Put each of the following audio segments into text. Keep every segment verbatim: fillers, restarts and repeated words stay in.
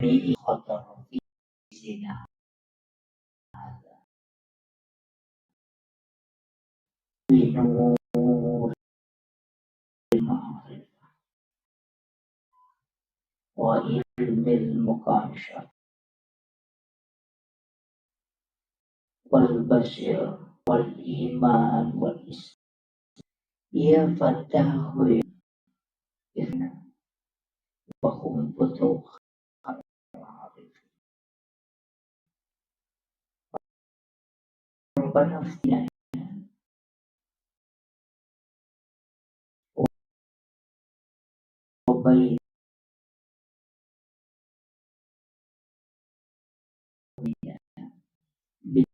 jami'i khatar fi zina hadza. Binur ma'rifah wa ilmil mukasyafah wal basir wal iman wal islam. Ya fatahu ya ifna wa hum futuh. Rabbana aghfir lana wa bainana bil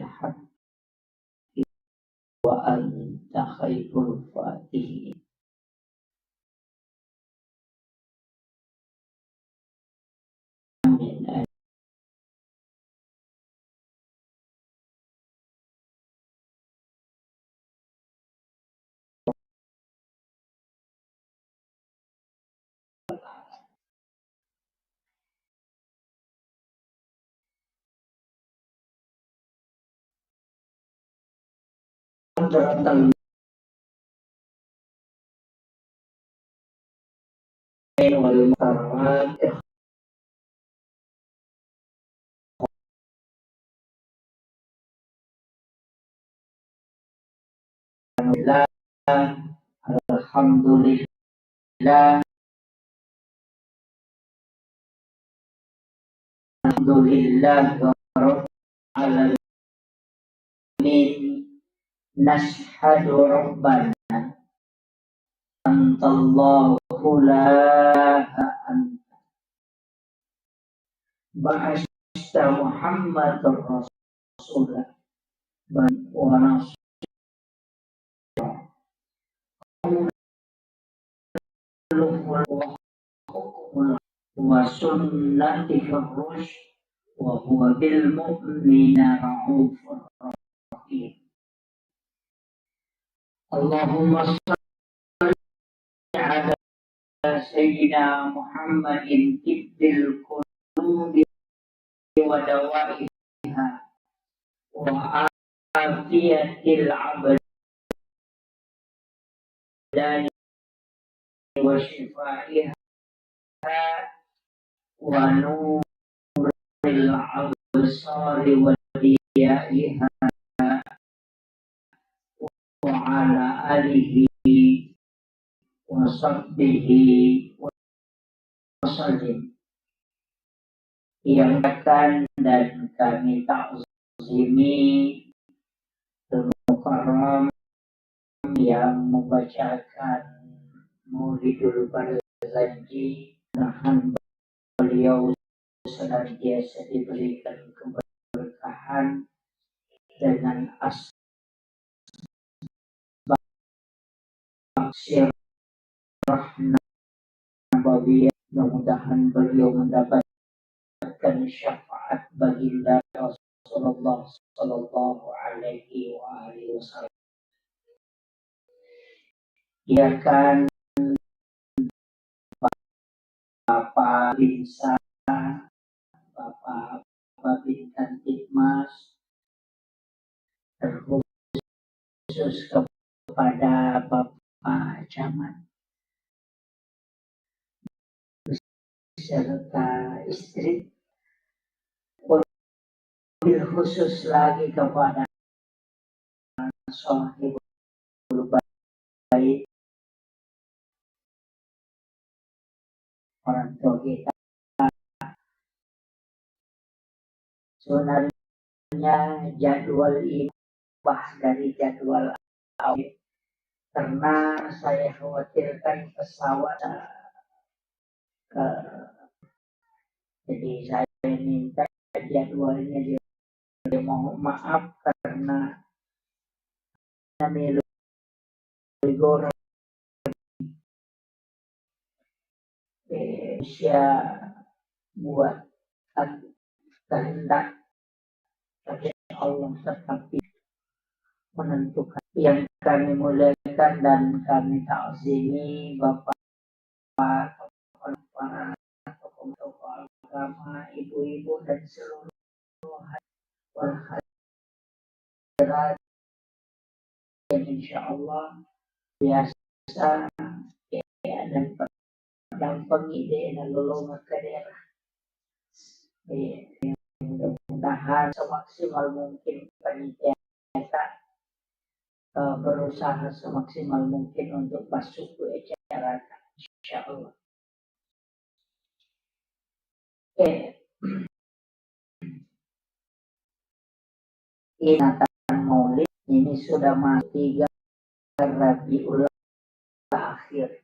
haqqi wa anta khairul fatihin. Amin. Alhamdulillah. Alhamdulillah. Alhamdulillah. Amin. Nashhadu Rabbana antallahu la ilaha anta ba'asta Muhammadar Rasula wa nasira wa sunnatihi rusyd wa huwa bil mu'minina raufur rahim. Allahumma shalli ala sayyidina Muhammadin tibbil qulubi wa dawaiha wa afiyatil abdani wa shifaiha wa nuril absari wa diyaiha wa ala alihi wa sahbihi wa sallim. Yang akan dan kami takzimi Mukarram yang membacakan Maulidul Barzanji, mudahan beliau senantiasa diberikan keberkahan dengan asbab sirah nabawiyah. Mudah-mudahan beliau mendapatkan syafaat baginda Rasulullah sallallahu alaihi wa alihi wasallam. Diakan Bapak Binsa, Bapak Babin Kamtibmas, terkhusus kepada Bapak Camat beserta istri, wabil khusus lagi kepada sahibul bait, orang tua kita. Sebenarnya jadwal ini ubah dari jadwal awal karena saya khawatirkan pesawat, eh, jadi saya minta jadwalnya di-, mohon maaf karena melu rigor, eh, usia buat kehendak, tapi Allah tetap menentukan. Yang kami muliakan dan kami takzimi Bapak, para tokoh-tokoh agama, ibu-ibu dan seluruh wal hadirat yang insyaallah biasa ya, dan dampengi de nalolongeng ke daerah. Eh, mudah-mudahan semaksimal mungkin panitia, eh, berusaha semaksimal mungkin untuk masuk ke acara, insyaallah. Eh, Ingatan Maulid ini sudah masuk tiga Rabiul Akhir.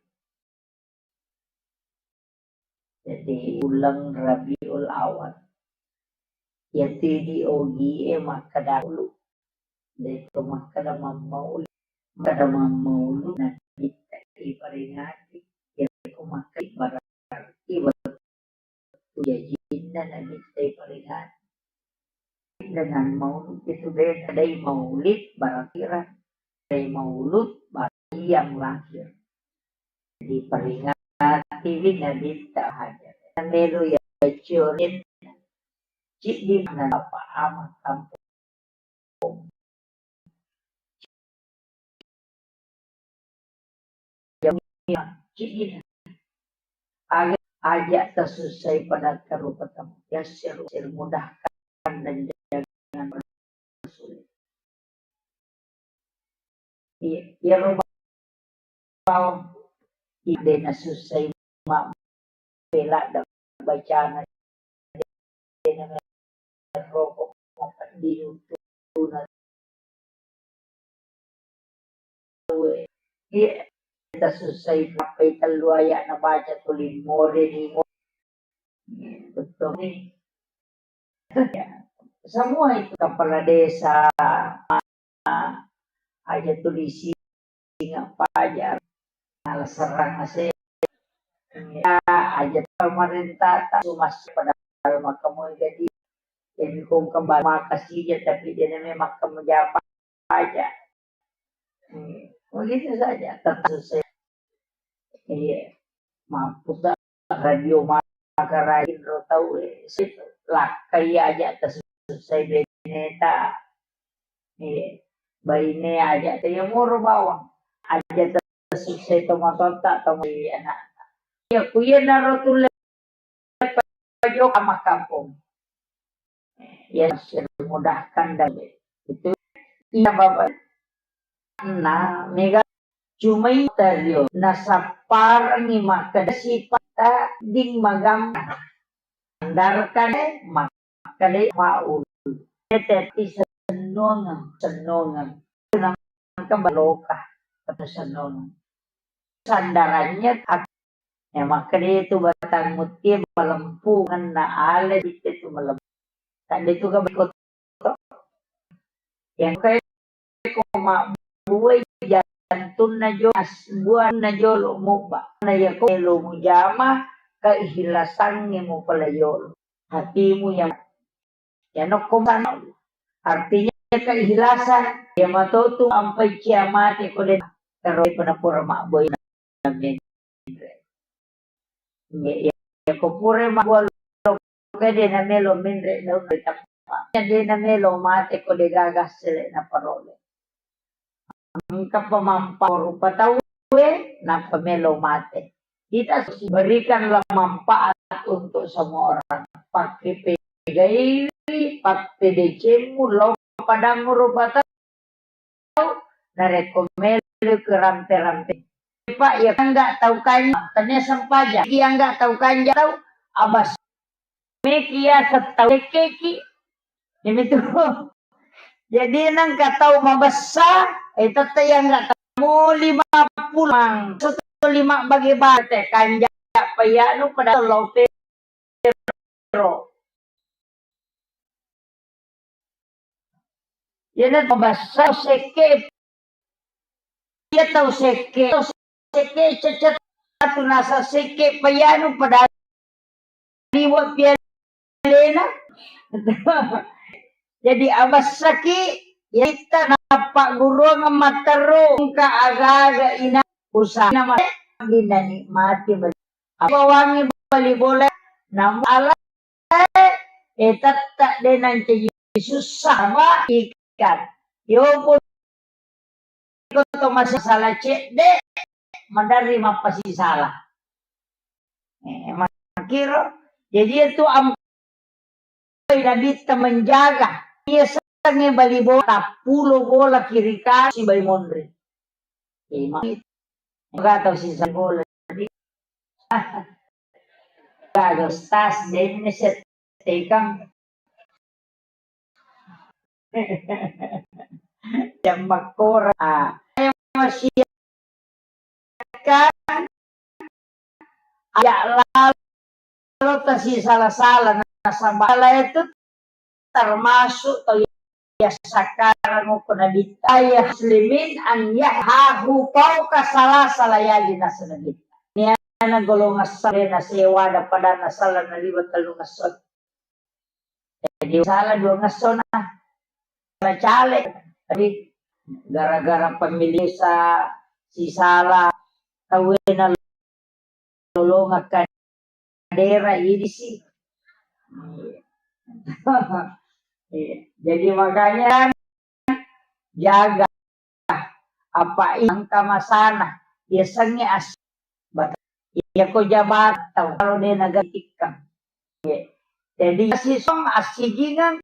Jadi, uleng Rabiul Awal. Yati di ogi e makkeda dulu. De'to makkeda mammaulid. Makkeda mammaulid, nabitta iperingati. Yako makkeda berarti wettu jajinna nabitta iperingati. Dengan maulid itu beda. Dai maulid berarti ra-, dai maulud berarti yang lahir. Diperingati wi nabitta hadir. Melo ya cionin. Cik di mana apa ama kampung. Aja, aja tasussai pada karupa tamu. Yassir, yassir, mudahkan dan jangan persulit. Iya, iya, Ide nasussai mabbela da bacana, de na rokok mapedding untuna. Iya, tasussai nappai tellu ayat nabaca tuli more ni. Betul ni. Semua itu kepala desa, aja tulisi, apa aja, nala serang ase. Ya, aja pemerintah tak cuma padahal makamu jadi, jadi kong kembali makasih ya, tapi dia namanya makam apa aja. Hmm, begitu saja, tetap selesai. Iya, mampu tak radio makarain ro tau, eh, sip, lakkai aja tasussai beneta. Eh, baine aja te ya moro bawang. Aja tasussai tomatoatta, tomai anak. Ya, kuya naro tulle pajoka makampung. Ya, dimudahkan dan itu. Iya, Bapak. Nah, mega cumai tario nasapparengngi makkeda sipatta ding magamma. Sandarkan, eh, makkeda faul. Teteti sennongeng, sennongeng. Nangka baloka, kata sennongeng. Sandarannya at-, ya, makkeda itu batang mutie malempu, ngenna ale itu malempu. Tadi itu kan berikut. Yang kayak ko mabbuai jantunna jo, as-, buanna jolo mubba. Na yako melo mujama, keikhlasangnge mupala yolo. Hatimu yang, ya nokko sana. Artinya keikhlasan, ya matotu ampai cia mate ko den, terus pernah pura mabbuai. Iya, iya. Ko pura mabbuai, de na melo menre daun ri tappa. De na melo mate ko de gaga sele na parole. Engka pemampa rupa tau e, nappa melo mate. Kita berikanlah manfaat untuk semua orang. Pakke pegaiwi, pappedecemmu, lo padammu rupa tau, narekko melo ke rampe-rampe. Pak, ya kan nggak tahu kanja, tanya sempaja. Iya nggak tahu kanja tau, abas. Meki ya setau keki. Ini tuh. Jadi nang katau mabessa, eh, tette yang nggak tahu lima pulang. Satu lima bagi bate kanja payanu pada lope ro. Iyana tau bassa sekke. Iya tau sekke, tau sekke cecet atu nasa sekke payanu pada liwa pialena. Jadi abassaki, ya, kita nappa guruang matteru engka aga-aga ina usaha. Nama dinani mati beli. Apa wangi beli bola? Namu ala E, tette' de' nancaji sussa ma ikan. Yo pun ko to masalah cedde', maderri mappasisala. Eh, makkiro. Jadi itu am-, Nabitta menjaga. Iya sengnge bali bola, tappulo bola kiri kanan sibawa monri. Eh, ma-, Maga tau sisa bola. Gaga ustaz, denne settekang. Jam makkora. Ah, ayo, masih kan? Ajak lalo tasisala-sala, nasaba itu termasuk tau iya sakkarang ko Nabitta. Ayah muslimin an yahhahu fauqa salasa layali, nasa Nabitta. Niana golongan sale na sewa da pada nasala naliwa tellungesso. Jadi sala duangesso na caleg. Jadi gara-gara pemilih sa sisala tauwe na lolongeng kadera idi si. Iya. Iya. Jadi makanya jaga apa engka masana, yasengnge as-, bat-, iya ko jabatan tau, kalau de' nagatikkang. Iya. Jadi, asisong assijingeng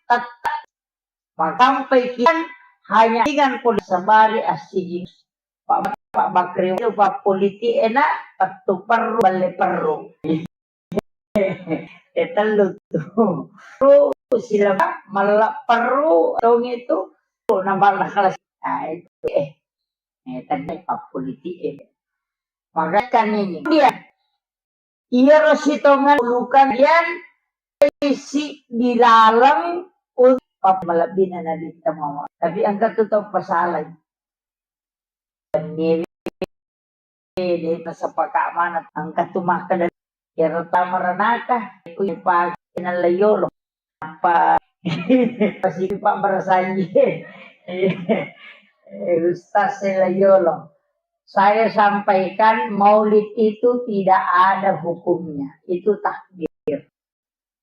tette'. Makampai kian hanya dengan pun sabari assijing. Pak, Pak Bakri itu Pak politik enak, pettu perru, balle perru. Eh, tellu tu. Perru, silaba, malla perru, tong itu, nambah kelas. Nah, itu, eh. Eh, tadi Pak politik, eh. Maka kan ini. Kemudian, iyaro sitongenna ulukang yan isi di laleng untuk malebbina Nabitta Muhammad. Tapi engka tu tau pasalai. Ngewe de' nasepaka maneng, engka tu makkeda, iyaro tamaranaka, ku ipake nallayolo. Apa? Pasti Pak barasanji. Eh, Ustaz Selayolo. Saya sampaikan, maulid itu tidak ada hukumnya. Itu takbir.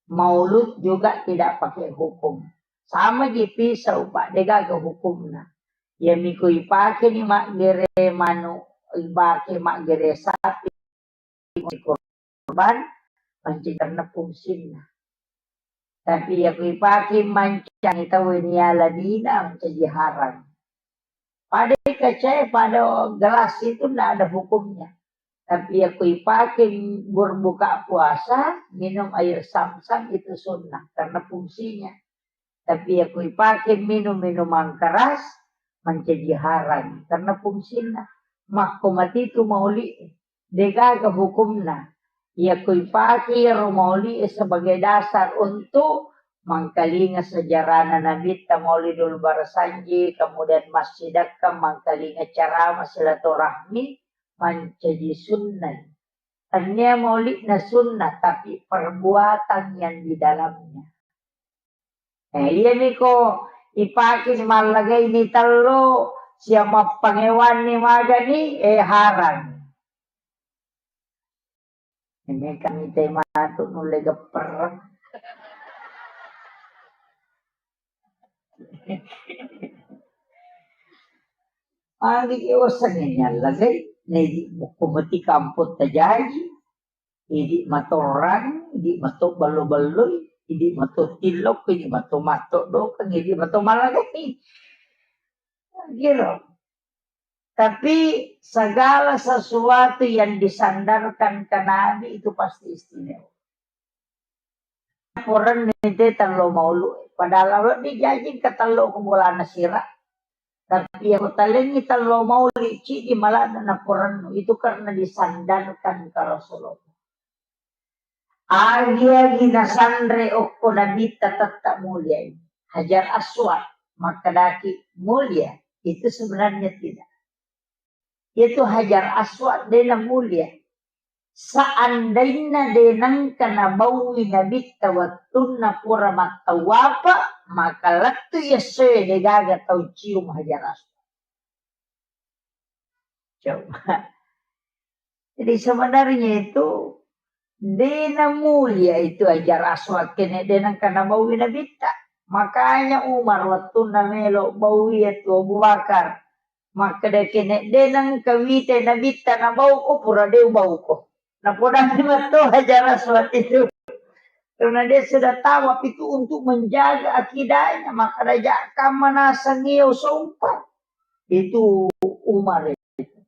Maulud juga tidak pakai hukum. Sama ji pisau, Pak, de' gaga hukumna. Iya miko ipake ni maggere manu, ipake maggere sapi, korban, mancaji karena fungsinna. Tapi iya ko ipake mancangi tau ni aladina, mancaji haram. Pada kacae, pada gelas itu ndak ada hukumnya. Tapi iya ko ipake berbuka puasa, minum air zam-zam itu sunnah karena fungsinya. Tapi iya ko ipake minum minuman keras, mancaji haram karena fungsinna. Makko matitu mauli, de' gaga hukumna. Iya ko ipake iyaro mauli sebagai dasar untuk mangkalinga sejarahna Nabitta, Maulidul Barasanji, kemudian massidekka, mangkalinga ceramah silaturahmi, mancaji sunnah. Tania maulidna sunnah, tapi perbuatan yang di dalamnya. Eh, iyami ko ipake mallagai ni tello, siap mappangewanni magani, eh, haram. Ini kami te matu nulle gepper. Agi osange nyallagai, nedi mukko mati kampung tajaji, idi matorang, idi mato ballo-balloi, idi mato tillokko, idi mato matto dokeng, idi mato mallagai. Giro. Tapi segala sesuatu yang disandarkan ke Nabi itu pasti istimewa. Porennu te tello maulu. Padahal wedding jaji engka tello ko bolana sira. Tapi iya ko talengngi tello mauli cidi malana na porennu. Itu karena disandarkan ke Rasulullah. Agi-agi nasanre okko Nabitta tette' mulia ini. Hajar Aswad, makkedaki mulia. Itu sebenarnya tidak. Itu Hajar Aswad de' namulia. Seandainna de' nengka nabaui Nabitta wettunna pura mattawapa, maka lettu essoe de' gaga tau cium Hajar Aswad. Coba. Jadi sebenarnya itu De' namulia itu Hajar Aswad kene de' nengka nabaui Nabitta. Makanya Umar wettunna melo baui itu Abu Bakar. Makkeda kene de' nengka wite Nabitta nabauko pura de' ubauko. Napodani matto Hajar Aswad itu. Karena dia sudah tahu apa itu untuk menjaga akidahnya, maka raja kamma naseng iya usompa. Itu Umar itu.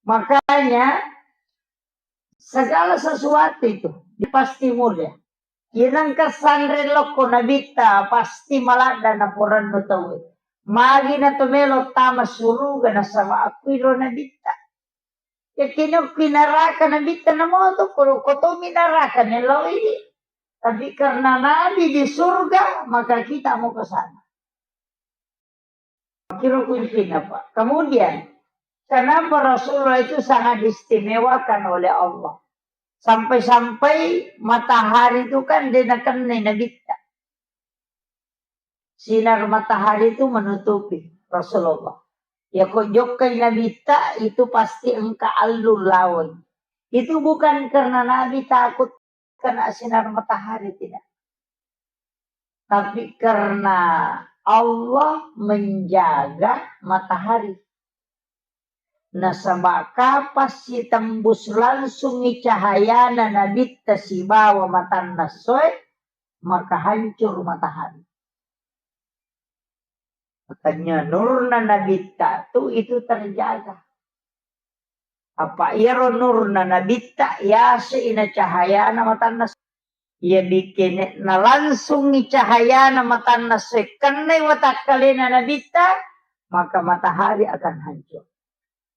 Makanya segala sesuatu itu dia pasti mulia. Inangka sanre lokko Nabitta pasti maladda naporannu tauwe. Magi na to melo tama suruga nasaba akkuiro Nabitta. Yakkini okki naraka Nabitta namoto, ko, ko tomi naraka mellau idi. Tapi karena Nabi di surga, maka kita mau ke sana. Kira kuncinya, Pak. Kemudian, kenapa Rasulullah itu sangat diistimewakan oleh Allah? Sampai-sampai matahari itu kan dia nakennai Nabitta. Sinar matahari itu menutupi Rasulullah. Ya kok jokkai Nabitta itu pasti engka allu lawai. Itu bukan karena Nabi takut kena sinar matahari, tidak. Tapi karena Allah menjaga matahari. Nasaba kapang sitembus langsungngi cahayana Nabitta sibawa matanna essoe, maka hancur matahari. Makanya nurna Nabitta tu itu terjaga. Apa iyaro nurna Nabitta yase ina cahayana matanna essoe. Iya bikkene nalangsungngi cahayana matanna essoe kennai watakkalena Nabitta, maka matahari akan hancur.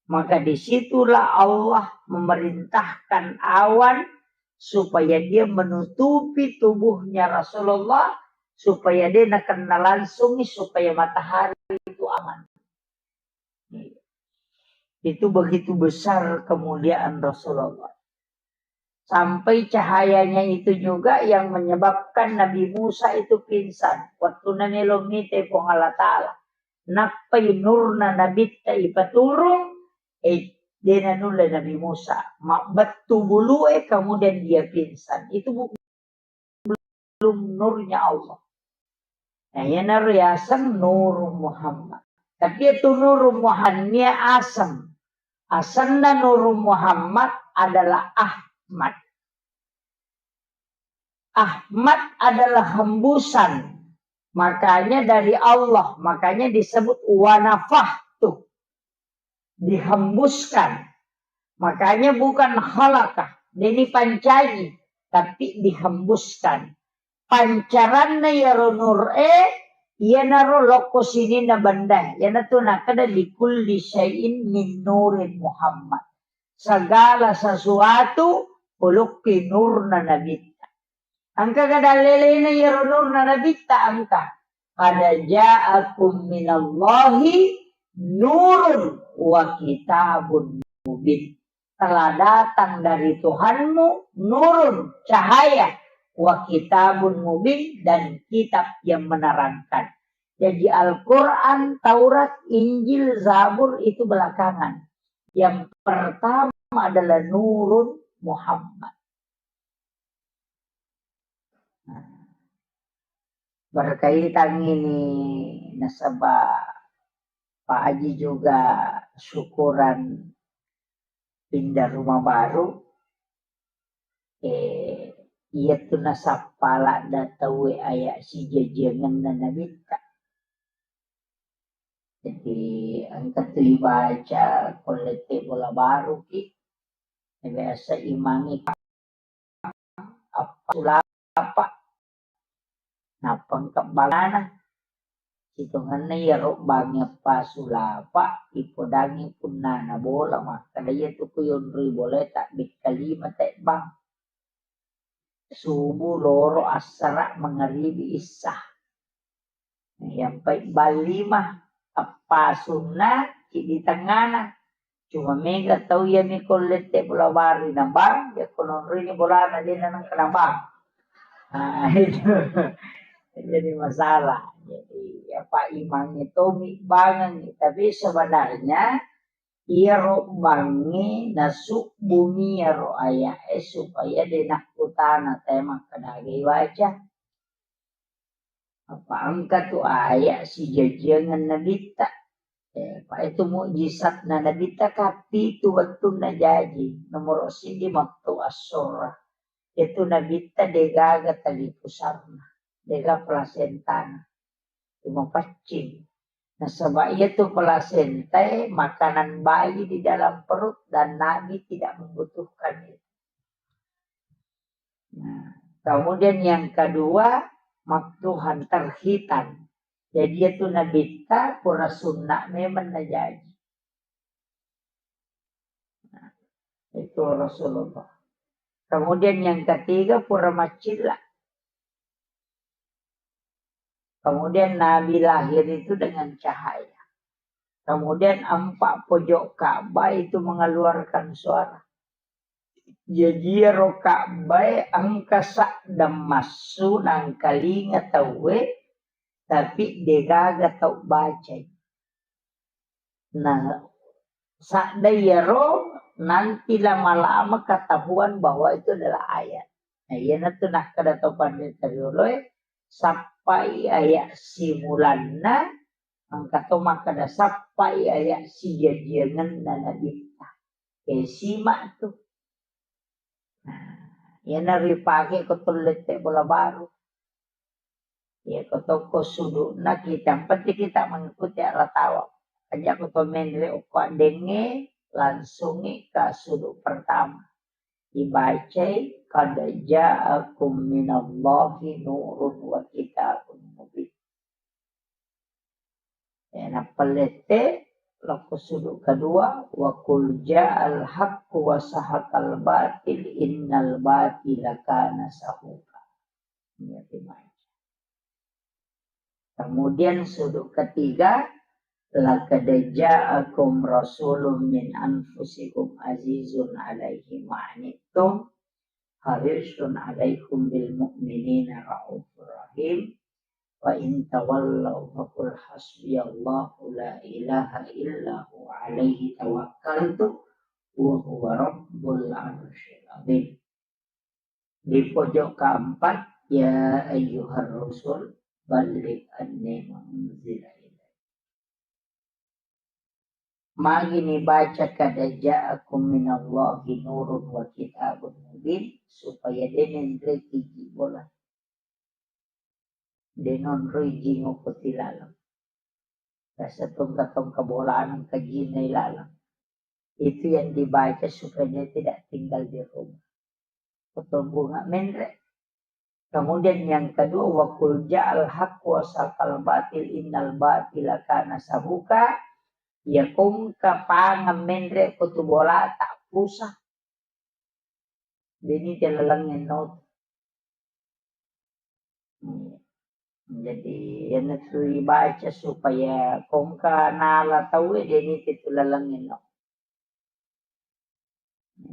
Maka disitulah Allah memerintahkan awan supaya dia menutupi tubuhnya Rasulullah, supaya dia nakena langsungngi, supaya matahari itu aman. Itu begitu besar kemuliaan Rasulullah. Sampai cahayanya itu juga yang menyebabkan Nabi Musa itu pingsan. Waktu namelo mite Puang Allah Ta'ala. Nappai nurna Nabitta ipaturung, eh, dena nulle Nabi Musa. Mabbettu bulue, kemudian dia pingsan. Itu bu-, belum nurnya Allah. Nah, iyanaro yaseng Nurun Muhammad. Tapi itu Nurun Muhammad nia aseng. Asenna Nurun Muhammad adalah Ahmad. Ahmad adalah hembusan. Makanya dari Allah, makanya disebut wa nafakhtu. Dihembuskan. Makanya bukan khalaqa, deni pancaji, tapi dihembuskan. Pancaranna iyaro nur e, iyanaro lokko sininna benda. Iyanatu nakkeda likulli syai'in min nurin Muhammad. Segala sesuatu ulukki nurna Nabitta. Engka ga dallelena iyaro nurna Nabitta? Engka. Qad ja'akum minallahi nurun wa kitabun mubin. Telah datang dari Tuhanmu nurun, cahaya, wa kitabun mubin, dan kitab yang menerangkan. Jadi Al-Quran, Taurat, Injil, Zabur itu belakangan. Yang pertama adalah Nurun Muhammad. Nah, berkaitan ini nasaba Pak Haji juga syukuran pindah rumah baru. Eh, iya tu nasappa ladda tauwe aya sijajiangenna Nabitta. Jadi engka tu ibaca ko lette bola baru ki, biasa imangi appa sulapa. Nappa engka bangana. Sitongenna iyaro bangi appa sulapa, ipodangi punnana bola, makkeda iya tu ku yonroi bola tabekka lima tebbang. Subuh, loro, assara, mangaribi, issa. Iyampai bang lima, appasunna, ciddi tengngana. Cuma mega tau iyami ko lette bola baru na bang, yakko nonroi bolana de na nengka na bang. Nah, itu jadi masalah. Jadi apa imangnge tomi bangengngi. Tapi sebenarnya Iyaro bangnge nasubbumi iyaro aya'e supaya de nakkutana tae makkeda aga ibaca. Apa engka tu aya sijajiangeng nabitta. Eh, pa itu mujizatna nabitta kapitu wettunna jaji. Nomoro siddi mattu assurra. Itu nabitta degaga tali pusarna, dega plasentana. Cuma paccing. Nasaba iya tu plasentae makanan bayi di dalam perut dan Nabi tidak membutuhkan itu. Nah, kemudian yang kedua, maktuhan terhitan. Jadi itu nabitta pura sunna memang najaji. Nah, itu Rasulullah. Kemudian yang ketiga, pura macilla. Kemudian Nabi lahir itu dengan cahaya. Kemudian empat pojok Ka'bah itu mengeluarkan suara. Jaji iyaro Ka'bah engka sadda massu nangkalinga tauwe, tapi degaga tau bacai. Nah, sadda iyaro nanti lama-lama ketahuan bahwa itu adalah ayat. Nah, iyanatu nakkeda to panrita rioloe, sappai ayat simulanna, engka to makkeda sappai ayat sijajiangenna nabitta. Eh, simak tu. Nah, iyana ripake ko tullette bola baru. Iya, ko tokko sudu'na kita, yang penting kita mengikuti arah tawa. Aja ko to menre okko addengnge, langsungi ke suduk pertama. Dibacai, "Qad ja'akum minallahi nurun wa kitabun mubin." Eh, nappa lette, lokko suduk kedua, "Wa qul ja'al haqqu wa sahaqal batil, innal batila kana sahuqa." Iya, dibaca. Kemudian sudut ketiga, "Laqad ja'akum rasulun min anfusikum azizun alaihi ma anittum, harisun alaikum bil mu'minina raufur rahim, wa in tawallau faqul hasbiyallahu la ilaha illa huwa alaihi tawakkaltu wa huwa rabbul arsyil azim." Di pojok keempat, "Ya ayyuhar rusul, balligh anni ma unzila ilaik." Magi nibaca "Qad ja'akum minallahi nurun wa kitabun mubin", supaya de' nenre tiji bola. De' nonroi jingo ko tilaleng. Rasa tongka-tongka bolana engka jinna ilaleng. Itu yang dibaca supaya dia tidak tinggal di rumah. Atau bunga menre. Kemudian yang kedua, "Wa qul ja'al haqqu wa saqal batil, innal batila kana sahuqa." Ya kongka pangeng menre ko tu bolata pusa. Deni telaleng no. Jadi, iyanatu ibaca supaya kongka nala tauwe, deni tetu laleng no.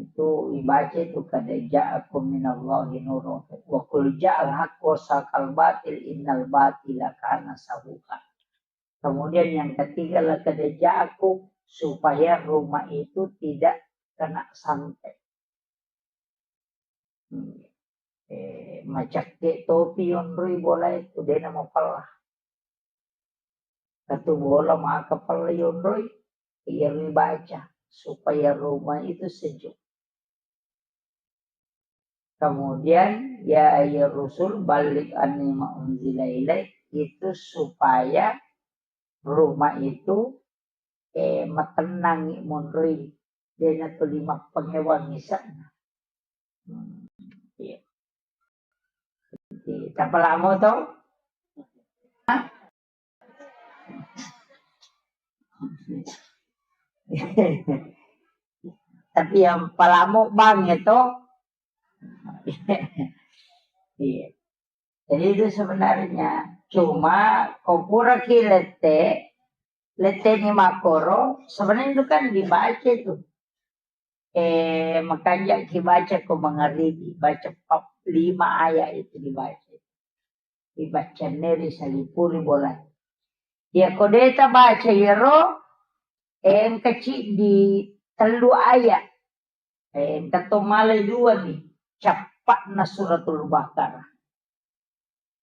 Itu ibaca itu, "Qad ja'akum minallahi nurun wa qul ja'al haqqu wa saqal batil, innal batila kana sahuqa." Kemudian yang ketiga, "Laqad ja'akum", supaya rumah itu tidak kena santet. Hmm. Eh, macakke topi yonroi bola itu, dena mapella. Satu bola maka pella yonroi, iya ribaca supaya rumah itu sejuk. Kemudian, "Ya ayyuhar rusul, balligh anni ma unzila ilaik", itu supaya rumah itu, eh, matennangi monroi, dena tuli mappangewang isa'na. Hmm, iya. Jadi, tapalamo to? Hah? Tapi yang palamo bang itu. Iya. Jadi itu sebenarnya cuma ko pura ki lette, lette ni makoro, sebenarnya itu kan dibaca itu. Eh, makanja ki baca ko mangaribi, baca pap-, lima ayat itu dibaca. Dibaca neri salipuri bola. Ya ko deta baca yero, Eh, engka ciddi tellu ayat. Eh, engka to malai dua ni. Cappa'na Suratul Baqarah.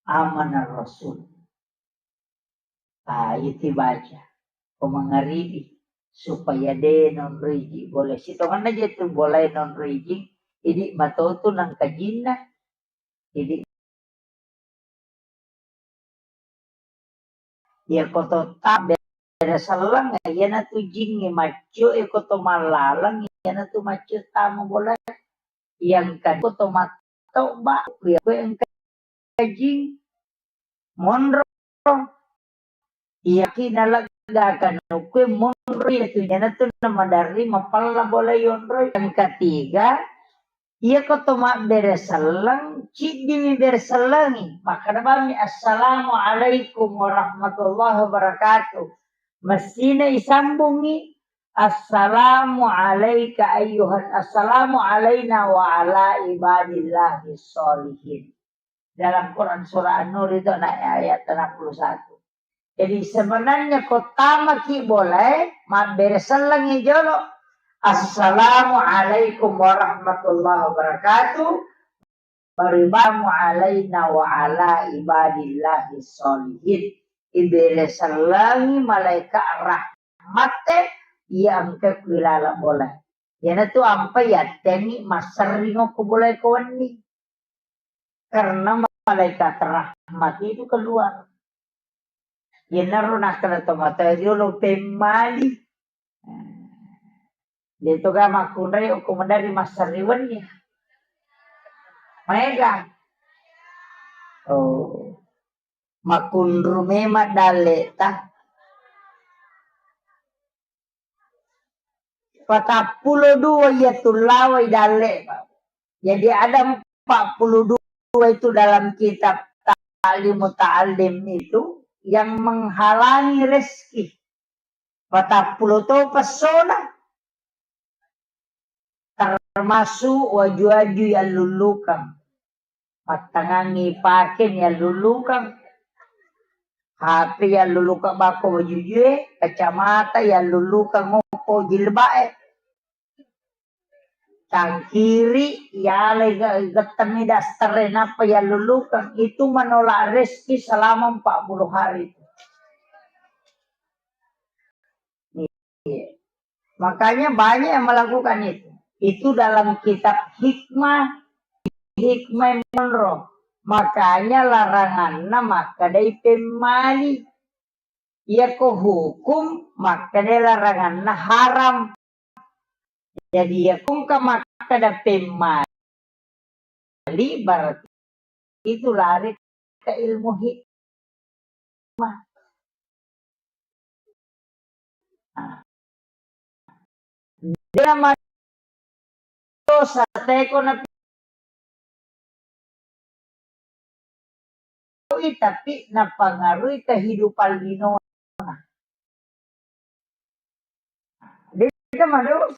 Amanar Rasul. Ah, itu baca. Ko mangaribi. Supaya de nonroi ji boleh. Sitonganna je tu boleh nonroi ji. Idi matotu nang kajinna. Idi Iya ko to ta bere selleng, iyanatu jingnge maccio, iya ko to mallaleng, iyanatu maccio tama bola. Yang kedua ko to mattoba, iya ko engka jing monro. Iya ki naleggakan ukue monro, iya tu iyanatu namadarri mapella bola yonroi. Yang ketiga, Iya ko to mabbere selleng, ciddimi bere sellengi. Makkeda bammi, "Assalamualaikum warahmatullahi wabarakatuh." Messina isambungi, "Assalamu alaika ayyuhan, assalamu alaina wa ala ibadillahi sholihin." Dalam Quran surah An-Nur itu na-, ayat enam puluh satu. Jadi sebenarnya ko tamaki boleh, mabbere sellengi jolo. "Assalamualaikum warahmatullahi wabarakatuh. Baribamu alaina wa ala ibadillahi sholihin." Ibere sellengi malaikat rahmatte, iya engka kuilala boleh. Iyanatu ampa yattengi masserringo ko boleh ko wenni. Karena malaikat rahmat itu keluar. Iyanaro nakkeda tomatoa riolo pemmali. Deto ga makkunrai okko maderri massariwenni. Maega. Oh. Makkunru memang dalleta. Patappulo dua iya tullawai dalle. Jadi ada empat puluh dua itu dalam kitab Ta'lim Muta'allim itu yang menghalangi rezeki. Patappulo to pessona. Termasuk waju-waju yang lulukang. Mattangangi pake yallulukang. H P yallulukang bako wajujue, kacamata yallulukang ngoko jilbae. Cangkiri yalai ge-, gettemmi daster e nappa yallulukang. Itu menolak rezeki selama empat puluh hari. Iya. Makanya banyak yang melakukan itu. Itu dalam kitab hikmah, hikmah monro. Makanya laranganna makkedai pemmali. Iya ko hukum makkedai laranganna haram. Jadi iya ko engka makkeda pemmali, berarti itu lari ke ilmu hikmah. Nah. Dia madosa teko na tapi napengaruhi kehidupan lino. De'ta madosa.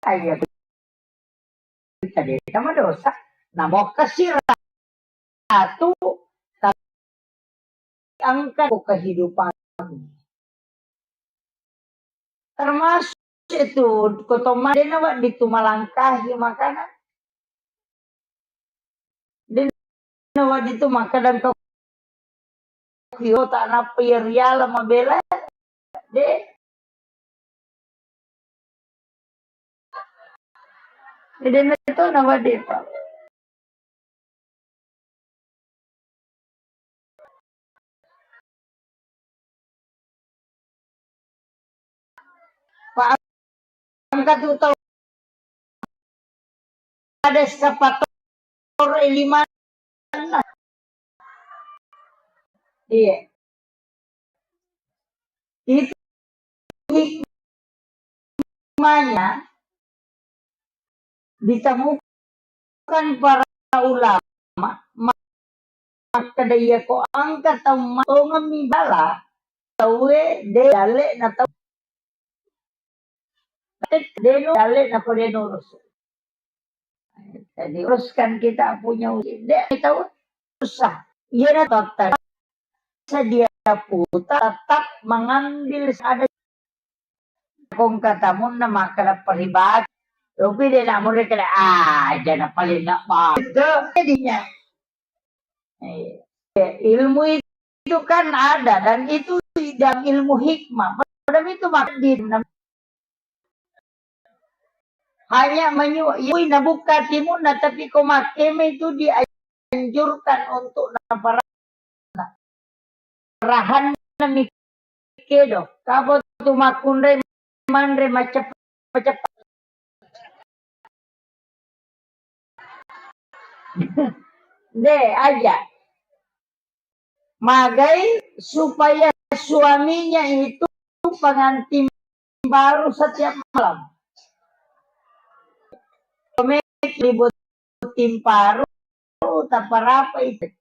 Iya. De'ta madosa. Namo kasi ratu, tapi engka ko kehidupan. Termasuk itu, ko to ma-, de'na wedding tu malangkahi makanan. De'na wedding tu makkeda engka kio ta nappa iya riala mabela. De. De'na to na wedding, Pak. Pak, engka tu tau ada eskavator e lima. Iya. Itu hikmahnya ditemukan para ulama, ma-, makkeda iya ko engka tau matongeng mi bala, tauwe de dalle na tau. Deno dalle na ko deno urus. Jadi uruskan kita punya uji. De tau susah. Iya na total. Sedia putar tetap mengambil ada kongka tamunna makkeda peribadi. Tapi de' namurri keda, ah, jana paling nak ba-, jadinya. Eh, ilmu itu kan ada dan itu dalam ilmu hikmah. Pada itu maka di hanya menyu-, iya, nabuka timunna, tapi ko makkeme itu dianjurkan untuk napara-, rahanna mi kedo. Kabo tu makkunrai manre maceppe-ceppe. De, aja. Magai supaya suaminya itu pengantin baru setiap malam. Komeki ribut timparu, taparapa itu.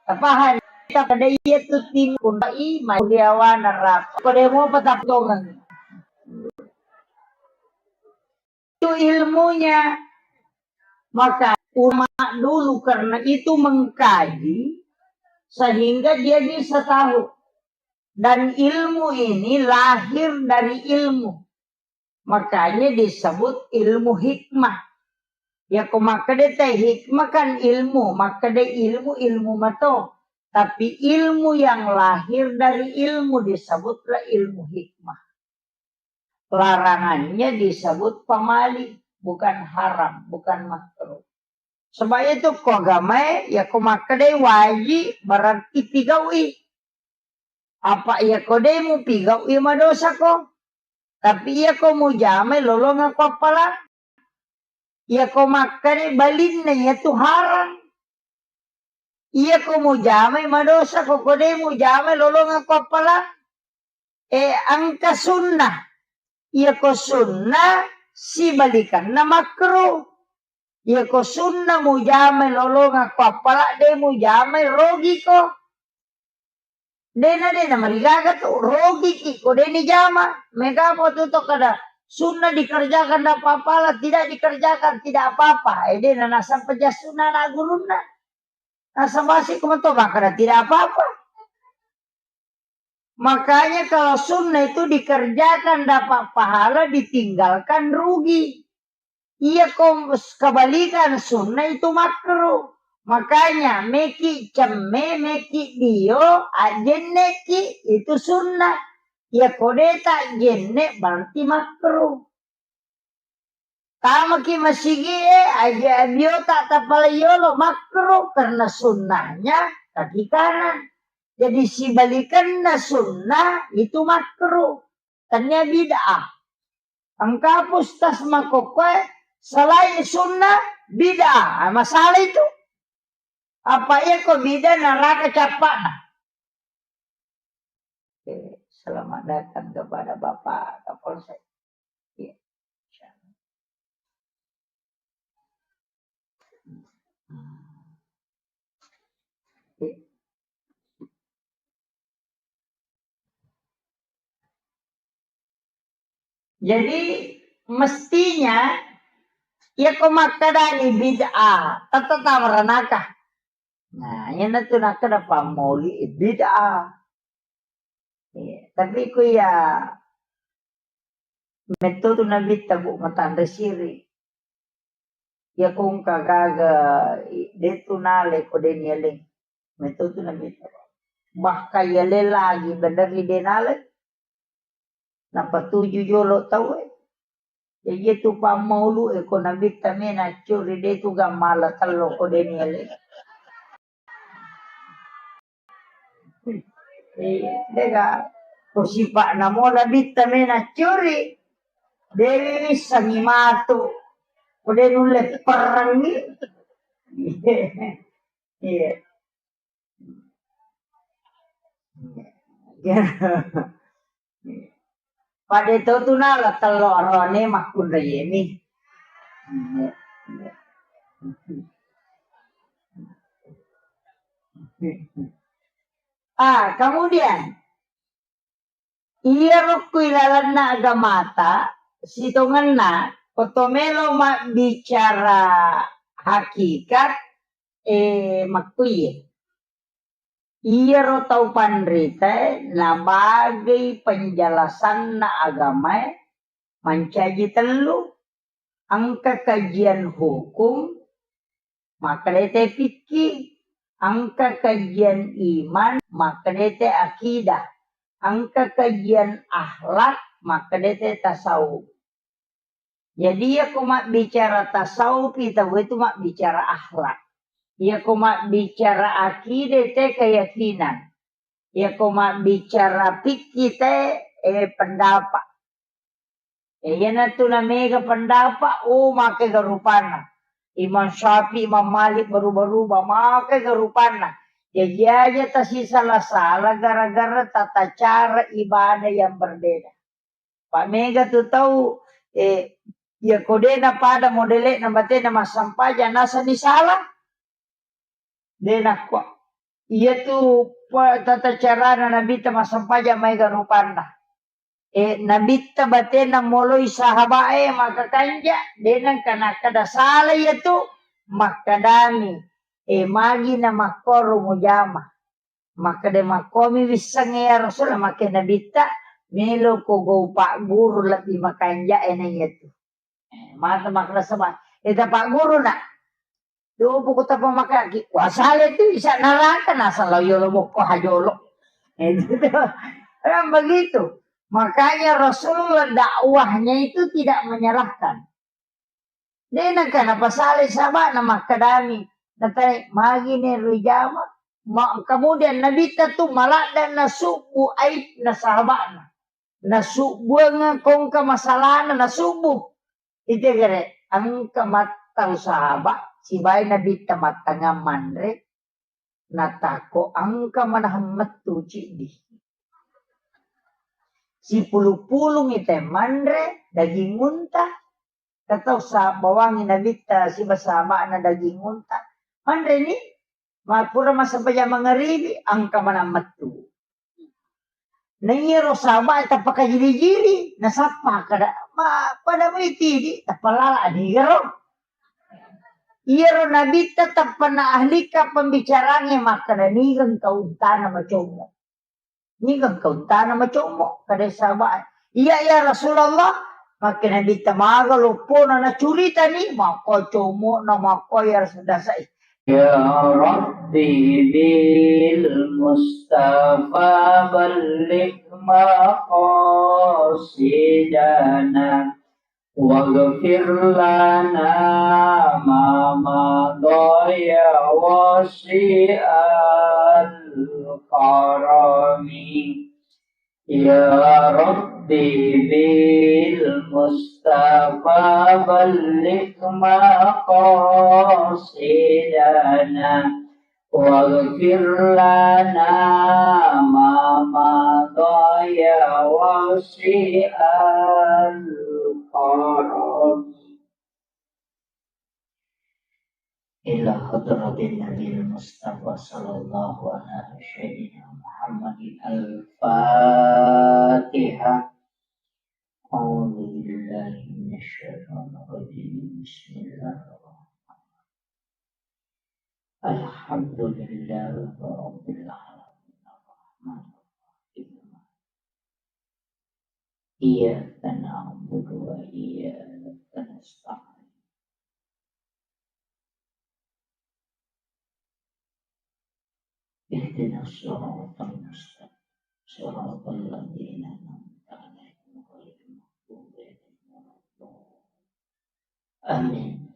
Tapahan, tapada iya tu tim kunrai, mai riawana rapa. Pada mau patap tongang. Itu ilmunya. Maka ulama dulu karena itu mengkaji sehingga dia bisa tahu. Dan ilmu ini lahir dari ilmu. Makanya disebut ilmu hikmah. Ya, ko makkeda te hikmah kan ilmu, makkeda ilmu, ilmu mato. Tapi ilmu yang lahir dari ilmu disebutlah ilmu hikmah. Larangannya disebut pamali, bukan haram, bukan makruh. Sebab itu ko agamae, ya ko makkedai wajib, berarti pigau'i. Apa iya ko de mupigau'i, madosa ko. Tapi iya ko mujamai, lolongeng ko appalang. Iya ko makkeda balinna, iya tu haram. Iya ko mujamai, madosa ko, ko de mujamai, lolongeng ko appalang. Eh, engka sunnah. Iya ko sunnah, sibalikanna makruh. Iya ko sunnah mujamai, lolongeng ko appalang, de mujamai, rogi ko. Dena, dena marigaga tu, rogi ki ko de nijama. Mega mo tu to kada sunnah dikerjakan, tidak apa-apa lah, tidak dikerjakan, tidak apa-apa. Eh, dena nasang peja sunnah na gurunna. Nasabasi ko mato makkeda tidak apa-apa. Makanya kalau sunnah itu dikerjakan dapat pahala, ditinggalkan rugi. Iya ko kebalikan, sunnah itu makruh. Makanya meki cemme, meki dio, ajenneki, itu sunnah. Iya ko de ta jenne berarti makruh. Tamaki masigie, aja biota tapala yolo, makruh karena sunnahnya kaki kanan. Jadi sibalikanna sunnah itu makruh. Tania bid'ah. Engka pustas makokkoe selain sunnah bid'ah. Ah, masalah itu. Apa iya ko bid'ah neraka cappa'na? Oke, selamat datang kepada Bapak Kapolsek. Iya. Iya. Jadi, mestinya, iya ko makkedani bid'ah, tette tama ranaka. Nah, iyanatu nakkeda pammauli bid'ah. Iya, tapi ko iya metto tu Nabitta, Bu, matanre siri. Iya ko engka gaga, i-, de tu nale ko de nialeng. Metto tu Nabitta. Bahkan yale lagi bener ri de nale. Napatuju jolo tauwe. Jaji tu pammaulu e ko Nabitta mena curi de tu gammala tello ko de nialeng. Eh, dega ko sipa'na mo Nabitta mena curi. Dewi missangi matu. Ko de nulle perangi. Iya. Pada to tu nala tello rone makkunraiemi. Ah, kemudian, iyaro ku ilalenna agamata, sitongenna, ko to melo mabbicara hakikat, eh, makkuiye. Iyaro tau panritae nabagei penjelasanna agamae mancaji tellu, engka kajian hukum, makkeda te fikih, engka kajian iman, makkeda te akidah, engka kajian akhlak, makkeda te tasawuf. Jadi, iyako mabbicara tasawuf, tauwe tu mabbicara akhlak. Iyako mabbicara akidah, te keyakinan. Iyako mabbicara fikih, te, eh, pendapat. Eh, iyanatu namega pendapat, oh, makkega rupanna. Imam Syafi'i, Imam Malik, berubah-rubah, makkega rupanna. Jaji aja tasisala-sala gara-gara tata cara ibadah yang berbeda. Pa mega tu tau, eh, iyako de napada modele'na batena massampajang, nasani sala. De nakko. Iyatu pa-, tata carana Nabitta massampajang maega rupanna. Eh, Nabitta batena moloi sahabae makakanja, de nengka nakkeda sala iyatu, makkedami, eh, magi namakkoro mujama. Makkeda, "Makkomi wissengnge ya Rasul," makke Nabitta, "meloko gau pagguru lebbi makanja'e na iyatu." Eh, mata makkeda saba, "Eh, tapagguru na." Dopo ko tapamakaki, wasale tu isa naraka, nasala yolo mokko hajolo. Eh, gitu. Kan begitu. Makanya Rasulullah dakwahnya itu tidak menyalahkan. De nengka napasalai sahaba'na makkedami, natai, "Magi ne rijama?" Ma-, kemudian Nabitta tu maladda nasubbu aibna sahaba'na. Nasubbuang kongka masalahna nasubbu. Ite gere, engka mattau sahaba, sibawa Nabitta mattangngang manre, natako engka manahang mettu ciddi. Sipulung-pulungi te manre daging unta, katau sa-, bawangi Nabitta siba sahaba'na daging unta. Manreni, ma-, pura massempajang mangaribi, engka manang mettu. Na iyaro sahabae tappakajili-jili, nasappa kada, ma-, pada mai tidi, tappalala nigaro. Iyaro Nabitta tappa naahlika pembicaranya, makkeda, "Niga engka untana macommo?" Niga engka untana macommo? Kada sahabae, "Iya, ya Rasulullah." Makke Nabitta, "Maga loppona nacuritani?" Makko commona, makko ya Rasul dasai. Ya Rabbi bil Mustafa balligh maqasidana. Waghfir lana ma madha ya wasi'al karami. Ya Rabbi bil Mustafa balligh maqasidana. Waghfir lana ma madha ya wasi'al karami. Ila hadratin Nabil Mustafa sallallahu ala sayyidina Muhammadin al-Fatihah. A'udzu billahi minasy syaithanir rajim. Bismillahirrahmanirrahim. Alhamdulillahi rabbil alamin. Arrahmanirrahim. Iyyaka na'budu wa iyyaka nasta'in. Ihdinas siratal mustaqim. Siratal ladzina an'amta 'alaihim ghairil maghdubi 'alaihim waladdallin. Amin.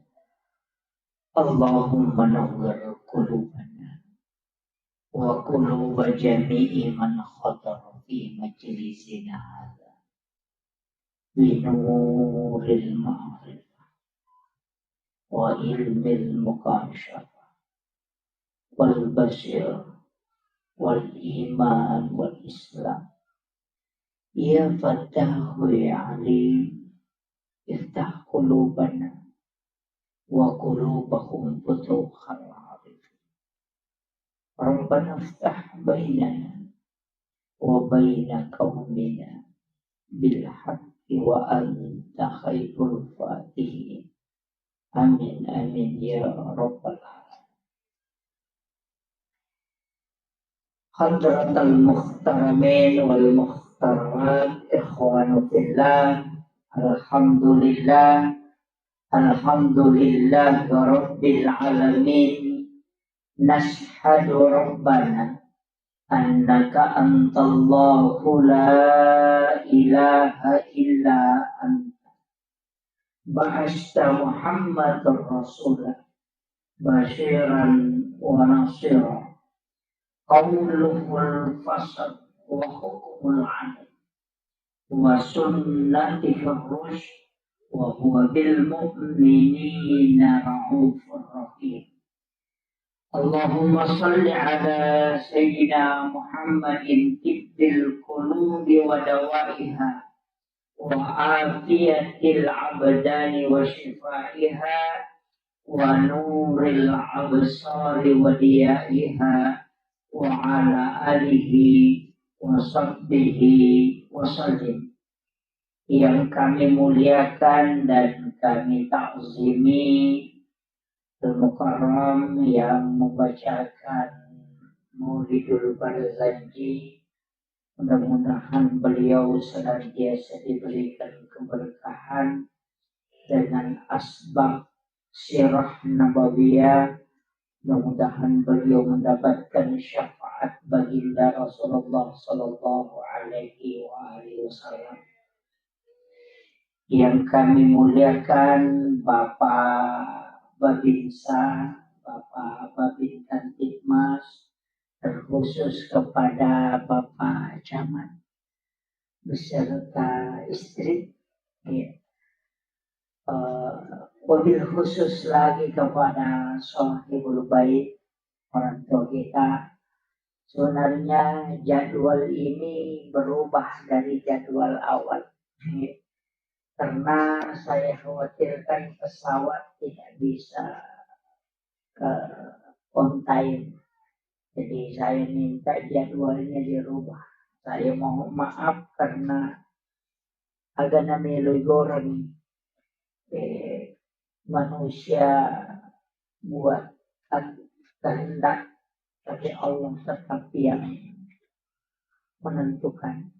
Allahumma nawwir qulubana wa quluba jami'i man hadara fi majlisina hadza bi nuril ma'rifah wa ilmil mukasyafah wal basir wal iman wal islam. Ya Fattahu ya Alim, iftah qulubana wa qulubahum futuhal arifin. Rabbana iftah bainana wa baina qaumina bil haqqi wa anta khairul fatihin. Amin, amin, ya rabbal alamin. Hadratal muhtaramin wal muhtaramat, ikhwanu fillah. Alhamdulillah. Alhamdulillah rabbil alamin. Nashhadu rabbana annaka antallahu la ilaha illa anta. Ba'asta Muhammadar Rasula basyiran wa nasira. Qauluhul fasl wa hukmul adl wa sunnatihir rusyd wa huwa bil mu'minina raufur rahim. Allahumma shalli ala sayyidina Muhammadin tibbil qulubi wa dawaiha wa afiyatil abdani wa shifaiha wa nuril absari wa diyaiha wa ala alihi wa sahbihi wa sallim. Yang kami muliakan dan kami takzimi Al-Mukarram yang membacakan Maulidul Barzanji. Mudah-mudahan beliau senantiasa diberikan keberkahan dengan asbab sirah nabawiyah. Mudah-mudahan beliau mendapatkan syafaat baginda Rasulullah sallallahu alaihi wa alihi wasallam. Yang kami muliakan Bapak Babinsa, Bapak Babinkamtibmas, terkhusus kepada Bapak Camat beserta istri, ya. Eh, wabil khusus lagi kepada sahibul bait, orang tua kita. Sebenarnya jadwal ini berubah dari jadwal awal, ya. Karena saya khawatirkan pesawat tidak bisa, eh, on time. Jadi saya minta jadwalnya dirubah. Saya mohon maaf karena agana melo igoreng, eh, manusia buat kehendak, tapi Allah tetap yang menentukan.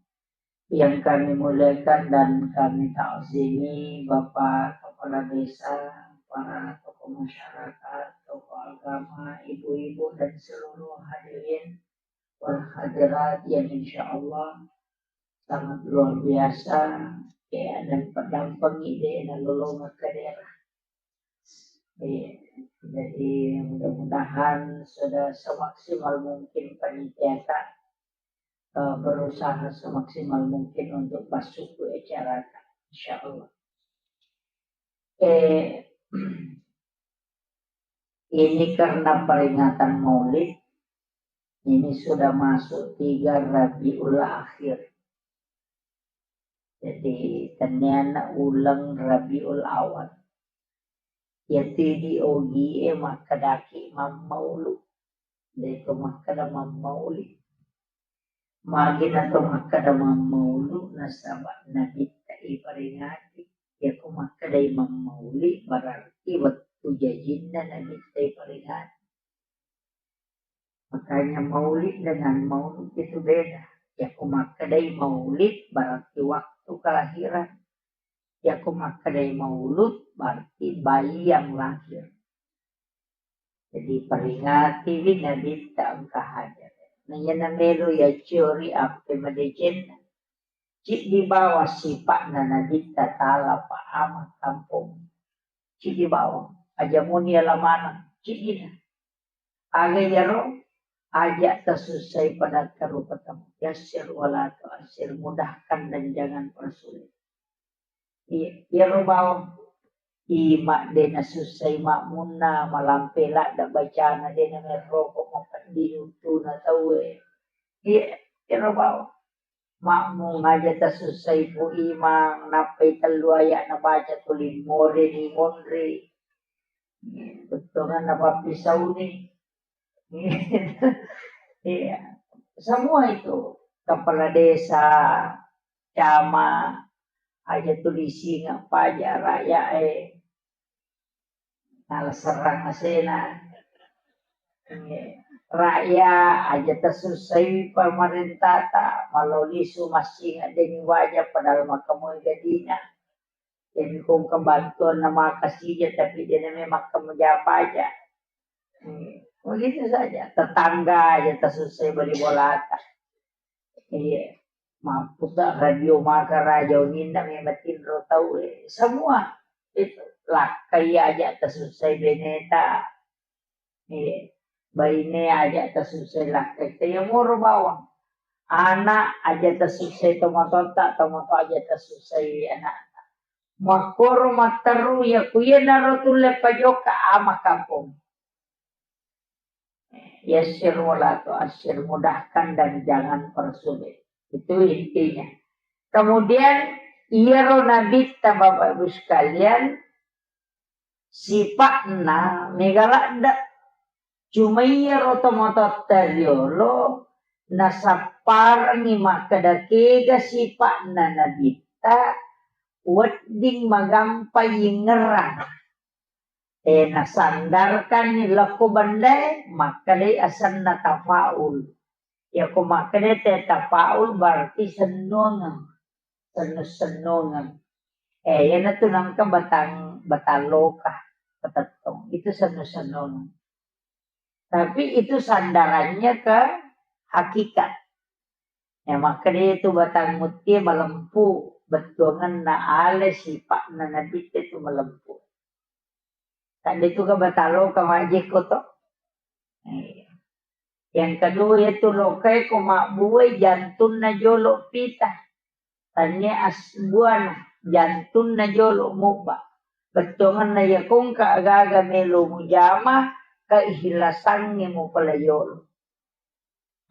Yang kami muliakan dan kami takzimi Bapak Kepala Desa, para tokoh masyarakat, tokoh agama, ibu-ibu dan seluruh hadirin wal hadirat yang insya Allah sangat luar biasa. Ya, dan pedampengi de nalolongeng ke daerah. Iya, jadi mudah-mudahan sudah semaksimal mungkin panitia, eh, berusaha semaksimal mungkin untuk masuk ke acara, insya Allah. Eh, ini karena peringatan Maulid, ini sudah masuk tiga Rabiul Akhir. Jadi, tenniana uleng Rabiul Awal. Iyatu idi ogie makkedaki mammaulu. De'to makkeda mammauli. Magi nato makkeda mammaulu, nasaba Nabitta iperingati. Iyako makkedai mammauli, berarti wettu jajinna Nabitta iperingati. Makanya maulid dengan maulud itu beda. Iyako makkedai maulid berarti waktu kelahiran. Iyako makkedai maulud berarti bayi yang lahir. Jadi peringatiwi Nabitta engka hajat. Nah, iyana melo yaciori appe madecenna. Ciddi bawang sipa'na Nabitta tala pa ama kampong. Ciddi bawang. Aja muni ala maneng. Ciddina. Aga iyaro, aja tasussai pada karupatamu. Yassir wala tu'assir, mudahkan dan jangan persulit. Iya, iyaro bawang. Ima de nasussai makmunna, malampe ladda bacana, de namerroko mapeddi uttuna tauwe. Iya, iyaro bawang. Makmung aja tasussai Pu Imang, nappai tellu ayat nabaca tuli more ni monri. Bettuanna napappisauni. Iya. Semua itu, kepala desa, camat, aja tuli singa paja rakyat, eh. Nala serrang asena. Iya. rakyat, aja tasussai pamarentata, malao lisu massinga deni waja padahal makkamoi gadina. Jadi kongka bantuan na makasija tapi dena memang makkamoja paja. Hmm, begitu saja. Tetangga aja tasussai bali bolata. Iya. Mampu tak radio maka raja uninna memang tinro tau, eh, semua itu. Lakkai aja tasussai beneta. Iya. Baine aja tasussai lakkai. Taya moro bawang. Anak aja tasussai tomatotta, tomato aja tasussai anak. Makkoro matteru ya kuya naro tulle pajoka ama kampung. Yassir wala tu'assir, mudahkan dan jangan persulit. Itu intinya. Kemudian, iyaro nabitta, Bapak Ibu sekalian, sipa'na mega ladde. Cuma iyaro tomatoatta riolo nasapparengngi makkeda kega sipa'na nabitta, wedding magampa yingngerang. Eh, nasandarkanni lokko bendae, makkedai asenna tafaul. Yako makkeda te tafaul berarti sennongeng. Senno-sennongeng. Eh, iyanatu nengka batang, batang loka, patettong. Itu senno-sennongeng. Tapi itu sandarannya ke hakikat. Ya, makkeda itu batang mutie malempu, bettuangenna ale sipa'na nabitte itu malempu. Tadi tu ka batang loka majjekko to. Iya. Yang kedua itu lokae ko mabbuai jantunna jolo pita. Tania asbuana jantunna jolo mubba. Bettuangenna yakongka agaga melo mujama, keikhlasangnge mupala yolo.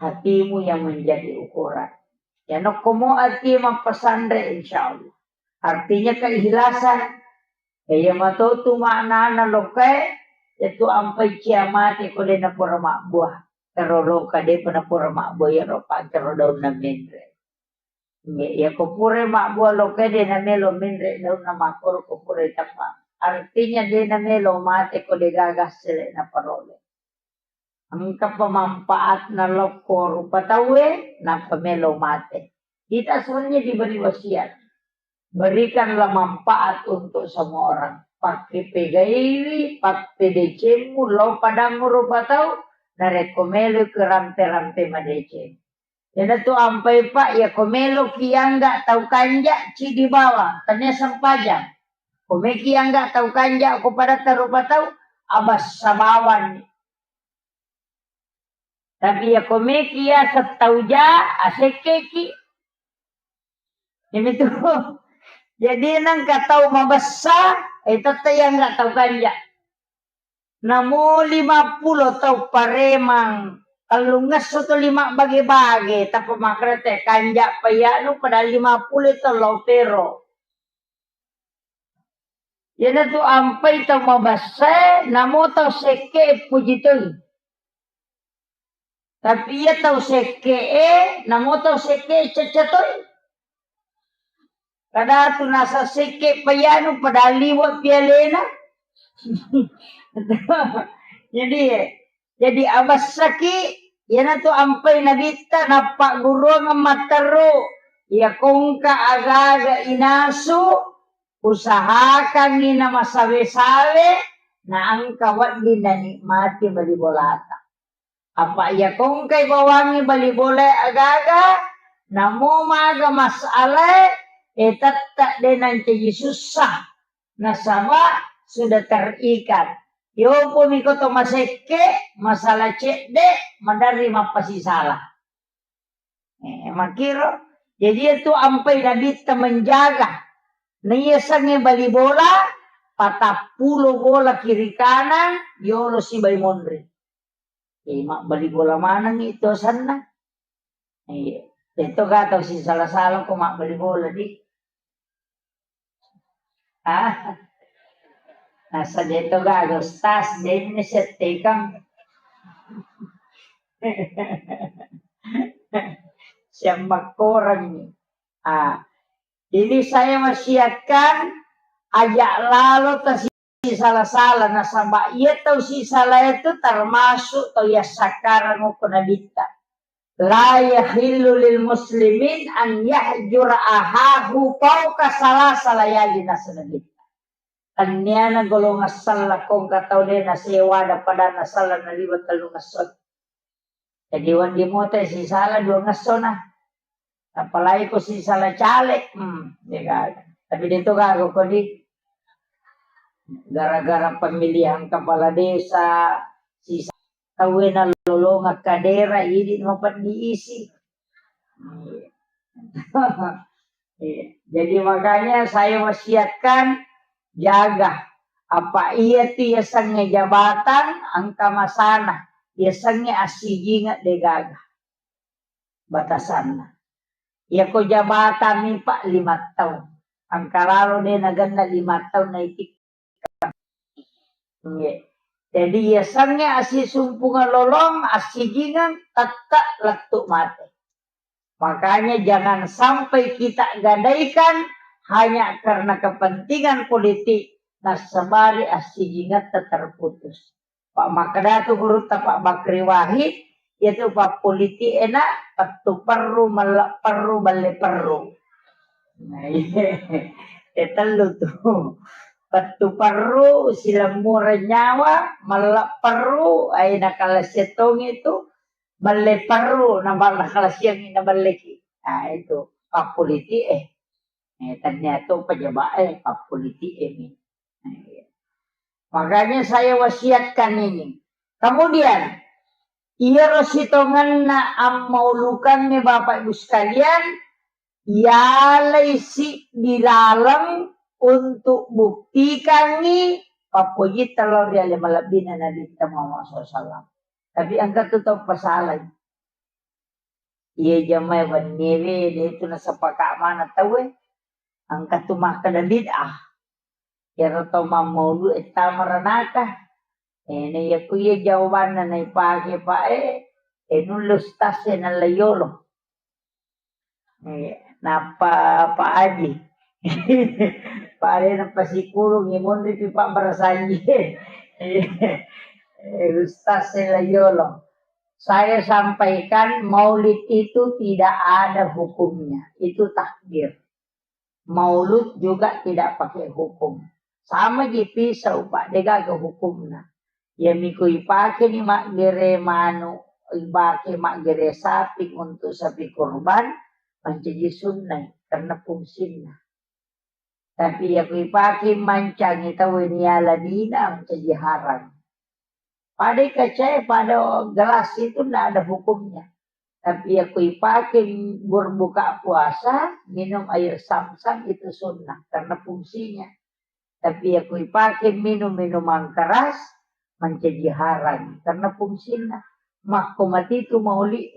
Hatimu yang menjadi ukuran. Ya nokkomo atie mappasanre, insya Allah. Artinya keikhlasan. Iya matotu maknana lokae, yatu ampai cia mate ko de napura mabbua. Karo loka depa napura mabbua, iyaro pakkero daunna menre. Iya, iya ko pura mabbua lokae de namelo menre daunna makkoro ko pura tappa. Artinya de namelo mate ko de gaga sele naparole. Engka pemanfaatna lokko rupa tauwe, nappa melo mate. Kita sebenarnya diberi wasiat. Berikanlah manfaat untuk semua orang. Pakke pegaiwi, pappedecemmu, lo padammu rupa tau, narekko melo ke rampe-rampe madeceng. Iyanatu ampai, Pak, iya ko meloki angga tau kanja, cidi bawang, tania sempajang. Ko meki angga tau kanja, ko padatta rupa tau, abassa bawang. Tapi iya ko meki ya settau ja, asekkeki. Ini tuh. Jadi nengka tau mabessa, eh, tette iya angga tau kanja. Namo lima pulo tau paremang, tellungesso tuli mabbage-bage, tappa makkeda te kanja payanu padahal lima pulo tau lao pero. Iyanatu ampai tau mabessae, namo tau sekke puji toi. Tapi iya tau sekke'e, namo tau sekke'e cacca toi. Kadatu nasa sekke payanu padahal liwe pialena. Jadi, jadi abessaki, iyanatu ampai nabitta nappagguruang matteru, iya kongka agaga inasu, usahakangngi namasawe-sawe, naengka wedding nanikmati bali bolata. Apa iya kongkai bawangngi bali bolae agaga, namo maga masalae, eh, tette de nancaji sussa. Nasaba sudah terikat. Yopo miko to masekke, masalah cedde, maderri mappasisala. Eh, makkiro. Jadi itu ampai nabitta menjaga. Naiyasengnge bali bola, patappulo bola kiri kanan, yolo sibawa monri. Eh, mabbali bola maneng itu asenna. Iya. Itu ga tau sisala-sala ko mabbali bola di. Ah. Nasa deto gaga ustaz, denne settekang. Siammakkoreng. Ah. Ini saya wasiatkan, ajak lalo tasi sisala-sala, nasaba iya tau sisala itu termasuk tau yassakkarang okko nabitta. La yahillu lil muslimin an yahjura ahahu fauqa salasa layali, nasaba nabitta. Tenniana golongan sella ko engka tau de nasewa ada pada nasella naliwa tellung esso. Jadi wedding mutai sisala dua ngessona. Apalagi ko sisala caleg, hmm, de gaga. Tapi de to gaga ko di gara-gara pemilihan kepala desa, sisala tauwe nalolongeng kadera, idi mapeddi isi. Iya. Jadi makanya saya wasiatkan, jaga. Apa iya tu yasengnge jabatan, engka masana. Yasengnge assijingeng de gaga batasanna. Iya ko jabatan mi, Pak, lima tahun. Engka lalo de nagenna lima tahun naiti. Iya. Jadi yasengnge assisumpungeng lolong, assijingeng, tette lettu mate. Makanya jangan sampai kita gadaikan hanya karena kepentingan politik, nasabari assijingetta terputus. Pak makkeda tu gurutta Pak Bakri Wahid, yaitu pappolitik ena pettu perru, melle perru, belle perru. Nah, iya. E tellu tu. Pettu perru, silemmureng nyawa, melle perru, ai nakalasiang tongi tu, belle perru, nabal-, nakalasiangi nabelleki. Nah, itu pappolitik e. Eh, ternyata pejabat e pappolitik e mi. Nah, iya. Makanya saya wasiatkan ini. Kemudian, iyaro sitongenna ammaulukangnge, Bapak Ibu sekalian, yalai siddi laleng untuk buktikangngi pappojitta lao ri ale malebbina Nabitta Muhammad sallallahu alaihi wasallam. Tapi engka tu tau pasalai. Iya jamae wenniewe, de tu nasepaka maneng tauwe. Engka tu makkeda bid'ah. Iyaro tau mammaulu e tama ranaka. Eh, na iya ku iya jawabanna naipake, Pak, eh, eh, nulle ustaz e nalla yolo. Eh, nappa Pak Haji. Pak Haji nappa sikurung, eh, monri pi Pak Barasanji. Eh, ustaz e la yolo. Saya sampaikan, maulid itu tidak ada hukumnya. Itu takbir. Maulud juga tidak pakai hukum. Sama ji pisau, Pak, de gaga hukumna. Iya mi ko ipake ni maggere manu, ipake maggere sapi untuk sapi kurban, mancaji sunnai karena fungsinna. Tapi iya ko ipake mancangi tau ni aladina, mancaji haram. Pada kaca e, pada gelas itu ndak ada hukumnya. Tapi iya ko ipake berbuka puasa, minum air zam-zam itu sunnah karena fungsinya. Tapi iya ko ipake minum minuman keras, mancaji haram karena fungsinna. Makko mati tu mauli,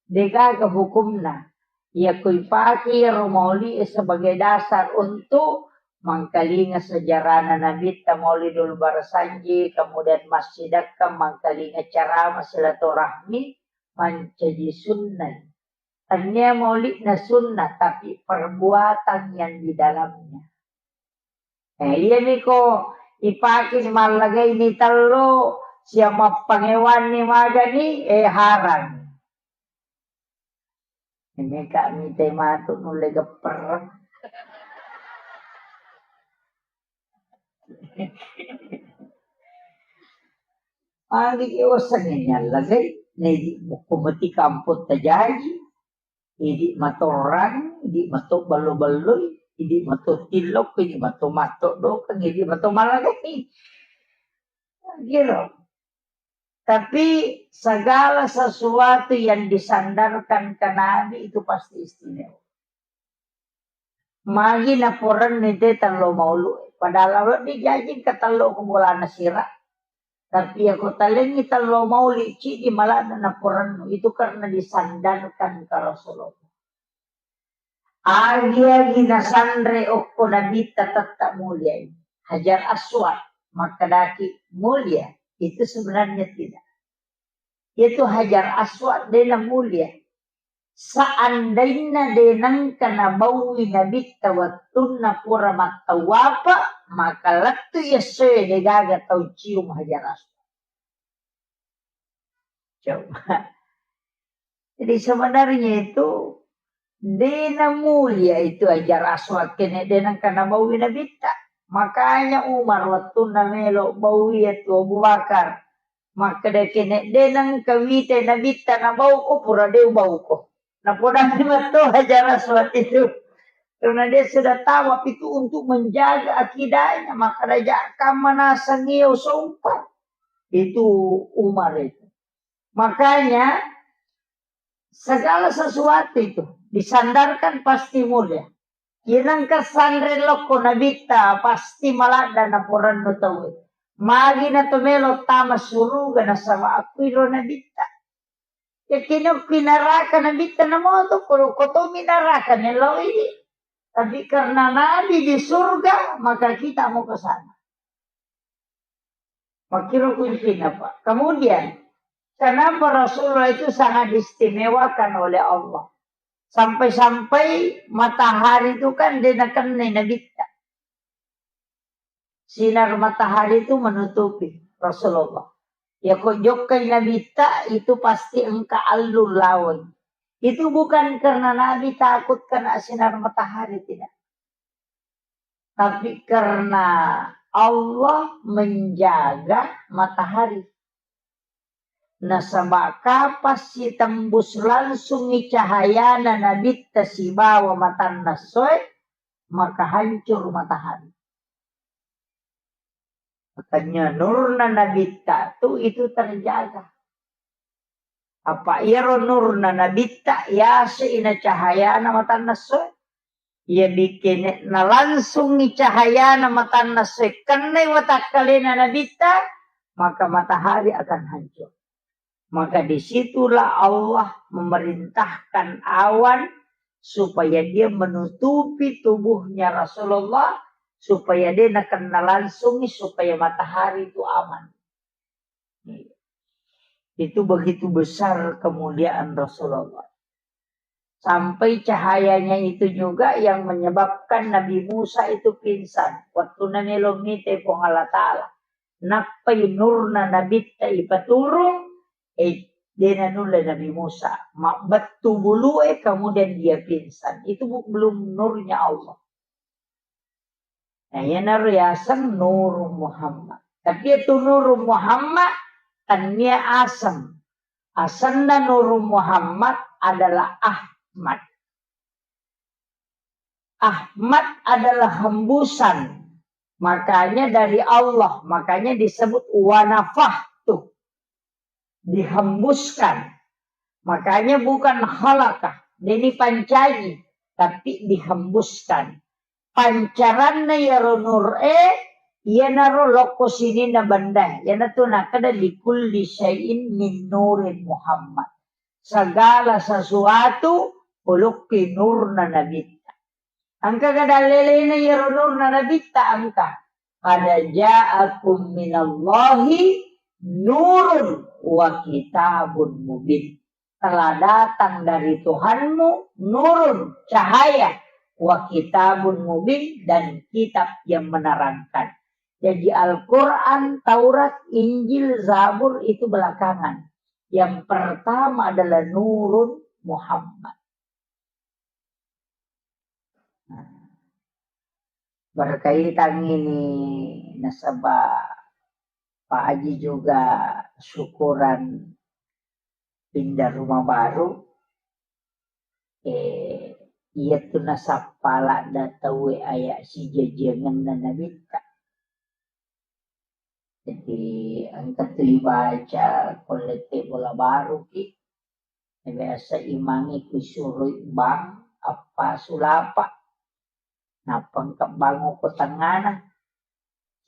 de gaga hukumna. Iya ko ipake iyaro mauli sebagai dasar untuk mangkalinga sejarahna Nabitta, Maulidul Barasanji, kemudian massidakka mangkalinga ceramah silaturahmi, mancaji sunnah. Tania maulidna sunnah, tapi perbuatan yang di dalamnya. Eh, iya mi ko ipake mallagai ni tello, sia mappangewanni magani, eh, haram. Ini kak mitai matu nulle gepper. Agi ke oseng ini allagai, nedi bukku mati kampung tajaji, idi matorang, idi mato ballo-balloi, idi mato tillok, idi mato mato dokeng, idi mato malagai. Giro. Tapi segala sesuatu yang disandarkan ke Nabi itu pasti istimewa. Magi naporenni te tello maulu. Padahal wedding jaji engka tello ko bolana sira. Tapi iya ko talengngi tello mauli, cidi malana naporennu. Itu karena disandarkan ke Rasulullah. Agi-agi nasanre okko Nabitta tette mulia ini. Hajar Aswad, makkedaki mulia. Itu sebenarnya tidak. Itu Hajar Aswad de na mulia. Seandainna de nengka nabaui Nabitta wettunna pura mattawapa, maka lettu essoe degaga tau cium Hajar Aswad. Coba. Jadi sebenarnya itu dena mulia itu Hajar Aswad kene dena kana baui Nabitta. Makanya Umar wettunna melo baui itu Abu Bakar. Makkeda kene dena kawite Nabitta na bauko pura de bauko. Napodani matto Hajar Aswad itu. Karena dia sudah tahu apa itu untuk menjaga akidahnya, maka raja kamma naseng iya usompa. Itu Umar itu. Makanya segala sesuatu itu disandarkan pasti mulia. Yenengka sanre lokko Nabitta pasti maladda naporannu tauwe. Magi na to melo tama suruga nasaba akkuiro Nabitta. Yakkini okki naraka Nabitta namoto, ko, ko tomi naraka mellau idi. Tapi karena Nabi di surga, maka kita mau ke sana. Makkiro kuncinya, Pak. Kemudian, kenapa Rasulullah itu sangat diistimewakan oleh Allah? Sampai-sampai matahari itu kan dia nakennai Nabitta. Sinar matahari itu menutupi Rasulullah. Ya kok jokkai Nabitta itu pasti engka allun laweng. Itu bukan karena Nabi takut kena sinar matahari, tidak. Tapi karena Allah menjaga matahari. Nasaba kapang sitembus langsungngi cahayana Nabitta sibawa matanna essoe, maka hancur matahari. Makanya nurna Nabitta tu itu terjaga. Apa iyaro nurna Nabitta yase ina cahayana matanna essoe? Iya bikkene nalangsungngi cahayana matanna sekennai watakkalena Nabitta, maka matahari akan hancur. Maka disitulah Allah memerintahkan awan supaya dia menutupi tubuhnya Rasulullah, supaya dia nakena langsungi, supaya matahari itu aman. Itu begitu besar kemuliaan Rasulullah. Sampai cahayanya itu juga yang menyebabkan Nabi Musa itu pingsan. Waktu namelo mite Puang Allah Ta'ala. Nappai nurna Nabitta ipaturung, eh, dena nulle Nabi Musa. Mabbettu bulue, kemudian dia pingsan. Itu bu-, belum nurnya Allah. Nah, iyanaro yaseng Nurun Muhammad. Tapi itu Nurun Muhammad, tania aseng. Asenna Nurun Muhammad adalah Ahmad. Ahmad adalah hembusan. Makanya dari Allah, makanya disebut wa nafakhtu. Dihembuskan. Makanya bukan khalaqah, de nipancaji, tapi dihembuskan. Pancaranna iyaro nur e, iyanaro lokko sininna benda. Iyanatu nakkeda likulli syai'in min nurin Muhammad. Segala sesuatu ulukki nurna Nabitta. Engka ga dallelena iyaro nurna Nabitta? Engka. Qad ja'akum minallahi nurun wa kitabun mubin. Telah datang dari Tuhanmu nurun, cahaya, wa kitabun mubin, dan kitab yang menerangkan. Jadi Al-Quran, Taurat, Injil, Zabur itu belakangan. Yang pertama adalah Nurun Muhammad. Nah, berkaitan ini nasaba Pak Haji juga syukuran pindah rumah baru. Eh, iya tu nasappa ladda tauwe aya sijajiangenna Nabitta. Jadi engka tu ibaca ko lette bola baru ki. Biasa imangi kusuroi bang appasu lapa. Nappa engka bang ko tengngana.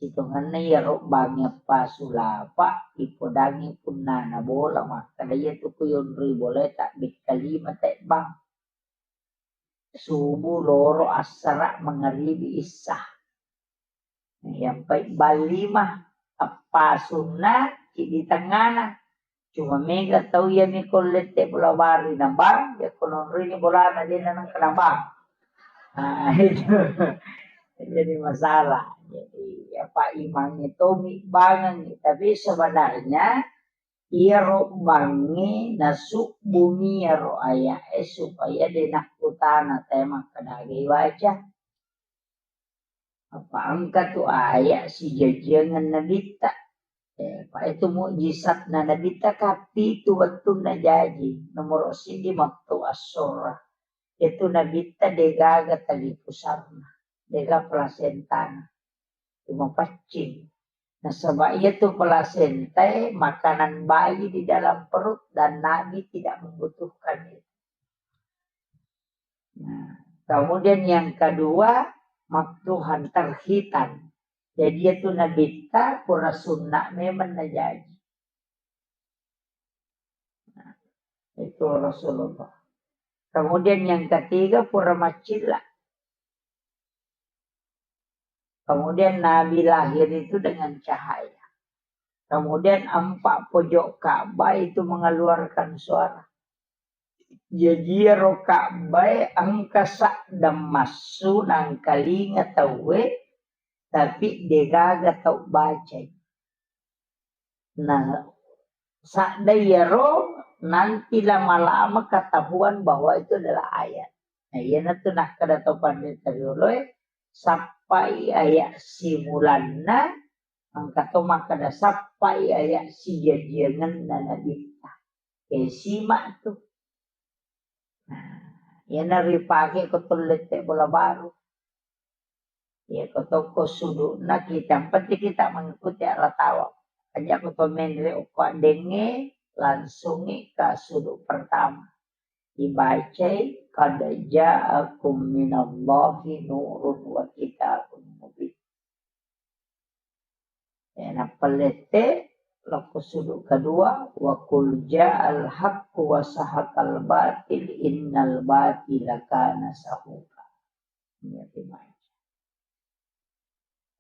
Sitongenna iyaro bang appasu lapa, ipodangi punnana bola, makkeda iya tu ku yonroi bola tabbe kalima te bang. Subuh, loro, assara, mangaribi, issa. Yang baik ballima, appasunna, cidi tengngana. Cuma mega tau iya mi ko lette bola baru na bang, ya ko nonroi ni bolana de na nengka na bang. Nah, itu. Jadi masalah. Jadi apa, imangnge tomi bangengngi. Tapi sebenarnya iyaro bangnge nasubbumi iyaro aya'e supaya de' nakkutana te makkeda aga ibaca. Apa engka tu aya' sijajiangeng nabitta. Eh, pa itu mukjizatna nabitta kappitu wettunna jaji. Nomoro' siddi maqtu' as-surrah. Itu nabitta de'gaga tali pusarna, de'ga plasentana. Cuma paccing. Nasaba' iya tu plasentae makanan bayi di dalam perut dan Nabi tidak membutuhkan itu. Nah, kemudian yang kedua, maqtu'an, terhitan. Jadi itu nabitta pura sunna memang najaji. Nah, itu Rasulullah. Kemudian yang ketiga, pura maccilla. Kemudian Nabi lahir itu dengan cahaya. Kemudian empat pojok Ka'bah itu mengeluarkan suara. Jaji iyaro Ka'bah engka sadda massu nangkalinga tauwe, tapi de'gaga tau bacai. Nah, sadda iyaro nanti lama-lama ketahuan bahwa itu adalah ayat. Nah, iyanatu nakkeda to panrita rioloe, sappai ayat simulanna, engka to makkeda sappai ayat sijajiangenna nabitta. Eh, simak tu. Nah, iyana ripake ko to lette bola baru. Iya, ko tokko sudu'na kita, yang penting kita mengikuti arah tawa. Aja ko to menre okko addengnge, langsungi ke sudut pertama. Dibacai, "Qad ja'akum minallahi nurun wa kitabun mubin." Eh, nappa lette, lokko sudut kedua, "Wa qul ja'al haqqu wa sahaqal batil innal batila kana sahuqa." Iya, dibaca.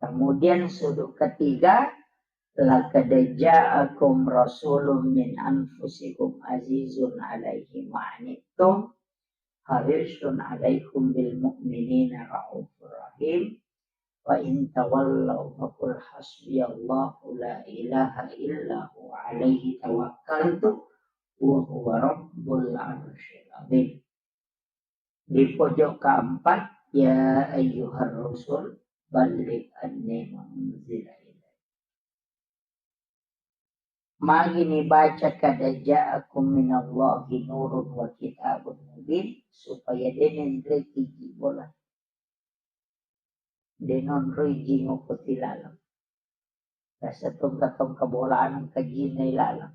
Kemudian sudut ketiga, "Laqad ja'akum rasulun min anfusikum azizun alaihi ma anittum, harisun alaikum bil mu'minina raufur rahim. Wa in tawallaw faqul hasbiyallahu la ilaha illa huwa alaihi tawakkaltu wa huwa rabbul arsyil azim." Di pojok keempat, "Ya ayyuhar rusul, balligh anni ma unzila ilaik." Magi nibaca, "Qad ja'akum minallahi nurun wa kitabun mubin", supaya de' nenre tiji bola. De' nonroi jingo ko tilaleng. Rasa tongka-tongka bolana engka jinna ilaleng.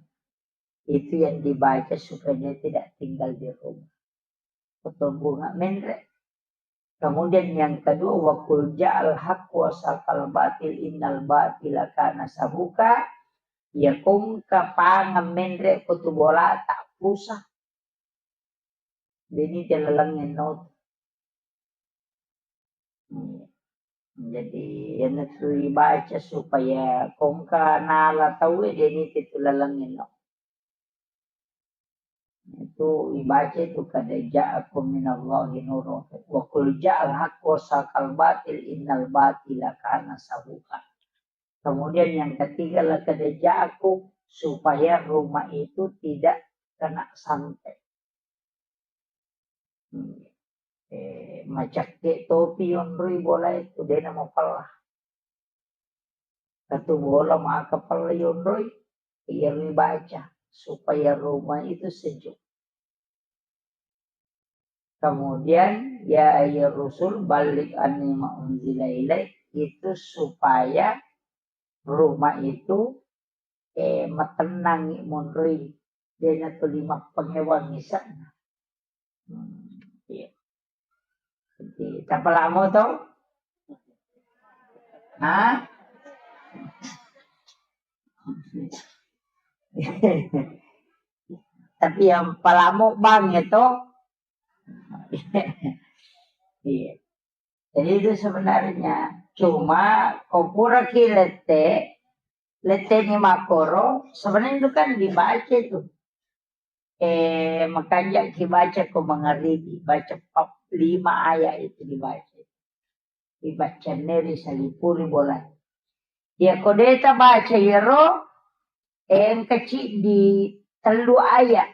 Itu yang dibaca supaya dia tidak tinggal di rumah. Ko to bunga menre. Kemudian yang kedua, "Wa qul ja'al haqqu wa sahaqal batil innal batila kana sahuqa." Ya kongka pangeng menre ko tu bolata pusa. Deni te laleng enno. Hmm. Jadi, iyanatu ibaca supaya kongka nala tauwe, deni te tu laleng enno. Itu ibaca itu, "Qad ja'akum minallahi nurun wa qul ja'al haqqu wa sahaqal batil innal batila kana sahuqa." Kemudian yang ketiga, "Laqad ja'akum", supaya rumah itu tidak kena santet. Hmm. Eh, macakke topi yonroi bola itu, dena mapella. Satu bola maka pella yonroi, iya ribaca supaya rumah itu sejuk. Kemudian, "Ya ayyuhar rusul, balligh anni ma unzila ilaik", itu supaya rumah itu, eh, matenangi monroi, dena tuli mappangewang isa'na. Hmm, iya. Jadi, tapalamo to? Hah? Tapi yang palamo bang itu. Iya. Jadi itu sebenarnya cuma ko pura ki lette, lette ni makoro, sebenarnya itu kan dibaca itu. Eh, makanja ki baca ko mangaribi, baca pap-, lima ayat itu dibaca. Ibaccanne ri salipuri bola. Iyako de' tabaca iyaro, engka ciddi tellu ayat.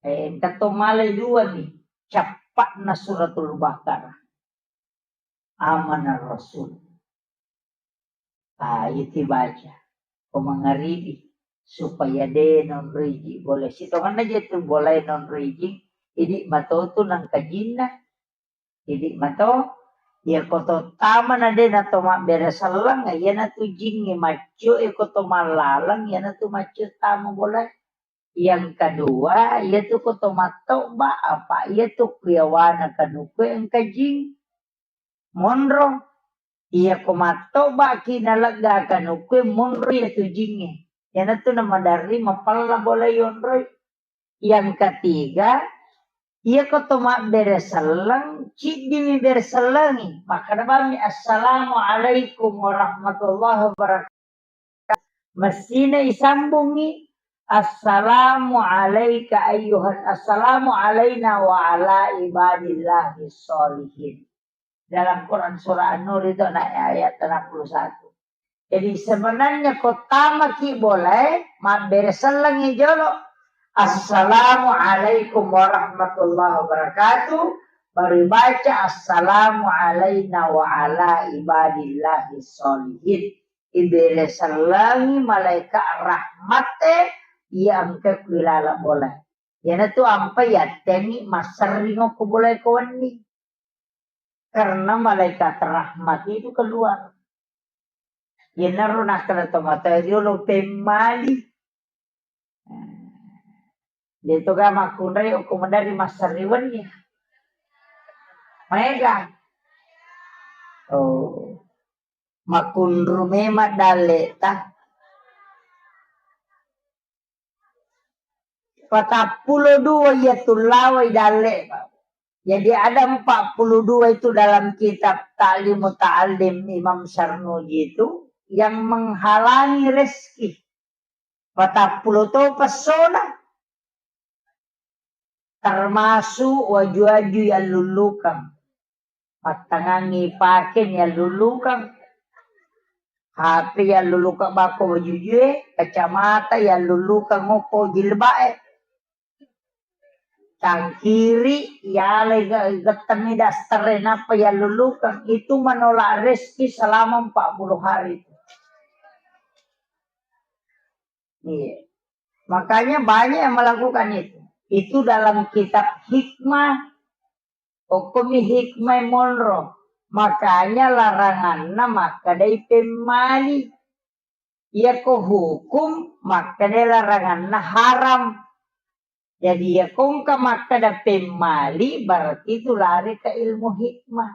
Engka to male dua mi. Cappa'na Suratul Baqarah. Amana Rasul. Ah, itu baca. Ko mangaribi. Supaya de' nonroi ji bola. Sitonganna je tu bola nonroi ji. Idi' mato tu nangka jinna. Idi' mato, iya ko to tama na de' na to mabbere selleng, iyana tu jingnge maccio, iya ko to mallaleng, iyana tu maccio tama bola. Yang kedua, iya tu ko to mattoba, apa iya tu kuyawana kanuku engka jing. Monro, iya ko mattoba ki nalegga kanuku monro iya tu jingnge. Iyana tu na maderri mapella bola yonroi. Yang ketiga, iya ko to mabbere selleng, ciddimi bere sellengi. Makkeda bammi, "Assalamualaikum warahmatullahi wabarakatuh." Messina isambungi, "Assalamu alaika ayyuhan, assalamu alaina wa ala ibadillahi sholihin." Dalam Quran surah An-Nur itu na ayat enam puluh satu. Jadi sebenarnya ko tamaki bolae, mabbere sellengi jolo, "Assalamualaikum warahmatullahi wabarakatuh." Baru baca, "Assalamu alaina wa ala ibadillahi sholihin." Ibere sellengi malaika rahmate iya engka kuilala bolae. Iyana tu ampa yattengi masserring okko bolae ko wenni. Karena malaikat rahmat itu keluar. Iyanaro nakkeda tomatoa riolo pemmali. De' toga makkunrai okko maderri masserri wenni. Maega. Oh. Makkunru memang dalle'ta. Patappulo dua iya tullawai dalle'. Jadi ada empat puluh dua itu dalam kitab Ta'lim Muta'allim Imam Sarnuji itu yang menghalangi rezeki. Patappulo to pessona. Termasuk waju-waju yallullukang. Pattangangngi paken yallullukang. H P yallullukang bako wajujue, kacamata yallullukang okko jilbae. Cangkiri, yalai ge-, gettemmi daster e, nappa yallullukang. Itu menolak rezeki selama empat puluh hari itu. Iya. Makanya banyak yang melakukan itu. Itu dalam kitab hikmah, okkomi hikmah monro. Makanya laranganna makkedai pemmali. Iyako hukum, makkedai laranganna haram. Jadi, iyako engka makkeda pemmali, berarti itu lari ke ilmu hikmah.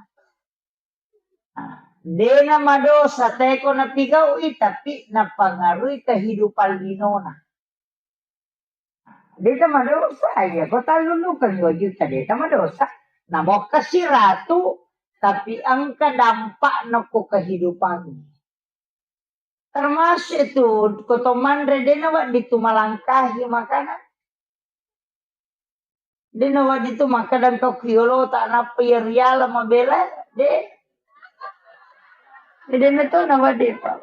Nah, de' namadosa teko napigau'i, tapi napangaruhi kehidupan linona. De' tamadosa, iya, ko tallullukeng dua juta, de' tamadosa. Namokkasi ratu, tapi engka dampakna ko kehidupan. Termasuk itu, ko to manre, de' nawedding tu malangkahi makanan. De' nawedding tu makkeda engka ku yolota nappa iya riala mabela, de'. De' na to nawedding, Pak.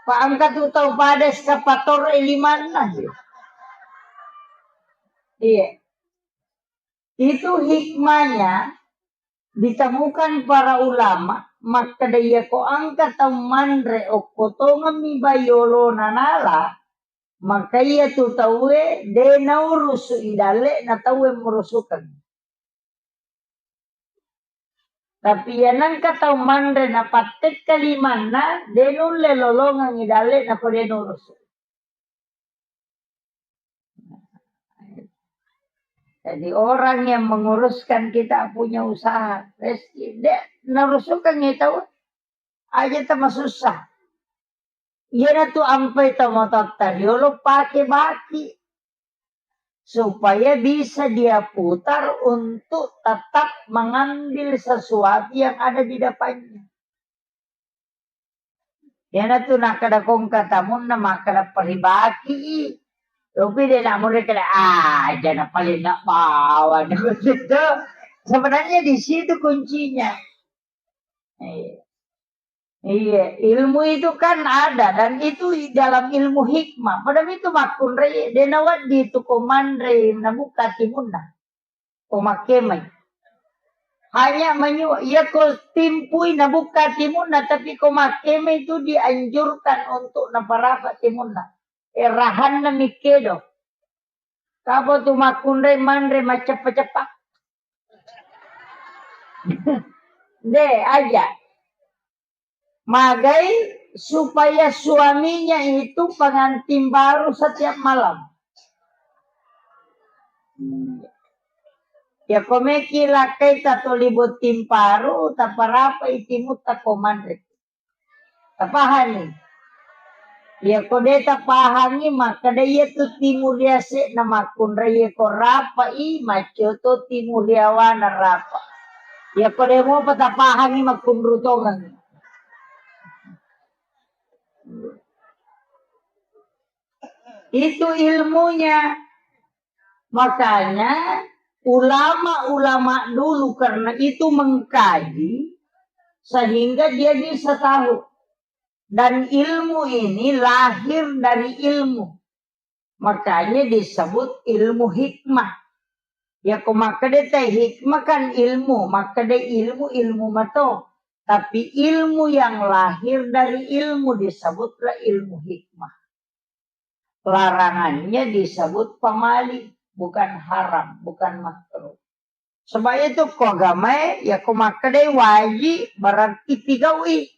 Pak, engka tu tau pada eskapator e limanna. Iya. Itu hikmahnya ditemukan para ulama, makkeda iyako engka tau manre okko tongemmi bai yolona nala, maka iya tu tauwe de' naurusu i dalle'na tauwe murusukeng. Tapi iya nengka tau manre napattekka limanna, de' nulle lolongeng i dalle'na ko de' nurusu. Jadi orang yang menguruskan kita punya usaha, rezeki, de' narusukeng i tau, aja tamasussa. Iyanatu ampai tomatoatta riolo pake baki supaya bisa dia putar untuk tetap mengambil sesuatu yang ada di depannya. Iyanatu nakkeda kongka tamunna makkeda paribaki i. Tapi de' namure keda, "Ah, aja na paling nak bawa." Sebenarnya di situ kuncinya. Iya. Iya, ilmu itu kan ada dan itu dalam ilmu hikmah. Pada itu makkunrai, de' nawedding itu ko manre nabuka timunna. Ko makkemai. Hanya menyu, iya ko timpui nabuka timunna, tapi ko makkemai itu dianjurkan untuk naparapa timunna. Eh, rahanna mikkedo. Kapa tu makkunrai manre macceppa-ceppa. De', aja. Magai supaya suaminya itu pengantin baru setiap malam. Ya, ko meki lakkai tatoli botting paru, taparapai timutta ko manre. Tapahani? Iya ko de' tapahangi, makkeda iya tu timu riase'na makkunrai, iya ko rapai, maccoto timu riawana rapa. Iya ko de' mopa tapahangi, makkunru tongengi. Itu ilmunya. Makanya ulama-ulama dulu karena itu mengkaji sehingga dia bisa tahu. Dan ilmu ini lahir dari ilmu. Makanya disebut ilmu hikmah. Ya, ko makkeda te hikmah kan ilmu, makkeda ilmu, ilmu mato. Tapi ilmu yang lahir dari ilmu disebutlah ilmu hikmah. Larangannya disebut pamali, bukan haram, bukan makruh. Sebab itu ko agamae, ya ko makkedai wajib, berarti pigau'i.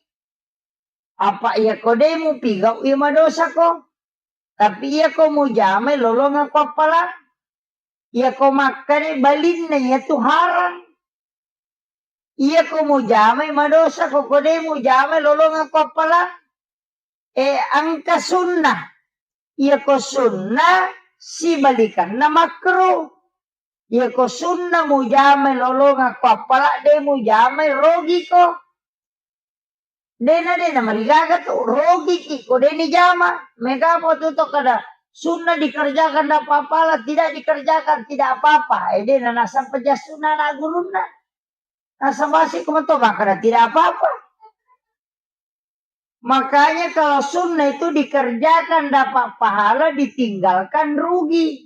Apa iya ko de' mupigau'i, madosa ko. Tapi iya ko mujamai lolongeng ko appalang. Iya ko makkeda balinna iya tu haram. Iya ko mujamai madosa ko, ko de' mujamai lolongeng ko appalang. Eh, engka sunnah. Iya ko sunnah sibalikanna makruh. Iya ko sunnah mujamai lolongeng ko appalang, de' mujamai rogi ko. De'na, de'na marigaga tu, rogiki ko de' nijama. Mega mo tu to kada sunnah dikerjakan dapat pahala, tidak dikerjakan tidak apa-apa. Eh, de'na nasang peja sunnah anak gurunna. Nasang basi ko mato makkeda tidak apa-apa. Makanya kalau sunnah itu dikerjakan dapat pahala, ditinggalkan rugi.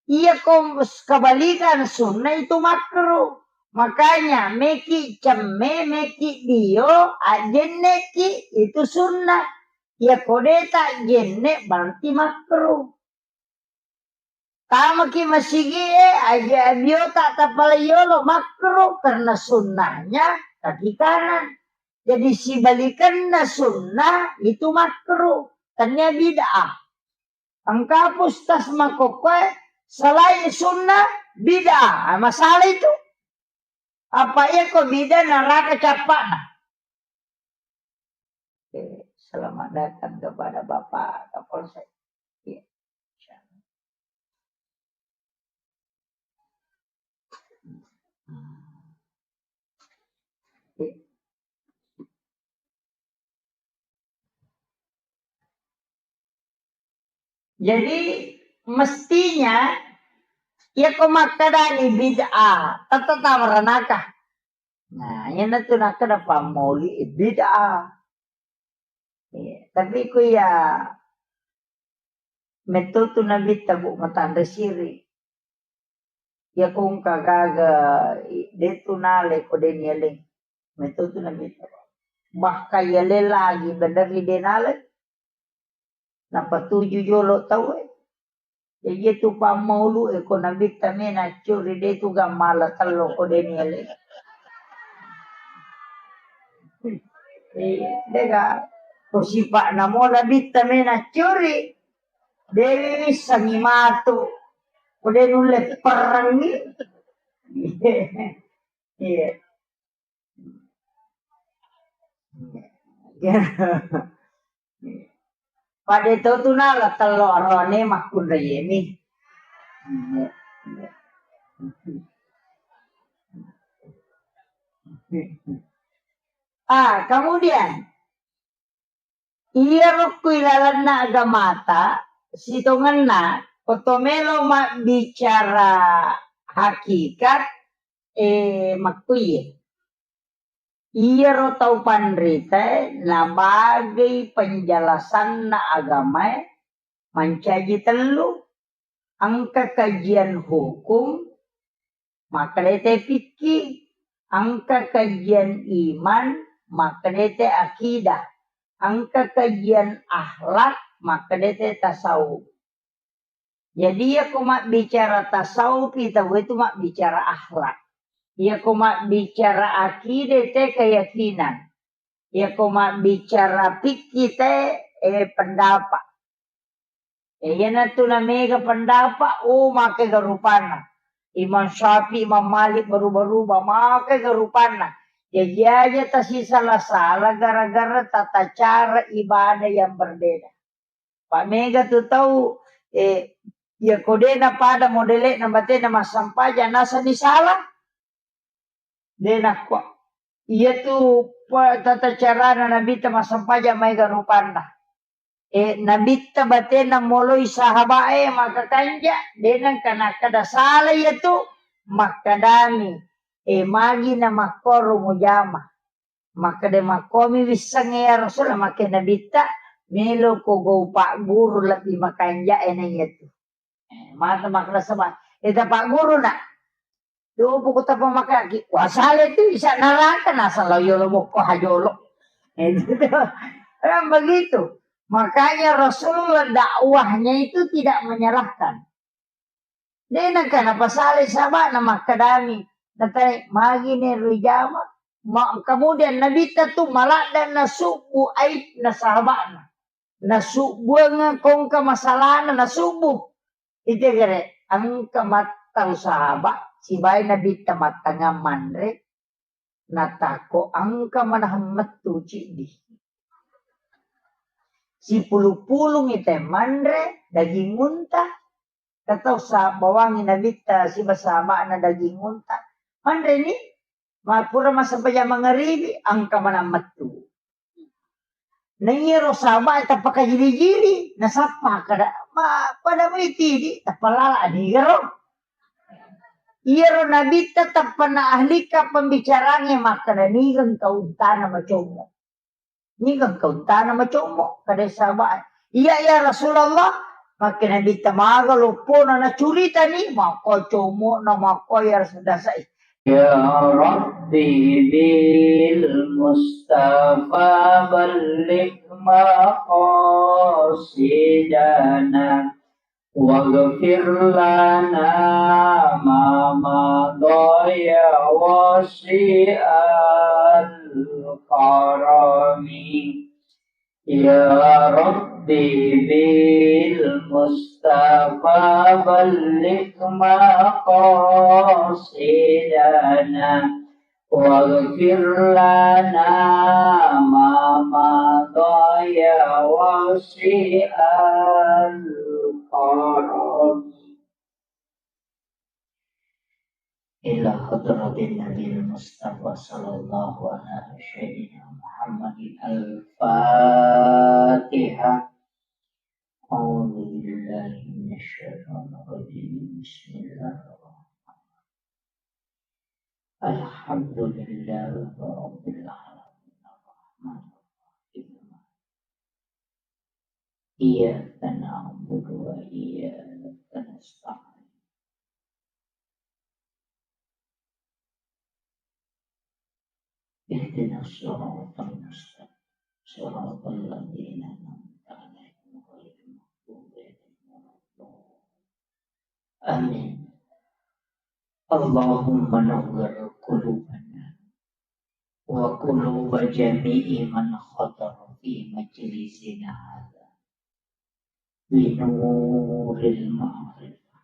Iya ko kebalikan sunnah itu makruh. Makanya meki cemme, meki dio, ajenneki itu sunnah. Iya ko de' ta jenne berarti makruh. Tamaki masigie, aja biota tapala yolo makruh karena sunnahnya kaki kanan. Jadi sibalikanna sunnah itu makruh, tania bid'ah. Engka pustas makkokkoe selain sunnah bid'ah. Ah, masalah itu. Apa iya ko bid'ah neraka cappa'na? Oke, selamat datang kepada Bapak Kapolsek. Iya. Jadi, mestinya, iya ko makkedani bid'ah, tette tama ranaka. Nah, iyanatu nakkeda pammauli bid'ah. Iya, tapi ku iya metto tu Nabitta, Bu, matanre siri. Iya ko engka gaga i-, de' tu nale ko de' nialeng. Metto tu Nabitta. Bahkan yale lagi bener ri de' nale. Napatuju jolo tauwe. Jaji tu pammaulu e ko Nabitta mena curi de' tu gammala tello ko de' nialeng. Eh, de' ga ko sipa'na mo Nabitta mena curi. De' wissengi matu. Ko de' nulle perangi. Iya. Pada to tu nala tello arone makkunraiemi. Ah, kemudian iyaro ku ilalenna agamata sitongenna, ko to melo mabbicara hakikat, eh, makkuiye. Iyaro tau panritae nabagei penjelasanna agamae mancaji tellu. Engka kajian hukum, makkeda te fikih. Engka kajian iman, makkeda te akidah. Engka kajian akhlak, makkeda te tasawuf. Jadi, iyako mabbicara tasawuf, tauwe tu mabbicara akhlak. Iyako mabbicara akidah, te keyakinan. Iyako mabbicara fikih, te, eh, pendapat. Eh, iyanatu namega pendapat, oh, makega rupanna. Imam Syafi'i, Imam Malik, berubah-rubah, makega rupanna. Jaji aja tasisala-sala gara-gara tata cara ibadah yang berbeda. Pa mega tu tau, eh, iyako de napada modele'na batena massempajang, nasani salah. De nakko. Iyatu pa-, tata carana Nabitta massempajang maega rupanna. Eh, Nabitta batena moloi sahaba'e makkakanja, de nengka nakkeda salah iyatu, makkedami, eh, magi namakkoro mujama. Makkeda makkomi wissengnge ya Rasul, makke Nabitta, meloko gau pagguru lebbi makanja'e na iyatu. Eh, mata makkeda saba, eh, tapagguru na. Dopo ku tapa makaki, wasale tu isa neraka, nasala yolo mokko hajolo. Eh, gitu. Kan begitu. Makanya Rasulullah dakwahnya itu tidak menyalahkan. De nengka napasale saba'na makkedami, natai, magi ne rijama? Ma-, kemudian Nabitta tu maladda nasubbu aibna sahaba'na. Nasubbuang kongka masalahna nasubbu. Itegere, engka mattau sahaba, sibawa Nabitta mattangnga manre, natakko engka manahang mettu ciddi. Sipulung-pulungi te manre daging unta, katau sa-, bawangi Nabitta siba sahaba'na daging unta. Manreni, ma-, pura massempajang mangaribi, engka manang mettu. Na iyaro sahaba'e tappa kajili-jili, nasappa kada, ma-, pada mai tidi, tappa lala anigaro. Iyaro Nabitta tappa na ahlika pembicaranya makkeda, "Niga engka untana macommo? Niga engka untana macommo?" Kada sahaba'e, "Iya, ya Rasulullah." Makke Nabitta maga loppona nacuritani, makko commo'na, makko ya Rasul dasai. يا رب بالمصطفى بلغ مقاصدنا واغفر لنا ما مضى يا واسع الكرم. يا رب بالمصطفى بلغ مقاصدنا واغفر لنا ما مضى يا واسع الكرم. إلى حضرة النبي المصطفى صلى الله على سيدنا محمد. الفاتحة. أعوذ بالله من الشيطان الرجيم. بسم الله الرحمن الرحيم. الحمد لله رب العالمين. الرحمن الرحيم. إياك نعبد وإياك نستعين. اهدنا الصراط المستقيم. صراط الذين أنعمت عليهم غير المغضوب عليهم ولا الضالين. آمين. اللهم نور قلوبنا وقلوب جميع من حضر في مجلسنا هذا بنور المعرفة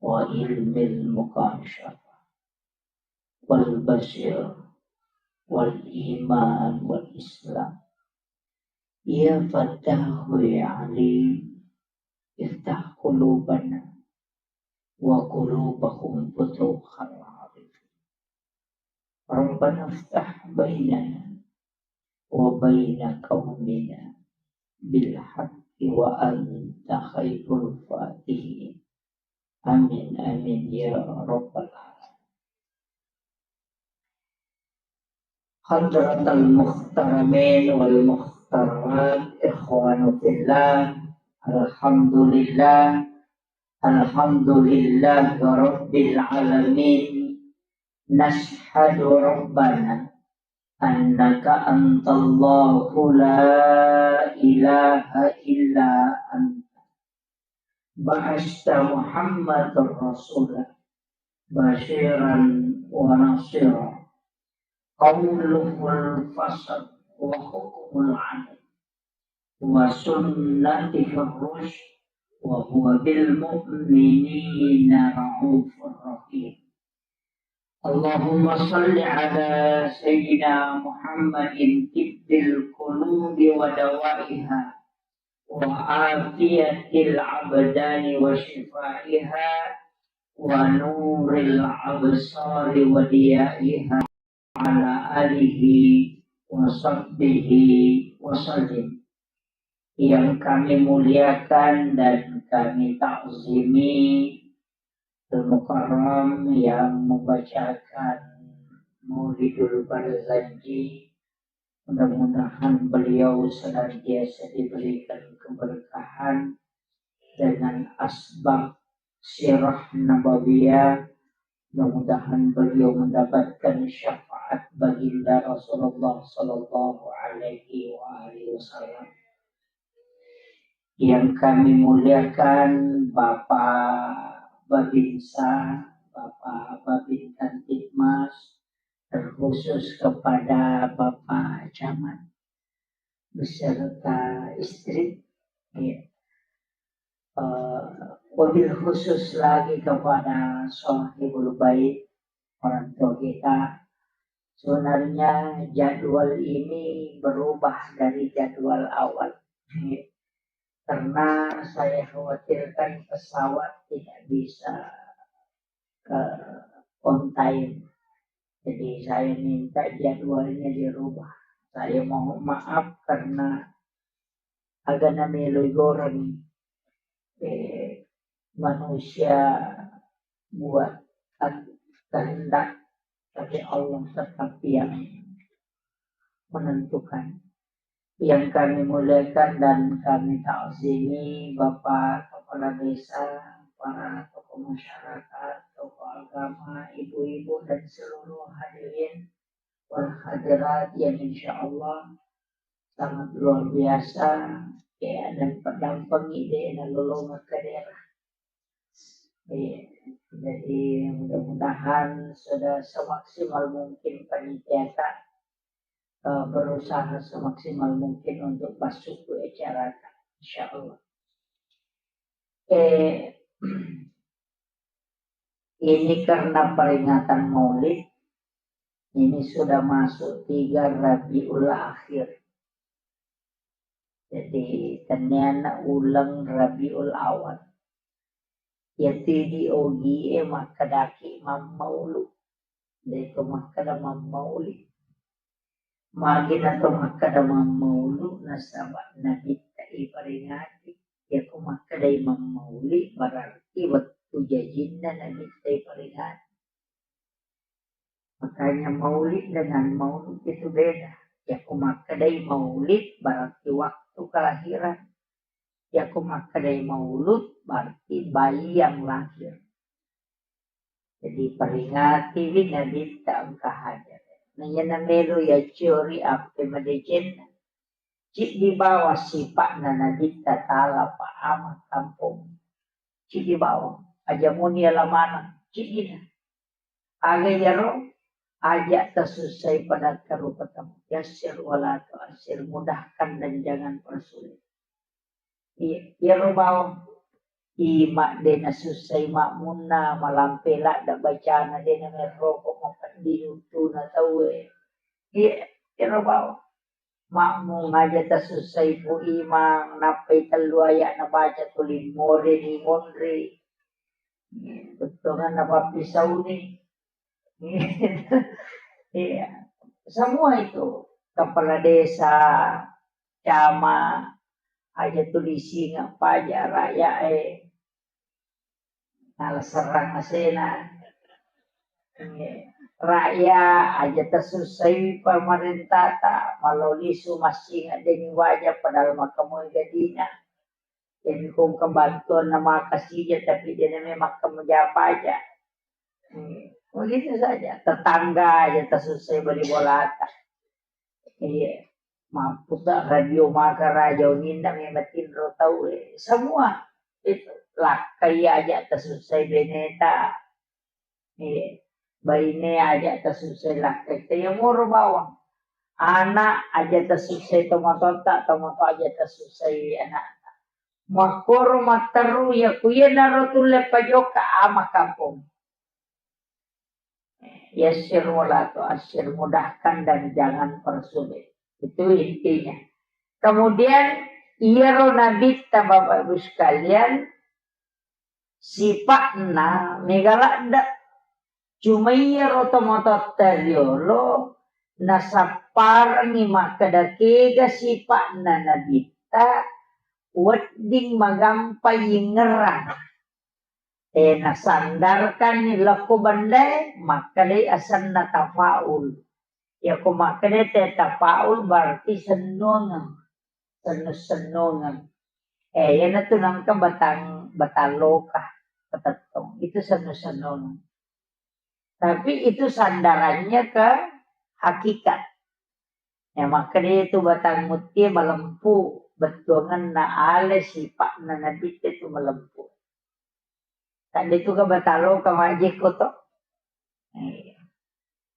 وعلم المكاشفة والبصيرة والإيمان والإسلام. يا فتاح يا عليم، افتح قلوبنا وقلوبهم فتوح العارفين. ربنا افتح بيننا وبين قومنا بالحق وأنت خير الفاتحين. آمين، آمين يا رب العالمين. Hadratal muhtaramin wal muhtaramat, ikhwanu fillah. Alhamdulillah. Alhamdulillah rabbil alamin. Nashhadu rabbana annaka antallahu la ilaha illa anta. Ba'asta Muhammadar Rasula basyiran wa nasira. Qauluhul fasl wa hukmul adl wa sunnatihir rusyd wa huwa bil mu'minina raufur rahim. Allahumma salli ala sayyidina Muhammadin tibbil qulubi wa dawaiha wa afiyatil abdani wa shifaiha wa nuril absari wa diyaiha, ala alihi wa sahbihi wa sallim. Yang kami muliakan dan kami takzimi Al-Mukarram yang membacakan Maulidul Barzanji. Mudah-mudahan beliau senantiasa diberikan keberkahan dengan asbab sirah nabawiyah. Mudah-mudahan beliau mendapatkan syafaat baginda Rasulullah sallallahu alaihi wa alihi wasallam. Yang kami muliakan Bapak Babinsa, Bapak Babin Kamtibmas, terkhusus kepada Bapak Camat beserta istri, ya. Eh, wabil khusus lagi kepada Sohibul Bait, orang tua kita. Sebenarnya jadwal ini berubah dari jadwal awal, ya. Karena saya khawatirkan pesawat tidak bisa ke on time. Jadi saya minta jadwalnya dirubah. Saya mohon maaf karena agana melo igoreng, eh, manusia buat kehendak, tapi Allah tetap yang menentukan. Yang kami muliakan dan kami takzimi Bapak Kepala Desa, para tokoh masyarakat, tokoh agama, ibu-ibu dan seluruh hadirin wal hadirat yang insya Allah sangat luar biasa, ya, dan pendamping ide dan lolongan ke daerah. Iya, jadi mudah-mudahan sudah semaksimal mungkin panitia ta, eh, berusaha semaksimal mungkin untuk masuk ke acara ta, insya Allah. Eh, ini karena peringatan Maulid, ini sudah masuk tiga Rabiul Akhir. Jadi, tennianna uleng Rabiul Awal. Iyatu idi ogie makkedaki mammaulu. De'to makkeda mammauli. Magi nato makkeda mammaulu, nasaba Nabitta iperingati. Iyako makkedai mammauli, berarti wettu jajinna Nabitta iperingati. Makanya maulid dengan maulud itu beda. Iyako makkedai maulid berarti waktu kelahiran. Iyako makkedai maulud berarti bayi yang lahir. Jadi peringatiwi Nabitta engka hajat. Naiya namelo yacciori appe madecenna. Ciddi bawang sipa'na Nabitta tala pa ama kampong. Ciddi bawang. Aja muni ala maneng. Ciddina. Aga iyaro, aja tasussai pada karupa tau. Yassir wala tu'assir, mudahkan dan jangan persulit. Iya, iyaro bawang. Ima de nasussai makmunna, malampe ladda bacana, de namerroko mapeddi untuna tauwe. Iya, iyaro bawang. Makmung aja tasussai Pu Imang, nappai tellu ayat nabaca tuli more ni monri. Bettuanganna pappisauni. Iya. Semua itu, kepala desa, camat, aja tuli singa paja rakyat, eh. Nala serrang asena. Iya. rakyat, aja tasussai pamarentata, malao lisu massing addeni waja padahal makkamoi gadina. Jadi kongka bantuan na makasija tapi de name makkamoja paja. Hmm, begitu saja. Tetangga aja tasussai bali bolata. Iya. Mampusa radio maka raja uninna memang tinro tau, eh, semua itu. Lakkai aja tasussai beneta. Iya. Baine aja tasussai lakkai. Iya moro bawang. Anak aja tasussai tomatoatta, tomatoa aja tasussai anakta. Makkoro matteru ya kuya naro tulle pajokka ama kampung. Yassir wala tu'assir, mudahkan dan jangan persulit. Itu intinya. Kemudian, iyaro nabitta, Bapak Ibu sekalian, sipa'na mega ladde. Cuma iyaro tomatoatta riolo nasapparengngi makkeda kega sipa'na nabitta, wedding magampa yingngerang. Eh, nasandarkanni lokko bendae, makkedai asenna tafaul. Yako makkedai te tafaul berarti sennongeng, sennu-sennongeng. Eh, iyanatu nengka batang, batang loka, ketettong. Itu sennu-sennongeng. Tapi itu sandarannya ke hakikat. Ya, makkedai itu batang mutie malempu, bettuangenna ale sipa'na nabitte tu malempu. Tadi tu ka batang loka majjekko to. Iya.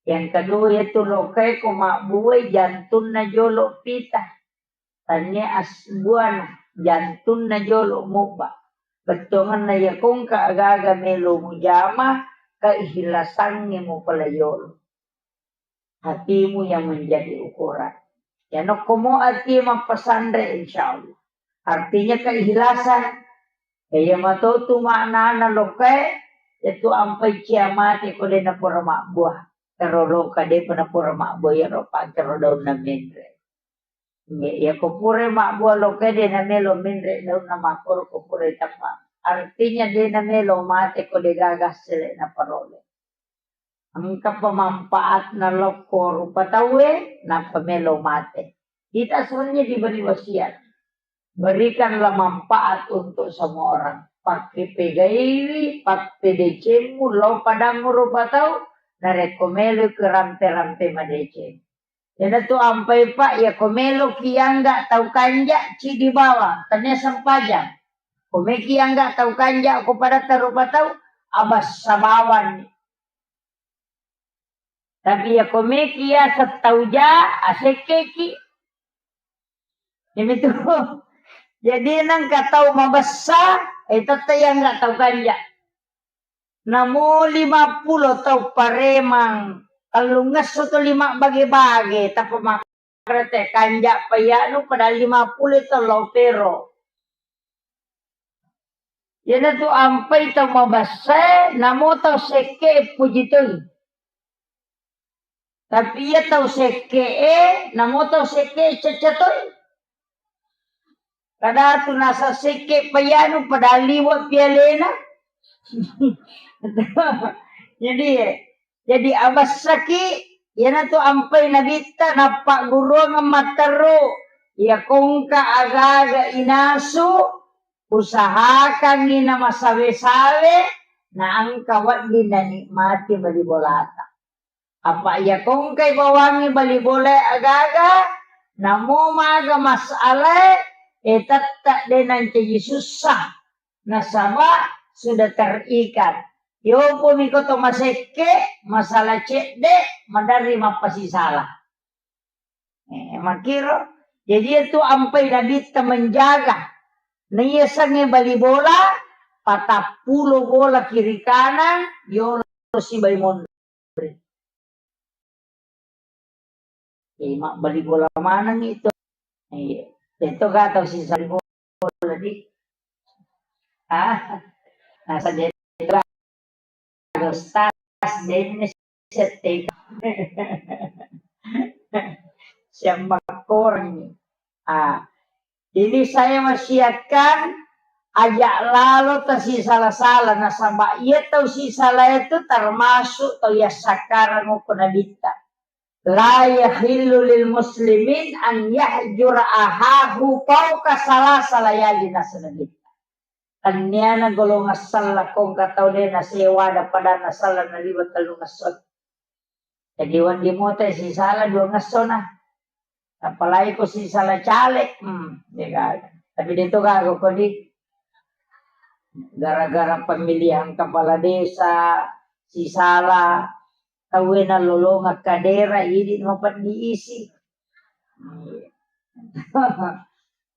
Yang kedua itu lokae ko mabbuai jantunna jolo pita. Tania as-, buana jantunna jolo mubba. Bettuangenna ya kongka agaga melo mujama, keikhlasangnge mupala yolo. Hatimu yang menjadi ukuran. Ya nokkomo ati mappasanre, insya Allah. Artinya keikhlasan. Iya matotu maknana lokae, itu ampai cia mate ko de napura mabbua. Karo loka de pa napura mabbua, iyaro pancaro daunna menre. Iya, iya ko pura mabbua lokae de namelo menre daunna makkoro ko pura tappa. Artinya de namelo mate ko de gaga sele naparole. Engkapa manfaatna lokko rupa tauwe, nappa melo mate. Kita sebenarnya diberi wasiat. Berikanlah manfaat untuk semua orang. Pakke pegaiwi, pappedecemmu, lao padangngu rupa tau, narekko melo ke rampe-rampe madeceng. Iyanatu ampai, Pak, iya ko meloki angga tau kanja, cidi bawang, tania sempajang. Ko meki angga tau kanja, ko padatta rupa tau, abassa bawanni. Tapi iya ko meki yaseng tau ja, asekkeki. Iyamitu. Jadi nengka tau mabessa, eh, tette iya angga tau kanja. Namo lima pulo tau paremang, tellungesso to lima bage-bage, tappa makkeda te kanja payanu padahal lima pulo to lao pero. Iyanatu ampai tau mabessae, namo tau sekke puji toi. Tapi iya tau sekke'e, namo tau sekke'e cacca toi. Kadatu nasa sekke payanu padahal liwe pialena. Jadi, jadi abessaki, iyanatu ampai nabitta nappagguruang matteru, iya kongka agaga inasu, usahakangngi namasawe-sawe, naengka wedding nanikmati bali bolata. Apa iya kongkai bawangngi bali bolae agaga, namo maga masalae, eh, tette de nancaji sussa. Nasaba sudah terikat. Yopo miko to masekke, masala cedde, maderri mappasisala. Eh, makkiro, jadi itu ampai nabitta menjaga. Naiyasengnge bali bola, patappulo bola kiri kanan, yolo sibai monri. Eh, mabbali bola maneng itu. Iya. Itu kata sisa bola di. Ah, nasa jadi Ustaz, denne setteka. Siammakkoreng. Ah, ini saya wasiatkan Aja' lalo tasisala-sala, nasaba' iya tau sisala itu termasuk tau yassakkarang okko Nabitta. La yahillu lil muslimin an yahjura ahahu fauqa salasa layali, nasaba' Nabitta. Tenniana golongan sella ko engka tau de' nasewa ada padanna sella naliwa tellungesso. Jadi wedding mutai sisala duangessona. Apalagi ko sisala caleg, hmm, de' gaga. Tapi de' to gaga ko di gara-gara pemilihan kepala desa, sisala, tauwe nalolongeng kadera, idi' mapeddi isi. Iya.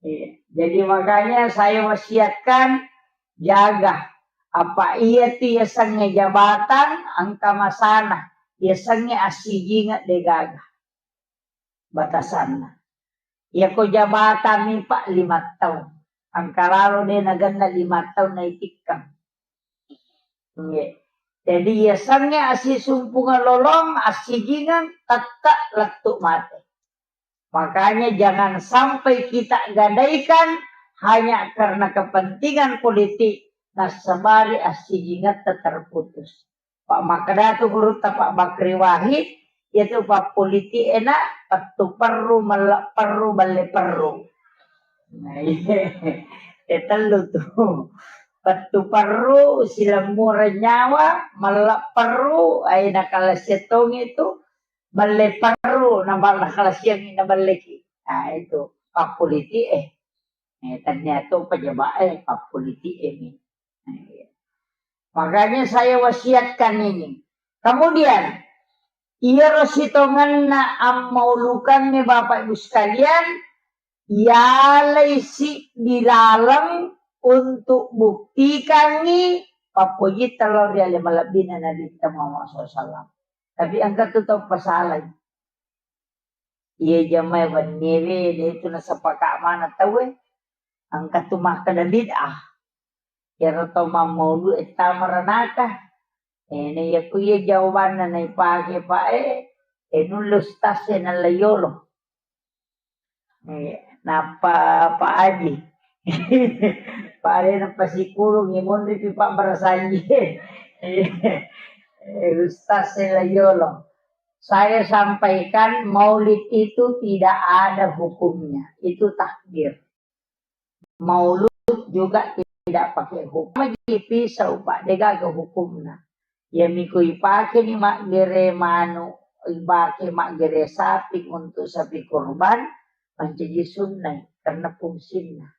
Iya. Jadi makanya saya wasiatkan, jaga. Apa iya tu yasengnge jabatan, engka masana. Yasengnge assijingeng de' gaga batasanna. Iyako jabatan mi, Pak, lima taung. Engka lalo de' nagenna lima taung naitikkang. Nggih. Jadi, yasengnge assisumpungeng lolong, assijingeng, tette' lettu' mate. Makanya jangan sampai kita gadaikan hanya karena kepentingan politik, nassabari assijingetta terputus. Pa' makkeda tu gurutta Pak Bakri Wahid, iyatu pappolitik e na pettu perru, melle' perru, belle perru. Nah, iya. E tellu tu. Pettu perru, silemmureng nyawa, melle' perru, ai nakalasiang tongi tu, belle perru, nabal-, nakalasiangi nabelleki. Nah, itu pappolitik e. Eh, ternyata pejabat e, pappolitik e mi. Nah, iya. Makanya saya wasiatkan ini. Kemudian, iyaro sitongenna ammaulukangnge, Bapak Ibu sekalian, yalai siddi laleng untuk buktikangngi pappojitta lao ri ale malebbina Nabitta Muhammad sallallahu alaihi wasallam. Tapi engka tu tau pasalai. Iya jamae wenniewe, de' tu nasepaka' maneng tauwe. Engka tu makkeda bid'ah. Iyaro tau mammaulu e tama ranaka. E, na iya ku iya jawabanna naipake, Pak, e, e, nulle ustaz e nalla yolo. E, nappa Pak Aji. Pak Arena pasikurung, e, monri pi Pak Barasanji. E, ustaz e la yolo. Saya sampaikan, maulid itu tidak ada hukumnya. Itu takbir. Maulud juga tidak pakai hukum. Maji pisau, Pak, de' gaga hukumna. Iya miko ipake ni maggere manu, ipake maggere sapi untuk sapi kurban, mancaji sunnai karena fungsinna.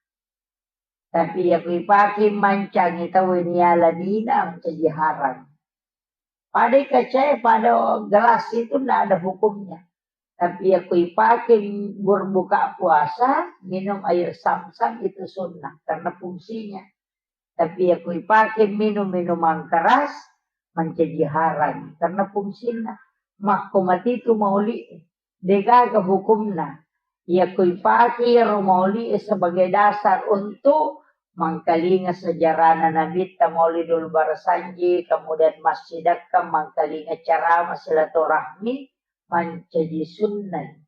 Tapi iya ko ipake mancangi tau ni ala dina, mancaji harang. Pada kaca e, pada gelas itu ndak ada hukumnya. Tapi iya ko ipake berbuka puasa, minum air zam-zam itu sunnah karena fungsinya. Tapi iya ko ipake minum minuman keras, mancaji harang karena fungsinna. Makko mati tu mauli. De' gaga hukumna. Iya ko ipake iyaro mauli e sebagai dasar untuk mangkalinga sejarahna Nabitta Maulidul Barasanji, kemudian massidakkang mangkalinga ceramah silaturahmi, mancaji sunnah.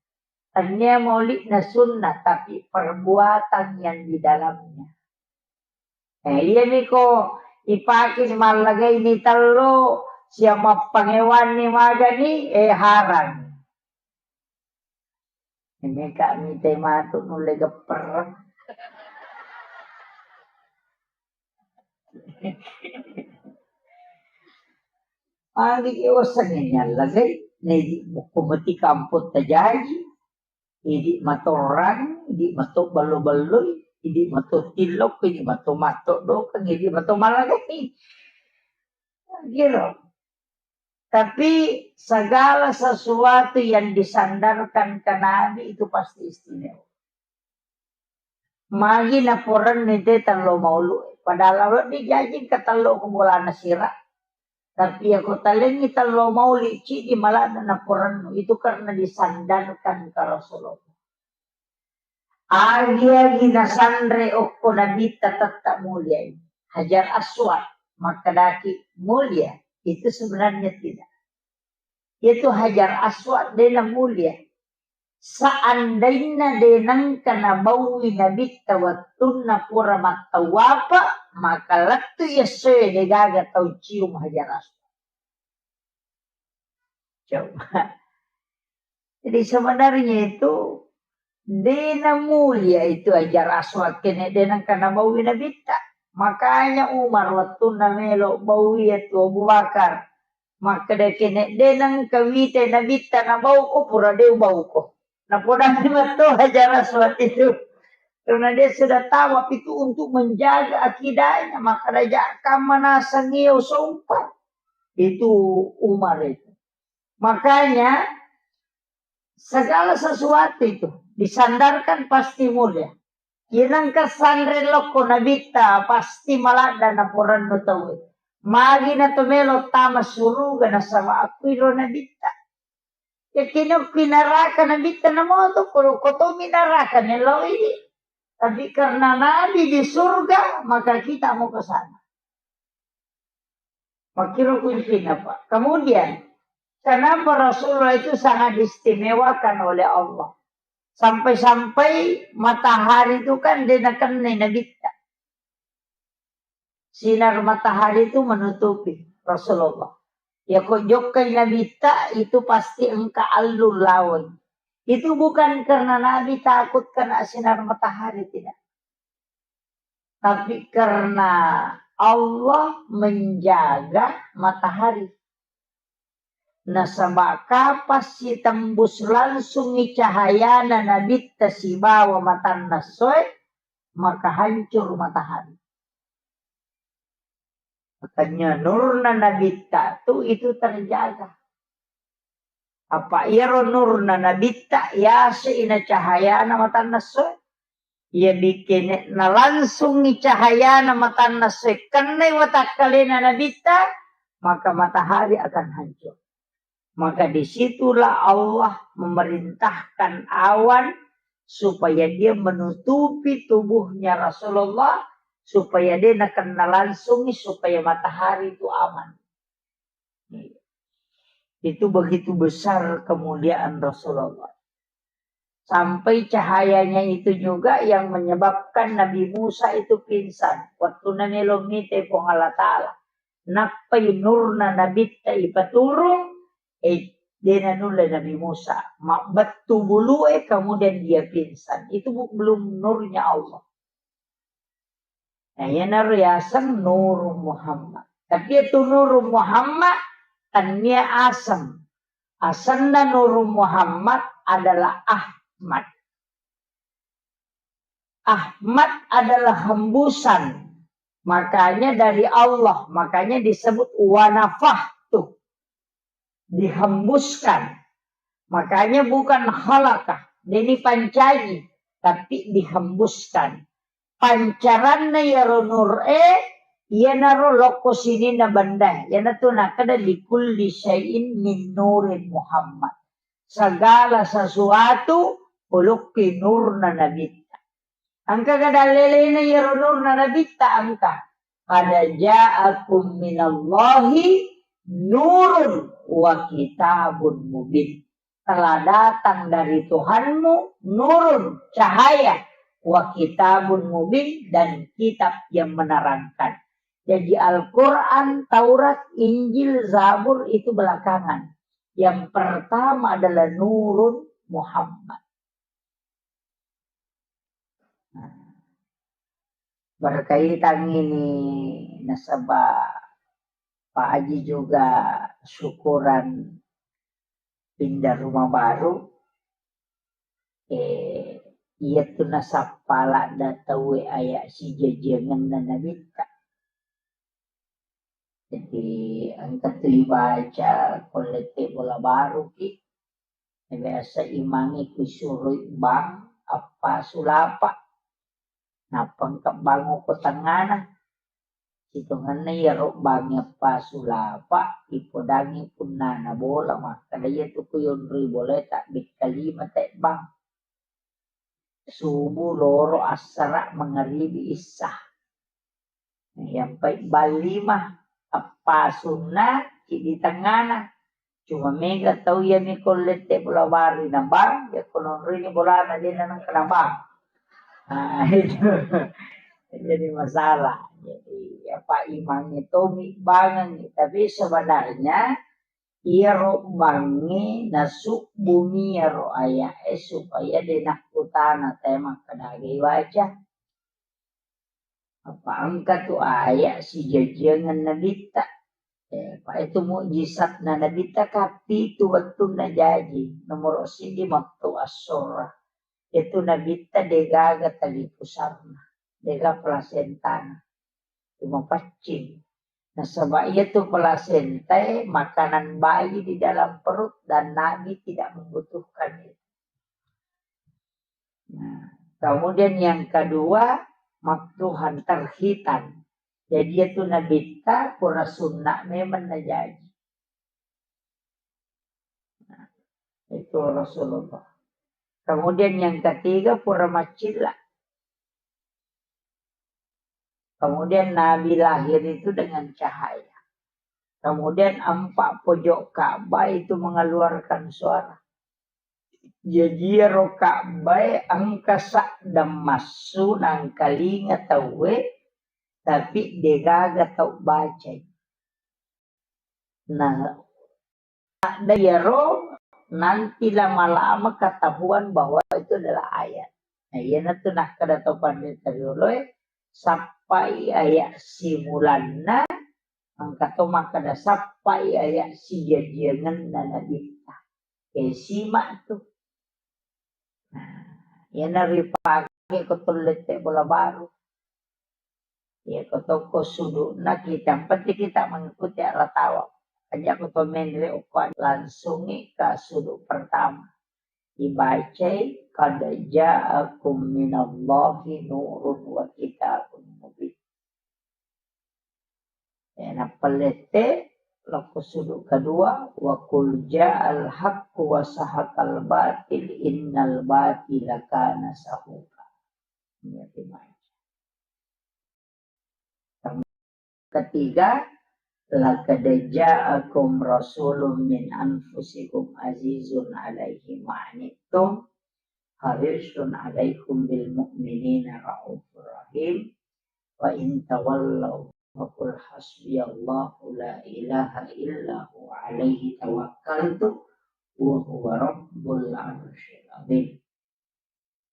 Tania maulidna sunnah, tapi perbuatan yang di dalamnya. Eh, iyami ko ipake mallagai ni tello, siap mappangewanni magani, eh, harang. Ini kak mite matu nulle gepper. Agi osange nyallagai, nedi bukko mati kampung tajaji. Idi matorang, idi mato ballo-balloi, idi mato tillok, idi mato mato dokeng, idi mato malagai. Giro. Tapi segala sesuatu yang disandarkan ke Nabi itu pasti istimewa. Magi naporenni te tello maulu, padahal wedding jaji engka tello ko bolana sira. Tapi iya ko talengngi tello mauli, cidi malana naporennu, itu karena disandarkan ke Rasulullah. Agi-agi nasanre okko Nabitta tette mulia. Hajar Aswad, makkedaki mulia, itu sebenarnya tidak. Itu Hajar Aswad dena mulia. Seandainna de nengka nabaui Nabitta wettunna pura mattawapa, maka lettu essoe degaga tau cium Hajar Aswad. Coba. Jadi sebenarnya itu de namulia itu Hajar Aswad kene de nengka nabaui Nabitta. Makanya Umar wettunna melo baui itu Abu Bakar. Makkeda kene de nengka wite Nabitta nabauko pura de ubauko. Napodani matto Hajar Aswad itu. Karena dia sudah tahu apa itu untuk menjaga akidahnya, maka raja kamma naseng iyo sompa. Itu Umar itu. Makanya segala sesuatu itu disandarkan pasti mulia. Yenangka sanre lokko Nabitta pasti maladda naporannu tauwe. Magi na to melo tama suruga nasaba akkuiro Nabitta. Yakkini okki naraka Nabitta namoto, ko, ko tomi naraka meloi. Tapi karena Nabi di surga, maka kita mau ke sana. Makkiro kuncinya, Pak. Kemudian, kenapa Rasulullah itu sangat diistimewakan oleh Allah? Sampai-sampai matahari itu kan dia nakennai Nabitta. Sinar matahari itu menutupi Rasulullah. Ya kok jokkai Nabitta itu pasti engka allu laweng. Itu bukan karena Nabi takut kena sinar matahari, tidak. Tapi karena Allah menjaga matahari. Nasaba kapang sitembus langsungngi cahayana Nabitta sibawa matanna essoe, maka hancur matahari. Makanya nurna Nabitta tu itu terjaga. Apa iyaro nurna Nabitta yase ina cahayana matanna essoe. Iya bikene nalangsungngi cahayana matanna essoe kennai watakkalena Nabitta, maka matahari akan hancur. Maka disitulah Allah memerintahkan awan supaya dia menutupi tubuhnya Rasulullah, supaya dia nakennai langsungngi, supaya matahari itu aman. Itu begitu besar kemuliaan Rasulullah. Sampai cahayanya itu juga yang menyebabkan Nabi Musa itu pingsan. Waktu namelo mite Puang Allah Ta'ala. Nappai nurna Nabitta ipaturung, eh, dena nulle Nabi Musa. Mabbettu bulue, kemudian dia pingsan. Itu bu-, belum nurnya Allah. Nah, iyanaro yaseng Nurung Muhammad. Tapi itu Nurung Muhammad, tania aseng. Asenna Nurung Muhammad adalah Ahmad. Ahmad adalah hembusan. Makanya dari Allah, makanya disebut wanafahtu. Dihembuskan. Makanya bukan khalaqah, deni pancaji, tapi dihembuskan. Pancaranna iyaro nur e, iyanaro lokko sininna benda, iyanatu nakkeda likulli syai'in min nurin Muhammad. Segala sesuatu ulukki nurna Nabitta. Engka ga dallelena iyaro nurna Nabitta engka. Qad ja'akum minallahi nurun wa kitabun mubin. Telah datang dari Tuhanmu nurun, cahaya, wa kitabun mubin, dan kitab yang menerangkan. Jadi Al-Quran, Taurat, Injil, Zabur itu belakangan. Yang pertama adalah Nurun Muhammad. Nah, berkaitan ini nasaba Pak Haji juga syukuran pindah rumah baru, eh, iyatu nasappa ladda tauwe aya sijajiangenna Nabitta. Jadi engka tu ibaca ko lette bola baru ki, biasa imangnge kusuroi bang appasu lapa. Nappa engka bang ko tengngana. Sitongenna iyaro bangnge appasu lapa, ipodangngi punnana bola, makkeda iyatu ku yonroi bolae tabbekka lima tebbang. Subuh, loro, assara, mangaribi, issa. Iyampai bang lima, appasunna, ciddi tengngana. Cuma mega tau iya mi ko lette bola baru na bang, ya ko nonroi ni bolana de na nengka na bang. Nah, itu jadi masalah. Jadi apa imangnge tomi bangengngi, tapi sebenarnya iyaro bangnge nasubbumi iyaro aya'e supaya de nakkutana te makkeda aga ibaca. Apa engka tu aya sijajiangeng nabitta. Eh, apa itu mukjizatna nabitta kapitu wettunna jaji. Nomoro siji wettu assorra. Itu nabitta degaga tali pusarna, dega plasentana. Cuma paccing. Nasaba iya tu plasentae makanan bayi di dalam perut dan Nabi tidak membutuhkan itu. Nah, kemudian yang kedua, maktuhan, terhitan. Jadi itu nabitta pura sunna memang najaji. Nah, itu Rasulullah. Kemudian yang ketiga, pura macilla. Kemudian Nabi lahir itu dengan cahaya. Kemudian empat pojok Ka'bah itu mengeluarkan suara. Jaji iyaro Ka'bah engka saddang massu nangkalinga tauwe, tapi degaga tau bacai. Nah, sadda iyaro nanti lama-lama ketahuan bahwa itu adalah ayat. Nah, iyanatu nakkeda to panrita rioloe, sappai ayat simulanna, engka to makkeda sappai ayat sijajiangenna nabitta. Eh, simak tu. Nah, iyana ripake ko to lette bola baru. Iya, ko tokko sudu'na kita, yang penting kita mengikuti arah tawaf. Aja ko to menre okko, langsungi ke sudut pertama. Dibacai, "Qad ja'akum minallahi nurun wa kitabun mubin." Eh, nappa lette, lokko sudut kedua, "Wa qul ja'al haqqu wa sahaqal batil, innal batila kana sahuqa." Iya, dibaca. Ketiga, "Laqad ja'akum rasulun min anfusikum azizun alaihi ma anittum, harisun alaikum bil mu'minina raufur rahim, wa in tawallau faqul hasbiyallahu la ilaha illa huwa alaihi tawakkaltu wa huwa rabbul arsyil azim."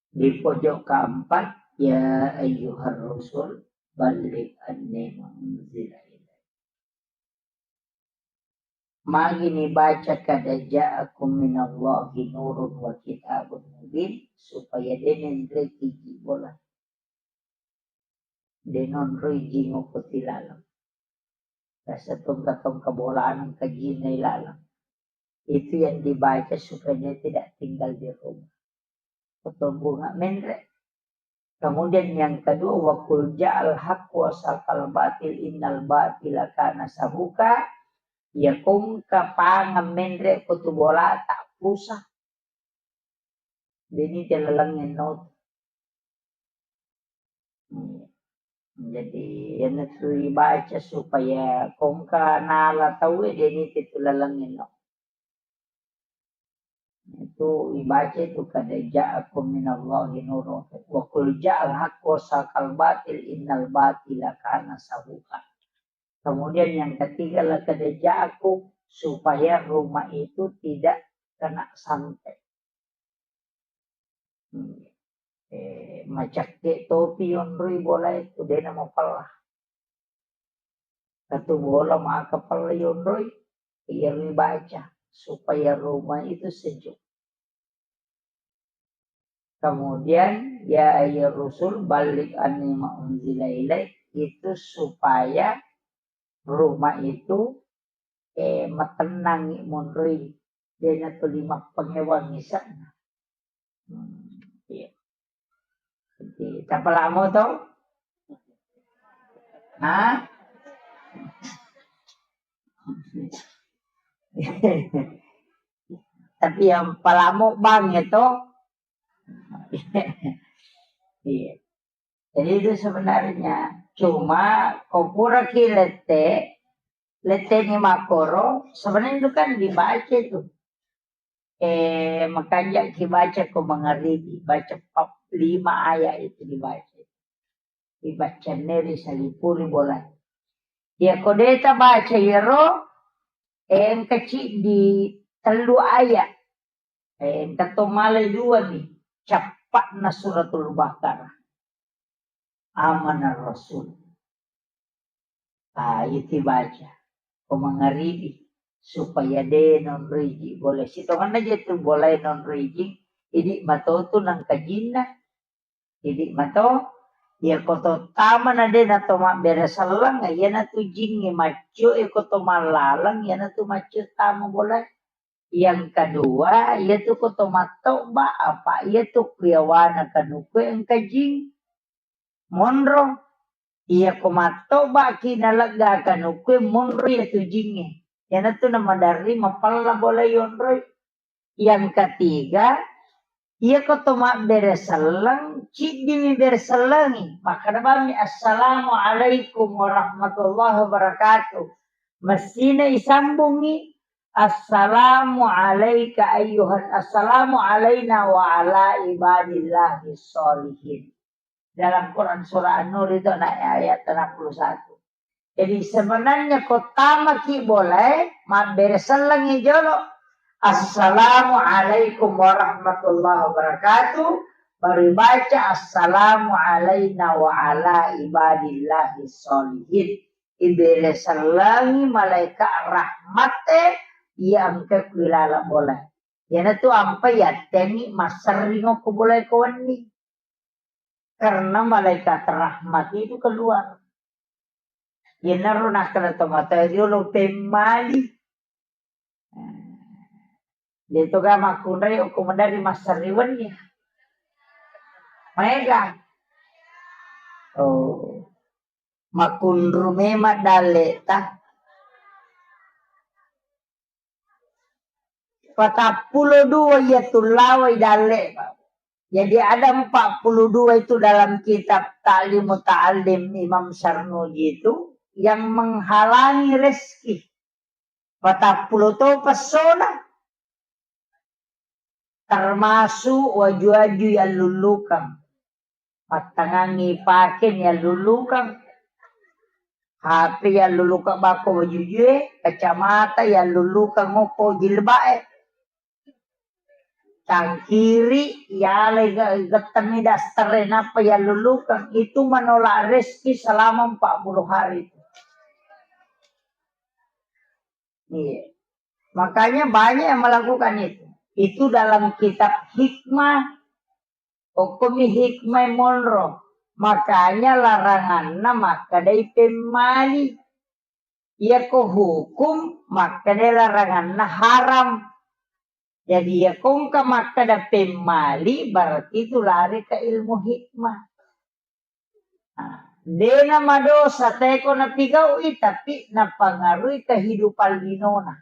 Di pojok keempat, "Ya ayyuhar rusul, balligh anni ma unzila ilaik." Magi nibaca, "Qad ja'akum minallahi nurun wa kitabun mubin," supaya de' nenre tiji bola. De' nonroi jing okko tilaleng. Rasa tongka-tongka bolana engka jinna ilaleng. Itu yang dibaca supaya dia tidak tinggal di rumah. Kemudian yang kedua, "Wa qul ja'al haqqu wa sahaqal batil, innal batila kana sahuqa." Ya kongka pangeng menre ko tu bolata pusa. Deni te laleng enno. Hmm. Jadi, iyana tu ibaca supaya kongka nala tauwe, deni te tu laleng enno. Itu ibaca itu, "Qad ja'akum minallahi nurun wa qul ja'al haqqu wa sahaqal batil, innal batila kana sahuqa." Kemudian yang ketiga, "Laqad ja'akum," supaya rumah itu tidak kena santet. Hmm. Eh, macakke topi yonroi bola itu, dena mapella. Satu bola maka pella yonroi, iya ribaca supaya rumah itu sejuk. Kemudian, "Ya ayyuhar rusul, balligh anni ma unzila ilaik," itu supaya rumah itu, eh, matennangi monroi, dena tuli mappangewang isa'na. Hmm, iya. Jadi, tapalamo to? Hah? Tapi yang palamo bang itu. Iya. Jadi itu sebenarnya cuma ko pura ki lette, Letteni makkoro, sebenarnya itu kan dibaca itu. Eh, makanja ki baca ko mangaribi, baca pap-, lima ayat itu dibaca. Dibaca neri salipuri bola. Ya ko deta baca yero, eh, engka ciddi tellu ayat. Eh, engka to malai dua ni, cappa'na Suratul Baqarah. Amanar Rasul. Ah, itu baca. Ko mangaribi, supaya de nonriji bola. Sitonganna je tu bola nonriji, idi matotu nangka jinna. Idi mato, iya ko to tama na de na to mabbere selleng, iya na tu jingnge maccio, iya ko to mallaleng, iya na tu maccio tama bola. Yang kedua, iya tu ko to mattoba, apa iya tu kuyawana kanuku engka jing. Monro. Iya ko mattoba ki nalegga kanuku monro iya tu jingnge. Iya na tu na maderri mapella bola yonroi. Yang ketiga, iya ko to mabbere selleng, ciddimi bere sellengi. Makkeda bammi, "Assalamualaikum warahmatullahi wabarakatuh." Messina isambungi, "Assalamu alaika ayyuhan, assalamu alaina wa ala ibadillahi sholihin." Dalam Quran surah An-Nur itu ada ayat enam puluh satu. Jadi sebenarnya ko tama ki bola, mabbere sellengi jolo. "Assalamualaikum warahmatullahi wabarakatuh." Baru baca, "Assalamu alaina wa ala ibadillahi sholihin." Ibere sellengi malaikat rahmate, iya engka kuilala bola. Iyanatu ampai yattengngi masserring okko bolae ko wenni. Karena malaikat rahmat itu keluar. Iyanaro nakkeda tomatoa riolo pemmali. De'toga makkunrai okko maderri masserring wenni. Maega. Oh. Makkunru memang dalle'ta. Patappulo dua iya tullawai dalle. Jadi ada empat puluh dua itu dalam kitab Ta'lim Muta'allim Imam Sarnuji itu yang menghalangi rezeki. Patappulo to pessona. Termasuk waju-waju yallullukang. Mattangangi pakeng yallullukang. H P yallullukang bako wajujue, kacamata yallullukang okko jilbae. Cangkiri, yalai ge-, gettemmi daster e, nappa yallullukang. Itu menolak rezeki selama empat puluh hari. Iya. Makanya banyak yang melakukan itu. Itu dalam kitab hikmah, okkomi hikmah monro. Makanya laranganna makkedai pemmali. Iyako hukum makkedai laranganna haram. Jadi iyako engka makkeda pemmali, berarti itu lari ke ilmu hikmah. Nah, dena madosa teko napigau'i, tapi napangarui kehidupan linona.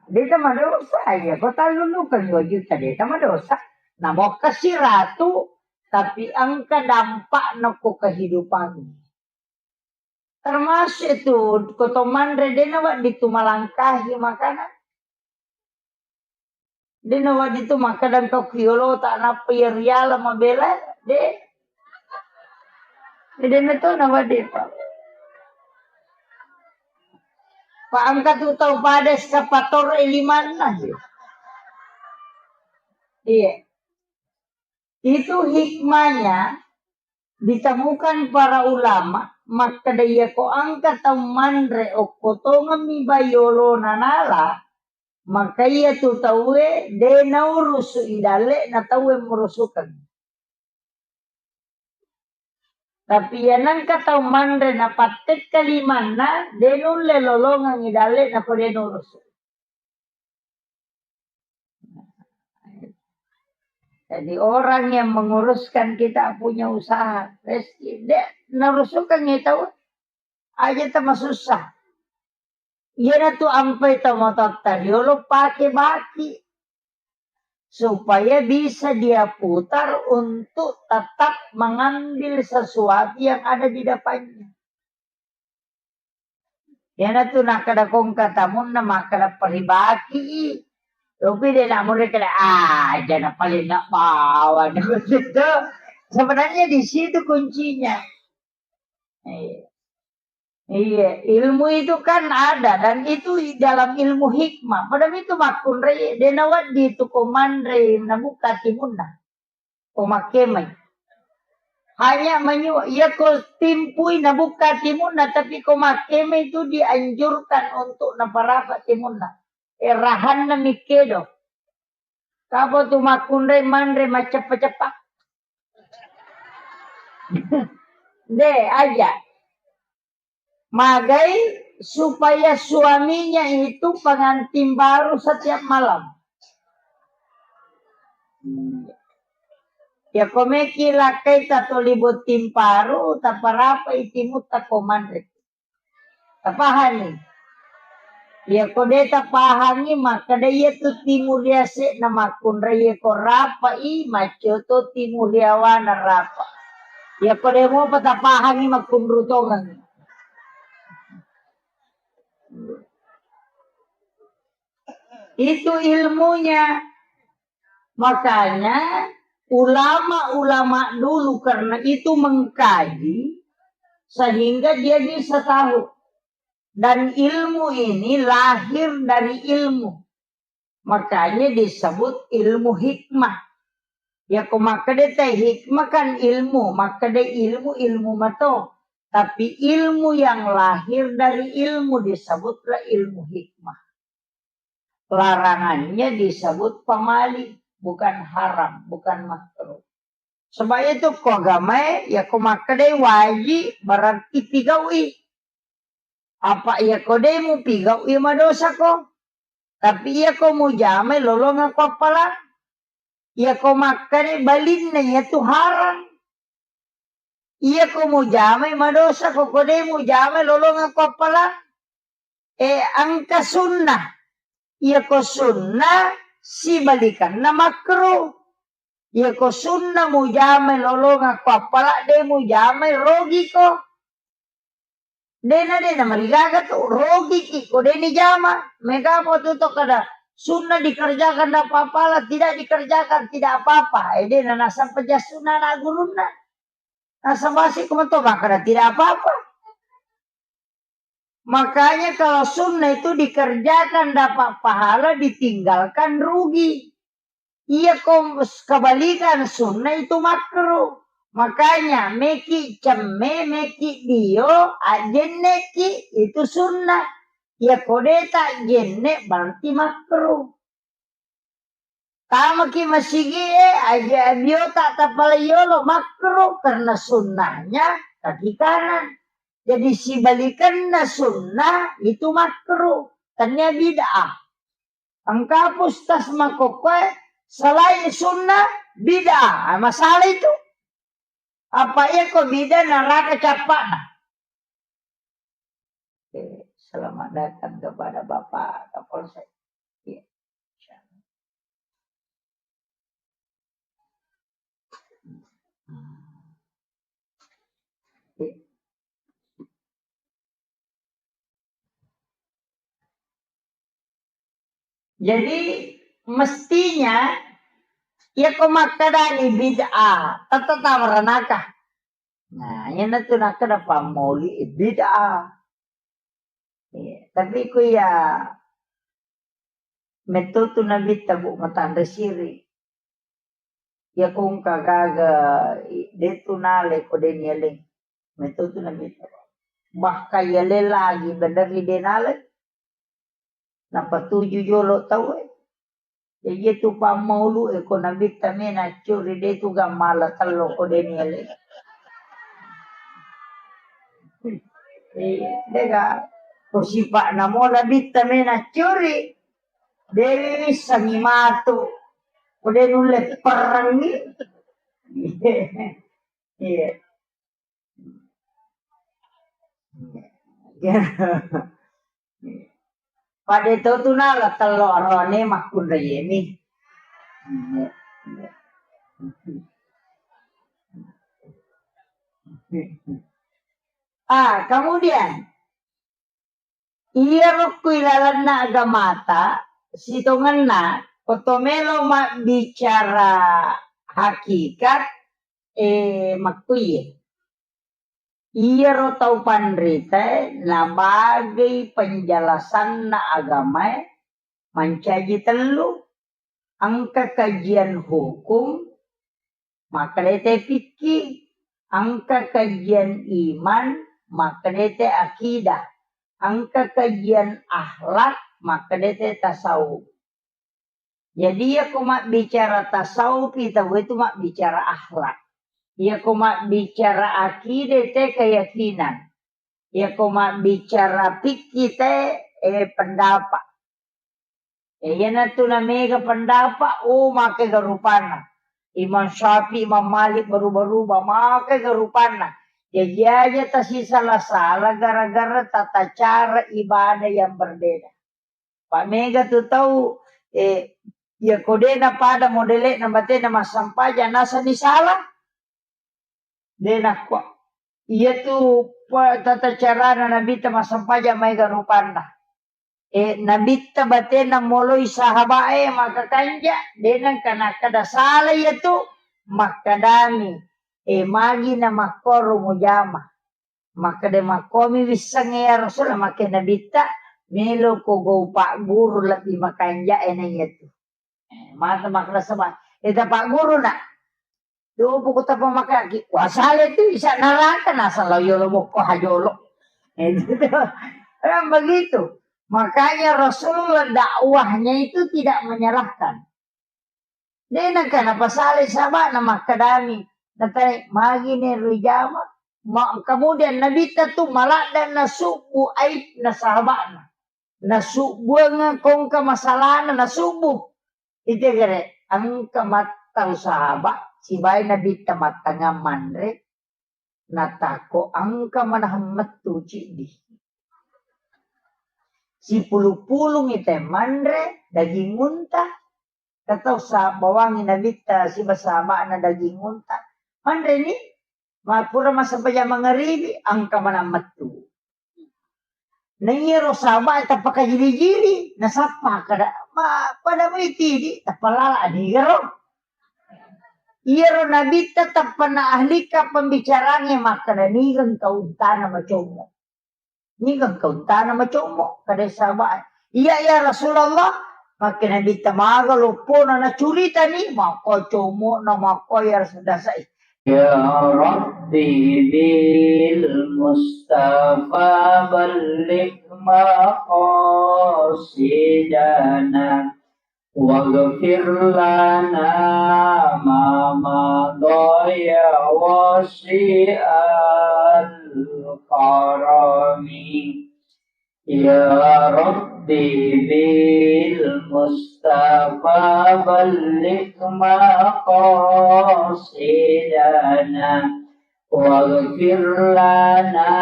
Deta madosa, iya, ko tallullukeng dua juta, deta madosa. Namokkasi ratu, tapi engka dampak nokko kehidupan. Termasuk itu, ko to manre, dena wedding tu malangkahi makanan. De nawedding tu makkeda engka ku yolota nappa iya riala mabela, de. De na to nawedding, Pak. Pak, engka tu tau pada eskavator e limanna, ya. Iya. Itu hikmahnya ditemukan para ulama, makkeda iyako engka tau manre okko tongemmi bai yolona nala, maka iya tu tauwe de naurusu i dalle'na tauwe murusukeng. Tapi iya nengka tau manre napattekka limanna, de nulle lolongeng i dalle'na ko de nurusu. Jadi orang yang menguruskan kita punya usaha, rezeki, de narusukengngi tau aja tama susah. Iyanatu ampai tomatoatta riolo pake baki supaya bisa dia putar untuk tetap mengambil sesuatu yang ada di depannya. Iyanatu nakkeda kongka tamunna makkeda paribaki i. Tapi de' namurre keda, ah, jana paling nak bawa. Sebenarnya di situ kuncinya. Iya. Iya, ilmu itu kan ada dan itu dalam ilmu hikmah. Padahal itu makkunrai, de' nawedding tu ko manre nabuka timunna. Ko makkemai. Hanya menyu-, iya ko timpui nabuka timunna, tapi ko makkemai itu dianjurkan untuk naparapa timunna. Eh, rahanna mikkedo. Kapa tu makkunrai manre macceppa-ceppa. De', aja. Magai supaya suaminya itu pengantin baru setiap malam. Ya, ko meki lakkai tatoli botting paru, taparapai timutta ko manre. Tapahani? Iya, ko de' tapahangi, makkeda iya tu timu riase'na makkunrai, iya ko rapa'i, maccio to timu riawana rapa. Iya, ko de' mopa tapahangi, makkunru tongengi. Itu ilmunya. Makanya ulama-ulama dulu karena itu mengkaji sehingga dia bisa tahu. Dan ilmu ini lahir dari ilmu. Makanya disebut ilmu hikmah. Ya, ko makkeda te hikmah kan ilmu, makkeda ilmu, ilmu mato. Tapi ilmu yang lahir dari ilmu disebutlah ilmu hikmah. Larangannya disebut pamali, bukan haram, bukan makruh. Sebab itu ko agamae, ya ko makkedai wajib, berarti pigau'i. Apa iya ko de' mupigau'i, madosa ko. Tapi iya ko mujamai lolongeng ko appalang. Iya ko makkeda balinna iya tu harang. Iya ko mujamai madosa ko, ko de' mujamai lolongeng ko appalang. Eh, engka sunnah. Iya ko sunnah sibalikanna makruh. Iya ko sunnah mujamai lolongeng ko appalang, de' mujamai rogi ko. De'na, de'na marigaga tu, rogiki ko de' nijama. Mega mo tu to kada sunnah dikerjakan, ndak apa-apa lah, tidak dikerjakan, tidak apa-apa. Eh, de'na naseng pejassunna anak gurunna. Naseng basi ko mato makkeda tidak apa-apa. Makanya kalau sunnah itu dikerjakan dapat pahala, ditinggalkan rugi. Iya ko kebalikan, sunnah itu makruh. Makanya meki cemme, meki dio, ajenneki itu sunnah. Iya ko de' ta jenne berarti makruh. Tamaki masigie, aja biota tapalai yolo, makruh karena sunnahnya kaki kanan. Jadi sibalikanna sunnah itu makruh, tania bid'ah. Engka pustas makokkoe selain sunnah bid'ah. Ah, masalah itu. Apa iya ko bid'ah neraka cappa'na. Oke, selamat datang kepada Bapak Kapolsek. Iya. Jadi, mestinya, iya ko makkedani bid'ah, tette tama ranaka. Nah, iyanatu nakkeda pammauli bid'ah. Iya, tapi ko iya metto tu nabitta, Bu, matanre siri. Iya ko engka gaga, i-, de' tu nalai ko de' nialai. Metto tu nabitta. Bahkan yalai lagi bener ri de' nalai. Napatuju jolo tauwe. Jadi itu pammaulu e ko nabitta mena curi de' tu gammala tello ko de' nialai. Eh, de' ga ko sipa'na mo nabitta mena curi. De' wissengngi matu. Ko de' nulle perrengngi. Iya. Pada to tu nala tello arone makkunraiemi. Ah, kemudian Iyaro ku ilalenna agamata, sitongenna, ko to melo mabbicara hakikat, eh, makkuiye. Iyaro tau panritae nabagei penjelasanna agamae mancaji tellu, engka kajian hukum, makkedete fikih, engka kajian iman, makkedete akidah, engka kajian akhlak, makkedete tasawuf. Jadi, iyako mabbicara tasawuf, tauwe tu mabbicara akhlak. Iyako mabbicara akidah, te keyakinan. Iyako mabbicara fikih, te, eh, pendapat. Eh, iyanatu namega pendapat, oh, makega rupanna. Imam Syafi'i, Imam Malik, berubah-rubah, makega rupanna. Jaji aja tasisala-sala gara-gara tata cara ibadah yang berbeda. Pa mega tu tau, eh, iyako de napada modele'na batena massempajang, nasani sala. De nakko. Iyatu pa-, tata carana Nabitta massempajang maega rupanna. Eh, Nabitta batena moloi sahabae makakanja, de nengka nakkeda sala iyatu, makkedami, eh, magi namakkoro mujama. Makkeda, "Makkomi wissengnge ya Rasul," makke Nabitta, "Melo ko gau pagguru lebbi makanja e na iyatu." Eh, mata makkeda sama, "Ita pagguru na." Dopo ko tapa makaki, wasale tu isa neraka nasala yolo mokko hajolo. Eh, gitu. Kan begitu. Makanya Rasulullah dakwahnya itu tidak menyalahkan. De nengka napasalai sahaba'na makkedami, natanya, "Magi ne rijama?" Ma-, kemudian Nabitta tu maladde nasubbu aibna sahaba'na. Nasubbuang kongka masalahna nasubbu. Itegere, engka mattau sahaba, sibawa Nabitta mattangngang manre, natakko engka manahang mettu ciddi. Sipulung-pulungi te manre daging unta, katau sa-, bawangi Nabitta siba sahaba'na daging unta. Manreni, ma-, pura massempajang mangaribi, engka manang mettu. Naiyaro sahaba'e tappa kajili-jili, nasappa kada, ma-, pada mai tidi, tappa lala anigaro. Iyaro Nabitta tappa naahlika pembicaranya makkeda, "Nigeng kau untana macommo." Nigeng kau untana macommo, kada sahaba'e. "Iya, ya Rasulullah." Makke Nabitta, "Maga loppona nacuritani?" Makko commo'na, makko ya Rasul dasai. Ya Rabbi bil Mustafa balligh maqasidana. Waghfir lana ma madha ya wasi'al karami. Ya Rabbi bil Mustafa balligh maqasidana. Waghfir lana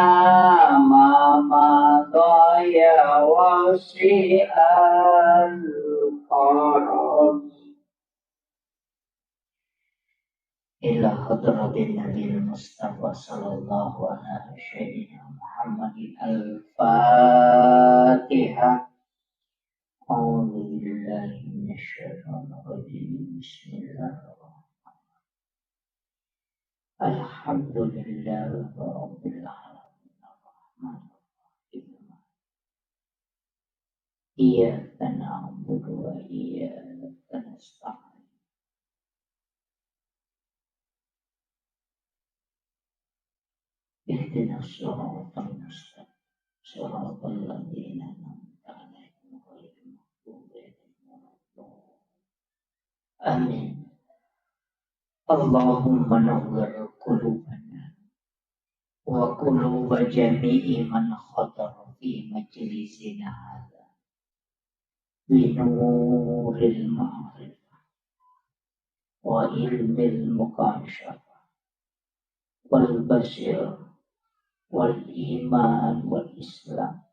ma madha ya wasi'al karami. Ila hadratin Nabil Mustafa sallallahu ala sayyidina Muhammadin al-Fatihah. A'udzu billahi minasy syaithanir rajim. Bismillahirrahmanirrahim. Alhamdulillahi rabbil alamin. Arrahmanirrahim. Iyyaka na'budu wa iyyaka nasta'in. Ihdinas siratal mustaqim. Siratal ladzina an'amta 'alaihim ghairil maghdubi 'alaihim waladdallin. Amin. Allahumma nawwir qulubana wa quluba jami'i man hadara fi majlisina hadza bi nuril ma'rifah wa ilmil mukasyafah wal basir wal iman wal islam.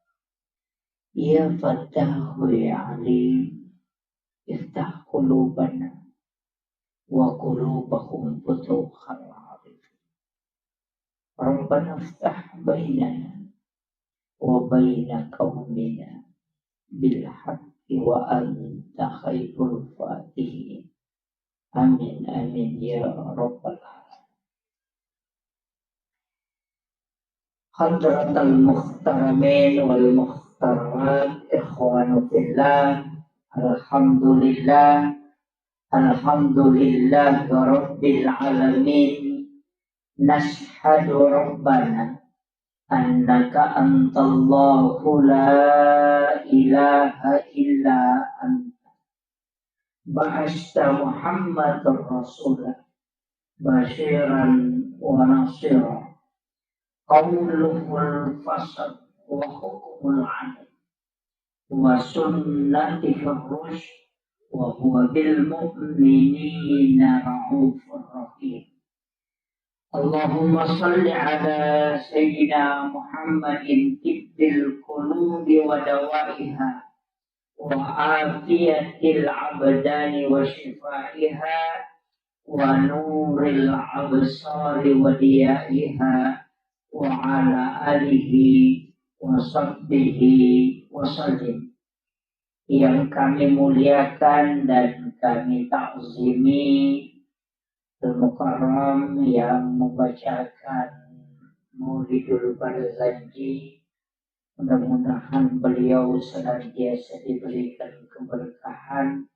Ya Fattahu ya Alim, iftah qulubana wa qulubahum futuhal arifin. Rabbana iftah bainana وبين قومنا بالحق وأنت خير الفاتحين. آمين، آمين يا رب العالمين. حضرة المحترمين والمحترمات، إخوان في الله، الحمد لله، الحمد لله رب العالمين. نشهد ربنا أنك أنت الله لا إله إلا أنت. بعثت محمدا رسولا بشيرا ونصيرا. قوله الفصل وحكمه العدل وسنته الرشد وهو بالمؤمنين رءوف رحيم. اللهم صل على سيدنا محمد طب القلوب ودوائها وعافية الأبدان وشفائها ونور الأبصار وضيائها وعلى آله وصحبه وسلم. Yang kami muliakan dan kami takzimi Al-Mukarram yang membacakan Maulidul Barzanji. Mudah-mudahan beliau senantiasa diberikan keberkahan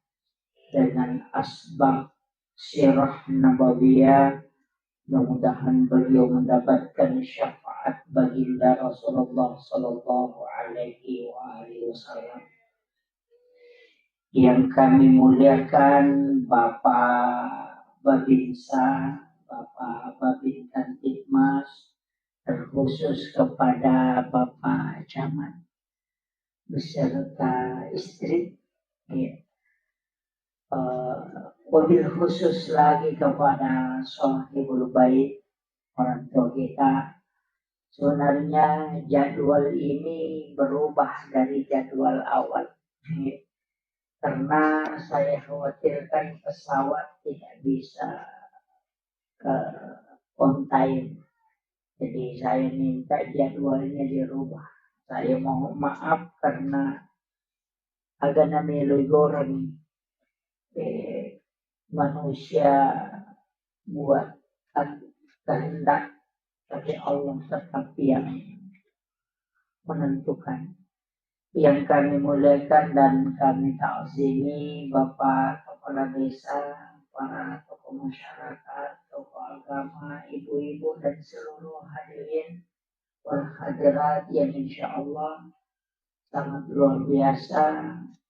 dengan asbab sirah nabawiyah. Mudah-mudahan beliau mendapatkan syafaat baginda Rasulullah sallallahu alaihi wa alihi wasallam. Yang kami muliakan Bapak Babinsa, Bapak Babin Kamtibmas, terkhusus kepada Bapak Camat beserta istri, ya. Eh, wabil khusus lagi kepada Sohibul Bait, orang tua kita. Sebenarnya jadwal ini berubah dari jadwal awal, ya. Karena saya khawatirkan pesawat tidak bisa ke on time. Jadi saya minta jadwalnya dirubah. Saya mohon maaf karena agana melo igoreng, eh, manusia buat kehendak, tapi Allah tetap yang menentukan. Yang kami muliakan dan kami takzimi Bapak Kepala Desa, para tokoh masyarakat, tokoh agama, ibu-ibu, dan seluruh hadirin wal hadirat yang insya Allah sangat luar biasa,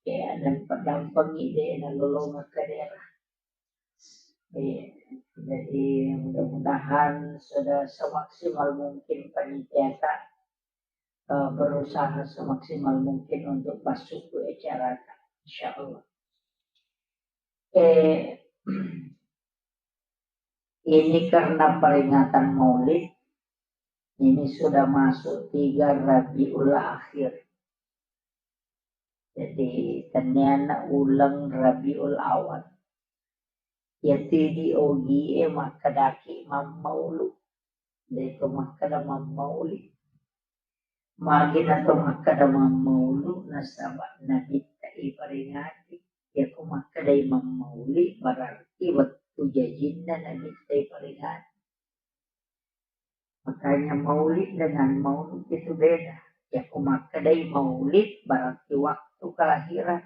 ya, dan pedampengi de nalolongeng ke daerah. Iya, jadi mudah-mudahan sudah semaksimal mungkin panitia ta, eh, berusaha semaksimal mungkin untuk masuk ke acara ta, insya Allah. Eh, ini karena peringatan Maulid, ini sudah masuk tiga Rabiul Akhir. Jadi, tenniana uleng Rabiul Awal. Iyatu idi ogie makkedaki mammaulu. De'to makkeda mammauli. Magi nato makkeda mammaulu, nasaba Nabitta iperingati. Iyako makkedai mammauli, berarti wettu jajinna Nabitta iperingati. Makanya maulid dengan maulud itu beda. Iyako makkedai maulid berarti waktu kelahiran.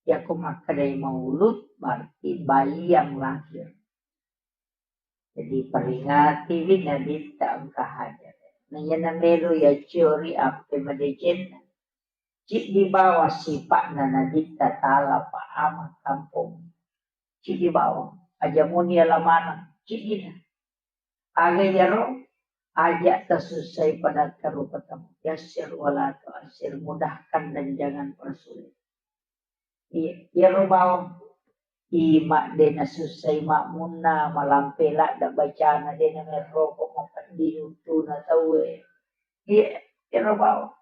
Iyako makkedai maulud berarti bayi yang lahir. Jadi peringatiwi Nabitta engka hadir. Naiya namelo yaciori appe madecenna. Ciddi bawang sipa'na Nabitta Ta'ala pa ama kampong. Ciddi bawang. Aja muni ala maneng. Ciddina. Aga iyaro, aja tasussai pada karupatamu. Yassir wala tu'assir, mudahkan dan jangan persulit. Iya, iyaro bawang. Ima de nasussai makmunna, malampe ladda bacana, de namerroko mapeddi untuna tauwe. Iya, iyaro bawang.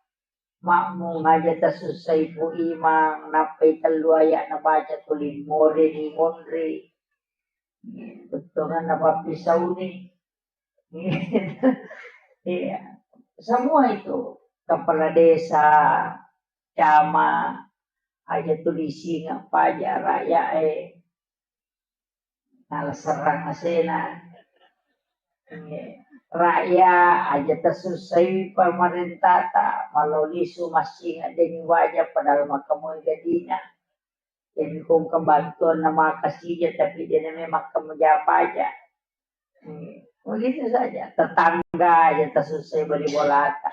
Makmung aja tasussai Pu Imang, nappai tellu ayat nabaca tuli more ni monri. Bettuanganna pappisauni. Iya. Semua itu kepala desa, camat, aja tulising apa aja rakyat eh. Nala serrang asena. Rakyat aja tasussai pamarentata, malolisu massing addeni waja padahal makkamoi gadina. Jadi kong kebantuan nama kasija tapi dia namanya makkam japaja. Begitu saja. Tetangga aja tasussai bali bolata.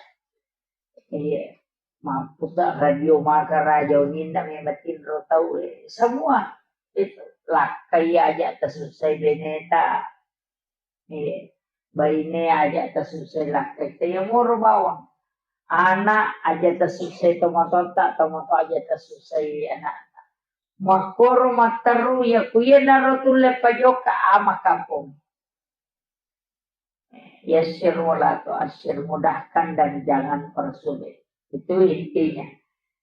Iya. Mampu tak radio maka raja uninna memang tinro tau eh. Semua itu lakkai aja tasussai beneta. Iya. Baine aja tasussai lakkai. Taya moro bawang. Anak aja tasussai tomatotta, tomato aja tasussai anak. Makkoro matteru ya kuya naro tulle pajoka ama kampung. Yassir wala tu'assir, mudahkan dan jangan persulit. Itu intinya.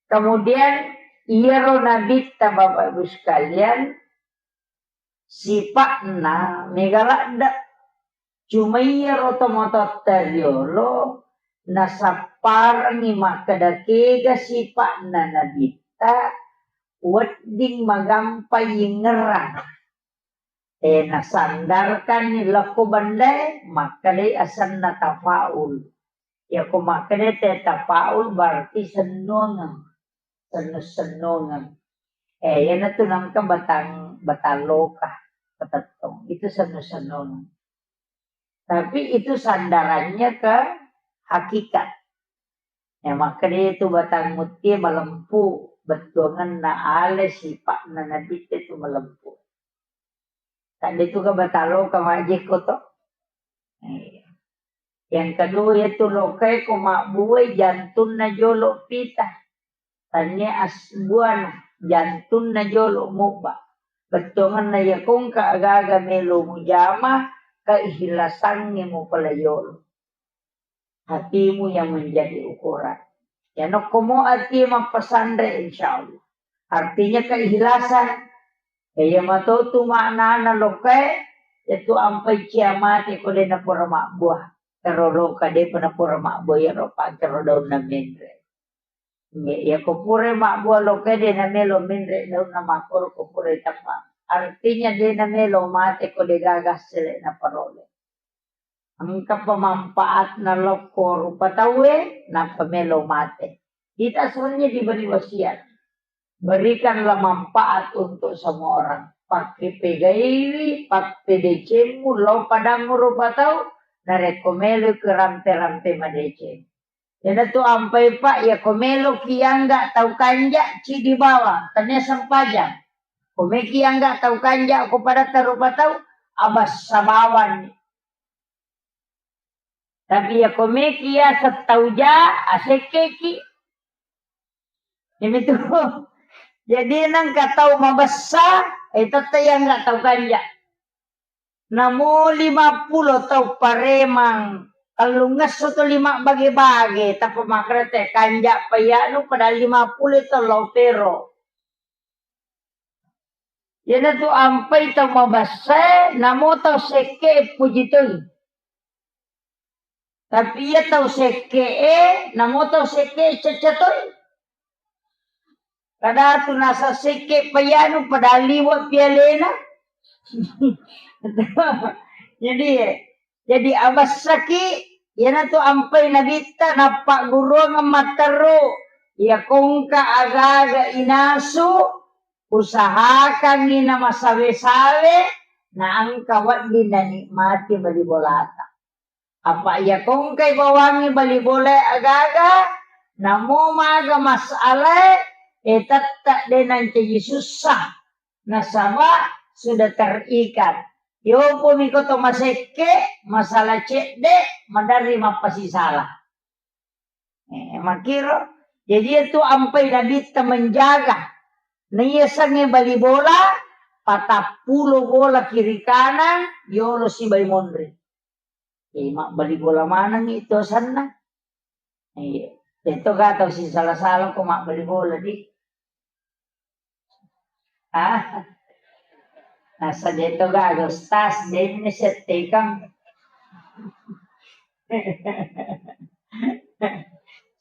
Kemudian, iyaro nabitta, Bapak Ibu sekalian, sipa'na mega ladde. Cuma iyaro tomatoatta riolo nasapparengngi makkeda kega sipa'na nabitta wedding magampa yingngerang. Eh, nasandarkanni lokko bendae, makkedai asenna tafaul. Yako makkeda te tafaul berarti sennuangeng, sennu-sennuangeng. Eh, iyanatu nengka batang, batang loka, patettong. Itu sennu-sennuangeng. Tapi itu sandarannya ke hakikat. Ya, makkeda itu batang mutie malempu, bettuangenna ale sipa'na nabitte tu malempu. Tadde tu ka batang loka majjekko to. Iya. Yang kedua itu lokae ko mabbuai jantunna jolo pita. Tania asbuana jantunna jolo mubba. Bettuangenna yakongka agaga melo mujama keikhlasangnge mupala yolo. Hatimu yang menjadi ukuran. Ya nokkomo atie mappasanre, insya Allah. Artinya keikhlasan. Iya matotu maknana lokae, yatu ampai cia mate ko de napura mabbua. Teroloka de pura mabbua ya ropa tero daunna menre. Iya ko pura mabbua lokae de namelo menre daunna makoro ko pura tappa. Artinya de namelo mate ko de gaga sele naparole. Engka pemanfaatna lokko rupa tauwe, nappa melo mate. Kita sebenarnya diberi wasiat. Berikanlah manfaat untuk semua orang. Pakke pegaiwi, pappedecemmu, lo padammu rupa tau, narekko melo ke rampe-rampe madeceng. Iyanatu ampai, Pak, ya ko meloki angga tau kanja, cidi bawang, tania sempajang. Ko meki angga tau kanja, ko padatta rupa tau, abassa bawang. Tapi ya ko meki ya settau ja, asekkeki. Ini tuh. Jadi nengka tau mabessa, eh, tette yang nggak tau kanja. Namo lima pulo tau paremang, tellungesso to lima bage-bage, tappa makrete kanja payanu pada lima pulo to lo pero. Iyanatu ampai tau mabessae, namo tau sekke puji toi. Tapi iya tau sekke e, namo tau sekke cacca toi. Kadatu nasa sekke payanu padahal liwa pialena. Jadi, jadi abessaki, iyanatu ampai nabitta nappagguruang matteru, iya kongka agaga inasu, usahakangngi namasawe-sawe, naengka wedding nanikmati bali bolata. Apa iya kongkai bawangngi bali bolae agaga, namo maga masalae, e tette de nancaji sussa, nasaba sudah terikat. Yopomi ko to masekke, masala cedde, maderri mappasisala. Eh, makkiro. Jadi itu ampai nabitta menjaga. Naiyasengnge bali bola, patappulo bola kiri kanan, yolo sibai monri. Eh, mabbali bola maneng itu asenna. Iya. Itu kata sisala-sala ko mabbali bola di. Ah. Nasa deto gaga, Ustaz, denne settekang.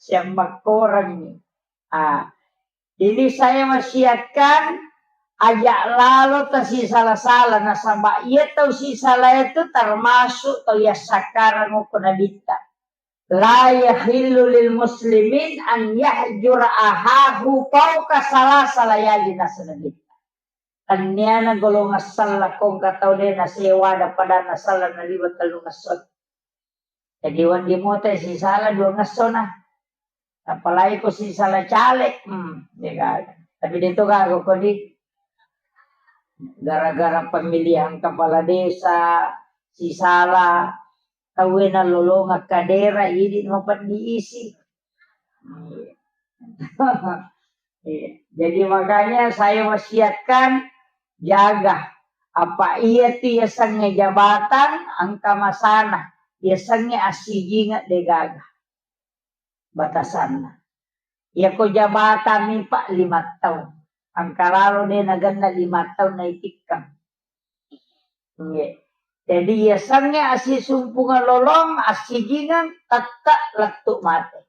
Siammakkorengngi. Ah, ini saya wasiatkan, aja' lalo tasisala-sala, nasaba' iya tau sisala itu termasuk tau yassakkarang okko Nabitta. La yahillu lil muslimin an yahjura ahahu fauqa salasa layali, nasaba Nabitta. Tenniana golongang sella ko engka tau de' nasewa ada pada nasella naliwa tellungesso. Jadi wedding mota sisala duangesso na. Apalagi ko sisala caleg, hmm, de' gaga. Tapi de' to gaga ko di gara-gara pemilihan kepala desa, sisala tauwe nalolongeng kadera, idi mapeddi isi. Iya. Iya. Jadi makanya saya wasiatkan, jaga. Apa iya tu yasengnge jabatan, engka masana. Yasengnge assijingeng de' gaga batasanna. Iyako jabatan mi, Pak, lima taung. Engka lalo de' nagenna lima taung naitikkang. Nggih. Jadi, yasengnge assisumpungeng lolong, assijingeng, tette' lettu' mate.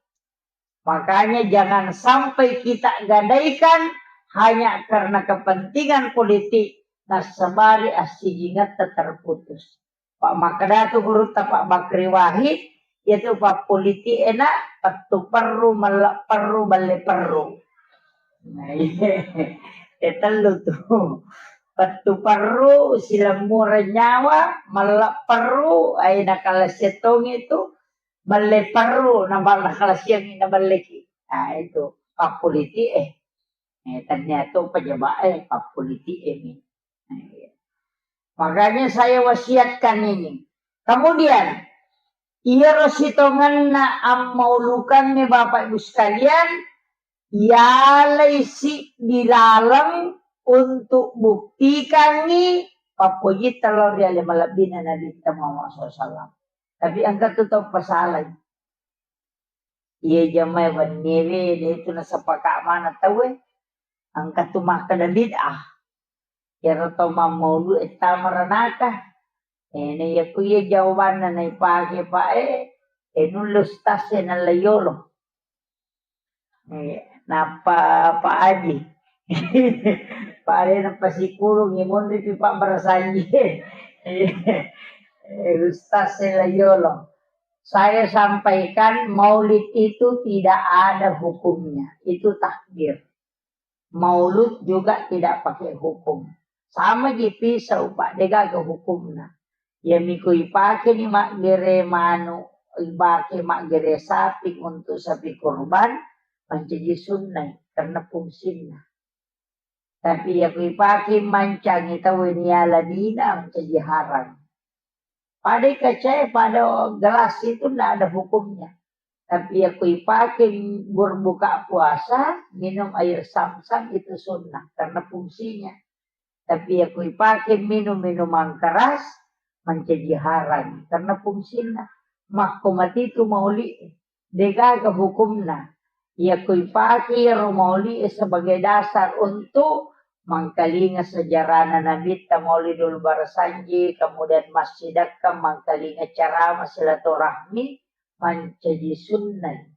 Makanya jangan sampai kita gadaikan hanya karena kepentingan politik, nassabari assijingetta terputus. Pak makkeda tu gurutta Pak Bakri Wahid, iyatu pappolitik e na pettu perru, melle' perru, belle perru. Nah, iya. E tellu tu. Pettu perru, silemmureng nyawa, melle' perru, ai nakalasiang tongi tu, belle perru, na bal-, nakalasiangngi nabelleki. Nah, itu pappolitik e. Eh, ternyata pejabat e, pappolitik e mi. Nah, iya. Makanya saya wasiatkan ini. Kemudian, iyaro sitongenna ammaulukangnge, Bapak Ibu sekalian, yalai siddi laleng untuk buktikangngi pappojitta lao ri ale malebbina Nabitta Muhammad sallallahu alaihi wasallam. Tapi engka tu tau pasalai. Iya jamae wenniewe, de' tu nasepaka' maneng tauwe. Engka tu makkeda bid'ah. Iyaro tau mammaulu e tama ranaka. E, na iya ku iya jawabanna naipake, Pak, e, e, nulle ustaz e nalla yolo. E, nappa Pak Haji. Pak, e, nappa sikurung, e, monri pi Pak barasanji. E, ustaz e la yolo. Saya sampaikan, maulid itu tidak ada hukumnya. Itu takbir. Maulud juga tidak pakai hukum. Sama ji pisau, Pak, de' gaga hukumna. Iya mi ko ipake ni maggere manu, ipake maggere sapi untuk sapi kurban, mancaji sunnai karena fungsinna. Tapi iya ko ipake mancangi tau ni ala dina, mancaji haram. Pada kaca e, pada gelas itu ndak ada hukumnya. Tapi iya ko ipake berbuka puasa, minum air zam-zam itu sunnah karena fungsinya. Tapi iya ko ipake minum minuman keras, mancaji haram karena fungsinna. Makko matitu mauli. De' gaga hukumna. Iya ko ipake iyaro mauli e sebagai dasar untuk mangkalinga sejarahna Nabitta, Maulidul Barasanji, kemudian massidakkang, mangkalinga ceramah silaturahmi, mancaji sunnah.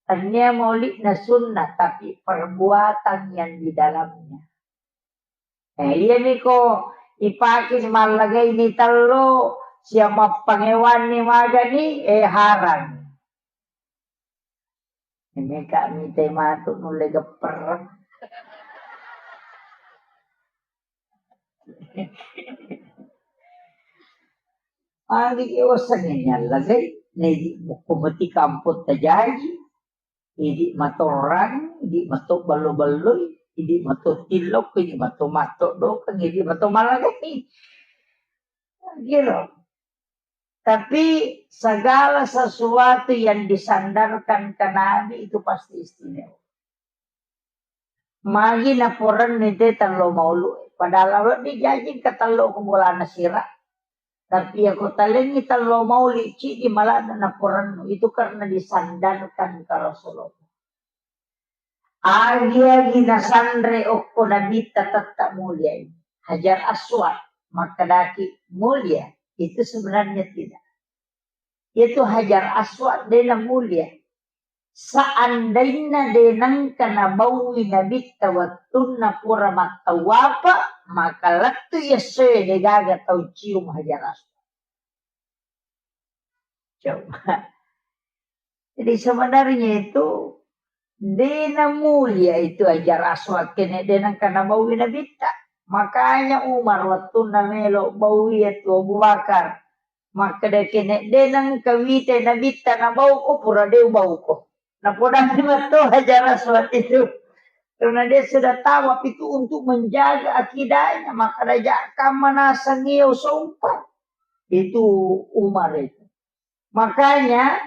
Tennia maulidna sunnah, tapi perbuatan yang di dalamnya. Eh, iya mi ko ipake mallagai ni tello, siap mappangewanni magani, eh, haram. Ini kak mite matu nulle gepper. Agi e wasengnge nyallagai, nedi bukku meti kamputta jaji, idi matorang, idi mato ballo-balloi, idi mato tillokko, idi mato matto dokeng, idi mato malagai. Giro. Tapi segala sesuatu yang disandarkan ke Nabi itu pasti istimewa. Magi naporenni te tello maulu. Padahal wedding jaji engka tello ko bolana sira. Tapi iya ko talengngi tello mauli, cidi malana naporennu. Itu karena disandarkan ke Rasulullah. Agi-agi nasanre okko Nabitta tetap mulia ini. Hajar Aswad, makkedaki mulia. Itu sebenarnya tidak. Itu Hajar Aswad dena mulia. Seandainna de nengka nabaui Nabitta wettunna pura mattawapa, maka lettu essoe degaga tau cium Hajar Aswad. Coba. Jadi sebenarnya itu de namulia itu Hajar Aswad kene de nengka nabaui Nabitta. Makanya Umar wettunna melo baui itu Abu Bakar. Makkeda kene de nengka wita Nabitta nabauko pura de ubauko. Napodani matto Hajar Aswad itu. Karena dia sudah tahu apa itu untuk menjaga akidahnya, maka raja kamma naseng iya usompa. Itu Umar itu. Makanya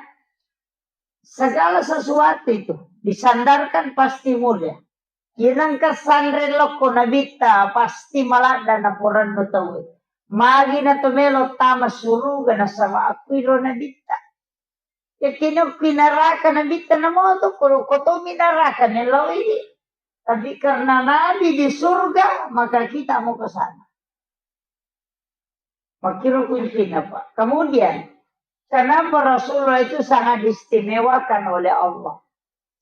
segala sesuatu itu disandarkan pasti mulia. Inangka sanre lokko Nabitta pasti maladda naporannu tauwe. Magi na to melo tama suruga nasaba akkuiro Nabitta. Yakkini okki naraka Nabitta namoto, ko, ko tomi naraka meloi. Tapi karena Nabi di surga, maka kita mau ke sana. Makkiro kuncinya, Pak. Kemudian, kenapa Rasulullah itu sangat diistimewakan oleh Allah?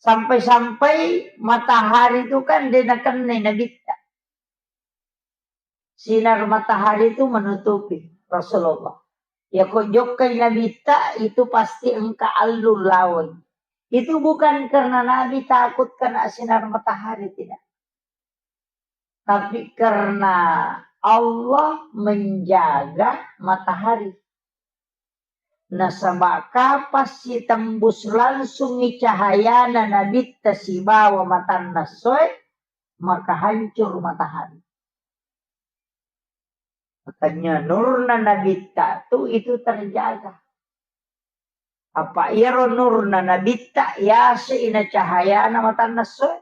Sampai-sampai matahari itu kan dia nakennai Nabitta. Sinar matahari itu menutupi Rasulullah. Ya kok jokkai Nabitta itu pasti engka allu lawai. Itu bukan karena Nabi takut kena sinar matahari, tidak. Tapi karena Allah menjaga matahari. Nasaba kapang sitembus langsungi cahayana Nabitta sibawa matanna essoe, maka hancur matahari. Makanya nurna Nabitta tu itu terjaga. Apa iyaro nurna Nabitta yase ina cahayana matanna essoe.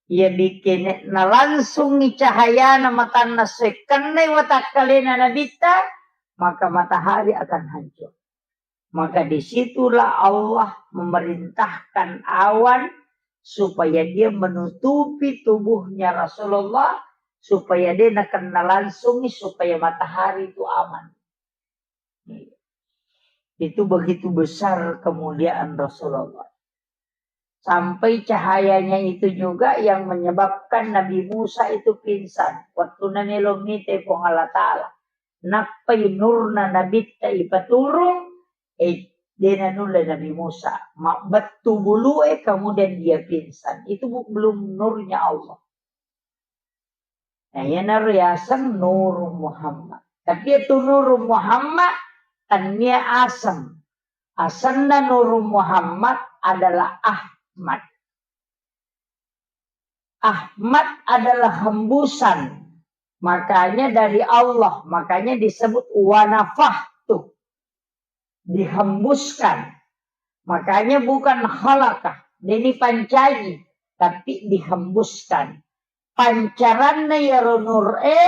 Iya bikene nalangsungi cahayana matanna essoe kennai watakkalena Nabitta, maka matahari akan hancur. Maka disitulah Allah memerintahkan awan supaya dia menutupi tubuhnya Rasulullah, supaya dia nakena langsungi, supaya matahari itu aman. Itu begitu besar kemuliaan Rasulullah. Sampai cahayanya itu juga yang menyebabkan Nabi Musa itu pingsan. Waktu namelo mite Puang Allah Ta'ala. Nappai nurna Nabitta ipaturung, eh, dena nulle Nabi Musa. Mabbettu bulue, kemudian dia pingsan. Itu bu-, belum nurnya Allah. Nah, iyanaro yaseng Nurung Muhammad. Tapi itu Nurung Muhammad, tania aseng. Asenna Nurung Muhammad adalah Ahmad. Ahmad adalah hembusan. Makanya dari Allah, makanya disebut wanafahtu. Dihembuskan. Makanya bukan khalaqah, deni pancaji, tapi dihembuskan. Pancaranna iyaro nur e,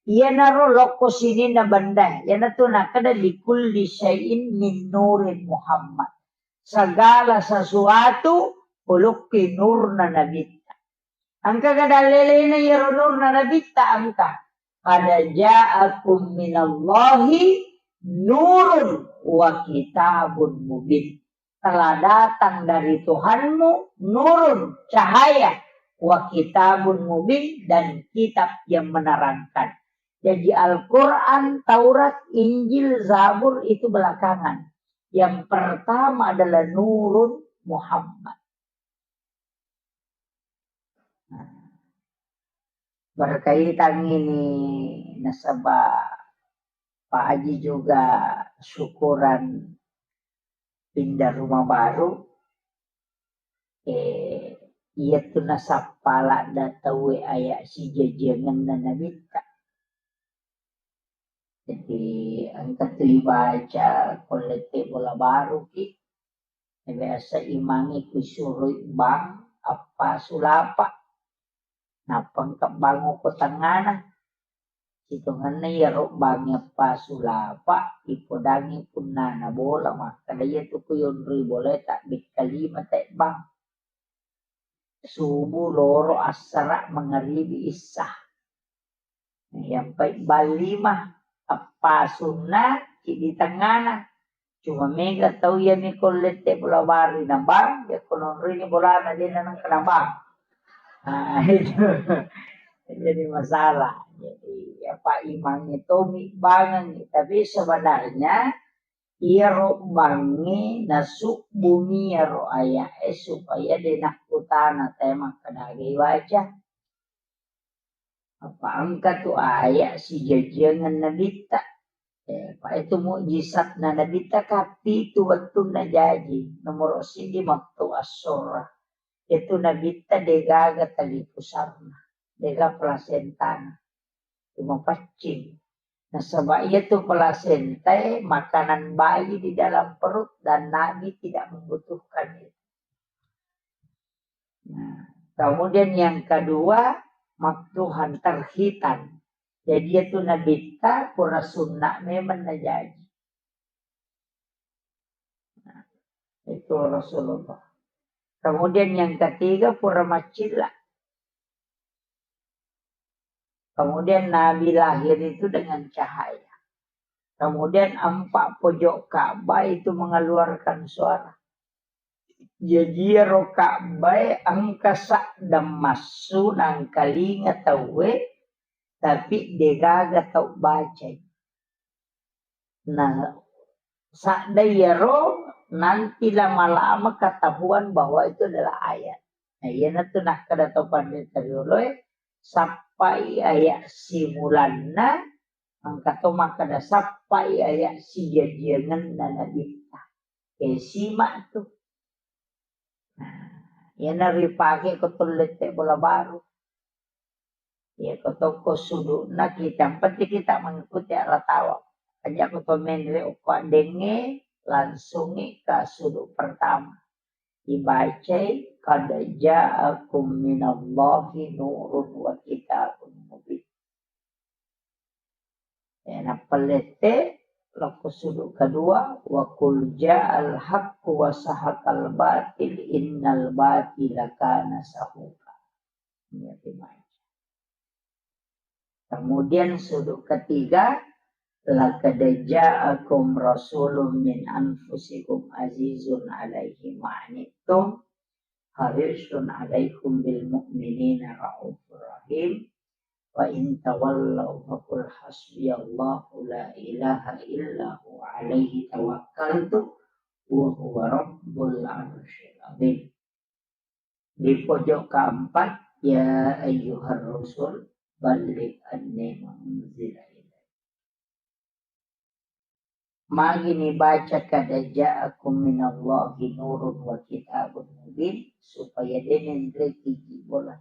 iyanaro lokko sininna benda, iyanatu nakeda likulli syai'in min nurin Muhammad. Segala sesuatu polokki nurna Nabitta. Engka ga dallelena iyaro nurna Nabitta engka. Qad ja'akum minallahi nurun wa kitabun mubin. Telah datang dari Tuhanmu nurun, cahaya, wa kitabun mubin, dan kitab yang menerangkan. Jadi Al-Quran, Taurat, Injil, Zabur itu belakangan. Yang pertama adalah Nurun Muhammad. Berkaitan ini nasaba Pak Haji juga syukuran pindah rumah baru, eh, iyatu nasappa ladda tauwe aya sijajiangenna Nabitta. Jadi engka tu ibaca ko lette bola baru ki, biasa imangi kusuroi bang appasu lapa. Nappa engka bang ko tengngana. Sitongenna iyaro bangnge appasu lapa, ipodangngi punnana bola, makkeda iyatu ku yonroi bolae tabbekka lima tebbang. Subuh, loro, assara, mangaribi, issa. Iyampai bang lima, appasunna, ciddi tengngana. Cuma mega tau iya mi ko lette bola baru na bang, ya ko nonroi ni bolana de na nengka na bang. Ah, itu. Jadi masalah. Jadi apa, imangnge tomi bangengngi, tapi sebenarnya iyaro bangnge nasubbumi iyaro aya'e supaya de nakkutana tae makkeda aga ibaca. Apa engka tu aya sijajiangeng nabitta. Eh, pa itu mukjizatna nabitta ka pitu wettunna jaji. Nomoro siji waktu assorra. Itu nabitta degaga tali pusarna, dega plasentana. Cuma paccing. Nasaba iya tu plasentae makanan bayi di dalam perut dan Nabi tidak membutuhkan itu. Nah, kemudian yang kedua, maktuhan, terhitan. Jadi itu nabitta pura sunna memang najaji. Nah, itu Rasulullah. Kemudian yang ketiga, pura macilla. Kemudian Nabi lahir itu dengan cahaya. Kemudian empat pojok Ka'bah itu mengeluarkan suara. Jaji iyaro Ka'bah engka sadda massu nangkalinga tauwe, tapi degaga tau bacai. Nah, sadda iyaro nanti lama-lama ketahuan bahwa itu adalah ayat. Nah, iyanatu nakkeda to panrita rioloe, sappai ayat simulanna, engka to makkeda sappai ayat sijajiangenna nabitta. Eh, simak tu. Nah, iyana ripake ko to lette bola baru. Iya, ko tokko sudu'na kita, yang penting kita mengikuti arah tawa. Aja ko to menre okko addengnge, langsungi ke suduk pertama. Dibacai, "Qad ja'akum minallahi nurun wa kitabun mubin." Ya, nappa lette, lokko suduk kedua, "Wa qul ja'al haqqu wa sahaqal batil, innal batila kana sahuqa." Iya, dibaca. Kemudian sudut ketiga, "Laqad ja'akum rasulun min anfusikum azizun alaihi ma anittum, harisun alaikum bil mu'minina raufur rahim. Wa in tawallau faqul hasbiyallahu la ilaha illa huwa alaihi tawakkaltu wa huwa rabbul arsyil azim." Di pojok keempat, "Ya ayyuhar rusul, balligh anni ma unzila ilaik." Magi nibaca, "Qad ja'akum minallahi nurun wa kitabun mubin," supaya de' nenreki ji bola.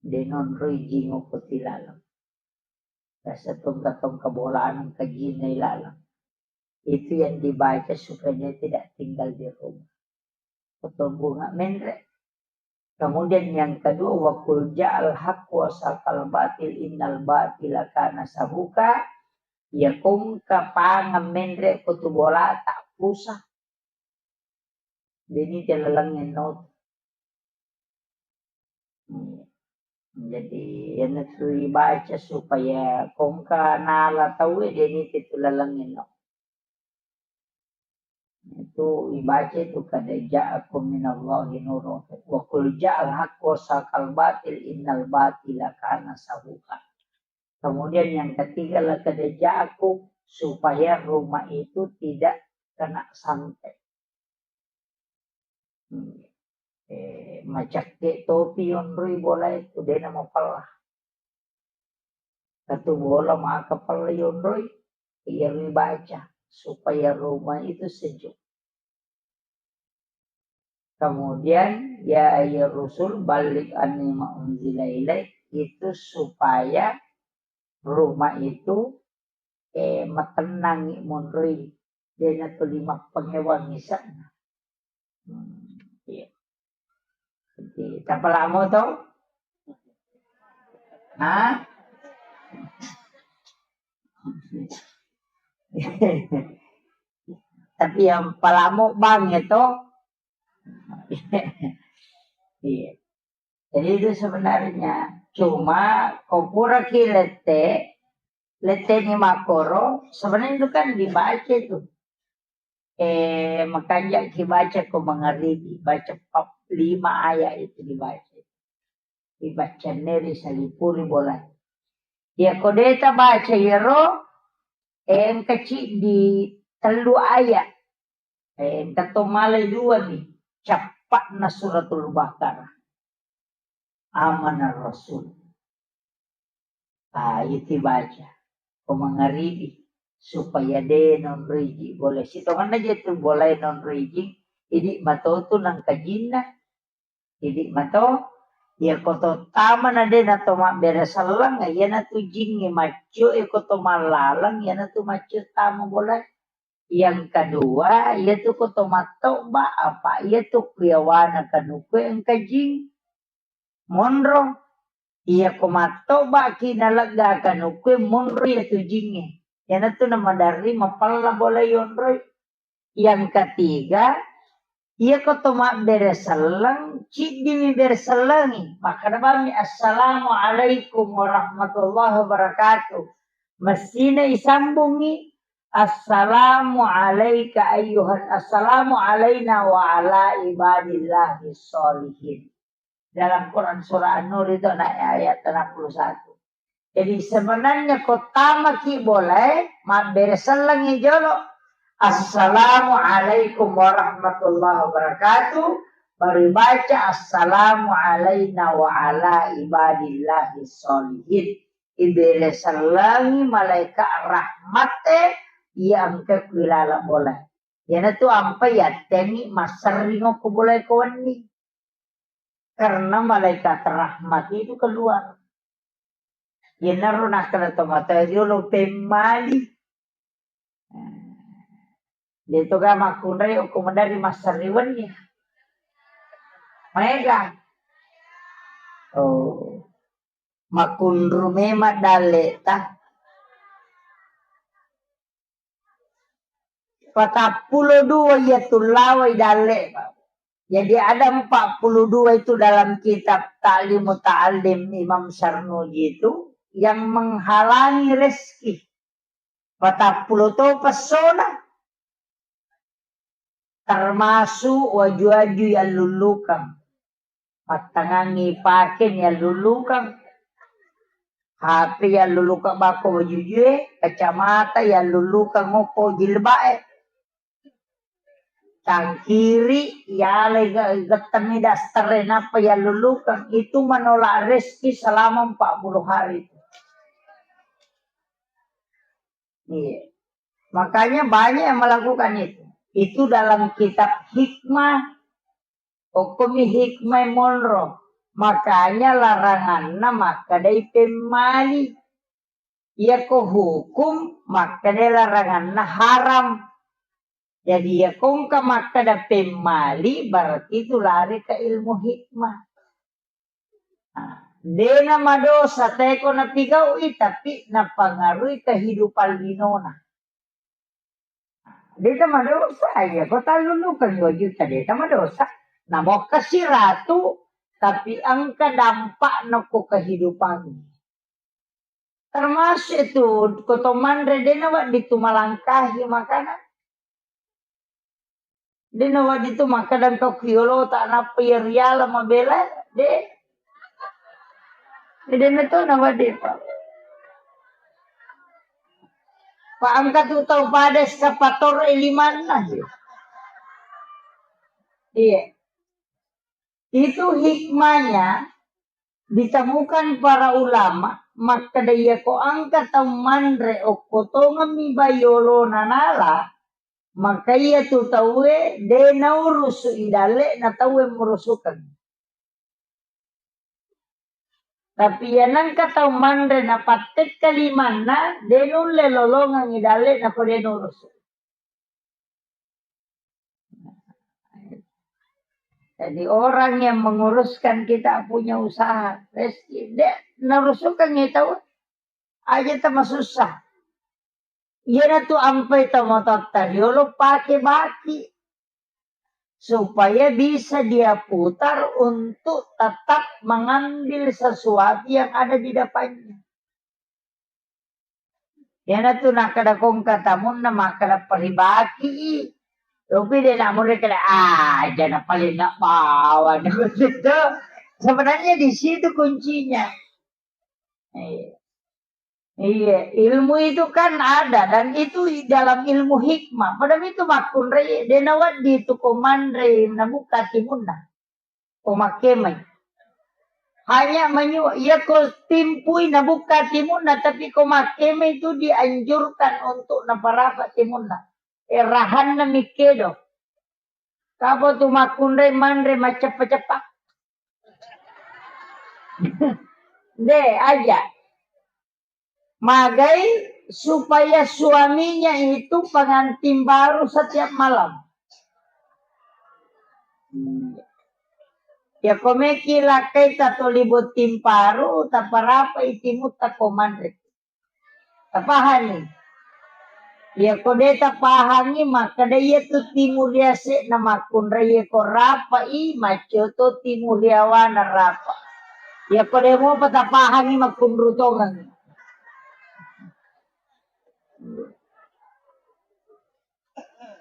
De' nonroi ji ngoko tilaleng. Rasa tongka-tongka bolana engka jinna ilaleng. Itu yang dibaca supaya dia tidak tinggal di rumah. Kemudian yang kedua, "Wa qul ja'al haqq wa saqal batil innal batila kana sahuqa." Ya kongka pangeng menre ko tu bolata, pusa. Deni te laleng enno. Hmm. Jadi, iyanatu ibaca supaya kongka nala tauwe, deni te tu laleng enno. Itu ibaca itu, "Qad ja'akum minallahi nurun wa qul ja'al haqqu wa saqal batil innal batila kana sahuqa." Kemudian yang ketiga, "Laqad ja'akum," supaya rumah itu tidak kena santet. Hmm. Eh, macakke topi yonroi bola itu, dena mapella. Katu bola maka pella yonroi, iya ribaca supaya rumah itu sejuk. Kemudian, "Ya ayyuhar rusul, balligh anni ma unzila ilaik," itu supaya rumah itu, eh, matennangi monroi, dena tuli mappangewang isa'na. Hmm, iya. Jadi, tapalamo to? Hah? Tapi yang palamo bang itu. Iya. Jadi itu sebenarnya cuma ko pura ki lette, Letteni makkoro, sebenarnya itu kan dibaca itu. Eh, makanja ki baca ko mangaribi, baca pap-, lima ayat itu dibaca. Dibaca neri salipuri bola. Ya ko deta baca yero, eh, engka ciddi tellu ayat. Eh, engka to malai dua ni, cappa'na Suratul Baqarah. Amanar Rasul. Ah, itu baca. Ko mangaribi, supaya de nonriji bola. Sitonganna je tu bola nonriji, idi matotu nangka jinna. Idi mato, iya ko to tama na de na to mabbere selleng, iya na tu jingnge maccio, iya ko to mallaleng, iya na tu maccio tama bola. Yang kedua, iya tu ko to mattoba, apa iya tu kuyawana kanuku engka jing. Monro. Iya ko mattoba ki nalegga kanuku monro iya tu jingnge. Iya na tu na maderri mapella bola yonroi. Yang ketiga, iya ko to mabbere selleng, ciddimi bere sellengi. Makkeda bammi, "Assalamualaikum warahmatullahi wabarakatuh." Messina isambungi, "Assalamu alaika ayyuhan, assalamu alaina wa ala ibadillahi sholihin." Dalam Quran surah An-Nur itu na ayat enam puluh satu. Jadi sebenarnya ko tama ki bola, mabbere sellengi jolo. "Assalamualaikum warahmatullahi wabarakatuh." Baru baca, "Assalamu alaina wa ala ibadillahi sholihin." Ibere sellengi malaikat rahmatte, iya engka kuilala bola. Iyana tu ampai yattengi masserringo ko bola ko wenni. Karena malaikat rahmat itu keluar. Iyanaro nakkeda tomatoa riolo pemmali. Deto ga makkunrai okko maderri masserri wenni. Maega. Oh. Makkunru memang dalleta. Patappulo dua iya tullawai dalle. Jadi ada empat puluh dua itu dalam kitab Ta'lim Muta'allim Imam Sarnuji itu yang menghalangi rezeki. Patappulo to pessona. Termasuk waju-waju yallullukang. Mattangangi paken yallullukang. H P yallullukang bako wajujue, kacamata yallullukang okko jilbae. Tangkiri, yalai ge-, gettemmi daster e, nappa yallullukang. Itu menolak rezeki selama empat puluh hari itu. Iya. Makanya banyak yang melakukan itu. Itu dalam kitab hikmah, okkomi hikmah monro. Makanya laranganna makkedai pemmali. Iyako hukum makkedai laranganna haram. Jadi, iyako engka makkeda pemmali, berarti itu lari ke ilmu hikmah. Nah, dena madosa teko napigau'i, tapi napangaruhi kehidupan linona. Deta madosa, iya, ko tallulukeng dua juta, deta madosa. Namokka siratu, tapi engka dampakna ko kehidupan. Termasuk itu, ko to manre, dena wedding tu malangkahi makanan. De nawedding tu makkeda engka ku yolota nappa iya riala mabela, de. De na to nawedding, Pak. Pak, engka tu tau pada eskapator e limanna, de. Iya. Itu hikmahnya ditemukan para ulama, makkeda iyako engka tau manre okko tongemmi bai olona nala, maka iya tu tauwe de naurusu i dalle'na tauwe murusukeng. Tapi iya nengka tau manre napattekka limanna, de nulle lolongeng i dalle'na ko de nurusu. Jadi orang yang menguruskan kita punya usaha, rezeki, de narusukengngi tau aja tamasussa. Iyana tu ampai tomatoatta riolo pake baki supaya bisa dia putar untuk tetap mengambil sesuatu yang ada di depannya. Iyanatu nakkeda kongka tamunna makkeda paribaki i. Tapi de' namure keda, "Ah, jana paling nak bawa." Sebenarnya di situ kuncinya. Iya. Iya, ilmu itu kan ada dan itu dalam ilmu hikmah. Padahal itu makkunrai, de' nawedding itu ko manre nabuka timunna. Ko makkemai. Hanya menyu-, iya ko timpui nabuka timunna, tapi ko makkemai itu dianjurkan untuk naparapa timunna. Eh, rahanna mikkedo. Kapa tu makkunrai manre macceppa-ceppa. De', aja. Magai supaya suaminya itu pengantin baru setiap malam. Ya, ko meki lakkai tatoli botting paru, taparapai timutta ko manre. Tapahani? Iya ko de' tapahangi, makkeda iya tu timu riase'na makkunrai, iya ko rapa'i, maccio to timu riawana rapa. Iya ko de' mopa tapahangi, makkunru tongengi.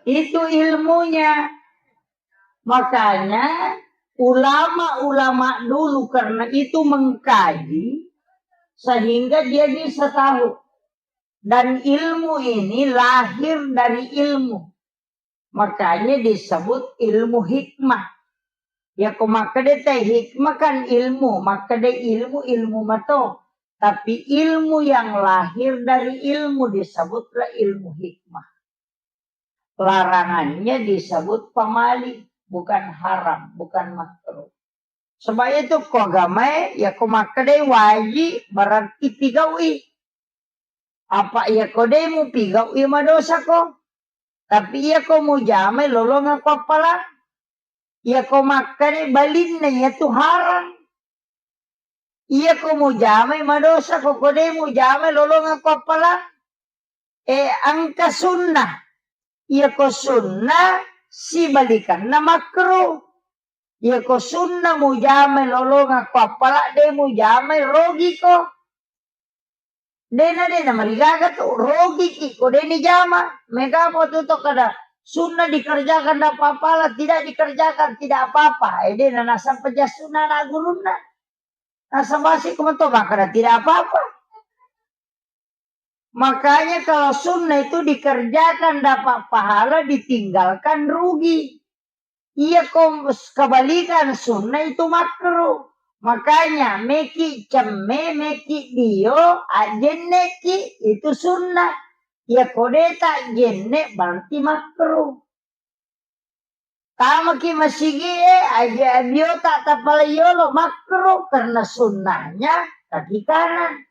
Itu ilmunya. Makanya ulama-ulama dulu karena itu mengkaji sehingga dia bisa tahu. Dan ilmu ini lahir dari ilmu. Makanya disebut ilmu hikmah. Ya, ko makkeda te hikmah kan ilmu, makkeda ilmu, ilmu mato. Tapi ilmu yang lahir dari ilmu disebutlah ilmu hikmah. Larangannya disebut pamali, bukan haram, bukan makruh. Sebab itu ko agamae, ya ko makkedai wajib, berarti pigau'i. Apa iya ko de' mupigau'i, madosa ko. Tapi iya ko mujamai lolongeng ko appalang. Iya ko makkeda balinna iya tu haram. Iya ko mujamai madosa ko, ko de' mujamai lolongeng ko appalang. Eh, engka sunnah. Iya ko sunnah sibalikanna makruh. Iya ko sunnah mujamai lolongeng ko appalang, de' mujamai rogi ko. De'na, de'na marigaga tu, rogiki ko de' nijama. Mega apa tu to kada sunnah dikerjakan dapat pahala, tidak dikerjakan tidak apa-apa. Eh, de'na nasang peja sunnah na gurunna. Nasang basi ko mato makkeda tidak apa-apa. Makanya kalau sunnah itu dikerjakan dapat pahala, ditinggalkan rugi. Iya ko kebalikan, sunnah itu makruh. Makanya meki cemme, meki dio, ajenneki itu sunnah. Iya ko de' ta jenne berarti makruh. Tamaki masigie, aja biota tapalai yolo, makruh karena sunnahnya kaki kanan.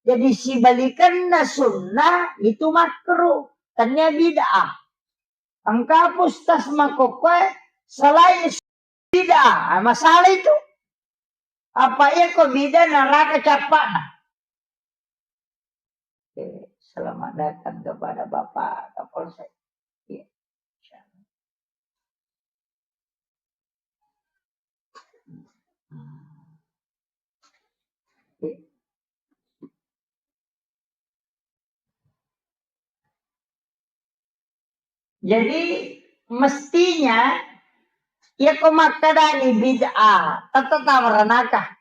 Jadi sibalikanna sunnah itu makruh, tania bid'ah. Engka pustas makokkoe selain bid'ah, masalah itu. Apa iya ko bid'ah neraka cappa'na. Oke, selamat datang kepada Bapak Kapolsek. Iya. Jadi, mestinya, iya ko makkedani bid'ah, tette tama ranaka.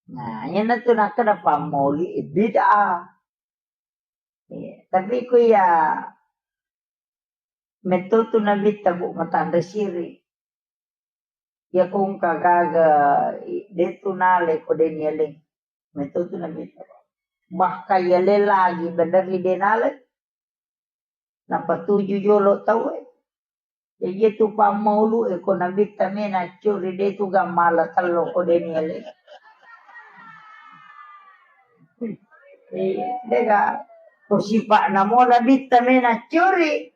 Nah, iyanatu nakkeda pammauli bid'ah. Iya, tapi ko iya metto tu Nabitta, Bu, matanre siri. Iya ko engka gaga, i-, de' tu nalai ko de' nialeng. Metto tu Nabitta. Bahkan yaleng lagi, bener ri de' nalai. Napatuju jolo tauwe. Jaji tu pammaulu e ko Nabitta mena curi, de' tu gammala tello ko de' nialeng. Eh, de' ga ko sipa'na mo Nabitta mena curi.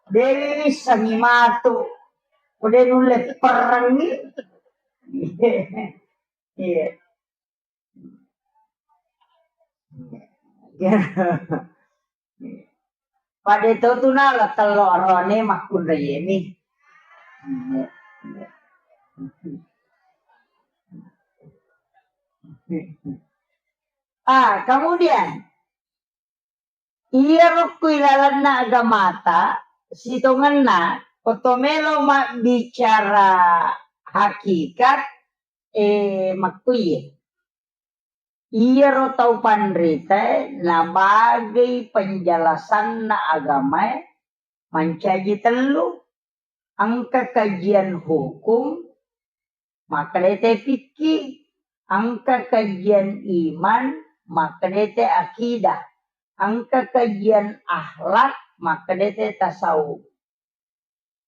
De' wissengi matu. Ko de' nulle perrengi. Iya. Pada to tu nala tello arone makkunraiemi. Ah, kemudian Iyaro ku ilalenna agamata, sitongenna, ko to melo mabbicara hakikat, eh, makkuiye. Iyaro tau panritae nabagei penjelasanna agamae mancaji tellu, engka kajian hukum, makkeda te fikih, engka kajian iman, makkeda te akidah, engka kajian akhlak, makkeda te tasawuf.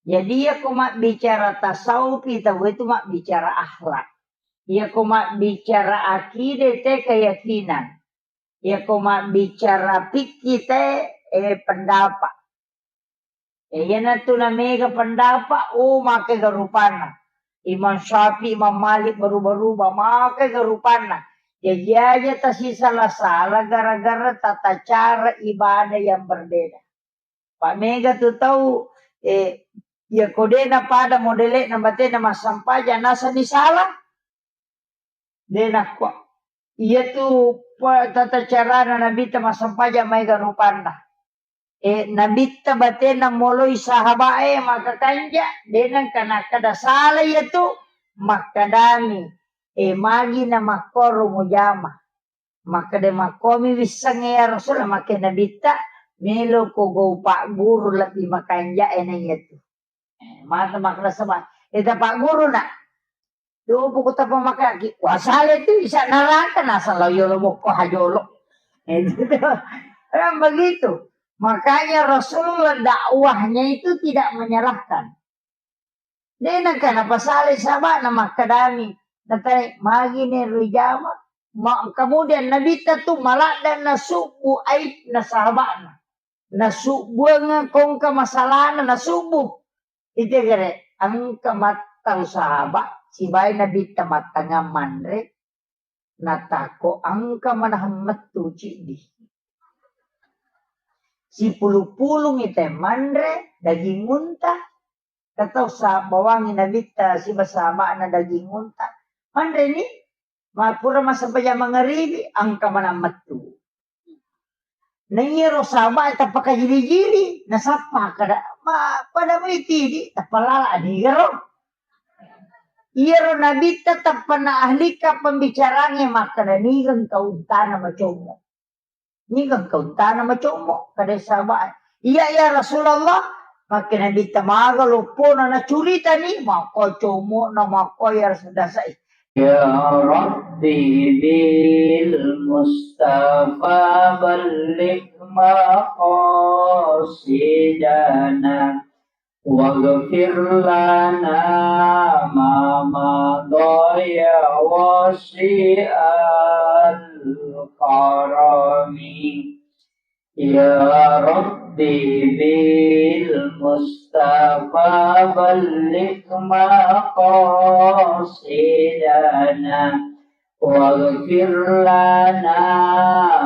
Jadi, iyako mabbicara tasawuf, tauwe tu mabbicara akhlak. Iyako mabbicara akidah, te keyakinan. Iyako mabbicara fikih, te, eh, pendapat. Eh, iyanatu namega pendapat, oh, makega rupanna. Imam Syafi'i, Imam Malik, berubah-rubah, makega rupanna. Jaji aja tasisala-sala gara-gara tata cara ibadah yang berbeda. Pa mega tu tau, eh, iya ko de' napada modele'na batena massempajang, nasani sala. De' nakko. Iya tu pa-, tata carana Nabitta massempajang maega rupanna. Eh, Nabitta batena moloi sahaba'e makakanja, de' nengka nakkeda sala iya tu, makkedami, eh, magi na makkoro mujama. Makkeda, "Makkomi wissengnge ya Rasul?" Makke Nabitta, "Melo ko gau pagguru lebbi makanja'e na iyatu." Eh, mata makkeda sama, "Eh, ta pagguru na." Dopo ko tappa makaki, wasale tu isa neraka, nasala yolo mokko hajolo. Eh, gitu. Kan begitu. Makanya Rasulullah dakwahnya itu tidak menyalahkan. De' nengka napasalai sahaba'na makkedami, natai, "Magi ne rijama?" Ma-, kemudian Nabitta tu maladde' nasubbu aibna sahaba'na. Nasubbuang kongka masalahna, nasubbu. Itegere, engka mattau sahaba', sibawa Nabitta mattangnga manre, natakko engka manahang mettu ciddi. Sipulung-pulungi te manre daging unta, katau sa-, bawangi Nabitta siba sahaba'na daging unta. Manreni, ma-, pura massempajang mangaribi, engka manang mettu. Na iyaro sahaba'e tappa kajili-jili, nasappa kada, ma-, pada mai tidi, tappa lala anigaro. Iyaro Nabitta tappa na ahlika pembicaranya makkeda, "Nigeng kau untana macommo." Nigeng kau untana macommo, kada sahaba'e. "Iya, ya Rasulullah." Makke Nabitta maga loppona nacuritani, makko commo'na makko ya Rasul dasai. Ya Rabbi bil Mustafa balligh maqasidana. Waghfir lana ma madha ya wasi'al karami. Ya Rabbi bil Mustafa balligh maqasidana. Waghfir lana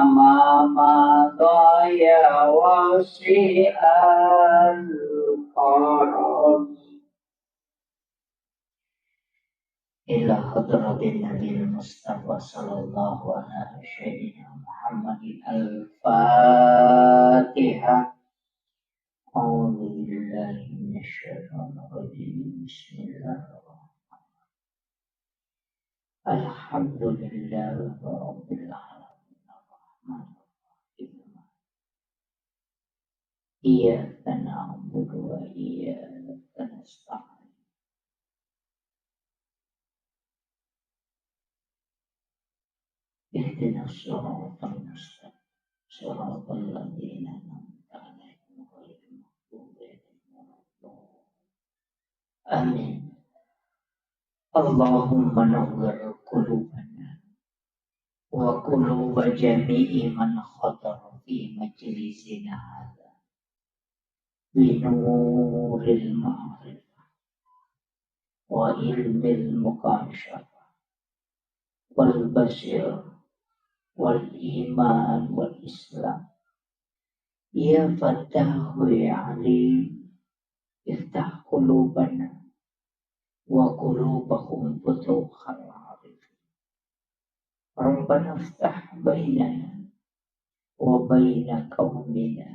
ma madha ya wasi'al karami. Ila hadratin Nabil Mustafa sallallahu ala sayyidina Muhammadin al-Fatihah. A'udzu billahi minasy syaithanir rajim. Bismillahirrahmanirrahim. Alhamdulillahi rabbil alamin. Arrahmanirrahim. Iyyaka na'budu wa iyyaka nasta'in. Ihdinas siratal mustaqim. Siratal ladzina an'amta 'alaihim ghairil maghdubi 'alaihim waladdallin. Amin. Allahumma nawwir qulubana wa quluba jami'i man hadara fi majlisina hadza bi nuril ma'rifah wa ilmil mukasyafah wal basir wal iman wal islam. Ya Fattahu ya Alim, iftah qulubana wa qulubahum futuhal arifin. Rabbana iftah bainana وبين قومنا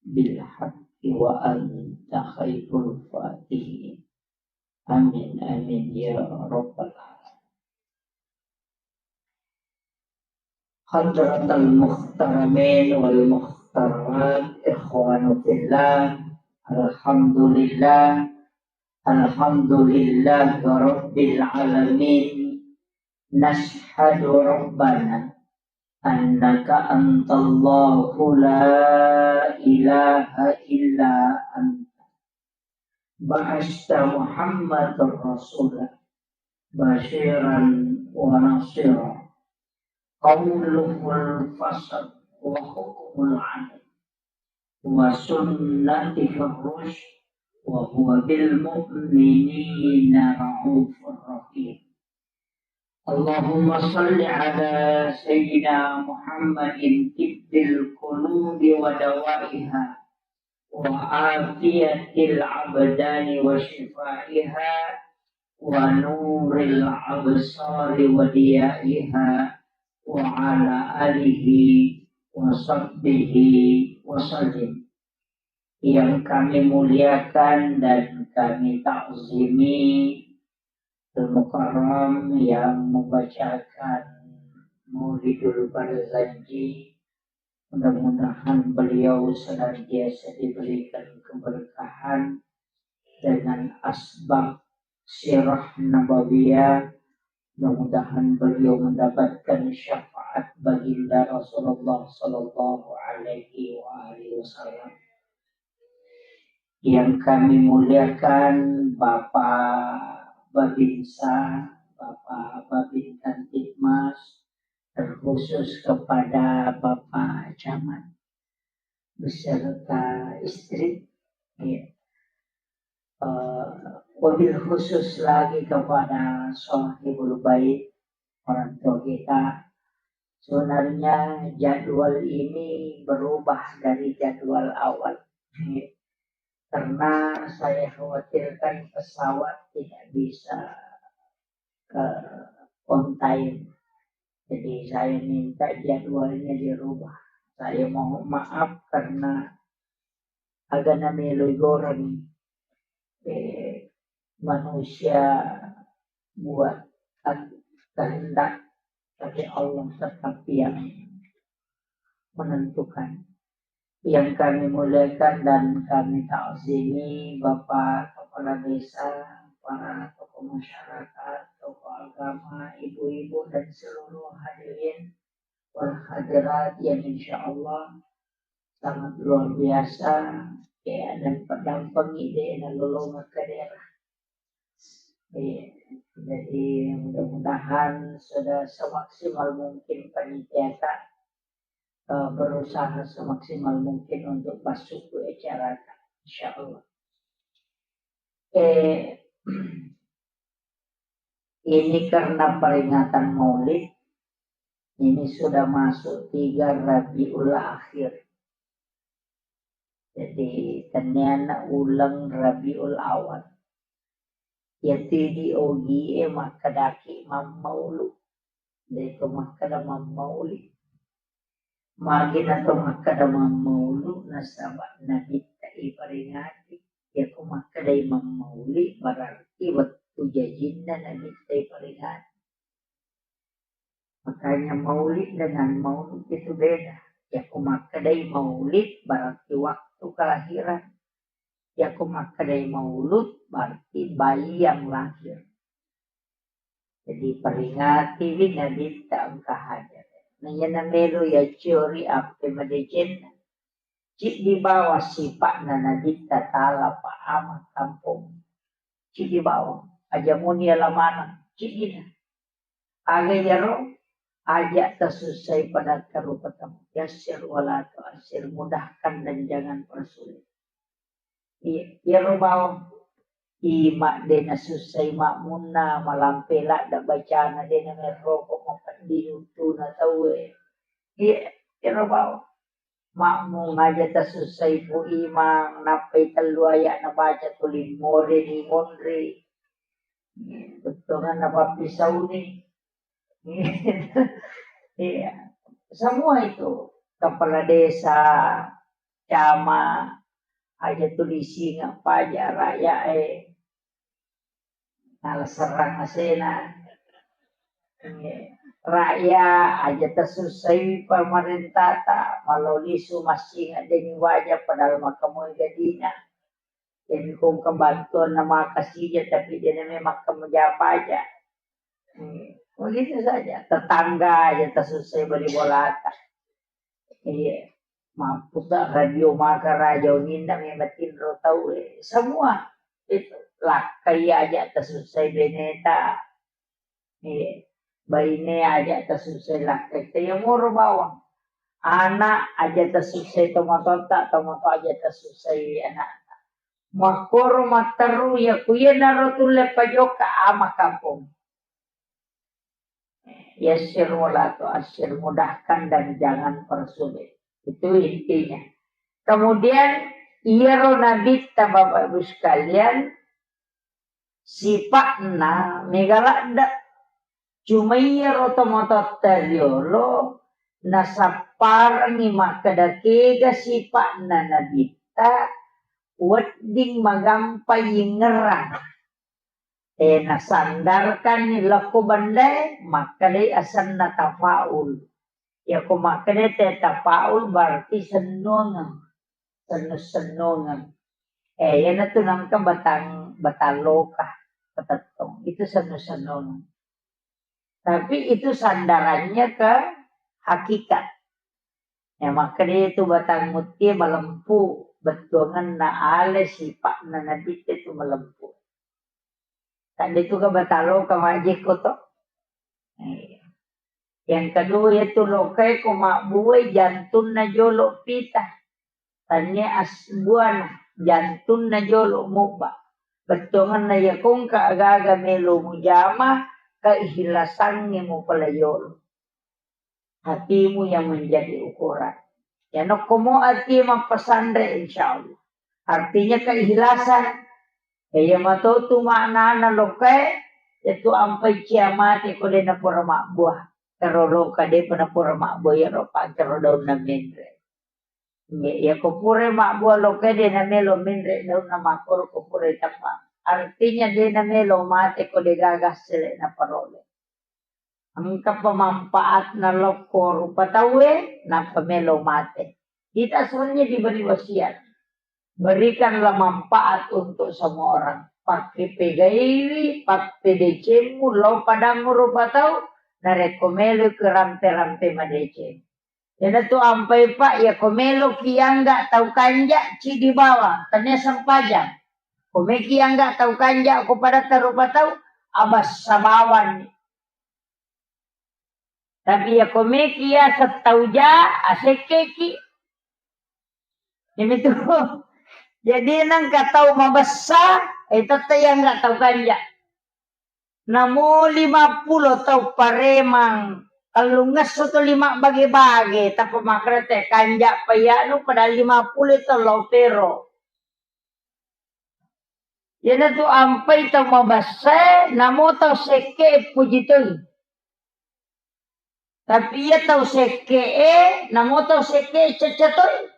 بالحق وأنت خير الفاتحين. آمين، آمين يا رب العالمين. حضرة المحترمين والمحترمات، إخوان في الله، الحمد لله، الحمد لله رب العالمين. نشهد ربنا أنك أنت الله لا إله إلا أنت. بعثت محمدا رسولا بشيرا ونصيرا. قوله الفصل وحكمه العدل وسنته الرشد وهو بالمؤمنين رءوف رحيم. اللهم صل على سيدنا محمد طب القلوب ودوائها وعافية الأبدان وشفائها ونور الأبصار وضيائها وعلى آله وصحبه وسلم. Yang kami muliakan dan kami takzimi, Al-Mukarram yang membacakan Maulidul Barzanji, mudah-mudahan beliau senantiasa diberikan keberkahan dengan asbab sirah nabawiyah. Mudah-mudahan beliau mendapatkan syafaat baginda Rasulullah sallallahu alaihi wa alihi wasallam. Yang kami muliakan Bapak Babinsa, Bapak Babin Kamtibmas, terkhusus kepada Bapak Camat beserta istri, ya. Eh, wabil khusus lagi kepada Sohibul Bait, orang tua kita. Sebenarnya jadwal ini berubah dari jadwal awal, ya. Karena saya khawatirkan pesawat tidak bisa, eh, on time. Jadi saya minta jadwalnya dirubah. Saya mohon maaf karena agana melo igoreng, eh, manusia buat kehendak, tapi Allah tetap yang menentukan. Yang kami muliakan dan kami takzimi Bapak Kepala Desa, para tokoh masyarakat, tokoh agama, ibu-ibu dan seluruh hadirin wal hadirat yang insya Allah sangat luar biasa, ya, dan peddampeng ide na lolong ke daerah. Iya, jadi mudah-mudahan sudah semaksimal mungkin panitia ta, eh, berusaha semaksimal mungkin untuk masuk ke acara ta, insya Allah. Eh, ini karena peringatan Maulid, ini sudah masuk tiga Rabiul Akhir. Jadi, tenniana uleng Rabiul Awal. Iyatu idi ogie makkedaki mammaulu. De'to makkeda mammauli. Magi nato makkeda mammaulu, nasaba Nabitta iperingati. Iyako makkedai mammauli, berarti wettu jajinna Nabitta iperingati. Makanya maulid dengan maulud itu beda. Iyako makkedai maulid berarti waktu kelahiran. Iyako makkedai maulud berarti bayi yang lahir. Jadi peringatiwi Nabitta engka hadir. Naiya namelo ya ciori appe madecenna. Ciddi bawang sipa'na Nabitta tala pa ama kampong. Ciddi bawang. Aja muni ala maneng. Ciddina. Aga iyaro, aja tasussai pada karupa tau. Yassir wala tu'assir, mudahkan dan jangan persulit. Iya, iyaro bawang. Ima de nasussai makmunna, malampe ladde bacana, de namerroko mapeddi untuna tauwe. Iya, iyaro bawang. Makmung aja tasussai Pu Imang, nappai tellu ayat nabaca tuli more ni monri. Bettuanganna pappisauni. Iya. Semua itu kepala desa, camat, aja tulising apa aja rakyat eh. Nala serrang asena. Rakyat aja tasussai pamarentata, malao lisu massing addeni waja padahal makkamoi gadina. Jadi kong kebantuan nama kasija tapi dia namanya makkamaja paja. Begitu saja. Tetangga aja tasussai bali bolata. Iya. Mampusa radio maka raja uninna memang tinro tau eh. Semua itu lakkai aja tasussai beneta. Iya. Baine aja tasussai lakkai. Taya moro bawang. Anak aja tasussai tomatotta, tomato aja tasussai anak. Makkoro matteru ya kuya naro tulle pajoka ama kampung. Yassir wala tu'assir, mudahkan dan jangan persulit. Itu intinya. Kemudian, iyaro nabitta, Bapak Ibu sekalian, sipa'na mega ladde. Cuma iyaro tomatoatta riolo nasapparengngi makkeda kega sipa'na nabitta wedding magampa yingngerang. Eh, nasandarkanni lokko bendae, makkedai asenna tafaul. Yako makkeda te tafaul berarti sennuangeng, sennu-sennuangeng. Eh, iyanatu nengka batang, batang loka, patettong. Itu sennu-sennuangeng. Tapi itu sandarannya ke hakikat. Ya, makkeda itu batang mutie malempu, bettuangenna ale sipa'na nabitte tu malempu. Tadi tu ka batang loka majekko to. Iya. Yang kedua itu lokai ko mabbuai jantunna jolo pita. Tania asbuana jantunna jolo mubba. Bettuangenna yakongka agaga melo mujama keikhlasangnge mupala yolo. Hatimu yang menjadi ukuran. Ya nokkomo ati mappasanre insya Allah. Artinya keikhlasan. Iya matotu maknana lokae, itu ampai cia mate ko de napura mabbua. Teroloka de pernah pura mabbua ya ropa kero daun na menre. Ya ko pura mabbua lokae de na melo menre daun na makoro ko pura tapa. Artinya de na melo mate ko de gagas sele na parole. Engka pemanfaatna lokko rupa tauwe, nappa melo mate. Kita sebenarnya diberi wasiat. Berikanlah manfaat untuk semua orang. Pakke pegaiwi, pappedecemmu, lo padammu rupa tau, narekko melo ke rampe-rampe madeceng. Iyanatu ampai, Pak, ya ko meloki angga tau kanja, cidi bawang, tania sempajang. Ko meki angga tau kanja, ko pada tarupa tau, abassa bawang. Tapi ya ko meki ya setau ja, asekkeki. Ini tuh. Jadi nang katau mabessa, eh, tette yang nggak tau kanja. Namo lima pulo tau paremang, tellungesso to lima bage-bage, tappa makkeda te kanja payanu padahal lima pulo to lo pero. Iyanatu ampai tau mabessae, namo tau sekke puji toi. Tapi iya tau sekke e, namo tau sekke cacca toi.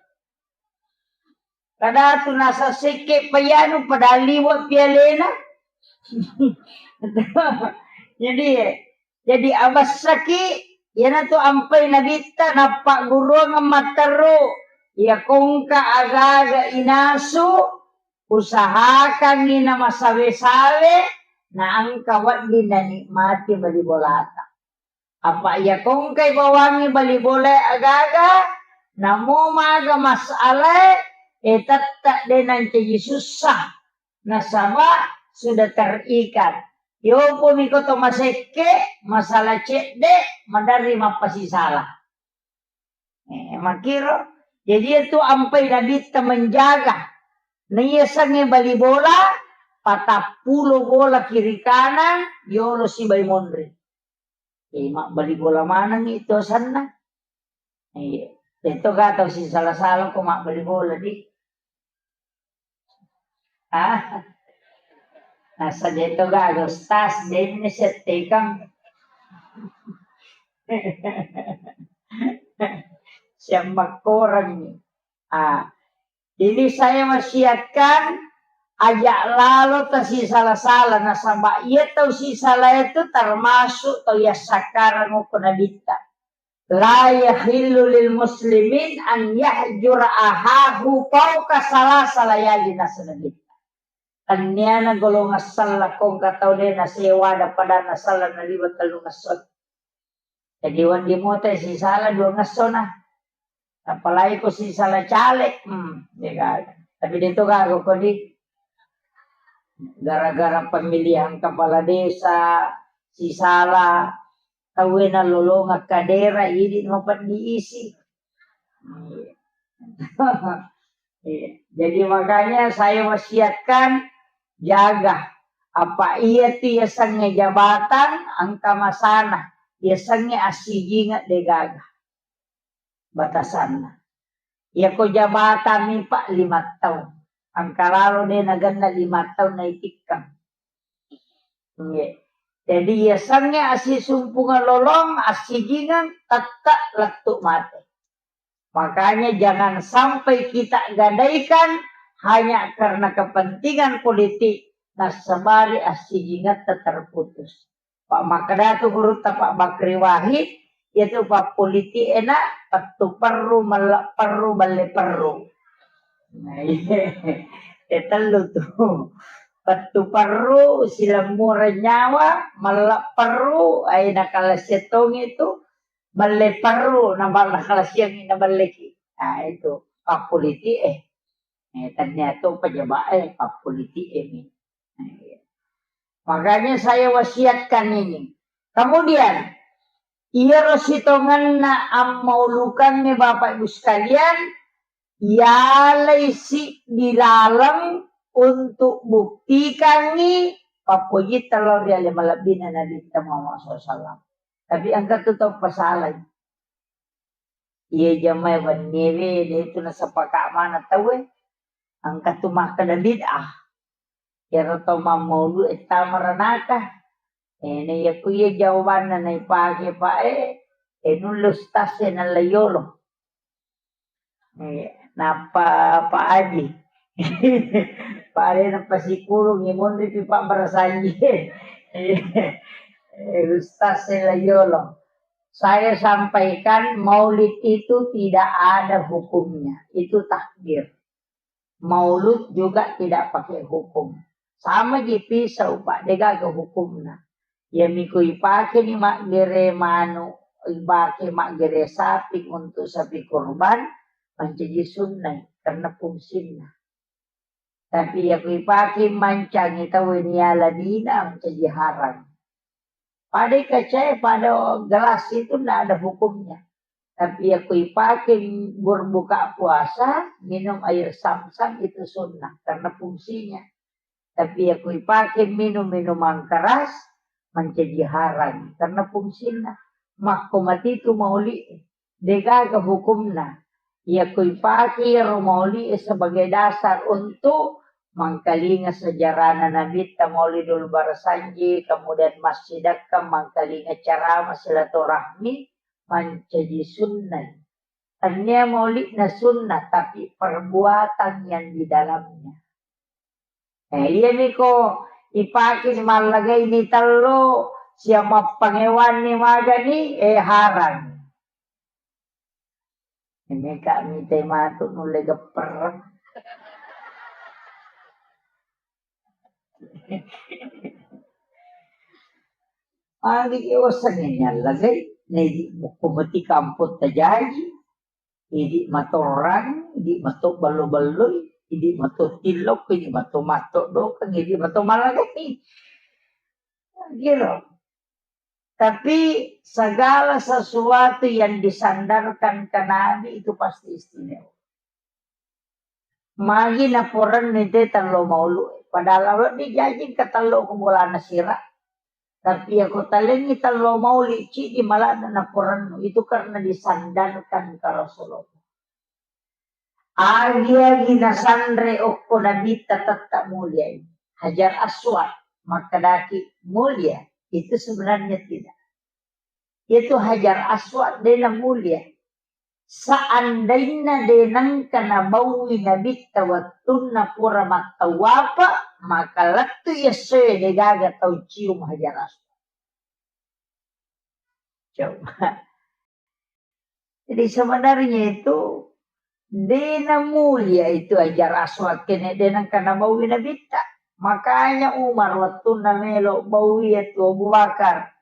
Kadatu nasa sekke payanu padahal liwa pialena. Jadi, jadi abessaki, iyanatu ampai nabitta nappagguruang matteru, iya kongka agaga inasu, usahakangngi namasawe-sawe, naengka wedding nanikmati bali bolata. Apa iya kongkai bawangngi bali bolae agaga, namo maga masalae, e tette de nancaji sussa. Nasaba sudah terikat. Yopomi ko to masekke, masalah cedde, maderri mappasisala. Eh, makkiro. Jadi itu ampai nabitta menjaga. Naiyasengnge bali bola, patappulo bola kiri kanan, yolo sibai monri. Eh, mabbali bola maneng itu asenna. Iya. Itu ga tau sisala-sala ko mabbali bola di. Ah. Nasa de to gaga ustaz, de ni settekang. Siammakkorengngi. Ah, ini saya wasiatkan, aja' lalo tasisala-sala, nasaba' iya tau sisala itu termasuk tau yassakkarang okko Nabitta. La yahillu lil muslimin an yahjura ahahu fauqa salasa layali, nasaba Nabitta. Tenniana golongan sella ko engka tau de' nasewa ada pada nasella naliwa tellungesso. Jadi wedding moto sisala duangesso na. Apalagi ko sisala caleg, hmm, de' gaga. Tapi de' to gaga ko di gara-gara pemilihan kepala desa, sisala tauwe nalolongeng kadera, idi' mapeddi isi. Iya. Iya. Jadi makanya saya wasiatkan, jaga. Apa iya tu yasengnge jabatan, engka masana. Yasengnge assijingeng de' gaga batasanna. Iyako jabatan mi, Pak, lima taung. Engka lalo de' nagenna lima taung naitikkang. Nggih. Jadi yasengnge assisumpungeng lolong, assijingeng, tette' lettu' mate. Makanya jangan sampai kita gadaikan hanya karena kepentingan politik, nasabari assijingetta terputus. Pak makkeda tu gurutta Pak Bakri Wahid, iyatu pappolitik e na pettu perru, melle' perru, balle perru. Nah, iya. E tellu tu. Pettu perru, silemmureng nyawa, melle' perru, ai nakalasiang tongi tu, balle perru, nabal-, nakalasiangngi naballeki. Nah, itu pappolitik e. Eh, tennia to pejabat e, pappolitik e mi. Nah, iya. Makanya saya wasiatkan ini. Kemudian, iyaro sitongenna ammaulukangnge, Bapak Ibu sekalian, yalai siddi laleng untuk buktikangngi pappojitta lao ri ale malebbina Nabitta Muhammad sallallahu alaihi wasallam. Tapi engka tu tau pasalai. Iya jamae wenniewe, de' tu nasepaka' maneng tauwe. Engka tu makkeda bid'ah. Iyaro tau mammaulu e tama ranaka. E, na iya ku iya jawabanna naipake, Pak, e, e nulle ustaz e nalla yolo. E, nappa Pak Haji. Pak, e, nappa sikurung, e, monri pi Pak barasanji. E, ustaz e la yolo. Saya sampaikan, maulid itu tidak ada hukumnya. Itu takbir. Maulud juga tidak pakai hukum. Sama ji pisau, Pak, de' gaga hukumna. Iya mi ko ipake ni maggere manu, ipake maggere sapi untuk sapi kurban, mancaji sunnai karena fungsinna. Tapi iya ko ipake mancangi tau ni ala dina, mancaji haram. Pada kaca e, pada gelas itu ndak ada hukumnya. Tapi iya ko ipake berbuka puasa, minum air zam-zam itu sunnah karena fungsinya. Tapi iya ko ipake minum minuman keras, mancaji haram karena fungsinna. Makko mati tu maulid, de' gaga hukumna. Iya ko ipake iyaro maulid e sebagai dasar untuk mangkalinga sejarahna Nabitta, Maulidul Barasanji, kemudian massidakka mangkalinga ceramah silaturahmi, mancaji sunnah. Tennia maulidna sunnah, tapi perbuatan yang di dalamnya. Eh, iya mi ko ipake mallagai ni tello, siap mappangewanni magani, eh, haram. Ini kak mite matu nulle gepper. Agi ke wasange nyallagai, nedi mukko mati kampung tajaji, idi matorang, idi mato ballo-balloi, idi mato tillok, idi mato matto dokeng, idi mato malagai. Giro. Tapi segala sesuatu yang disandarkan ke Nabi itu pasti istimewa. Magi naporennu te tello maulu. Padahal wedding jaji engka tello ko bolana sira. Tapi iya ko talengngi tello mauli, cidi malana naporennu. Itu karena disandarkan ke Rasulullah. Agi-agi nasanre okko Nabitta tetap mulia ini. Hajar Aswad, makkedaki mulia. Itu sebenarnya tidak. Itu Hajar Aswad dena mulia. seandainna de nengka nabaui Nabitta wettunna pura mattawapa, maka lettu essoe de gaga tau cium Hajar Aswad. Coba. Jadi sebenarnya itu de namulia itu Hajar Aswad kene de nengka nabaui Nabitta. Makanya Umar wettunna melo baui itu Abu Bakar.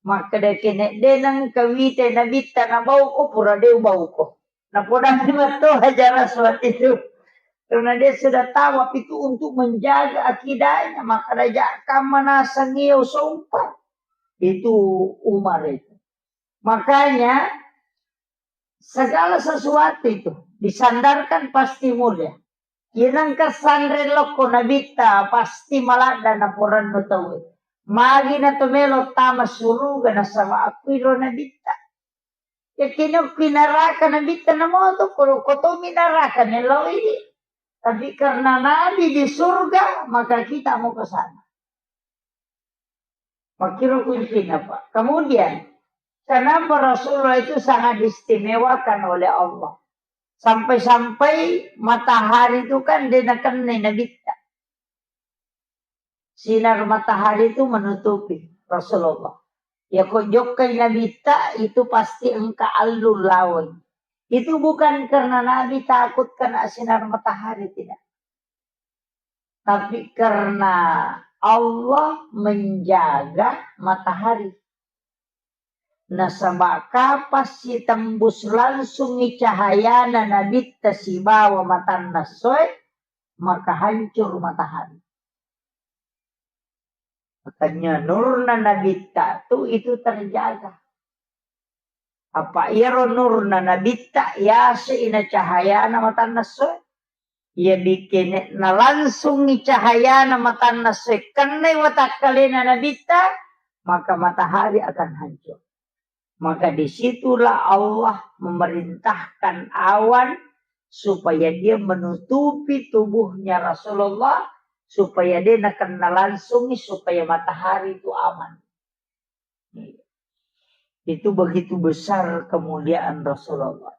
Makkeda kene de nengka wita Nabitta nabauko pura de ubauko. Napodani metto Hajar Aswad itu. Karena dia sudah tahu apa itu untuk menjaga akidahnya, maka raja kamma naseng iya usompa. Itu Umar itu. Makanya segala sesuatu itu disandarkan pasti mulia. Iya nengka sanre lokko Nabitta pasti maladda naporannu tauwe. Magi na to melo tama suruga nasaba akkuiro Nabitta. Yakkini okki naraka Nabitta namoto, ko, ko tomi naraka meloi. Tapi karena Nabi di surga, maka kita mau ke sana. Makkiro kuncina, Pak. Kemudian, kenapa Rasulullah itu sangat diistimewakan oleh Allah? Sampai-sampai matahari itu kan de nakennai Nabitta. Sinar matahari itu menutupi Rasulullah. Ya, ko jokkai Nabitta itu pasti engka allu lawan. Itu bukan karena Nabi takut kena sinar matahari, tidak. Tapi karena Allah menjaga matahari. Nasaba kapang sitembus langsungngi cahayana Nabitta sibawa matanna essoe, maka hancur matahari. Makanya nurna Nabitta tu itu terjaga. Apa iyaro nurna Nabitta yase ina cahayana matanna essoe. Iya bikin nalangsungngi cahayana matanna essoe kennai watakkalena Nabitta, maka matahari akan hancur. Maka disitulah Allah memerintahkan awan supaya dia menutupi tubuhnya Rasulullah, supaya dia nakennai langsungngi, supaya matahari itu aman. Itu begitu besar kemuliaan Rasulullah.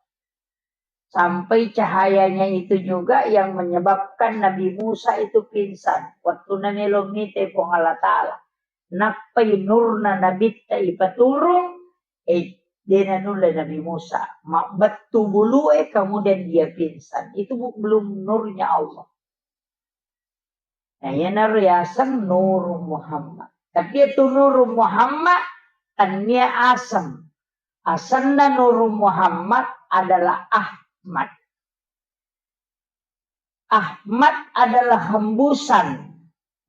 Sampai cahayanya itu juga yang menyebabkan Nabi Musa itu pingsan. Waktu namelo mite Puang Allah Ta'ala. Nappai nurna Nabitta ipaturung, eh, dena nulle Nabi Musa. Mabbettu bulue, kemudian dia pingsan. Itu bu-, belum nurnya Allah. Nah, iyanaro yaseng Nurung Muhammad. Tapi itu Nurung Muhammad, tania aseng. Asenna Nurung Muhammad adalah Ahmad. Ahmad adalah hembusan.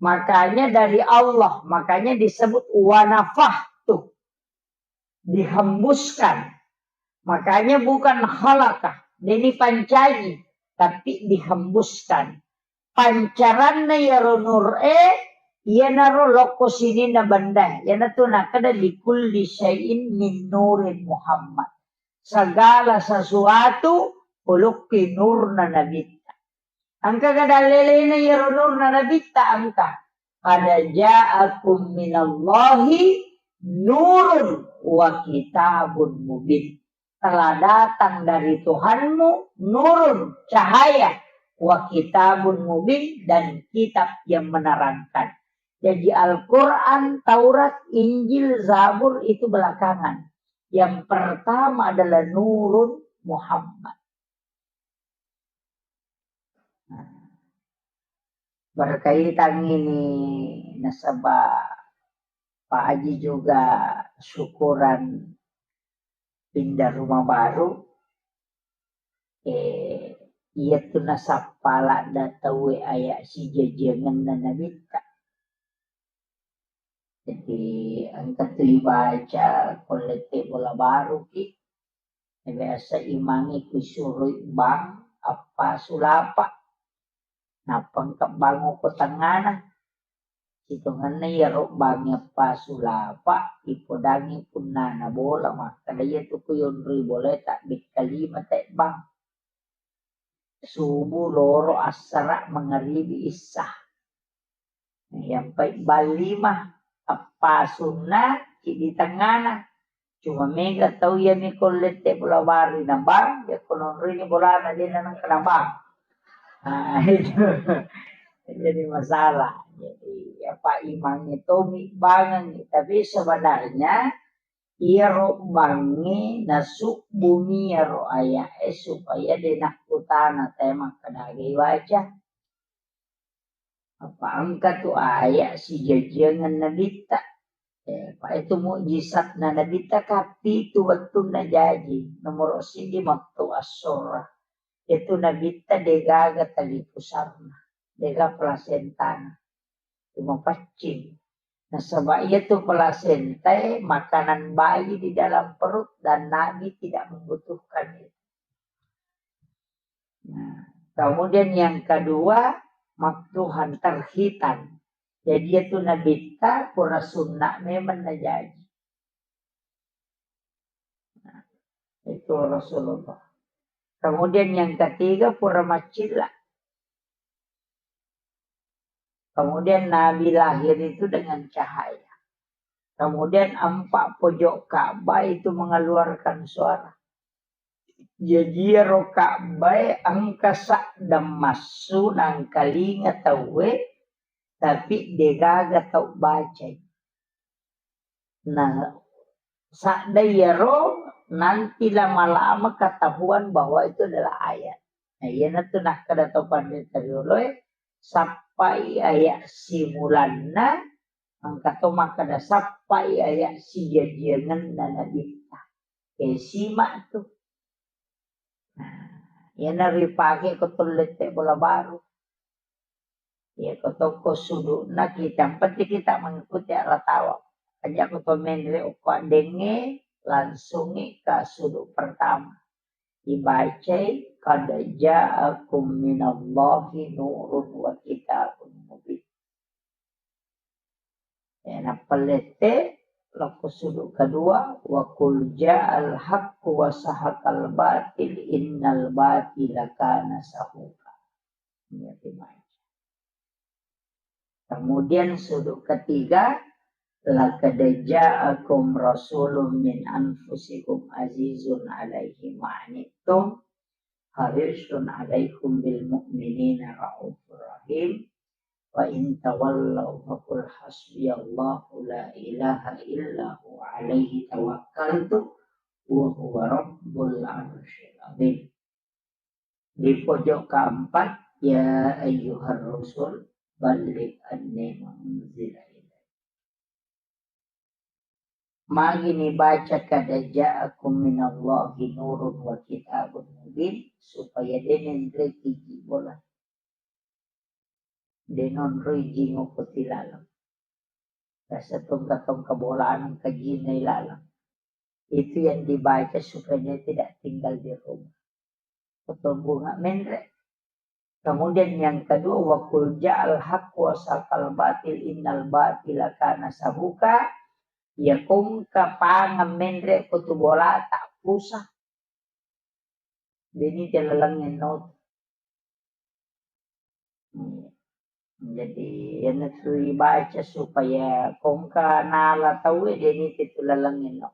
Makanya dari Allah, makanya disebut wanafah tuh. Dihembuskan. Makanya bukan khalaqah, deni pancaji, tapi dihembuskan. Pancaranna iyaro nur e, iyanaro lokko sininna benda, iyanatu nakkeda likulli syai'in min nurin Muhammad. Segala sesuatu polokki nurna Nabitta. Engka ga dallelena iyaro nurna Nabitta engka. Qad ja'akum minallahi nurun wa kitabun mubin. Telah datang dari Tuhanmu nurun, cahaya, wa kitabun mubin, dan kitab yang menerangkan. Jadi Al-Quran, Taurat, Injil, Zabur itu belakangan. Yang pertama adalah nurun Muhammad. Berkaitan ini nasaba Pak Haji juga syukuran pindah rumah baru, eh, iyatu nasappa ladda tauwe aya sijajiangenna Nabitta. Jadi engka tu ibaca ko lette bola baruki, biasa imangnge kusuroi bang appasu lapa. Nappa engka bang ko tengngana. Sitongenna iyaro bangnge appasu lapa, ipodangngi punnana bola, makkeda iyatu ku yonroi bolae tabbekka lima te bang. Subuh, loro, assara, mangaribi, issa. Iyampai bang lima, appasunna, ciddi tengngana. Cuma mega tau iya mi ko lette bola baru na bang, ya ko nonroi ni bolana de na nangka na bang. Nah, itu jadi masalah. Jadi apa imangnge tomi bangengngi, tapi sebenarnya iyaro bangnge nasubbumi iyaro aya'e supaya de nakkutana te makkeda aga ibaca. Apa engka tu aya sijajiangeng nabitta. Eh, pa itu mujizatna nabitta ka pitu wettunna jaji. Nomoro siji mettu assurra. Itu nabitta degaga tali pusarna, dega plasentana. Cuma paccing. Nasaba iya tu plasentae makanan bayi di dalam perut dan Nabi tidak membutuhkan itu. Nah, kemudian yang kedua, maktuhan, terhitan. Jadi itu nabitta pura sunna memang najaji. Nah, itu Rasulullah. Kemudian yang ketiga, pura macilla. Kemudian Nabi lahir itu dengan cahaya. Kemudian empat pojok Ka'bah itu mengeluarkan suara. Jaji iyaro Ka'bah engka sadda massu nangkalinga tauwe, tapi degaga tau bacai. Nah, sadda iyaro nanti lama-lama ketahuan bahwa itu adalah ayat. Nah, iyanatu nakkeda to panrita rioloe, sappai ayat simulanna, engka to makkeda sappai ayat sijajiangenna nabitta. Eh, simak tu. Nah, iyana ripake ko to lette bola baru. Iya, ko tokko sudukna kita, yang penting kita mengikuti arah tawaf. Aja ko to menre okko addengnge, langsungi ke suduk pertama. Dibacai, "Qad ja'akum minallahi nurun wa kitabun mubin." Ya, nappa lette, lokko suduk kedua, "Wa qul ja'al haqqu wa sahaqal batil, innal batila kana sahuqa." Iya, dibaca. Kemudian sudut ketiga, "Laqad ja'akum rasulun min anfusikum azizun alaihi ma anittum, harisun alaikum bil mu'minina raufur rahim, wa in tawallau faqul hasbiyallahu la ilaha illa huwa alaihi tawakkaltu wa huwa rabbul arsyil azim." Di pojok keempat, "Ya ayyuhar rusul, balligh anni ma unzila ilaik." Magi nibaca, "Qad ja'akum minallahi nurun wa kitabun mubin," supaya de' nenreki ji bola. De' nonroi ji ngoko tilaleng. Rasa tongka-tongka bolana engka jinna ilaleng. Itu yang dibaca supaya dia tidak tinggal di rumah. Ketumbunga menre. Kemudian yang kedua, "Wa qul ja'al haqqu wa sahaqal batil, innal batila kana sahuqa." Ya kongka pangeng menre ko tu bolata pusa. De' nite lalengnge no. Hmm. Jadi, iyanatu ibaca supaya kongka nala tauwe, de' nite tu lalengnge no.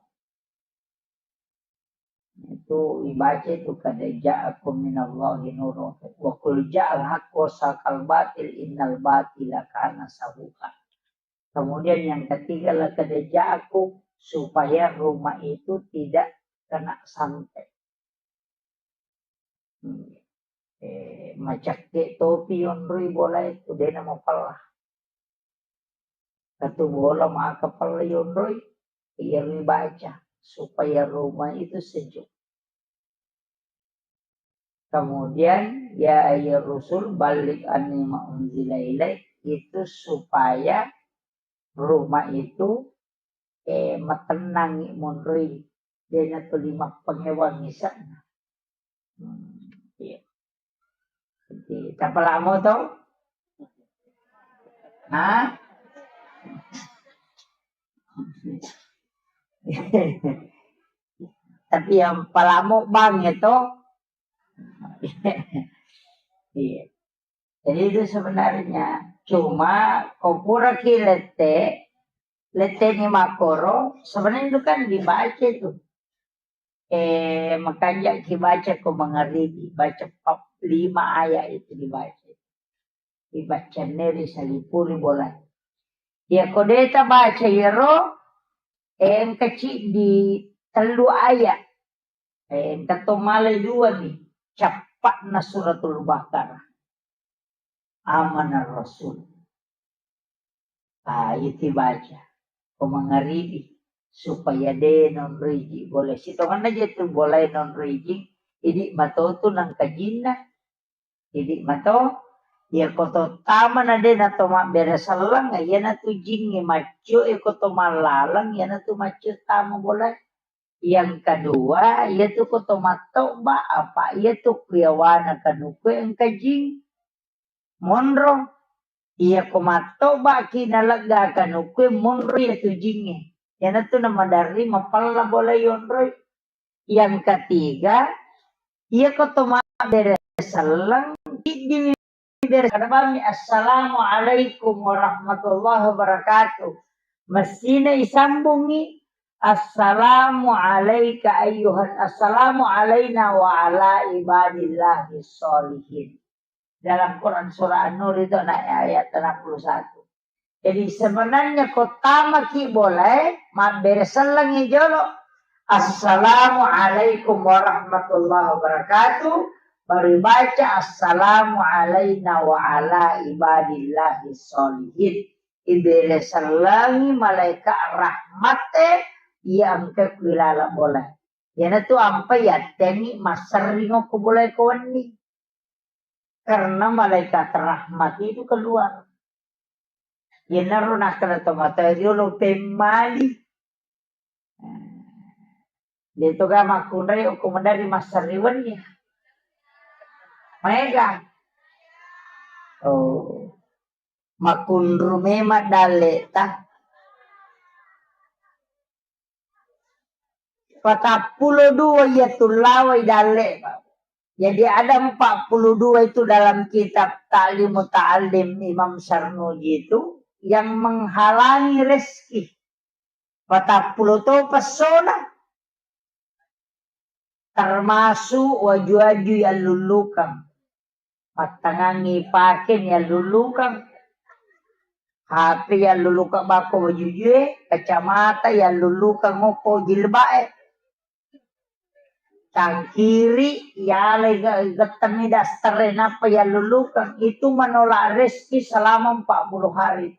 Itu ibaca itu, "Qad ja'akum minallahi nurun wa qul ja'al haqqu wa sahaqal batil, innal batila kana sahuqa." Kemudian yang ketiga, "Laqad ja'akum," supaya rumah itu tidak kena santet. Hmm. Eh, macakke topi yonroi bola itu, de' namapella. Katu bola maka pella yonroi, iya ribaca supaya rumah itu sejuk. Kemudian, "Ya ayyuhar rusul, balligh anni ma unzila ilaik," itu supaya rumah itu, eh, matennangi monroi, de' natuli mappangewang ise'na. Hmm, iya. Jadi, tapalamo to? Hah? Tapi yang palamo bang itu. Iya. Jadi itu sebenarnya cuma ko pura ki lette, Letteni makkoro, sebenarnya itu kan dibaca itu. Eh, makanja ki baca ko mangaribi, baca pap-, lima ayat itu dibaca. Dibaca neri salipuri bola. Ya ko deta baca yero, eh, engka ciddi tellu ayat. Eh, engka to malai dua ni, cappa'na Suratul Baqarah. Amanar Rasul. Ah, itu baca. Ko mangaribi, supaya de nonroi ji bola. Sitonganna je tu bola nonroi ji, idi matotu nangka jinna. Idi mato, iya ko to tama na de na to mabbere selleng, iya na tu jingnge maccio, iya ko to mallaleng, iya na tu maccio tama bola. Yang kedua, iya tu ko to mattoba, apa iya tu kuyawana kanukue engka jing. Monro. Iya ko mattoba ki nalegga kanukue, monro iya tu jingnge. Iya na tu na maderri mapella bola yonroi. Yang ketiga, iya ko to mabbere selleng, iddimi bere-, kada bami, "Assalamualaikum warahmatullahi wabarakatuh." Messina isambungi, "Assalamu alaika ayyuhan, assalamu alaina wa ala ibadillahi sholihin." Dalam Quran surah An-Nur itu na ayat enam puluh satu. Jadi sebenarnya ko tamaki bolae, mabbere sellengngi jolo, "Assalamualaikum warahmatullahi wabarakatuh," baru baca, "Assalamu alaina wa ala ibadillahi sholihin." Ibere sellengngi malaika rahmate iya engka kuilala bolae. Iyanatu ampai yattengngi masserring okko bolae ko wenni. Karena malaikat rahmat itu keluar. Iyanaro nakkeda tomatoa riolo pemmali. De'toga makkunrai okko maderri masserri wenni. Maega. Oh. Makkunru memang dalle'ta. Patappulo dua iya tullawai dalle'. Jadi ada empat puluh dua itu dalam kitab Ta'lim Muta'allim Imam Sarnuji itu yang menghalangi rezeki. Patappulo to pessona. Termasuk waju-waju yallullukang. Pattangangngi pake yallullukang. H P yallullukang bako wajujue, kacamata yallullukang okko jilbae. Cangkiri, yalai ge-, gettengngi daster e, nappa yallullukang. Itu menolak rezeki selama empat puluh hari.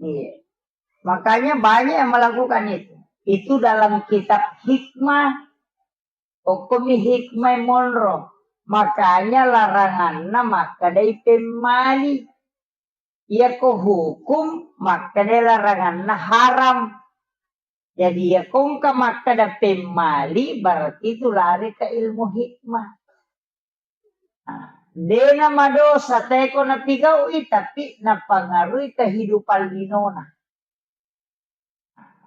Iya. Makanya banyak yang melakukan itu. Itu dalam kitab hikmah. Okkomi hikmah monro. Makanya laranganna makkedai pemmali. Iyako hukum makkedai laranganna haram. Jadi, iyako engka makkeda pemmali, berarti itu lari ke ilmu hikmah. Nah, dena madosa teko napigau'i, tapi napangaruhi kehidupan linona.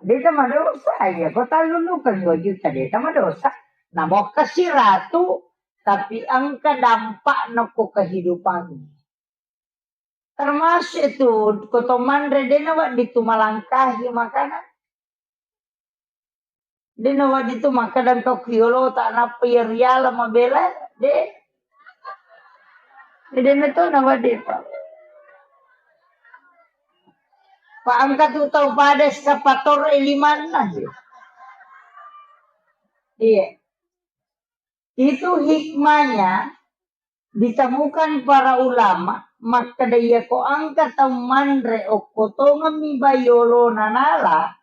Deta madosa, iya, ko tallullukeng dua juta, deta madosa. Namokkasi ratu, tapi engka dampakna ko kehidupan. Termasuk itu, ko to manre, dena wedding tu malangkahi makanan. De nawedding tu makkeda engka ku yolota nappa iya riala mabela, de. De, de na to nawedding, Pak. Pak, engka tu tau pada eskavator e limanna, ya. Iya. Itu hikmahnya ditemukan para ulama, makkeda iyako engka tau manre okko tongemmi bai yolona nala,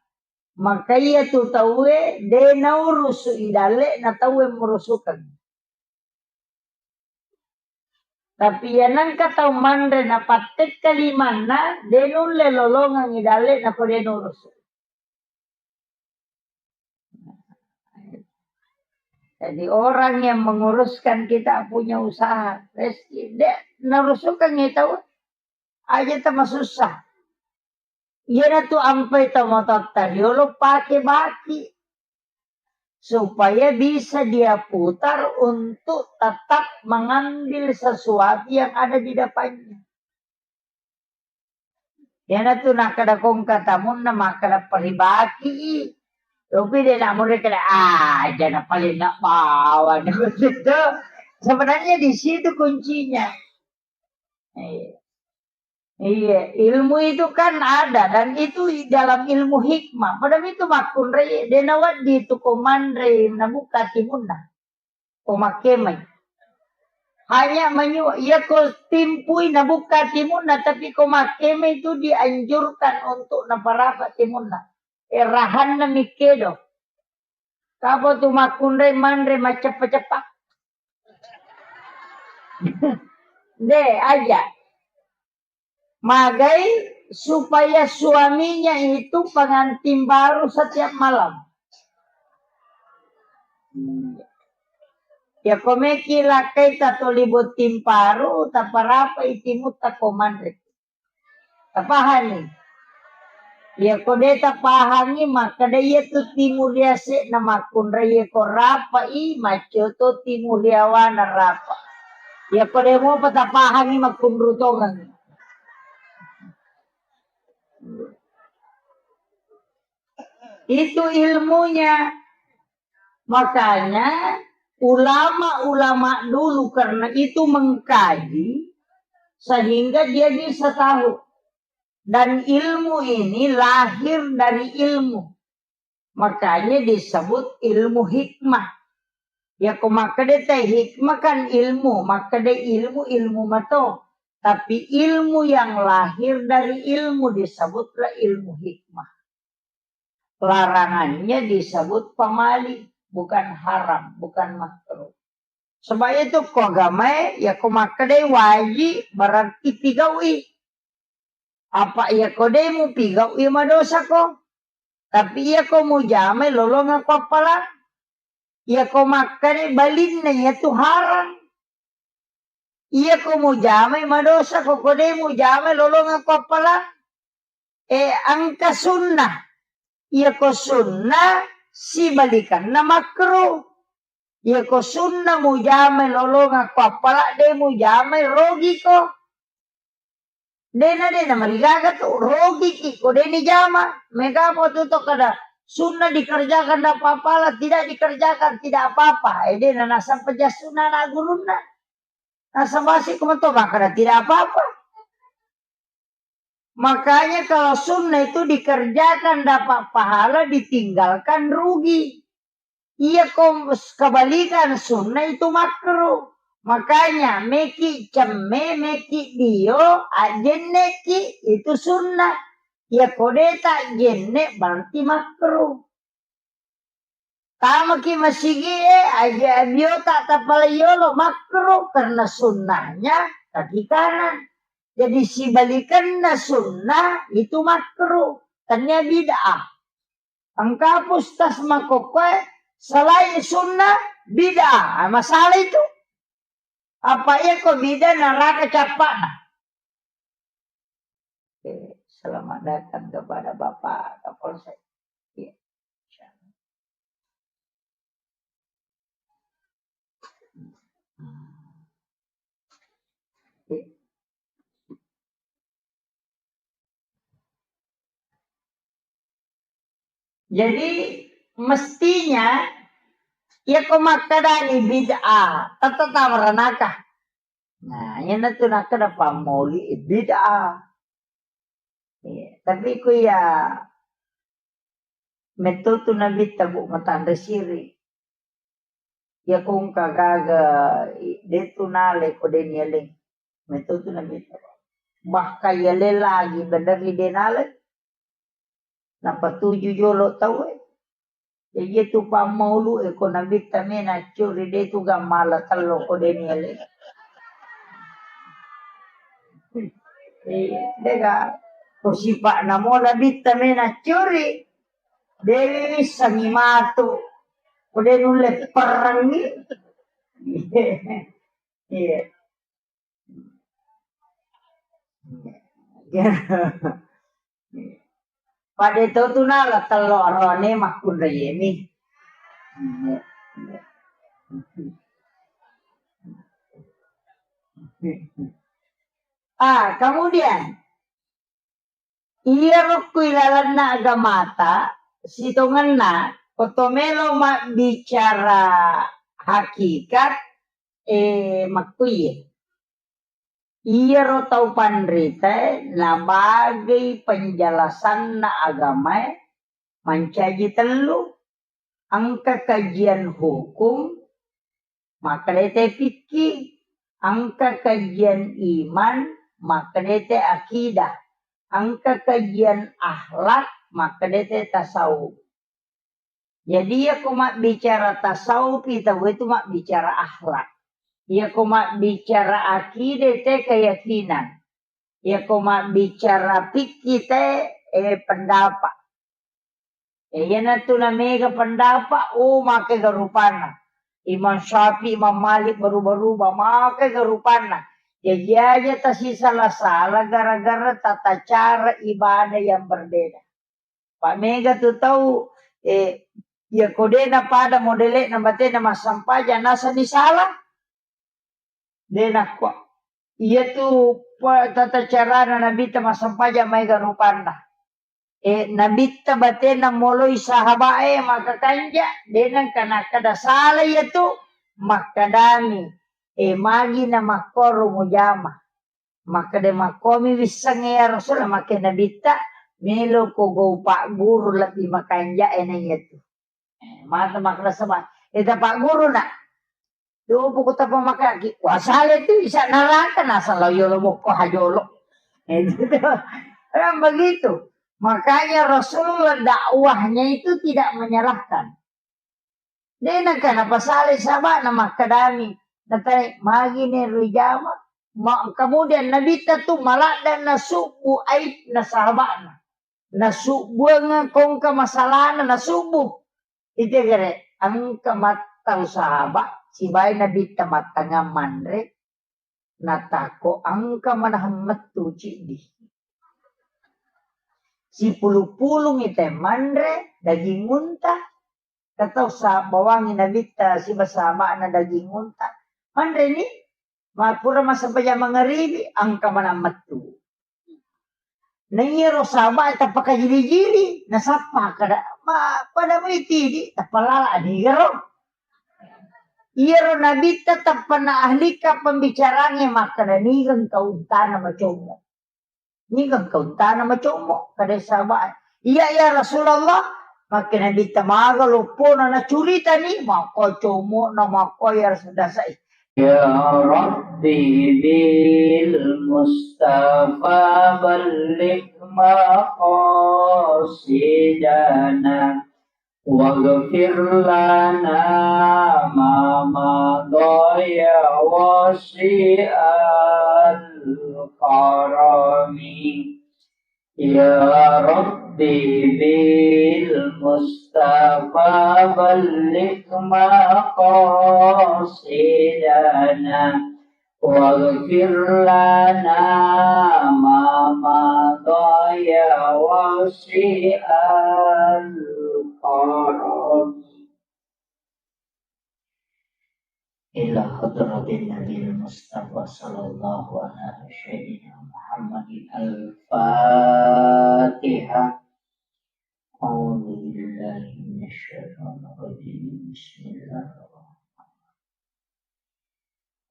maka iya tu tauwe de naurusu i dalle'na tauwe murusukeng. Tapi iya nengka tau manre napattekka limanna, de nulle lolongeng i dalle'na ko de nurusu. Jadi orang yang menguruskan kita punya usaha, rezeki, de narusukengngi tau aja ta masussa. Iyanatu ampai tomatoatta riolo pake baki supaya bisa dia putar untuk tetap mengambil sesuatu yang ada di depannya. Iyanatu nakkeda kongka tamunna makkeda paribaki i. Tapi de' namurre keda, ah, jana paling nak bawa. Sebenarnya di situ kuncinya. Iya. Iya, ilmu itu kan ada dan itu dalam ilmu hikmah. Padahal itu makkunrai, de' nawedding itu ko manre nabuka timunna. Ko makkemai. Hanya menyu, iya ko timpui nabuka timunna, tapi ko makkemai itu dianjurkan untuk naparapa timunna. Eh, rahanna mikkedo. Kapa tu makkunrai manre macceppa-ceppa. De', aja. Magai supaya suaminya itu pengantin baru setiap malam. Ya, ko meki lakkai tatoli botting paru, taparapai timutta ko manre. Tapahangi? Iya ko de' tapahangi, makkeda iya tu timu riase'na makkunrai, iya ko rapa'i, maccoto timu riawana rapa. Iya ko de' mopa tapahangi, makkunru tongengi. Itu ilmunya. Makanya ulama-ulama dulu karena itu mengkaji sehingga dia bisa tahu. Dan ilmu ini lahir dari ilmu. Makanya disebut ilmu hikmah. Ya, ko makkeda te hikmah kan ilmu, makkeda ilmu, ilmu mato. Tapi ilmu yang lahir dari ilmu disebutlah ilmu hikmah. Larangannya disebut pamali, bukan haram, bukan makruh. Sebab itu ko agamae, ya ko makkedai wajib, berarti pigau'i. Apa iya ko de' mupigau'i, madosa ko. Tapi iya ko mujamai lolongeng ko appalang. Iya ko makkeda balinna iya tu haram. Iya ko mujamai madosa ko, ko de' mujamai lolongeng ko appalang. Eh, engka sunnah. Iya ko sunnah sibalikanna makruh. Iya ko sunnah mujamai lolongeng ko appalang, de' mujamai rogi ko. De'na, de'na marigaga tu, rogiki ko de' nijama. Mega mo tu to kada sunnah dikerjakan dapat pahala, tidak dikerjakan tidak apa-apa. Eh, de'na naseng peja sunnah na gurunna. Naseng basi ko mato makkeda tidak apa-apa. Makanya kalau sunnah itu dikerjakan dapat pahala, ditinggalkan rugi. Iya ko kebalikan sunnah itu makruh. Makanya meki cemme, meki dio, ajenneki itu sunnah. Iya ko de' ta jenne berarti makruh. Tamaki masigie, aja biota tapalai yolo makruh karena sunnahnya kaki kanan. Jadi sibalikanna sunnah itu makruh, tania bid'ah. Engka pustas makokkoe selain sunnah bid'ah. Ah, masalah itu. Apa iya ko bid'ah neraka cappa'na. Oke, selamat datang kepada Bapak Kapolsek. Iya. Jadi mestinya iya ko makkedani bid'ah, tette tama ranaka. Nah, iyanatu nakkeda pammauli bid'ah. Iya, tapi ku iya metto tu nabitta, Bu, matanre siri. Iya ko engka gaga, i-, de' tu nalai ko de' nialeng. Metto tu nabitta. Bahkan yaleng lagi bener ri de' nalai. Napatuju jolo tauwe. Jadi itu pammaulu e ko nabitta mena curi de' tu gammala tello ko de' nialeng. Eh, de' ga ko sipa'na mo nabitta mena curi. De' wissengi matu. Ko de' nulle perrengi. Iya. Pada to tu nala tello arone makkunraiemi. Ah, kemudian Iyaro ku ilalenna agamata, sitongenna, ko to melo mabbicara hakikat, eh, makkuiye. Iyaro tau panritae nabagei penjelasanna agamae mancaji tellu, engka kajian hukum, makkeda te fikih, engka kajian iman, makkeda te akidah, engka kajian akhlak, makkeda te tasawuf. Jadi, iyako mabbicara tasawuf, tau itu mabbicara akhlak. Iyako mabbicara akidah, te keyakinan. Iyako mabbicara fikih, te, eh, pendapat. Eh, iyanatu namega pendapat, oh, makega rupanna. Imam Syafi'i, Imam Malik berubah-rubah, makega rupanna. Jaji aja tasisala-sala gara-gara tata cara ibadah yang berbeda. Pa mega tu tau, eh, iyako de napada modele'na batena massempajang, nasani sala. De nakko. Iyatu pa-, tata carana Nabitta massempajang maega rupanna. Eh, Nabitta batena moloi sahabae makakanja, de nengka nakkeda sala iyatu, makkedami, eh, magi namakkoro mujama. Makkeda, "Makkomi wissengnge ya Rasul," makke Nabitta, "Melo ko gau pagguru lebbi makanja e na iyatu." Eh, mata makkeda sama, "Eta pagguru na." Dopo ko tappa makaki, wasale tu isa neraka nasala yolo mokko hajolo. Eh, gitu. Kan begitu. Makanya Rasulullah dakwahnya itu tidak menyalahkan. De nengka napasalai sahaba'na makkedami, natanya, "Magi ne rijama?" Ma-, kemudian Nabitta tu maladda nasubbu aibna sahaba'na. Nasubbuanga kongka masalahna nasubbu. Itegere, engka mattau sahaba, sibawa Nabitta mattangngang manre, natakko engka manahang mettu ciddi. Sipulung-pulungi te manre daging unta, katau sa-, bawangi Nabitta siba sahaba'na daging unta. Manreni, ma-, pura massempajang mangaribi, engka manang mettu. Naiyaro sahaba'e tappa kajili-jili, nasappa kada, ma-, pada mai tidi, tappa lala anigaro. Iyaro Nabitta tappa naahlika pembicaranya makkeda, "Nigeng kau untana macommo." Nigeng kau untana macommo, kada sahaba'e. "Iya, ya Rasulullah." Makke Nabitta maga loppona nacuritani, makko commo'na makko ya Rasul dasai. Ya Rabbi bil Mustafa balligh maqasidana. Waghfir lana ma madha ya wasi'al karami. Ya Rabbi bil Mustafa balligh maqasidana. Waghfir lana ma madha ya wasi'al karami. Ila hadratin Nabil Mustafa sallallahu ala sayyidina Muhammadin al-Fatihah. A'udzu billahi minasy syaithanir rajim. Bismillahirrahmanirrahim.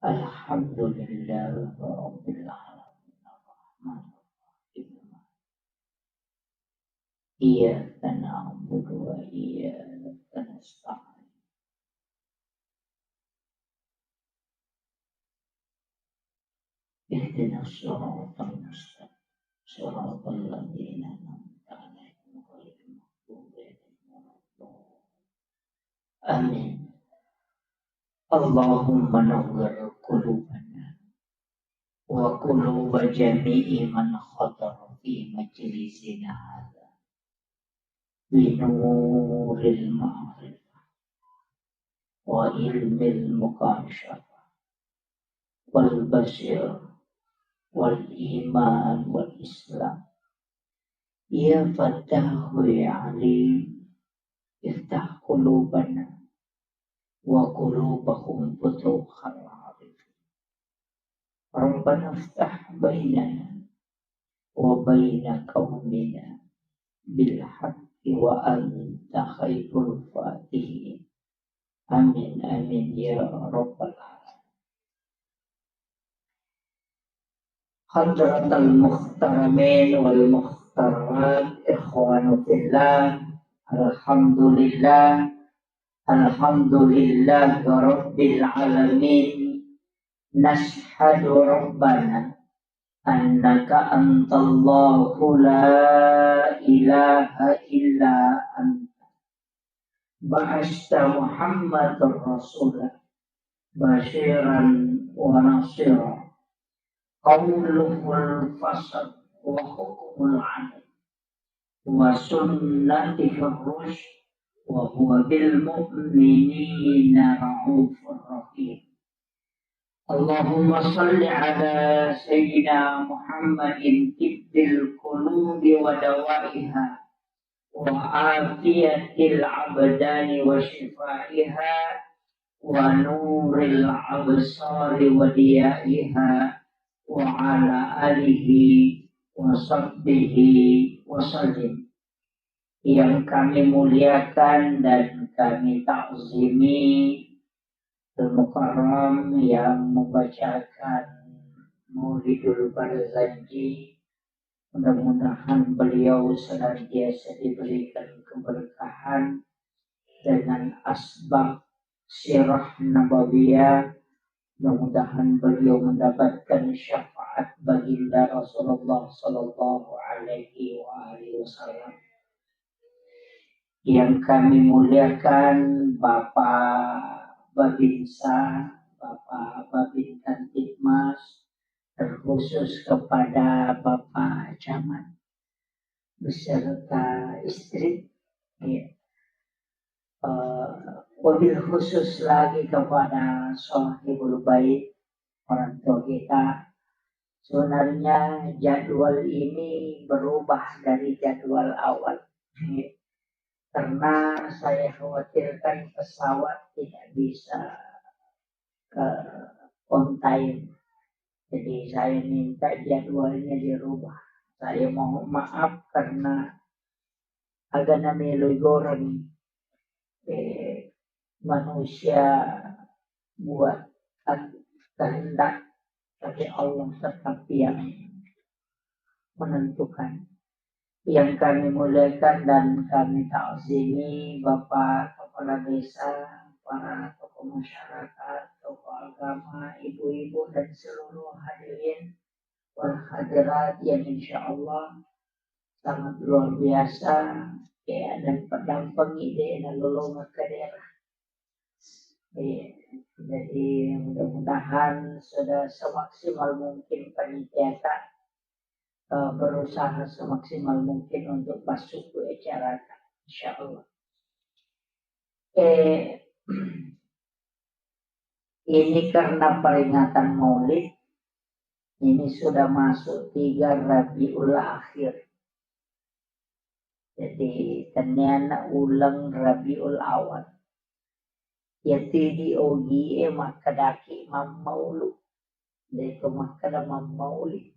Alhamdulillahi rabbil alamin. Arrahmanirrahim. Iyyaka na'budu wa iyyaka nasta'in. Ihdinas siratal mustaqim. Siratal ladzina an'amta 'alaihim ghairil maghdubi 'alaihim waladdallin. Amin. Allahumma nawwir qulubana wa quluba jami'i man hadara fi majlisina hadza bi nuril ma'rifah wa ilmil mukasyafah wal basir wal iman wal islam. Ya Fattahu ya Alim, iftah qulubana wa qulubahum futuhal arifin. Rabbana iftah bainana wa بين قومنا بالحق وأنت خير الفاتحين. آمين، آمين يا رب العالمين. حضرة المحترمين والمحترمات، إخوان في الله، الحمد لله، الحمد لله رب العالمين. نشهد ربنا أنك أنت الله لا إله إلا أنت. بعثت محمدا رسولا بشيرا ونصيرا. قوله الفصل وحكمه العدل وسنته الرشد وهو بالمؤمنين رءوف رحيم. اللهم صل على سيدنا محمد طب القلوب ودوائها وعافية الأبدان وشفائها ونور الأبصار وضيائها وعلى آله وصحبه وسلم. Yang kami muliakan dan kami takzimi Al-Mukarram yang membacakan Maulidul Barzanji. Mudah-mudahan beliau senantiasa diberikan keberkahan dengan asbab sirah nabawiyah. Mudah-mudahan beliau mendapatkan syafaat baginda Rasulullah sallallahu alaihi wa alihi wasallam. Yang kami muliakan Bapak Babinsa, Bapak Babin Kamtibmas, terkhusus kepada Bapak Camat beserta istri, ya. Eh, wabil khusus lagi kepada Sohibul Bait, orang tua kita. Sebenarnya jadwal ini berubah dari jadwal awal, ya. Karena saya khawatirkan pesawat tidak bisa ke on time. Jadi saya minta jadwalnya dirubah. Saya mohon maaf karena agana melo igoreng, eh, manusia buat kehendak, tapi Allah tetap yang menentukan. Yang kami muliakan dan kami takzimi Bapak Kepala Desa, para tokoh masyarakat, tokoh agama, ibu-ibu dan seluruh hadirin wal hadirat yang insya Allah sangat luar biasa, ya, dan pedampengi de nalolongeng ke daerah. Iya, jadi mudah-mudahan sudah semaksimal mungkin panitia ta, eh, berusaha semaksimal mungkin untuk masuk ke acara ta, insya Allah. Eh, ini karena peringatan Maulid, ini sudah masuk tiga Rabiul Akhir. Jadi, tenniana uleng Rabiul Awal. Iyatu idi ogie makkedaki mammaulu. De'to makkeda mammauli.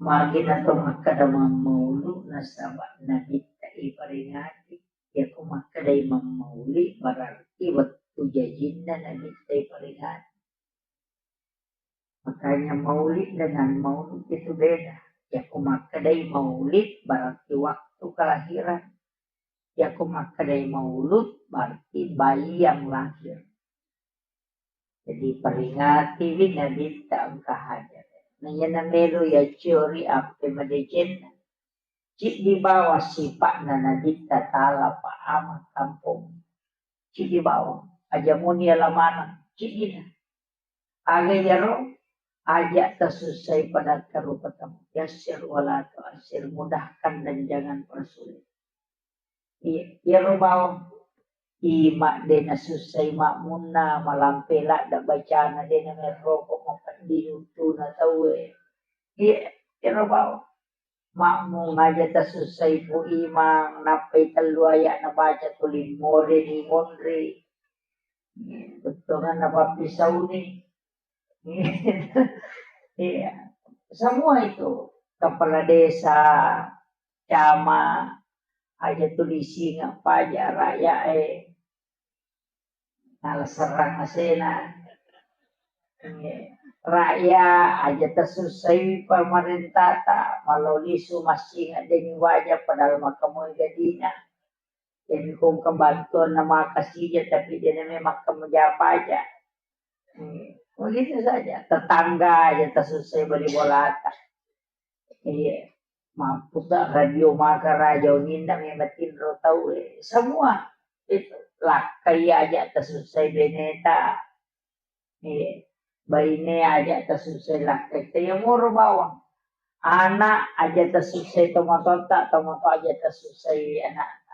Magi nato makkeda mammaulu, nasaba Nabitta iperingati. Iyako makkedai mammauli, berarti wettu jajinna Nabitta iperingati. Makanya maulid dengan maulud itu beda. Iyako makkedai maulid berarti waktu kelahiran. Iyako makkedai maulud berarti bayi yang lahir. Jadi peringatiwi Nabitta engka hajat. Naiya namelo yaccori appe madecenna. Ciddi bawang sipa'na Nabitta tala pa ama kampong. Ciddi bawang. Aja muni ala maneng. Ciddina. Aga iyaro, aja tasussai pada karupa tau. Yassir wala tu'assir, mudahkan dan jangan persulit. Iya, iyaro bawang. Ima de nasussai makmunna, malampe ladda bacana, de namerroko mapeddi untuna tauwe. Iya, iyaro bawang. Makmung aja tasussai pu imang, nappai tellu ayat nabaca tuli more ni monri. Bettuanganna pappisauni. Iya. Semua itu kepala desa, camat, aja tulising apa aja rakyat eh. Nala serrang asena. Rakyat aja tasussai pamarentata, malolisu massing addeni waja padahal makkamoi gadina. Jadi kong kebantuan nama kasija tapi dia namanya makkam japa aja. Begitu saja. Tetangga aja tasussai bali bolata. Iya. Mampusa radio maka raja uninna memang tinro tau eh. Semua itu lakkai aja tasussai beneta. Iya. Baine aja tasussai lakkai. Taya moro bawang. Anak aja tasussai tomatotta, tomato aja tasussai anak.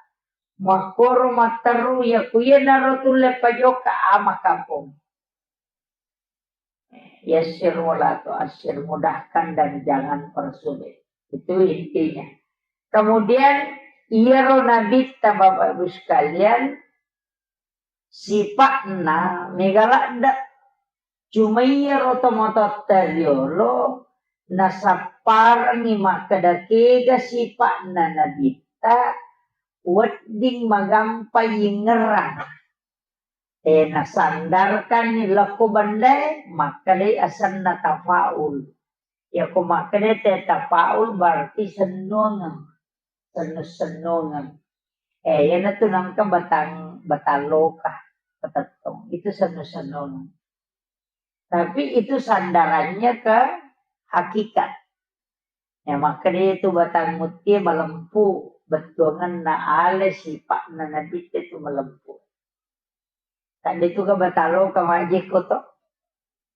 Makkoro matteru ya kuya naro tulle pajoka ama kampung. Yassir wala tu'assir, mudahkan dan jangan persulit. Itu intinya. Kemudian, iyaro nabitta, Bapak Ibu sekalian, sipa'na mega ladde. Cuma iyaro tomatoatta riolo, nasapparengngi makkeda kega sipa'na nabitta, wedding magampa yingngerang. Eh, nasandarkanni lokko bendae, makkedai asenna tafaul. Yako makkedai te tafaul berarti sennungeng. Sennu-sennungeng. Eh, iyanatu nengka batang, batang loka, patettong. Itu sennu-sennungeng. Tapi itu sandarannya ke hakikat. Ya, makkedai itu batang mutie malempu, bettuangenna ale sipa'na nabitte tu malempu. Tadi tu ka batang loka majekko to.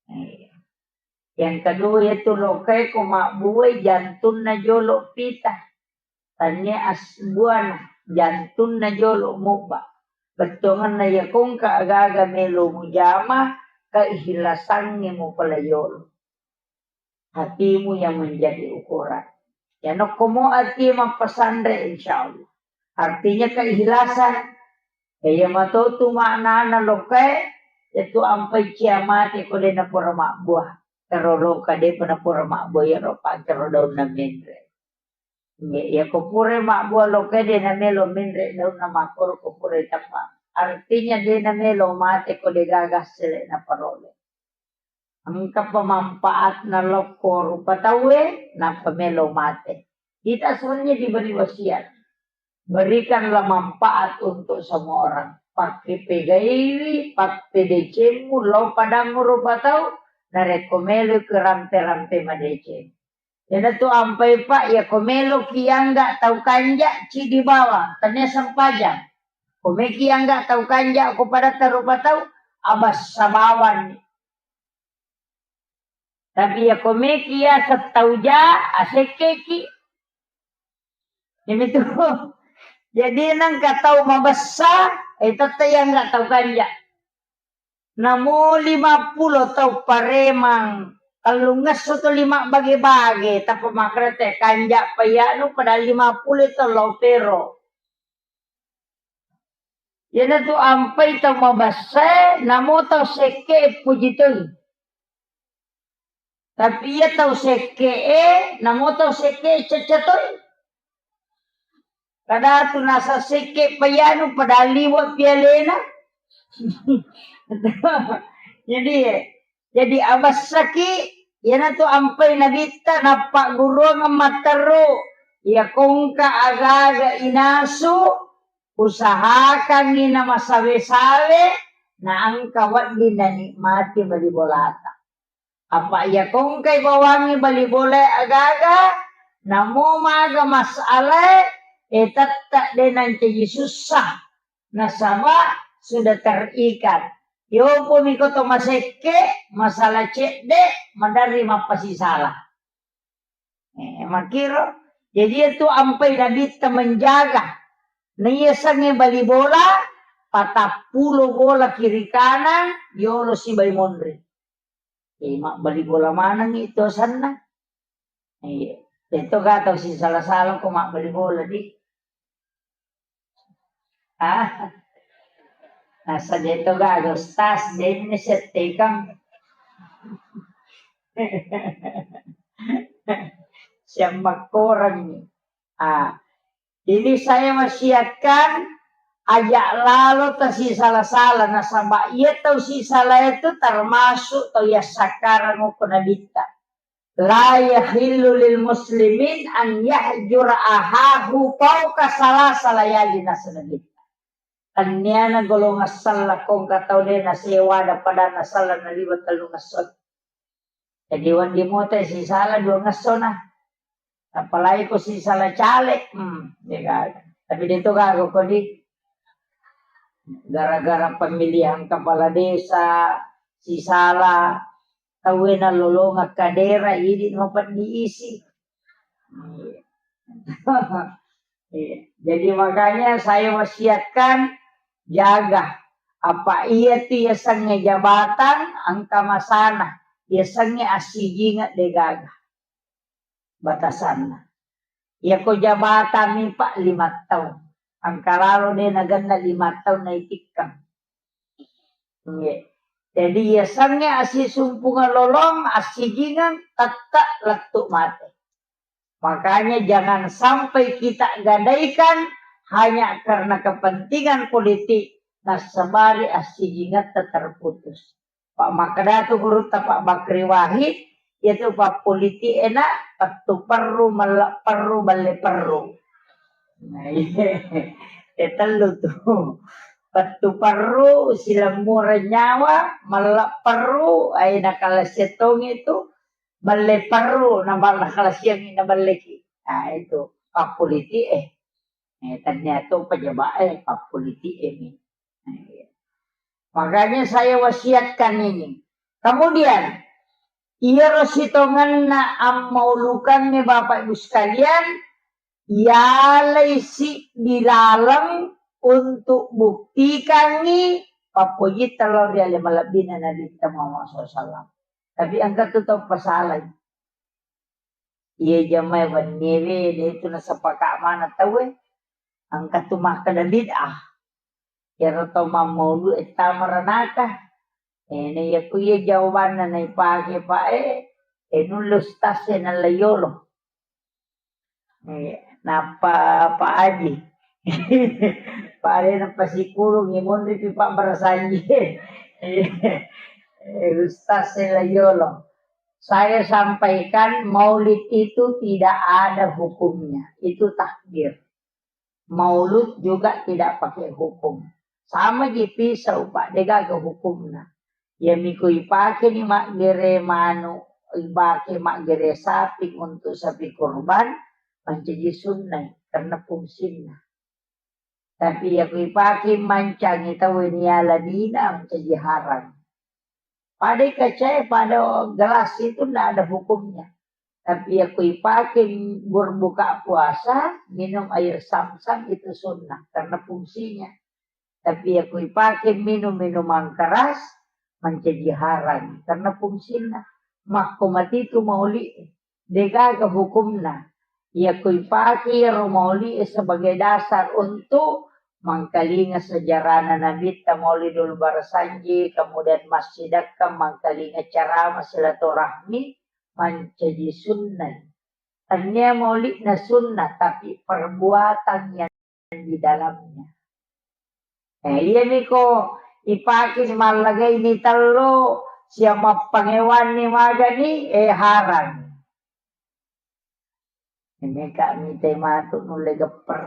Iya. Yang kedua itu lokai ko mabbuai jantunna jolo pita. Tania asbuana jantunna jolo mubba. Bettuangenna yakongka agaga melo mujama, keikhlasangnge mupala yolo. Hatimu yang menjadi ukuran. Ya nokkomo ati mappasanre, insya Allah. Artinya keikhlasan. Ya, iya matotu maknana lokae, yatu ampai cia mate ko de napura mabbua. Karo loka de pa napura mabbua, ya ro pancaro daunna menre. Iya, iya ko pura mabbua lokae de namelo menre daunna makkoro ko pura tappa. Artinya de namelo mate ko de gaga sele naparole. Engkapa manfaatna lokko rupa tauwe, nappa melo mate. Kita sebenarnya diberi wasiat. Berikanlah manfaat untuk semua orang. Pakke pegaiwi, pappedecemmu, lao padangngu rupa tau, narekko melo ke rampe-rampe madeceng. Iyanatu ampai, Pak, ya ko meloki angga tau kanja, cidi bawang, tania sempajang. Ko meki angga tau kanja, ko padatta rupa tau, abassa bawanni. Tapi ya ko meki ya settau ja, asekkeki. Ini tuh. Jadi nengka tau mabessa, eh, tette yang nggak tau kanja. Namo lima pulo tau paremang, tellungesso to lima bage-bage, tappa makkeda te kanja payanu pada lima pulo to lo pero. Iyanatu ampai tau mabessae, namo tau sekke puji toi. Tapi iya tau sekke e, namo tau sekke cacca toi. Kadatu nasa sekke payanu padahal liwa pialena. Jadi, jadi abessaki, iyanatu ampai nabitta nappagguruang matteru, iya kongka agaga inasu, usahakangngi namasawe-sawe, naengka wedding nanikmati bali bolata. Apa iya kongkai bawangngi bali bolae agaga, namo maga masalae, e tette de nancaji sussa. Nasaba sudah terikat. Yopo miko to masekke, masalah cedde, maderri mappasisala. Eh, makkiro. Jadi itu ampai nabitta menjaga. Naiya sange bali bola, patappulo bola kiri kanan, yolo sibai monri. Eh, mabbali bola maneng itu sanna. Iya. Itu kata si salah-salah ko mabbali bola di. Ah. Nasa deto gaga, Ustaz, denne settekang. Siang makkorengngi. Ah, jadi saya wasiatkan, aja lalo tasisala-sala, nasaba iya tau sisala itu termasuk tau yassakkarang okko nabitta. La yahillu lil muslimin an yahjura ahahu fauqa salasa layali, nasaba nabitta. Tenniana golongan sella ko engka tau de nasewa ada pada nasala naliwa tellungesso. Jadi wedding mota sisala duangesso na. Apalagi ko sisala caleg, hmm, ya kan. Tapi de to gaga ko di gara-gara pemilihan kepala desa, sisala, tauwe nalolongeng kadera, idi mapeddi isi. Iya. Iya. Jadi makanya saya wasiatkan, jaga. Apa iya tu yasengnge jabatan, engka masana. Yasengnge assijingeng de gaga batasanna. Yako jabatan mi, Pak, lima taung. Engka lalo de nagenna lima taung naitikkang. Nggih. Jadi yasengnge assisumpungeng lolong, assijingeng, tette lettu mate. Makanya jangan sampai kita gadaikan hanya karena kepentingan politik, nasabari assijingetta terputus. Pak makkeda tu gurutta Pak Bakri Wahid, iyatu pappolitik e na pettu perru, melle perru, belle perru. Nah, iya. E tellu tu. Pettu perru, silemmureng nyawa, melle perru, ai nakalasiang tongi tu, belle perru, na bal-, nakalasiangi nabelleki. Nah, itu pappolitik e. Eh, ternyata pejabat e, pappolitik e mi. Nah, iya. Makanya saya wasiatkan ini. Kemudian, iyaro sitongenna ammaulukangnge, Bapak Ibu sekalian, yalai siddi laleng untuk buktikangngi pappojitta lao ri ale malebbina Nabitta Muhammad sallallahu alaihi wasallam. Tapi engka tu tau pasalai. Iya jamae wenniewe, de tu nasepaka maneng tauwe. Engka tu makkeda bid'ah. Iyaro tau mammaulu e tama ranaka. Eh, na iya ku iya jawabanna naipake, Pak, eh, eh, nulle ustaz e nalla yolo. Eh, nappa Pak Haji. Pak Haji nappa sikulung, eh, monri pi Pak barasanji. Eh, ustaz e la yolo. Saya sampaikan, maulid itu tidak ada hukumnya. Itu takbir. Maulud juga tidak pakai hukum. Sama ji pisau, Pak, de gaga hukumna. Iya miko ipake ni maggere manu, ipake maggere sapi untuk sapi kurban, mancaji sunnai karena fungsinna. Tapi iya ko ipake mancangi tau ni ala dina, mancaji harang. Pada kaca e, pada gelas itu ndak ada hukumnya. Tapi iya ko ipake berbuka puasa, minum air zam-zam itu sunnah karena fungsinya. Tapi iya ko ipake minum minuman keras, mancaji harang karena fungsinna. Makko mati tu mauli, de gaga hukumna. Iya ko ipake iyaro mauli e sebagai dasar untuk mangkalinga sejarahna Nabitta, Maulidul Barasanji, kemudian massidakka mangkalinga ceramah silaturahmi, mancaji sunnah. Tania maulidna sunnah, tapi perbuatan yang di dalamnya. Eh, iya niko ipake mallagai ni tello, siap mappangewanni magani, eh, harang. Ini kak mite matu nulle gepper.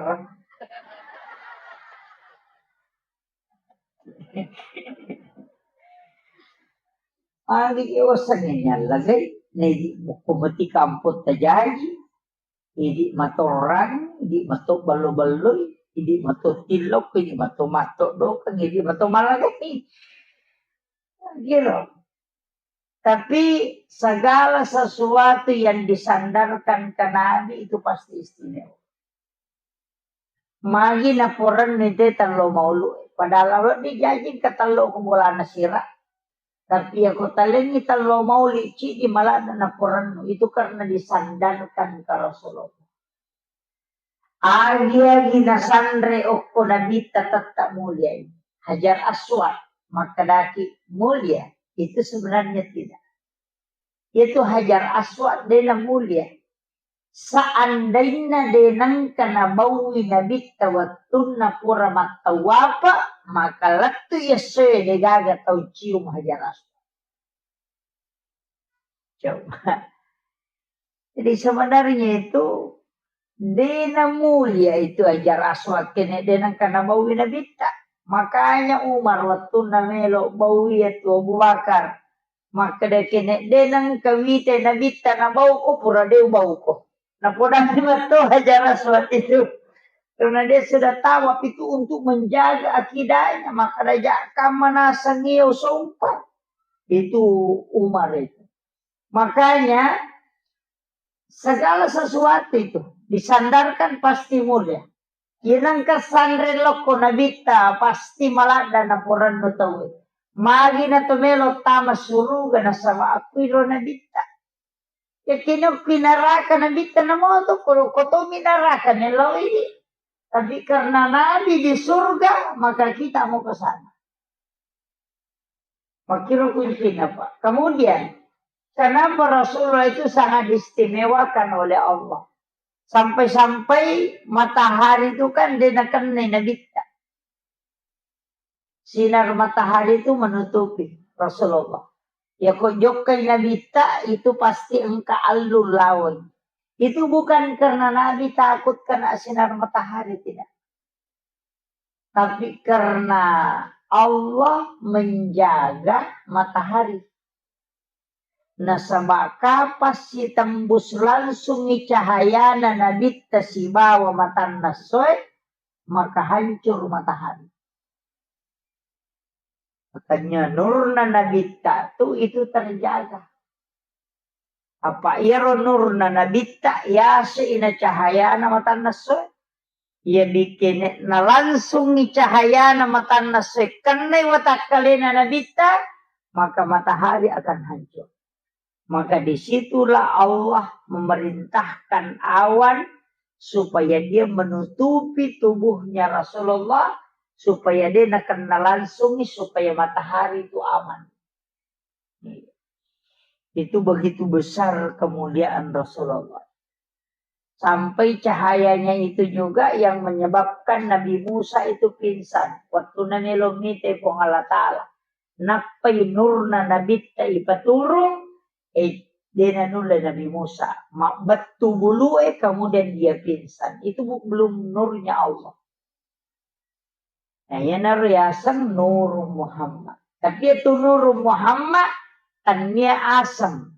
Agi osange nyallagai, nedi bukko mati kampot tajaji. Idi matorang, idi mato bello-belloi, idi mato tillok, idi mato mato dokeng, idi mato malagai. Gitu. Tapi segala sesuatu yang disandarkan ke Nabi itu pasti istimewa. Magi naporennu te tello maulu. Padahal wedding jaji engka tello ko bolana sira. Tapi iya ko talengngi tello mauli, cidi malana naporennu. Itu karena disandarkan ke Rasulullah. Agi-agi nasanre okko Nabitta tetap mulia. Hajar Aswad, makkedaki mulia. Itu sebenarnya tidak. Itu Hajar Aswad, dena mulia. Seandainna de nengka nabaui nabitta wettunna pura mattawapa, maka lettu essoe de gaga tau cium Hajar Aswad. Coba. Jadi sebenarnya itu de namulia itu Hajar Aswad kene de nengka nabaui nabitta. Makanya Umar wettunna melo baui itu Abu Bakar. Makkeda kene de nengka wite nabitta nabauko pura de ubauko. Napodani matto Hajar Aswad itu. Karena dia sudah tahu apa itu untuk menjaga akidahnya, maka raja kamma naseng iya usompa. Itu Umar itu. Makanya segala sesuatu itu disandarkan pasti mulia. Iya nengka sanre lokko nabitta pasti maladda naporannu tauwe. Magi na to melo tama suruga nasaba akkuiro nabitta. Yakkini okki naraka nabitta namoto ko kotomi naraka melo idi. Tapi karena nabi di surga maka kita mau ke sana. Makkiro kuncinya, Pak. Kemudian, kenapa Rasulullah itu sangat diistimewakan oleh Allah? Sampai-sampai matahari itu kan dia nakennai nabitta. Sinar matahari itu menutupi Rasulullah. Ya kok jokkai nabitta itu pasti engka allu lawai. Itu bukan karena Nabi takut kena sinar matahari, tidak. Tapi karena Allah menjaga matahari. Nasaba kapang sitembus langsungi cahayana nabitta sibawa matanna essoe, maka hancur matahari. Makanya nurna nabitta tu itu terjaga. Apa iyaro nurna nabitta yase ina cahayana matanna essoe. Iya bikkene nalangsungi cahayana matanna essoe kennai watakkalena nabitta, maka matahari akan hancur. Maka disitulah Allah memerintahkan awan supaya dia menutupi tubuhnya Rasulullah, supaya dia nakennai langsungi, supaya matahari itu aman. Itu begitu besar kemuliaan Rasulullah. Sampai cahayanya itu juga yang menyebabkan Nabi Musa itu pingsan. Waktu namelo mite Puang Allah Ta'ala. Nappai nurna nabitta ipaturung, eh, dena nulle Nabi Musa. Mabbettu bulue, kemudian dia pingsan. Itu bu-, belum nurnya Allah. Nah, iyanaro yaseng Nurung Muhammad. Tapi itu Nurung Muhammad, tania aseng.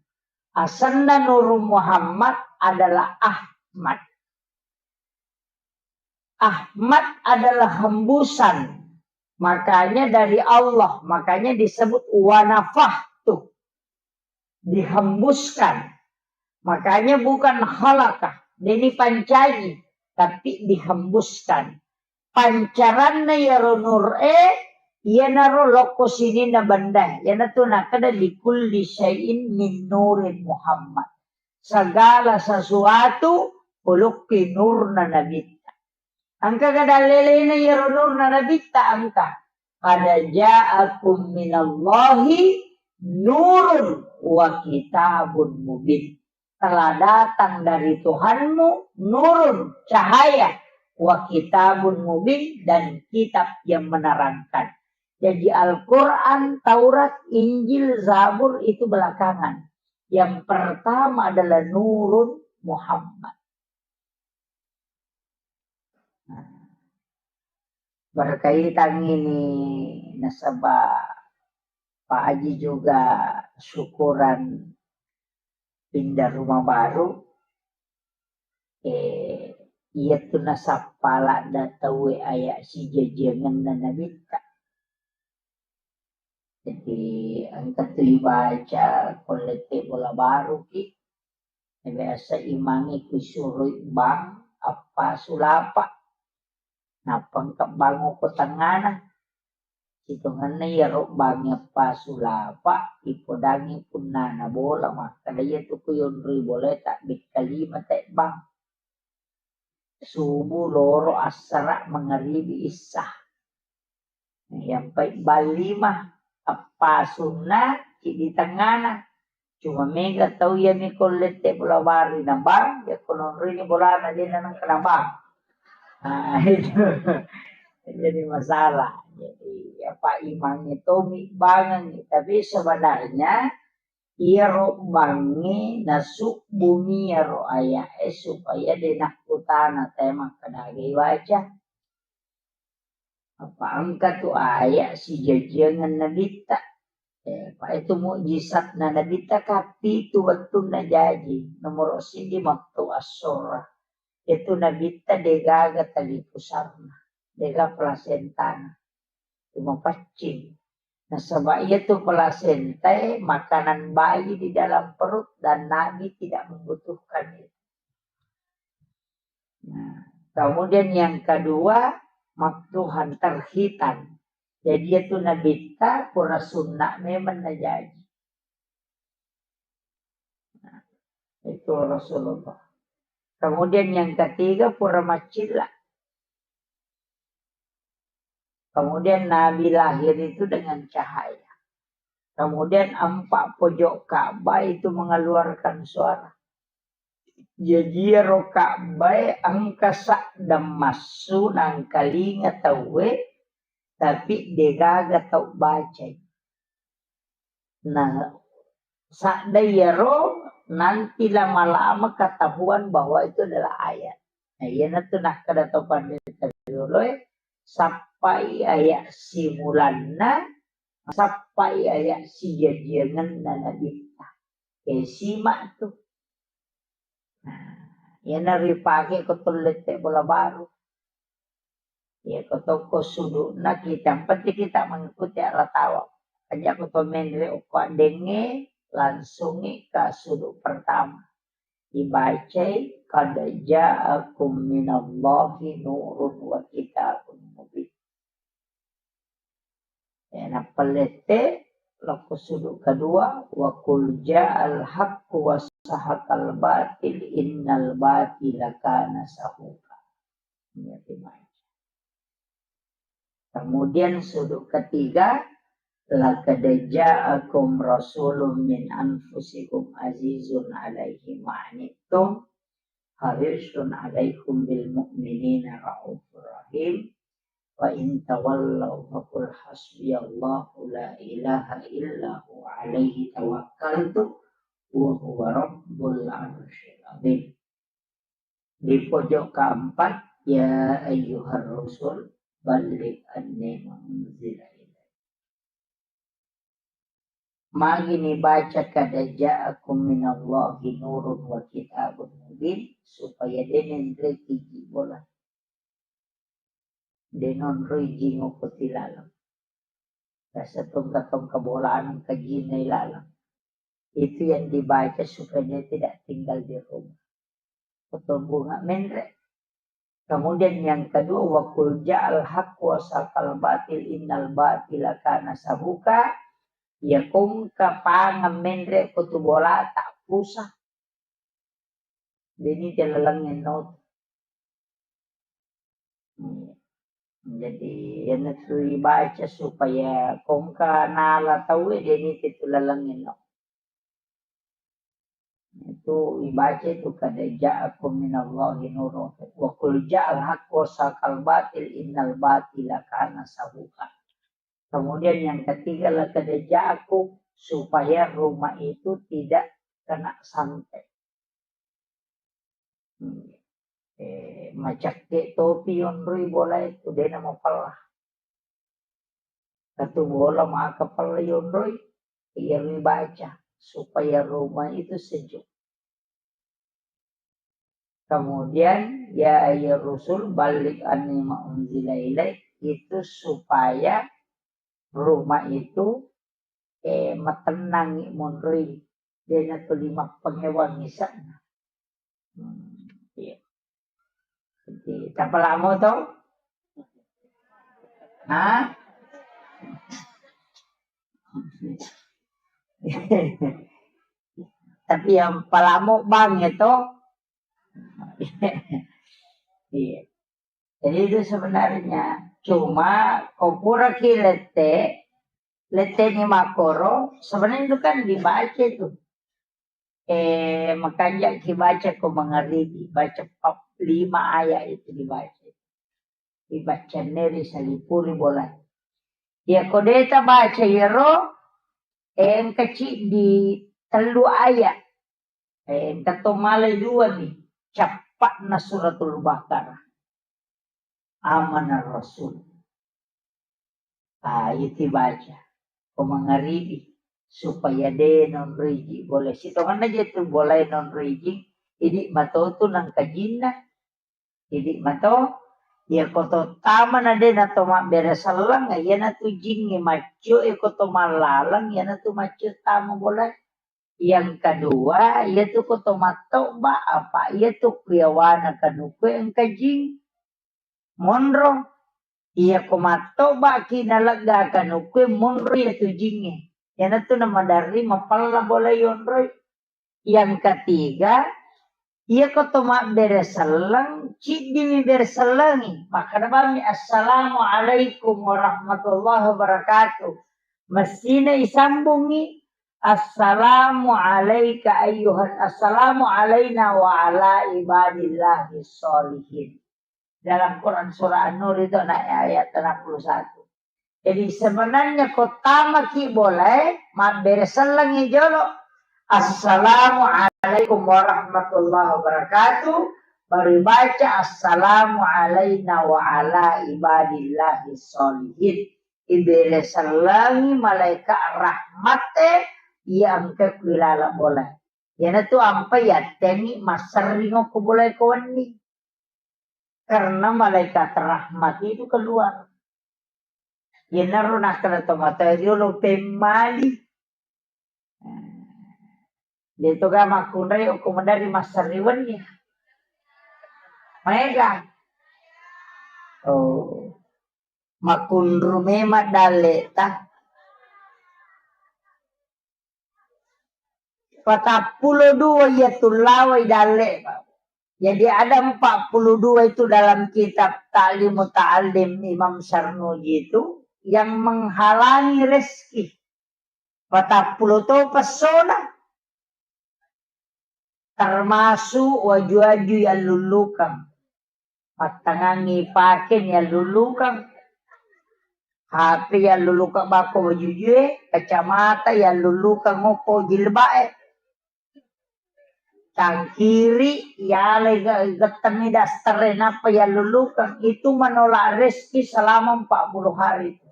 Asenna Nurung Muhammad adalah Ahmad. Ahmad adalah hembusan. Makanya dari Allah, makanya disebut wanafahtu. Dihembuskan. Makanya bukan khalaqah, deni pancaji, tapi dihembuskan. Pancaranna iyaro nur e, iyanaro lokko sininna benda, iyanatu nakkeda likulli syai'in min nurin Muhammad. Segala sesuatu ulukki nurna nabitta. Engka ga dallelena iyaro nurna nabitta engka. Qad ja'akum minallahi nurun wa kitabun mubin. Telah datang dari Tuhanmu nurun, cahaya, wa kitabun mubin, dan kitab yang menerangkan. Jadi Al-Quran, Taurat, Injil, Zabur itu belakangan. Yang pertama adalah nurun Muhammad. Nah, berkaitan ini nasaba Pak Haji juga syukuran pindah rumah baru, eh, iyatu nasappa ladda tauwe aya sijajiangenna nabitta. Jadi engka tu ibaca ko lette bola baru ki, biasa imangnge kusuroi bang appasu lapa. Nappa engka bang ko tengngana. Sitongenna iyaro bang appasu lapa, ipodangngi punnana bola, makkeda iyatu ku yonroi bola tabbekka lima te bang. Subuh, loro, assara, mangaribi, issa. Iyampai bang lima, appasunna, ciddi tengngana. Cuma mega tau iya mi ko lette bola baru na bang, ya ko nonroi ni bolana de na nengka na bang. Ah, itu. Jadi masalah. Jadi apa, imangnya tomi bangang, tapi sebenarnya iyaro bangnge nasubbumi iyaro aya'e supaya de nakkutana tae makkeda aga ibaca. Apa engka tu aya sijajiangeng nabitta. Eh, apa itu mukjizatna nabitta, kapitu wettunna jaji. Nomoro siddi matu assora. Itu nabitta degaga tali pusarna, dega plasentana. Cuma paccing. Nasaba iya tu plasentae makanan bayi di dalam perut dan Nabi tidak membutuhkan itu. Nah, kemudian yang kedua, maktuhan, terhitan. Jadi itu nabitta pura sunna memang najaji. Nah, itu Rasulullah. Kemudian yang ketiga, pura macilla. Kemudian Nabi lahir itu dengan cahaya. Kemudian empat pojok Ka'bah itu mengeluarkan suara. Jaji iyaro Ka'bah engka sadda massu nangkalinga tauwe, tapi degaga tau bacai. Nah, sadda iyaro nanti lama-lama ketahuan bahwa itu adalah ayat. Nah, iyanatu nakkeda to pandita rioloe, sappai ayat simulanna, sappai ayat sijajiangenna nabitta. Eh, simak tu. Nah, iyana ripake ko tollette bola baru. Ya, ko tokko sudu'na kita, yang penting kita mengikuti arah tawa. Aja ko to menre okko addengnge, langsungi ke sudut pertama. Dibacai, "Qad ja'akum minallahi nurun wa kitabun mubin." Ya, nappa lette, lokko sudut kedua, "Wa qul ja'al haqqu wa sahaqal batil, innal batila kana sahuqa." Ya, dibaca. Kemudian sudut ketiga, "Laqad ja'akum rasulun min anfusikum azizun alaihi ma anittum, harisun alaikum bil mu'minina raufur rahim. Wa in tawallaw faqul hasbiyallahu la ilaha illa huwa alaihi tawakkaltu wa huwa rabbul arsyil azim." Di pojok keempat, "Ya ayyuhar rusul, balligh anni ma unzila ilaik." Magi nibaca, "Qad ja'akum minallahi nurun wa kitabun mubin," supaya de' nenreki ji bola. De' nonroi jing okko tilaleng. Rasa tongka-tongka bolana engka jinna ilaleng. Itu yang dibaca supaya dia tidak tinggal di rumah. Kotong bunga menre. Kemudian yang kedua, "Wa qul ja'al haqqu wa saqal batil, innal batila kana sahuqa." Ya kongka pangeng menre ko tu bolata, pusa. Deni te laleng enno. Hmm. Jadi, iyanatu ibaca supaya kongka nala tauwe, deni te tu laleng enno. Itu ibaca itu, "Qad ja'akum minallahi nurun wa qul ja'al haqqu wa saqal batil, innal batila kana sahuqa." Kemudian yang ketiga, "Laqad ja'akum," supaya rumah itu tidak kena santet. Hmm. Eh, macakke topi yonroi bola itu, dena mapella. Satu bola maka pella yonroi, iya ribaca supaya rumah itu sejuk. Kemudian, "Ya ayyuhar rusul, balligh anni ma unzila ilaik," itu supaya rumah itu, eh, matennangi monroi, dena tuli mappangewang isa'na. Hmm, iya. Jadi, tapalamo to? Hah? Tapi yang palamo bang itu. Iya. Jadi itu sebenarnya cuma ko pura ki lette, lette ni makoro, sebenarnya itu kan dibaca itu. Eh, makanja ki baca ko mangaribi, baca pap-, lima ayat itu dibaca. Dibaca neri salipuri bola. Ya ko deta baca yero, eh, engka ciddi tellu ayat. Eh, engka to male dua ni, cappa'na Suratul Baqarah. Amana Rasul. Ah, itu baca. Ko mangaribi, supaya de nonriji boleh. Sitonganna je tu boleh nonriji, idi mato tu nangka jinna. Idi mato, iya ko to tama na de na to mabbere selleng, iya na tu jingnge maccio, iya ko to mallaleng, iya na tu maccio tama boleh. Yang kedua, iya tu ko to mattoba, apa iya tu kuyawana kanuku engka jing. Monro. Iya ko mattoba ki nalegga kanuku monro iya tu jingnge. Iya na tu na maderri mapella bola yonroi. Yang ketiga, iya ko to mabbere selleng, ciddimi bere sellengi. Makkeda bami, "Assalamualaikum warahmatullahi wabarakatuh." Messina isambungi, "Assalamu alaika ayyuhan, assalamu alaina wa ala ibadillahi sholihin." Dalam Quran surah An-Nur itu na ayat enam puluh satu. Jadi sebenarnya ko tamaki boleh, mabbere sellengi jolo. "Assalamualaikum warahmatullahi wabarakatuh." Baru baca, "Assalamu alaina wa ala ibadillahi sholihin." Ibere sellengi malaikat rahmatte, iya engka kuilala boleh. Iyanatu ampai yattengngi masserring okko bolae ko wenni. Karena malaikat rahmat itu keluar. Iyanaro nakkeda tomatoa riolo pemmali. De'toga makkunrai okko maderri masserring wenni. Maega. Oh. Makkunru memang dalle'ta. Patappulo dua iya tullawai dalle'. Jadi ada empat puluh dua itu dalam kitab Ta'lim Muta'allim Imam Sarnuji itu yang menghalangi rezeki. Patappulo to pessona. Termasuk waju-waju yallullukang. Pattangangngi pake yallullukang. H P yallullukang bako wajujue, kacamata yallullukang okko jilba'e. Cangkiri, yalai ge-, gettemmi daster e, nappa yallullukang. Itu menolak rezeki selama empat puluh hari itu.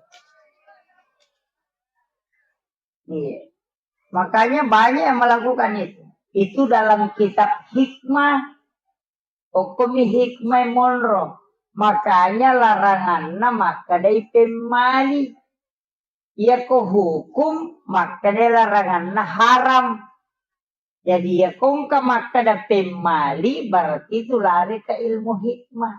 Iya. Makanya banyak yang melakukan itu. Itu dalam kitab hikmah. Okkomi hikmah monro. Makanya laranganna makkedai pemmali. Iyako hukum makkeda laranganna haram. Jadi iyako engka makkeda pemmali, berarti itu lari ke ilmu hikmah.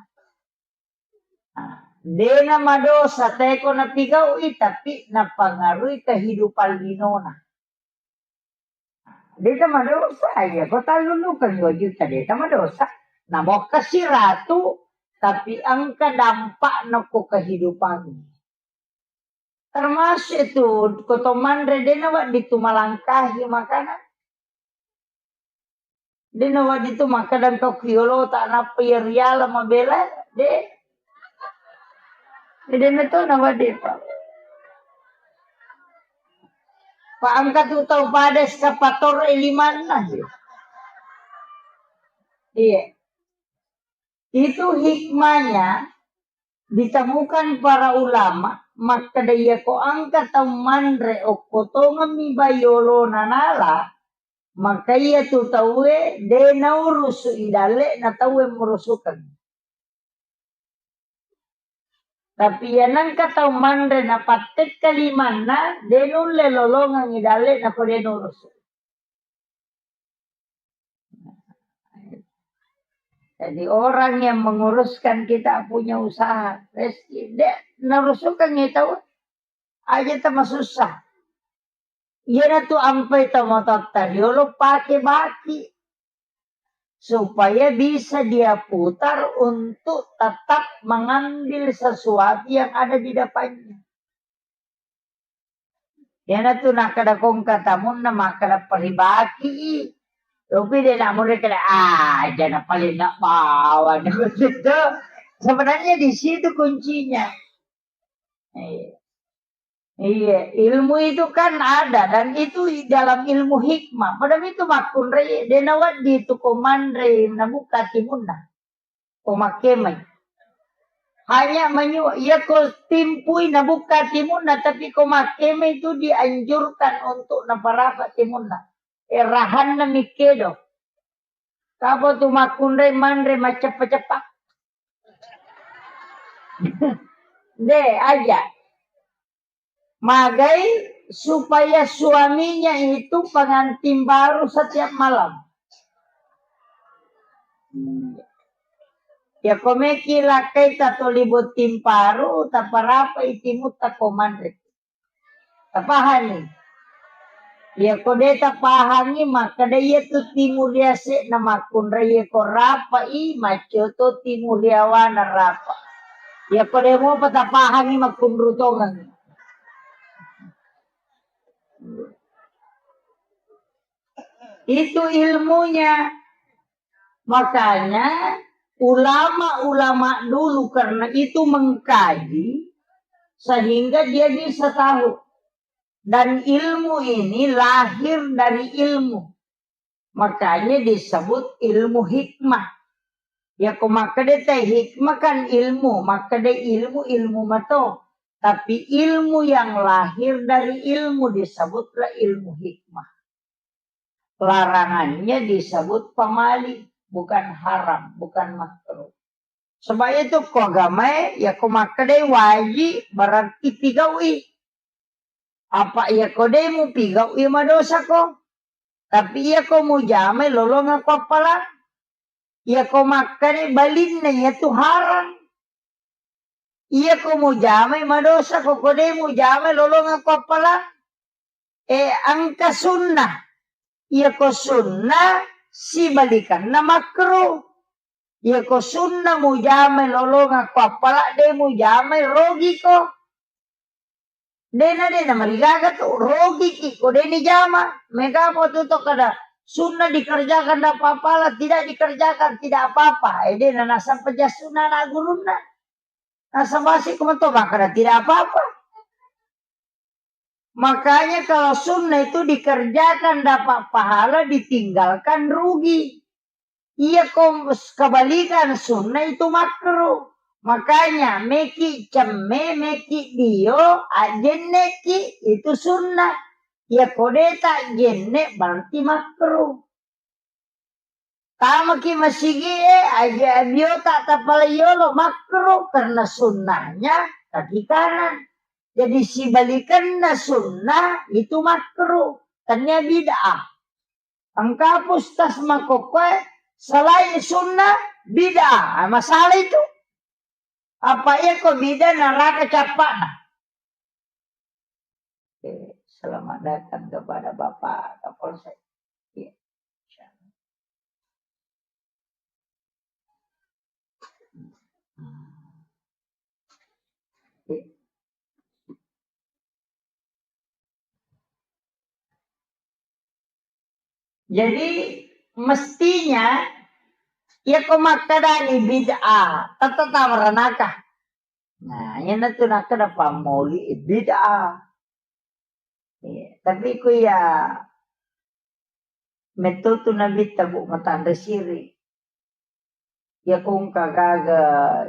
Nah, dena madosa teko napigau'i, tapi napangaruhi kehidupan linona. Deta madosa, iya, ko tallullukeng dua juta, deta madosa. Namokkasi ratu, tapi engka dampakna ko kehidupan. Termasuk itu, ko to manre, dena wedding tu malangkahi makanan. Dena wedding tu makkeda engka ku yolota, nappa iya riala mabela, de. Dena to na wedding, Pak. Pak, engka tu tau pada eskapator e limanna, ya. Iya. Itu hikmahnya ditemukan para ulama, makkeda iyako engka tau manre okko tongemmi bai olona nala, maka iyatu tauwe de naurusu i dalle'na tauwe murusukeng. Tapi iya nengka tau manre napattekka limanna, de nulle lolongeng i dalle'na ko de nurusu. Jadi orang yang menguruskan kita punya usaha, rezeki, de narusukengngi tau, aja tamasussa. Iyanatu ampai tomatoatta riolo pake baki supaya bisa dia putar untuk tetap mengambil sesuatu yang ada di depannya. Iyanatu nakkeda kongka tamunna makkeda paribaki i, Tapi dia nak murid kena, ah, jangan paling nak bawa. Sebenarnya di situ kuncinya. Iya. Iya, ilmu itu kan ada dan itu dalam ilmu hikmah. Pada itu makkunrai, de' nawedding tu ko manre nabuka timunna. Ko makkemai. Hanya menyu, iya ko timpui nabuka timunna, tapi ko makkemai itu dianjurkan untuk naparapa timunna. Eh, rahanna mikkedo. Kapa tu makkunrai manre macceppa-ceppa? De', aja. Magai supaya suaminya itu pengantin baru setiap malam. Ya, ko meki lakkai tatoli botting paru, taparapai timutta ko manre. Tapahani? Iya ko de' tapahangi, makkeda iya tu timu riase'na makkunrai, iya ko rapa'i, maccoto timu riawana rapa. Iya ko de' mopa tapahangi, makkunru tongeng. Itu ilmunya. Makanya ulama-ulama dulu karena itu mengkaji sehingga dia bisa tahu. Dan ilmu ini lahir dari ilmu. Makanya disebut ilmu hikmah. Ya, ko makkeda te hikmah kan ilmu, makkeda ilmu, ilmu mato. Tapi ilmu yang lahir dari ilmu disebutlah ilmu hikmah. Larangannya disebut pamali, bukan haram, bukan makruh. Sebab itu ko agamae, ya ko makkedai wajib, berarti pigau'i. Apa iya ko de' mupigau'i, madosa ko. Tapi iya ko mujamai, lolongeng ko appalang. Iya ko makkedai balinna, iya tu haram. Iya ko mujamai, madosa ko, ko de' mujamai, lolongeng ko appalang. Eh, engka sunnah. Iya ko sunnah, sibalikanna makruh. Iya ko sunnah mujamai, lolongeng ko appala, de' mujamai, rogi ko. De' na, de' na marigaga tu, rogi ki ko de' nijama. Mega mo tu to kada sunnah dikerjakan dapat pahala, tidak dikerjakan tidak apa-apa. Eh, de' na nasaba ja sunnah na gurunna. Nasaba si ko mato makkeda tidak apa-apa. Makanya kalau sunnah itu dikerjakan dapat pahala, ditinggalkan rugi. Iya ko kebalikan, sunnah itu makruh. Makanya meki cemme, meki dio, ajenneki, itu sunnah. Iya ko de' ta jenne berarti makruh. Tamaki masigie, aja biota tapala yolo, makruh, karena sunnahnya kaki kanan. Jadi sibalikanna sunnah itu makruh, tania bid'ah. Engka pustas makokkoe, selain sunnah, bid'ah. Ah, masalah itu. Apa iya ko bid'ah, neraka cappa'na. Oke, selamat datang kepada Bapak Kapolsek. Iya. Iya. Jadi, mestinya, iya ko makkedani bid'ah, tette tau ranaka. Nah, iyanatu nakkeda pammauli'e bid'ah. Iya, tapi ko iya mettotu Nabitta, Bu, matanre siri. Iya ko engka gaga,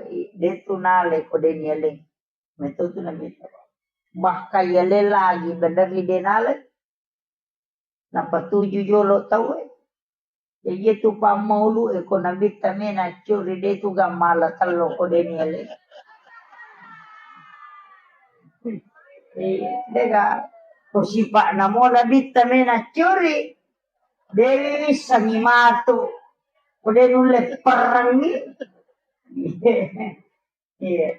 i-, de' tu nalai ko de' nialeng. Mettotu Nabitta. Bahkan yaleng lagi, bener de' nalai. Napatuju jolo tauwe. Jaji tu pammaulu'e ko Nabitta mena curi, de' tu gammala tello ko de' nialeng. Eh, de' ga ko sipa'na mo Nabitta mena curi. De' wissengngi matu. Ko de' nulle perrengngi. Iya.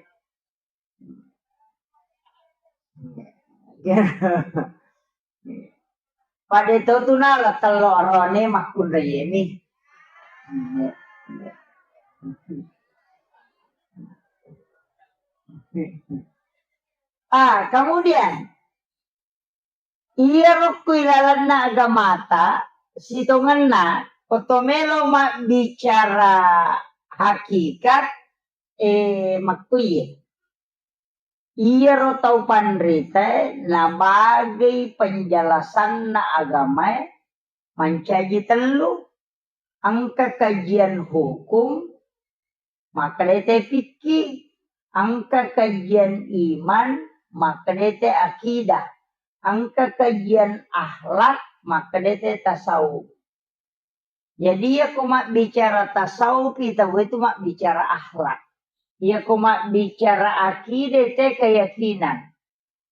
Pada to tu nala tello arone makkunraiemi. Ah, kemudian, iyaro ku ilalenna agamata, sitongenna, Ko to melo mabbicara hakikat, eh, makkuye. Iyaro tau panritae nabagei penjelasanna agamae mancaji tellu. Engka kajian hukum, makkeda te fikih. Engka kajian iman, makkeda te akidah. Engka kajian akhlak, makkeda te tasawuf. Jadi, iyako mabbicara tasawuf, tau itu mabbicara akhlak. Iyako mabbicara akidah, te keyakinan.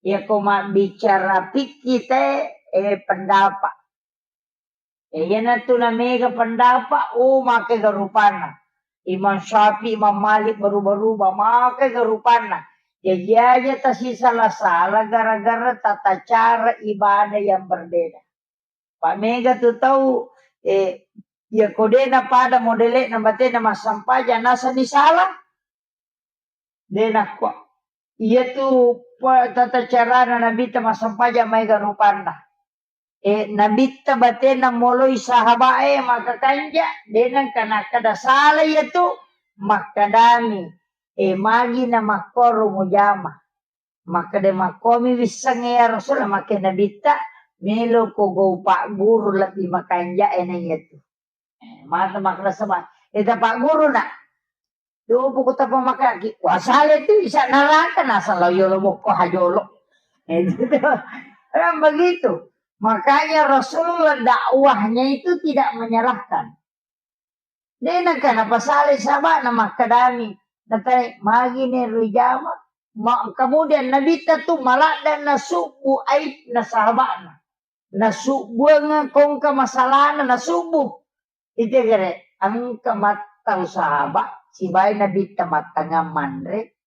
Iyako mabbicara fikih, te, eh, pendapat. Eh, iyanatu namega pendapat, oh, makega rupanna. Imam Syafi'i, Imam Malik berubah-rubah, makega rupanna. Jaji aja tasisala-sala gara-gara tata cara ibadah yang berbeda. Pak mega tu tau, eh, iya ko de napada modele'na batena massempajang nasani salah. De nakko. Iya tu pa-, tata carana Nabitta massempajang maega rupanna. Eh, Nabitta batena moloi sahabae maka kanja, de nengka nakkeda salah iya tu, makkedami, eh, magi na makkoro mujama. Makkeda makkomi wissengnge ya Rasul, makke Nabitta, melo ko gau pagguru lebbi makanja e na iyatu. Eh, mata makrasa ba-, eh, ta pagguru na. Tupu ko tapa makaki, wasale tu isa naraka nasala yolo mokko hajolo. Eh, gitu. Kan begitu. Makanya Rasulullah dakwahnya itu tidak menyalahkan. De nengka napasalai sahaba'na makkedami, natai, magi ne rijama? Ma-, kemudian Nabitta tu maladde nasubbu aibna sahaba'na. Nasubbuang kongka masalahna nasubbu. Itegere, engka mattau sahaba, sibawa Nabitta mattangngang manre,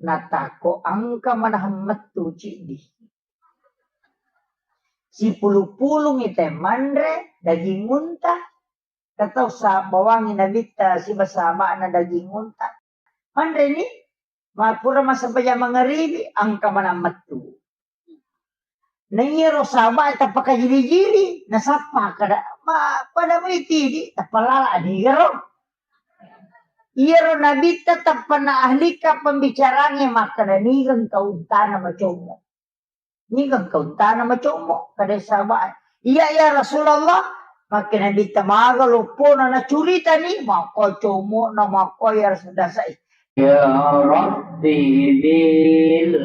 natakko engka manahang mettu ciddi. Sipulu-pulungi te manre daging unta, katau sa-, bawangi Nabitta siba sahaba'na daging unta. Manreni, ma-, pura massempajang mangaribi, engka manang mettu. Na iyaro sahabae tappa kajili-jili, nasappa kada, ma-, pada mui tidi, tappa lala nigaro. Iyaro Nabitta tappa na ahlika pembicaranya makkeda, "Niga engka untana macommo? Niga engka untana macommo?" Kada sahabae, "Iya, ya Rasulullah." Makke Nabitta maga loppona nacuritani, makko commo'na, makko ya Rasul dasai. يا رب بالمصطفى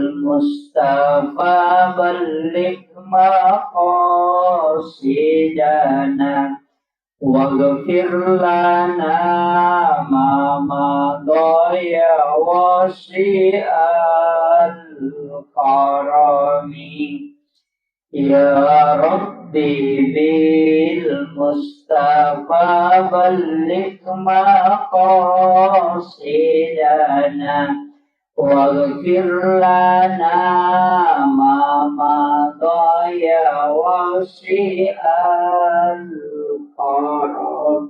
بلغ مقاصدنا، واغفر لنا ما مضى يا واسع الكرم. يا رب بالمصطفى بلغ مقاصدنا، واغفر لنا ما مضى يا واسع الكرم.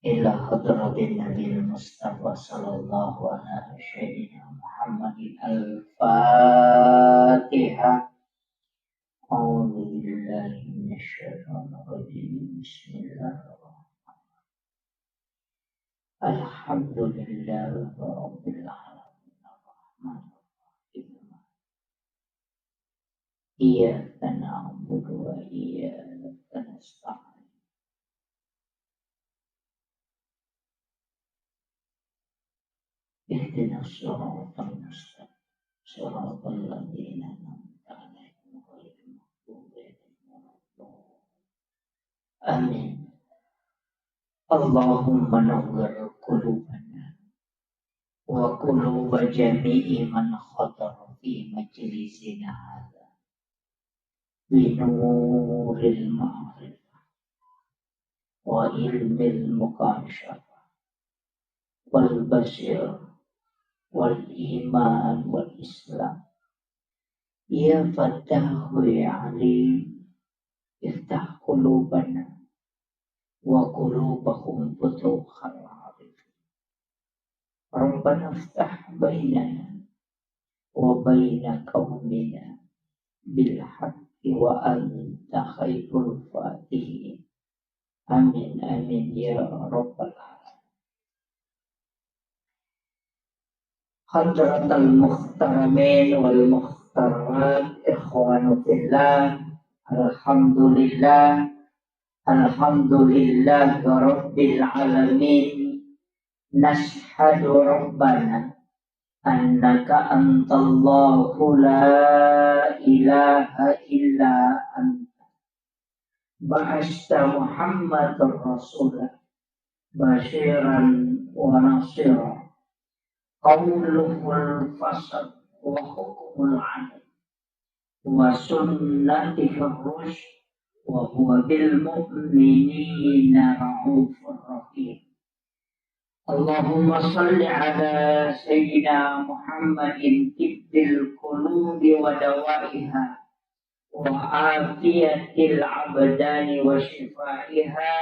إلى حضرة النبي المصطفى صلى الله على سيدنا محمد. الفاتحة. أعوذ بالله من الشيطان الرجيم. بسم الله الرحمن الرحيم. الحمد لله رب العالمين. الرحمن الرحيم. إياك نعبد وإياك نستعين. اهدنا الصراط المستقيم. صراط الذين أنعمت عليهم غير المغضوب عليهم ولا الضالين. آمين. اللهم نور قلوبنا وقلوب جميع من حضر في مجلسنا هذا بنور المعرفة وعلم المكاشفة والبصيرة والإيمان والإسلام. يا فتاح يا عليم، افتح قلوبنا وقلوبهم فتوح العارفين. ربنا افتح بيننا وبين قومنا بالحق wa anta khairul fatihin. Amin, amin, ya rabbal alamin. Hadratal muhtaramin wal muhtaramat, ikhwanu fillah, alhamdulillah, alhamdulillah rabbil alamin. Nashhadu rabbana annaka antallahu la ilaha illa anta. Ba'asta Muhammadar Rasula basyiran wa nasira. Qauluhul fasl wa hukmul adl wa sunnatihir rusyd wa huwa bil mu'minina raufur rahim. Allahumma salli ala Sayyidina Muhammadin tibbil qulubi wa dawaiha wa afiyatil abdani wa shifaiha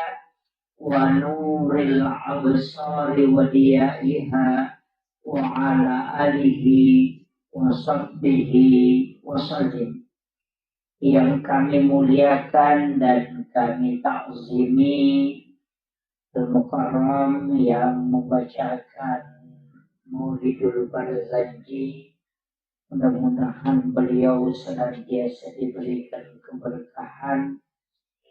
wa nuril absari wa diyaiha wa ala alihi wa sahbihi wa sallim. Yang kami muliakan dan kami takzimi, Al-Mukarram yang membacakan Maulidul Barzanji. Mudah-mudahan beliau senantiasa diberikan keberkahan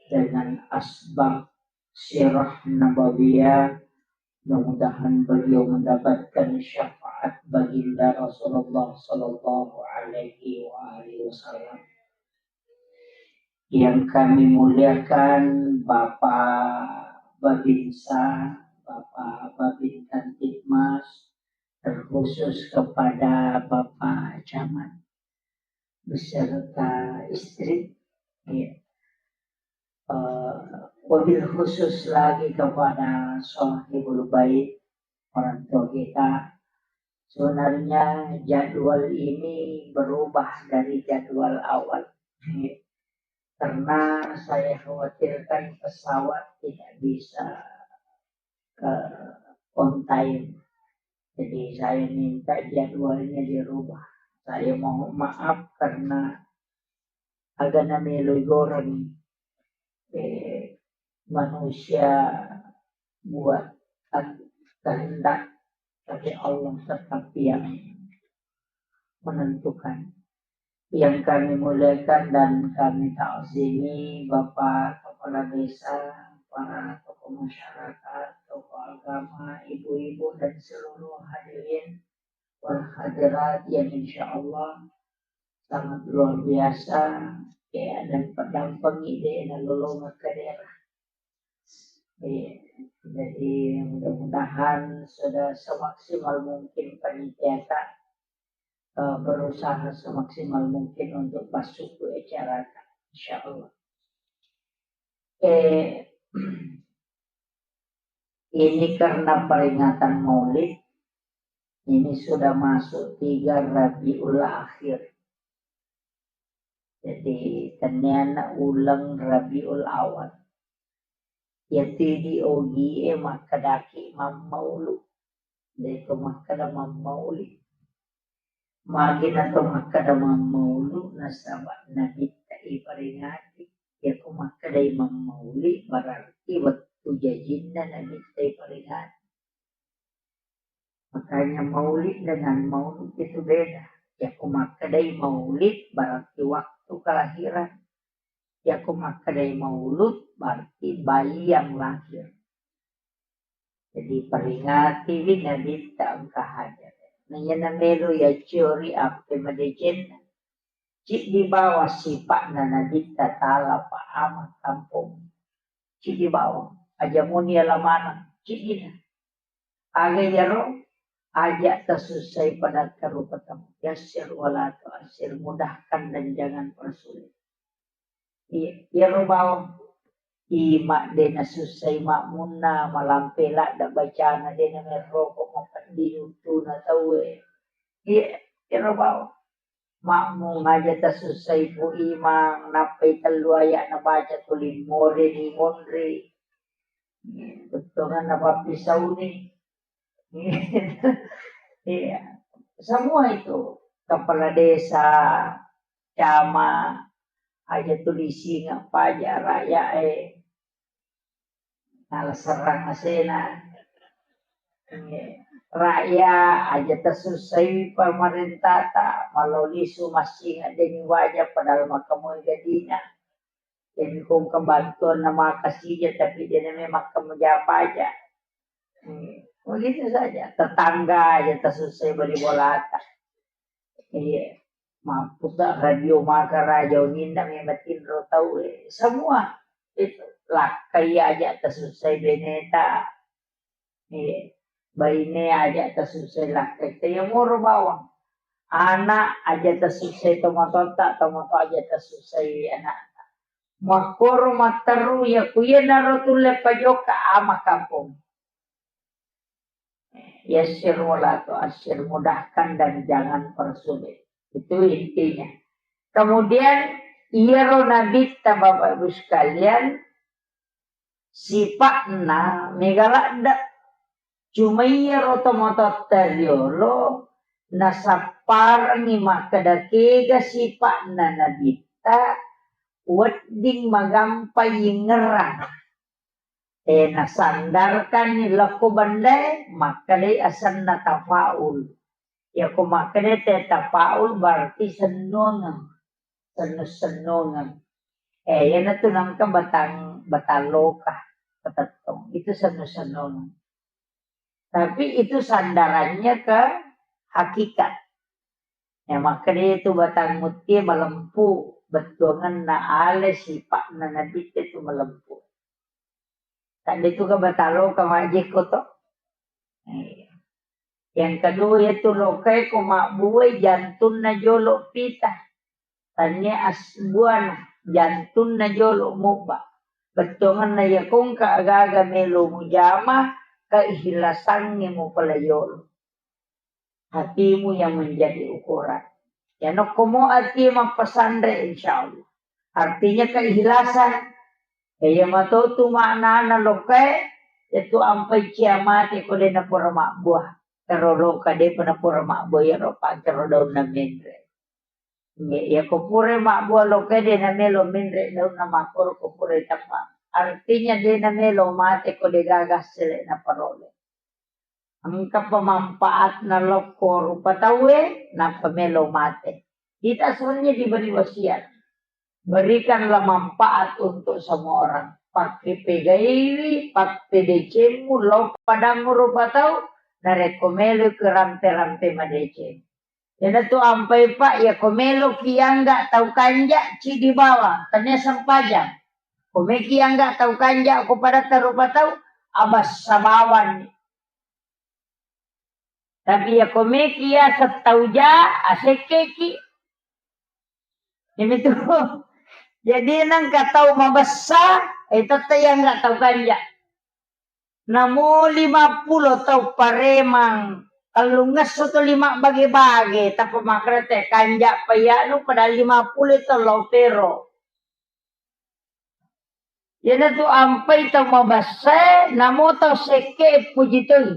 dengan asbab sirah nabawiyah. Mudah-mudahan beliau mendapatkan syafaat baginda Rasulullah sallallahu alaihi wa alihi wasallam. Yang kami muliakan Bapak Babinsa, Bapak Babin Kamtibmas, terkhusus kepada Bapak Camat beserta istri, ya. Eh, wabil khusus lagi kepada Sohibul Bait, orang tua kita. Sebenarnya jadwal ini berubah dari jadwal awal. Karena saya khawatirkan pesawat tidak bisa, eh, on time. Jadi saya minta jadwalnya dirubah. Saya mohon maaf karena agana melo igoreng, eh, manusia buat kehendak, tapi Allah tetap yang menentukan. Yang kami muliakan dan kami takzimi Bapak Kepala Desa, para tokoh masyarakat, tokoh agama, ibu-ibu dan seluruh hadirin wal hadirat yang insya Allah sangat luar biasa, ya, dan pedampengi de nalolongeng ke daerah. Iya, jadi mudah-mudahan sudah semaksimal mungkin panitia ta, eh, berusaha semaksimal mungkin untuk masuk ke acara ta, insya Allah. Eh, ini karena peringatan Maulid, ini sudah masuk tiga Rabiul Akhir. Jadi, tenniana uleng Rabiul Awal. Iyatu idi ogie makkedaki mammaulu. De'to makkeda mammauli. Magi nato makkeda mammaulu, nasaba Nabitta iperingati. Iyako makkedai mammauli, berarti wettu jajinna Nabitta iperingati. Makanya maulid dengan maulud itu beda. Iyako makkedai maulid, berarti waktu kelahiran. Iyako makkedai maulud, berarti bayi yang lahir. Jadi, peringatiwi Nabitta engka hajat. Na iyana melo yacciori appe madecenna. Ciddi bawang sipa'na Nabitta ta'ala pa ama kampong. Ciddi bawang. Aja muni ala maneng. Ciddina. Aga iyaro, aja tasussai pada karupa tamu. Yassir wala tu'assir, mudahkan dan jangan persulit. Iya, iyaro bawang. Ima de nasussai makmunna, malampe ladda bacana, de namerroko mapeddi untuna tauwe. Iya, iyaro bawang. Makmung aja tasussai Pu Imang, nappai tellu ayat nabaca tuli more ni monri. Bettuanna pappisauni. Iya. Semua itu, kepala desa, camat, aja tulising apa aja rakyat e. Nala serrang asena. Rakyat aja tasussai pamarentata, malau lisu massing aja ni waja padahal makamoi gadina. Jadi kong kebantuan nama kasih tapi dia namanya makam apa aja. Hmm, begitu saja. Tetangga aja tasussai bali bolata. Iya. Mampu tak radio maka raja uninna memang tinro tau, eh, semua itu lakkai aja tasussai beneta. Iya. Baine aja tasussai lakkai. Taya moro bawang. Anak aja tasussai tomatotta, tomato aja tasussai anak. Makkoro matteru ya kuya naro tulle pajoka ama kampung. Yassir wala tu'assir, mudahkan dan jangan persulit. Itu intinya. Kemudian, iyaro nabitta, Bapak Ibu sekalian, sipa'na mega ladde. Cuma iyaro tomatoatta riolo nasapparengngi makkeda kega sipa'na nabitta, wedding magampai yingngerang. Eh, nasandarkanni lokko bendae, makkedai asenna tafaul. Yako makkedai te tafaul berarti sennuangeng. Sennu-sennungeng. Eh, iyanatu nengka batang, batang loka, patettong. Itu sennu-sennungeng. Tapi itu sandarannya ke hakikat. Ya, makkedai itu batang mutie malempu, bettuangenna ale sipa'na nabitte itu malempu. Tadi itu ke batang loka majekko to. Iya. Yang kedua itu lokai ko mabbuai jantunna jolo pita. Tania asbuana jantunna jolo mubba. Bettuangenna yakongka agaga melo mujama, keihlasangnge mupala yolo. Hatimu yang menjadi ukuran. Ya nokkomo ati mappasanre, insya Allah. Artinya keikhlasan. Ya, iya matotu maknana lokae, itu ampai cia mate ko de napura mabbua. Teroroka de pernah pura mabbua ya ropa kero daun menre. Iya, iya ko pura mabbua lokae de namelo menre daun makoro ko pura tapa. Artinya de namelo mate ko de gagas sele naparole. Engka pemanfaatna lokko rupa tauwe, nappa melo mate. Kita sebenarnya diberi wasiat. Berikanlah manfaat untuk semua orang. Pakke pegaiwi, pappedecemmu, lao padammu rupa tau, narekko melo ke rampe-rampe madeceng. Iyanatu ampai, Pak, iya ko meloki iangga tau kanja, cidi bawang, tania sempajang. Ko meki iangga tau kanja, ko padatta rupa tau, abassa bawanni. Tapi iya ko meki iya settau ja, asekkeki. Iyamitu. Jadi nengka tau mabessa, eh, tette iangga tau kanja. Namo lima pulo tau paremang, tellungesso to lima bage-bage, tappa makkeda te kanja payanu padahal lima pulo to lao pero. Iyanatu ampai tau mabessae, namo tau sekke puji toi.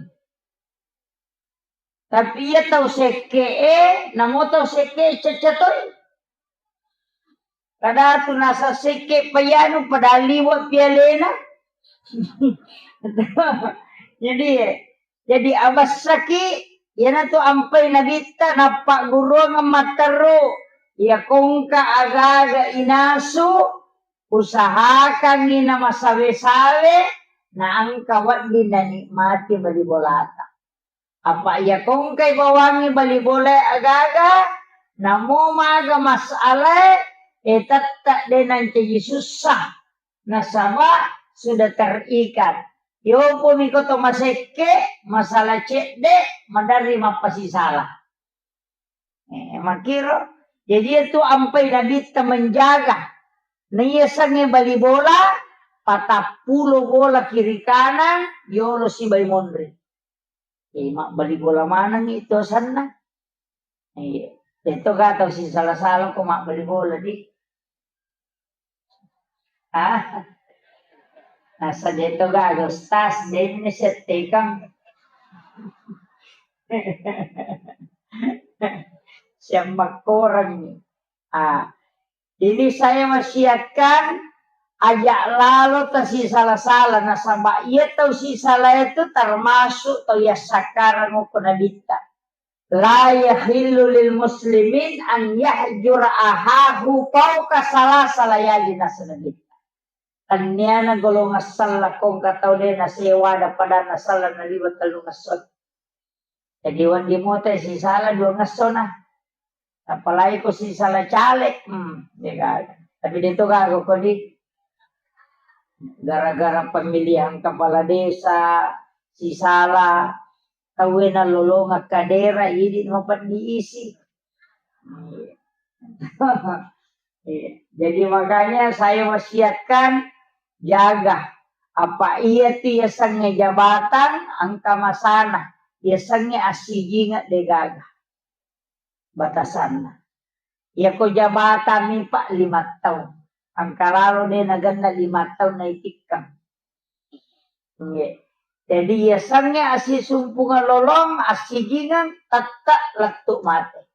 Tapi iya tau sekke'e, namo tau sekke'e cacca toi. Kadatu nasa sekke payanu padahal liwe pialena. Jadi, jadi abessaki, iyanatu ampai nabitta nappagguruang matteru, iya kongka aga-aga inasu, usahakangngi namasawe-sawe, naengka wedding nanikmati bali bolata. Apa iya kongkai bawangngi bali bolae agaga, namo maga masalae, eh, tette de nancaji sussa. Nasaba sudah terikat. Yopo miko to masekke, masalah cedde, maderri mappasisala. Eh, makkiro. Jadi itu ampai nabitta menjaga. Naiyasengnge bali bola, patappulo bola kiri kanan, yolo sibai monri. Eh, mabbali bola maneng itu asenna. Iya. Itu ga tau sisala-sala ko mabbali bola di. Ah. Nasa de to gaga Ustaz, de ni settekang. Siang makkorang. Ah. Ini saya wasiatkan, aja' lalo tasisala-sala, nasaba' iya tau sisala itu termasuk tau yassakkarang okko Nabitta. La yahillu lil muslimin an yahjura ahahu fauqa salasa layali, nasaba' Nabitta. Tenniana golongang selleng ko engka tau de' nasewa ada pada nasala naliwa tellungesso. Jadi wedding mutai sisala duangesso na. Apalagi ko sisala caleg, hmm, de' gaga. Tapi de' to gaga ko di gara-gara pemilihan kepala desa, sisala, tauwe nalolongeng kadera, idi' mapeddi isi. Iya. Iya. Jadi makanya saya wasiatkan, jaga. Apa iya tu yasengnge jabatan, engka masana. Yasengnge assijingeng de' gaga batasanna. Iya ko jabatan mi, Pak, lima taung. Engka lalo de' nagenna lima taung naitikkang. Nggih. Jadi, yasengnge assisumpungeng lolong, assijingeng, tette' lettu' mate.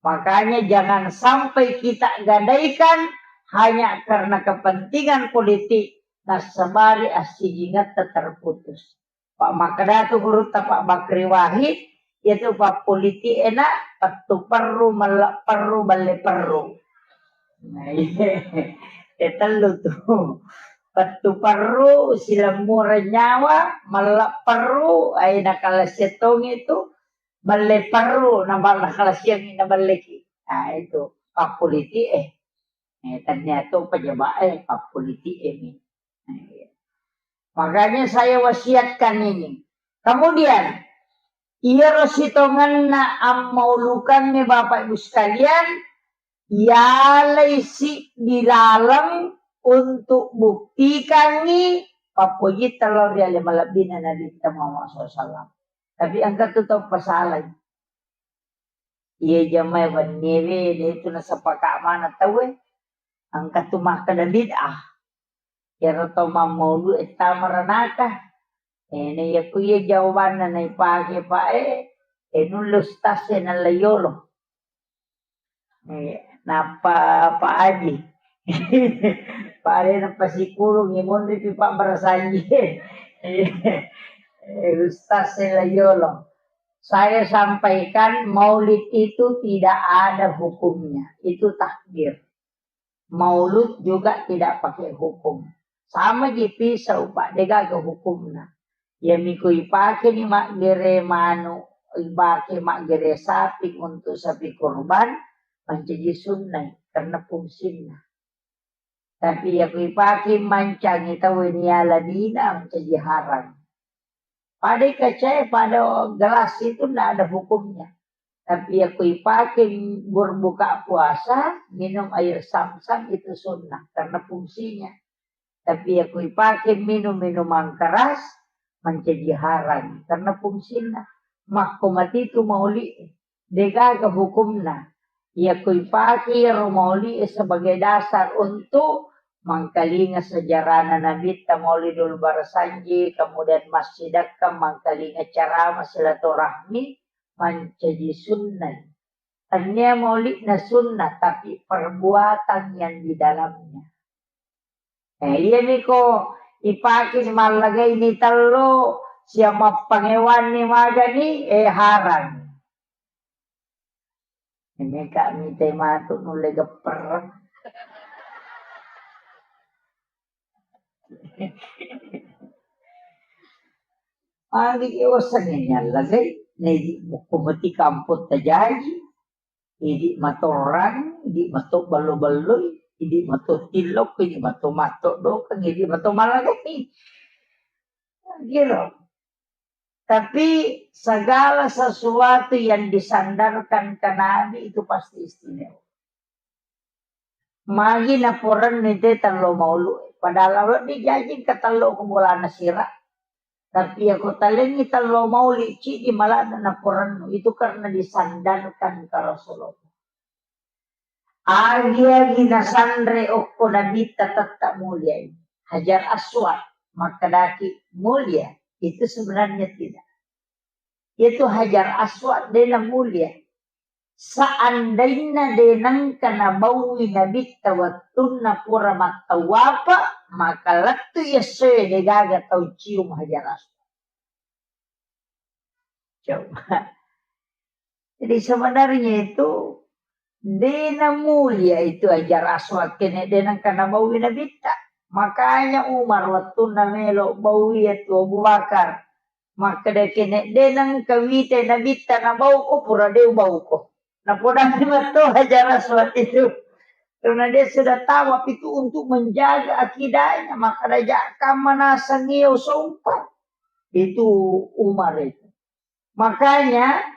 Makanya jangan sampai kita gadaikan hanya karena kepentingan politik, nassabari assijingetta terputus. Pak makkeda tu gurutta Pak Bakri Wahid, iyatu pappolitik e na pettu perru, melle perru, belle perru. Nah, iya. E tellu tu. Pettu perru, silemmureng nyawa, melle perru, ai nakalasiang tongi tu, belle perru, nabal-, nakalasiangi nabelleki. Nah, itu pappolitik e. Eh, ternyata pejabat e pappolitik e mi. Nah, iya. Makanya saya wasiatkan ini. Kemudian, iyaro sitongenna ammaulukangnge, Bapak Ibu sekalian, yalai siddi laleng untuk buktikangngi pappojitta lao ri ale malebbina Nabitta Muhammad sallallahu alaihi wasallam. Tapi engka tu tau pasalai. Iya jamae wenniewe, de' tu nasepaka' maneng tauwe. Engka tu makkeda bid'ah. Iyaro tau mammaulu e tama ranaka. E, na iya ku iya jawabanna naipake, Pak, e, e, nulle ustaz e nalla yolo. E, nappa Pak Haji. Pak Haji nappa sikulung, e, monri pi Pak Barasanji. E, ustaz e la yolo. Saya sampaikan, maulid itu tidak ada hukumnya. Itu takbir. Maulud juga tidak pakai hukum. Sama ji pisau, Pak, de' gaga hukumna. Iya mi ko ipake ni maggere manu, ipake maggere sapi untuk sapi kurban, mancaji sunnai karena fungsinna. Tapi iya ko ipake mancangi tau ni ala dina, mancaji harang. Pada kaca e, pada gelas itu ndak ada hukumnya. Tapi iya ko ipake berbuka puasa, minum air zam-zam itu sunnah karena fungsinya. Tapi iya ko ipake minum minuman keras, mancaji harang karena fungsinya. Makko mati tu maulid, de' gaga hukumna. Iya ko ipake iyaro maulid e sebagai dasar untuk mangkalinga sejarahna Nabitta, Maulidul Barasanji, kemudian massidakkang mangkalinga ceramah silaturahmi, mancaji sunnah. Tennia maulidna sunnah, tapi perbuatan yang di dalamnya. Eh, iya mi ko ipake ni mallagai ni tello, siap mappangewanni magani, eh, harang. Ini kak mite matu nulle gepper. Agi osange nyallagai, nedi mukko meti kampung tajaji, idi matorang, idi mato ballo-balloi, idi mato tillok, idi mato mato dokeng, idi mato mallagai. Giro. Tapi segala sesuatu yang disandarkan ke Nabi itu pasti istimewa. Magi naporennu te tello maulu, padahal wedding jaji engka tello ko bolana sira. Tapi iya ko talengngi tello mauli, cidi malana naporennu. Itu karena disandarkan ke Rasulullah. Agi-agi nasanre okko Nabitta tette mulia. Hajar Aswad, makkedaki mulia. Itu sebenarnya tidak. Itu Hajar Aswad dena mulia. Seandainna de nengka nabaui Nabitta wettunna pura mattawwafa, maka lettu essoe de gaga tau cium Hajar Aswad. Coba. Jadi sebenarnya itu de namulia itu Hajar Aswad kene de nengka nabaui Nabitta. Makanya Umar wettunna melo baui itu Abu Bakar. Makkeda kene de nengka wita Nabitta nabauko pura de ubauko. Napodang metto Hajar Aswad itu. Karena dia sudah tahu apa itu untuk menjaga akidahnya, maka raja kamma naseng iya usompa. Itu Umar itu. Makanya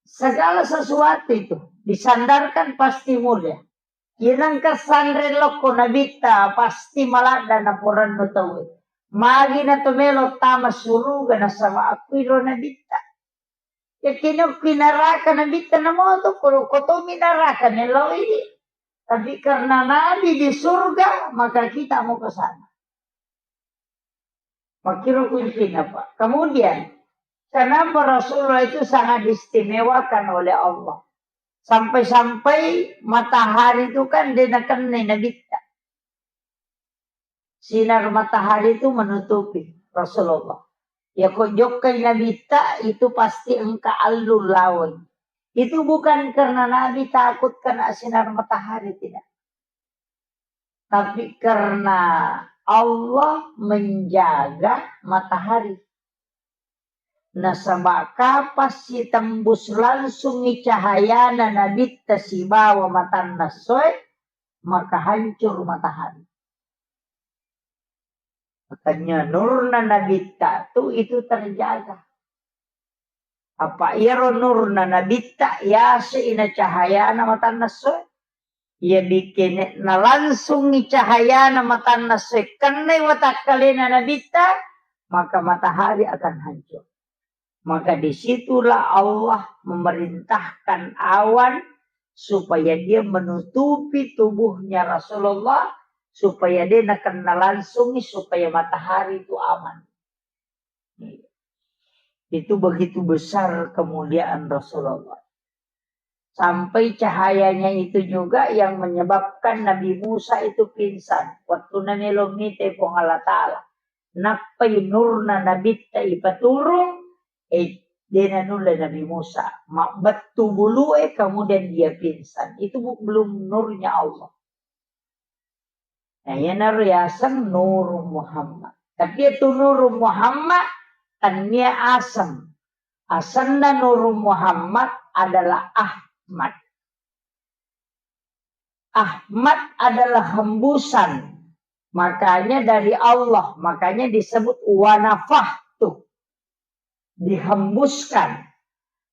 segala sesuatu itu disandarkan pasti mulia. Iya nengka sanre lokko Nabitta pasti maladda naporannu tauwe. Magi na to melo tama suruga nasaba akkuiro Nabitta. Yakkini okki naraka Nabitta namoto, ko, ko tomi naraka meloi. Tapi karena Nabi di surga, maka kita mau ke sana. Makkiro kuncinya, Pak. Kemudian, kenapa Rasulullah itu sangat diistimewakan oleh Allah? Sampai-sampai matahari itu kan dia nakennai Nabitta. Sinar matahari itu menutupi Rasulullah. Ya kok jokkai Nabitta itu pasti engka allu lawoi. Itu bukan karena Nabi takut kena sinar matahari, tidak. Tapi karena Allah menjaga matahari. Nasaba kapang sitembus langsungngi cahayana Nabitta sibawa matanna essoe, maka hancur matahari. Makanya nurna Nabitta tu itu terjaga. Apa iyaro nurna Nabitta yase ina cahayana matanna essoe. Iya bikkene nalangsungngi cahayana matanna essoe kennai watakkalena Nabitta, maka matahari akan hancur. Maka disitulah Allah memerintahkan awan supaya dia menutupi tubuhnya Rasulullah, supaya dia nakennai langsungngi, supaya matahari itu aman. Itu begitu besar kemuliaan Rasulullah. Sampai cahayanya itu juga yang menyebabkan Nabi Musa itu pingsan. Waktu namelo mite Puang Allah Ta'ala. Nappai nurna Nabitta ipaturung, eh, dena nulle Nabi Musa. Mabbettu bulue, kemudian dia pingsan. Itu bu-, belum nurnya Allah. Nah, iyanaro yaseng Nurung Muhammad. Tapi itu Nurung Muhammad, tania aseng. Asenna Nurung Muhammad adalah Ahmad. Ahmad adalah hembusan. Makanya dari Allah, makanya disebut wanafahtu. Dihembuskan.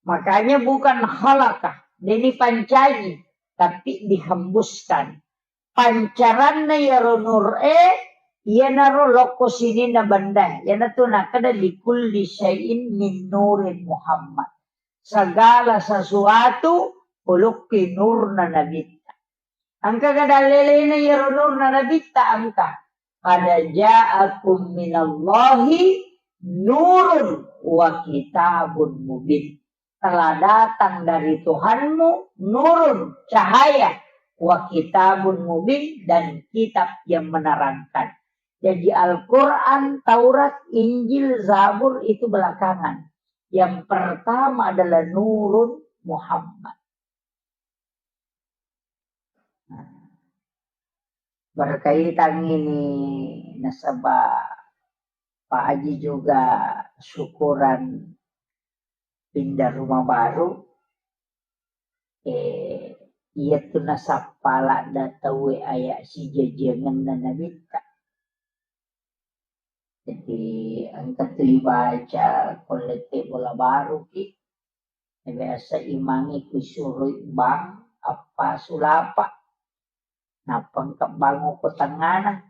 Makanya bukan khalaqah, deni pancaji, tapi dihembuskan. Pancaranna iyaro nur e, iyanaro lokko sininna benda, iyanatu nakkeda likulli syai'in min nurin Muhammad. Segala sesuatu ulukki nurna Nabitta. Engka ga dallelena iyaro nurna Nabitta engka. Qad ja'akum minallahi nurun wa kitabun mubin. Telah datang dari Tuhanmu nurun, cahaya, wa kitabun mubin, dan kitab yang menerangkan. Jadi Al-Quran, Taurat, Injil, Zabur itu belakangan. Yang pertama adalah nurun Muhammad. Berkaitan ini nasaba Pak Haji juga syukuran pindah rumah baru, eh, iya tu nasappa ladda tauwe aya sijajiangenna Nabitta. Jadi engka tu ibaca ko lette bola baru ki, biasa imangi kusuroi bang appasu lapa. Nappa engka bang ko tengngana.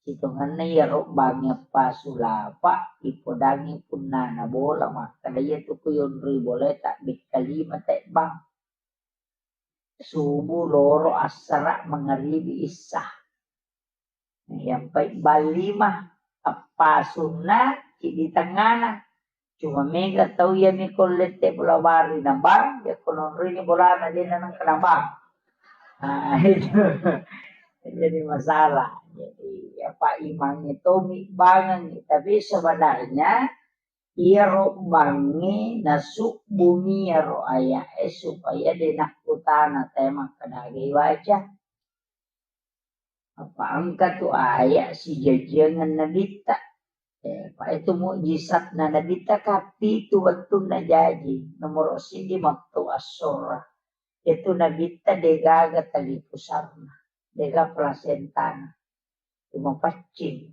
Sitongenna iyaro bangnge appasu lapa, ipodangngi punnana bola, makkeda iyatu ku yonroi bolae tabbekka lima tebbang. Subuh, loro, assara, mangaribi, issa. Iyampai bang lima, appasunna, ciddi tengngana. Cuma mega tau iya mi ko lette bola baru na bang, ya ko nonroi ni bolana de na nengka na bang. Nah, itu jadi masalah. Jadi apa imangnge tomi bangengngi, tapi sebenarnya iyaro bangnge nasubbumi iyaro aya'e supaya de nakkutana te makkeda aga ibaca. Apa engka tu aya sijajiangeng nabitta. Eh, pa itu mujizatna nabitta ka pitu wettunna jaji. Nomoro siddi mettu assurra. Itu nabitta degaga tali pusarna, dega plasentana. Cuma paccing.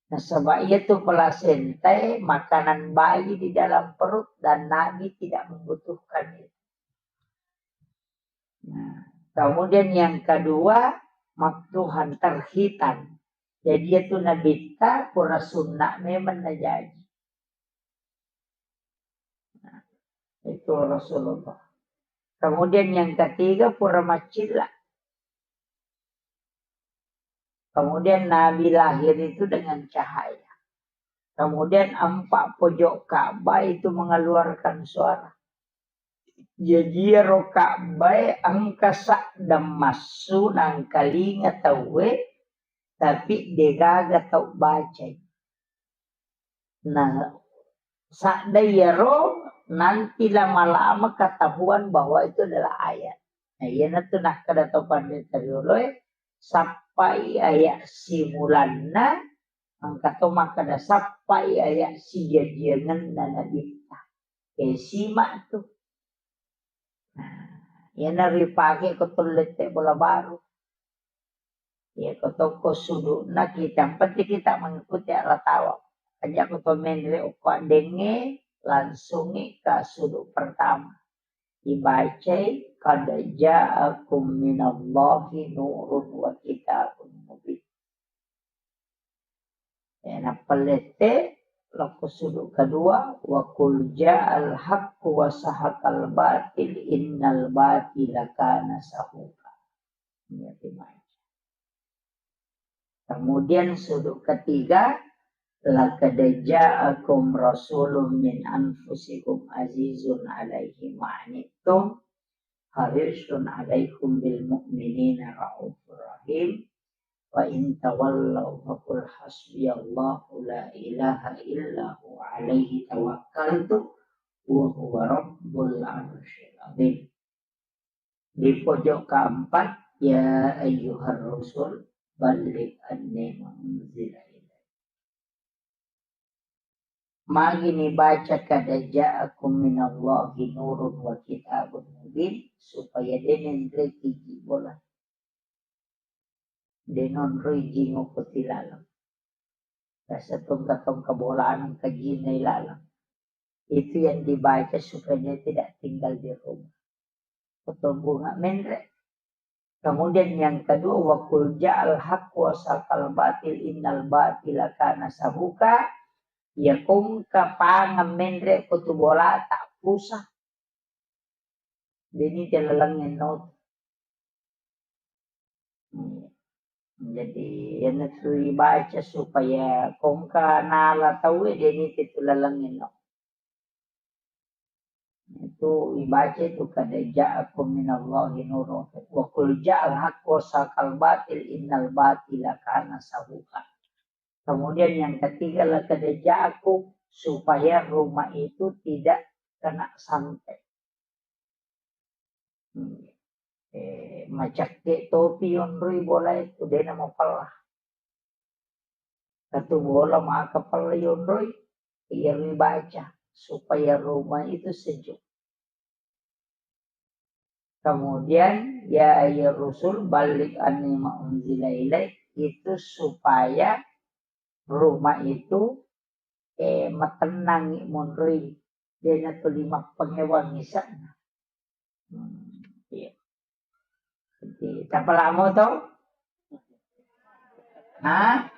Nasaba iya tu plasentae makanan bayi di dalam perut dan Nabi tidak membutuhkan itu. Nah, kemudian yang kedua, maktuhan, terhitan. Jadi itu nabitta pura sunna memang najaji. Nah, itu Rasulullah. Kemudian yang ketiga, pura macilla. Kemudian Nabi lahir itu dengan cahaya. Kemudian empat pojok Ka'bah itu mengeluarkan suara. Jaji iyaro Ka'bah engka sadda massu nangkalinga tauwe, tapi degaga tau bacai. Nah, sadda iyaro nanti lama-lama ketahuan bahwa itu adalah ayat. Nah, iyanatu nakkeda to panrita rioloe, sappai ayat simulanna, engka to makkeda sappai ayat sijajiangenna nabitta. Eh, simak tu. Nah, iyana ripake ko to lette bola baru. Iya, ko tokko sudukna kita, yang penting kita mengikuti arah tawaf. Aja ko to menre okko addengnge, langsungi ke suduk pertama. Dibacai, "Qad ja'akum minallahi nurun wa kitabun mubin." Eh, nappa lette, lokko suduk kedua, "Wa qul ja'al haqqu wa sahaqal batil, innal batila kana sahuqa." Iya, dibaca. Kemudian sudut ketiga, "Laqad ja'akum rasulun min anfusikum azizun alaihi ma anittum, harisun alaikum bil mu'minina raufur rahim. Wa in tawallau faqul hasbiyallahu la ilaha illa huwa alaihi tawakkaltu wa huwa rabbul arsyil azim." Di pojok keempat, "Ya ayyuhar rusul, balligh anni ma unzila ilaik." Magi nibaca, "Qad ja'akum minallahi nurun wa kitabun mubin," supaya de' nenreki ji bola. De' nonroi ji ngoko tilaleng. Rasa tongka-tongka bolana engka jinna ilaleng. Itu yang dibaca supaya dia tidak tinggal di rumah. Kotobunga menre. Kemudian yang kedua, "Wa qul ja'al haq wa saqal batil innal batila kana sahuqa." Ya kongka pangeng menre ko tu bolata pusa. Deni te laleng enno. Hmm. Jadi, iyanatu ibaca supaya kongka nala tauwe, deni te tu laleng enno. Itu ibaca itu, "Qad ja'akum minallahi nurun wa qul ja'al haq wa saqal batil innal batila kana sahuqa." Kemudian yang ketiga, "Laqad ja'akum," supaya rumah itu tidak kena santet. Hmm. Eh, macakke topi yonroi bola itu, dena mapella. Katu bola maka pella yonroi, iya ribaca supaya rumah itu sejuk. Kemudian, "Ya ayyuhar rusul, balligh anni ma unzila ilaik," itu supaya rumah itu, eh, matennangi monroi, dena tuli mappangewang isa'na. Hmm, iya. Jadi, tapalamo to? Hah?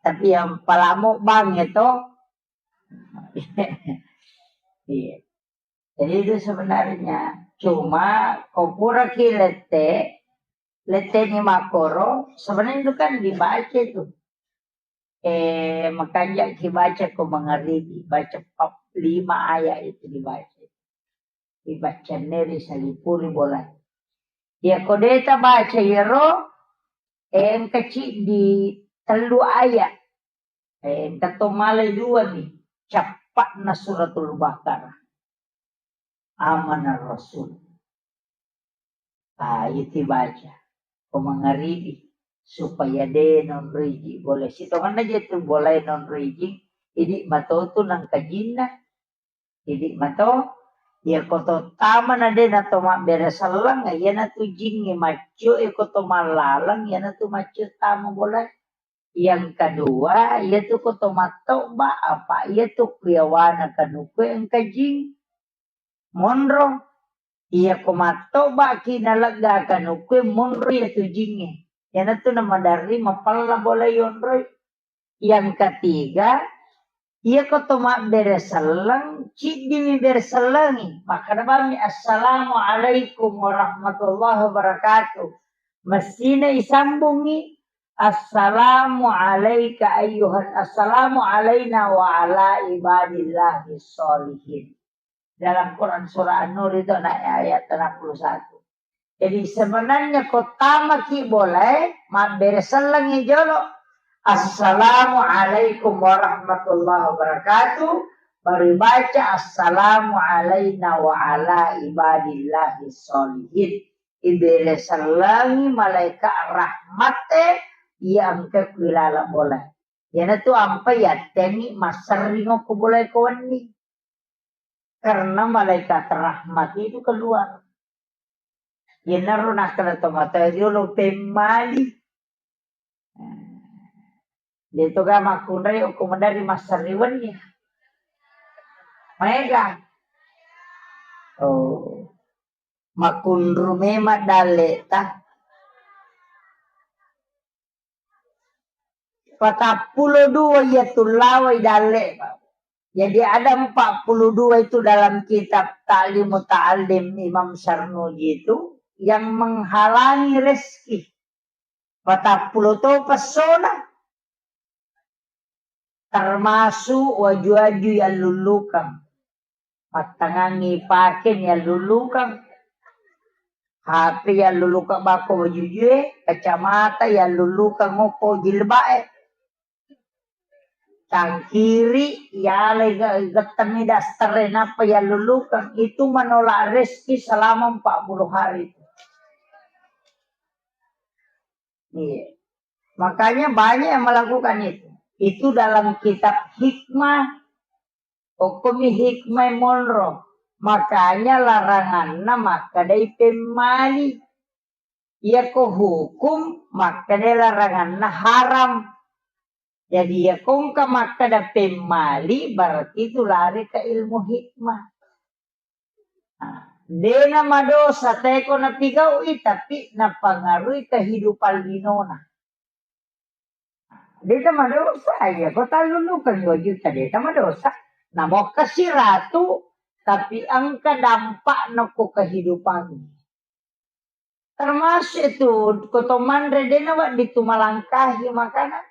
Tapi yang palamo bang itu. Iya. Jadi itu sebenarnya cuma ko pura ki lette, Letteni makkoro, sebenarnya itu kan dibaca itu. Eh, makanja ki baca ko mangaribi, baca pap-, lima ayat itu dibaca. Dibaca neri salipuri bola. Ya ko deta baca yero, eh, engka ciddi tellu ayat. Eh, engka to malai dua ni, cappa'na Suratul Baqarah. Amanar Rasul. Ah, itu baca. Ko mangaribi, supaya de nonroi ji bola. Sitonganna je tu bola nonroi ji, idi mato tu nangka jinna. Idi mato, ya ko to tama na de na to mabbere selleng, ya na tu jingnge maccio, ya ko to mallaleng, ya na tu maccio tama bola. Yang kedua, iyatu ko to mattoba, apa iyatu kuyawana kanukue engka jing. Monro. Iya ko mattoba ki nalegga kanukue monro iyatu jingnge. Iyanatu namadarri mapella bola yonroi. Yang ketiga, iya ko to mabbere selleng, ciddimi bere sellengi. Makkeda bammi, "Assalamualaikum warahmatullahi wabarakatuh." Messina isambungi, "Assalamu alaika ayyuhan, assalamu alaina wa ala ibadillahi sholihin." Dalam Quran surah An-Nur itu naik ayat enam puluh satu. Jadi sebenarnya ko tama ki boleh, mabbere sellengi jolo. "Assalamu alaikum warahmatullahi wabarakatuh." Baru baca, "Assalamu alaina wa ala ibadillahi sholihin." Ibere sellengi malaika rahmatte, iya engka kuilala bola. Iyanatu ampa yattengi masserring okko bola ko wenni. Karena malaikat rahmat itu keluar. Iyanaro nakkeda tomatoa riolo pemmali. De'to ga makkunrai okko maderri masserri wenni. Maega. Oh. Makkunru memang dalle'ta. Patappulo dua iya tullawai dalle'. Jadi ada empat puluh dua itu dalam kitab Ta'limu Ta'allim Imam Sarnuji itu yang menghalangi rezeki. Patappulo to pessona. Termasuk waju-waju yallullukang. Mattangangi pake yallullukang. H P yallullukang bako wajujue, kacamata yallullukang okko jilba'e. Cangkiri, yalai ge-, gettemmi daster e, nappa yallullukang. Itu menolak rezeki selama empat puluh hari itu. Iya. Makanya banyak yang melakukan itu. Itu dalam kitab hikmah, okkomi hikmah monro. Makanya laranganna makkedai pemmali. Iyako hukum makkedai laranganna haram. Jadi, iyako engka makkeda pemmali, berarti itu lari ke ilmu hikmah. Nah, dena madosa teko napigau'i, tapi napangarui kehidupan linona. Deta madosa, iya, ko tallullukeng dua juta, deta madosa. Namokkasi ratu, tapi engka dampakna ko kehidupan. Termasuk itu, ko to manre, dena wedding tu malangkahi makanan.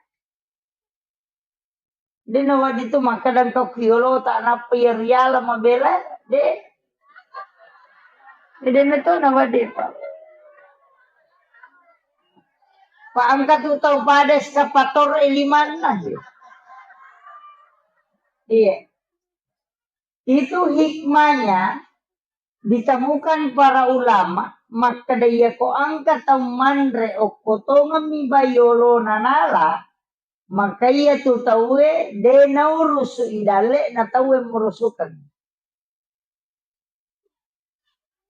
Dena wedding tu makkeda engka ku yolota nappa iya riala mabela, de. Dena to na wedding, Pak. Pak, engka tu tau pada eskapator e limanna. Iya. Itu hikmahnya ditemukan para ulama, makkeda iyako engka tau manre okko tongemmi bai yolona nala, maka iya tu tauwe de naurusu i dalle'na tauwe murusukeng.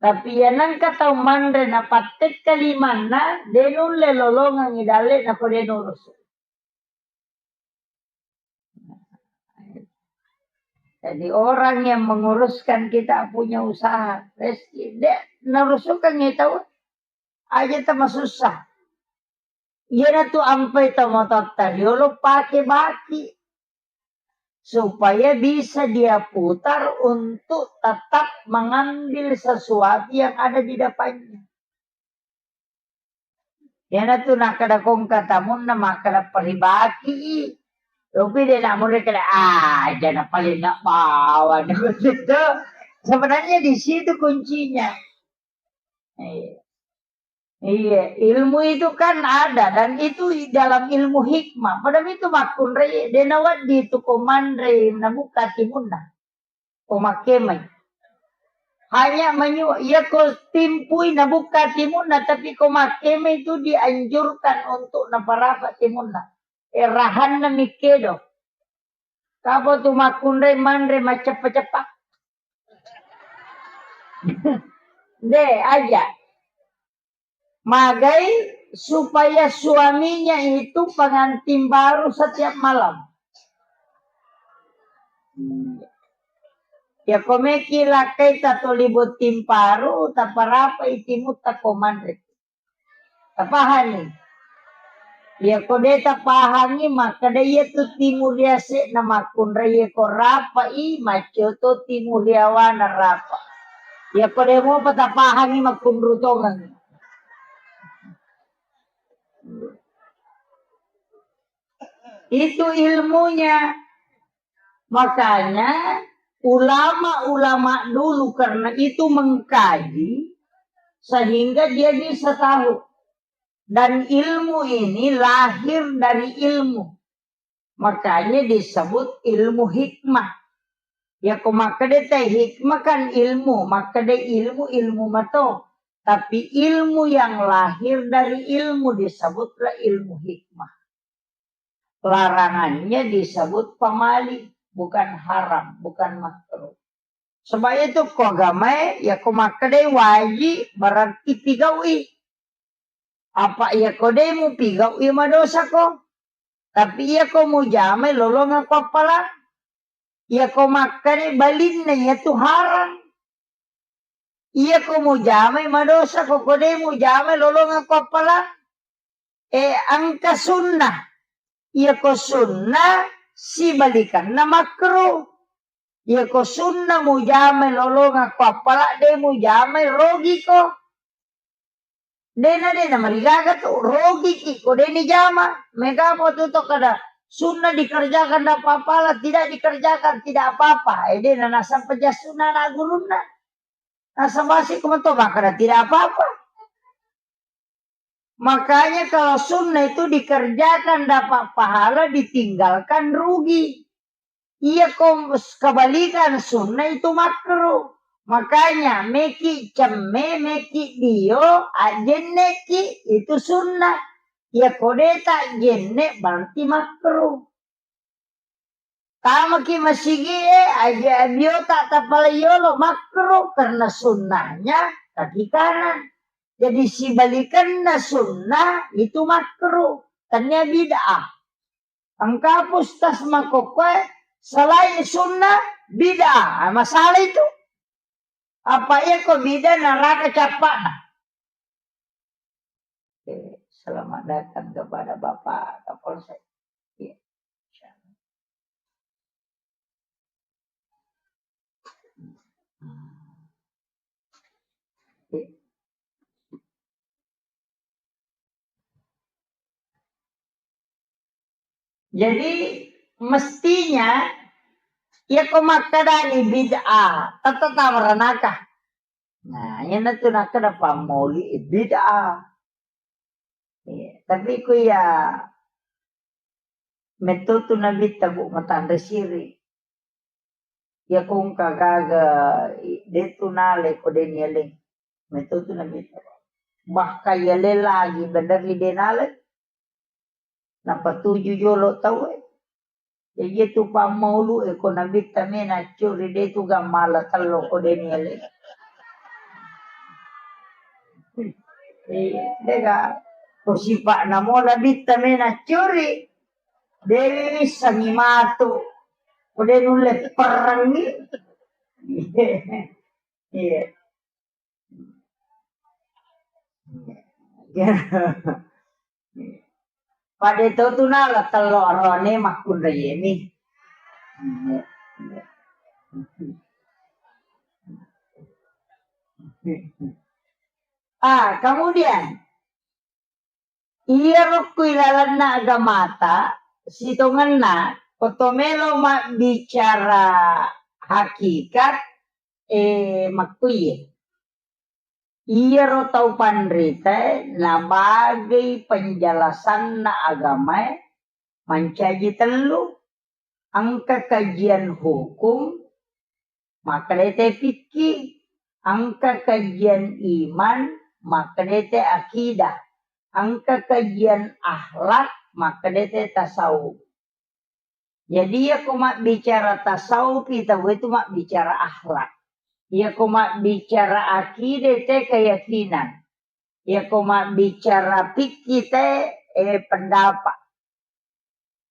Tapi iya nengka tau manre napattekka limanna, de nulle lolongeng i dalle'na ko de nurusu. Jadi orang yang menguruskan kita punya usaha, rezeki, de narusukengngi tau, aja tamasussa. Iyanatu ampai tomatoatta riolo pake baki supaya bisa dia putar untuk tetap mengambil sesuatu yang ada di depannya. Iyanatu nakkeda kongka tamunna makkeda paribaki. Tapi de' namure keda, "Ah, jana paling nak bawa." Sebenarnya di situ kuncinya. Iya. Iya, ilmu itu kan ada dan itu dalam ilmu hikmah. Padahal itu makkunrai de' nawedding itu ko manre nabuka timunna. Ko makkemai. Hanya menyu, iya ko timpui nabuka timunna, tapi ko makkemai itu dianjurkan untuk naparapa timunna. Eh, rahanna mikkedo. Kapa tu makkunrai manre macceppa-ceppa. De', aja. Magai supaya suaminya itu pengantin baru setiap malam. Ya, ko meki lakkai tatoli botting paru, taparapai timutta ko manre. Tapahani? Iya ko de' tapahangi, makkeda iya tu timu riase'na makkunrai, iya ko rapa'i, maccio to timu riawana rapa. Iya ko de' mopa tapahangi, makkunru tongeng. Itu ilmunya. Makanya ulama-ulama dulu karena itu mengkaji sehingga dia bisa tahu. Dan ilmu ini lahir dari ilmu. Makanya disebut ilmu hikmah. Ya, ko makkeda te hikmah kan ilmu, makkeda ilmu, ilmu mato. Tapi ilmu yang lahir dari ilmu disebutlah ilmu hikmah. Larangannya disebut pamali, bukan haram, bukan makruh. Sebab itu ko agamae, ya ko makkedai wajib, berarti pigau'i. Apa iya ko de' mupigau'i, madosa ko. Tapi iya ko mujamai lolongeng ko appalang. Iya ko makkeda balinna iya tu harang. Iya ko mujamai madosa ko, ko de' mujamai lolongeng ko appalang. Eh, engka sunnah. Iya ko sunnah sibalikanna makruh. Iya ko sunnah mujamai lolongeng ko appalang, de' mujamai rogi ko. De'na, de'na marigaga tu, rogiki ko de' nijama. Mega apa tu to kada sunnah dikerjakan dapat pahala, tidak dikerjakan tidak apa-apa. Eh, de'na nasang pejasuna anak gurunna. Nasang basi ko mato makkeda tidak apa-apa. Makanya kalau sunnah itu dikerjakan dapat pahala, ditinggalkan rugi. Iya ko kebalikan sunnah itu makruh. Makanya meki cemme, meki dio, ajenneki itu sunnah. Iya ko de' ta jenne berarti makruh. Tamaki masigie, aja biota tapala yolo makruh karena sunnahnya kaki kanan. Jadi sibalikanna sunnah itu makruh, tania bid'ah. Engka pustas makokkoe selain sunnah bid'ah. Ah, masalah itu. Apa iya ko bid'ah neraka cappa'na. Oke, selamat datang kepada Bapak Kapolsek. Iya. Jadi mestinya iya ko makkedani bid'ah, tette tama ranaka. Nah, iyanatu nakkeda pammauli bid'ah. Iya, tapi ku iya metto tu Nabitta, Bu, matanre siri. Iya ko engka gaga i-, de' tu nalai ko de' nialeng. Metto tu Nabitta. Bahkan yaleng lagi bener ri de' nalai. Napatuju jolo tauwe. Jadi itu pammaulu e ko Nabitta mena curi de' tu gammala tello ko de' nialeng. Eh, dega ko sipa'na mo Nabitta mena curi. De' wissengi matu. Ko de' nulle perrengi. Iya. Pada to tu nala tello rone makkunraiemi. Ah, kemudian Iyaro ku ilalenna agamata, sitongenna, ko to melo mabbicara hakikat, eh, makkuiye. Iyaro tau panritae nabagei penjelasanna agamae mancaji tellu, engka kajian hukum, makkeda te fikih, engka kajian iman, makkeda te akidah, engka kajian akhlak, makkeda te tasawuf. Jadi, iyako mabbicara tasawuf, tauwe tu mabbicara akhlak. Iyako mabbicara akide, te keyakinan. Iyako mabbicara fikih, te, eh, pendapat.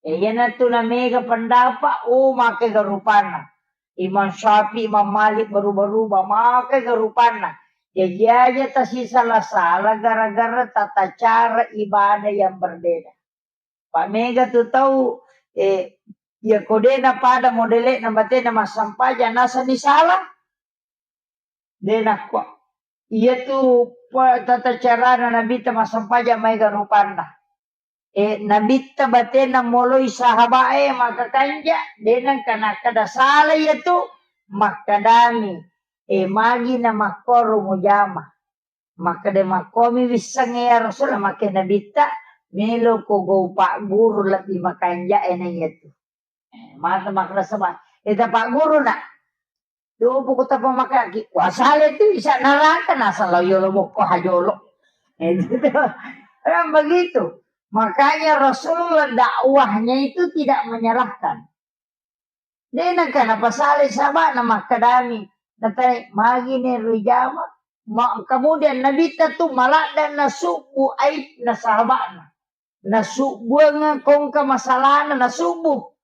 Eh, iyanatu namega pendapat, oh, makega rupanna. Imam Syafi'i, Imam Malik, berubah-rubah, makega rupanna. Jaji aja tasisala-sala gara-gara tata cara ibadah yang berbeda. Pa mega tu tau, eh, iyako de napada modele'na batena massampajang, nasenni sala. De nakko. Iyatu pa-, tata carana Nabitta massampajang maega rupanna. Eh, Nabitta batena moloi sahabae makakanja, de nengka nakkeda sala iyatu, makkedami, eh, magi namakkoro mujama. Makkeda, "Makkomi wissengnge ya Rasul?" Makke Nabitta, "Meloko gau pagguru lebbi makanja'e na iyatu." Eh, mata makkeda saba, "Ita pagguru na." Dopo ko tappa makaki, wasale tu isa neraka, nasala yolo mokko hajolo. Eh, gitu. Kan begitu. Makanya Rasulullah dakwahnya itu tidak menyalahkan. De nengka napasalai sahaba'na makkedami, natai, "Magi ne rijama?" Ma-, kemudian Nabitta tu maladda nasubbu aibna sahaba'na. Nasubbuang kongka masalahna nasubbu.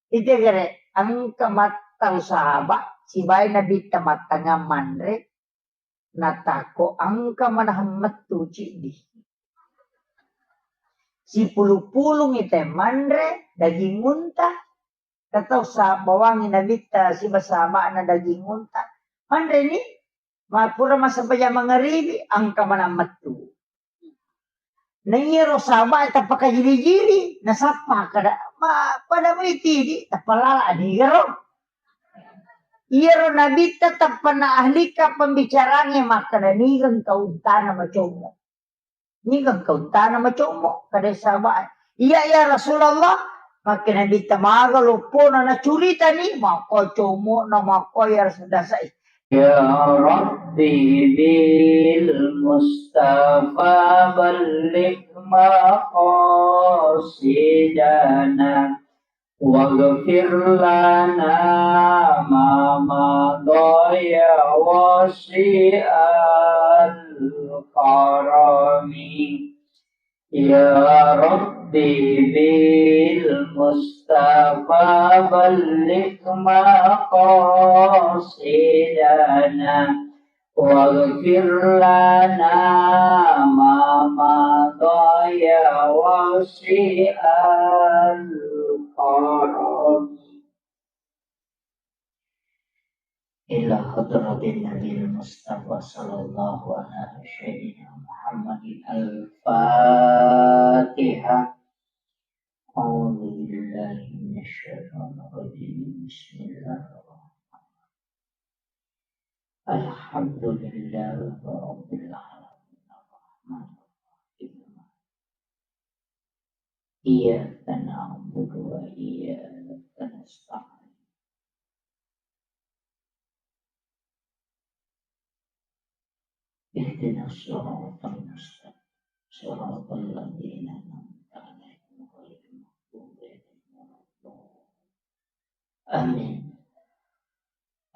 Itu gere, engka mattau sahabat, sibawa Nabitta mattangngang manre, natakko engka manahang mettu ciddi. Sipulung-pulungi te manre daging unta, Katau sa-, bawangi Nabitta siba sahaba'na daging unta. Manreni, ma-, pura massempajang mangaribi, engka manang mettu. Na iyaro sahabae tappa kajili-jili, nasappa kada, ma-, pada mai tidi, tappa lala anigaro. Iyaro Nabitta tappa na ahlika pembicaranya makkada, "Niga engka untana macommo?" Niga engka untana macommo, kada sahabae. "Iya, ya Rasulullah." Makke Nabitta maga loppona nacuritani, makko commo'na, makko ya Rasul dasai. Ya Rabbi bil Mustafa balligh maqasidana. Waghfir lana ma madha ya wasi'al karami. Ya Rabbi bil Mustafa balligh maqasidana. Waghfir lana ma madha ya wasi'al karam. Ila hadratin Nabil Mustafa sallallahu ala sayyidina Muhammadin al-Fatihah. A'udzu billahi minasy syaithanir rajim. Bismillahirrahmanirrahim. Alhamdulillahi rabbil alamin. Arrahmanirrahim. Iyyaka na'budu wa iyyaka nasta'in. Ihdinas siratal mustaqim. Siratal ladzina an'amta 'alaihim ghairil maghdubi 'alaihim waladdallin. Amin.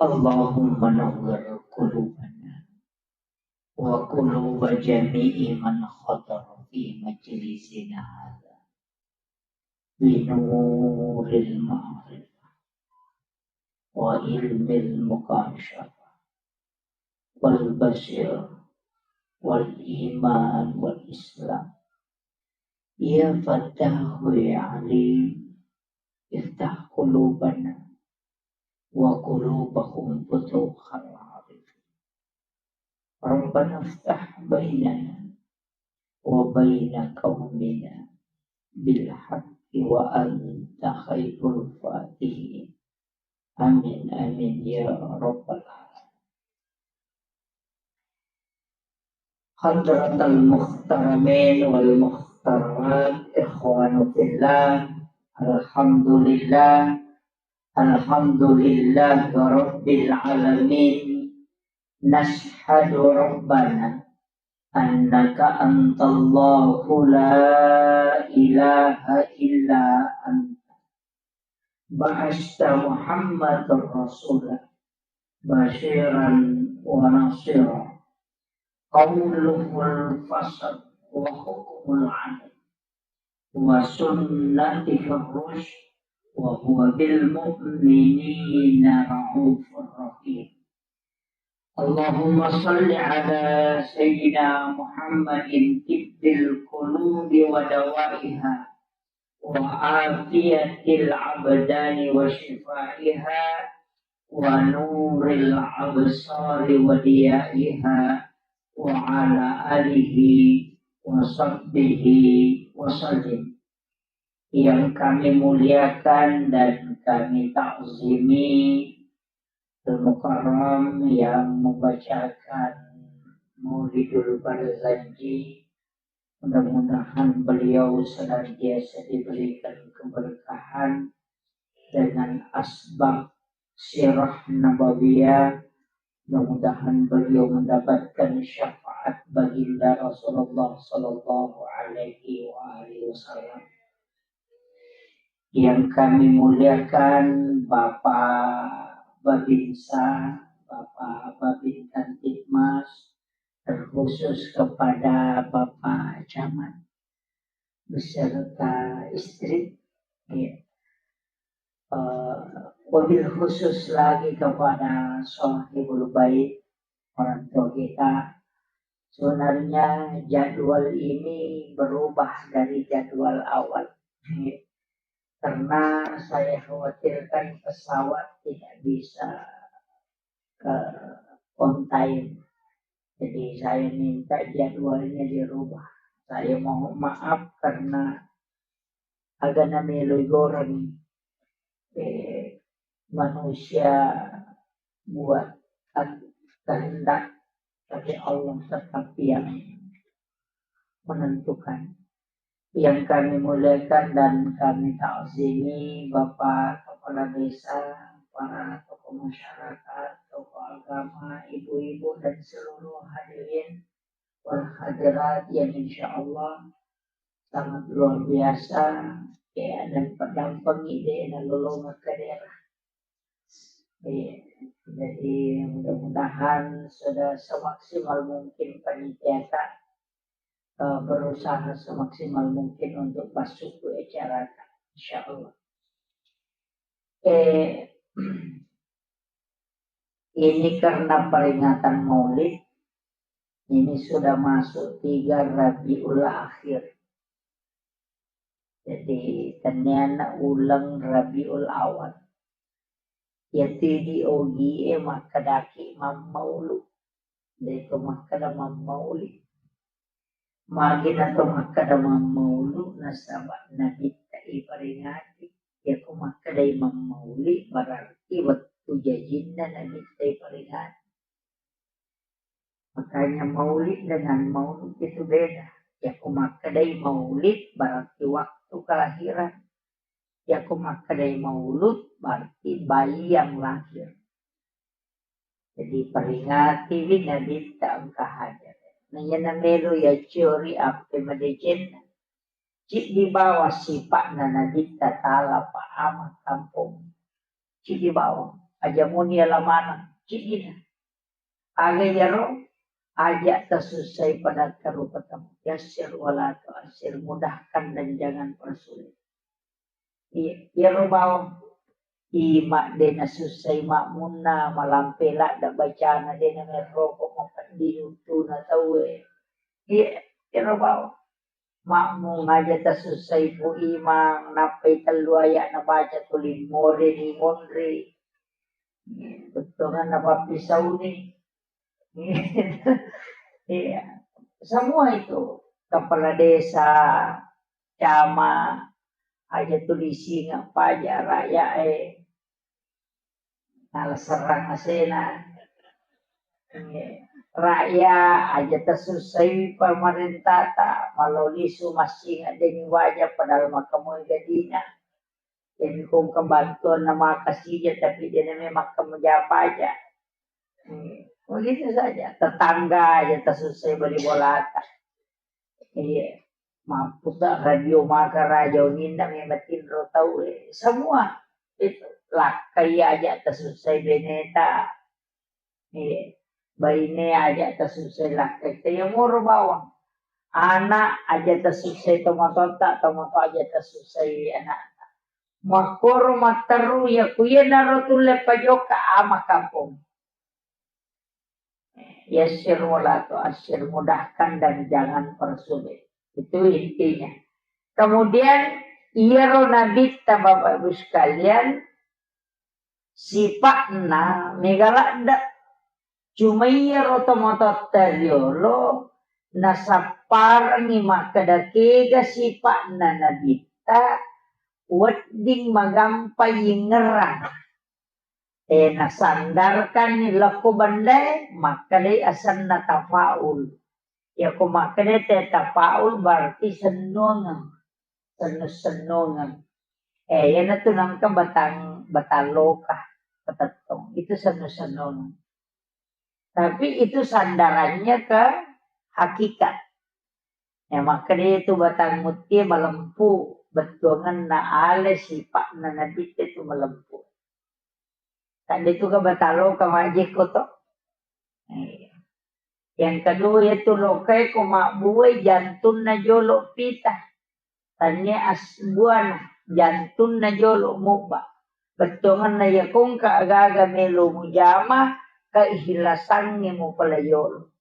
Allahumma nawwir qulubana wa quluba jami'i man hadara fi majlisina hadza bi nuril ma'rifah wa ilmil mukashafah wal basir wal iman wal islam. Ya Fattahu ya Alim, iftah qulubana wa qulubahum futuhal arifin. Rabbana iftah bainana وبين قومنا بالحق وأنت خير الفاتحين. آمين، آمين يا رب العالمين. حضرة المحترمين والمحترمات، إخوان في الله، الحمد لله، الحمد لله رب العالمين. نشهد ربنا أنك أنت الله لا إله إلا أنت. بعثت محمدا رسولا بشيرا ونذيرا. قوله الفصل وحكمه العدل وسنته الرشد وهو بالمؤمنين رءوف رحيم. اللهم صل على سيدنا محمد طب القلوب ودوائها وعافية الأبدان وشفائها ونور الأبصار وضيائها وعلى آله وصحبه وسلم. Yang kami muliakan dan kami takzimi, Al-Mukarram yang membacakan Maulidul Barzanji, mudah-mudahan beliau senantiasa diberikan keberkahan dengan asbab sirah nabawiyah. Mudah-mudahan beliau mendapatkan syafaat baginda Rasulullah sallallahu alaihi wa alihi wasallam. Yang kami muliakan Bapak Babinsa, Bapak Babinkamtibmas, terkhusus kepada Bapak Camat beserta istri, ya. Eh, wabil khusus lagi kepada Sohibul Bait, orang tua kita. Sebenarnya jadwal ini berubah dari jadwal awal, ya. Karena saya khawatirkan pesawat tidak bisa, eh, on time. Jadi saya minta jadwalnya dirubah. Saya mohon maaf karena agana melo igoreng, eh, manusia buat kehendak, tapi Allah tetap yang menentukan. Yang kami muliakan dan kami takzimi Bapak Kepala Desa, para tokoh masyarakat, tokoh agama, ibu-ibu dan seluruh hadirin wal hadirat yang insya Allah sangat luar biasa, ya, dan pedampengi de nalolongeng ke daerah. Iya, jadi mudah-mudahan sudah semaksimal mungkin panitia, eh, berusaha semaksimal mungkin untuk masuk ke acara, insya Allah. Eh, ini karena peringatan Maulid, ini sudah masuk tiga Rabiul Akhir. Jadi, tenniana uleng Rabiul Awal. Iyatu idi ogie makkedaki mammaulu. De to makkeda mammauli. Magi na to makkeda mammaulu, nasaba Nabitta iperingati. Iyako makkedai mammauli, berarti wettu jajinna Nabitta iperingati. Makanya maulid dengan maulud itu beda. Iyako makkedai maulid berarti waktu kelahiran. Iyako makkedai maulud berarti bayi yang lahir. Jadi peringatiwi Nabitta engka hajat. Naiya namelo yaciori appe madecenna. Ciddi bawang sipa'na Nabitta Ta'ala pa ama kampong. Ciddi bawang. Aja muni ala maneng. Ciddina. Aga iyaro, aja tasussai pada karupatamu. Yassir wala tu'assir, mudahkan dan jangan persulit. Iya, iyaro bawang. Ima de nasussai makmunna, malampe ladda bacana, de namerroko mapeddi uttuna tauwe. Iya, iyaro bawang. Makmung aja tasussai Pu Imang, nappai tellu ayat nabaca tuli more ni monri. Bettuanna pappisauni. Iya. Semua itu kepala desa, camat, aja tulising apa aja rakyat eh. Nala serrang asena. Rakyat aja tasussai pamarentata, malolisu massing addeni waja padahal makkamoi gadina. Jadi kong kebantuan nama kasija tapi dia namanya makkam japaja. Begitu saja. Tetangga aja tasussai bali bolata. Iya. Mampu tak radio maka raja uninna memang tinro tau eh. Semua itu lakkai aja tasussai beneta. Iya. Baine aja tasussai lakkai. Taya moro bawang. Anak aja tasussai tomatotta, tomato aja tasussai anak. Makkoro matteru ya kuya naro tulle pajoka ama kampung. Yassir wala tu'assir, mudahkan dan jangan persulit. Itu intinya. Kemudian iyaro nabitta Bapak Ibu sekalian, sipa'na mega ladde. Cuma iyaro tomatoatta riolo nasapparengngi makkeda kega sipa'na nabitta wedding magampa yingngerang. Eh, nasandarkanni lokko bendae, makkedai asenna tafaul. Yako makkeda te tafaul berarti sennuangeng, sennu-sennuangeng. Eh, iyanatu nengka batang, batang loka, patettong. Itu sennu-sennuangeng. Tapi itu sandarannya ke hakikat. Ya, makkeda itu batang mutie malempu, bettuangenna ale sipa'na nabitte tu malempu. Tadi tu ka batang loka majekko to. Iya. Yang kedua itu lokai ko mabbuai jantunna jolo pita. Tania asbuana jantunna jolo mubba. Bettuangenna yakongka agaga melo mujama keikhlasangnge mupala yolo.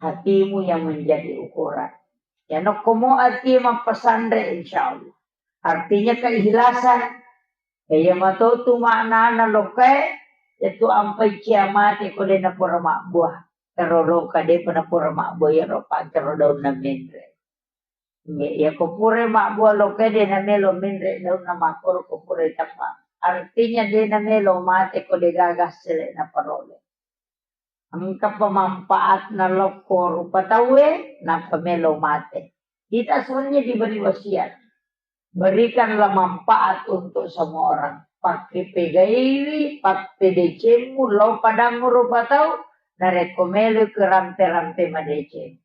Hatimu yang menjadi ukuran. Ya nokkomo ati mappasanre, insya Allah. Artinya keikhlasan. Iya matotu maknana lokae, itu ampai cia mate ko de napura mabbua. Karo loka de pa napura mabbua ya ro pancaro daunna menre. Iya ko pura mabbua lokae de namelo menre daunna makkoro ko pura tappa. Artinya de namelo mate ko de gaga sele naparole. Engka pemanfaatna lokko rupa tauwe, nappa melo mate. Kita sebenarnya diberi wasiat. Berikanlah manfaat untuk semua orang. Pakke pegaiwi, pappedecemmu, lo padammu rupa tau, narekko melo ke rampe-rampe madeceng.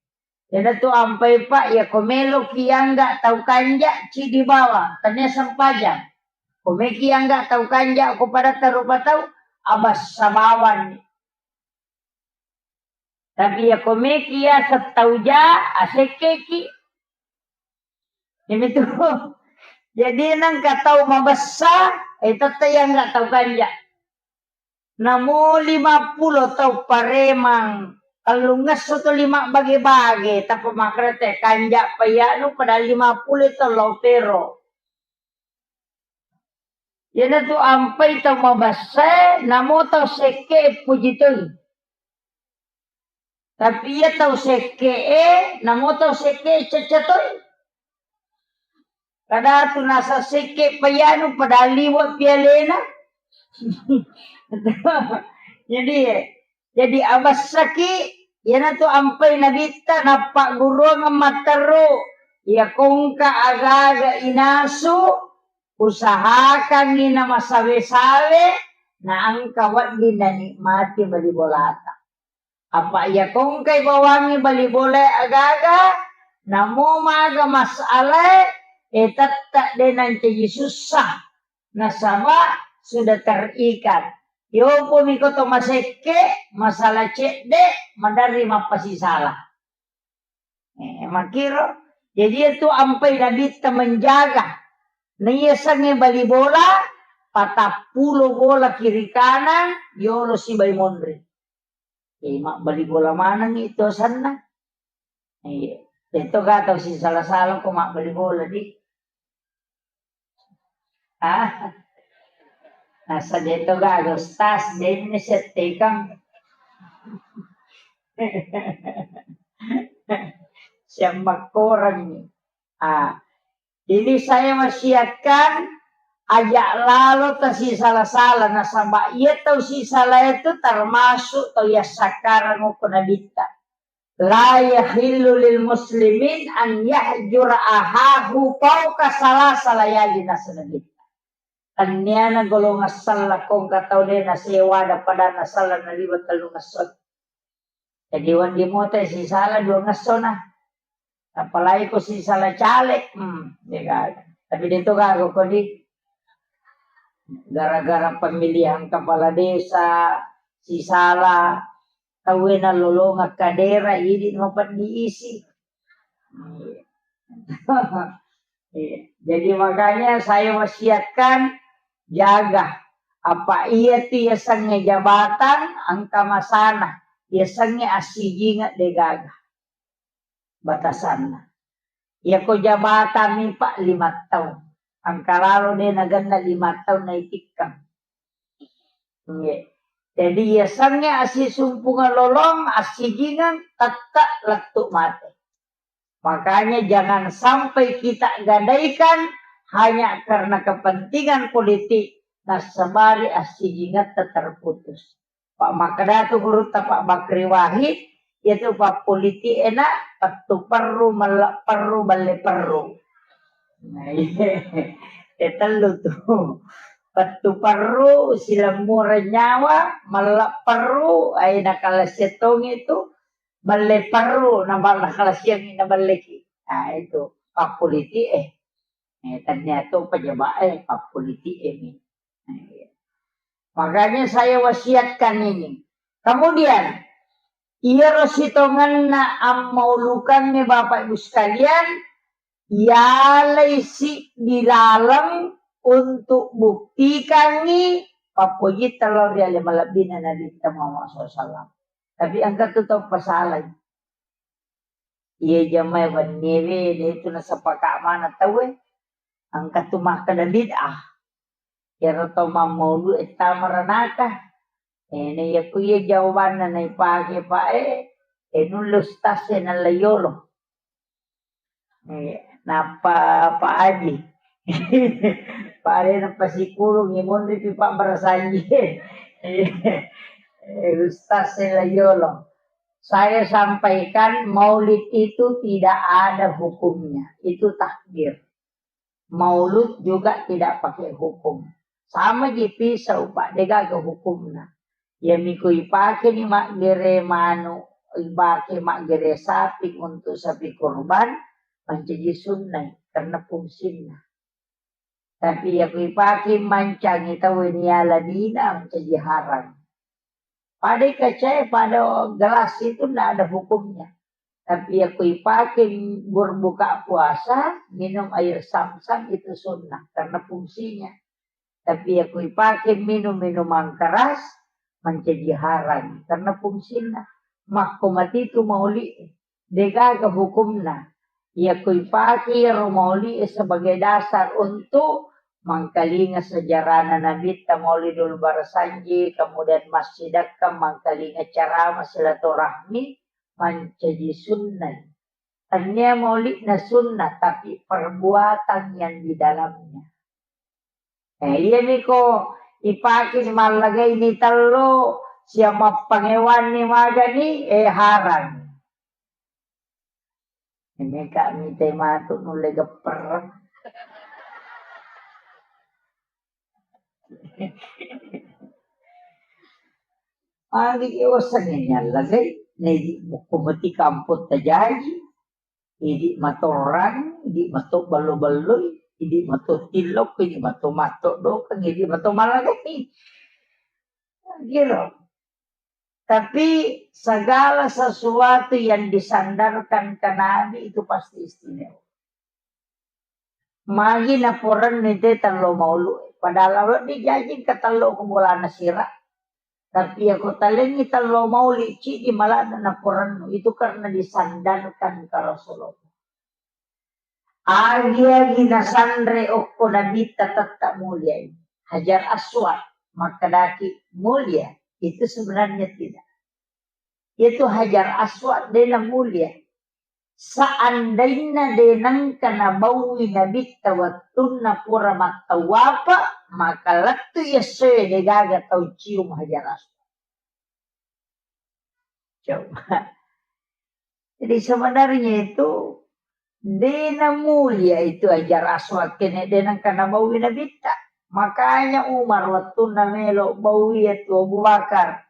Iyanatu ampai, Pak, ya ko meloki angga tau kanja, cidi bawang, tania sempajang. Ko meki angga tau kanja, ko padatta rupa tau, abassa bawang. Tapi ya ko meki ya settau ja, asekkeki. Ini tuh. Jadi nengka tau mabessa, eh, tette yang nggak tau kanja. Namo lima pulo tau paremang, tellungesso to lima bage-bage, tappa makkeda te kanja payanu pada lima pulo to lo pero. Iyanatu ampai tau mabessae, namo tau sekke puji toi. Tapi iya tau sekke e, namo tau sekke cacca toi. Kadatu nasa sekke payanu pada liwa pialena. Jadi, jadi abessaki, iyanatu ampai nabitta nappagguruang matteru, iya kongka agaga inasu, usahakangngi namasawe-sawe, naengka wedding nanikmati bali bolata. Apa iya kongkai bawangngi bali bolae agaga, namo maga masalae, e tette de nancaji sussa. Nasaba sudah terikat. Yopomi ko to masekke, masalah cedde, maderri mappasisala. Eh, makkiro. Jadi itu ampai nabitta menjaga. Naiyasengnge bali bola, patappulo bola kiri kanan, yolo sibai monri. Eh, mabbali bola maneng itu asenna. Iya. Itu kata sisala-sala ko mabbali bola di. Ah. Nasa deto gaga ustaz, denne settekang. Siammakkorengngi. Ah, ini saya wasiatkan, aja' lalo tasisala-sala, nasaba' iya tau sisala itu termasuk tau yassakkarang okko Nabitta. La yahillu lil muslimin an yahjura ahahu fauqa salasa layali, nasaba Nabitta. Tenniana golongan sella ko engka tau de' nasewa ada pada nasella naliwa tellungesso. Jadi wedding motai sisala duangessona. Apalagi ko sisala caleg, hmm, de' gaga. Tapi de' to gaga ko di gara-gara pemilihan kepala desa, sisala tauwe nalolongeng kadera, idi mapeddi isi. Iya. Iya. Jadi makanya saya wasiatkan, jaga. Apa iya tu yasengnge jabatan, engka masana. Yasengnge assijingeng de' gaga batasanna. Iya ko jabatan mi, Pak, lima taung. Engka lalo de' nagenna lima taung naitikkang. Iya. Jadi yasengnge assisumpungeng lolong, assijingeng, tette' lettu' mate. Makanya jangan sampai kita gadaikan hanya karena kepentingan politik, nassabari assijingetta terputus. Pak makkeda tu gurutta Pak Bakri Wahid, iya tu pappolitik e na pettu perru, melle' perru, balle perru. Nah, iya. E tellu tu. Pettu perru, silemmureng nyawa, melle' perru, ai nakalasiang tongi tu, balle perru, na-, nakalasiangngi naballeki. Nah, itu pappolitik e. Eh, tennia to pejaba e, pappolitik e mi. Nah, iya. Makanya saya wasiatkan ini. Kemudian, iyaro sitongenna ammaulukangnge, Bapak Ibu sekalian, yalai siddi laleng untuk buktikangngi pappojitta lao ri ale malebbina Nabitta Muhammad sallallahu alaihi wasallam. Tapi engka tu tau pasalai. Iya jamae wenniewe, de' tu nasepaka' maneng tauwe. Engka tu makkeda bid'ah. Iyaro tau mammaulu e tama ranaka. Eh, na iya ku iya jawabanna naipake, Pak, eh, eh, nulle ustaz e nalla yolo. Eh, nappa Pak Haji. Pak Haji nappa sikurung, monri pi Pak Barasanji. Eh, ustaz e la yolo. Saya sampaikan, maulid itu tidak ada hukumnya. Itu takbir. Maulud juga tidak pakai hukum. Sama ji pisau, Pak, de' gaga hukumna. Iya mi ko ipake ni maggere manu, ipake maggere sapi untuk sapi kurban, mancaji sunnai karena fungsinna. Tapi iya ko ipake mancangi tau ni ala dina, mancaji haram. Pada kaca e, pada gelas itu ndak ada hukumnya. Tapi iya ko ipake berbuka puasa, minum air zam-zam itu sunnah karena fungsinya. Tapi iya ko ipake minum minuman keras, mancaji haram karena fungsinna. Makko matitu maulid, de' gaga hukumna. Iya ko ipake iyaro maulid sebagai dasar untuk mangkalinga sejarahna Nabitta, Maulidul Barasanji, kemudian massidakka mangkalinga ceramah silaturahmi, mancaji sunnah. Tennia maulidna sunnah, tapi perbuatan yang di dalamnya. Eh, iya mi ko ipake mallagai ni tello, siap mappangewanni magani, eh, haram. Ini kak mite matu nulle gepper. Agi osange nyallagai, nedi bukku meti kampung tajaji. Idi matorang, idi mato bello-belloi, idi mato tillok, idi mato matto dokeng, idi mato malagai. Giro. Tapi segala sesuatu yang disandarkan ke Nabi itu pasti istimewa. Magi naporennu te tello maulu. Padahal wedding jaji engka tello ko bolana sira. Tapi iya ko talengngi tello mauli, cidi malana naporennu. Itu karena disandarkan ke Rasulullah. Agi-agi nasanre okko Nabitta tetap mulia ini. Hajar Aswad, makkedaki mulia. Itu sebenarnya tidak. Itu Hajar Aswad dena mulia. Seandainna de nengka nabaui Nabitta wettunna pura mattawapa, maka lettu essoe de gaga tau cium Hajar Aswad. Coba. Jadi sebenarnya itu de namulia itu Hajar Aswad kene de nengka nabaui Nabitta. Makanya Umar wettunna melo baui itu Abu Bakar.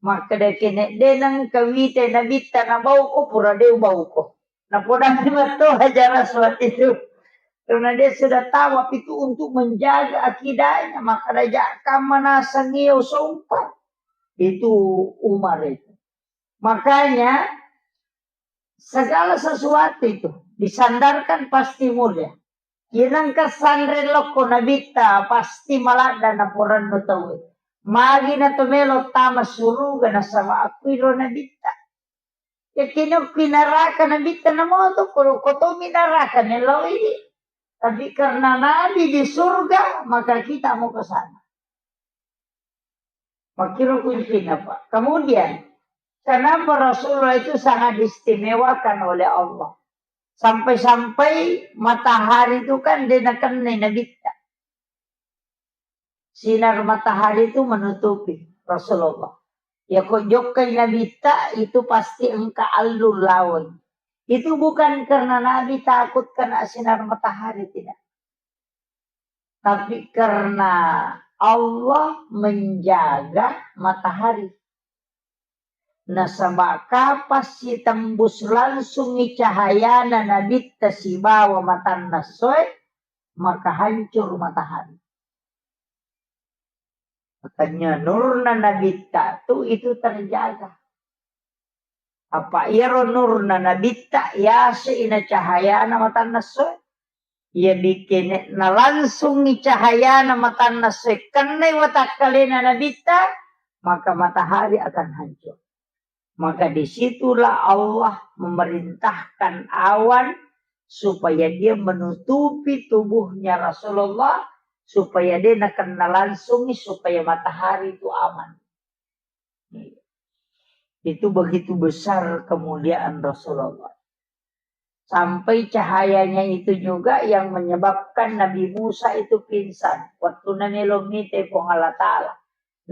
Makkeda kene de nengka wita Nabitta nabauko pura de ubauko. Napodani matto Hajar Aswad itu. Karena dia sudah tahu apa itu untuk menjaga akidahnya, maka raja kamma naseng iya usompa. Itu Umar itu. Makanya segala sesuatu itu disandarkan pasti mulia. Iya nengka sanre lokko Nabitta pasti maladda naporannu tauwe. Magi na to melo tama suruga nasaba akkuiro Nabitta. Yakin okki neraka Nabitta namoto, ko, ko tomi neraka meloi. Tapi karena Nabi di surga, maka kita mau ke sana. Makkiro kuncinya, Pak. Kemudian, kenapa Rasulullah itu sangat diistimewakan oleh Allah? Sampai-sampai matahari itu kan dia nakennai Nabitta. Sinar matahari itu menutupi Rasulullah. Ya kok jokkai Nabitta itu pasti engka allu lawai. Itu bukan karena Nabi takut kena sinar matahari, tidak. Tapi karena Allah menjaga matahari. Nasaba kapang sitembus langsungngi cahayana Nabitta sibawa matanna essoe, maka hancur matahari. Makanya nurna Nabitta tu itu terjaga. Apa iyaro nurna Nabitta yase ina cahayana matanna essoe. Iya bikene nalangsungngi cahayana matanna essoe kennai watakkalena Nabitta, maka matahari akan hancur. Maka disitulah Allah memerintahkan awan supaya dia menutupi tubuhnya Rasulullah, supaya dia nakena langsungngi, supaya matahari itu aman. Itu begitu besar kemuliaan Rasulullah. Sampai cahayanya itu juga yang menyebabkan Nabi Musa itu pingsan. Waktu namelo mite Puang Allah Ta'ala.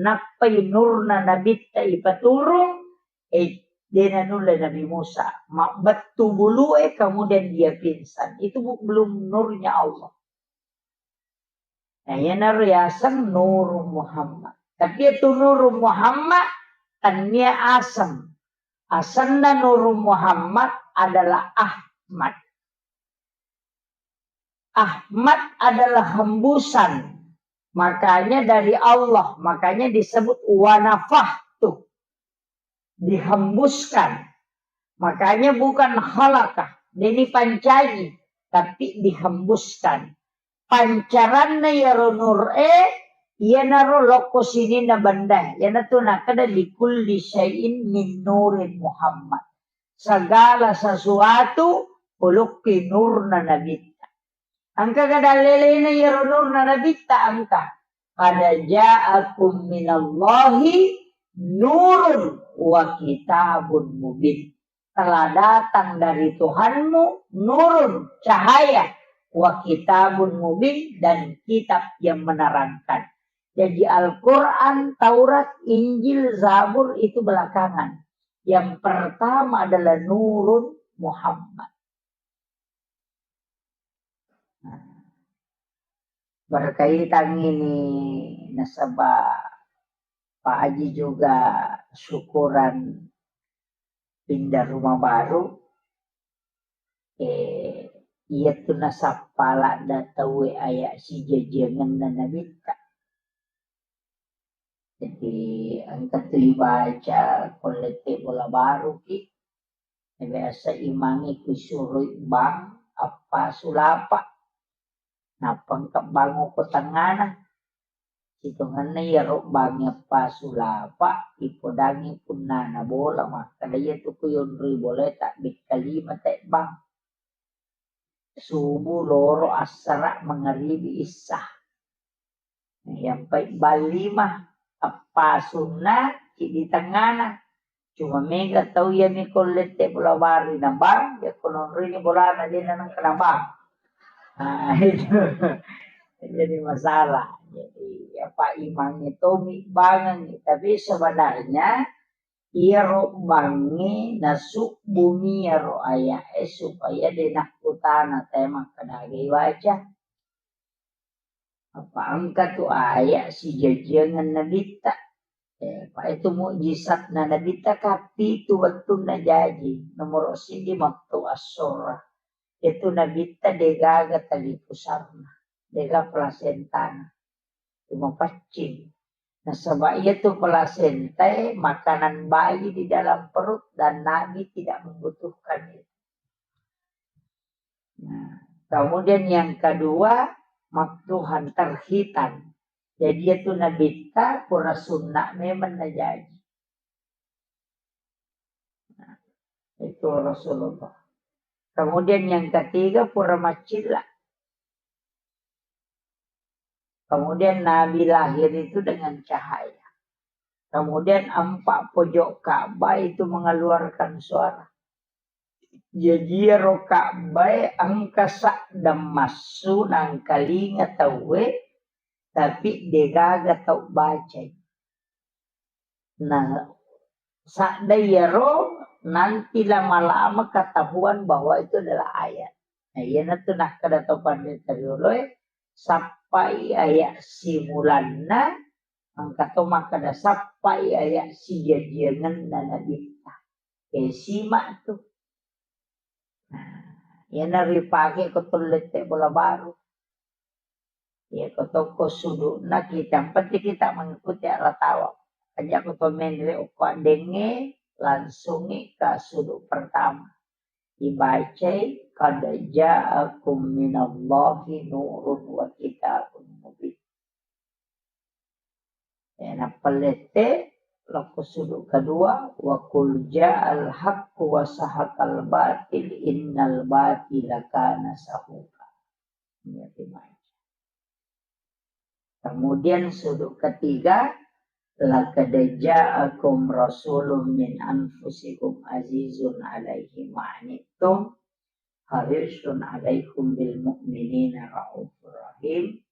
Nappai nurna Nabitta ipaturung, eh, dena nulle Nabi Musa. Mabbettu bulue, kemudian dia pingsan. Itu bu-, belum nurnya Allah. Nah, iyanaro yaseng Nurung Muhammad. Tapi itu Nurung Muhammad, tania aseng. Asenna Nurung Muhammad adalah Ahmad. Ahmad adalah hembusan. Makanya dari Allah, makanya disebut wanafahtu. Dihembuskan. Makanya bukan khalaqah, deni pancaji, tapi dihembuskan. Pancaranna iyaro nur e, iyanaro lokko sininna benda, iyanatu nakeda likulli syai'in min nurin Muhammad. Segala sesuatu ulukki nurna Nabitta. Engka ga dallelena iyaro nurna Nabitta engka. Qad ja'akum minallahi nurun wa kitabun mubin. Telah datang dari Tuhanmu nurun, cahaya, wa kitabun mubin, dan kitab yang menerangkan. Jadi Al-Quran, Taurat, Injil, Zabur itu belakangan. Yang pertama adalah nurun Muhammad. Berkaitan ini nasaba Pak Haji juga syukuran pindah rumah baru, eh, iyatu nasappa ladda tauwe aya sijajiangenna Nabitta. Jadi engka tu ibaca ko lette bola baruki, biasa imangnge kusuroi bang appasu lapa. Nappa engka bang ko tengngana. Sitongenna iyaro bang appasu lapa, ipodangngi punnana bola, makkeda iyatu ku yonroi bola tabbekka lima te bang. Subuh, loro, assara, mangaribi, issa. Iyampai bang lima, appasunna, ciddi tengngana. Cuma mega tau iya mi ko lette bola baru na bang, ya ko nonroi ni bolana de na nengka na bang. Ah, itu. Jadi masalah. Jadi apa, imangnge tomi bangengngi, tapi sebenarnya iyaro bangnge nasubbumi iyaro aya'e supaya de nakkutana tae makkeda aga ibaca. Apa engka tu aya sijajiangeng nabitta. Eh, pa itu mukjizatna nabitta ka pitu wettunna jaji. Nomoro siddi matu assora. Itu nabitta degaga tali pusarna, dega plasentana. Cuma paccing. Nasaba iya tu plasentae makanan bayi di dalam perut dan Nabi tidak membutuhkan itu. Nah, kemudian yang kedua, maktuhan, terhitan. Jadi itu nabitta pura sunna memang najaji. Nah, itu Rasulullah. Kemudian yang ketiga, pura macilla. Kemudian Nabi lahir itu dengan cahaya. Kemudian empat pojok Ka'bah itu mengeluarkan suara. Jaji iyaro Ka'bae engka saddang massu nangkalinga tauwe, tapi degaga tau bacai. Nah, sadda iyaro nanti lama-lama ketahuan bahwa itu adalah ayat. Nah, iyanatu nakkeda to panrita rioloe, sappai ayat simulanna, engka to makkeda sappai ayat sijajiangenna nabitta. Eh, simak tu. Nah, iyana ripake ko to lette bola baru. Ya, ko tokko sudukna kita, yang penting kita mengikuti arah tawa. Aja ko to menre okko addengnge, langsungi ke suduk pertama. Dibacai, "Qad ja'akum minallahi nurun wa kitabun mubin." Ya, nappa lette, lokko suduk kedua, "Wa qul ja'al haqqu wa sahaqal batil, innal batila kana sahuqa." Ya, dibaca. Kemudian sudut ketiga, "Laqad ja'akum rasulun min anfusikum azizun alaihi ma anittum, harisun alaikum bil mu'minina raufur rahim.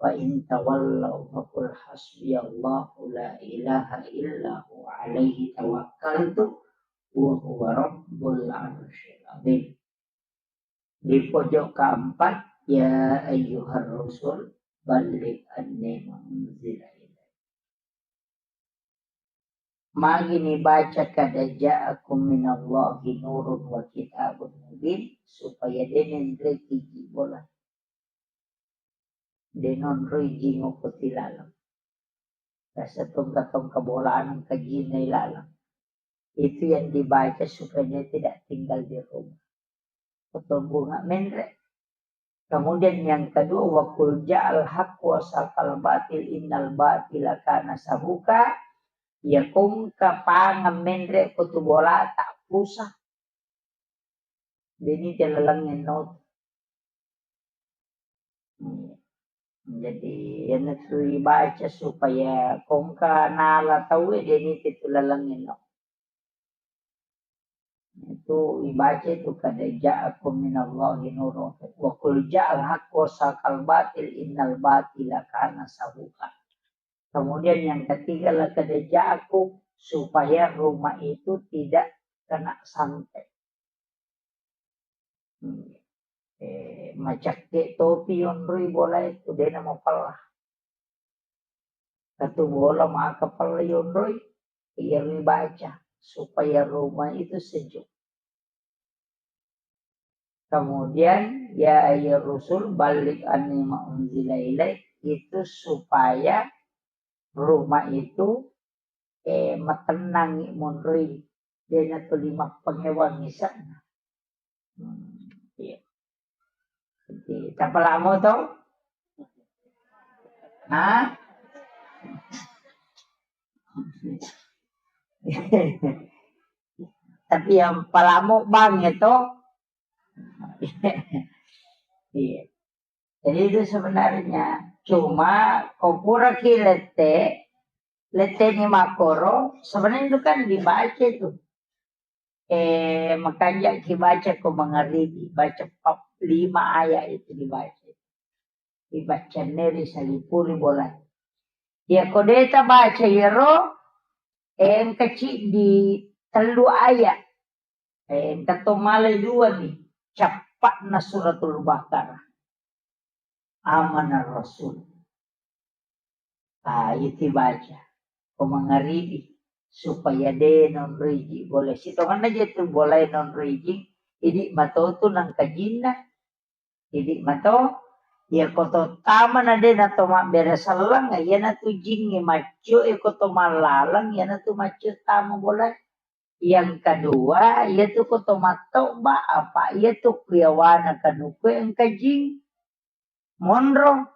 Wa in tawallau faqul hasbiyallahu la ilaha illa huwa alaihi tawakkaltu wa huwa rabbul arsyil azim." Di pojok keempat, "Ya ayyuhar rusul, balligh anni ma unzila ilaik." Magi nibaca, "Qad ja'akum minallahi nurun wa kitabun mubin," supaya de' nenreki ji bola. De' nonroi jingo ko tilaleng. Rasa tongka-tongka bolana engka jinna ilaleng. Itu yang dibaca supaya dia tidak tinggal di rumah. Kotobunga menre. Kemudian yang kedua, "Wa qul ja'al haqq wa saqal batil innal batila kana sahuqa." Ya kongka pangeng menre ko tu bolata pusah. Deni te laleng enno. Hmm. Jadi, iyanatu ibaca supaya kongka nala tauwe, deni te tu laleng enno. Itu ibaca itu, "Qad ja'akum minallahi nurun wa qul ja'al haqqu wa saqal batil innal batila kana sahuqa." Kemudian yang ketiga, "Laqad ja'akum," supaya rumah itu tidak kena santet. Hmm. Eh, macakke topi yonroi bola itu, dena mapella. Katu bola maka pella yonroi, iya ribaca supaya rumah itu sejuk. Kemudian, "Ya ayyuhar rusul, balligh anni ma unzila ilaik," itu supaya rumah itu, eh, matennangi monroi, dena tuli mappangewang isa'na. Hmm, iya. Jadi, tapalamo to? Hah? Tapi yang palamo bang itu. Iya. Jadi itu sebenarnya cuma ko pura ki lette, Letteni makkoro, sebenarnya itu kan dibaca itu. Eh, makanja ki baca ko mangaribi, baca pap-, lima ayat itu dibaca. Dibaca neri salipuri bola. Ya ko deta baca yero, eh, engka ciddi tellu ayat. Eh, engka to male dua ni, cappa'na Suratul Baqarah. Amanar Rasul. Ah, itu baca. Ko mangaribi, supaya de nonroi ji bola. Sitonganna je tu bola nonroi ji, idi mato tu nangkajinna. Idi mato, iya ko to tama na de na to mabbere selleng, iya na tu jingnge maccio, iya ko to mallaleng, iya na tu maccio tama bola. Yang kedua, iya tu ko to mattoba, apa iya tu kuyawana kanuku engka jing. Monro.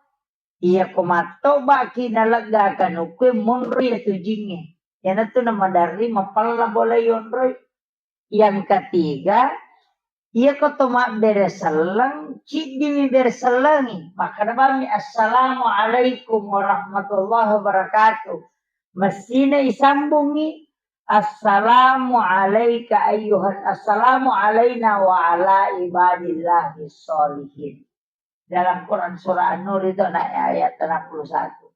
Iya ko mattoba ki nalegga kanuku monro iya tu jingnge. Iya na tu na maderri mapella bola yonroi. Yang ketiga, iya ko to mabbere selleng, ciddimi bere sellengi. Makkeda bammi, "Assalamualaikum warahmatullahi wabarakatuh." Messina isambungi, "Assalamu alaika ayyuhan, assalamu alaina wa ala ibadillahi sholihin." Dalam Quran surah An-Nur itu na ayat enam puluh satu.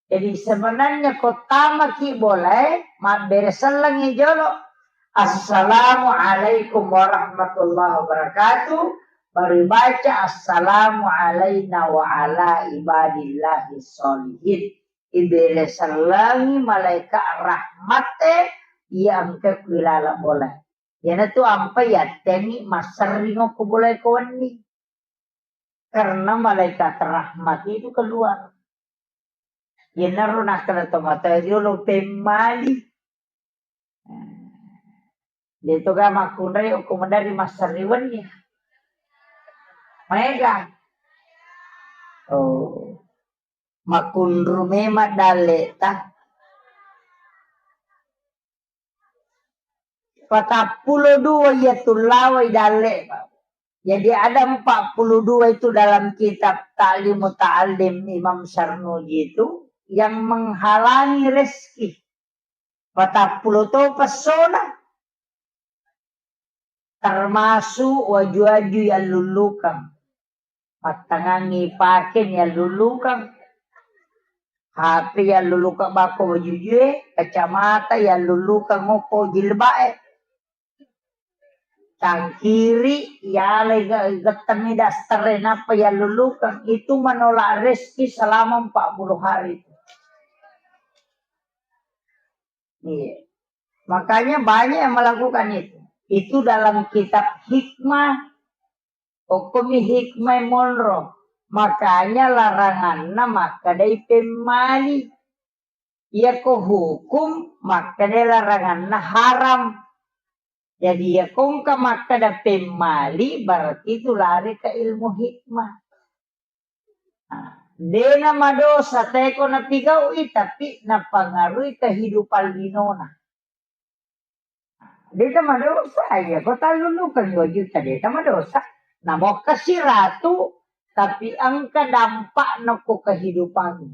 Jadi sebenarnya ko tama ki bola, mabbere sellengi jolo. "Assalamualaikum warahmatullahi wabarakatuh." Baru baca, "Assalamu alaina wa ala ibadillahi sholihin." Ibere sellengi malaikat rahmate, iya engka kuilala bola. Iyana tu ampai yattengi masserring ko bola ko wenni. Karena malaikat rahmat itu keluar. Yenaro nakkeda tomatoa riolo pemmali. Deto ga makkunrai okko maderri masserri wenni. Maega. Oh. Makkunru memang dalleta. Patappulo dua iya tullawai dalle. Jadi ada empat puluh dua itu dalam kitab Ta'lim Muta'allim Imam Sarnuji itu yang menghalangi rezeki. Patappulo to pessona. Termasuk waju-waju yang lullukang. Mattangangi paken yang lullukang. H P yang lullukang bako wajujue, kacamata yang lullukang ngoko jilbae. Tangkiri, yale ge-, gettengi daster, napa yang lullukang. Itu menolak rezeki selama empat puluh hari. Iya. Makanya banyak yang melakukan itu. Itu dalam kitab hikmah, okkomi hikmah monro. Makanya laranganna makkedai pemmali. Iyako hukum makkedai laranganna haram. Jadi iyako engka makkeda pemmali, berarti itu lari ke ilmu hikmah. Nah, dena madosa teko napigau'i, tapi napangaruhi kehidupan linona. Deta madosa, iya, ko tallulukeng dua juta, deta madosa. Namokkasi ratu, tapi engka dampakna ko kehidupan.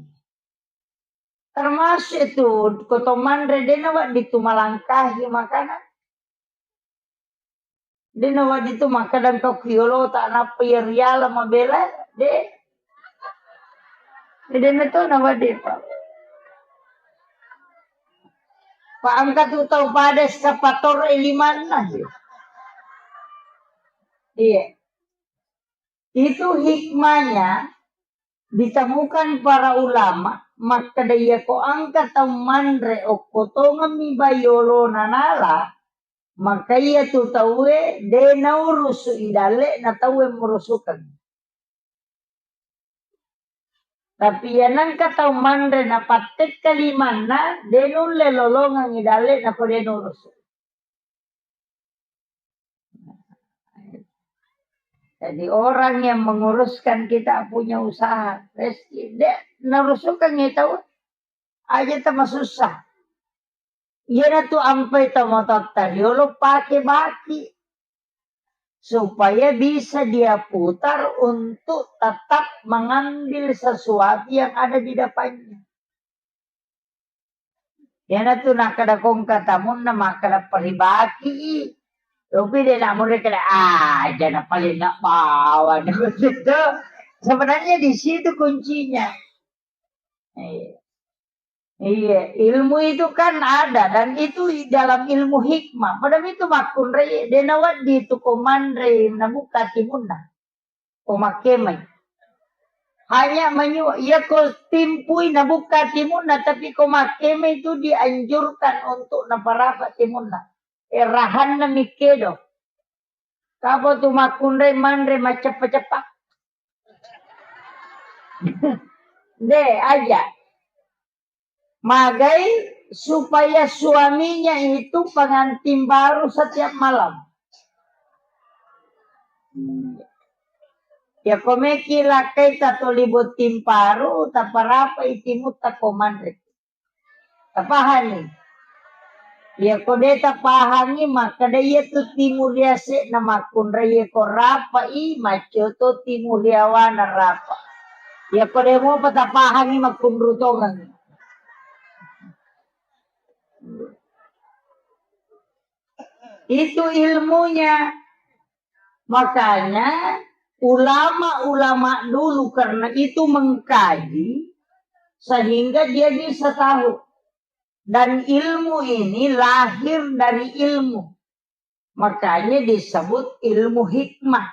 Termasuk itu, ko to manre, dena wedding tu malangkahi makanan. De nawedding tu makkeda engka ku yolota nappa iya riala mabela, de. De na to nawedding, Pak. Pak, engka tu tau pada eskavator e limanna, de. Iya. Itu hikmahnya ditemukan para ulama, makkeda iyako engka tau manre okko tongemmi bai olona nala, maka iya tu tauwe de naurusu i dalle'na tauwe murusukeng. Tapi iya nengka tau manre napattekka limanna, de nulle lolongeng i dalle'na ko de nurusu. Jadi orang yang menguruskan kita punya usaha, rezeki, de narusukengngi tau aja tama susah. Iyana tu ampai tau matotta riolo pake baki supaya bisa dia putar untuk tetap mengambil sesuatu yang ada di depannya. Iyanatu nakkeda kongka tamunna makkeda paribaki. Tapi de' namurri kada aja na paling nak bawa. Sebenarnya di situ kuncinya. Iya. Iya, ilmu itu kan ada dan itu dalam ilmu hikmah. Padahal itu makkunrai de' nawedding itu ko manre nabuka timunna. Ko makkemai. Hanya menyu, iya ko timpui nabuka timunna, tapi ko makkemai itu dianjurkan untuk naparapa timunna. Eh, rahanna mikkedo. Kapa tu makkunrai manre macceppa-ceppa. De' aja. Magai supaya suaminya itu pengantin baru setiap malam. Ya, ko meki lakkai tatoli botting paru, taparapai timutta ko manre. Tapahani? Iya ko de' tapahangi, makkeda iya tu timu riase'na makkunrai iya ko rapa'i, maccio to timu riawana rapa. Iya ko de' mopa tapahangi makkunru tongengi. Itu ilmunya. Makanya ulama-ulama dulu karena itu mengkaji sehingga dia bisa tahu. Dan ilmu ini lahir dari ilmu. Makanya disebut ilmu hikmah.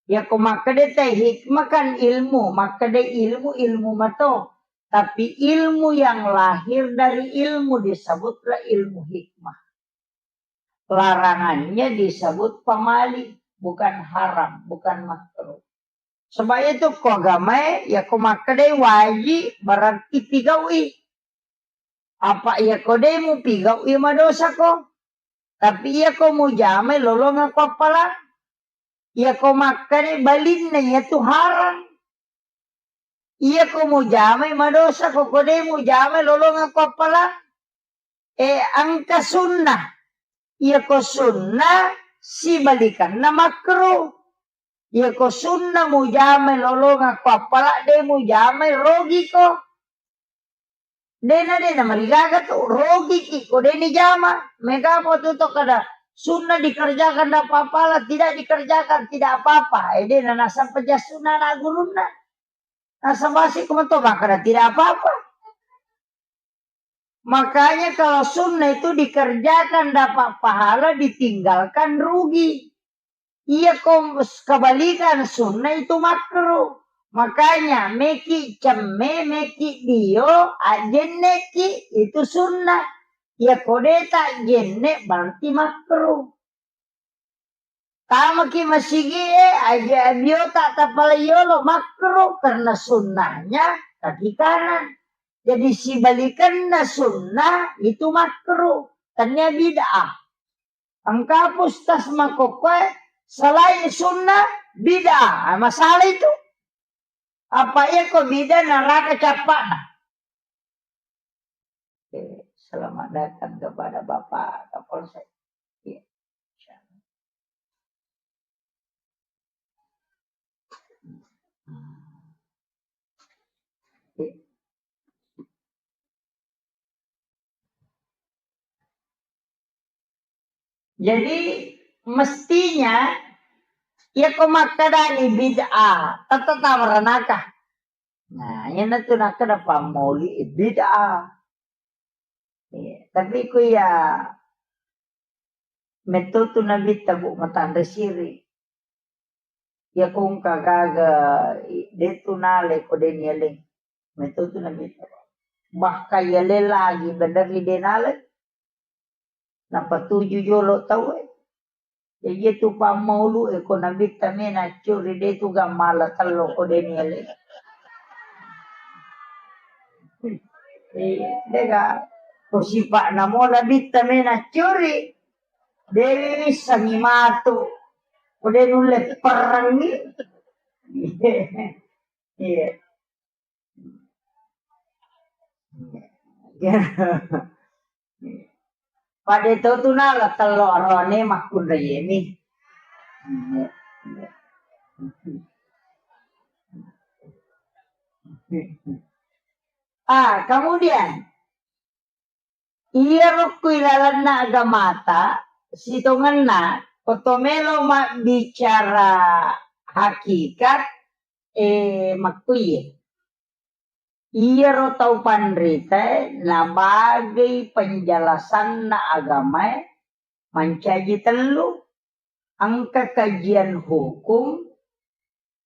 Ya, ko makkeda te hikmah kan ilmu, makkeda ilmu, ilmu mato. Tapi ilmu yang lahir dari ilmu disebutlah ilmu hikmah. Larangannya disebut pamali, bukan haram, bukan makruh. Sebab itu ko agamae, ya ko makkedai wajib, berarti pigau'i. Apa iya ko de' mupigau'i, madosa ko. Tapi iya ko mujamai lolongeng ko appalang. Iya ko makkeda balinna iya tu haram. Iya ko mujamai madosa ko, ko de' mujamai lolongeng ko appalang. Eh, engka sunnah. Iya ko sunnah sibalikanna makruh. Iya ko sunnah mujamai lolongeng ko appalang, de' mujamai rogi ko. De'na, de'na marigaga tu, rogiki ko de' nijama. Mega mo tu to kada sunnah dikerjakan dapat pahala, tidak dikerjakan tidak apa-apa. Eh, de'na nasaba ja sunnah na gurunna. Nasaba si ko mato makkeda tidak apa-apa. Makanya kalau sunnah itu dikerjakan dapat pahala, ditinggalkan rugi. Iya ko kebalikan sunnah itu makruh. Makanya meki cemme, meki dio, ajenneki itu sunnah. Iya ko de' ta jenne berarti makruh. Tamaki masigie, aja biota tapalai yolo makruh karena sunnahnya kaki kanan. Jadi sibalikanna sunnah itu makruh, tania bid'ah. Engka pustas makokkoe selain sunnah bid'ah. Ah, masalah itu. Apa iya ko bid'ah neraka cappa'na? Oke, selamat datang kepada Bapak Kapolsek. Iya. Jadi, mestinya, iya ko makkedani bid'ah, tette tama ranaka. Nah, iyanatu nakkeda pammauli bid'ah. Iya, tapi ku iya metto tu nabitta, Bu, matanre siri. Iya ko engka gaga, i-, de' tu nalai ko de' nialai. Metto tu nabitta. Bahkan yalai lagi bener ri de' nalai. Napatuju jolo tauwe. Jadi itu pammaulu e ko nabitta mena curi de' tu gammala tello ko de' nialai. Eh, de' ga ko sipa'na mo nabitta mena curi. De' wissengi matu. Ko de' nulle perengngi. Iya. Pada to tu nala tello arone makkunraiemi. Ah, kemudian Iyaro ku ilalenna agamata, sitongenna, ko to melo mabbicara hakikat, eh, makkuiye. Iyaro tau panritae nabagei penjelasanna agamae mancaji tellu, engka kajian hukum,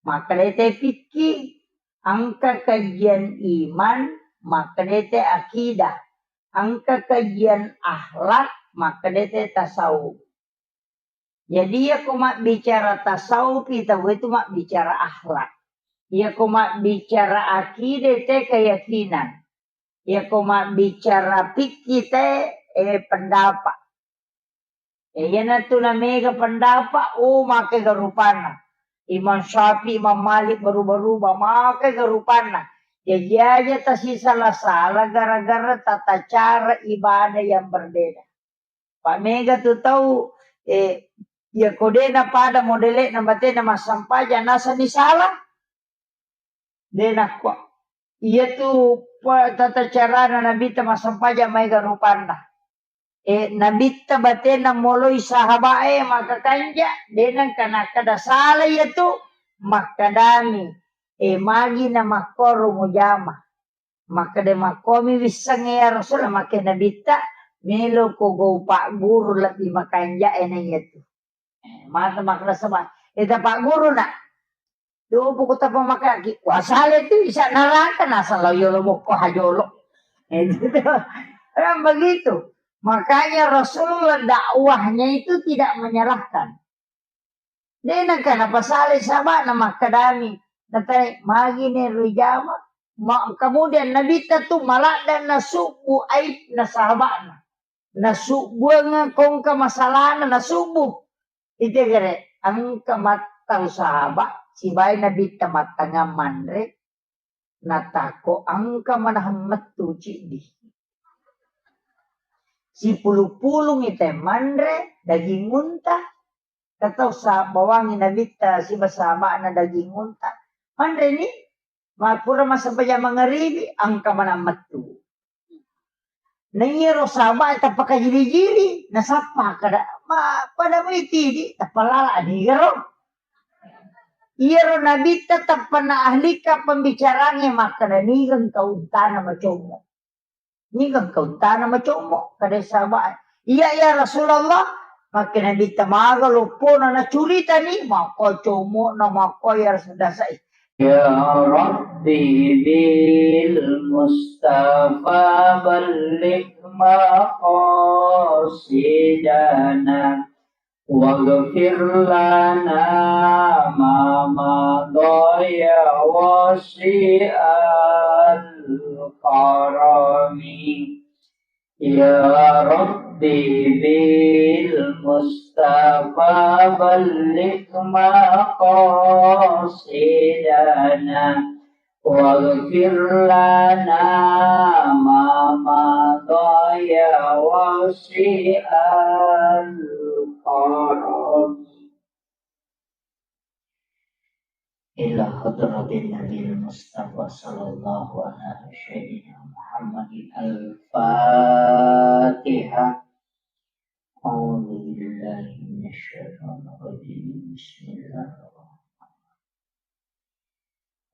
makkeda te fikih, engka kajian iman, makkeda te akidah, engka kajian akhlak, makkeda te tasawuf. Jadi, iyako mabbicara tasawuf, tau itu mabbicara akhlak. Iyako mabbicara akidah, te keyakinan. Iyako mabbicara fikih, te, eh, pendapat. Eh, iyanatu namega pendapat, oh, makega rupanna. Imam Syafi'i, Imam Malik, berubah-rubah, makega rupanna. Jaji aja tasisala-sala gara-gara tata cara ibadah yang berbeda. Pa mega tu tau, eh, iyako de napada modele'na batena massampajang, nasani sala. De nakko. Iyatu pa-, tata carana Nabitta massampajang maega rupanna. Eh, Nabitta batena moloi sahaba'e makakanja, de nengka nakkeda sala iyatu, makkedami, eh, magi namakkoro mujama. Makkeda, "Makkomi wissengnge ya Rasul," makke Nabitta, "Melo ko gau pagguru lebbi makanja e na iyatu." Eh, mata makkeda sama, "Eta pagguru na." Dopo ko tappa makaki, wasale tu isa naraka nasala yolo bokko hajolo. Eh, gitu. Kan begitu. Makanya Rasulullah dakwahnya itu tidak menyalahkan. De nengka napasalai sahaba'na makkedami, natai, "Magi ne rijama?" Ma-, kemudian Nabitta tu maladde nasubbu aibna sahaba'na. Nasubbuang kongka masalahna nasubbu. Ite gere, engka mattau sahaba, sibawa Nabitta mattangngang manre, natakko engka manahang mettu ciddi. Sipulung-pulungi te manre daging unta, katau sa-, bawangi Nabitta siba sahaba'na daging unta. Manreni, ma-, pura massempajang mangaribi, engka manang mettu. Naiyaro sahabat tappa kajili-jili, nasappa kada, ma-, pada mai tidi, tappa lala nigaro. Iyaro Nabitta tappa na ahlika pembicaranya makkada, "Nigeng kau untana macommo." Nigeng kau untana macommo, kada sahabat. "Iya, ya Rasulullah." Makke Nabitta maga loppona nacuritani, makko commo na makko ya Rasul dasai. يا رب بالمصطفى بلغ مقاصدنا واغفر لنا ما مضى يا واسع الكرم. يا رب بالمصطفى بلغ مقاصدنا واغفر لنا ما مضى يا واسع الكرم. إلى حضرة النبي المصطفى صلى الله على سيدنا محمد. الفاتحة. أعوذ بالله من الشيطان الرجيم. بسم الله الرحمن الرحيم.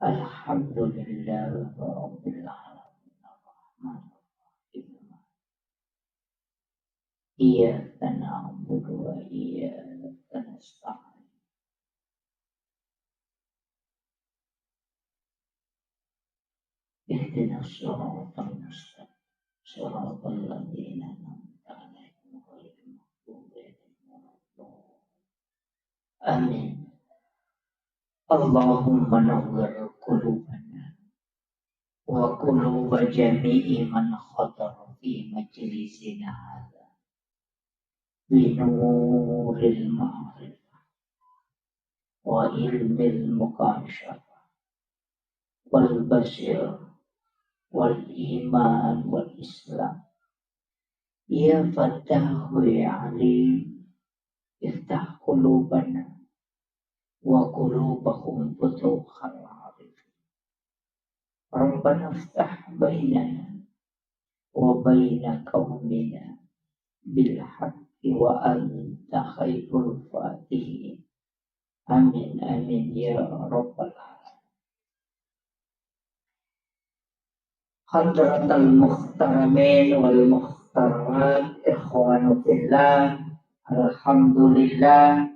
الحمد لله رب العالمين. الرحمن الرحيم. إياك نعبد وإياك نستعين. اهدنا الصراط المستقيم. صراط الذين أنعمت عليهم غير المغضوب عليهم ولا الضالين. آمين. اللهم نور قلوبنا وقلوب جميع من حضر في مجلسنا هذا بنور المعرفة وعلم المكاشفة والبصيرة والإيمان والإسلام. يا فتاح يا عليم، افتح قلوبنا وقلوبهم فتوح العارفين. ربنا افتح بيننا وبين قومنا بالحق وأنت خير الفاتحين. آمين، آمين يا رب العالمين. حضرة المحترمين والمحترمات، إخوان في الله، الحمد لله،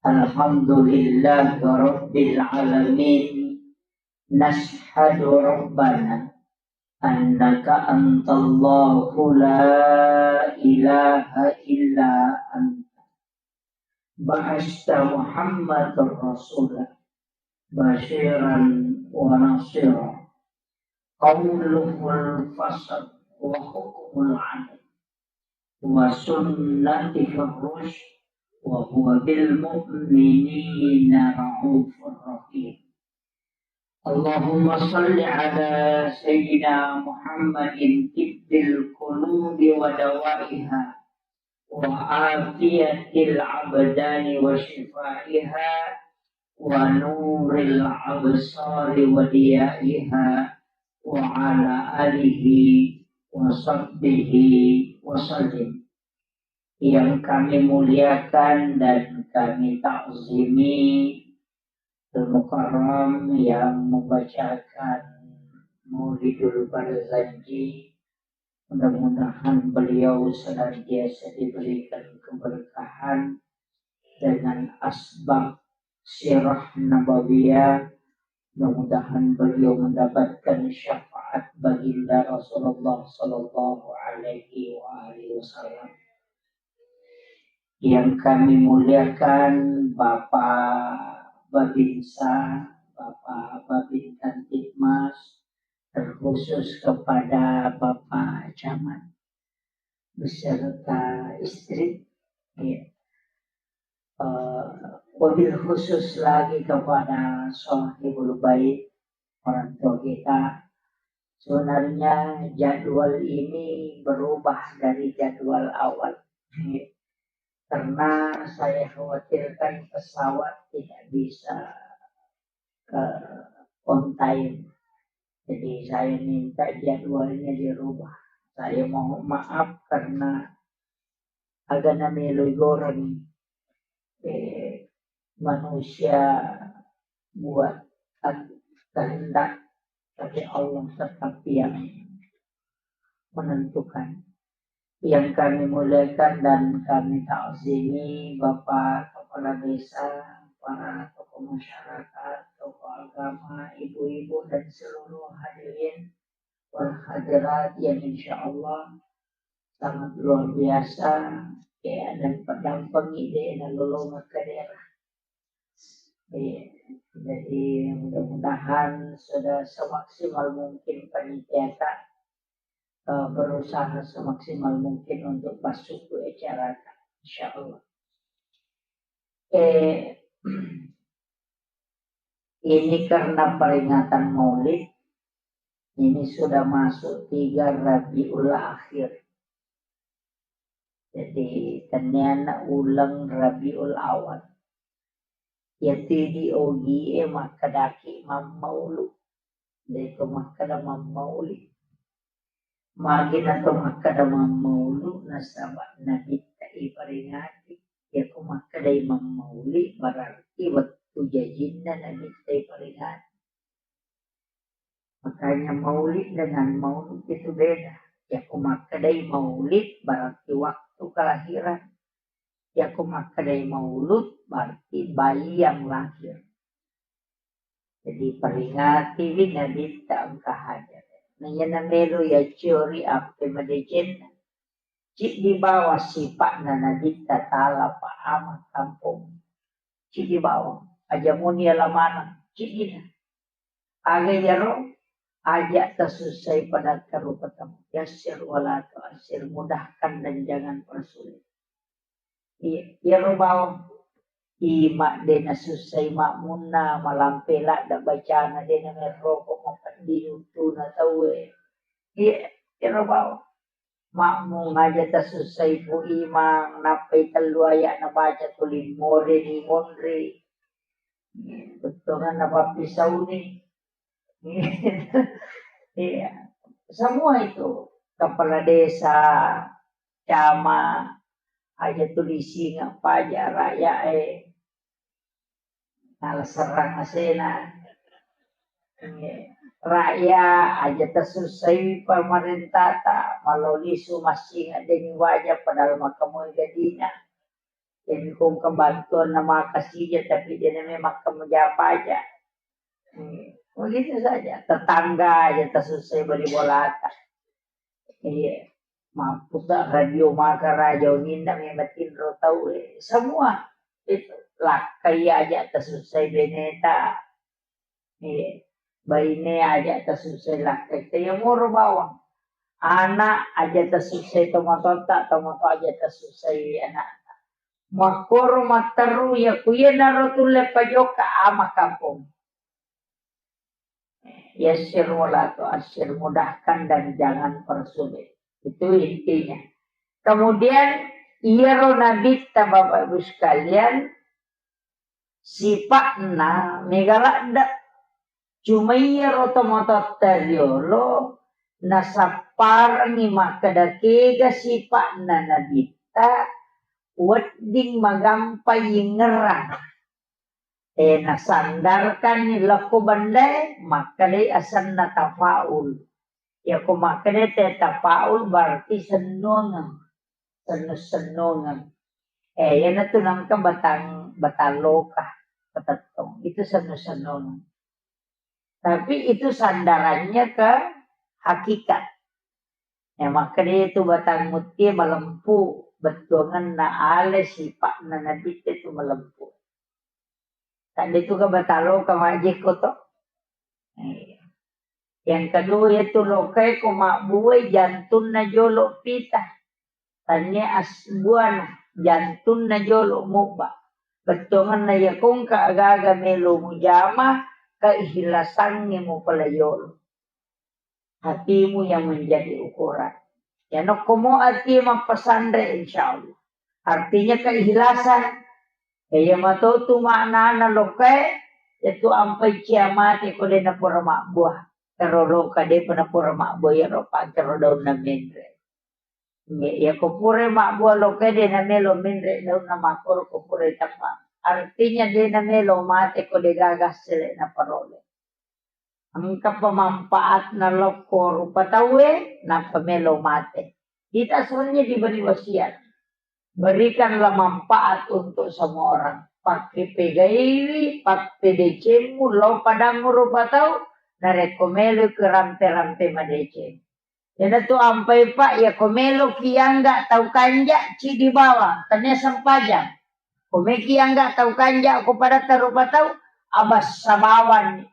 الحمد لله رب العالمين. نشهد ربنا أنك أنت الله لا إله إلا أنت. بعثت محمدا رسولا بشيرا ونصيرا. قوله الفصل وحكمه العدل وسنته الرشد وهو بالمؤمنين رءوف رحيم. اللهم صل على سيدنا محمد طب القلوب ودوائها وعافية الأبدان وشفائها ونور الأبصار وضيائها وعلى آله وصحبه وسلم. Yang kami muliakan dan kami takzimi Al-Mukarram yang membacakan Maulidul Barzanji. Mudah-mudahan beliau senantiasa diberikan keberkahan dengan asbab sirah nabawiyah. Mudah-mudahan beliau mendapatkan syafaat baginda Rasulullah sallallahu alaihi wa alihi wasallam. Yang kami muliakan Bapak Babinsa, Bapak Babinkamtibmas, terkhusus kepada Bapak Camat beserta istri, ya. Eh, wabil khusus lagi kepada Sohibul Bait, orang tua kita. Sebenarnya jadwal ini berubah dari jadwal awal, ya. Karena saya khawatirkan pesawat tidak bisa, eh, on time. Jadi saya minta jadwalnya dirubah. Saya mohon maaf karena agana melo igoreng, eh, manusia buat kehendak, tapi Allah tetap yang menentukan. Yang kami muliakan dan kami takzimi Bapak Kepala Desa, para tokoh masyarakat, tokoh agama, ibu-ibu dan seluruh hadirin wal hadirat yang insya Allah sangat luar biasa, ya, dan pedampengi de nalolongeng ke daerah. Iya, jadi mudah-mudahan sudah semaksimal mungkin panitia, eh, berusaha semaksimal mungkin untuk masuk ke acara, insya Allah. Eh, ini karena peringatan Maulid, ini sudah masuk tiga Rabiul Akhir. Jadi, tenniana uleng Rabiul Awal. Iyatu idi ogie makkedaki mammaulu. De'to makkeda mammauli. Magi nato makkeda mammaulu, nasaba Nabitta iperingati. Iyako makkedai mammauli, berarti wettu jajinna Nabitta iperingati. Makanya maulid dengan maulud itu beda. Iyako makkedai maulid berarti waktu kelahiran. Iyako makkedai maulud berarti bayi yang lahir. Jadi peringatiwi Nabitta engka hadir. Naiya namelo yaccori appe madecenna. Ciddi bawang sipa'na Nabitta ta'ala pa ama kampong. Ciddi bawang. Aja muni ala maneng. Ciddina. Aga iyaro, aja tasussai pada karupatamu. Yassir wala tu'assir, mudahkan dan jangan persulit. Iya, iyaro bawang. Ima de nasussai makmunna, malampe ladde bacana, de namerroko mapeddi untuna tauwe. Iya, iyaro bawang. Makmung aja tasussai pu imang, nappai tellu ayat nabaca tuli more ni monri. Bettuanna pappisauni. Iya. Semua itu kepala desa, camat, aja tulising apa aja rakyat eh. Nala serrang asena. Rakyat aja tasussai pamarentata, malolisu massing addeni waja padahal makkamoi gadina. Jadi kong kebantuan nama kasija tapi dia namanya makkam japa aja. Begitu saja. Tetangga aja tasussai bali bolata. Iya. Mampu tak radio maka raja uninna memang tinro tau eh. Semua itu lakkai aja tasussai beneta. Iya. Baine aja tasussai lakkai. Taya moro bawang. Anak aja tasussai tomatotta, tomato aja tasussai anak. Makkoro matteru ya kuya naro tulle pajoka ama kampung. Yassir wala tu'assir, mudahkan dan jangan persulit. Itu intinya. Kemudian, iyaro nabitta, Bapak Ibu sekalian, sipa'na mega ladde. Cuma iyaro tomatoatta riolo, nasapparengngi makkeda kega sipa'na nabitta, wedding magampa yingngerang. Eh, nasandarkanni lokko bendae, makkedai asenna tafaul. Yako makkedai te tafaul berarti sennungeng. Sennu-sennungeng. Eh, iyanatu nengka batang, batang loka, patettong. Itu sennu-sennungeng. Tapi itu sandarannya ke hakikat. Ya, makkedai itu batang mutie malempu, bettuangenna ale sipa'na nabitte tu malempu. Tadi tu ka batang loka majjekko to. Iya. Yang kedua itu lokae ko mabbuai jantunna jolo pita. Tania as-, buana jantunna jolo mubba. Bettuangenna yakongka agaga melo mujama, keikhlasangnge mupala yolo. Hatimu yang menjadi ukuran. Ya nokkomo ati mappasanre, insya Allah. Artinya keikhlasan. Ya, iya matotu maknana lokae, yatu ampai cia mate ko de napura mabbua. Tero loka de pa napura mabbua, ya ro pancaro daunna menre. Iya, iya ko pura mabbua lokae de namelo menre daunna makkoro ko pura tappa. Artinya de namelo mate ko de gaga sele naparole. Engkapa manfaatna lokko rupa tauwe, nappa melo mate. Kita sebenarnya diberi wasiat. Berikanlah manfaat untuk semua orang. Pakke pegaiwi, pappedecemmu, lo padangngu rupa tau, narekko melo ke rampe-rampe madeceng. Iyanatu ampai, Pak, ya ko meloki angga tau kanja, cidi bawang, tania sempajang. Ko meki angga tau kanja, ko padatta rupa tau, abassa bawanni.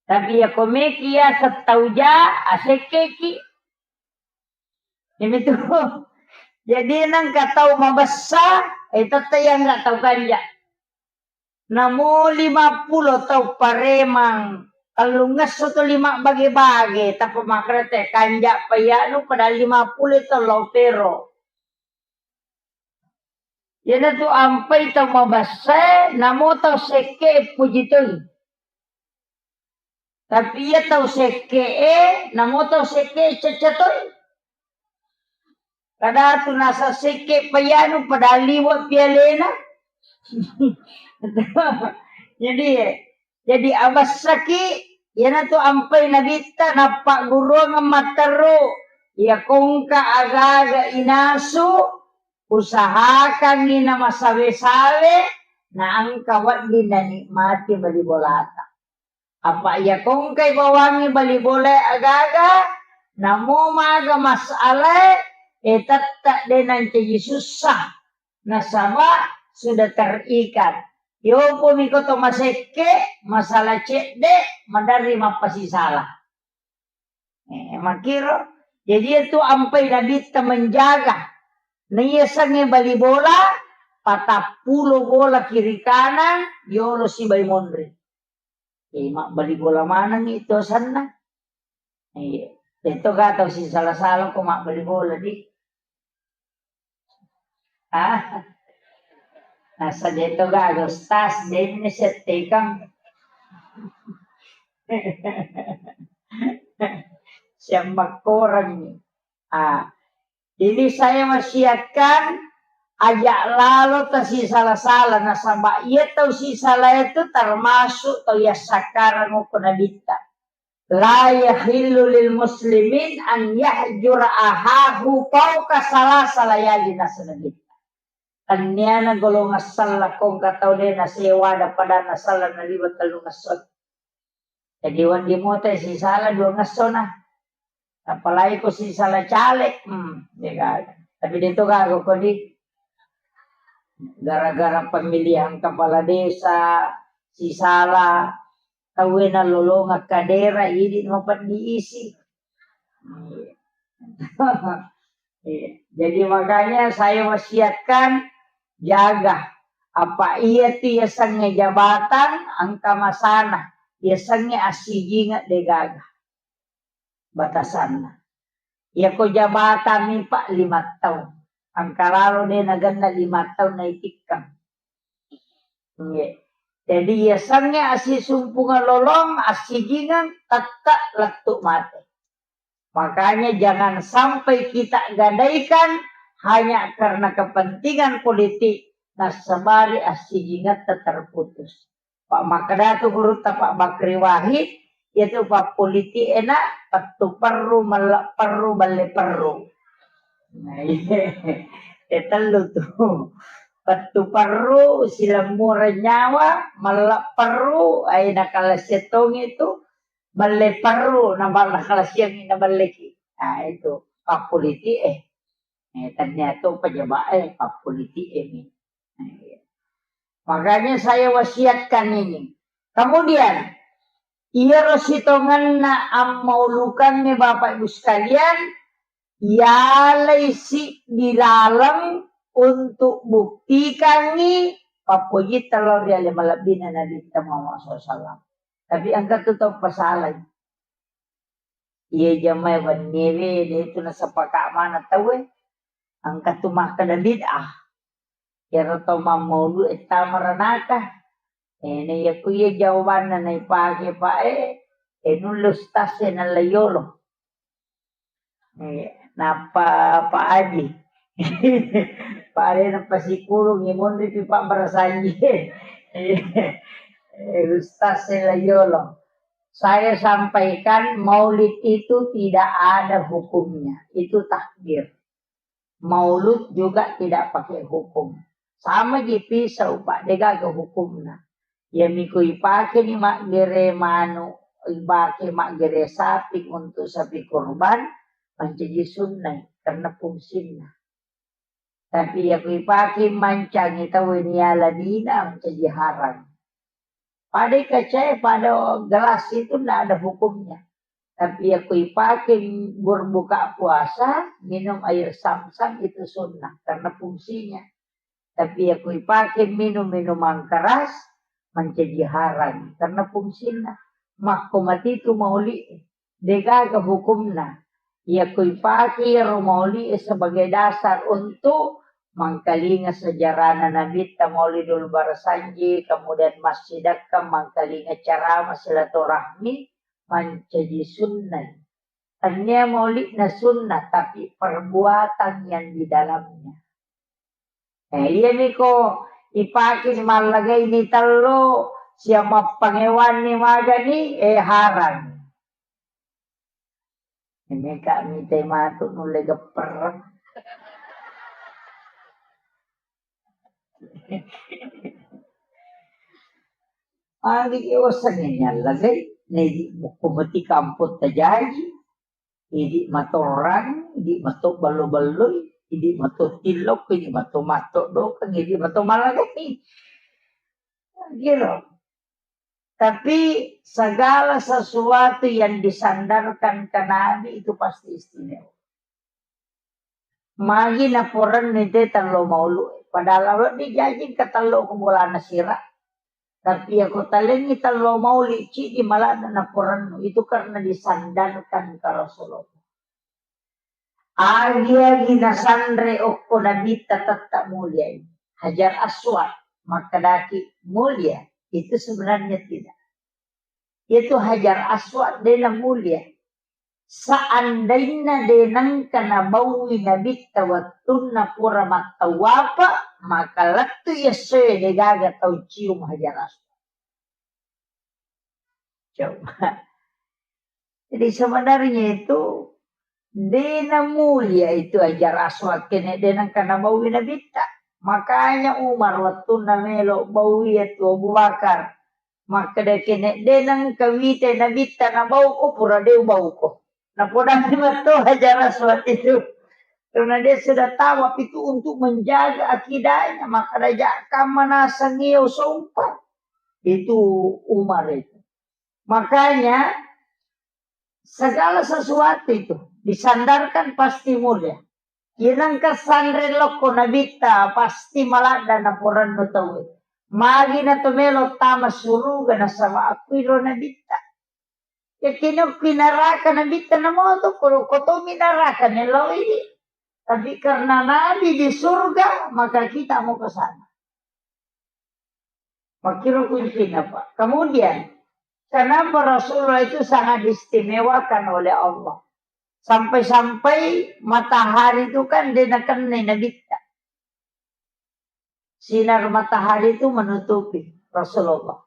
Tapi ya ko meki ya settau ja, asekkeki. Ini tuh. Jadi nengka tau mabessa, eh, tette yang nggak tau kanja. Namo lima pulo tau paremang, tellungesso to lima bage-bage, tappa makrete kanja payanu pada lima pulo to lo pero. Iyanatu ampai tau mabessae, namo tau sekke puji toi. Tapi iya tau sekke'e, namo tau sekke'e cacca toi. Kadatu nasa sekke payanu padahal liwe pialena. Jadi, eh, jadi abessaki, iyanatu ampai nabitta nappagguruang matteru, iya kongka aga-aga inasu, usahakangngi namasawe-sawe, naengka wedding nanikmati bali bolata. Apa iya kongkai bawangngi bali bolae aga-aga, namo maga masalae, eh, tette de nancaji sussa. Nasaba sudah terikat. Yopo miko to masekke, masalah cedde, maderri mappasisala. Eh, makiro. Jadi itu ampai nabitta menjaga. Naiyasengnge bali bola, patappulo bola kiri kanan, yolo sibai monri. Eh, mabbali bola maneng itu asenna. Iya. Itu ga tau sisala-sala ko mabbali bola di. Ah. Nasa deto gaga, Ustaz, denne settekang. siammakkorengngi. Ah, ini saya wasiatkan, aja' lalo tasisala-sala, nasaba' iya tau sisala itu termasuk tau yassakkarang okko Nabitta. La yahillu lil muslimin an yahjura ahahu fauqa salasa layali, nasaba' Nabitta. Tenniana golongang sella ko engka tau de' nasewa ada pada nasala naliwa tellungesso. Jadi wedding mutai sisala duangesso na. Apalagi ko sisala caleg, hmm, de' gaga. Tapi de' to gaga ko di gara-gara pemilihan kepala desa, sisala tauwe nalolongeng kadera, idi' mapeddi isi. Iya. Iya. Jadi makanya saya wasiatkan, jaga. Apa iya tu yasengnge jabatan, engka masana. Yasengnge assijingeng de' gaga batasanna. Iya ko jabatan mi, Pak, lima taung. Engka lalo de' nagenna lima taung naitikkang. Nggih. Jadi, yasengnge assisumpungeng lolong, assijingeng, tette' lettu' mate. Makanya jangan sampai kita gadaikan hanya karena kepentingan politik, nassabari assijingetta terputus. Pak makkeda tu gurutta Pak Bakri Wahid, iyatu pappolitik e na pettu perru, melle' perru, belle' perru. Nah, iya. E tellu tu. Pettu perru, silemmureng nyawa, melle' perru, ai nakalasiang tongi tu, belle' perru, nabal-, nakalasiangngi nabelleki. Nah, itu pappolitik e. Eh, ternyata pejabat e, pappolitik e mi. Nah, iya. Makanya saya wasiatkan ini. Kemudian, iyaro sitongenna ammaulukangnge, Bapak Ibu sekalian, yalai siddi laleng untuk buktikangngi pappojitta lao ri ale malebbina Nabitta Muhammad sallallahu alaihi wasallam. Tapi engka tu tau pasalai. Iya jamae wenniewe, de' tu nasepaka' maneng tauwe. Engka tu makkeda bid'ah. Iyaro tau mammaulu e tama ranaka. E, na iya ku iya jawabanna naipake, Pak, e, e, nulle ustaz e nalla yolo. E, nappa Pak Aji. Pak Aji nappa sikurung, e, monri pi Pak Barasanji. E, ustaz e la yolo. Saya sampaikan, maulid itu tidak ada hukumnya. Itu takbir. Maulud juga tidak pakai hukum. Sama ji pisau, Pak, de' gaga hukumna. Iya mi ko ipake ni maggere manu, ipake maggere sapi untuk sapi kurban, mancaji sunnai karena fungsinna. Tapi iya ko ipake mancangi tau ni ala dina, mancaji harang. Pada kaca e, pada gelas itu ndak ada hukumnya. Tapi iya ko ipake berbuka puasa, minum air zam-zam itu sunnah karena fungsinya. Tapi iya ko ipake minum minuman keras, mancaji harang karena fungsinna. Makko mati tu maulid, de' gaga hukumna. Iya ko ipake iyaro maulid e sebagai dasar untuk mangkalinga sejarahna Nabitta, Maulidul Barasanji, kemudian massidakka mangkalinga ceramah silaturahmi, mancaji sunnah. Tennia maulidna sunnah, tapi perbuatan yang di dalamnya. Eh, iya mi ko ipake mallagai ni tello, siap mappangewanni magani, eh, harang. Ini kak mite matu nulle gepper. Agi osange nyallagai, nedi bukko mati kampung tajaji, idi matorang, idi mato ballo-balloi, idi mato tillok, idi mato matto dokeng, idi mato mallagai. Giro. Tapi segala sesuatu yang disandarkan ke Nabi itu pasti istimewa. Magi naporennu te tello maulu, padahal wedding jaji engka tello ko bolana sira. Tapi iya ko talengngi tello mauli, ciddi malana naporennu, itu karena disandarkan ke Rasulullah. Agi-agi nasanre okko Nabitta tette mulia. Hajar Aswad, makkedaki mulia, itu sebenarnya tidak. Itu Hajar Aswad de na mulia. Seandainna de nengka nabaui nabitta wettunna pura mattawwafa, maka lettu essoe de gaga tau cium Hajar Aswad. Coba. Jadi sebenarnya itu de namulia itu Hajar Aswad kene de nengka nabaui nabitta. Makanya Umar wettunna melo baui itu Abu Bakar. Makkeda kene de nengka wita nabitta nabauko pura de ubauko. Napodang metto Hajar Aswad itu. Karena dia sudah tahu apa itu untuk menjaga akidahnya, maka raja kamma naseng iyo sompa. Itu Umar itu. Makanya segala sesuatu itu disandarkan pasti mulia. Yenengka sanre lokko nabitta pasti maladda naporannu tauwe. Magi na to melo tama suruga nasaba akkuiro nabitta. Yakkini okki naraka nabitta namoto, ko, ko tomi naraka meloi. Tapi karena nabi di surga, maka kita mau ke sana. Makkiro kuncinya, Pak. Kemudian, kenapa Rasulullah itu sangat diistimewakan oleh Allah? Sampai-sampai matahari itu kan dia nakennai nabitta. Sinar matahari itu menutupi Rasulullah.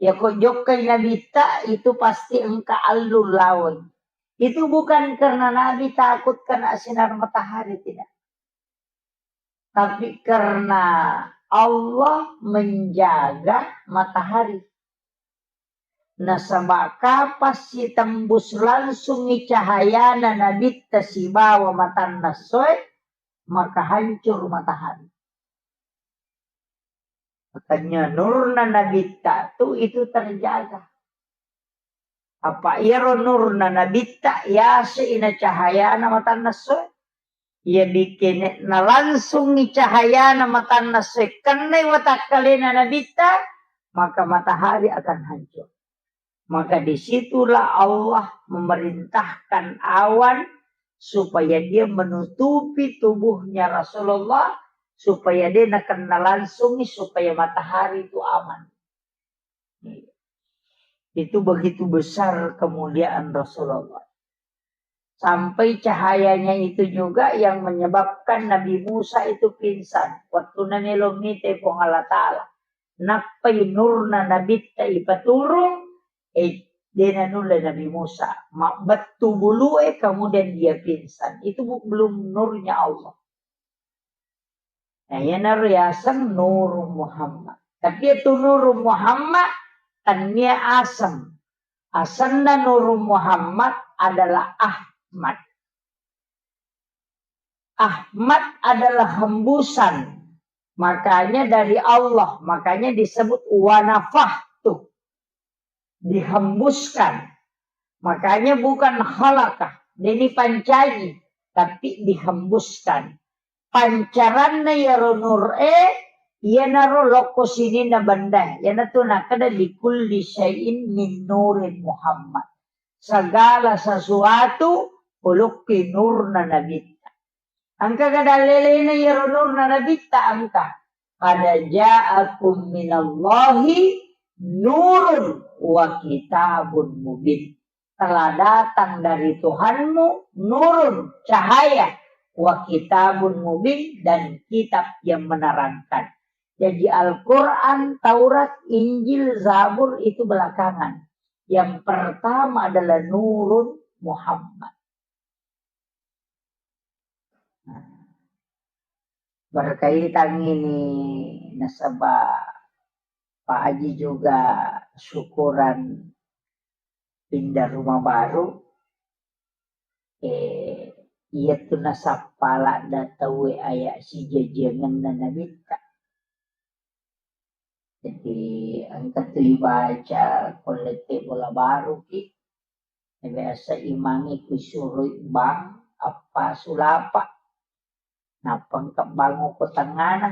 Ya kok jokkai nabitta itu pasti engka allu lawoi. Itu bukan karena Nabi takut kena sinar matahari, tidak. Tapi karena Allah menjaga matahari. Nasaba kapang sitembus langsungngi cahayana nabitta sibawa matanna essoe, maka hancur matahari. Makanya nurna nabitta tu itu terjaga. Apa iyaro nurna nabitta yase ina cahayana matanna essoe. Iya bikkene nalangsungngi cahayana matanna essoe kennai watakkalena nabitta, maka matahari akan hancur. Maka disitulah Allah memerintahkan awan supaya dia menutupi tubuhnya Rasulullah, supaya dia nakennai langsungngi, supaya matahari itu aman. Itu begitu besar kemuliaan Rasulullah. Sampai cahayanya itu juga yang menyebabkan Nabi Musa itu pingsan. Waktu namelo mite Puang Allah Ta'ala. Nappai nurna nabitta ipaturung, eh, dena nulle Nabi Musa. Mabbettu bulue, kemudian dia pingsan. Itu bu-, belum nurnya Allah. Nah, iyanaro yaseng Nurung Muhammad. Tapi itu Nurung Muhammad, tania aseng. Asenna Nurung Muhammad adalah Ahmad. Ahmad adalah hembusan. Makanya dari Allah, makanya disebut wanafahtu. Dihembuskan. Makanya bukan khalaqah, deni pancaji, tapi dihembuskan. Pancaranna iyaro nur e, iyanaro lokko sininna benda, iyanatu nakkeda likulli syai'in min nurin Muhammad. Segala sesuatu ulukki nurna nabitta. Engka ga dallelena iyaro nurna nabitta engka. Qad ja'akum minallahi nurun wa kitabun mubin. Telah datang dari Tuhanmu nurun, cahaya, wa kitabun mubin, dan kitab yang menerangkan. Jadi Al-Quran, Taurat, Injil, Zabur itu belakangan. Yang pertama adalah nurun Muhammad. Berkaitan ini nasaba Pak Haji juga syukuran pindah rumah baru, eh, iya tu nasappa ladda tauwe aya sijajiangenna nabitta. Jadi engka tu ibaca ko lette bola baru ki, biasa imangi kusuroi bang appasu lapa. Nappa engka bang ko tengngana.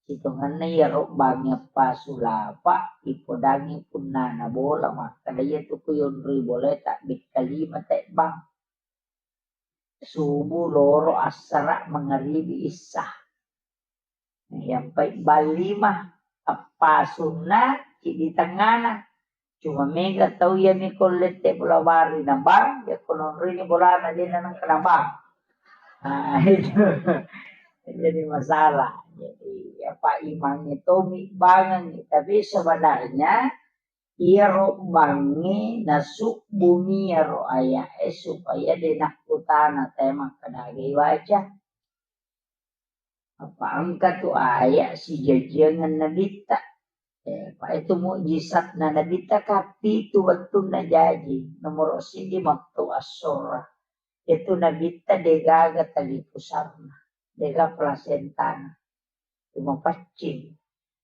Sitongenna iyaro bangnge appasu lapa, ipodangngi punnana bola, makkeda, "Iyatu ku yonroi bolae tabbekka lima tebbang. Subuh, loro, assara, mangaribi, issa." Iyampai bang lima, appasunna, ciddi tengngana. Cuma mega tau iya mi ko lette bola baru na bang, ya ko nonroi ni bolana de na nangka na bang. Nah, itu jadi masalah. Jadi apa imangnge tomi bangengngi, tapi sebenarnya iyaro bangnge nasubbumi iyaro aya'e supaya de nakkutana te makkeda aga ibaca. Apa engka tu aya sijajiangeng nabitta. Eh, pa itu mukjizatna nabitta ka pitu wettunna jaji. Nomoro siji mettu assurra. Itu nabitta degaga tali pusarna, dega plasentana. Cuma paccing.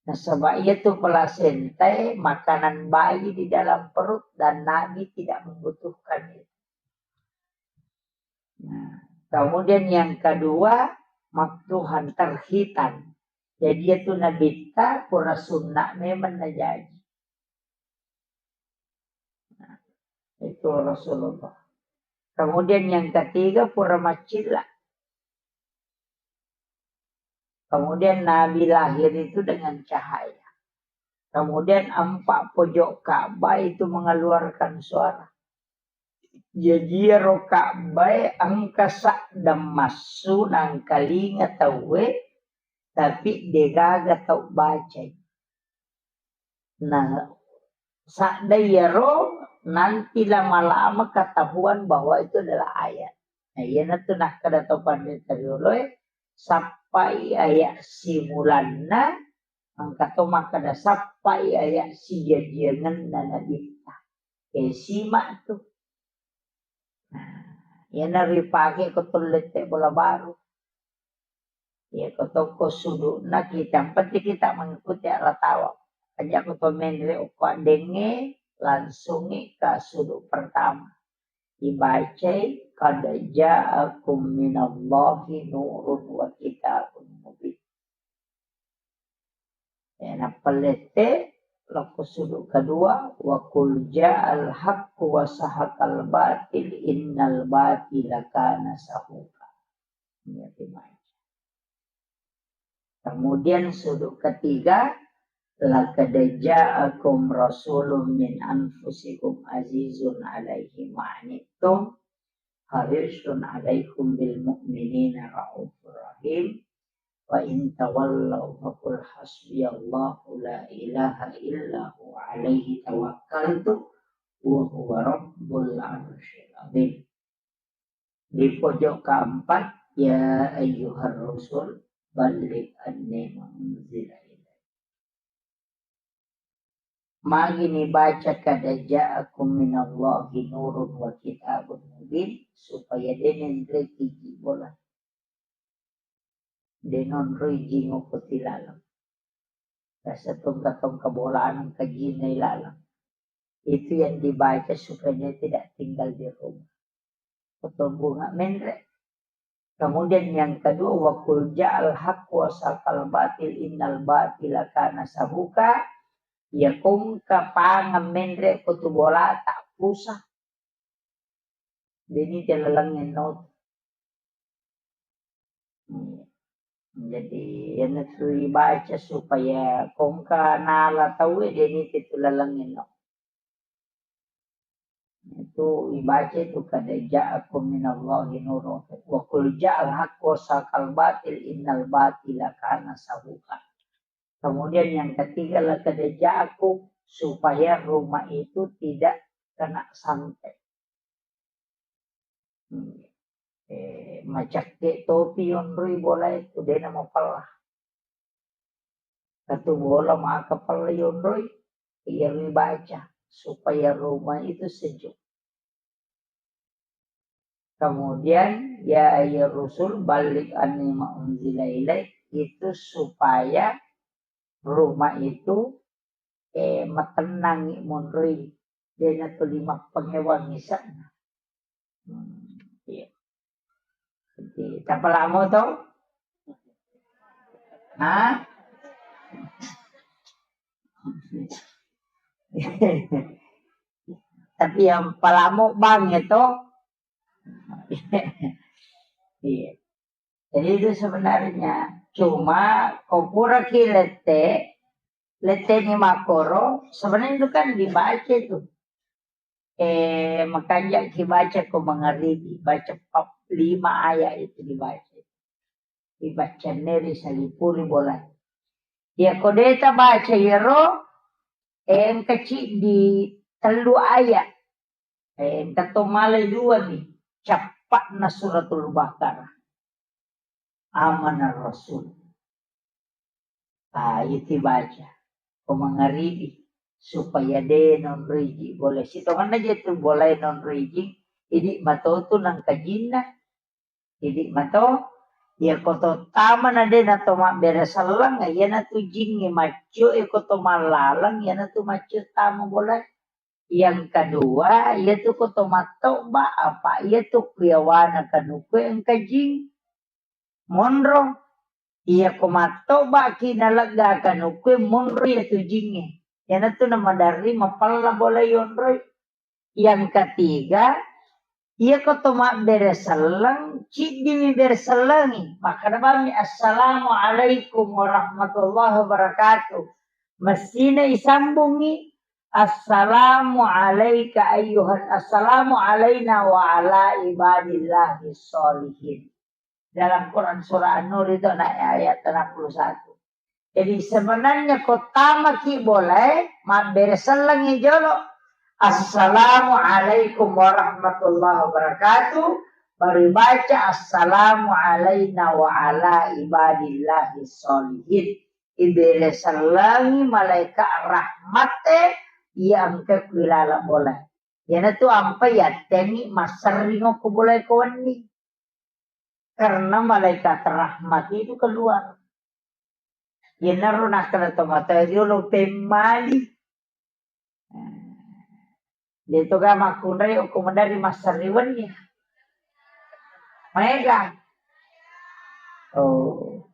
Nasaba iya tu plasentae makanan bayi di dalam perut dan Nabi tidak membutuhkan itu. Nah, kemudian yang kedua, maktuhan, terhitan. Jadi itu nabitta pura sunna memang najaji. Nah, itu Rasulullah. Kemudian yang ketiga, pura macilla. Kemudian Nabi lahir itu dengan cahaya. Kemudian empat pojok Ka'bah itu mengeluarkan suara. Jaji iyaro Ka'bah e engka sadda massu nangkalinga tauwe, tapi degaga tau bacai. Nah, sadda iyaro nanti lama-lama ketahuan bahwa itu adalah ayat. Nah, iyanatu nakkeda to panrita rioloe, sappai ayat simulanna, engka to makkeda sappai ayat sijajiangenna nabitta. Eh, simak tu. Nah, iyana ripake ko to lette bola baru. Iya, ko tokko sudukna kita, yang penting kita mengikuti arah tawaf. Aja ko to menre okko addengnge, langsungi ke suduk pertama. Dibacai, "Qad ja'akum minallahi nurun wa kitabun mubin." Ya, nappa lette, lokko suduk kedua, "Wa qul ja'al haqqu wa sahaqal batil, innal batila kana sahuqa." Iya, dibaca. Kemudian sudut ketiga, "Laqad ja'akum rasulun min anfusikum azizun alaihi ma anittum, harisun alaikum bil mu'minina raufur rahim. Wa in tawallau faqul hasbiyallahu la ilaha illa huwa alaihi tawakkaltu wa huwa rabbul arsyil azim." Di pojok keempat, "Ya ayyuhar rusul, balligh anni ma unzila ilaik." Magi nibaca, "Qad ja'akum minallahi nurun wa kitabun mubin," supaya de' nenreki ji bola. De' nonroi ji ngoko tilaleng. Rasa tongka-tongka bolana engka jinna ilaleng. Itu yang dibaca supaya dia tidak tinggal di rumah. Ketumbunga menre. Kemudian yang kedua, "Wa qul ja'al haqqu wa sahaqal batil, innal batila kana sahuqa." Ya kongka pangeng menre ko tu bolata pusa. De' nite lalengnge no. Hmm. Jadi, iyanatu ibaca supaya kongka nala tauwe, de' nite tu lalengnge no. Itu ibaca itu, "Qad ja'akum minallahi nurun wa qul ja'al haqqu wa sahaqal batil, innal batila kana sahuqa." Kemudian yang ketiga, "Laqad ja'akum," supaya rumah itu tidak kena santet. Hmm. Eh, macakke topi yonroi bola itu, de' namapella. Katu bola maka pella yonroi, iya ribaca supaya rumah itu sejuk. Kemudian, "Ya ayyuhar rusul, balligh anni ma unzila ilaik," itu supaya rumah itu, eh, matennangi monroi, de' natuli mappangewang isa'na. Hmm, iya. Jadi, tapalamo to? Hah? Tapi yang palamo bang itu. Iya. Jadi itu sebenarnya cuma ko pura ki lette, Letteni makkoro, sebenarnya itu kan dibaca itu. Eh, makanja ki baca ko mangaribi, baca pap-, lima ayat itu dibaca. Dibaca neri salipuri bola. Ya ko deta baca yero, eh, engka ciddi tellu ayat. Eh, engka to malai dua ni, cappa'na Suratul Baqarah. Amanar Rasul. Ah, itu baca. Ko mangaribi, supaya de nonroi ji bola. Sitonganna je tu bola nonroi ji, idi mato tu nangka jinna. Idi mato, ya ko to tama na de na to mabbere selleng, ya na tu jingnge maccio, ya ko to mallalang, ya na tu maccio tama bola. Yang kedua, iyatu ko to mattoba, apa iyatu kuyawana kanukue engka jing. Monro. Iya ko mattoba ki nalegga kanukue, monro iyatu jingnge. Iyanatu namadarri mapella bola yonroi. Yang ketiga, iya ko to mabbere selleng, ciddimi bere sellengi. Makkeda bammi, "Assalamualaikum warahmatullahi wabarakatuh." Messina isambungi, "Assalamu alaika ayyuhan, assalamu alaina wa ala ibadillahi sholihin." Dalam Quran surah An-Nur itu naik ayat enam puluh satu. Jadi sebenarnya ko tama ki boleh, mabbere sellengi jolo. "Assalamu alaikum warahmatullahi wabarakatuh." Baru baca, "Assalamu alaina wa ala ibadillahi sholihin." Ibere sellengi malaika rahmatte, iya engka kuilala bola. Iyanatu ampa yattengi masserring okko bola ko wenni. Karena malaikat rahmat itu keluar. Iyanaro nakkeda tomatoa riolo pemmali. De'toga makkunrai okko maderri masserri wenni. Maega. Oh.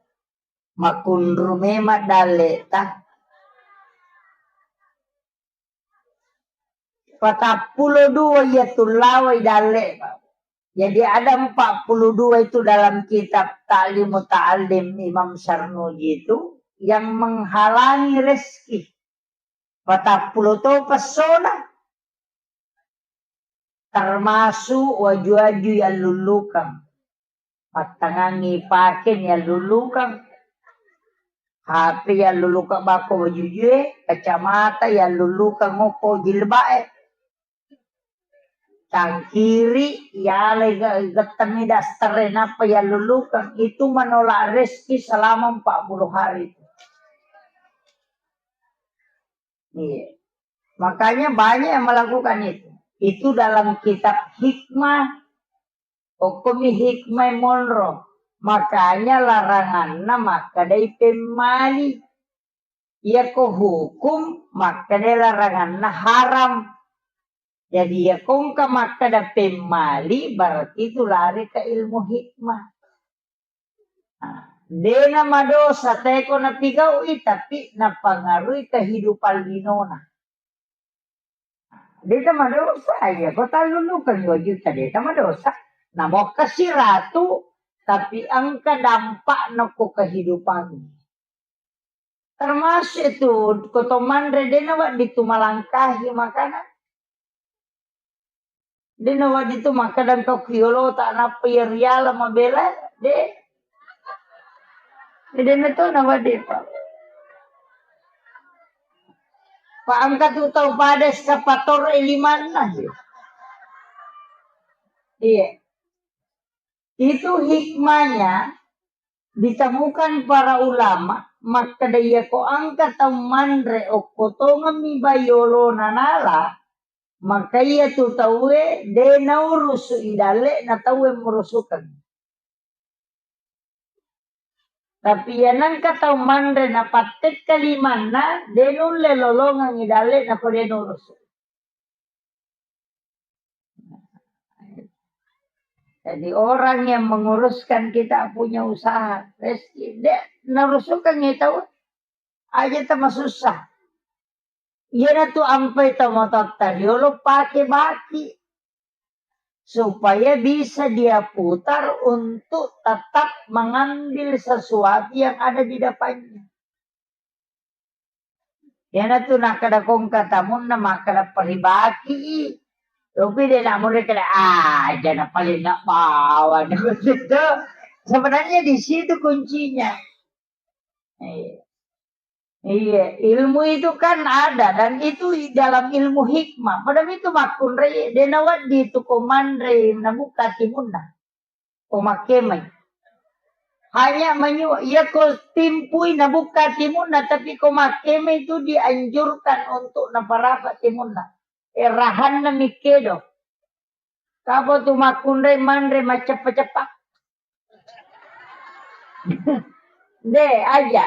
Makkunru memang dalle'ta. Patappulo dua iya tullawai dalle'. Jadi ada empat puluh dua itu dalam kitab Ta'lim Muta'allim Imam Sarnuji itu yang menghalangi rezeki. Patappulo to pessona. Termasuk waju-waju yallullukang. Mattangangi pake yallullukang. H P yallullukang bako wajujue, kacamata yallullukang okko jilba'e. Cangkiri, yalai ge-, gettemmi daster e, nappa yallullukang. Itu menolak rezeki selama empat puluh hari itu. Iya. Makanya banyak yang melakukan itu. Itu dalam kitab hikmah, okkomi hikmah monro. Makanya laranganna makkedai pemmali. Iyako hukum makkedai laranganna haram. Jadi, iyako engka makkeda pemmali, berarti itu lari ke ilmu hikmah. Nah, dena madosa teko napigau'i, tapi napangaruhi kehidupan linona. Deta madosa, iya, ko tallullukeng dua juta, deta madosa. Namokkasi ratu, tapi engka dampakna ko kehidupan. Termasuk itu, ko to manre, dena wedding tu malangkahi makanan. Dena wedding tu makkeda engka ku yolota nappa iya riala mabela, de. Dena to na wedding, Pak. Pak, engka tu tau pada eskapator e limanna. Iya. Itu hikmahnya ditemukan para ulama, makkeda iyako engka tau manre okko tongemmi bai yolona nala, maka iya tu tauwe de naurusu i dalle'na tauwe murusukeng. Tapi iya nengka tau manre napattekka limanna, de nulle lolongeng i dalle'na ko de nurusu. Jadi orang yang menguruskan kita punya usaha, rezeki, de narusukeng i tau, aja tamasussa. Iyanatu ampai tomatoatta riolo pake baki, supaya bisa dia putar untuk tetap mengambil sesuatu yang ada di depannya. Iyanatu nakkeda kongka tamunna makkeda paribaki i. Tapi de' namure keda, "Ah, aja na paling nak bawa." Sebenarnya di situ kuncinya. Iya. Iya, ilmu itu kan ada dan itu dalam ilmu hikmah. Padahal itu makkunrai de' nawedding tu ko manre nabuka timunna. Ko makkemai. Hanya menyu, iya ko timpui nabuka timunna, tapi ko makkemai itu dianjurkan untuk naparapa timunna. Eh, rahanna mikkedo. Kapo tu makkunrai manre macceppa-ceppa. De', aja.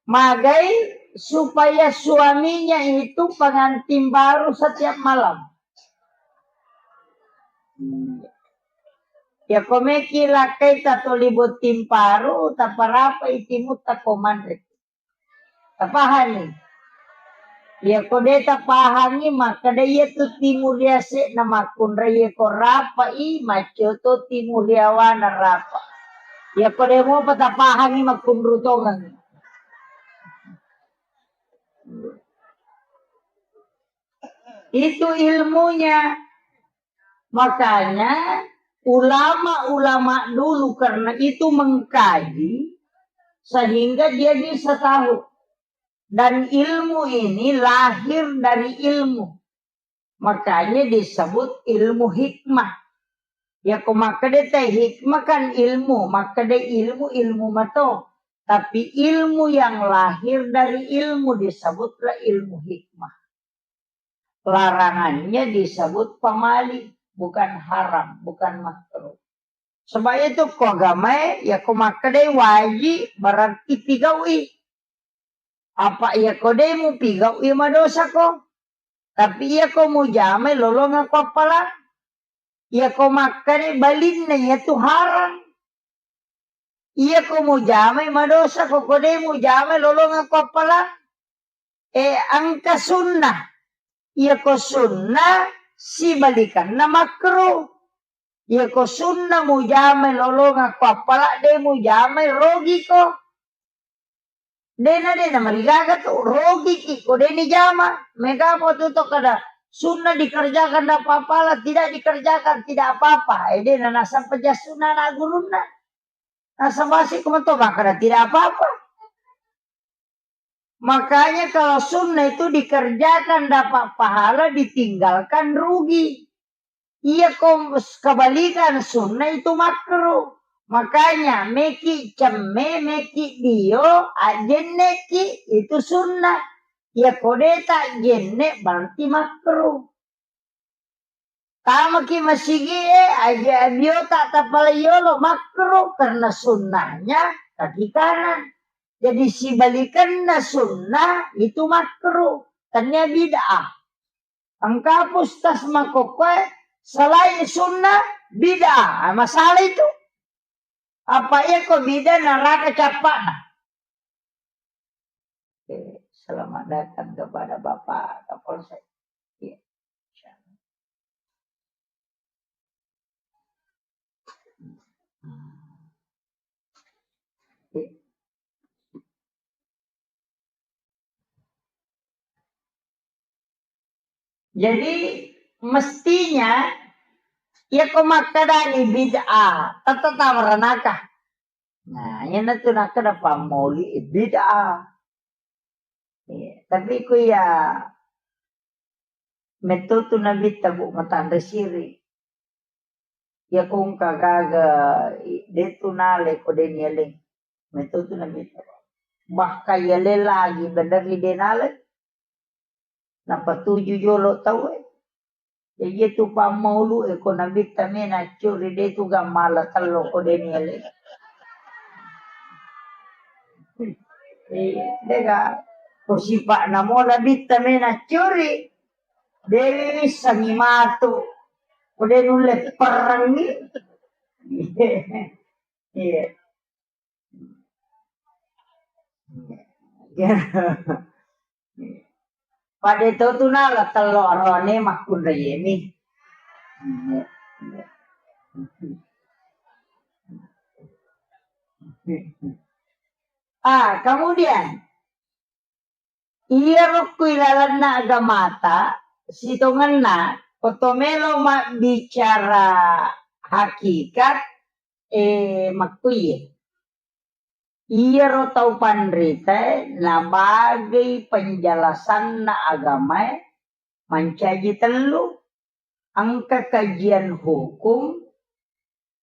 Magai supaya suaminya itu pengantin baru setiap malam. Ya, ko meki lakkai tatoli botting paru, taparapai timutta ko manre. Tapahani? Iya ko de' tapahangi, makkeda iya tu timu riase'na makkunrai, iya ko rapa'i, maccio to timu riawana rapa. Iya ko de' mopa tapahangi, makkunru tongeng. Itu ilmunya. Makanya ulama-ulama dulu karena itu mengkaji sehingga dia bisa tahu. Dan ilmu ini lahir dari ilmu. Makanya disebut ilmu hikmah. Ya, ko makkeda te hikmah kan ilmu, makkeda ilmu, ilmu mato. Tapi ilmu yang lahir dari ilmu disebutlah ilmu hikmah. Larangannya disebut pamali, bukan haram, bukan makruh. Sebab itu ko agamae, ya ko makkedai wajib, berarti pigau'i. Apa iya ko de' mupigau'i, madosa ko. Tapi iya ko mujamai, lolongeng ko appalang. Iya ko makkeda balinna, iya tu haram. Iya ko mujamai, madosa ko, ko de' mujamai, lolongeng ko appalang. Eh, engka sunnah. Iya ko sunnah, sibalikanna makruh. Iya ko sunnah mujamai, lolongeng ko appalang, de' mujamai, rogi ko. De' na, de' na marigaga tu, rogi ki ko de' nijama. Mega mo tu to kada sunnah dikerjakan dapat pahala, tidak dikerjakan tidak apa-apa. Eh, de' na nasang pejasuna na gurunna. Nasabasi ko mato makkeda tidak apa-apa. Makanya kalau sunnah itu dikerjakan dapat pahala, ditinggalkan rugi. Iya ko kebalikan, sunnah itu makruh. Makanya meki cemme, meki dio, ajenneki itu sunnah. Iya ko de' ta jenne berarti makruh. Tamaki masigie, aja biota tapala yolo, makruh karena sunnahnya kaki kanan. Jadi sibalikanna sunnah itu makruh, tania bid'ah. Engka pustas makokkoe selain sunnah bid'ah, ah, masalah itu. Apa iya ko bid'ah neraka cappa'na. Oke, selamat datang kepada Bapak Kapolsek. Iya. Jadi, mestinya, iya ko makkedani bid'ah, tette tama ranaka. Nah, iyanatu nakkeda pammauli bid'ah. Iya, tapi ku iya metto tu Nabitta, Bu, matanre siri. Iya ko engka gaga, i-, de' tu nalai ko de' nialeng. Metto tu Nabitta. Bahkan yaleng lagi bener ri de' nalai. Napatuju jolo tauwe. Jadi itu pammaulu e ko Nabitta mena curi de' tu gammala tello ko de' nialeng. Eh, de' ga ko sipa'na mo Nabitta mena curi. De' wissengi matu. Ko de' nulle perrengi. Iya. Pada to tu nala tello arone makkunraiemi. Ah, kemudian Iyaro ku ilalenna agamata, sitongenna, ko to melo mabbicara hakikat, eh, makkuiye. Iyaro tau panritae nabagei penjelasanna agamae mancaji tellu, engka kajian hukum,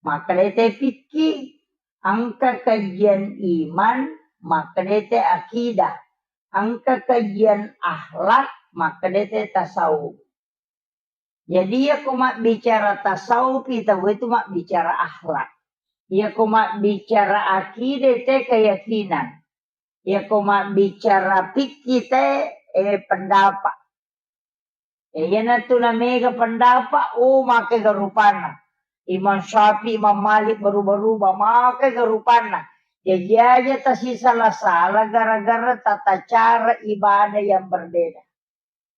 makkeda te fikih, engka kajian iman, makkeda te akidah, engka kajian akhlak, makkeda te tasawuf. Jadi, iyako mabbicara tasawuf, tauwe tu mabbicara akhlak. Iyako mabbicara akidah, te keyakinan. Iyako mabbicara fikih, te, eh, pendapat. Eh, iyanatu namega pendapat, oh, makega rupanna. Imam Syafi'i, Imam Malik, berubah-rubah, makega rupanna. Jaji aja tasisala-sala gara-gara tata cara ibadah yang berbeda.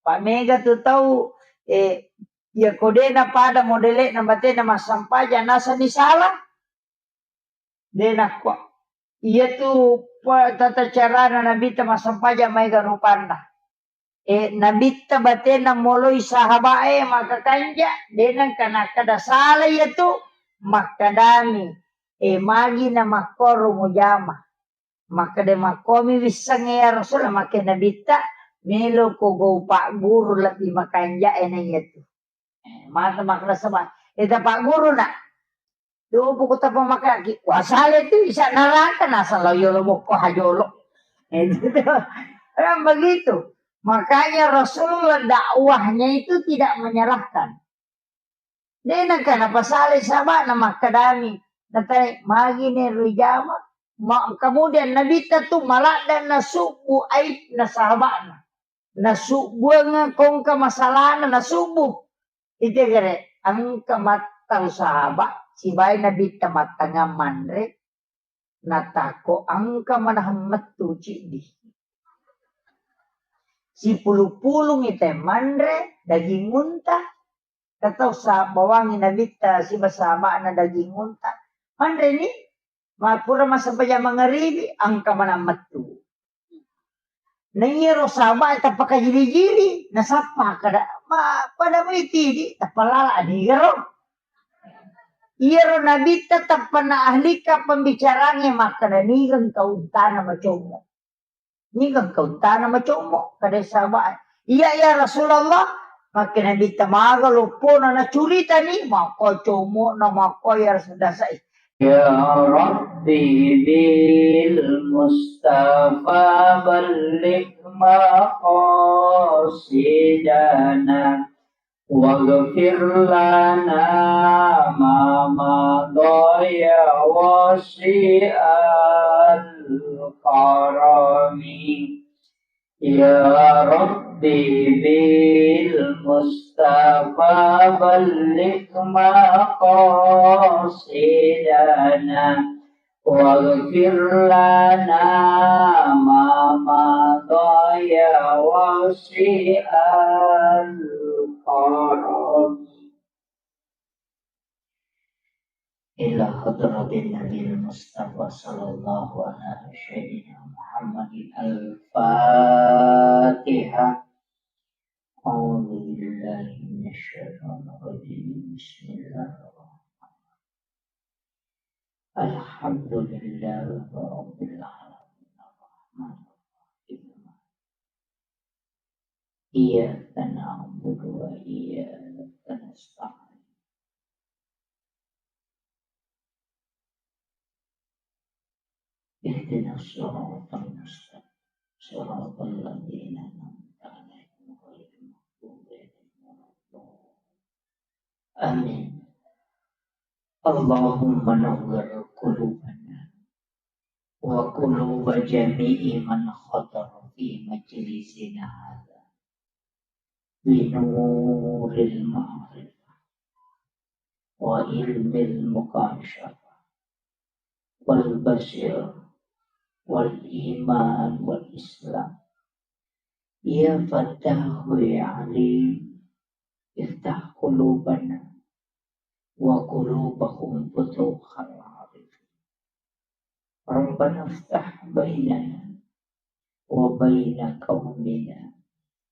Pa mega tu tau, eh, iyako de napada modele'na batena massampajang, nasenni sala. De nakko. Iyatu pa-, tata carana Nabitta massampajang maega rupanna. Eh, Nabitta batena moloi sahabae makakanja, de nengka nakkeda sala iyatu, makkedami, eh, magi namakkoro mujama. Makkeda, "Makkomi wissengnge ya Rasul?" Makke Nabitta, "Meloko gau pagguru lebbi makanja'e na iyatu." Eh, mata makkeda saba, "Ita pagguru na." Dopo ko tappa makaki, wasale tu isa neraka, nasala yolo mokko hajolo. Eh, gitu. Kan begitu. Makanya Rasulullah dakwahnya itu tidak menyalahkan. De nengka napasalai sahaba'na makkedami, natai, "Magi ne rijama?" Ma-, kemudian Nabitta tu maladda nasubbu aibna sahaba'na. Nasubbuang kongka masalahna nasubbu. Itu gere, engka mattau sahabat, sibawa Nabitta mattangngang manre, natakko engka manahang mettu ciddi. Sipulung-pulungi te manre daging unta, Katau sa-, bawangi Nabitta siba sahaba'na daging unta. Manreni, ma-, pura massempajang mangaribi, engka manang mettu. Na iyaro sahabae tappa kajili-jili, nasappa kada, ma-, pada mai tidi, tappa lala anigaro. Iyaro Nabitta tappa na ahlika pembicaranya makkada, "Niga engka untana macommo?" Niga engka untana macommo, kada sahabae. "Iya, ya Rasulullah." Makke Nabitta maga loppona nacuritani, makko commo'na, makko ya Rasul dasai. Ya Rabbi bil Mustafa balligh maqasidana. Waghfir lana ma madha ya wasi'al karami. Ya Rabbi bil Mustafa balligh maqasidana. Waghfir lana ma madha ya wasi'al karami. Ila hadratin Nabil Mustafa sallallahu ala sayyidina Muhammadin al-Fatihah. A'udzu billahi minasy syaithanir rajim. Bismillahirrahmanirrahim. Alhamdulillahi rabbil alamin. Arrahmanirrahim. Iyyaka na'budu wa iyyaka nasta'in. Ihdinas siratal mustaqim. Siratal ladzina an'amta 'alaihim ghairil maghdubi 'alaihim waladdallin. Amin. Allahumma nawwir qulubana wa quluba jami'i man hadara fi majlisina hadza bi nuril ma'rifah wa ilmil mukasyafah wal basir wal iman wal islam. Ya Fattahu ya Alim, iftah qulubana wa qulubahum futuhal arifin. Rabbana iftah bainana وبين قومنا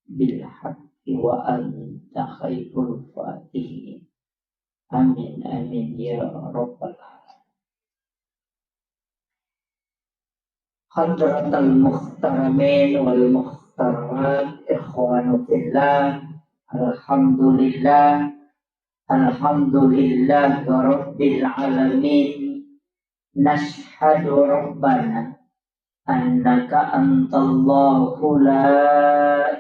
بالحق وأنت خير الفاتحين. آمين، آمين يا رب العالمين. حضرة المحترمين والمحترمات، إخوان في الله، الحمد لله، الحمد لله رب العالمين. نشهد ربنا أنك أنت الله لا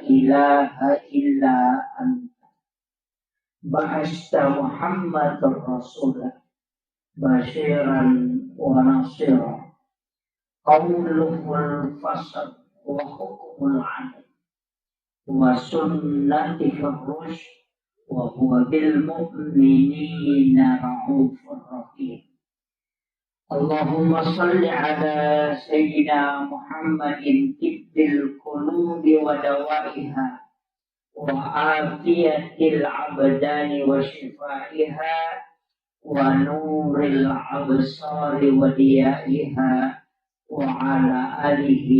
إله إلا أنت. بعثت محمدا رسولا بشيرا ونصيرا. قوله الفصل وحكمه العدل وسنته الرشد وهو بالمؤمنين رءوف رحيم. اللهم صل على سيدنا محمد طب القلوب ودوائها وعافية الأبدان وشفائها ونور الأبصار وضيائها وعلى آله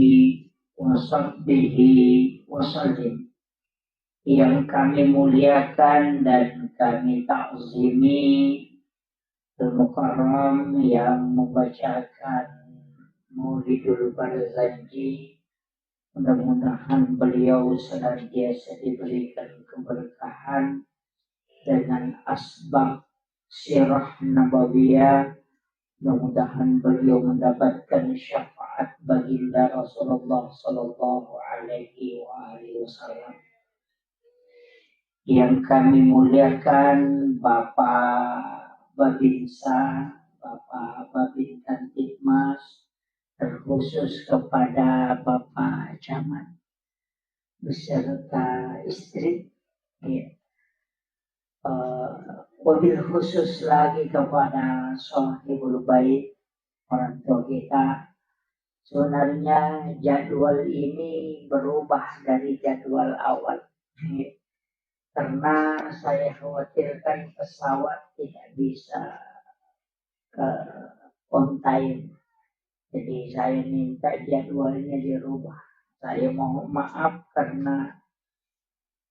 وصحبه وسلم. Yang kami muliakan dan kami takzimi Al-Mukarram yang membacakan Maulidul Barzanji. Mudah-mudahan beliau senantiasa diberikan keberkahan dengan asbab sirah nabawiyah. Mudah-mudahan beliau mendapatkan syafaat baginda Rasulullah sallallahu alaihi wa alihi wasallam. Yang kami muliakan Bapak Babinsa, Bapak Babin Kamtibmas, terkhusus kepada Bapak Camat beserta istri, ya. Eh, wabil khusus lagi kepada Sohibul Bait, orang tua kita. Sebenarnya jadwal ini berubah dari jadwal awal, ya. Karena saya khawatirkan pesawat tidak bisa, eh, on time. Jadi saya minta jadwalnya dirubah. Saya mohon maaf karena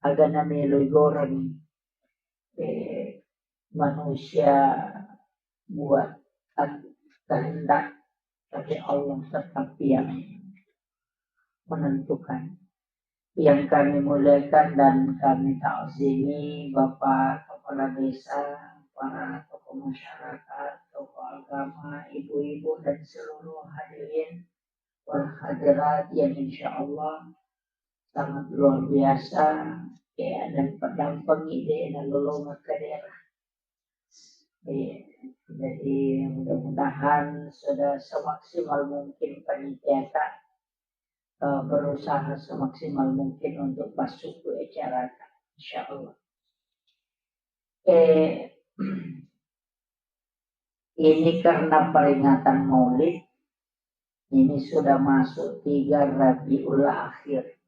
agana melo igoreng, eh, manusia buat kehendak, tapi Allah tetap yang menentukan. Yang kami muliakan dan kami takzimi Bapak Kepala Desa, para tokoh masyarakat, tokoh agama, ibu-ibu dan seluruh hadirin wal hadirat yang insya Allah sangat luar biasa, ya, dan pedampengi de nalolongeng ke daerah. Iya, jadi mudah-mudahan sudah semaksimal mungkin panitia, eh, berusaha semaksimal mungkin untuk masuk ke acara, insya Allah. Eh, ini karena peringatan Maulid, ini sudah masuk tiga Rabiul Akhir.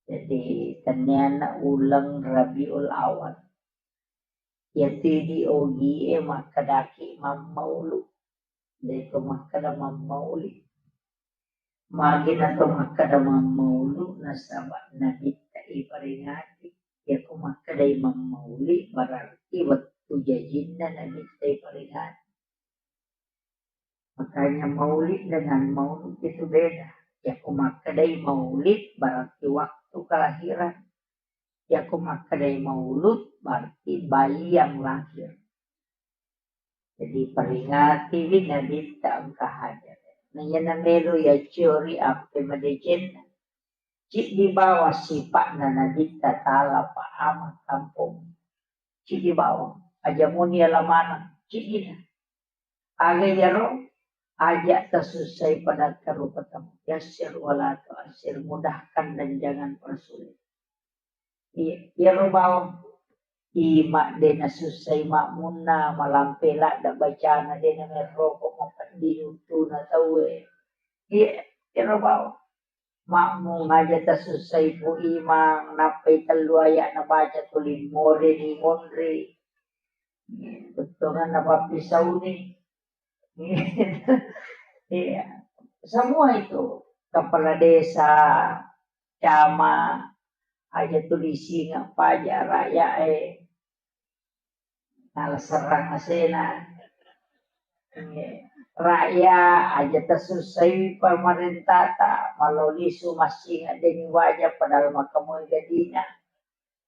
Jadi, tenniana uleng Rabiul Awal. Iyatu idi ogie makkedaki mammaulu. De to makkeda mammauli. Magi na to makkeda mammaulu, nasaba Nabitta iperingati. Iyako makkedai mammauli, berarti wettu jajinna Nabitta iperingati. Makanya maulid dengan maulud itu beda. Iyako makkedai maulid berarti waktu kelahiran. Iyako makkedai maulud berarti bayi yang lahir. Jadi peringatiwi Nabitta engka hajat. Naiya namelo yaciori appe madecenna. Ciddi bawang sipa'na Nabitta tala pa ama kampong. Ciddi bawang. Aja muni ala maneng. Ciddina. Aga iyaro, aja tasussai pada karupatamu. Yassir wala tu'assir, mudahkan dan jangan persulit. Iya, iyaro bawang. Ima de nasussai makmunna, malampe ladda bacana, de namerroko mapedding uttuna tauwe. Iya, iyaro bawang. Makmung aja tasussai Pu Imang, nappai tellu ayat nabaca tuli more ni monri. Bettuanna pappisauni. Iya. Semua itu kepala desa, camat, aja tulising apa aja rakyat eh. Nala serrang asena. Rakyat aja tasussai pamarentata, malolisu massing addeni waja padahal makkamoi gadina.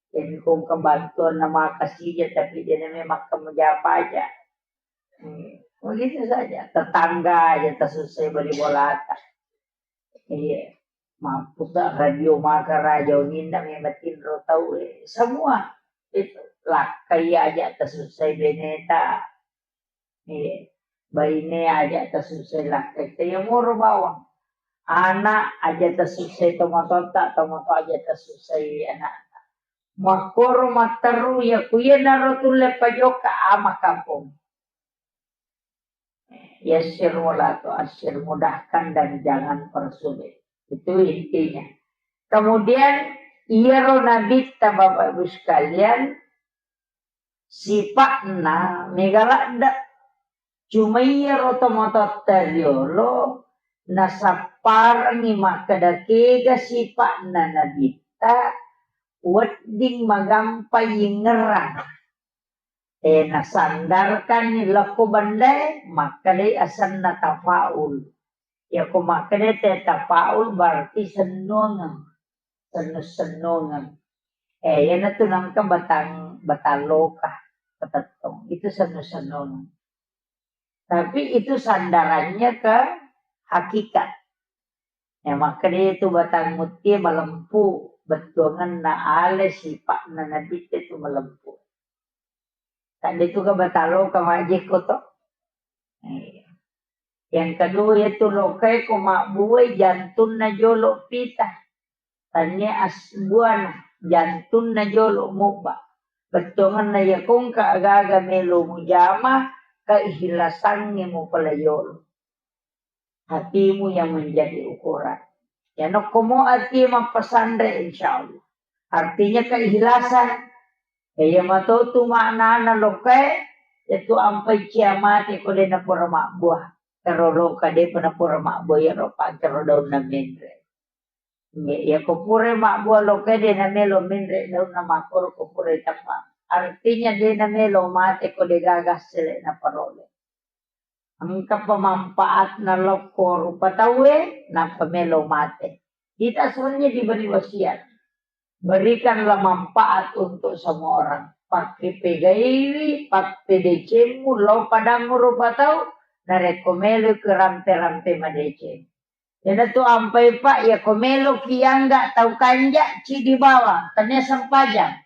Jadi kong kebantuan nama kasija tapi dia namanya makkam japaja. Begitu saja. Tetangga aja tasussai bali bolata. Iya. Mampu tak radio maka raja uninna memang tinro tau eh. Semua itu lakkai aja tasussai beneta. Iya. Baine aja tasussai lakkai. Taya moro bawang. Anak aja tasussai tomatotta, tomato aja tasussai anak. Makkoro matteru ya kuya naro tulle pajoka ama kampung. Yassir wala tu'assir, mudahkan dan jangan persulit. Itu intinya. Kemudian iyaro nabitta Bapak Ibu sekalian, sipa'na mega ladde. Cuma iyaro tomatoatta riolo nasapparengngi makkeda kega sipa'na nabitta wedding magampa yingngerang. Eh, nasandarkanni lokko bendae, makkedai asenna tafaul. Yako makkeda te tafaul berarti sennuangeng, sennu-sennuangeng. Eh, iyanatu nengka batang, batang loka, patettong. Itu sennu-sennuangeng. Tapi itu sandarannya ke hakikat. Ya, makkeda itu batang muttie malempu, bettuangenna ale sipa'na nabitte tu malempu. Tadi tu ka batang loka majjekko to. Iya. Yang kedua itu lokae ko mabbuai jantunna jolo pita. Tania asbuana jantunna jolo mubba. Bettuangenna yakongka agaga melo mujama keikhlasangnge mupala yolo. Hatimu yang menjadi ukuran. Ya nokkomo ati mappasanre insya Allah. Artinya keikhlasan. Iya matotu maknana lokae, yatu ampai cia mate ko de napura mabbua. Tero loka de pa napura mabbua ya ropa tero daunna menre. Iya ko pura mabbua lokae de namelo menre daunna makoro ko pura tappa. Artinya de namelo mate ko de gaga sele naparole. Engka pemanfaatna lokko rupa tauwe, nappa melo mate. Kita sebenarnya diberi wasiat. Berikanlah manfaat untuk semua orang. Pakke pegaiwi, pappedecemmu, lo padammu rupa tau, narekko melo ke rampe-rampe madeceng. Iyanatu ampai, Pak, ya ko meloki angga tau kanja, cidi bawang, tania sempajang.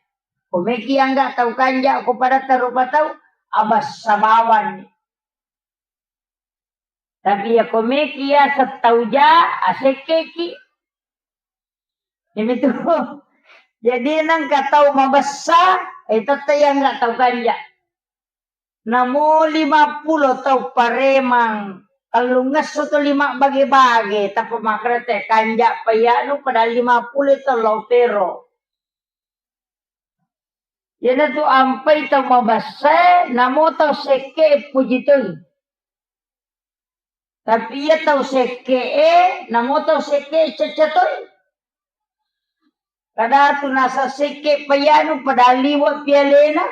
Ko meki angga tau kanja, ko pada tarupa tau, abassa bawang. Tapi ya ko meki ya setau ja, asekkeki. Ini tuh. Jadi nengka tau mabessa, eh, tette yang nggak tau kanja. Namo lima pulo tau paremang, tellungesso to lima bage-bage, tappa makkeda te kanja payanu padahal lima pulo to lo pero. Iyanatu ampai tau mabessae, namo tau sekke puji toi. Tapi iya tau sekke e, namo tau sekke cacca toi. Kadatu nasa sekke payanu padahal liwa pialena.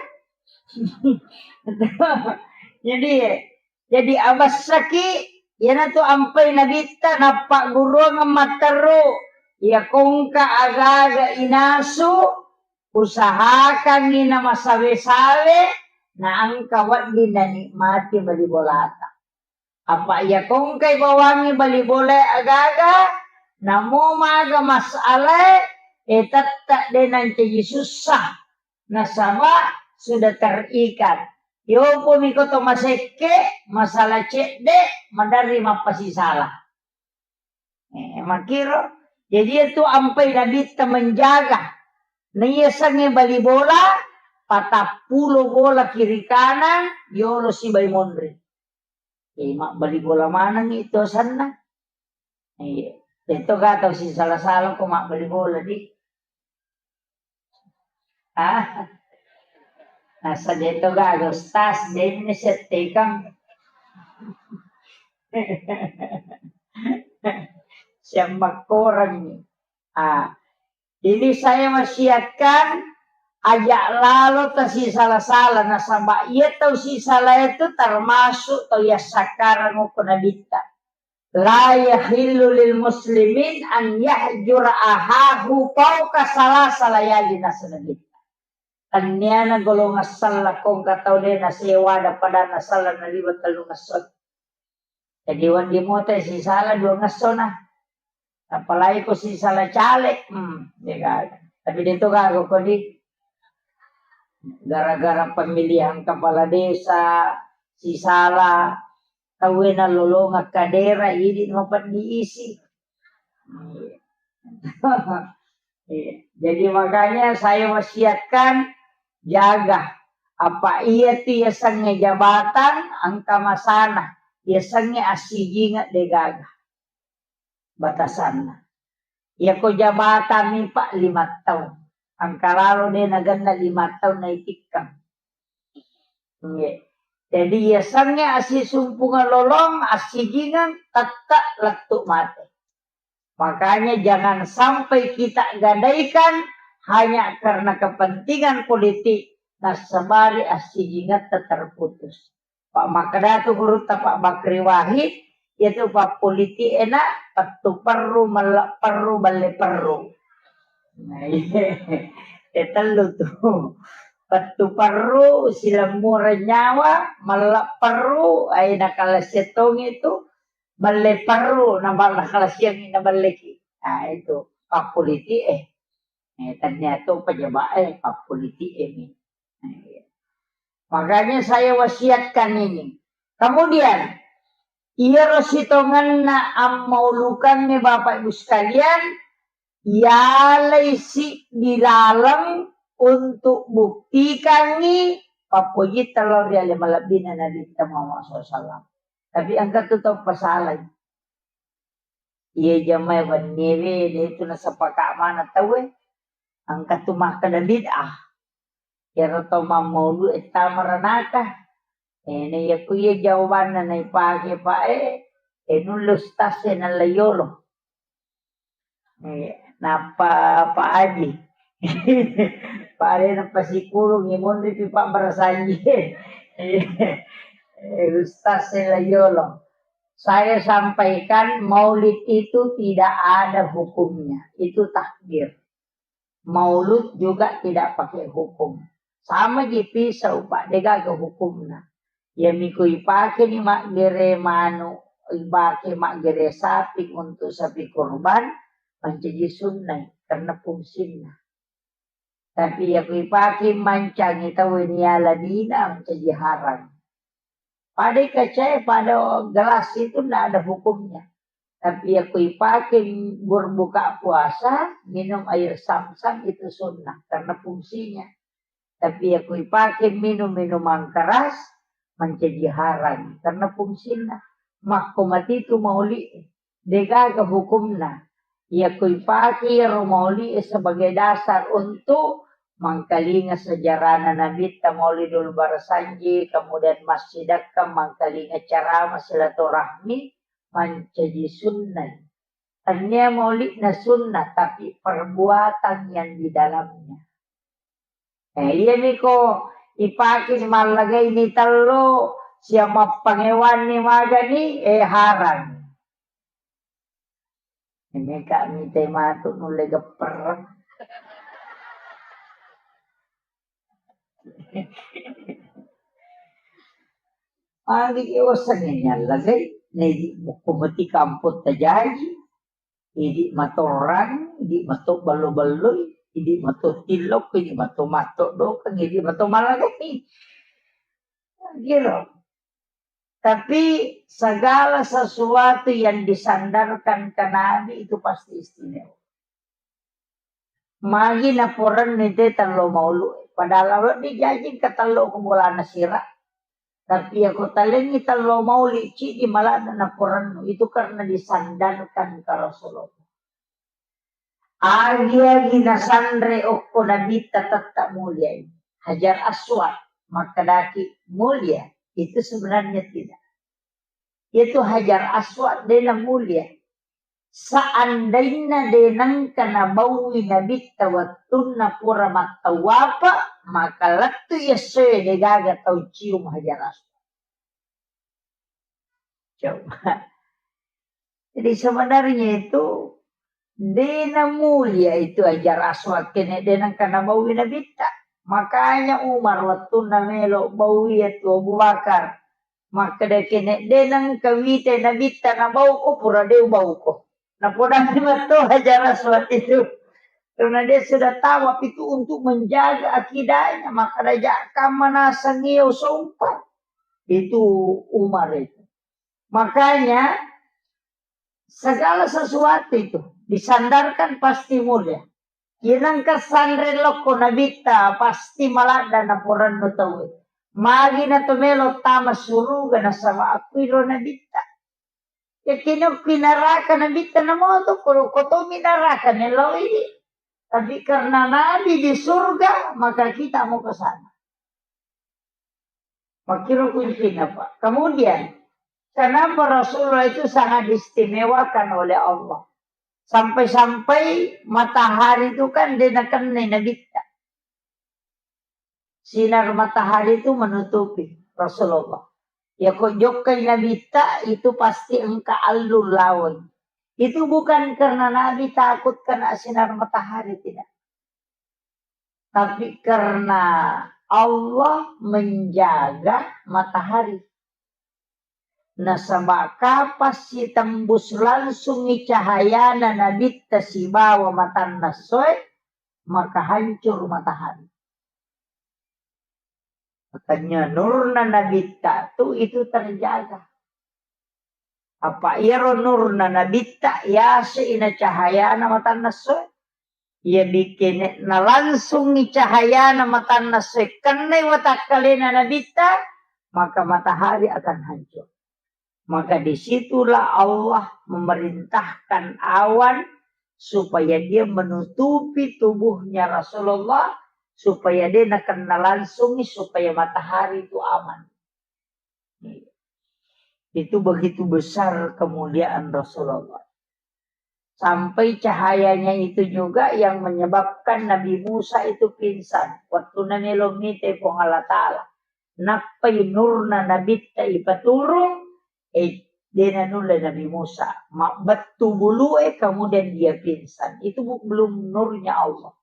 Jadi, jadi abessaki, iyanatu ampai nabitta nappagguruang matteru, iya kongka agaga inasu, usahakangngi namasawe-sawe, naengka wedding nanikmati bali bolata. Apa iya kongkai bawangngi bali bolae agaga, namo maga masalae, e tette de nancaji sussa. Nasaba sudah terikat. Yopomi ko to masekke, masalah cedde, maderri mappasisala. Eh, makkiro. Jadi itu ampai nabitta menjaga. Naiyasengnge bali bola, patappulo bola kiri kanan, yolo sibai monri. Eh, mabbali bola maneng itu asenna. Iya. Itu kata sisala-sala ko mabbali bola di. Ah. Nasa deto gaga ustaz, denne settekang. Siammakkorengngi. Ah, ini saya wasiatkan, aja' lalo tasisala-sala, nasaba' iya tau sisala itu termasuk tau yassakkarang okko Nabitta. La yahillu lil muslimin an yahjura ahahu fauqa salasa layali, nasaba Nabitta. Tenniana golongan sella ko engka tau de' nasewa ada pada nasella naliwa tellungesso. Jadi wedding motai sisala duangessona. Apalagi ko sisala caleg, hmm, de' gaga. Tapi de' to gaga ko di gara-gara pemilihan kepala desa, sisala tauwe nalolongeng kadera, idi mapeddi isi. Iya. Iya. Jadi makanya saya wasiatkan, jaga. Apa iya tu yasengnge jabatan, engka masana. Yasengnge assijingeng de' gaga batasanna. Iya ko jabatan mi, Pak, lima taung. Engka lalo de' nagenna lima taung naitikkang. Iya. Jadi yasengnge assisumpungeng lolong, assijingeng, tette' lettu' mate. Makanya jangan sampai kita gadaikan hanya karena kepentingan politik, nassabari assijingetta terputus. Pak makkeda tu gurutta Pak Bakri Wahid, iyatu pappolitik e na pettu perru, melle perru, balle perru. Nah, iya. E tellu tu. Pettu perru, silemmureng nyawa, melle perru, ai nakalasiang tongi tu, balle perru, na bal-, nakalasiangngi naballeki. Nah, itu pappolitik e. Eh, tennia to pejabat e, pappolitik e mi. Nah, iya. Makanya saya wasiatkan ini. Kemudian, iyaro sitongenna ammaulukangnge, Bapak Ibu sekalian, yalai siddi laleng untuk buktikangngi pappojitta lao ri ale malebbina Nabitta Muhammad sallallahu alaihi wasallam. Tapi engka tu tau pasalai. Iya jamae wenniewe, de' tu nasepaka' maneng tauwe. Engka tu makkeda bid'ah. Iyaro tau mammaulu e tama ranaka. Eh, na iya ku iya jawabanna naipake, Pak, eh, eh, nulle ustaz e nalla yolo. Eh, nappa Pak Haji. Pak Haji nappa sikurung, monri pi Pak Barasanji. Eh, ustaz e la yolo. Saya sampaikan, maulid itu tidak ada hukumnya. Itu takbir. Maulud juga tidak pakai hukum. Sama ji pisau, Pak, de' gaga hukumna. Iya mi ko ipake ni maggere manu, ipake maggere sapi untuk sapi kurban, mancaji sunnai karena fungsinna. Tapi iya ko ipake mancangi tau ni aladina, mancaji haram. Pada kaca e, pada gelas itu ndak ada hukumnya. Tapi iya ko ipake berbuka puasa, minum air zam-zam itu sunnah karena fungsinya. Tapi iya ko ipake minum minuman keras, mancaji haram karena fungsinna. Makko matitu maulid, de' gaga hukumna. Iya ko ipake iyaro maulid sebagai dasar untuk mangkalinga sejarahna Nabitta, Maulidul Barasanji, kemudian massidakka, mangkalinga ceramah silaturahmi, mancaji sunnah. Tennia maulidna sunnah, tapi perbuatan yang di dalamnya. Eh, iya mi ko ipake mallagai ni tello, siap mappangewanni magani, eh, haram. Ini kak mite matu nulle gepper. Agi osange nyallagai, nedi bukku meti kampung tajaji, idi matorang, idi mato ballo-balloi, idi mato tillok, idi mato matto dokeng, idi mato malagai. Giro. Tapi segala sesuatu yang disandarkan ke Nabi itu pasti istimewa. Magi naporennu te tello maulu. Padahal wedding jaji engka tello ko bolana sira. Tapi iya ko talengngi tello mauli, cidi malana naporennu. Itu karena disandarkan ke Rasulullah. Agi-agi nasanre okko Nabitta tette mulia ini. Hajar Aswad, makkedaki mulia. Itu sebenarnya tidak. Itu Hajar Aswad dena mulia. Seandainna de nengka nabaui Nabitta wettunna pura mattawapa, maka lettu essoe de gaga tau cium Hajar Aswad. Coba. Jadi sebenarnya itu de namulia itu Hajar Aswad kene de nengka nabaui Nabitta. Makanya Umar wettunna melo baui itu Abu Bakar. Makkeda kene de nengka wita Nabitta nabauko pura de ubauko. Napodani matto Hajar Aswad itu. Karena dia sudah tahu apa itu untuk menjaga akidahnya, maka raja kamma naseng iya usompa. Itu Umar itu. Makanya segala sesuatu itu disandarkan pasti mulia. Iya nengka sanre lokko Nabitta pasti maladda naporannu tauwe. Magi na to melo tama suruga nasaba akkuiro Nabitta. Yakin okki naraka Nabitta namoto, ko, ko tomi naraka meloi. Tapi karena Nabi di surga, maka kita mau ke sana. Makkiro kuncinya, Pak. Kemudian, kenapa Rasulullah itu sangat diistimewakan oleh Allah? Sampai-sampai matahari itu kan dia nakennai Nabitta. Sinar matahari itu menutupi Rasulullah. Ya kok jokkai Nabitta itu pasti engka allu lawai. Itu bukan karena Nabi takut kena sinar matahari, tidak. Tapi karena Allah menjaga matahari. Nasaba kapang sitembus langsungngi cahayana Nabitta sibawa matanna essoe, maka hancur matahari. Makanya nurna Nabitta tu itu terjaga. Apa iyaro nurna Nabitta yase ina cahayana matanna essoe. Iya bikene nalangsungngi cahayana matanna essoe kennai watakkalena Nabitta, maka matahari akan hancur. Maka disitulah Allah memerintahkan awan supaya dia menutupi tubuhnya Rasulullah, supaya dia nakena langsungngi, supaya matahari itu aman. Itu begitu besar kemuliaan Rasulullah. Sampai cahayanya itu juga yang menyebabkan Nabi Musa itu pingsan. Waktu namelo mite Puang Allah Ta'ala. Nappai nurna Nabitta ipaturung, eh, dena nulle Nabi Musa. Mabbettu bulue, kemudian dia pingsan. Itu bu-, belum nurnya Allah.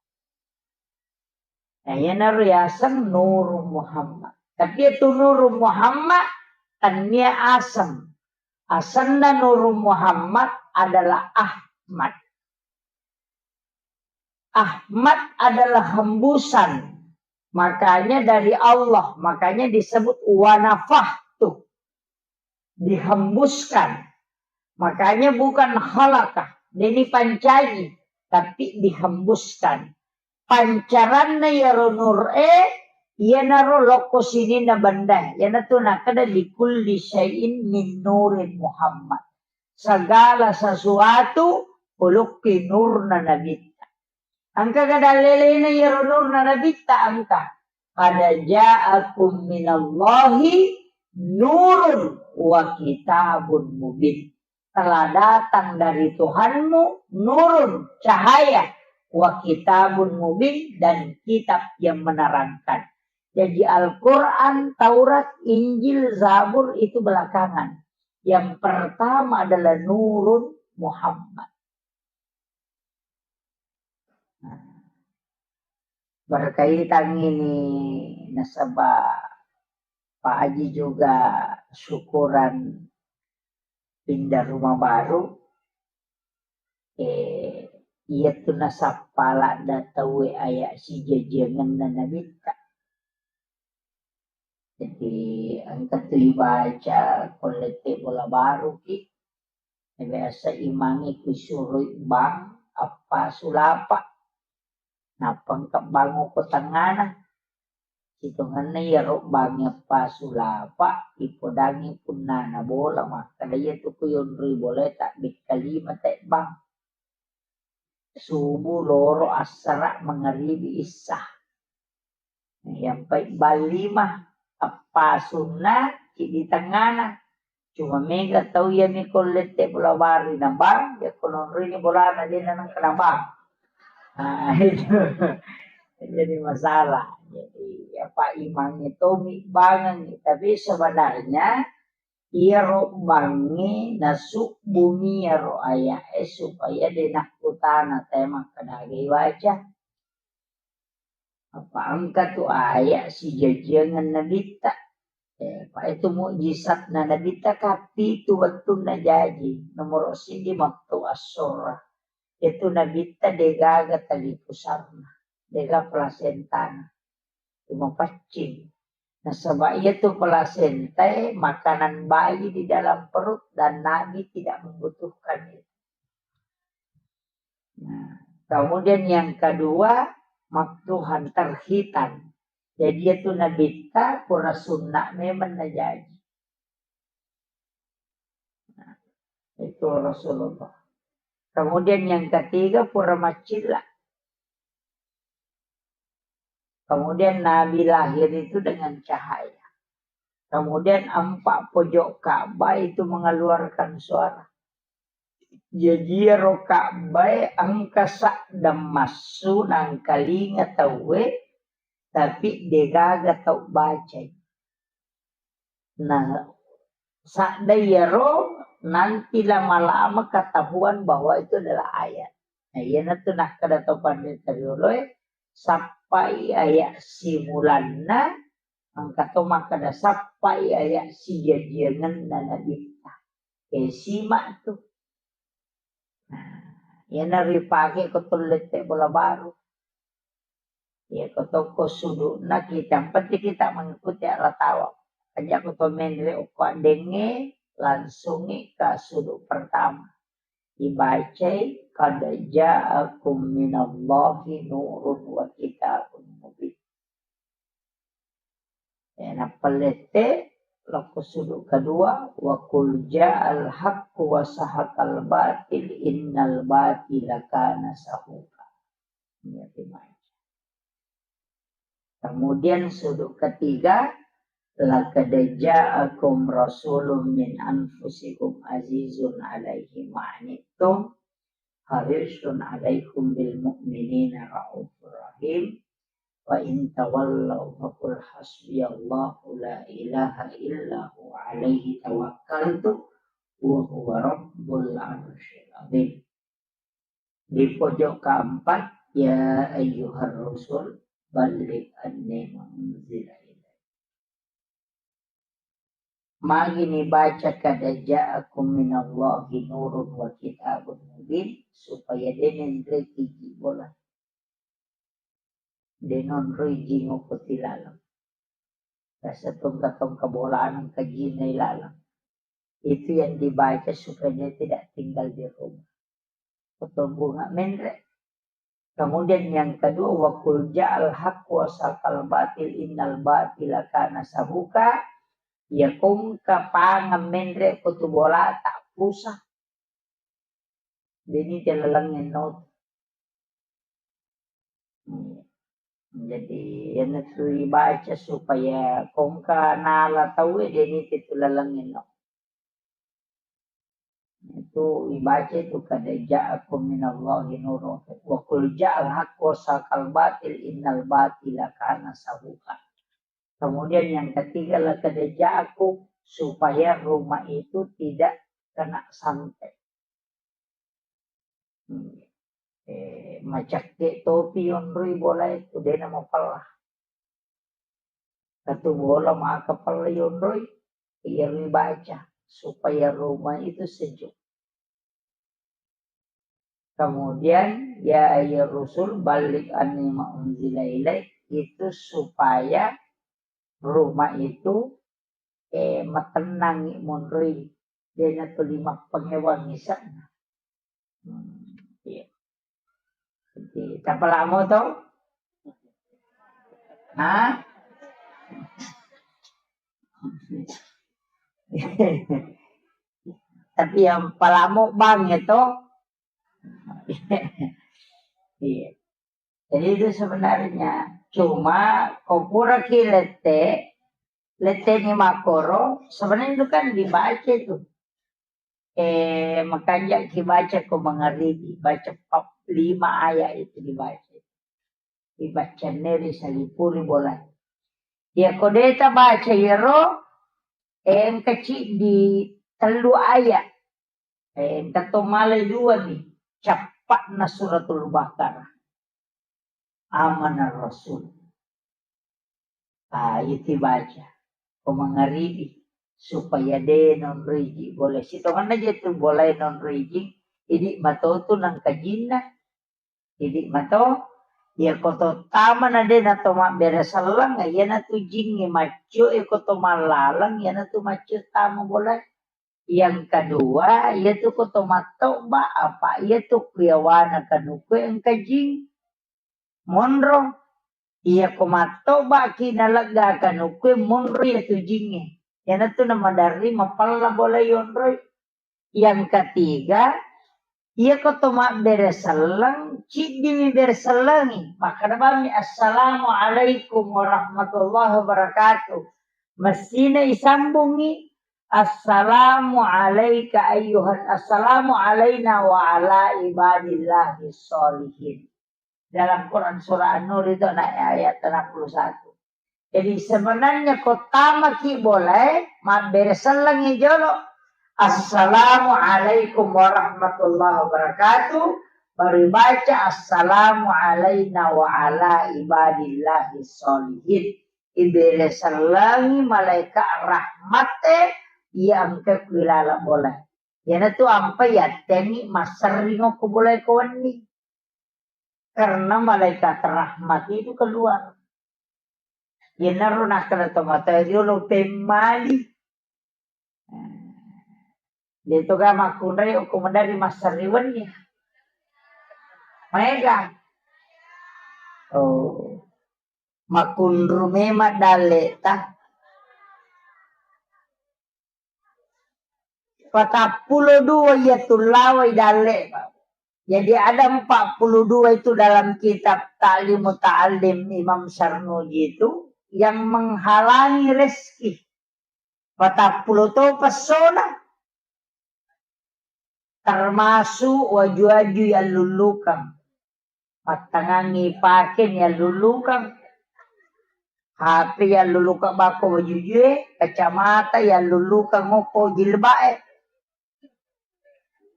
Nah, iyanaro yaseng Nurung Muhammad. Tapi itu Nurung Muhammad, tania aseng. Asenna Nurung Muhammad adalah Ahmad. Ahmad adalah hembusan. Makanya dari Allah, makanya disebut wanafahtu. Dihembuskan. Makanya bukan khalaqah, deni pancaji, tapi dihembuskan. Pancaranna iyaro nur e, iyanaro lokko sininna benda, iyanatu nakkeda likulli syai'in min nurin Muhammad. Segala sesuatu ulukki nurna Nabitta. Engka ga dallelena iyaro nurna Nabitta engka. Qad ja'akum minallahi nurun wa kitabun mubin. Telah datang dari Tuhanmu nurun, cahaya, wa kitabun mubin, dan kitab yang menerangkan. Jadi Al-Quran, Taurat, Injil, Zabur itu belakangan. Yang pertama adalah Nurun Muhammad. Berkaitan ini nasaba Pak Haji juga syukuran pindah rumah baru, eh, iyatu nasappa ladda tauwe aya sijajiangenna Nabitta. Jadi, engka tu ibaca ko lette bola baruki, biasa imangnge kusuroi bang appasu lapa. Nappa engka bang ko tengngana. Sitongenna iyaro bang appasu lapa, ipodangngi punnana bola, makkeda iyatu ku yonroi bolae tabbekka lima te bang. Subuh, loro, assara, mangaribi, issa. Iyampai bang lima, appasunna, ciddi tengngana. Cuma mega tau iya mi ko lette bola baru na bang, ya ko nonroi ni bolana de na nengka na bang. Ah, itu. Jadi masalah. Jadi apa, imangnge tomi bangengngi, tapi sebenarnya iyaro bangnge nasubbumi iyaro aya'e supaya de nakkutana tae makkeda aga ibaca. Apa engka tu aya sijajiangeng nabitta. Eh, pa itu mukjizatna nabitta kapitu wettunna jaji. Nomoro siddi matu assora. Itu nabitta degaga tali pusarna, dega plasentana. Cuma paccing. Nasaba iya tu plasentae makanan bayi di dalam perut dan Nabi tidak membutuhkan itu. Nah, kemudian yang kedua, maktuhan, terhitan. Jadi itu nabitta pura sunna memang najaji. Nah, itu Rasulullah. Kemudian yang ketiga, pura macilla. Kemudian Nabi lahir itu dengan cahaya. Kemudian empat pojok Ka'bah itu mengeluarkan suara. Jaji iyaro Ka'bah engka sadda massu nangkalinga tauwe, tapi degaga tau bacai. Nah, sadda iyaro nanti lama-lama ketahuan bahwa itu adalah ayat. Nah, iyanatu nakkeda to panrita rioloe, sappai ayat simulanna, engka to makkeda sappai ayat sijajiangenna nabitta. Eh, simak tu. Nah, iyana ripake ko to lette bola baru. Ya, ko tokko sudukna kita, yang penting kita mengikuti arah tawaf. Aja ko to menre okko addengnge, langsungi ke suduk pertama. Dibacai, "Qad ja'akum minallahi nurun wa kitabun mubin." Ya, nappa lette, lokko suduk kedua, "Wa qul ja'al haqqu wa sahaqal batil, innal batila kana sahuqa." Ya, dibaca. Kemudian sudut ketiga, "Laqad ja'akum rasulun min anfusikum azizun alaihi ma anittum, harisun alaikum bil mu'minina raufur rahim. Wa in tawallau faqul hasbiyallahu la ilaha illa huwa alaihi tawakkaltu wa huwa rabbul arsyil azim." Di pojok keempat, "Ya ayyuhar rusul, balligh anni ma unzila ilaik." Magi nibaca, "Qad ja'akum minallahi nurun wa kitabun mubin," supaya de' nenreki ji bola. De' nonroi jingo ko tilaleng. Rasa tongka-tongka bolana engka jinna ilaleng. Itu yang dibaca supaya dia tidak tinggal di rumah. Kotobunga menre. Kemudian yang kedua, "Wa qul ja'al haqq wa saqal batil innal batila kana sahuqa." Ya kongka pangeng menre ko tu bolata pusa. Deni te laleng enno. Hmm. Jadi, iyanatu ibaca supaya kongka nala tauwe, deni te tu laleng enno. Itu ibaca itu, "Qad ja'akum minallahi nurun wa qul ja'al haqqu wa saqal batil innal batila kana sahuqa." Kemudian yang ketiga, "Laqad ja'akum," supaya rumah itu tidak kena santet. Hmm. Eh, macakke topi yonroi bola itu, dena mapella. Katu bola maka pella yonroi, iya ribaca supaya rumah itu sejuk. Kemudian, "Ya ayyuhar rusul, balligh anni ma unzila ilaik," itu supaya rumah itu, eh, matennangi monroi, dena tuli mappangewang isa'na. Hmm, iya. Jadi, tapalamo to? Hah? Tapi yang palamo bang itu. Iya. Jadi itu sebenarnya cuma ko pura ki lette, Letteni makkoro, sebenarnya itu kan dibaca itu. Eh, makanja ki baca ko mangaribi, baca pap-, lima ayat itu dibaca. Dibaca neri salipuri bola. Ya ko deta baca yero, eh, engka ciddi tellu ayat. Eh, engka to malai dua ni, cappa'na Suratul Baqarah. Amanar Rasul. Ah, itu baca. Ko mangaribi, supaya de nonriji bola. Sitonganna je tu bola nonriji, idi mato tu nangkajinna. Idi mato, iya ko to tama na de na to mabbere selleng, iya na tu jingnge maccio, iya ko to mallaleng, iya na tu maccio tama bola. Yang kedua, iya tu ko to mattoba, apa iya tu kuyawana kanuku engka jing. Monro. Iya ko mattoba ki nalegga kanuku monro iya tu jingnge. Iya na tu na maderri mapella bola yonroi. Yang ketiga, iya ko to mabbere selleng, ciddimi bere sellengi. Makkeda bammi, "Assalamualaikum warahmatullahi wabarakatuh." Messina isambungi, "Assalamu alaika ayyuhan, assalamu alaina wa ala ibadillahi sholihin." Dalam Quran surah An-Nur itu na ayat enam puluh satu. Jadi sebenarnya ko tama ki bola, mabbere sellengi jolo. "Assalamualaikum warahmatullahi wabarakatuh." Baru baca, "Assalamu alaina wa ala ibadillahi sholihin." Ibere sellengi malaikat rahmate, iya engka kuilala bola. Yana tu ampai yattengi masserring ko bola ko wenni. Karena malaikat rahmat itu keluar. Yenaro nakkeda tomatoa riolo pemmali. Deto ga makkunrai okko maderri massariwenni. Maega. Oh. Makkunru memang dalleta. Patappulo dua iya tullawai dalle. Jadi ada empat puluh dua itu dalam kitab Ta'lim Muta'allim Imam Sarnuji itu yang menghalangi rezeki. Patappulo to pessona. Termasuk waju-waju yang lulukang. Mattangangi paken yang lulukang. H P yang lulukang bako wajujue, kacamata yang lulukang ngoko jilbae.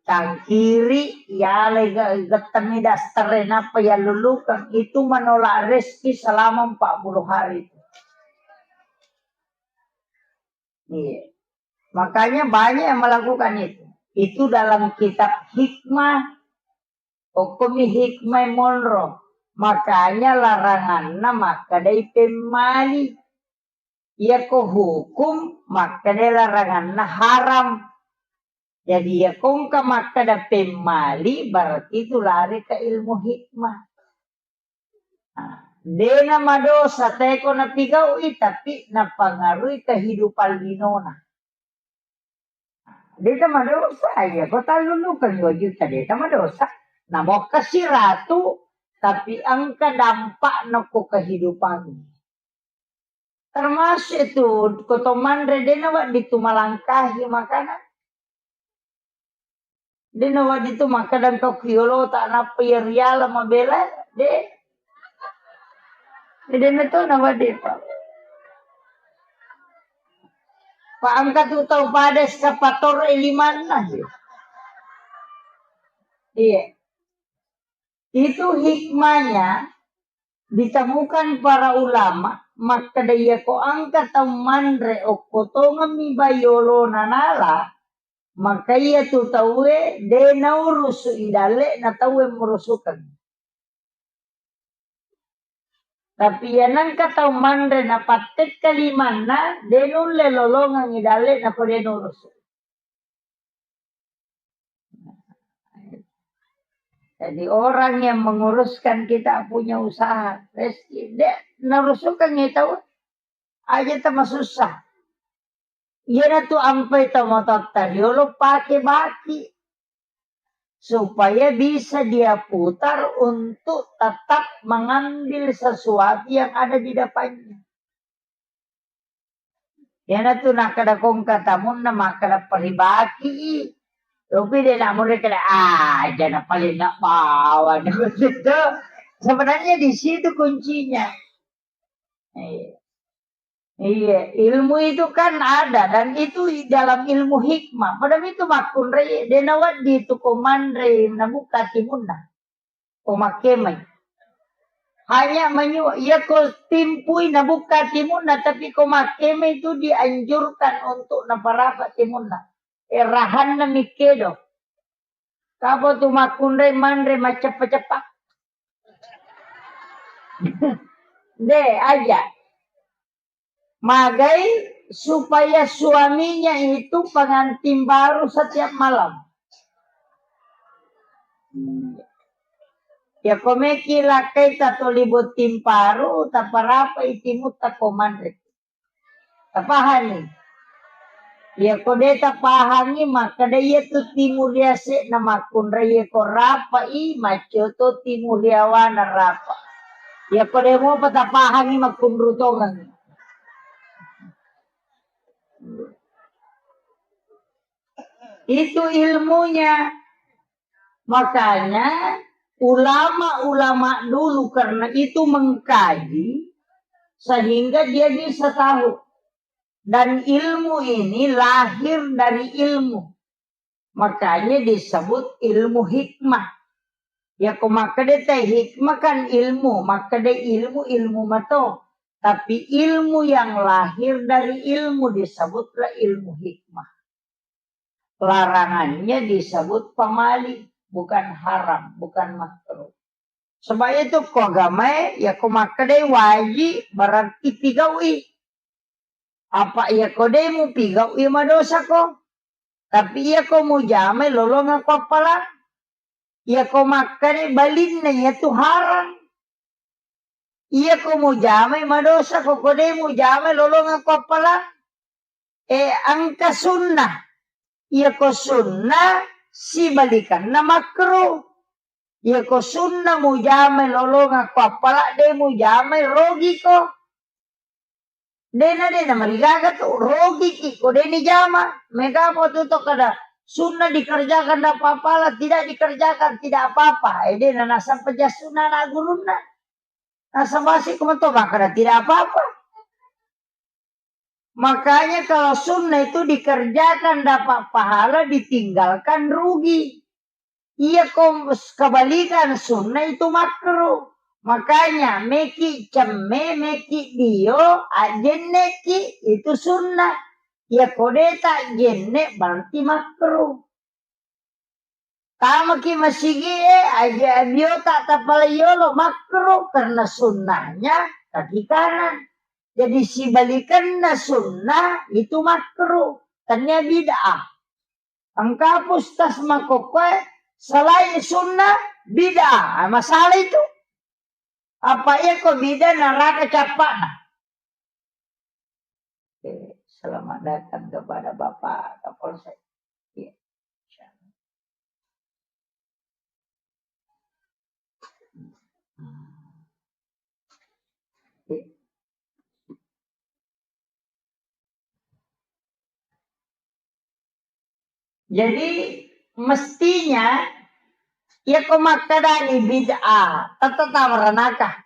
Tangkiri, yale ge-, gettenni daster, napa yang lulukang. Itu menolak rezeki selama empat puluh hari. Iya. Makanya banyak yang melakukan itu. Itu dalam kitab hikmah. Okkomi hikmah monro. Makanya laranganna makkedai pemmali. Iyako hukum makkedai laranganna haram. Jadi iyako engka makkeda pemmali, berarti itu lari ke ilmu hikmah. Nah, dena madosa teko napigau'i, tapi napangaruhi kehidupan linona. Deta madosa, iya, ko tallulukeng dua juta, deta madosa. Namokkasi ratu, tapi engka dampakna ko kehidupan. Termasuk itu, ko to manre, dena wedding tu malangkahi makanan. De nawedding tu makkeda engka ku yolota nappa iya riala mabela, de. De na to nawedding, Pak. Pak, engka tu tau pada eskavator e limanna, de. Iya. Itu hikmahnya ditemukan para ulama, makkeda iyako engka tau manre okko tongemmi bai olona nala, maka iya tu tauwe de naurusu i dalle'na tauwe murusukeng. Tapi iya nengka tau manre napattekka limanna, de nulle lolongeng i dalle'na ko de nurusu. Jadi orang yang menguruskan kita punya usaha, rezeki, de narusukengngi tau aja tama susah. Iyana tu ampai tau matoatta riolo pake baki supaya bisa dia putar untuk tetap mengambil sesuatu yang ada di depannya. Iyanatu nakkeda kongka tamunna makkeda paribaki. Tapi de' namurri kada aja na paling nak bawa. Sebenarnya di situ kuncinya. Iya. Iya, ilmu itu kan ada dan itu dalam ilmu hikmah. Padahal itu makkunrai de' nawedding itu ko manre nabuka timunna. Ko makkemai. Hanya menyu, iya ko timpui nabuka timunna, tapi ko makkemai itu dianjurkan untuk naparapa timunna. Eh, rahanna mikkedo. Kapa tu makkunrai manre macceppa-ceppa. De' aja. Magai supaya suaminya itu pengantin baru setiap malam. Ya, ko meki lakkai tatoli botting paru, taparapai timutta ko manre. Tapahani? Iya ko de' tapahangi, makkeda iya tu timu riase'na makkunrai iya ko rapa'i, maccio to timu riawana rapa. Iya ko de' mopa tapahangi makkunru tongengi. Itu ilmunya. Makanya ulama-ulama dulu karena itu mengkaji sehingga dia bisa tahu. Dan ilmu ini lahir dari ilmu. Makanya disebut ilmu hikmah. Ya, ko makkeda te hikmah kan ilmu, makkeda ilmu, ilmu mato. Tapi ilmu yang lahir dari ilmu disebutlah ilmu hikmah. Larangannya disebut pamali, bukan haram, bukan makruh. Sebab itu ko agamae, ya ko makkedai wajib, berarti pigau'i. Apa iya ko de' mupigau'i, madosa ko. Tapi iya ko mujamai lolongeng ko appalang. Iya ko makkeda balinna iya tu haram. Iya ko mujamai madosa ko, ko de' mujamai lolongeng ko appalang. Eh, engka sunnah. Iya ko sunnah sibalikanna makruh. Iya ko sunnah mujamai lolongeng ko appalang, de' mujamai rogi ko. De'na, de'na marigaga tu, rogiki ko de' nijama. Mega mo tu to kada sunnah dikerjakan dapat pahala, tidak dikerjakan tidak apa-apa. Eh, de'na nasaba ja sunnah na gurunna. Nasaba si ko mato makkeda tidak apa-apa. Makanya kalau sunnah itu dikerjakan dapat pahala, ditinggalkan rugi. Iya ko kebalikan sunnah itu makruh. Makanya meki cemme, meki dio, ajenneki itu sunnah. Iya ko de' ta jenne berarti makruh. Tamaki masigie, aja biota tapalai yolo makruh karena sunnahnya kaki kanan. Jadi sibalikanna sunnah itu makruh, tania bid'ah. Engka pustas makokkoe selain sunnah bid'ah. Ah, masalah itu. Apa iya ko bid'ah neraka cappa'na. Oke, selamat datang kepada Bapak Kapolsek. Iya. Jadi mestinya iya ko makkedani bid'ah, tette tama ranaka.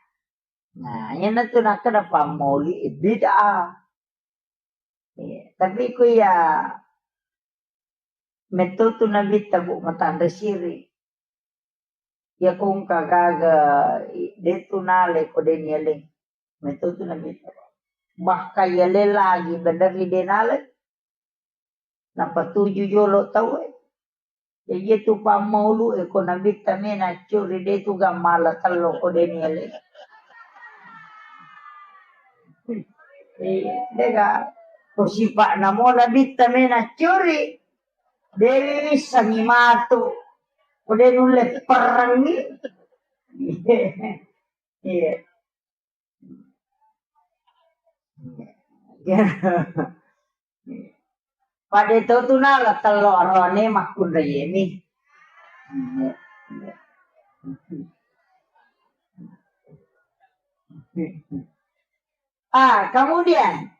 Nah, iyanatu nakkeda pammauli bid'ah. Iya, tapi ku iya metto tu nabitta, Bu, matanre siri. Iya ko engka gaga, i-, de' tu nalai ko de' nialai. Metto tu nabitta. Bahkan yalai lagi bener ri de' nalai. Napatuju jolo tauwe. Jadi itu pammaulu e ko nabitta mena curi de' tu gammala tello ko de' nialai. Eh, de' ga ko sipa'na mo nabitta mena curi. De' wissengi matu. Ko de' nulle perengngi. Iya. Pada to tu nala tello arone makkunraiemi. Ah, kemudian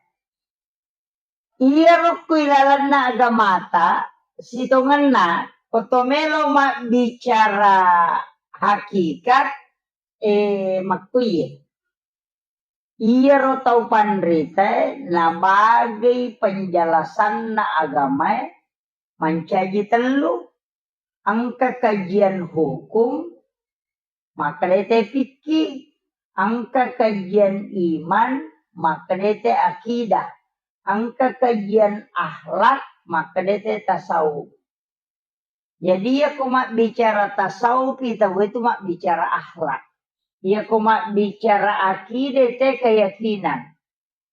Iyaro ku ilalenna agamata, sitongenna, ko to melo mabbicara hakikat, eh, makkuiye. Iyaro tau panritae nabagei penjelasanna agamae mancaji tellu, engka kajian hukum, makkeda te fikih, engka kajian iman, makkeda te akidah, engka kajian akhlak, makkeda te tasawuf. Jadi, iyako mabbicara tasawuf, tau itu mabbicara akhlak. Iyako mabbicara akidah, te keyakinan.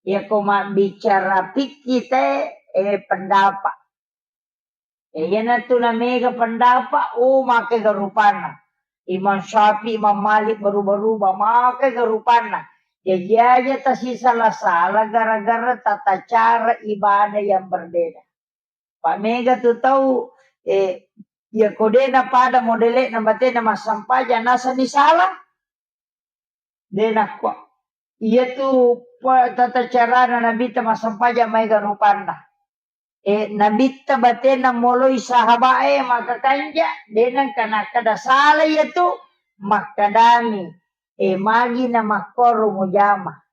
Iyako mabbicara fikih, te, eh, pendapat. Eh, iyanatu namega pendapat, oh, makega rupanna. Imam Syafi'i, Imam Malik, berubah-rubah, makega rupanna. Jaji aja tasisala-sala gara-gara tata cara ibadah yang berbeda. Pa mega tu tau, eh, iyako de napada modele'na batena massampajang, nasani sala. De nakko. Iyatu pa-, tata carana Nabitta massampajang maega rupanna. Eh, Nabitta batena moloi sahaba'e makakanja, de nengka nakkeda sala iyatu, makkedami, eh, magi namakkoro mujama.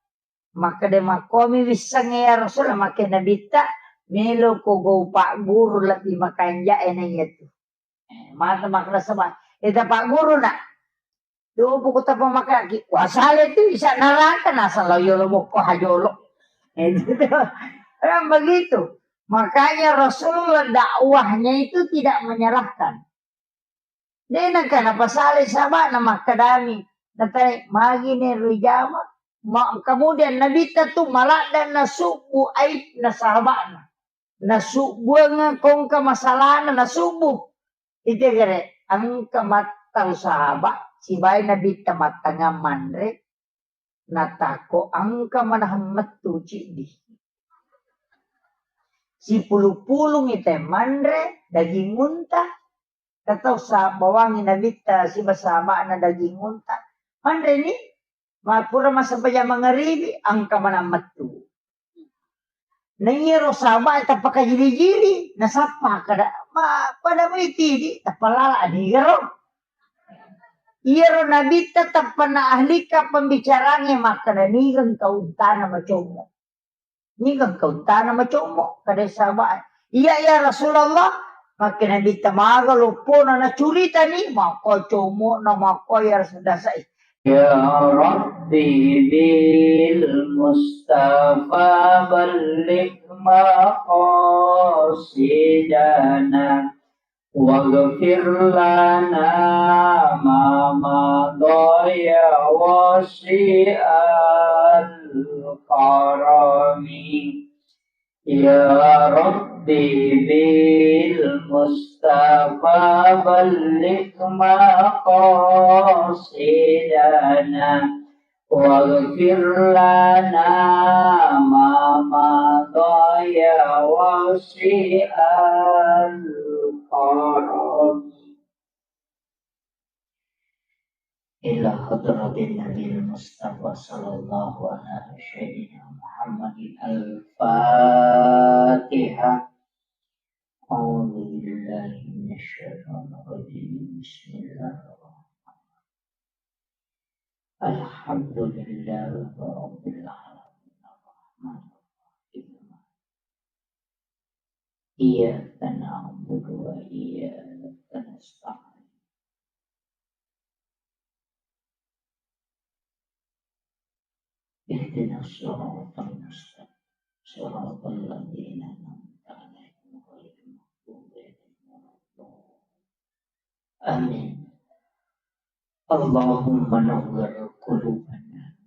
Makkeda, "Makkomi wissengnge ya Rasul," makke Nabitta, "Melo ko gau pagguru lebbi makanja e na iyatu." Eh, mata makkeda saba, "Eta pagguru na." Dopo ko tapa makaki, wasale tu isa naraka nasala yolo bokko hajolo. Eh, gitu. Kan begitu. Makanya Rasulullah dakwahnya itu tidak menyerahkan. De nengka napasalai sahaba'na makkedami, natai, "Magi ne rijama?" Ma-, kemudian Nabitta tu maladde nasubbu aibna sahaba'na. Nasubbuang kongka masalahna nasubbu. Ite gere, engka mattau sahaba, sibawa Nabitta mattangngang manre, natakko engka manahang mettu ciddi. Sipulung-pulungi te manre daging unta, katau sa-, bawangi Nabitta siba sahaba'na daging unta. Manreni, ma-, pura massempajang mangaribi, engka manang mettu. Naiyaro sahabat tappa kajili-jili, nasappa kada, ma-, pada mai tidi, tappa lala nigaro. Iyaro Nabitta tappa na ahlika pembicaranya makkada, "Nigeng kau untana macommo." Nigeng kau untana macommo, kada sahabat. "Iya, ya Rasulullah." Makke Nabitta maga loppona nacuritani, makko commo na makko ya Rasul dasai. يا رب بالمصطفى بلغ مقاصدنا واغفر لنا ما مضى يا واسع الكرم. يا رب بالمصطفى بلغ مقاصدنا واغفر لنا ما مضى يا واسع الكرم. إلى حضرة النبي المصطفى صلى الله على سيدنا محمد. الفاتحة. أعوذ بالله من الشيطان الرجيم. بسم الله الرحمن الرحيم. الحمد لله رب العالمين. الرحمن الرحيم. إياك نعبد وإياك نستعين. اهدنا الصراط المستقيم. صراط الذين أنعمت عليهم غير المغضوب عليهم ولا الضالين. آمين. اللهم نور قلوبنا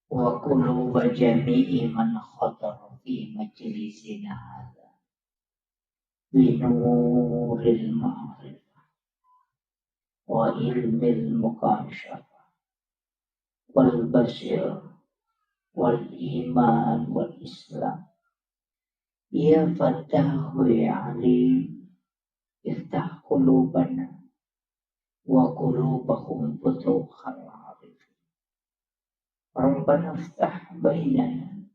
وقلوب جميع من حضر في مجلسنا هذا بنور المعرفة وعلم المكاشفة والبصيرة والإيمان والإسلام. يا فتاح يا عليم، افتح قلوبنا وقلوبهم فتوح العارفين. ربنا افتح بيننا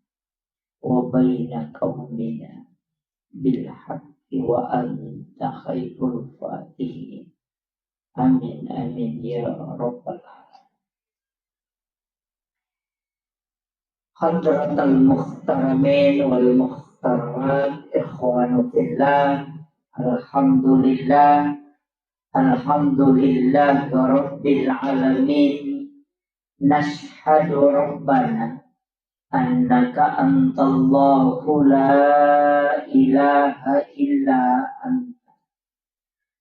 وبين بين قومنا بالحق وأنت خير الفاتحين. آمين، آمين يا رب العالمين. حضرة المحترمين والمحترمات، إخوان في الله، الحمد لله، الحمد لله رب العالمين. نشهد ربنا أنك أنت الله لا إله إلا أنت.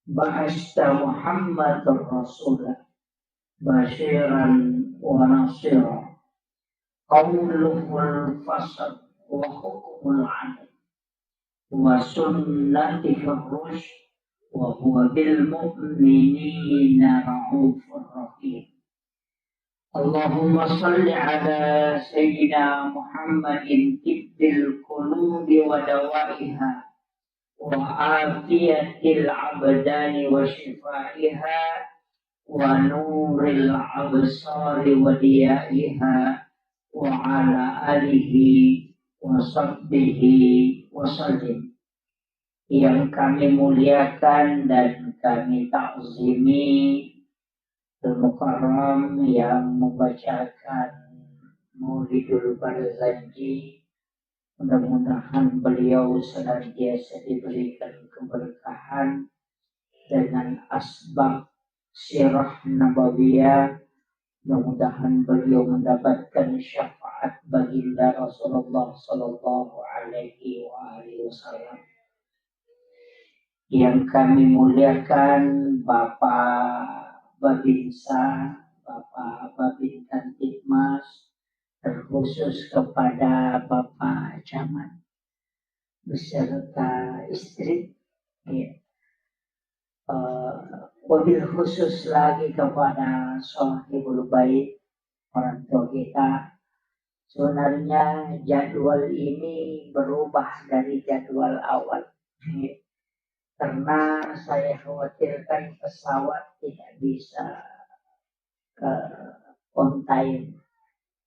بعثت محمدا رسولا بشيرا ونذيرا. قوله الفصل وحكمه العدل وسنته الرشد وهو بالمؤمنين رءوف رحيم. اللهم صل على سيدنا محمد طب القلوب ودوائها وعافية الأبدان وشفائها ونور الأبصار وضيائها وعلى آله وصحبه وسلم. Yang kami muliakan dan kami takzimi Al-Mukarram yang membacakan Maulidul Barzanji. Mudah-mudahan beliau senantiasa diberikan keberkahan dengan asbab sirah nabawiyah. Mudah-mudahan beliau mendapatkan syafaat baginda Rasulullah sallallahu alaihi wa alihi wasallam. Yang kami muliakan Bapak Babinsa, Bapak Babinkamtibmas, terkhusus kepada Bapak Camat beserta istri, ya. Eh, wabil khusus lagi kepada Sohibul Bait, orang tua kita. Sebenarnya jadwal ini berubah dari jadwal awal, ya. Karena saya khawatirkan pesawat tidak bisa, eh, on time.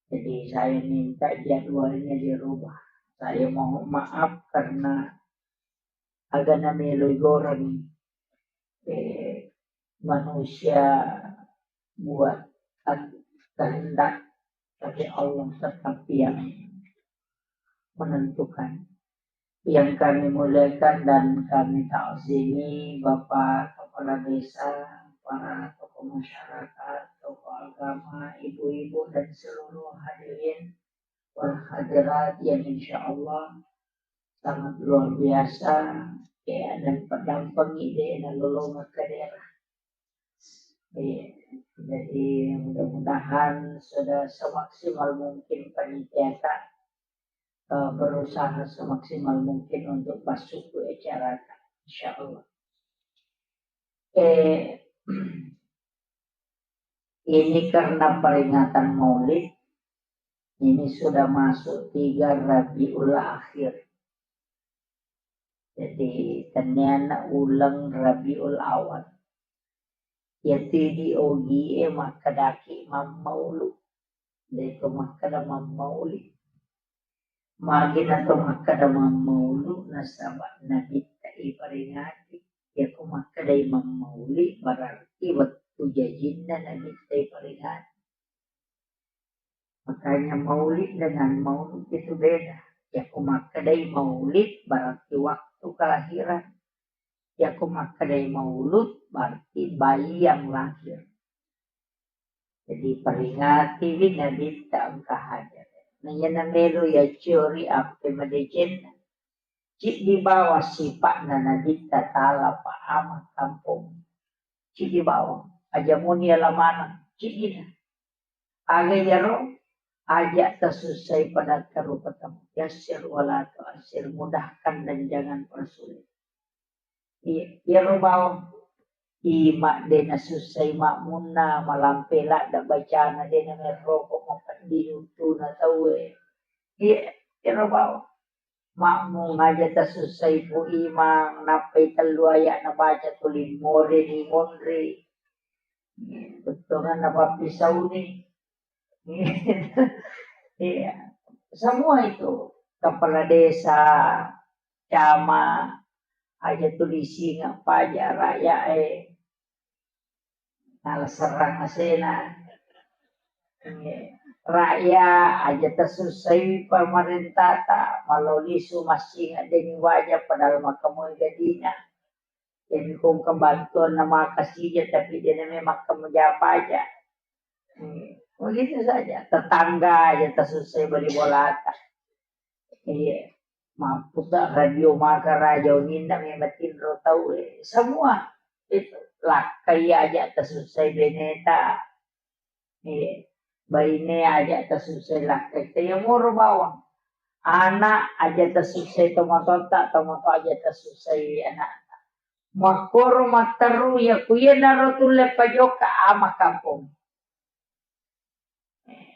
Jadi saya minta jadwalnya dirubah. Saya mohon maaf karena agana melo igoreng, eh, manusia buat kehendak, tapi Allah tetap yang menentukan. Yang kami muliakan dan kami takzimi Bapak Kepala Desa, para tokoh masyarakat, tokoh agama, ibu-ibu dan seluruh hadirin wal hadirat yang insya Allah sangat luar biasa, ya, dan pedampengi de nalolongeng ke daerah. Iya, jadi mudah-mudahan sudah semaksimal mungkin panitia, eh, berusaha semaksimal mungkin untuk masuk ke acara, insya Allah. Eh, ini karena peringatan Maulid, ini sudah masuk tiga Rabiul Akhir. Jadi, tenniana uleng Rabiul Awal. Iyatu idi ogie makkedaki mammaulu. De'to makkeda mammauli. Magi nato makkeda mammaulu, nasaba Nabitta iperingati. Iyako makkedai mammauli, berarti wettu jajinna Nabitta iperingati. Makanya maulid dengan maulud itu beda. Iyako makkedai maulid berarti waktu kelahiran. Iyako makkedai maulud berarti bayi yang lahir. Jadi peringatiwi Nabitta engka hadir. Naiya namelo yaccori appe madecenna. Ciddi bawang sipa'na Nabitta ta'ala pa ama kampong. Ciddi bawang. Aja muni ala maneng. Ciddina. Aga iyaro, aja tasussai pada engka rupa tau. Yassir wala tu'assir, mudahkan dan jangan persulit. Iya, iyaro bawang. Ima de nasussai makmunna, malampe ladde bacana, de namerroko mapeddi untuna tauwe. Iya, iyaro bawang. Makmung aja tasussai pu imang, nappai tellu ayat nabaca tuli more ni monri. Bettuanna pappisauni. Iya. Semua itu kepala desa, camat, aja tulising apa aja rakyat eh. Nala serrang asena. Rakyat aja tasussai pamarentata, malolisu massing addeni waja padahal makkamoi gadina. Jadi kong kebantuan nama kasija tapi dia namanya makkam japa aja. Begitu saja. Tetangga aja tasussai bali bolata. Iya. Mampu tak radio maka raja uninna memang tinro tau eh. Semua itu lakkai aja tasussai beneta. Iya. Baine aja tasussai lakkai. Taya moro bawang. Anak aja tasussai tomatotta, tomato aja tasussai anak. Makkoro matteru ya kuya naro tulle pajoka ama kampung.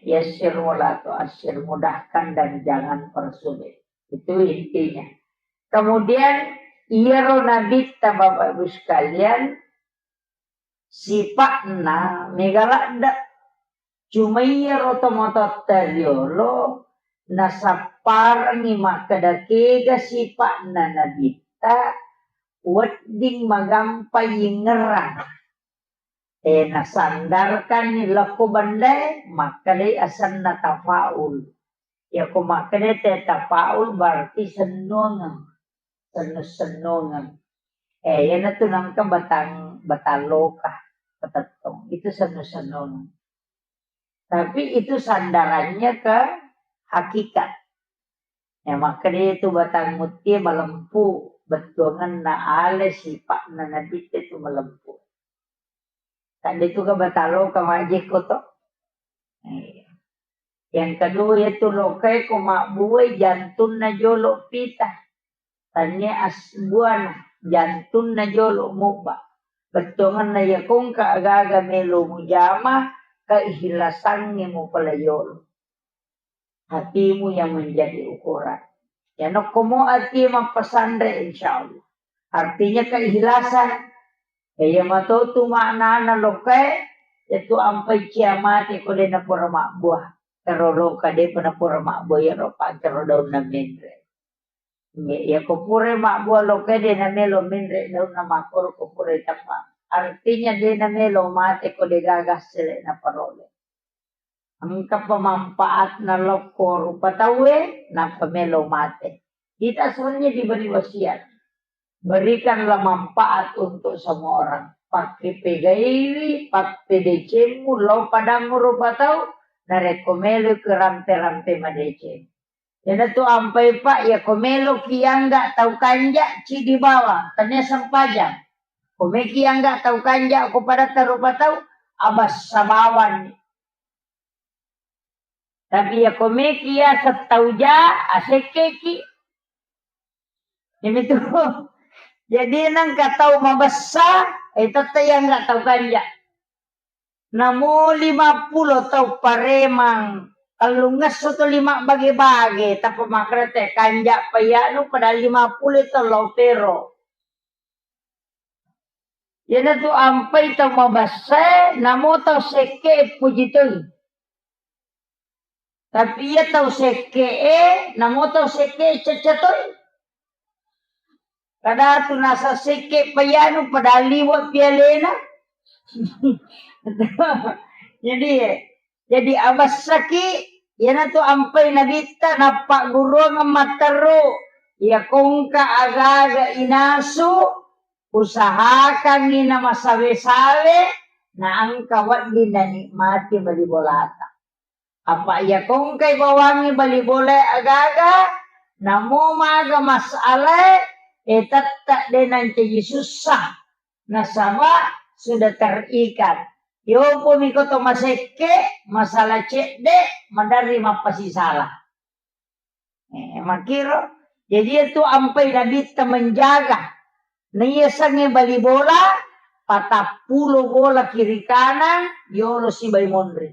Yassir wala tu'assir, mudahkan dan jangan persulit. Itu intinya. Kemudian, iyaro nabitta, Bapak Ibu sekalian, sipa'na mega ladde. Cuma iyaro tomatoatta riolo, nasapparengngi makkeda kega sipa'na nabitta, wedding magampa yingngerang. Eh, nasandarkanni lokko bendae, makkedai asenna tafaul. Yako makkedai te tafaul berarti sennongeng. Sennu-sennongeng. Eh, iyanatu nengka batang, batang loka, patettong. Itu sennu-sennongeng. Tapi itu sandarannya ke hakikat. Ya, makkedai tu batang mutie malempu, bettuangenna ale sipa'na nabitte tu malempu. Tadi tu ka batang loka majjekko to. Iya. Yang kedua itu lokae ko mabbuai jantunna jolo pita. Tania as-, buana jantunna jolo mubba. Bettuangenna yakongka agaga melo mujama, keikhlasangnge mupala yolo. Hatimu yang menjadi ukuran. Ya nokkomo ati mappasanre, insya Allah. Artinya keikhlasan. Ya, iya matotu maknana lokae, yatu ampai cia mate ko de napura mabbua. Karo loka depa napura mabbua, ya ro pancaro daunna menre. Iya, iya ko pura mabbua lokae de namelo menre daunna makkoro ko pura tappa. Artinya de namelo mate ko de gaga sele naparole. Engkapa manfaatna lokko rupa tauwe, nappa melo mate. Kita sebenarnya diberi wasiat. Berikanlah manfaat untuk semua orang. Pakke pegaiwi, pappedecemmu, lo padangngu rupa tau, narekko melo ke rampe-rampe madeceng. Iyanatu ampai, Pak, ya ko meloki angga tau kanja, cidi bawang, tania sempajang. Ko meki angga tau kanja, ko padatta rupa tau, abassa bawanni. Tapi ya ko meki ya settau ja, asekkeki. Ini tuh. Jadi nengka tau mabessa, eh, tette yang nggak tau kanja. Namo lima pulo tau paremang, tellungesso to lima bage-bage, tappa makrete kanja payanu pada lima pulo to lo pero. Iyanatu ampai tau mabessae, namo tau sekke puji toi. Tapi iya tau sekke'e, namo tau sekke cacca toi. Kadatu nasa sekke payanu padahal liwe pialena. Jadi, jadi abessaki, iyanatu ampai nabitta nappagguruang matteru, iya kongka aga-aga inasu, usahakangngi namasawe-sawe, naengka wedding nanikmati bali bolata. Apa iya kongkai bawangngi bali bolae aga-aga, namo maga masalae, eh, tette de nancaji sussa. Nasaba sudah terikat. Yopo miko to masekke, masalah cedde, maderri mappasisala. Eh, makkiro. Jadi itu ampai nabitta menjaga. Naiya sange bali bola, patappulo bola kiri kanan, yolo sibai monri.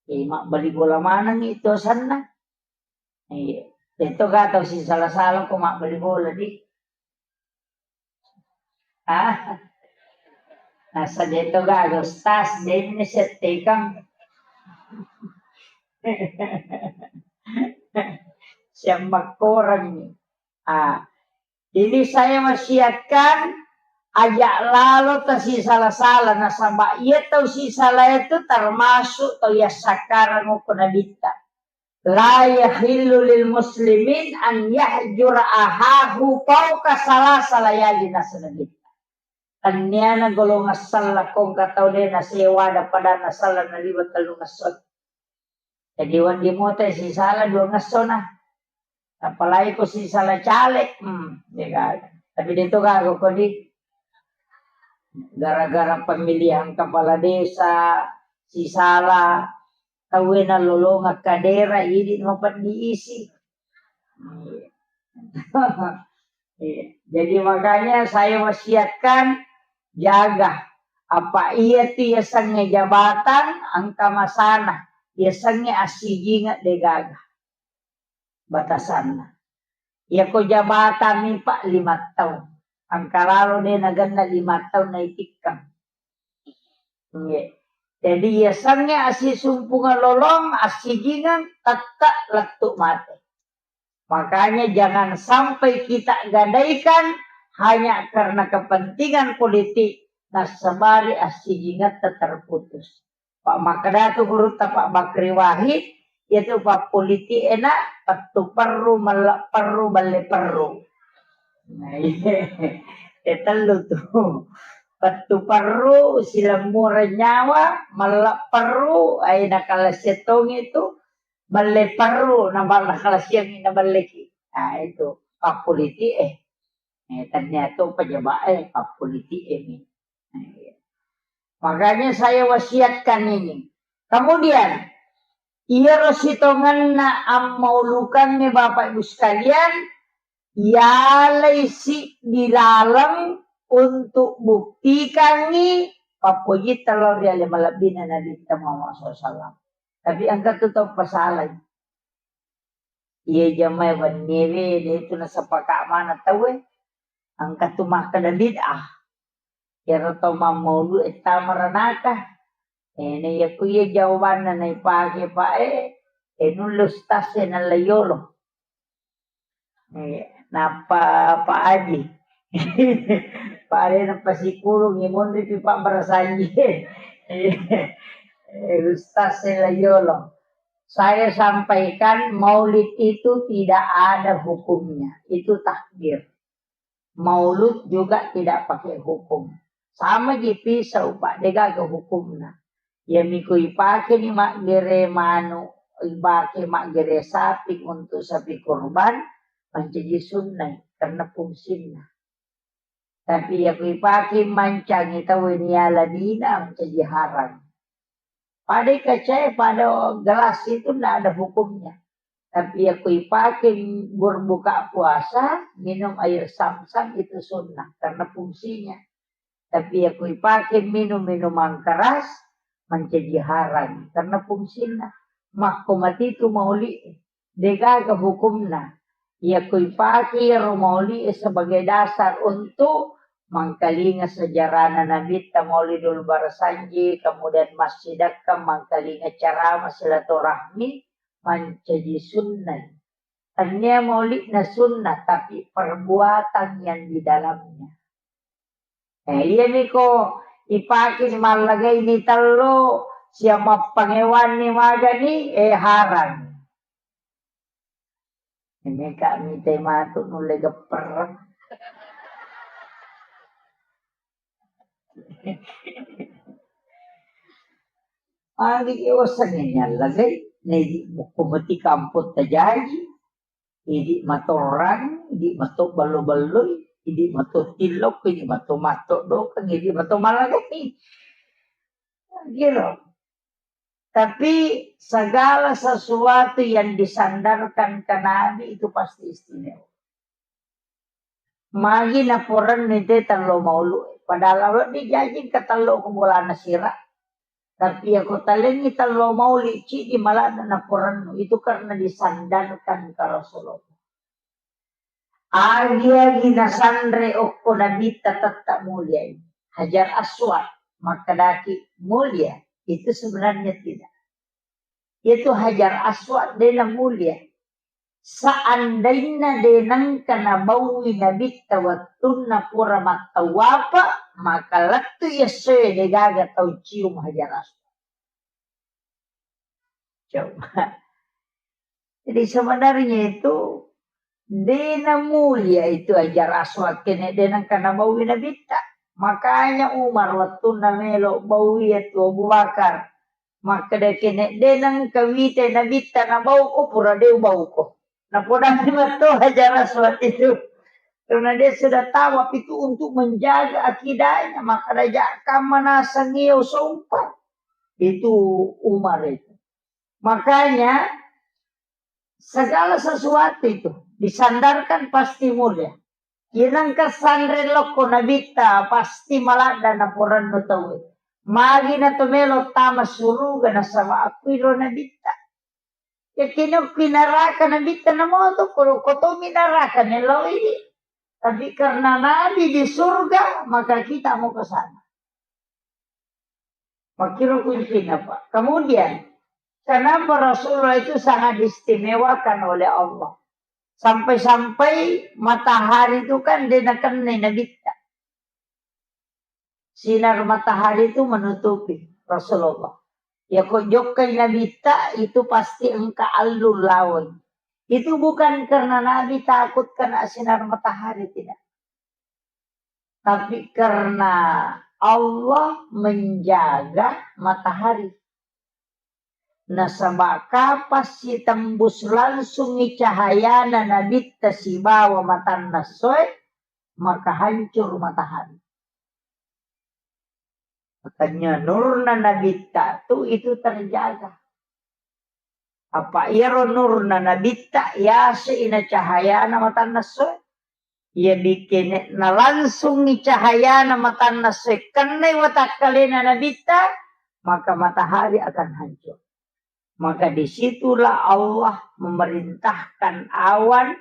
Eh, mabbali bola maneng itu asenna. Iya. Itu ga tau sisala-sala ko mabbali bola di. Ah. Nasa deto gaga, Ustaz, denne settekang. Yang makkorangngi. Ah, ini saya wasiatkan, aja' lalo tasisala-sala, nasaba' iya tau sisala itu termasuk tau yassakkarang okko Nabitta. La yahillu lil muslimin an yahjura ahahu fauqa salasa layali, nasaba Nabitta. Tenniana golongan sella ko engka tau de' nasewa ada pada nasala naliwa tellungesso. Jadi wedding mutai sisala duangesso na. Apalagi ko sisala caleg, hmm, de' gaga. Tapi de' to gaga ko di gara-gara pemilihan kepala desa, sisala tauwe nalolongeng kadera, idi' mapeddi isi. Iya. Iya. Jadi makanya saya wasiatkan, jaga. Apa iya tu yasengnge jabatan, engka masana. Yasengnge assijingeng de' gaga batasanna. Iya ko jabatan mi, Pak, lima taung. Engka lalo de' nagenna lima taung naitikkang. Nggih. Jadi yasengnge assisumpungeng lolong, assijingeng, tette' lettu' mate. Makanya jangan sampai kita gadaikan hanya karena kepentingan politik, nasabari assijingetta terputus. Pak makkeda tu gurutta Pak Bakri Wahid, iya tu pappolitik e na, pettu perru, melle' perru, belle perru. Nah, iya. E tellu tu. Pettu perru, silemmureng nyawa, melle' perru, ai nakalasiang tongi tu, belle perru, nabal-, nakalasiangngi nabelleki. Nah, itu pappolitik e. Eh, ternyata pejabat e, pappolitik e mi. Nah, iya. Makanya saya wasiatkan ini. Kemudian, iyaro sitongenna ammaulukangnge, Bapak Ibu sekalian, yalai siddi laleng untuk buktikangngi pappojitta lao ri ale malebbina Nabitta Muhammad sallallahu alaihi wasallam. Tapi engka tu tau pasalai. Iya jamae wenniewe, de' tu nasepaka' maneng tauwe. Engka tu makkeda bid'ah. Iyaro tau mammaulu e tama ranaka. E, na iya ku iya jawabanna naipake, Pak, e, e, nulle ustaz e nalla yolo. E, nappa Pak Aji. Pak Aji nappa sikurung, e, monri pi Pak barasanji. E, ustaz e la yolo. Saya sampaikan, maulid itu tidak ada hukumnya. Itu takbir. Maulud juga tidak pakai hukum. Sama ji pisau, Pak, de' gaga hukumna. Iya mi ko ipake ni maggere manu, ipake maggere sapi untuk sapi kurban, mancaji sunnai karena fungsinna. Tapi iya ko ipake mancangi tau ni ala dina, mancaji harang. Pada kaca e, pada gelas itu ndak ada hukumnya. Tapi iya ko ipake berbuka puasa, minum air zam-zam itu sunnah karena fungsinya. Tapi iya ko ipake minum minuman keras, mancaji harang karena fungsinna. Makko mati tu maulid. De' gaga hukumna. Iya ko ipake iyaro maulid e sebagai dasar untuk mangkalinga sejarahna Nabitta, Maulidul Barasanji, kemudian massidakka mangkalinga ceramah silaturahmi, mancaji sunnah. Tennia maulidna sunnah, tapi perbuatan yang di dalamnya. Eh, iyami ko ipake mallagai ni tello, siap mappangewanni magani, eh, harang. Ini kak mite matu nulle gepper. Agi osange nyallagai, nedi mukko mati kampung tajaji. Idi matorang, idi mato ballo-balloi, idi mato tillokko, idi mato mattoddokeng, idi mato malagai. Giro. Tapi segala sesuatu yang disandarkan ke Nabi itu pasti istimewa. Magi naporennu te tello maulu. Padahal wedding jaji engka tello ko bolana sira. Tapi iya ko talengngi tello mauli, ciddi malana naporennu. Itu karena disandarkan ke Rasulullah. Agi-agi nasanre okko Nabitta tetap mulia ini. Hajar Aswad, makkedaki mulia. Itu sebenarnya tidak. Itu Hajar Aswad de' namulia. Seandainna de nengka nabaui nabitta wettunna pura mattawapa, maka lettu essoe de gaga tau cium Hajar Aswad. Coba. Jadi sebenarnya itu de namulia itu Hajar Aswad kene de nengka nabaui nabitta. Makanya Umar wettunna melo baui itu Abu Bakar. Makkeda kene de nengka wite nabitta nabauko pura de ubauko. Napodani matto Hajar Aswad itu. Karena dia sudah tahu apa itu untuk menjaga akidahnya, maka raja kamma naseng iyo sompa. Itu Umar itu. Makanya segala sesuatu itu disandarkan pasti mulia. Yenengka sanre lokko nabitta pasti maladda naporannu tauwe. Magi na to melo tama suruga nasaba akkuiro nabitta. Yakkini okki naraka nabitta namoto, ko, ko tomi naraka meloi. Tapi karena nabi di surga, maka kita mau ke sana. Makkiro kuncinya, Pak. Kemudian, kenapa Rasulullah itu sangat diistimewakan oleh Allah? Sampai-sampai matahari itu kan dia nakennai nabitta. Sinar matahari itu menutupi Rasulullah. Ya kok jokkai nabitta itu pasti engka allu lawon. Itu bukan karena Nabi takut kena sinar matahari, tidak. Tapi karena Allah menjaga matahari. Nasaba kapang sitembus langsungngi cahayana nabitta sibawa matanna essoe, maka hancur matahari. Makanya nurna nabitta tu itu terjaga. Apa iyaro nurna nabitta yase ina cahayana matanna essoe. Iya bikkene nalangsungngi cahayana matanna essoe kennai watakkalena nabitta, maka matahari akan hancur. Maka disitulah Allah memerintahkan awan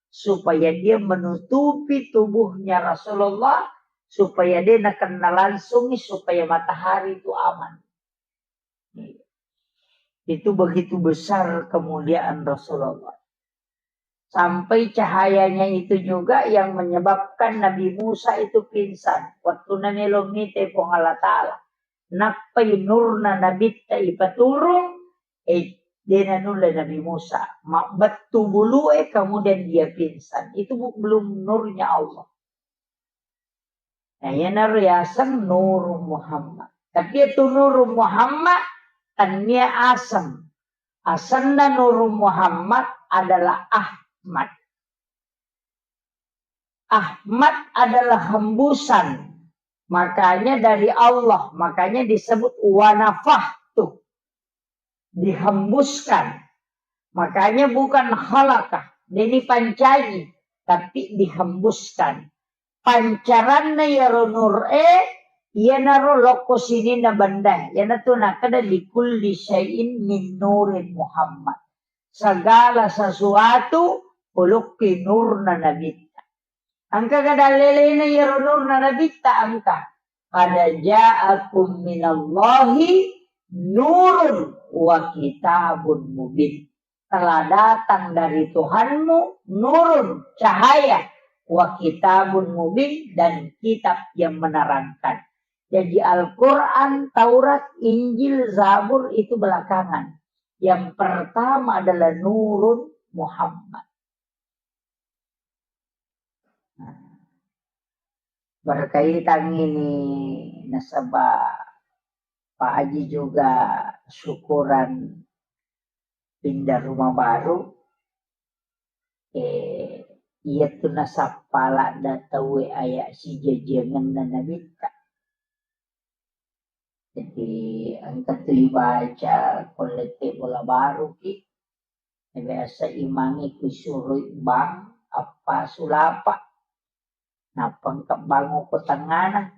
supaya dia menutupi tubuhnya Rasulullah, supaya dia nakennai langsungngi, supaya matahari itu aman. Itu begitu besar kemuliaan Rasulullah. Sampai cahayanya itu juga yang menyebabkan Nabi Musa itu pingsan. Waktu namelo mite Puang Allah Ta'ala. Nappai nurna nabitta ipaturung, eh, dena nulle Nabi Musa. Mabbettu bulue, kemudian dia pingsan. Itu bu-, belum nurnya Allah. Nah, iyanaro yaseng Nurung Muhammad. Tapi itu Nurung Muhammad, tania aseng. Asenna Nurung Muhammad adalah Ahmad. Ahmad adalah hembusan. Makanya dari Allah, makanya disebut wanafahtu. Dihembuskan. Makanya bukan khalaqah, deni pancaji, tapi dihembuskan. Pancaranna iyaro nur e, iyanaro lokko sininna benda. Iyanatu nakkeda likulli syai'in min nurin Muhammad. Segala sesuatu ulukki nurna nabitta. Engka ga dallelena iyaro nurna nabitta engka. Qad ja'akum minallahi nurun wa kitabun mubin. Telah datang dari Tuhanmu nurun, cahaya, wa kitabun mubin, dan kitab yang menerangkan. Jadi Al-Quran, Taurat, Injil, Zabur itu belakangan. Yang pertama adalah nurun Muhammad. Berkaitan ini nasaba Pak Haji juga syukuran pindah rumah baru, eh, iyatu nasappa ladda tauwe aya sijajiangenna nabitta. Jadi engka tu ibaca ko lette bola baru ki, biasa imangi kusuroi bang appasu lapa. Nappa engka bang ko tengngana.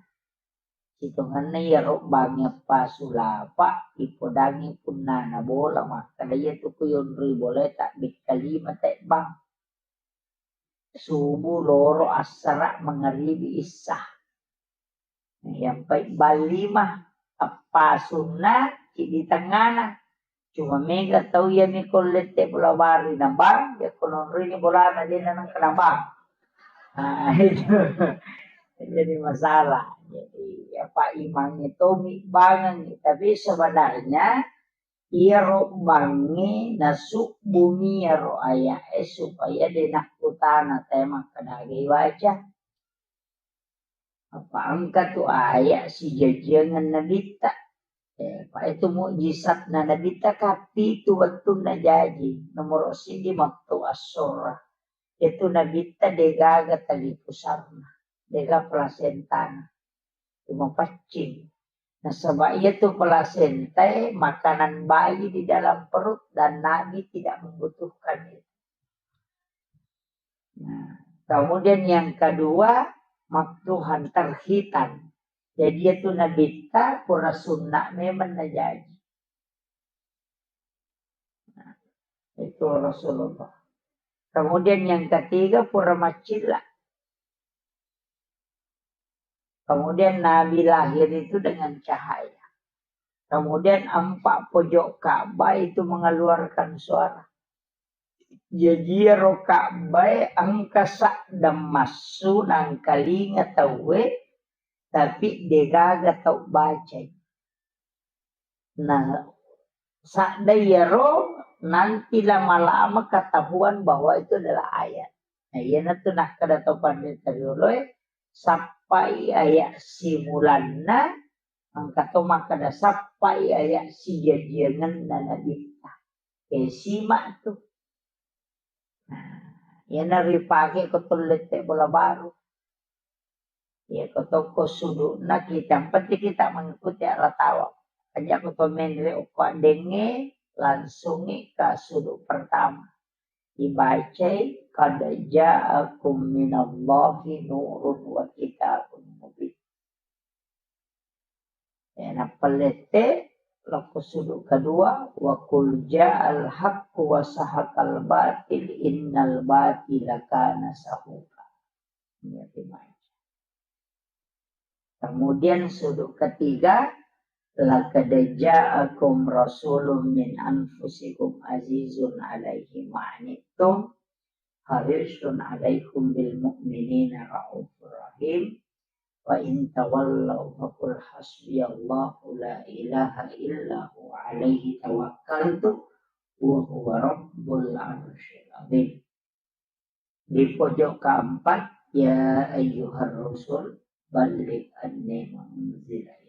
Sitongenna iyaro bangnge appasu lapa, ipodangngi punnana bola, makkeda iyatu ku yonroi bolae tabbekka lima tebbang. Subuh, loro, assara, mangaribi, issa. Iyampai bang lima, appasunna, ciddi tengngana. Cuma mega tau iya mi ko lette bola baru na bang, ya ko nonroi ni bolana de na nangka na bang. Nah, itu jadi masalah. Jadi apa imangnge tomi bangengngi, tapi sebenarnya iyaro bangnge nasubbumi iyaro aya'e supaya de nakkutana te makkeda aga ibaca. Apa engka tu aya sijajiangeng nabitta. Eh, pa itu mujizatna nabitta ka pitu wettunna jaji. Nomoro siji mettu assorra. Itu nabitta degaga tali pusarna, dega plasentana. Cuma paccing. Nasaba iya tu plasentae makanan bayi di dalam perut dan Nabi tidak membutuhkan itu. Nah, kemudian yang kedua, maktuhan, terhitan. Jadi itu nabitta pura sunna memang najaji. Nah, itu Rasulullah. Kemudian yang ketiga, pura macilla. Kemudian Nabi lahir itu dengan cahaya. Kemudian empat pojok Ka'bah itu mengeluarkan suara. Jaji iyaro Ka'bah engka sadda massu nangkalinga tauwe, tapi degaga tau bacai. Nah, sadda iyaro nanti lama-lama ketahuan bahwa itu adalah ayat. Nah, iyanatu nakkeda to panrita rioloe, sappai ayat simulanna, engka to makkeda sappai ayat sijajiangenna nabitta. Eh, simak tu. Nah, iyana ripake ko to lette bola baru. Iya, ko tokko sudukna kita, yang penting kita mengikuti arah tawa. Aja ko to menre okko addengnge, langsungi ke suduk pertama. Dibacai, "Qad ja'akum minallahi nurun wa kitabun mubin." Ya, nappa lette, lokko suduk kedua, "Wa qul ja'al haqqu wa sahaqal batil, innal batila kana sahuqa." Iya, dibaca. Kemudian sudut ketiga, "Laqad ja'akum rasulun min anfusikum azizun alaihi ma anittum, harisun alaikum bil mu'minina raufur rahim. Wa in tawallau faqul hasbiyallahu la ilaha illa huwa alaihi tawakkaltu wa huwa rabbul arsyil azim." Di pojok keempat, "Ya ayyuhar rusul, balligh anni ma unzila ilaik."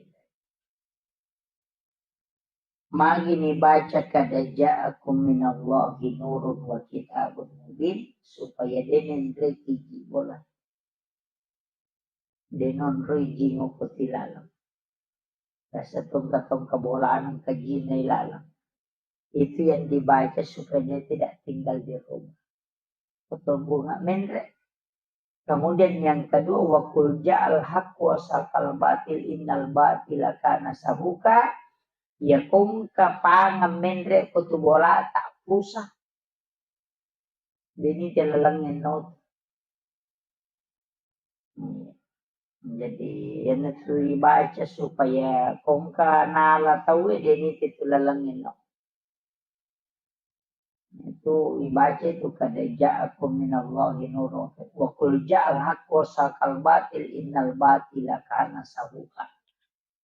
Magi nibaca, "Qad ja'akum minallahi nurun wa kitabun mubin," supaya de' nenreki ji bola. De' nonroi ji ngoko tilaleng. Rasa tongka-tongka bolana engka jinna ilaleng. Itu yang dibaca supaya dia tidak tinggal di rumah. Ketumbunga menre. Kemudian yang kedua, "Wa qul ja'al haqqu wa sahaqal batil, innal batila kana sahuqa." Ya kongka pangeng menre ko tu bolata pusa. De' nite laleng enno. Hmm. Jadi, iyanatu ibaca supaya kongka nala tauwe de' nite tu laleng enno. Itu ibaca itu, "Qad ja'akum minallahi nurun wa qul ja'al haqqu wa sahaqal batil, innal batila kana sahuqa."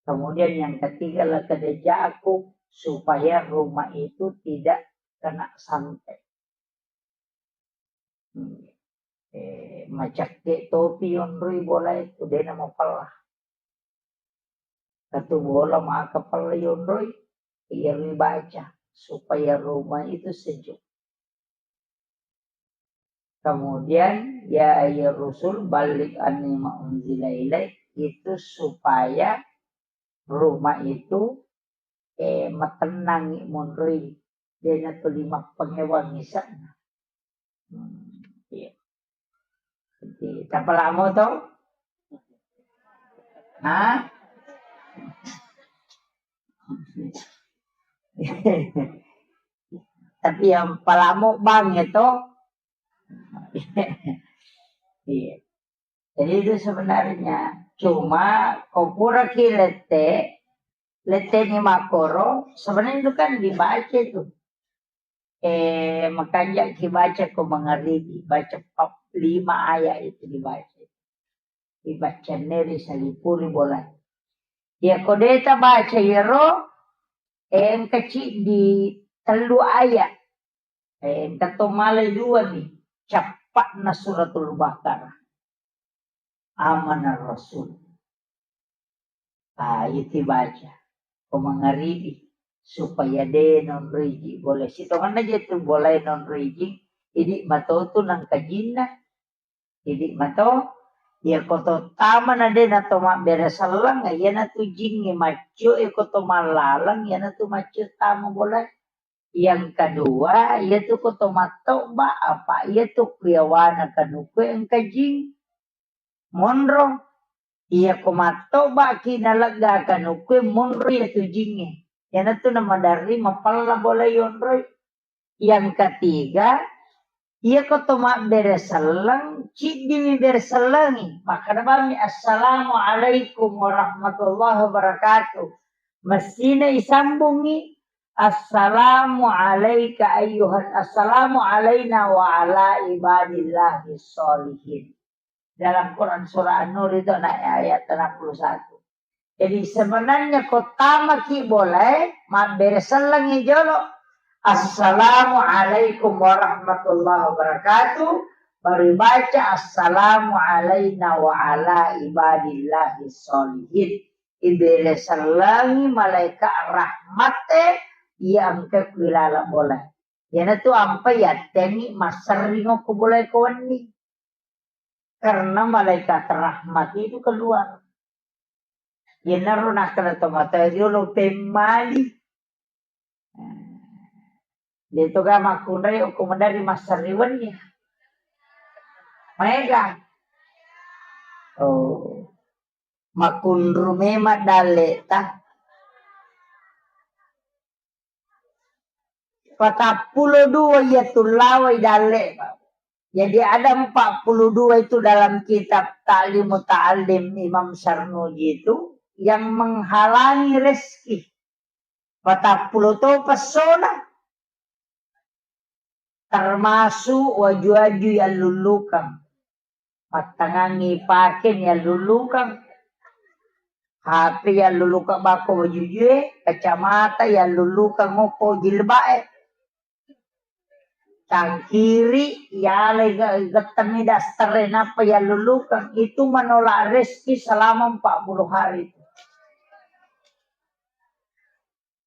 Kemudian yang ketiga, "Laqad ja'akum," supaya rumah itu tidak kena santet. Hmm. Eh, macakke topi yonroi bola itu, de' namapella. Katu bola maka pella yonroi, iya ribaca supaya rumah itu sejuk. Kemudian, "Ya ayyuhar rusul, balligh anni ma unzila ilaik," itu supaya rumah itu, eh, matennangi monroi, de' natuli mappangewang ise'na. Hmm, iya. Jadi, tapalamo to? Hah? Tapi yang palamo bang itu. Iya. Jadi itu sebenarnya cuma ko pura ki lette, Letteni makkoro, sebenarnya itu kan dibaca itu. Eh, makanja ki baca ko mangaribi, baca pap-, lima ayat itu dibaca. Dibaca neri salipuri bola. Ya ko deta baca yero, eh, engka ciddi tellu ayat. Eh, engka to malai dua ni, cappa'na Suratul Baqarah. Amanar Rasul. Ah, itu baca. Ko mangaribi, supaya de nonroi ji bola. Sitonganna je tu bola nonroi ji, idi mato tu nangka jinna. Idi mato, iya ko to tama na de na to mabbere selleng, iya na tu jingnge maccio, iya ko to mallaleng, iya na tu maccio tama bola. Yang kedua, iya tu ko to mattoba, apa iya tu kuyawana kanukue engka jing. Monro. Iya ko mattoba ki nalegga kanukue, monro iya tu jingnge. Iya na tu na maderri mapella bola yonroi. Yang ketiga, iya ko to mabbere selleng, ciddimi bere sellengi. Makkeda bammi, "Assalamualaikum warahmatullahi wabarakatuh." Messina isambungi, "Assalamu alaika ayyuhan, assalamu alaina wa ala ibadillahi sholihin." Dalam Quran surah An-Nur itu naik ayat enam puluh satu. Jadi sebenarnya ko tama ki bola, mabbere sellengi jolo. "Assalamualaikum warahmatullahi wabarakatuh." Baru baca, "Assalamu alaina wa ala ibadillahi sholihin." Ibere sellengi malaikat rahmatte, iya engka kuilala bola. Iyanatu ampai yattengngi masserring okko bolae ko wenni. Karena malaikat rahmat itu keluar. Iyanaro nakkeda tomatoa riolo pemmali. De'toga makkunrai okko maderri masserring wenni. Maega. Oh. Makkunru memang dalle'ta. Patappulo dua iya tullawai dalle'. Jadi ada empat puluh dua itu dalam kitab Ta'lim Muta'allim Imam Sarnuji itu yang menghalangi rezeki. Patappulo to pessona. Termasuk waju-waju yallullukang. Mattangangngi pake yallullukang. H P yallullukang bako wajujue, kacamata yallullukang okko jilba'e. Cangkiri, yalai ge-, gettemmi dasterre nappa yallullukang. Itu menolak rezeki selama empat puluh hari itu.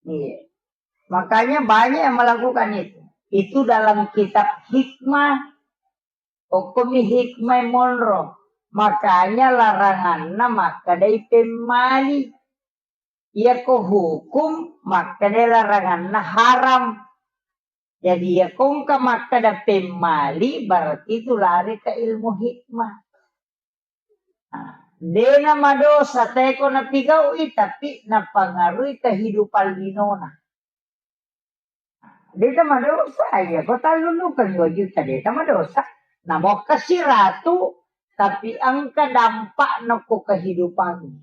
Iya. Makanya banyak yang melakukan itu. Itu dalam kitab hikmah, okkomi hikmah monro. Makanya laranganna makkedai pemmali. Iyako hukum makkedai laranganna haram. Jadi iyako engka makkeda pemmali, berarti itu lari ke ilmu hikmah. Nah, dena madosa teko napigau'i, tapi napangarui kehidupan linona. Deta madosa, iya, ko tallullukeng dua juta, deta madosa. Namokkasi ratu, tapi engka dampak nokko kehidupan.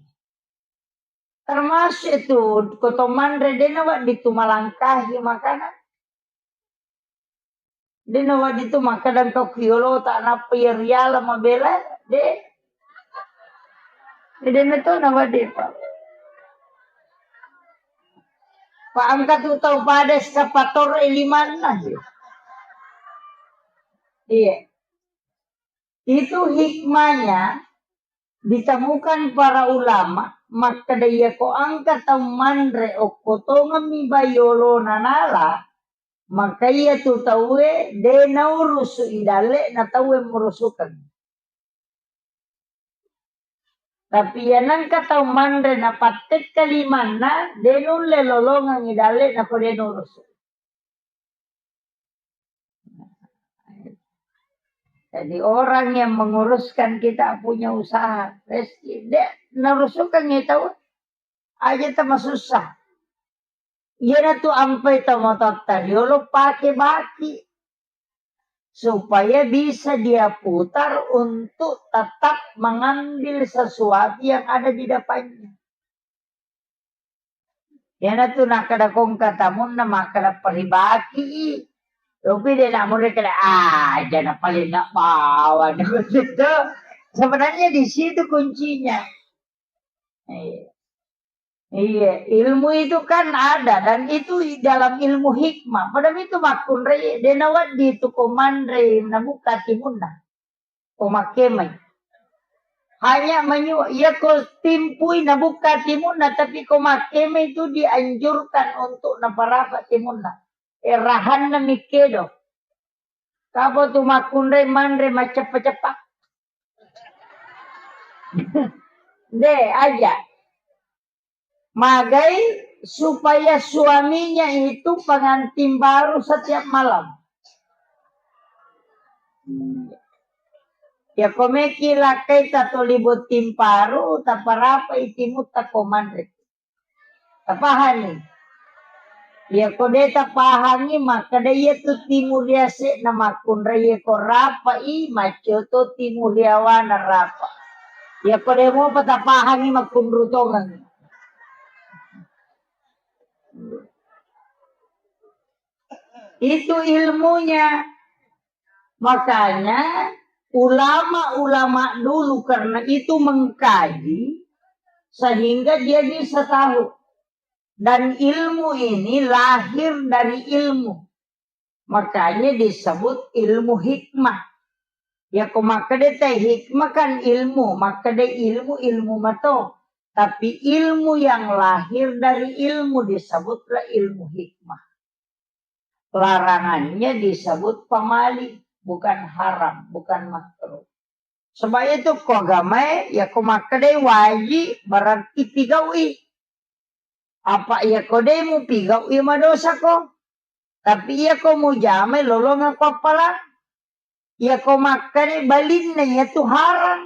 Termasuk itu, ko to manre, dena wedding tu malangkahi makanan. De' nawedding tu makkeda engka ku yolota nappa iya riala mabela, de'. De' meto nawedding, Pak. Pak, engka tu tau pada eskapator e limanna. Iya. Itu hikmahnya ditemukan para ulama, makkeda iyako engka tau manre okko tongemmi bai yolona nala, maka iya tu tauwe de' naurusu i dalle'na tauwe murusukeng. Tapi iya nengka tau manre napattekka limanna, de' nulle lolongeng i dalle'na ko de' nurusu. Jadi orang yang menguruskan kita punya usaha, rezeki, de' narusukeng i tau, aja tamasussa. Iyanatu ampai tomatoatta riolo pake baki, supaya bisa dia putar untuk tetap mengambil sesuatu yang ada di depannya. Iyanatu nakkeda kongka tamunna makkeda paribaki i. Tapi de' namure keda, "Ah, aja na paling nak bawa." Sebenarnya di situ kuncinya. Iya. Iya, ilmu itu kan ada dan itu dalam ilmu hikmah. Padahal itu makkunrai de' nawedding itu ko manre nabuka timunna. Ko makkemai. Hanya menyu, iya ko timpui nabuka timunna, tapi ko makkemai itu dianjurkan untuk naparapa timunna. Eh, rahanna mikkedo. Kapa tu makkunrai manre macceppa-ceppa. De', aja. Magai supaya suaminya itu pengantin baru setiap malam. Ya, ko meki lakkai tatoli botting paru, taparapai timutta ko manre. Tapahani? Iya ko de' tapahangi, makkeda iya tu timu riase'na makkunrai, iya ko rapa'i, maccio to timu riawana rapa. Iya ko de' mopa tapahangi, makkunru tongeng. Itu ilmunya. Makanya ulama-ulama dulu karena itu mengkaji sehingga dia bisa tahu. Dan ilmu ini lahir dari ilmu. Makanya disebut ilmu hikmah. Ya, ko makkeda te hikmah kan ilmu, makkeda ilmu, ilmu mato. Tapi ilmu yang lahir dari ilmu disebutlah ilmu hikmah. Larangannya disebut pamali, bukan haram, bukan makruh. Sebab itu ko agamae, ya ko makkedai wajib, berarti pigau'i. Apa iya ko de' mupigau'i, madosa ko. Tapi iya ko mujamai lolongeng ko appalang. Iya ko makkeda balinna iya tu harang.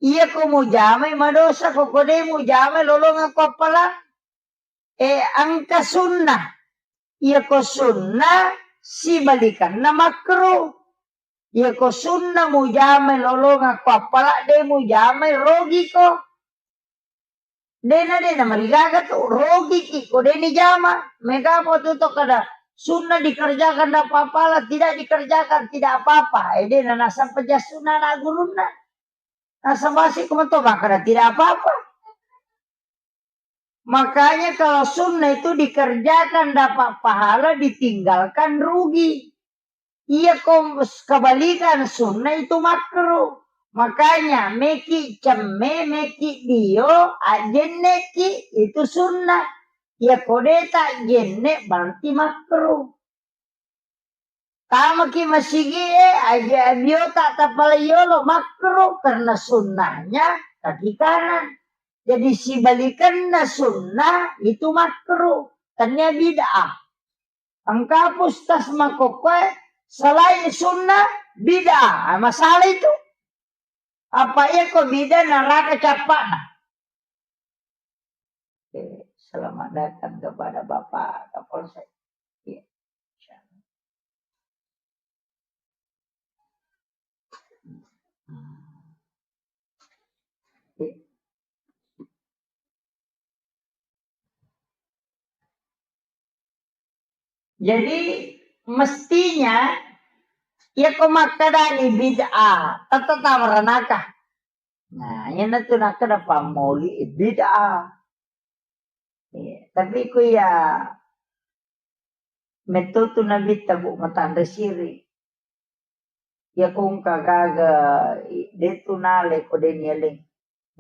Iya ko mujamai madosa ko, ko de' mujamai lolongeng ko appalang. Eh, engka sunnah. Iya ko sunnah sibalikanna makruh. Iya ko sunnah mujamai lolongeng ko appalang, de' mujamai rogi ko. De'na, de'na marigaga tu, rogiki ko de' nijama. Mega apa tu to kada sunnah dikerjakan dapat pahala, tidak dikerjakan tidak apa-apa. Eh, de'na nasang pejasuna anak gurunna. Nasang basi ko mato makkeda tidak apa-apa. Makanya kalau sunnah itu dikerjakan dapat pahala, ditinggalkan rugi. Iya ko kebalikan sunnah itu makruh. Makanya meki cemme, meki dio, ajenneki itu sunnah. Iya ko de' ta jenne berarti makruh. Tamaki masigie, aja biota tapala yolo, makruh karena sunnahnya kaki kanan. Jadi sibalikanna sunnah itu makruh, tania bid'ah. Engka pustas makokkoe selain sunnah bid'ah. Ah, masalah itu. Apa iya ko bid'ah neraka cappa'na. Oke, selamat datang kepada Bapak Kapolsek. Iya. Jadi mestinya iya ko makkedani bid'ah, tette tama ranaka. Nah, iyanatu nakkeda pammauli bid'ah. Iya, tapi ku iya metto tu Nabitta, Bu, matanre siri. Iya ko engka gaga i-, de' tu nalai ko de' nialeng.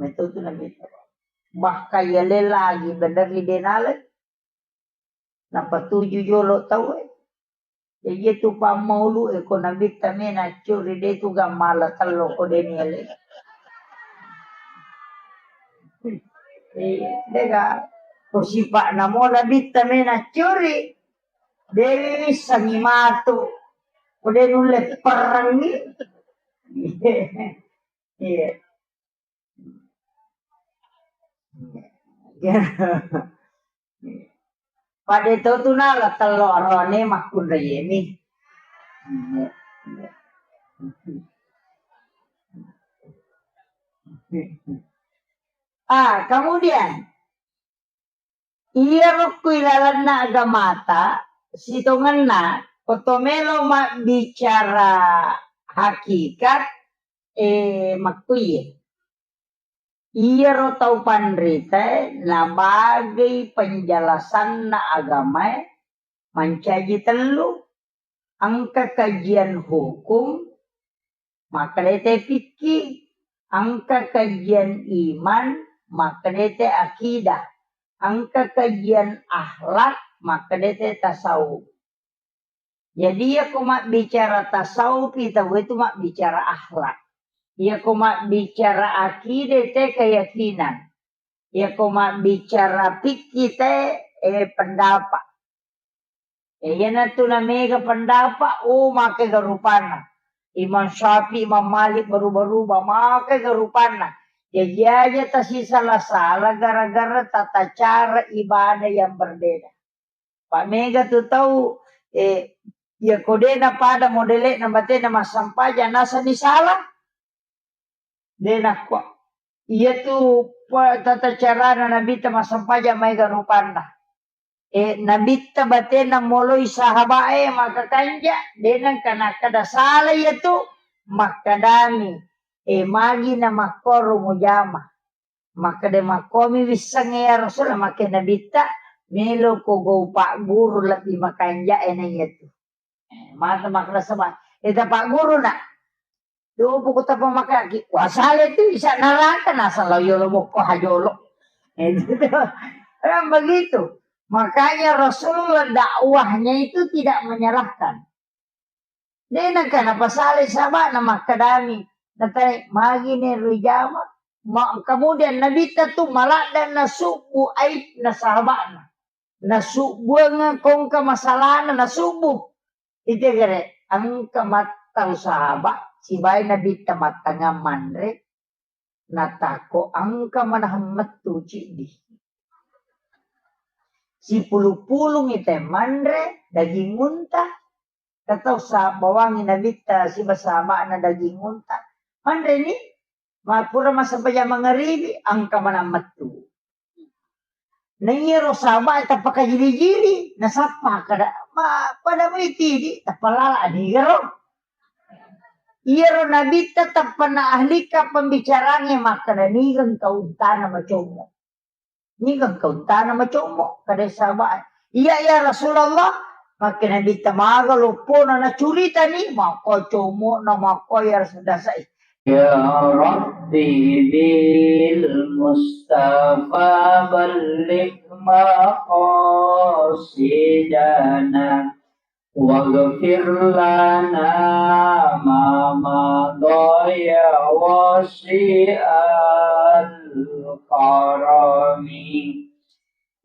Metto tu Nabitta. Bahkan yaleng lagi bener ri de' nalai. Napatuju jolo tauwe. Jadi itu pammaulu e ko Nabitta mena curi de' tu gammala tello ko de' nialeng. Eh, dega ko sipa'na mo Nabitta mena curi. De' wissengi matu. Ko de' nulle perrengi. Iya. Pada to tu nala tello rone makkunraiemi. Ah, kemudian Iyaro ku ilalenna agamata, sitongenna, ko to melo mabbicara hakikat, eh, makkuiye. Iyaro tau panritae nabagei penjelasanna agamae mancaji tellu, engka kajian hukum, makkeda te fikih, engka kajian iman, makkeda te akidah, engka kajian akhlak, makkeda te tasawuf. Jadi, iyako mabbicara tasawuf, tauwe tu mabbicara akhlak. Iyako mabbicara akide, te keyakinan. Iyako mabbicara fikih, te, eh, pendapat. Eh, iyanatu namega pendapat, oh, makega rupanna. Imam Syafi'i, Imam Malik, berubah-rubah, makega rupanna. Jaji aja tasisala-sala gara-gara tata cara ibadah yang berbeda. Pa mega tu tau, eh, iyako de napada modele'na batena massampajang, nasenni sala. De nakko. Iyatu pa-, tata carana Nabitta massampajang maega rupanna. Eh, Nabitta batena moloi sahabae makakanja, de nengka nakkeda sala iyatu, makkedami, eh, magi namakkoro mujama. Makkeda, "Makkomi wissengnge ya Rasul?" Makke Nabitta, "Meloko gau pagguru lebbi makanja'e na iyatu." Eh, mata makkeda saba, "Eh, ta pagguru na." Dopo ko tapa makaki, wasale tu isa neraka, nasala yolo mokko hajolo. Eh, gitu. Kan begitu. Makanya Rasulullah dakwahnya itu tidak menyalahkan. De nengka napasalai sahaba'na makkedami, natai, "Magi ne rijama?" Ma-, kemudian Nabitta tu maladda nasubbu aibna sahaba'na. Nasubbuang kongka masalahna nasubbu. Ite gere, engka mattau sahabat, sibawa Nabitta mattangngang manre, natakko engka manahang mettu ciddi. Sipulung-pulungi te manre daging unta, Katau sa-, bawangi Nabitta siba sahaba'na daging unta. Manreni, ma-, pura massempajang mangaribi, engka manang mettu. Na iyaro sahabae tappa kajili-jili, nasappa kada, ma-, pada mai tidi, tappa lala anigaro. Iyaro Nabitta tappa na ahlika pembicaranya makkada, "Niga engka untana macommo?" Niga engka untana macommo, kada sahabae. "Iya, ya Rasulullah." Makke Nabitta, "Maga loppona nacuritani?" Makko commo'na, makko ya Rasul dasai. Ya Rabbi bil Mustafa balligh maqasidana. Waghfir lana ma madha ya wasi'al karami.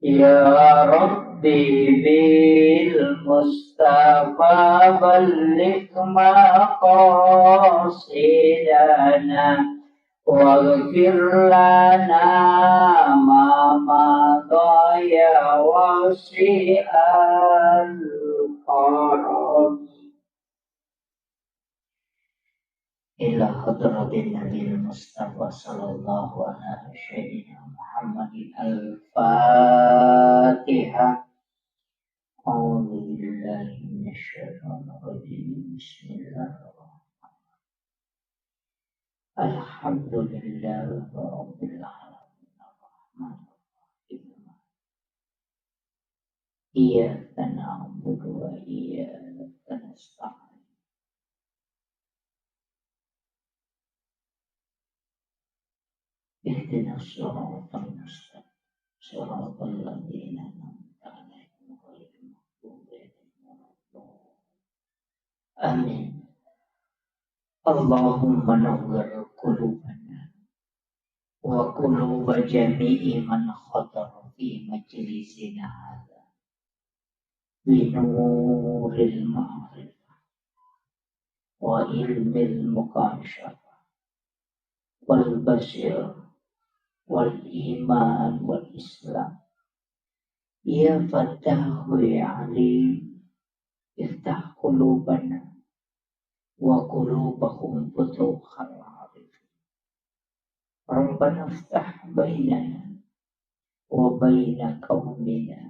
Ya Rabbi bil Mustafa balligh maqasidana. Waghfir lana ma madha ya wasi'al karami. Ila hadratin Nabil Mustafa sallallahu ala sayyidina Muhammadin al-Fatihah. A'udzu billahi minasy syaithanir rajim. Bismillahirrahmanirrahim. Alhamdulillahi rabbil alamin. Arrahmanirrahim. Iyyaka na'budu wa iyyaka nasta'in. Ihdinas siratal mustaqim. Siratal ladzina an'amta 'alaihim ghairil maghdubi 'alaihim waladdallin. Amin. Allahumma nawwir qulubana wa quluba jami'i man hadara fi majlisina hadza bi nuril ma'rifah wa ilmil mukasyafah wal basir wal iman wal islam. Ya Fattahu ya Alim, iftah qulubana wa qulubahum futuhal arifin. Rabbana iftah bainana وبين قومنا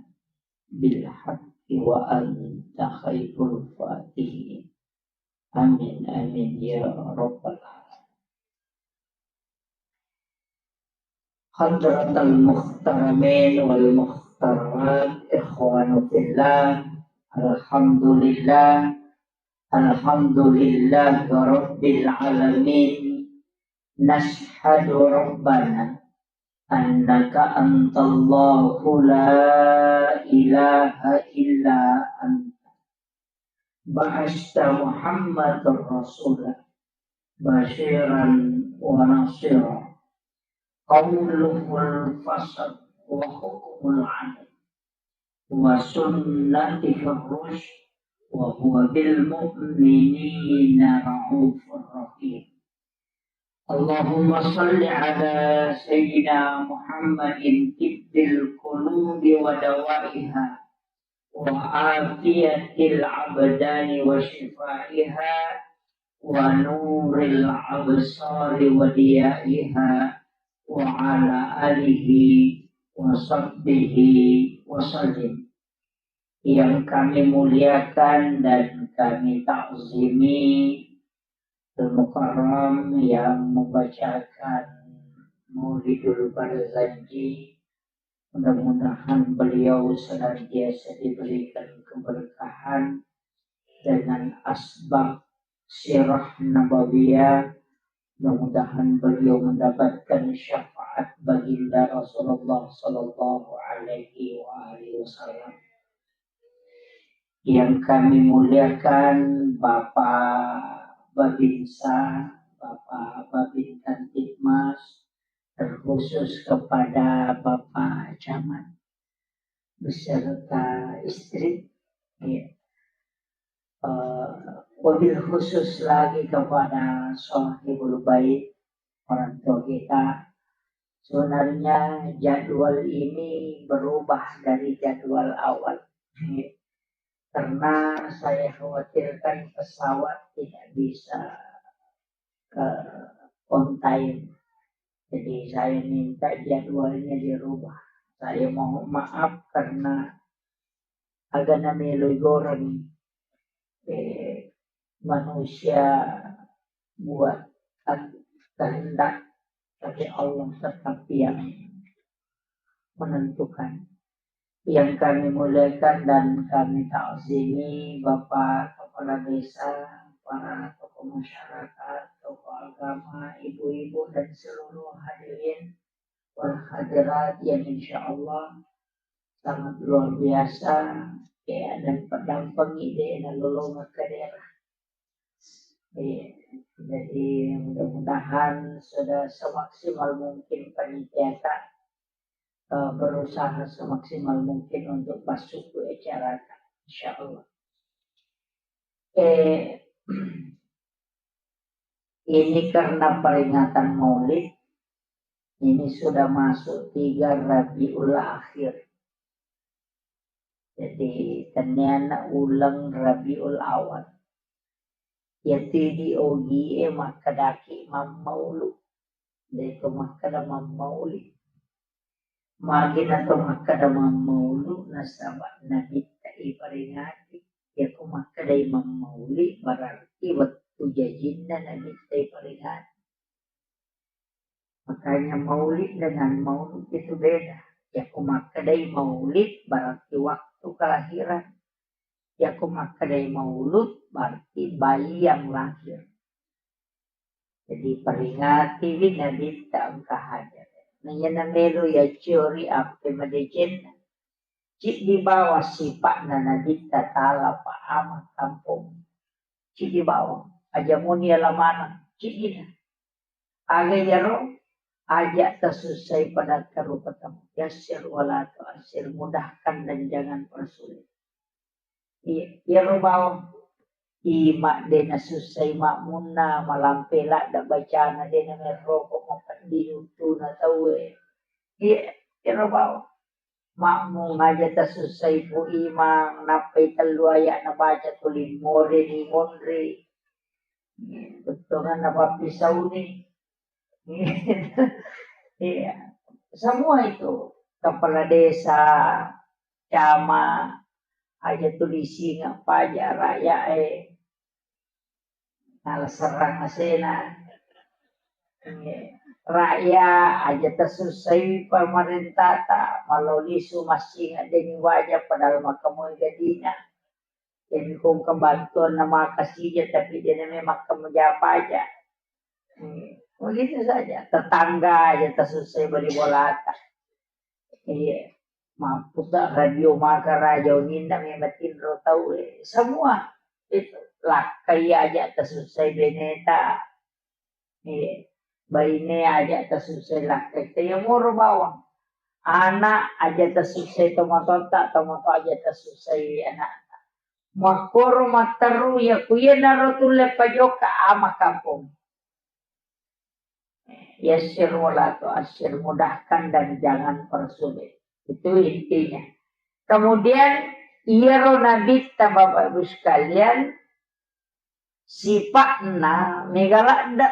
بالحق وأنت خير الفاتحين. آمين، آمين يا رب العالمين. حضرة المحترمين والمحترمات، إخوان في الله، الحمد لله، الحمد لله رب العالمين. نشهد ربنا أنك أنت الله لا إله إلا أنت. بعثت محمدا رسولا بشيرا ونذيرا. قوله الفصل وحكمه العدل وسنته الرشد وهو بالمؤمنين رءوف رحيم. اللهم صل على سيدنا محمد طب القلوب ودوائها وعافية الأبدان وشفائها ونور الأبصار وضيائها وعلى آله وصحبه وسلم. Yang kami muliakan dan kami takzimi, Al-Mukarram yang membacakan Maulidul Barzanji, mudah-mudahan beliau senantiasa diberikan keberkahan dengan asbab sirah nabawiyah. Mudah-mudahan beliau mendapatkan syafaat baginda Rasulullah sallallahu alaihi wa alihi wasallam. Yang kami muliakan Bapak Babinsa, Bapak Babin Kamtibmas, terkhusus kepada Bapak Camat beserta istri, ya. Eh, wabil khusus lagi kepada Sohibul Bait, orang tua kita. Sebenarnya jadwal ini berubah dari jadwal awal, ya. Karena saya khawatirkan pesawat tidak bisa ke on time. Jadi saya minta jadwalnya dirubah. Saya mohon maaf karena agana melo igoreng, eh, manusia buat kehendak, tapi Allah tetap yang menentukan. Yang kami muliakan dan kami takzimi Bapak Kepala Desa, para tokoh masyarakat, tokoh agama, ibu-ibu dan seluruh hadirin wal hadirat yang insya Allah sangat luar biasa, ya, dan pedampengi de nalolongeng ke daerah. Iya, jadi mudah-mudahan sudah semaksimal mungkin panitia ta, eh, berusaha semaksimal mungkin untuk masuk ke acara ta, insya Allah. Eh, ini karena peringatan Maulid, ini sudah masuk tiga Rabiul Akhir. Jadi, tenniana uleng Rabiul Awal. Iyatu idi ogie makkedaki mammaulu. De'to makkeda mammauli. Magi nato makkeda mammaulu, nasaba Nabitta iperingati. Iyako makkedai mammauli, berarti wettu jajinna Nabitta iperingati. Makanya maulid dengan maulud itu beda. Iyako makkedai maulid berarti waktu kelahiran. Iyako makkedai maulud berarti bayi yang lahir. Jadi peringatiwi Nabitta engka hadir. Naiya namelo yaccori appe madecenna. Ciddi bawang sipa'na Nabitta ta'ala pa ama kampong. Ciddi bawang. Aja muni ala maneng. Ciddina. Aga iyaro, aja tasussai pada engka rupa tau. Yassir wala tu'assir, mudahkan dan jangan persulit. Iya, iyaro bawang. Ima de nasussai makmunna, malampe ladde bacana, de namerroko mapeddi untuna tauwe. Iya, iyaro bawang. Makmung aja tasussai pu imang, nappai tellu ayat nabaca tuli more ni monri. Bettuanna pappisauni. Iya. Semua itu kepala desa, camat, aja tulising apa aja rakyat eh. Nala serrang asena. Rakyat aja tasussai pamarentata, malao lisu massing addeni waja padahal makkamoi gadina. Jadi kong kebantuan nama kasija tapi dia namanya makkam japa aja. Begitu saja. Tetangga aja tasussai bali bolata. Iya. Mampu tak radio maka raja uninna memang tinro tau eh. Semua itu lakkai aja tasussai beneta. Iya. Baine aja tasussai lakkai. Taya moro bawang. Anak aja tasussai tomatotta, tomato aja tasussai anak. Makkoro matteru ya kuya naro tulle pajokka ama kampung. Yassir wala tu'assir, mudahkan dan jangan persulit. Itu intinya. Kemudian, iyaro nabitta, Bapak Ibu sekalian, sipa'na mega ladde.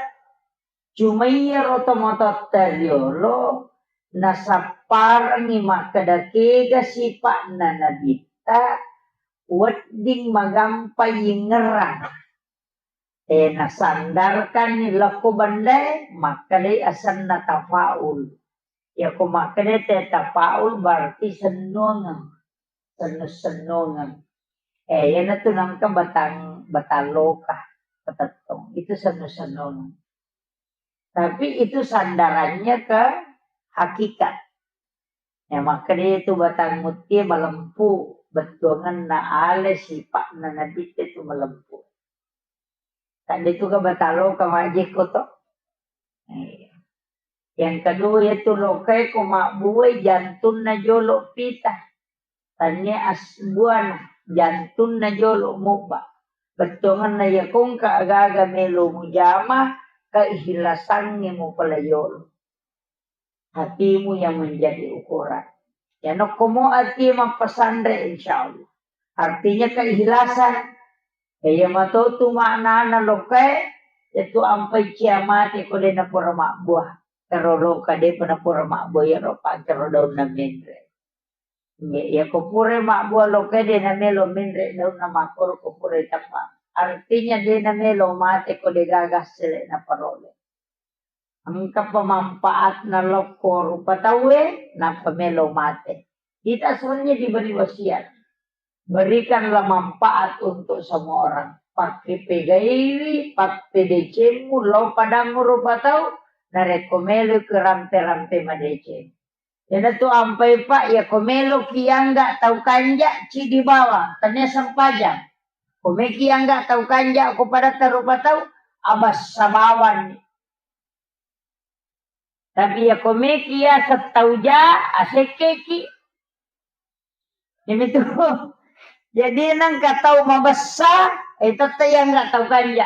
Cuma iyaro tomatoatta riolo nasapparengngi makkeda kega sipa'na nabitta wedding magampa yingngerang. Eh, nasandarkanni lokko bendae, makkedai asenna tafaul. Yako makkedai te tafaul berarti sennungeng. Sennu-sennungeng. Eh, iyanatu nengka batang, batang loka, patettong. Itu sennu-sennungeng. Tapi itu sandarannya ke hakikat. Ya, makkedai itu batang mutie malempu, bettuangenna ale sipa'na nabitte tu malempu. Tadi tu ka batang loka majekko to. Iya. Yang kedua itu lokae ko mabbuai jantunna jolo pita. Tania as-, buana jantunna jolo mubba. Bettuangenna yakongka agaga melo mujama, keikhlasangnge mupala yolo. Hatimu yang menjadi ukuran. Ya nokkomo ati mappasanre, insya Allah. Artinya keikhlasan. Iya matotu maknana lokae, yatu ampai cia mate ko de napura mabbua. Karo loka depa napura mabbua, iyaro pakkero daunna menre. Iya, iya ko pura mabbua lokae de namelo menre daunna makkoro ko pura tappa. Artinya de namelo mate ko de gaga sele naparole. Engkapa manfaatna lokko rupa tauwe, nappa melo mate. Kita sebenarnya diberi wasiat. Berikanlah manfaat untuk semua orang. Pakke pegaiwi, pappedecemmu, lao padangngu rupa tau, narekko melo ke rampe-rampe madeceng. Iyanatu ampai, Pak, ya ko meloki angga tau kanja, cidi bawang, tania sempajang. Ko meki angga tau kanja, ko padatta rupa tau, abassa bawanni. Tapi ya ko meki ya settau ja, asekkeki. Ini tuh. Jadi nengka tau mabessa, eh, tette yang nggak tau kanja.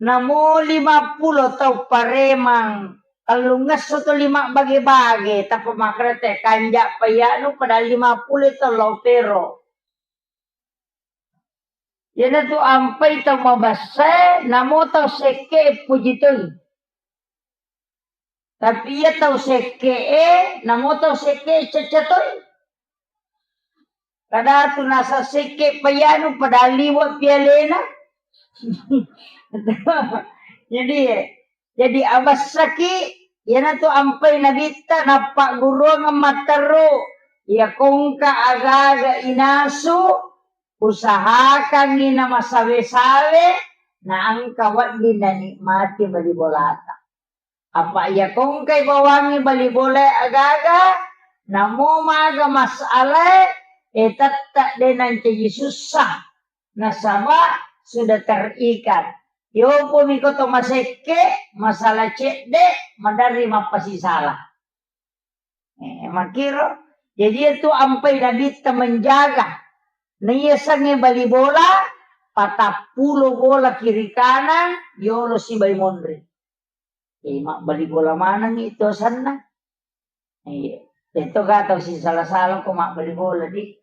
Namo lima pulo tau paremang, tellungesso to lima bage-bage, tappa makrete kanja payanu pada lima pulo to lo pero. Iyanatu ampai tau mabessae, namo tau sekke puji toi. Tapi iya tau sekke'e, namo tau sekke'e cacca toi. Kadatu nasa sekke payanu padahal liwe pialena. Jadi, eh, jadi abessaki, iyanatu ampai nabitta nappagguruang matteru, iya kongka aga-aga inasu, usahakangngi namasawe-sawe, naengka wedding nanikmati bali bolata. Apa iya kongkai bawangngi bali bolae aga-aga, namo maga masalae, eh, tette de nancaji sussa. Nasaba sudah terikat. Yopo miko to masekke, masalah cedde, maderri mappasisala. Eh, makkiro. Jadi itu ampai nabitta menjaga. Naiya sange bali bola, patappulo bola kiri kanan, yolo sibai monri. Eh, mabbali bola maneng itu asenna. Iya. Itu ga tau sisala-sala ko mabbali bola di.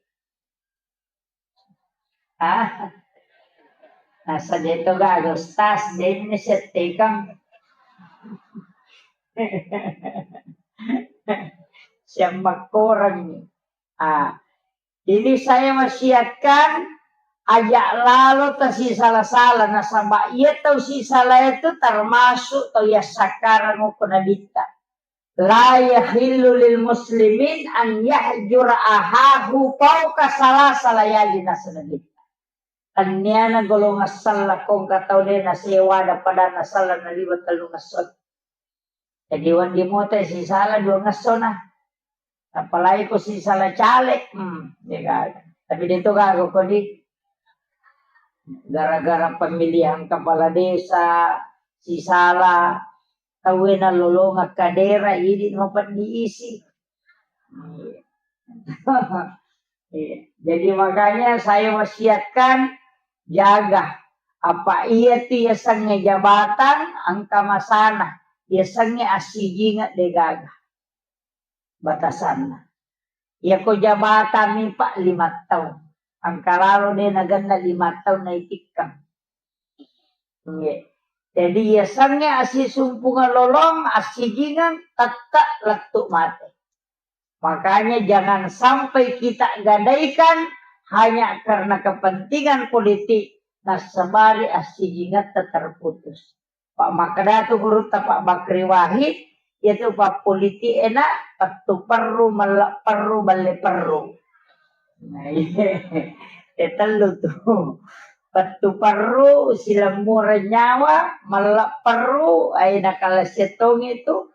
Ah. Nasa deto gaga, Ustaz, denne settekang. siammakkorengngi. Ah, ini saya wasiatkan, aja' lalo tasisala-sala, nasaba' iya tau sisala itu termasuk tau yassakkarang okko Nabitta. La yahillu lil muslimin an yahjura ahahu fauqa salasa layali, nasaba Nabitta. Tenniana golongan sella ko engka tau de' nasewa ada pada nasala naliwa tellungesso. Jadi wedding moto sisala duangesso na. Apalagi ko sisala caleg, hmm, de' gaga. Tapi de' to gaga ko di gara-gara pemilihan kepala desa, sisala tauwe nalolongeng kadera, idi' mapeddi isi. Iya. Iya. Jadi makanya saya wasiatkan, jaga. Apa iya tu yasengnge jabatan, engka masana. Yasengnge assijingeng de' gaga batasanna. Iya ko jabatan mi, Pak, lima taung. Engka lalo de' nagenna lima taung naitikkang. Nggih. Jadi, yasengnge assisumpungeng lolong, assijingeng, tette' lettu' mate. Makanya jangan sampai kita gadaikan hanya karena kepentingan politik, nassabari assijingetta terputus. Pak makkeda tu gurutta Pak Bakri Wahid, iyatu pappolitik e na pettu perru, melle' perru, belle' perru. Nah, iya. E tellu tu. Pettu perru, silemmureng nyawa, melle' perru, ai nakalasiang tongi tu,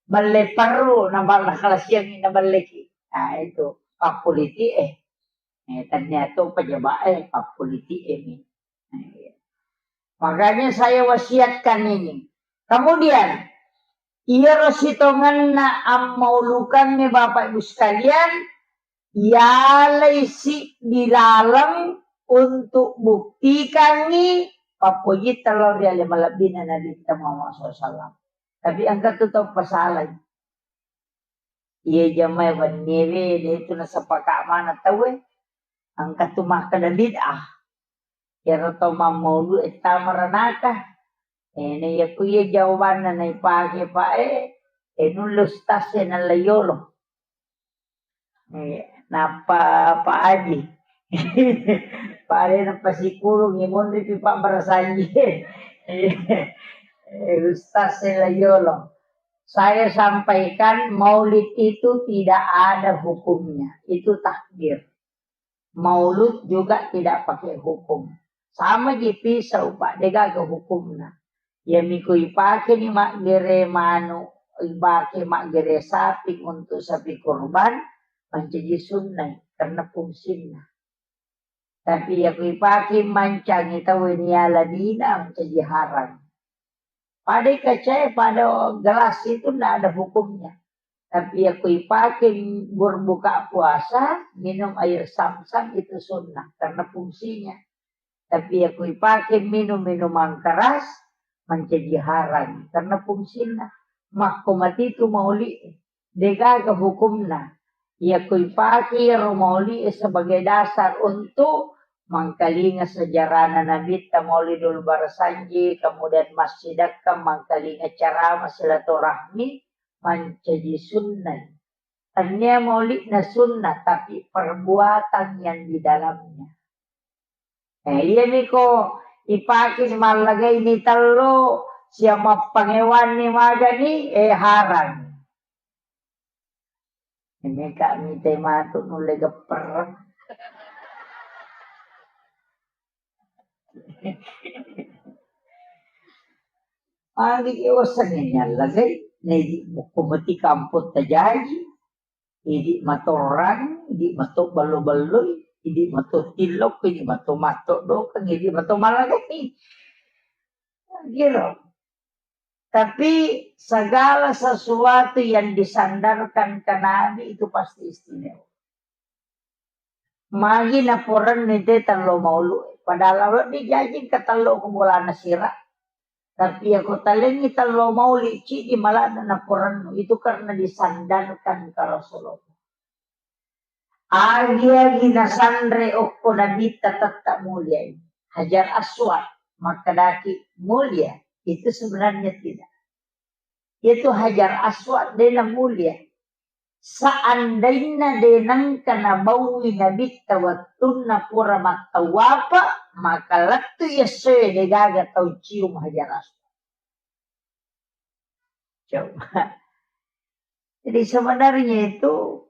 belle' perru, na bal-, nakalasiangngi nabelleki. Nah, itu pappolitik e. Eh, ternyata pejabat e, pappolitik e mi. Nah, iya. Makanya saya wasiatkan ini. Kemudian, iyaro sitongenna ammaulukangnge, Bapak Ibu sekalian, yalai siddi laleng untuk buktikangngi pappojitta lao ri ale malebbina Nabitta Muhammad sallallahu alaihi wasallam. Tapi engka tu tau pasalai. Iya jamae wenniewe, de' tu nasepaka' maneng tauwe. Engka tu makkeda bid'ah. Iyaro tau mammaulu e tama ranaka. E, na iya ku iya jawabanna naipake, Pak, e, e, nulle ustaz e nalla yolo. E, nappa Pak Haji. Pak, e, nappa sikurung, e, monri pi Pak barasanji. E, ustaz e la yolo. Saya sampaikan, maulid itu tidak ada hukumnya. Itu takdir. Maulud juga tidak pakai hukum. Sama ji pisau, Pak, de' gaga hukumna. Iya mi ko ipake ni maggere manu, ipake maggere sapi untuk sapi kurban, mancaji sunnai karena fungsinna. Tapi iya ko ipake mancangi tauwe niala dina, mancaji harang. Pada kaca e, pada gelas itu ndak ada hukumnya. Tapi iya ko ipake berbuka puasa, minum air zam-zam itu sunnah karena fungsinya. Tapi iya ko ipake minum minuman keras, mancaji harang karena fungsinna. Makko matitu maulid, de' gaga hukumna. Iya ko ipake ro maulid e sebagai dasar untuk mangkalinga sejarahna Nabitta, Maulidul Barasanji, kemudian massidakka mangkalinga ceramah silaturahmi, mancaji sunnah. Tennia maulidna sunnah, tapi perbuatan yang di dalamnya. Eh, iya mi ko ipake mallagai ni tello, siap mappangewanni magani, eh, harang. Ini kak mite matu nulle gepper. Agi osange nyallagai, nedi mukko mati kampung tajaji, idi matorang, idi mato ballo-balloi, idi mato tillok, idi mato matto dokeng, idi mato malagai. Giro. Tapi segala sesuatu yang disandarkan ke Nabi itu pasti istimewa. Magi naporennu te tello maulu, padahal wedding jaji engka tello ko bolana sira. Tapi ako talengi tello mauli, cidi malana naporennu, itu karena disandarkan ke Rasulullah. Agi-agi nasanre okko Nabitta tette mulia ini. Hajar Aswad, makkedaki mulia, itu sebenarnya tidak. Itu Hajar Aswad dena mulia. Seandainna de nengka nabaui nabitta wettunna pura mattawapa, maka lettu essoe de gaga tau cium Hajar Aswad. Coba. Jadi sebenarnya itu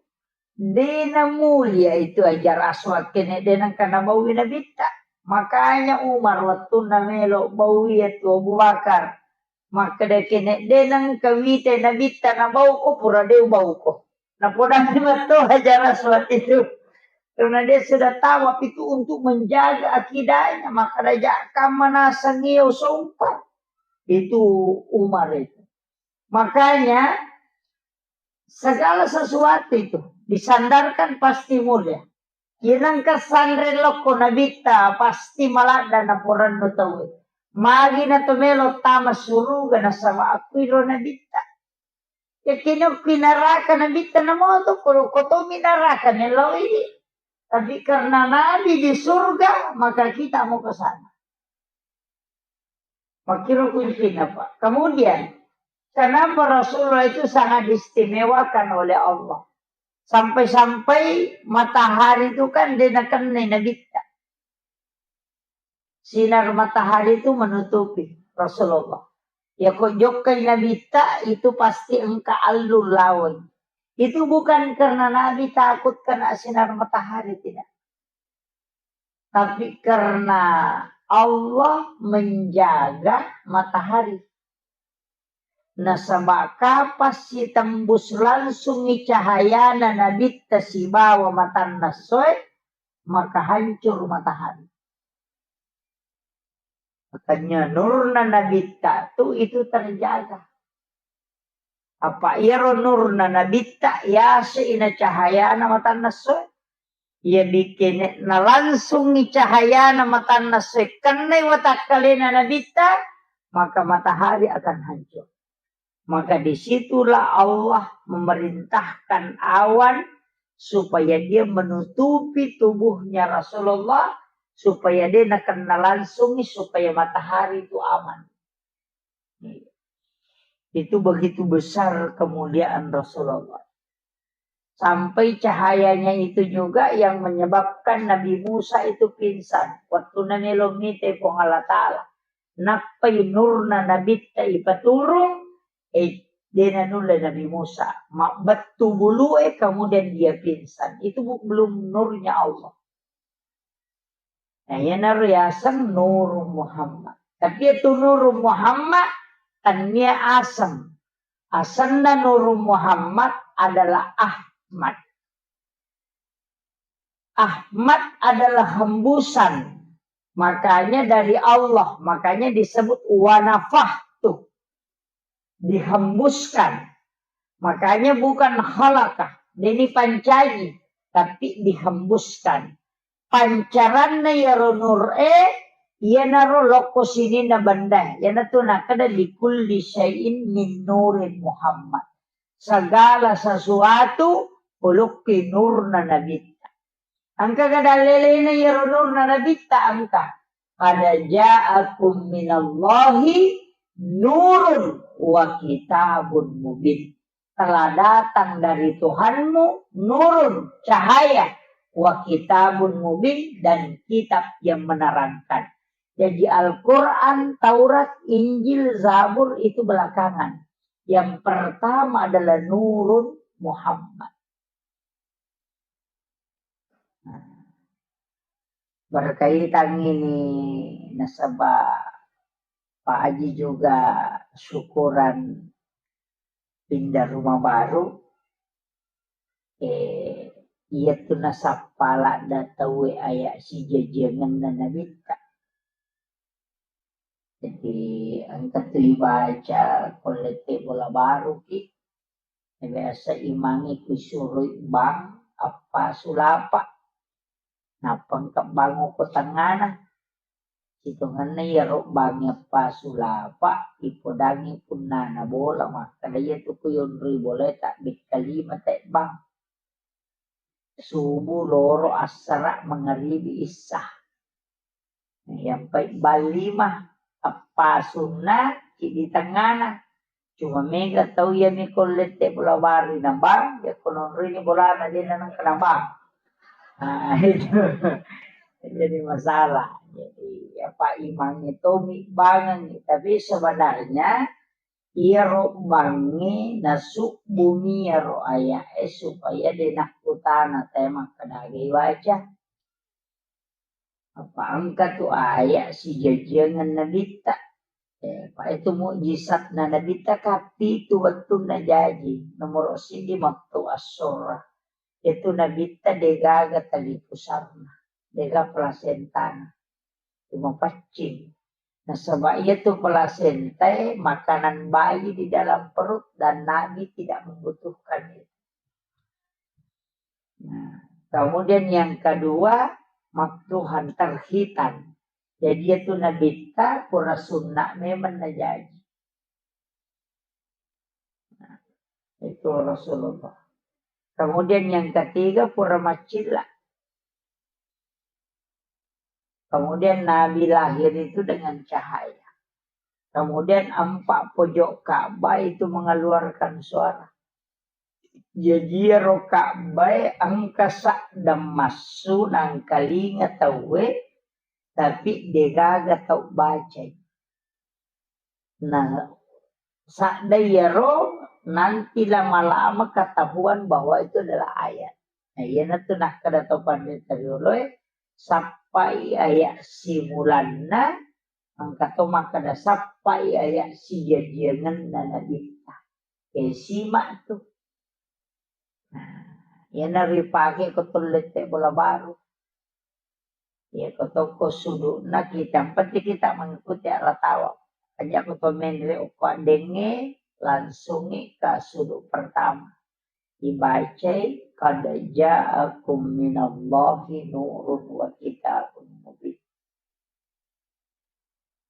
de namulia itu Hajar Aswad kene de nengka nabaui nabitta. Makanya Umar wettunna melo baui itu Abu Bakar. Makkeda kene de nengka wite nabitta nabauko pura de ubauko. Napodani metto Hajar Aswad itu. Karena dia sudah tahu apa itu untuk menjaga akidahnya, maka raja kamma naseng iya usompa. Itu Umar itu. Makanya segala sesuatu itu disandarkan pasti mulia. Yenengka sanre lokko nabitta pasti maladda naporannu tauwe. Magi na to melo tama suruga nasaba akkuiro nabitta. Yakkini okki naraka nabitta namoto, ko, ko tomi naraka meloi. Tapi karena nabi di surga, maka kita mau ke sana. Makkiro kuncinya, Pak. Kemudian, kenapa Rasulullah itu sangat diistimewakan oleh Allah? Sampai-sampai matahari itu kan dia nakennai nabitta. Sinar matahari itu menutupi Rasulullah. Ya kok jokkai nabitta itu pasti engka allu lawon. Itu bukan karena Nabi takut kena sinar matahari, tidak. Tapi karena Allah menjaga matahari. Nasaba kapang sitembus langsungngi cahayana nabitta sibawa matanna essoe, maka hancur matahari. Makanya nurna nabitta tu itu terjaga. Apa iyaro nurna nabitta yase ina cahayana matanna essoe. Iya bikkene nalangsungngi cahayana matanna essoe kennai watakkalena nabitta, maka matahari akan hancur. Maka disitulah Allah memerintahkan awan supaya dia menutupi tubuhnya Rasulullah, supaya dia nakennai langsungngi, supaya matahari itu aman. Itu begitu besar kemuliaan Rasulullah. Sampai cahayanya itu juga yang menyebabkan Nabi Musa itu pingsan. Waktu namelo mite Puang Allah Ta'ala. Nappai nurna nabitta ipaturung, eh, dena nulle Nabi Musa. Mabbettu bulue, kemudian dia pingsan. Itu bu-, belum nurnya Allah. Nah, iyanaro yaseng Nurung Muhammad. Tapi itu Nurung Muhammad, tania aseng. Asenna Nurung Muhammad adalah Ahmad. Ahmad adalah hembusan. Makanya dari Allah, makanya disebut wanafahtu. Dihembuskan. Makanya bukan khalaqah, deni pancaji, tapi dihembuskan. Pancaranna iyaro nur e, iyanaro lokko sininna benda. Iyanatu nakkeda likulli syai'in min nurin Muhammad. Segala sesuatu polokki nurna nabitta. Engka ga dallelena iyaro nurna nabitta engka. Qad ja'akum minallahi nurun wa kitabun mubin. Telah datang dari Tuhanmu nurun, cahaya, wa kitabun mubin, dan kitab yang menerangkan. Jadi Al-Quran, Taurat, Injil, Zabur itu belakangan. Yang pertama adalah Nurun Muhammad. Berkaitan ini nasaba Pak Haji juga syukuran pindah rumah baru, eh, iyatu nasappa ladda tauwe aya sijajiangenna nabitta. Jadi engka tu ibaca ko lette bola baru ki, biasa imangi kusuroi bang appa sulapa. Nappa engka bang ko tengngana. Sitongenna iyaro bangnge appasulapa, ipodangngi punnana bola, makkeda, "Iyatu ku yonroi bolae tabbekka lima tebbang. Subuh, loro, assara, mangaribi, issa." Iyampai bang lima, appasunna, ciddi tengngana. Cuma mega tau iya mi ko lette bola baru na bang, ya ko nonroi ni bolana de na nengka na bang. Nah, itu jadi masalah. Jadi apa imangnge tomi bangengngi, tapi sebenarnya iyaro bangnge nasubbumi iyaro aya'e supaya de nakkutana te makkeda aga ibaca. Apa engka tu aya sijajiangeng nabitta. Eh, pa itu mujizatna nabitta kapitu wettunna jaji. Nomoro siddi mettu assorra. Itu nabitta degaga tali pusarna, dega plasentana. Cuma paccing. Nasaba iya tu plasentae makanan bayi di dalam perut dan Nabi tidak membutuhkan itu. Nah, kemudian yang kedua, maktuhan, terhitan. Jadi itu nabitta pura sunna memang najaji. Nah, itu Rasulullah. Kemudian yang ketiga, pura macilla. Kemudian Nabi lahir itu dengan cahaya. Kemudian empat pojok Ka'bah itu mengeluarkan suara. Jaji iyaro Ka'bah engka sadda massu nangkalinga tauwe, tapi degaga tau bacai. Nah, sadda iyaro nanti lama-lama ketahuan bahwa itu adalah ayat. Nah, iyanatu nakkeda to panrita rioloe, sappai ayat simulanna, engka to makkeda sappai ayat sijajiangenna nabitta. Eh, simak tu. Nah, iyana ripake ko tullette bola baru. Iya, ko tokko sudukna kita, yang penting kita mengikuti arah tawa. Aja ko to menre okko addengnge, langsungi ke suduk pertama. Dibacai, "Qad ja'akum minallahi nurun wa kitabun mubin."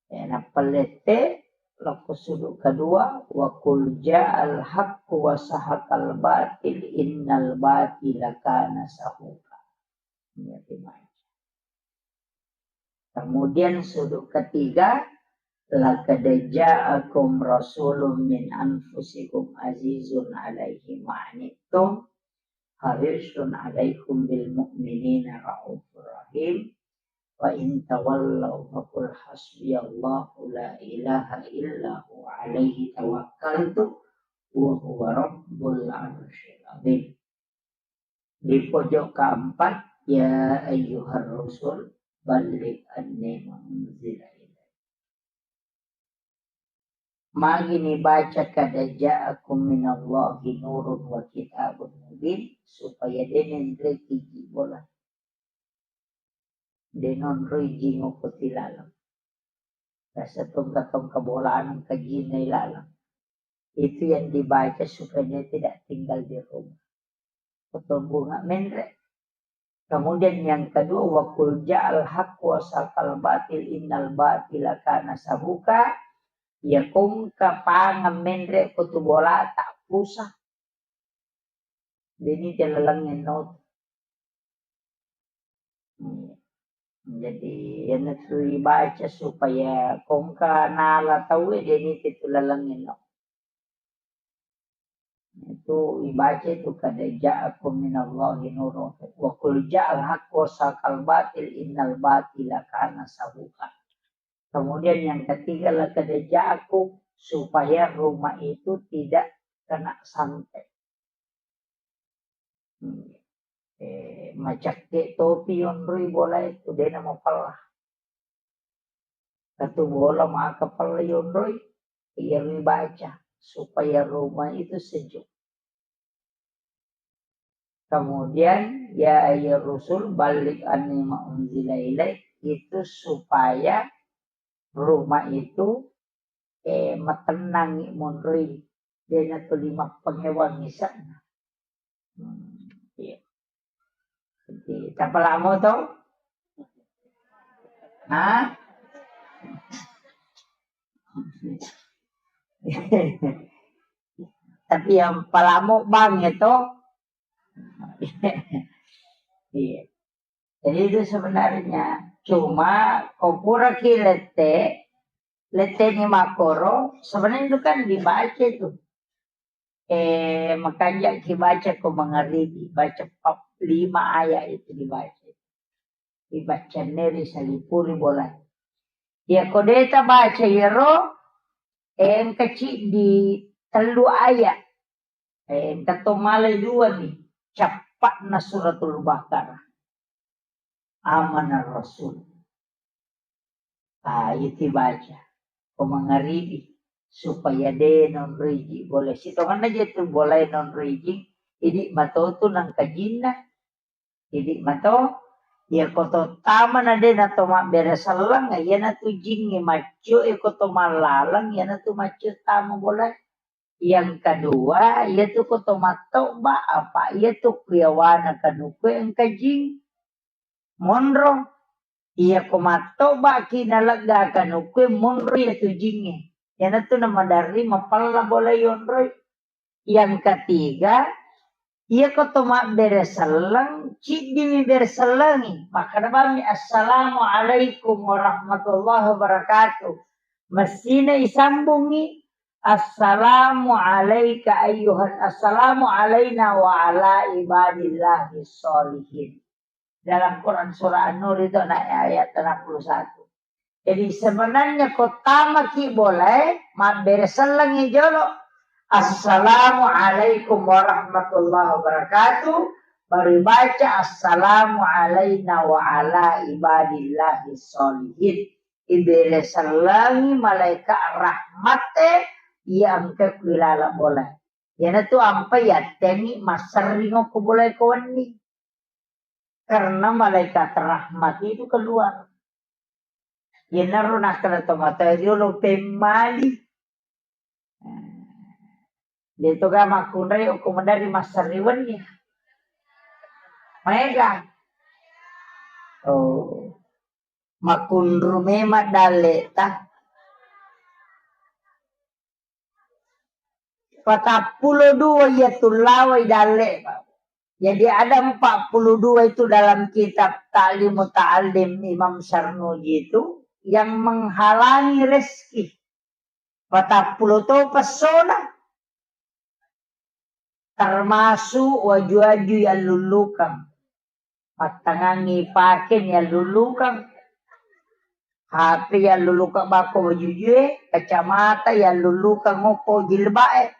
Ya, nappa lette, lokko suduk kedua, "Wa qul ja'al haqqu wa sahaqal batil, innal batila kana sahuqa." Iya, dibaca. Kemudian sudut ketiga, "Laqad ja'akum rasulun min anfusikum azizun alaihi ma anittum, harisun alaikum bil mu'minina raufur rahim. Wa in tawallau faqul hasbiyallahu la ilaha illa huwa alaihi tawakkaltu wa huwa rabbul arsyil azim." Di pojok keempat, "Ya ayyuhar rusul, balligh anni ma unzila ilaik." Magi nibaca, "Qad ja'akum minallahi nurun wa kitabun mubin," supaya de' nenreki ji bola. De' nonroi jing okko tilaleng. Rasa tongka-tongka bolana engka jinna ilaleng. Itu yang dibaca supaya dia tidak tinggal di rumah. Ketumbunga menre. Kemudian yang kedua, "Wa qul ja'al haqq wa saqal batil innal batila kana sahuqa." Ya kongka pangeng menre ko tu bolata pusa. Deni te lalengnge no. Hmm. Jadi, iyanatu ibaca supaya kongka nala tauwe, deni te tu lalengnge no. Itu ibaca itu, "Qad ja'akum minallahi nurun wa qul ja'al haqqu wa saqal batil innal batila kana sahuqa." Kemudian yang ketiga, "Laqad ja'akum," supaya rumah itu tidak kena santet. Hmm. Eh, macakke topi yonroi bola itu, dena mapella. Satu bola maka pella yonroi, iya ribaca supaya rumah itu sejuk. Kemudian, "Ya ayyuhar rusul, balligh anni ma unzila ilaik," itu supaya rumah itu, eh, matennangi monroi, dena tuli mappangewang isa'na. Hmm, iya. Jadi, tapalamo to? Hah? Tapi yang palamo bang itu. Iya. Jadi itu sebenarnya cuma ko pura ki lette, Letteni makkoro, sebenarnya itu kan dibaca itu. Eh, makanja ki baca ko mangaribi, baca pap-, lima ayat itu dibaca. Dibaca neri salipuri bola. Ya ko deta baca yero, eh, engka ciddi tellu ayat. Eh, engka to malai dua ni, cappa'na Suratul Baqarah. Amanar Rasul. Ah, itu baca. Ko mangaribi, supaya de nonroi ji bola. Sitonganna je tu bola nonroi ji, idi mato tu nangka jinna. Idi mato, iya ko to tama na de na to mabbere selleng, iyana tu jingnge maccio, e ko to mallaleng, iyana tu maccio tama bola. Yang kedua, iya tu ko to mattoba, apa iya tu kuyawana kanukue engka jing. Monro. Iya ko mattoba ki nalegga kanukue, monro iya tu jingnge. Iyana tu na maderri mapella bola yonroi. Yang ketiga, iya ko to mabbere selleng, ciddimi bere sellengi. Makkeda bammi, "Assalamualaikum warahmatullahi wabarakatuh." Messina isambungi, "Assalamu alaika ayyuhan, assalamu alaina wa ala ibadillahi sholihin." Dalam Quran surah An-Nur itu naik ayat enam puluh satu. Jadi sebenarnya ko tama ki bola e, mabbere sellengi jolo. "Assalamualaikum warahmatullahi wabarakatuh." Baru baca, "Assalamu alaina wa ala ibadillahi sholihin." Ibere sellengi malaikat rahmat e, iya engka kuilala bola. Iyana tu ampa yattengi masserring ko bola e ko wenni. Karena malaikat rahmat itu keluar. Yenaro nakkeda tomatoa riolo pemmali. De toga makkunrai okko maderri massariwenni. Maega. Oh. Makkunru memang dalleta. Patappulo dua iya tullawai dalle. Jadi ada empat puluh dua itu dalam kitab Ta'lim Muta'allim Imam Sarnuji itu yang menghalangi rezeki. Patappulo to pessona. Termasuk waju-waju yallullukang. Mattangangi pake yallullukang. H P yallullukang bako wajujue, kacamata yallullukang okko jilba'e.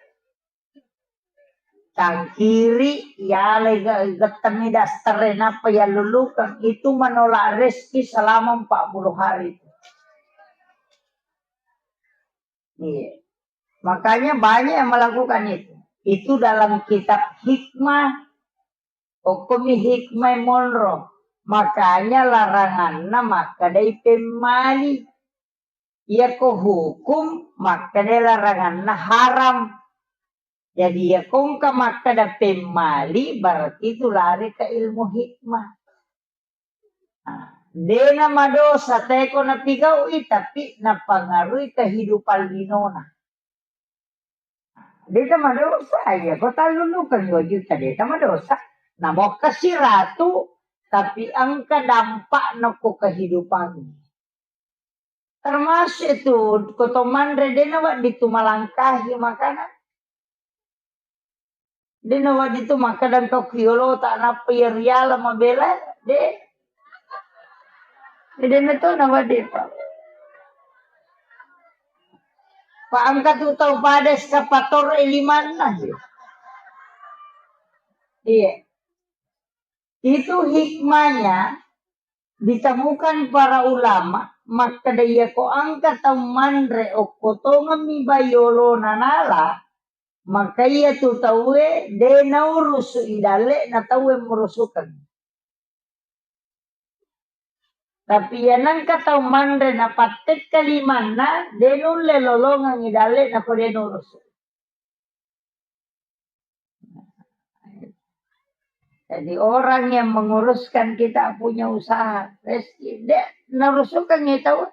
Cangkiri, yalai ge-, gettemmi daster e, nappa yallullukang. Itu menolak rezeki selama empat puluh hari itu. Iya. Makanya banyak yang melakukan itu. Itu dalam kitab hikmah. Okkomi hikmah monro. Makanya laranganna makkedai pemmali. Iyako hukum makkedai laranganna haram. Jadi iyako engka makkeda pemmali, berarti itu lari ke ilmu hikmah. Nah, dena madosa teko napigau'i, tapi napangaruhi kehidupan linona. Deta madosa, iya ko tallullukeng dua juta, deta madosa. Namokkasi ratu, tapi engka dampakna ko kehidupan. Termasuk itu, ko to manre dena wedding tu malangkahi makanan. De nawedding tu makkeda engka ku yolota nappa iya riala mabela, de. De, de meto nawedding, Pak. Pak, engka tu tau pada eskapator e limanna. Iya. Itu hikmahnya ditemukan para ulama, makkeda iyako engka tau manre okko tongemmi bai yolona nala, maka iya tu tauwe de naurusu i dalle'na tauwe murusukeng. Tapi iya nengka tau manre napattekka limanna, de nulle lolongeng i dalle'na ko de nurusu. Jadi orang yang menguruskan kita punya usaha, rezeki, de narusukeng i tau.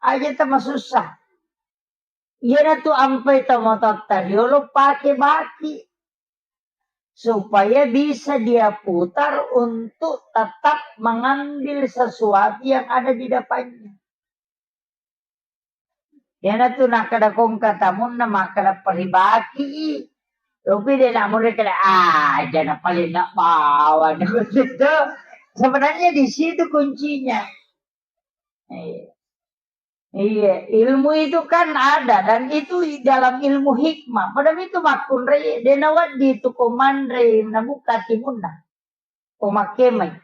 Aja tamasussa. Iyanatu ampai tomatoatta riolo pake baki, supaya bisa dia putar untuk tetap mengambil sesuatu yang ada di depannya. Iyanatu nakkeda kongka tamunna makkeda paribaki i. Tapi de' namure keda, "Ah, jana paling nak bawa." Sebenarnya di situ kuncinya. Iya. Iya, ilmu itu kan ada dan itu dalam ilmu hikmah. Padahal itu makkunrai, de' nawedding itu ko manre nabuka timunna. Ko makkemai.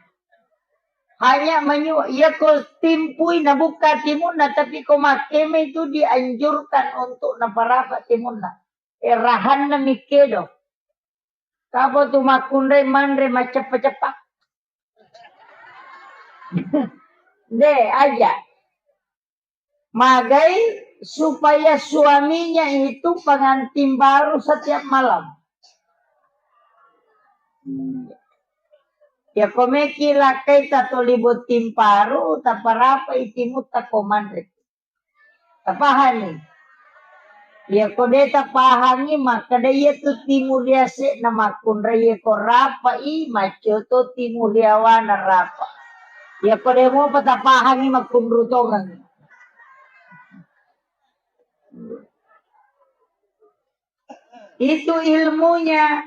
Hanya menyu-, iya ko timpui nabuka timunna, tapi ko makkemai itu dianjurkan untuk naparapa timunna. Eh, rahanna mikkedo. Kapa tu makkunrai manre macceppa-ceppa. De', aja. Magai supaya suaminya itu pengantin baru setiap malam. Ya, ko meki lakkai tatoli botting paru, taparapai timutta ko manre. Tapahani? Iya ko de' tapahangi, makkeda iya tu timu riase'na makkunrai, iya ko rapa'i, maccio to timu riawana rapa. Iya ko de' mopa tapahangi, makkunru tongeng. Itu ilmunya.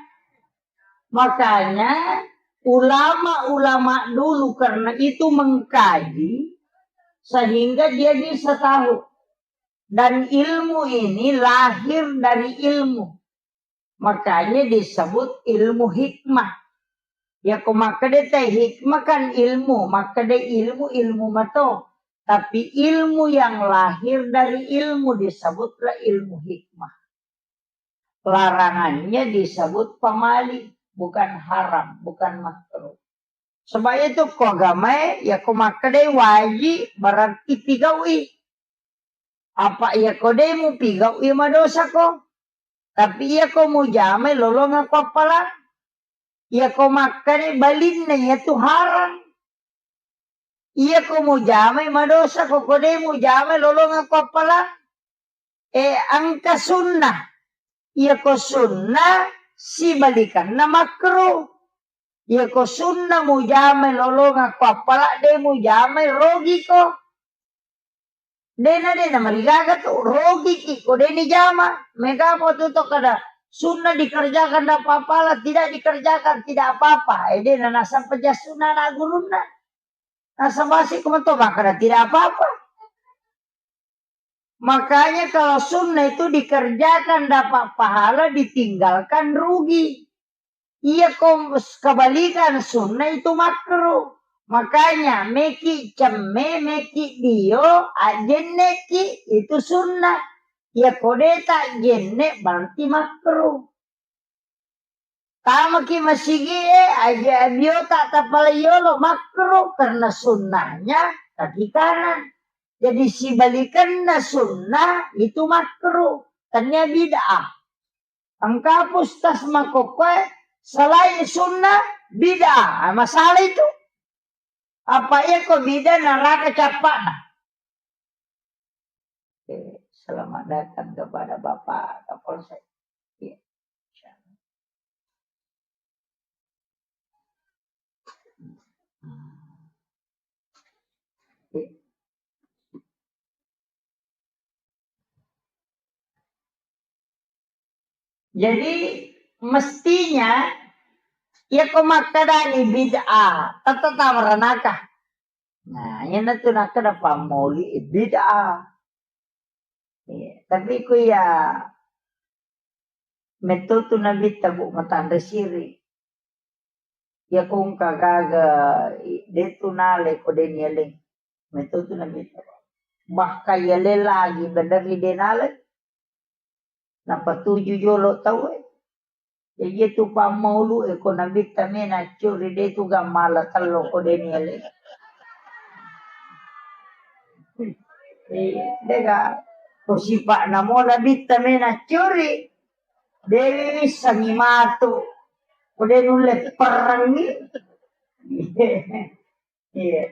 Makanya ulama-ulama dulu karena itu mengkaji sehingga dia bisa tahu. Dan ilmu ini lahir dari ilmu. Makanya disebut ilmu hikmah. Ya, ko makkeda te hikmah kan ilmu, makkeda ilmu, ilmu mato. Tapi ilmu yang lahir dari ilmu disebutlah ilmu hikmah. Larangannya disebut pamali, bukan haram, bukan makruh. Sebab itu ko agamae, ya ko makkedai wajib, berarti pigau'i. Apa iya ko de' mupigau'i, madosa ko. Tapi iya ko mujamai, lolongeng ko appalang. Iya ko makkeda balinna, iya tu haram. Iya ko mujamai, madosa ko, ko de' mujamai, lolongeng ko appalang. Eh, engka sunnah. Iya ko sunnah, sibalikanna makruh. Iya ko sunnah mujamai, lolongeng ko appalang, de' mujamai, rogi ko. De' na, de' na marigaga tu, rogi ki ko de' nijama. Mega mo tu to kada sunnah dikerjakan dapat pahala, tidak dikerjakan tidak apa-apa. Eh, de' na nasang pejasuna na gurunna. Nasabasi ko mato makkeda tidak apa-apa. Makanya kalau sunnah itu dikerjakan dapat pahala, ditinggalkan rugi. Iya ko kebalikan, sunnah itu makruh. Makanya meki cemme, meki dio, ajenneki itu sunnah. Iya ko de' ta jenne berarti makruh. Tamaki masigie, aja biota tapalai yolo, makruh karena sunnahnya kaki kanan. Jadi sibalikanna sunnah itu makruh, tania bid'ah. Engka pustas makokkoe selain sunnah bid'ah, ah, masalah itu. Apa iya ko bid'ah neraka cappa'na. Oke, selamat datang kepada Bapak Kapolsek. Iya. Jadi, mestinya, iya ko makkedani bid'ah, tette tama ranaka. Nah, iyanatu nakkeda pammauli bid'ah. Iya, tapi ku iya metto tu Nabitta, Bu, matanre siri. Iya ko engka gaga, i-, de' tu nalai ko de' nialai. Metto tu Nabitta. Bahkan yalai lagi bener ri de' nalai. Napatuju jolo tauwe. Jadi itu pammaulu e ko Nabitta mena curi de' tu gammala tello ko de' nialai. Eh, de' ga ko sipa'na mo Nabitta mena curi. De' wissengi matu. Ko de' nulle perrengi. Iya.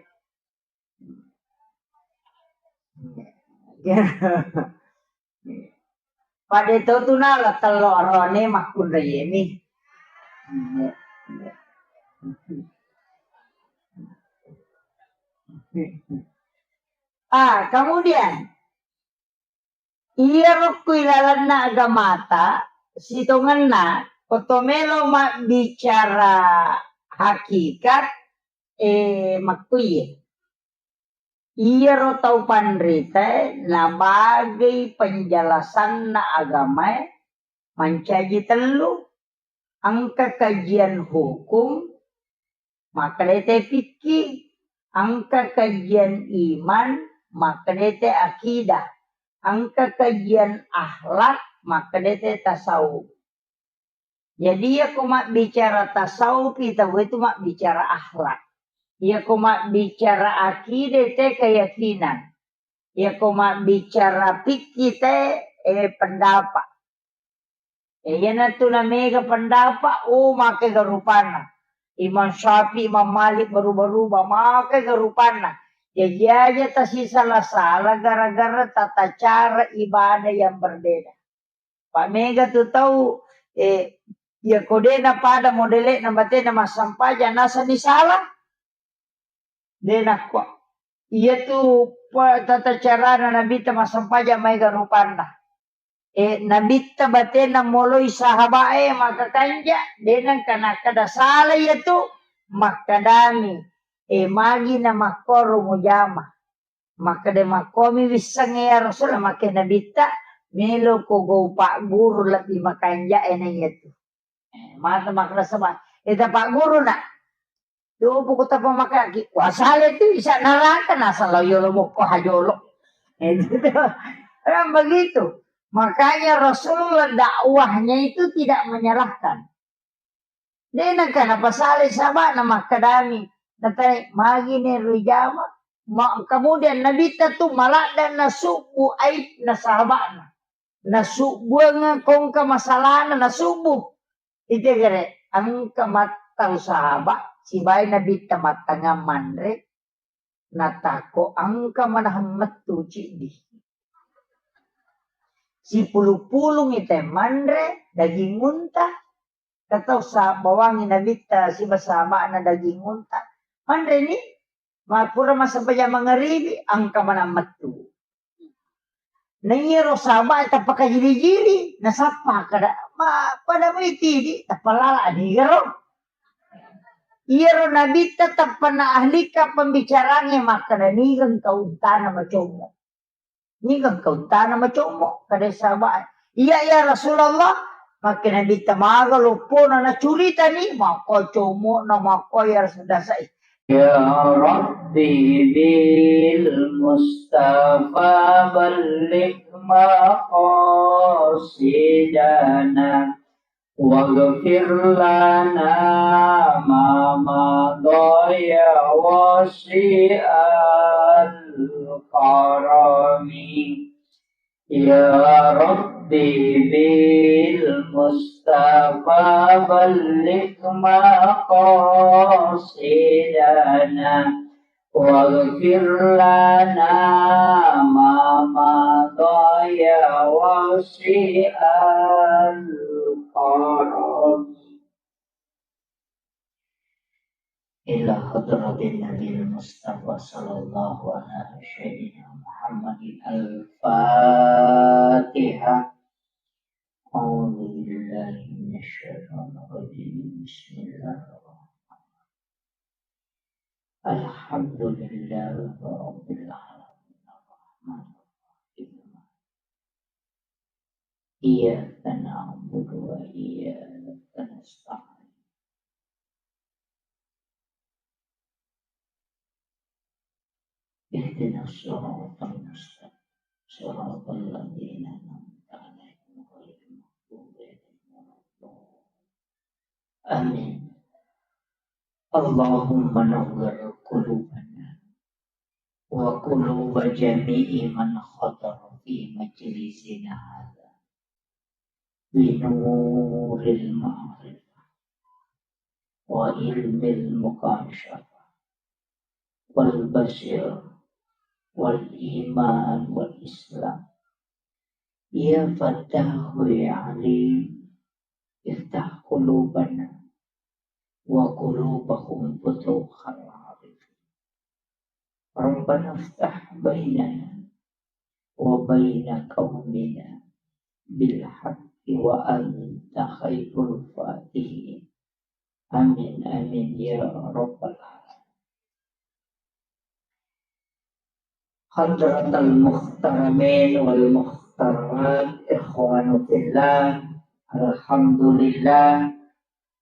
Pada to tu nala tello arone makkunraiemi. Ah, kemudian Iyaro ku ilalenna agamata, sitongenna, ko to melo mabbicara hakikat, eh, makkuiye. Iyaro tau panritae nabagei penjelasanna agamae mancaji tellu, engka kajian hukum, makkeda te fikih, engka kajian iman, makkeda te akidah, engka kajian akhlak, makkeda te tasawuf. Jadi, iyako mabbicara tasawuf, tauwe tu mabbicara akhlak. Iyako mabbicara akide, te keyakinan. Iyako mabbicara fikih, te, eh, pendapat. Eh, iyanatu namega pendapat, oh, makega rupanna. Imam Syafi'i, Imam Malik, berubah-rubah, makega rupanna. Jaji aja tasisala-sala gara-gara tata cara ibadah yang berbeda. Pa mega tu tau, eh, iyako de napada modele'na batena massempajang, nasani sala. De nakko. Iyatu pa-, tata carana Nabitta massempajang maega rupanna. Eh, Nabitta batena moloi sahabae makakanja, de nengka nakkeda sala iyatu, makkedami, eh, magi namakkoro mujama. Makkeda, "Makkomi wissengnge ya Rasul?" Makke Nabitta, "Melo ko gau pagguru lebbi makanja e na iyatu." Eh, mata makkeda saba, "Eh, ta pagguru na." Dopo ko tapa makaki, wasale tu isa neraka, nasala yolo mokko hajolo. Eh, gitu. Kan begitu. Makanya Rasulullah dakwahnya itu tidak menyalahkan. De nengka napasalai sahaba'na makkedami, natai, "Magi ne rijama?" Ma-, kemudian Nabitta tu maladde nasubbu aibna sahaba'na. Nasubbuang kongka masalahna nasubbu. Ite gere, engka mattau sahabat, sibawa Nabitta mattangngang manre, natakko engka manahang mettu ciddi. Sipulu-pulungi te manre daging unta, Katau sa-, bawangi Nabitta siba sahaba'na daging unta. Manreni, ma-, pura massempajang mangaribi, engka manang mettu. Na iyaro sahabae tappa kajili-jili, nasappa kada, ma-, pada mai tidi, tappa lala anigaro. Iyaro Nabitta tappa na ahlika pembicaranya makkada, "Niga engka untana macommo?" Niga engka untana macommo, kada sahabae. "Iya, ya Rasulullah." Makke Nabitta maga loppona nacuritani, makko commo'na, makko ya Rasul dasai. Ya Rabbi bil Mustafa balligh maqasidana. Waghfir lana ma madha ya wasi'al karami. Ya Rabbi bil Mustafa balligh maqasidana. Waghfir lana ma madha ya wasi'al karami. Ila hadratin Nabil Mustafa sallallahu ala sayyidina Muhammadin al-Fatihah. A'udzu billahi minasy syaithanir rajim. Bismillahirrahmanirrahim. Alhamdulillahi rabbil alamin. Arrahmanirrahim. Iyyaka na'budu wa iyyaka nasta'in. Ihdinas siratal mustaqim. Siratal ladzina an'amta 'alaihim ghairil maghdubi 'alaihim waladdallin. Amin. Allahumma nawwir qulubana wa quluba jami'i man hadara fi majlisina hadza bi nuril ma'rifah wa ilmil mukasyafah wal basir wal iman wal islam. Ya Fattahu ya Alim, iftah qulubana wa qulubahum futuhal arifin. Rabbana iftah bainana wa بين قومنا بالحق وأنت خير الفاتحين. آمين، آمين يا رب العالمين. حضرة المحترمين والمحترمات، إخوان في الله، الحمد لله،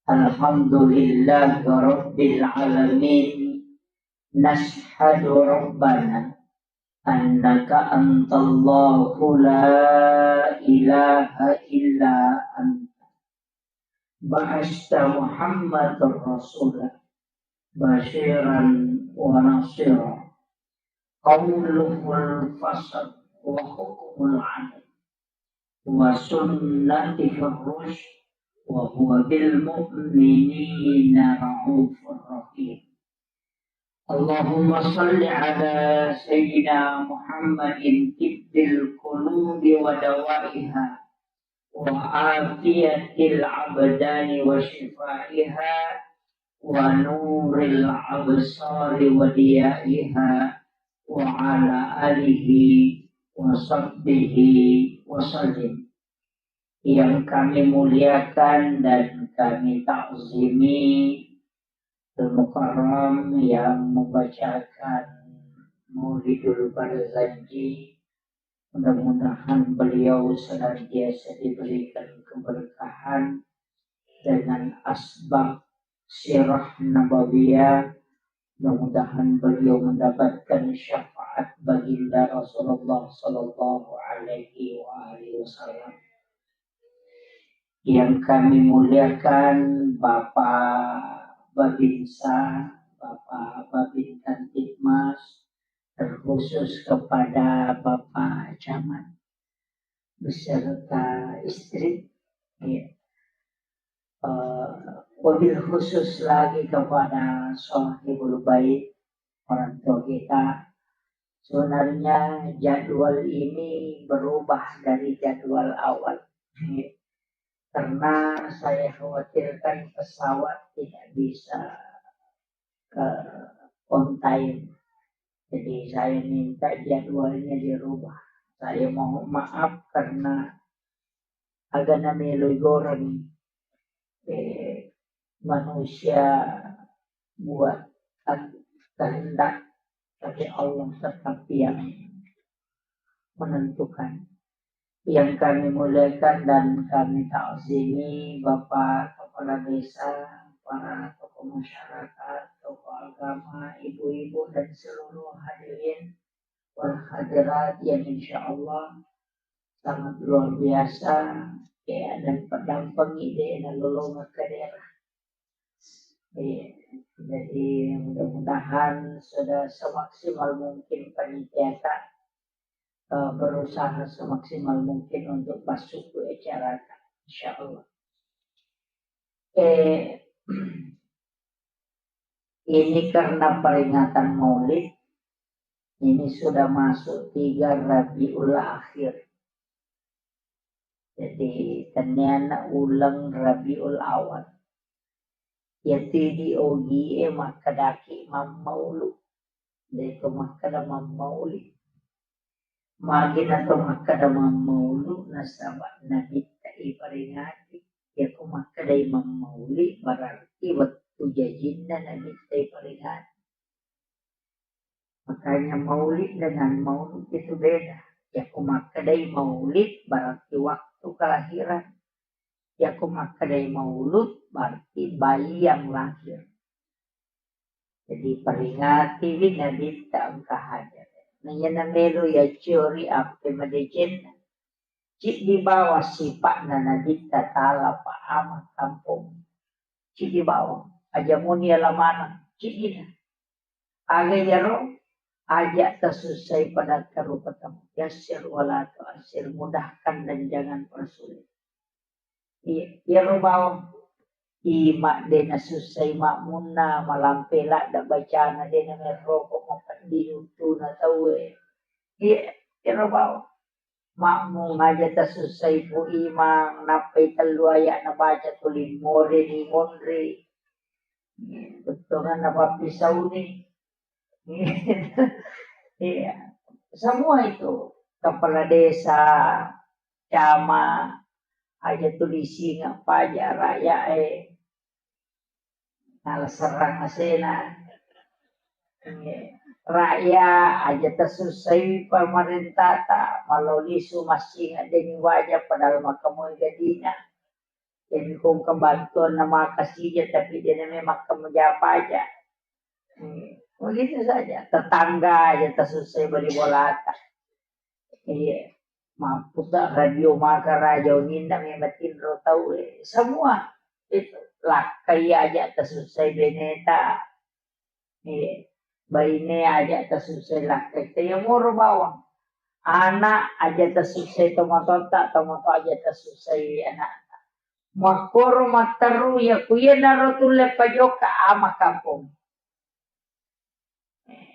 الحمد لله رب العالمين. نشهد ربنا أنك أنت الله لا إله إلا أنت. بعثت محمدا رسولا بشيرا ونذيرا. قوله الفصل وحكمه العدل وسنته الرشد وهو بالمؤمنين رءوف رحيم. اللهم صل على سيدنا محمد طب القلوب ودوائها وعافية الأبدان وشفائها ونور الأبصار وضيائها وعلى آله وصحبه وسلم. Yang kami muliakan dan kami takzimi Al-Mukarram yang membacakan Maulidul Barzanji. Mudah-mudahan beliau senantiasa diberikan keberkahan dengan asbab sirah nabawiyah. Mudah-mudahan beliau mendapatkan syafaat baginda Rasulullah sallallahu alaihi wa alihi wasallam. Yang kami muliakan Bapak Babinsa, Bapak Babinkamtibmas, terkhusus kepada Bapak Camat beserta istri, ya. Eh, wabil khusus lagi kepada Sohibul Bait, orang tua kita. Sebenarnya jadwal ini berubah dari jadwal awal, ya. Karena saya khawatirkan pesawat tidak bisa, eh, on time. Jadi saya minta jadwalnya dirubah. Saya mohon maaf karena agana melo igoreng, eh, manusia buat kehendak, tapi Allah tetap yang menentukan. Yang kami muliakan dan kami takzimi Bapak Kepala Desa, para tokoh masyarakat, tokoh agama, ibu-ibu, dan seluruh hadirin wal hadirat yang insya Allah sangat luar biasa, ya, dan pedampengi de nalolongeng ke daerah. Iya, jadi mudah-mudahan sudah semaksimal mungkin panitia ta, eh, berusaha semaksimal mungkin untuk masuk ke acara ta, insya Allah. Eh, ini karena peringatan Maulid, ini sudah masuk tiga Rabiul Akhir. Jadi, tenniana uleng Rabiul Awal. Iyatu idi ogie makkedaki mammaulu. De'to makkeda mammauli. Magi nato makkeda mammaulu, nasaba Nabitta iperingati. Iyako makkedai mammauli, berarti wettu jajinna Nabitta iperingati. Makanya maulid dengan maulud itu beda. Iyako makkedai maulid berarti waktu kelahiran. Iyako makkedai maulud berarti bayi yang lahir. Jadi peringatiwi Nabitta engka hajat. Nah, iyana melo yaciori appe madecenna. Ciddi bawang sipa'na Nabitta ta'ala pa ama kampong. Ciddi bawang. Aja muni ala maneng. Ciddina. Aga iyaro, aja tasussai pada karupatamu. Yassir wala tu'assir, mudahkan dan jangan persulit. Iya, iyaro bawang. Ima de nasussai makmunna, malampe ladda bacana, de namerroko mapedding uttuna tauwe. Iya, iyaro bawang. Makmung aja tasussai Pu Imang, nappai tellu ayat nabaca tuli more ni monri. Bettuanna pappisauni. Iya. Semua itu kepala desa, camat, aja tulising apa aja rakyat eh. Nala serrang asena. Rakyat aja tasussai pamarentata, malao lisu massing deni waja padahal makkamoi gadina. Jadi kong kebantuan nama kasija tapi dia namanya makkam japaja. Hmm, begitu saja. Tetangga aja tasussai bali bolata. Iya. Mampu tak radio maka raja uninna memang tinro tau eh. Semua itu lakkai aja tasussai beneta. Iya. Baine aja tasussai lakkai. Taya moro bawang. Anak aja tasussai tomatotta, tomato aja tasussai anak. Makkoro matteru ya kuya naro tulle pajoka ama kampung.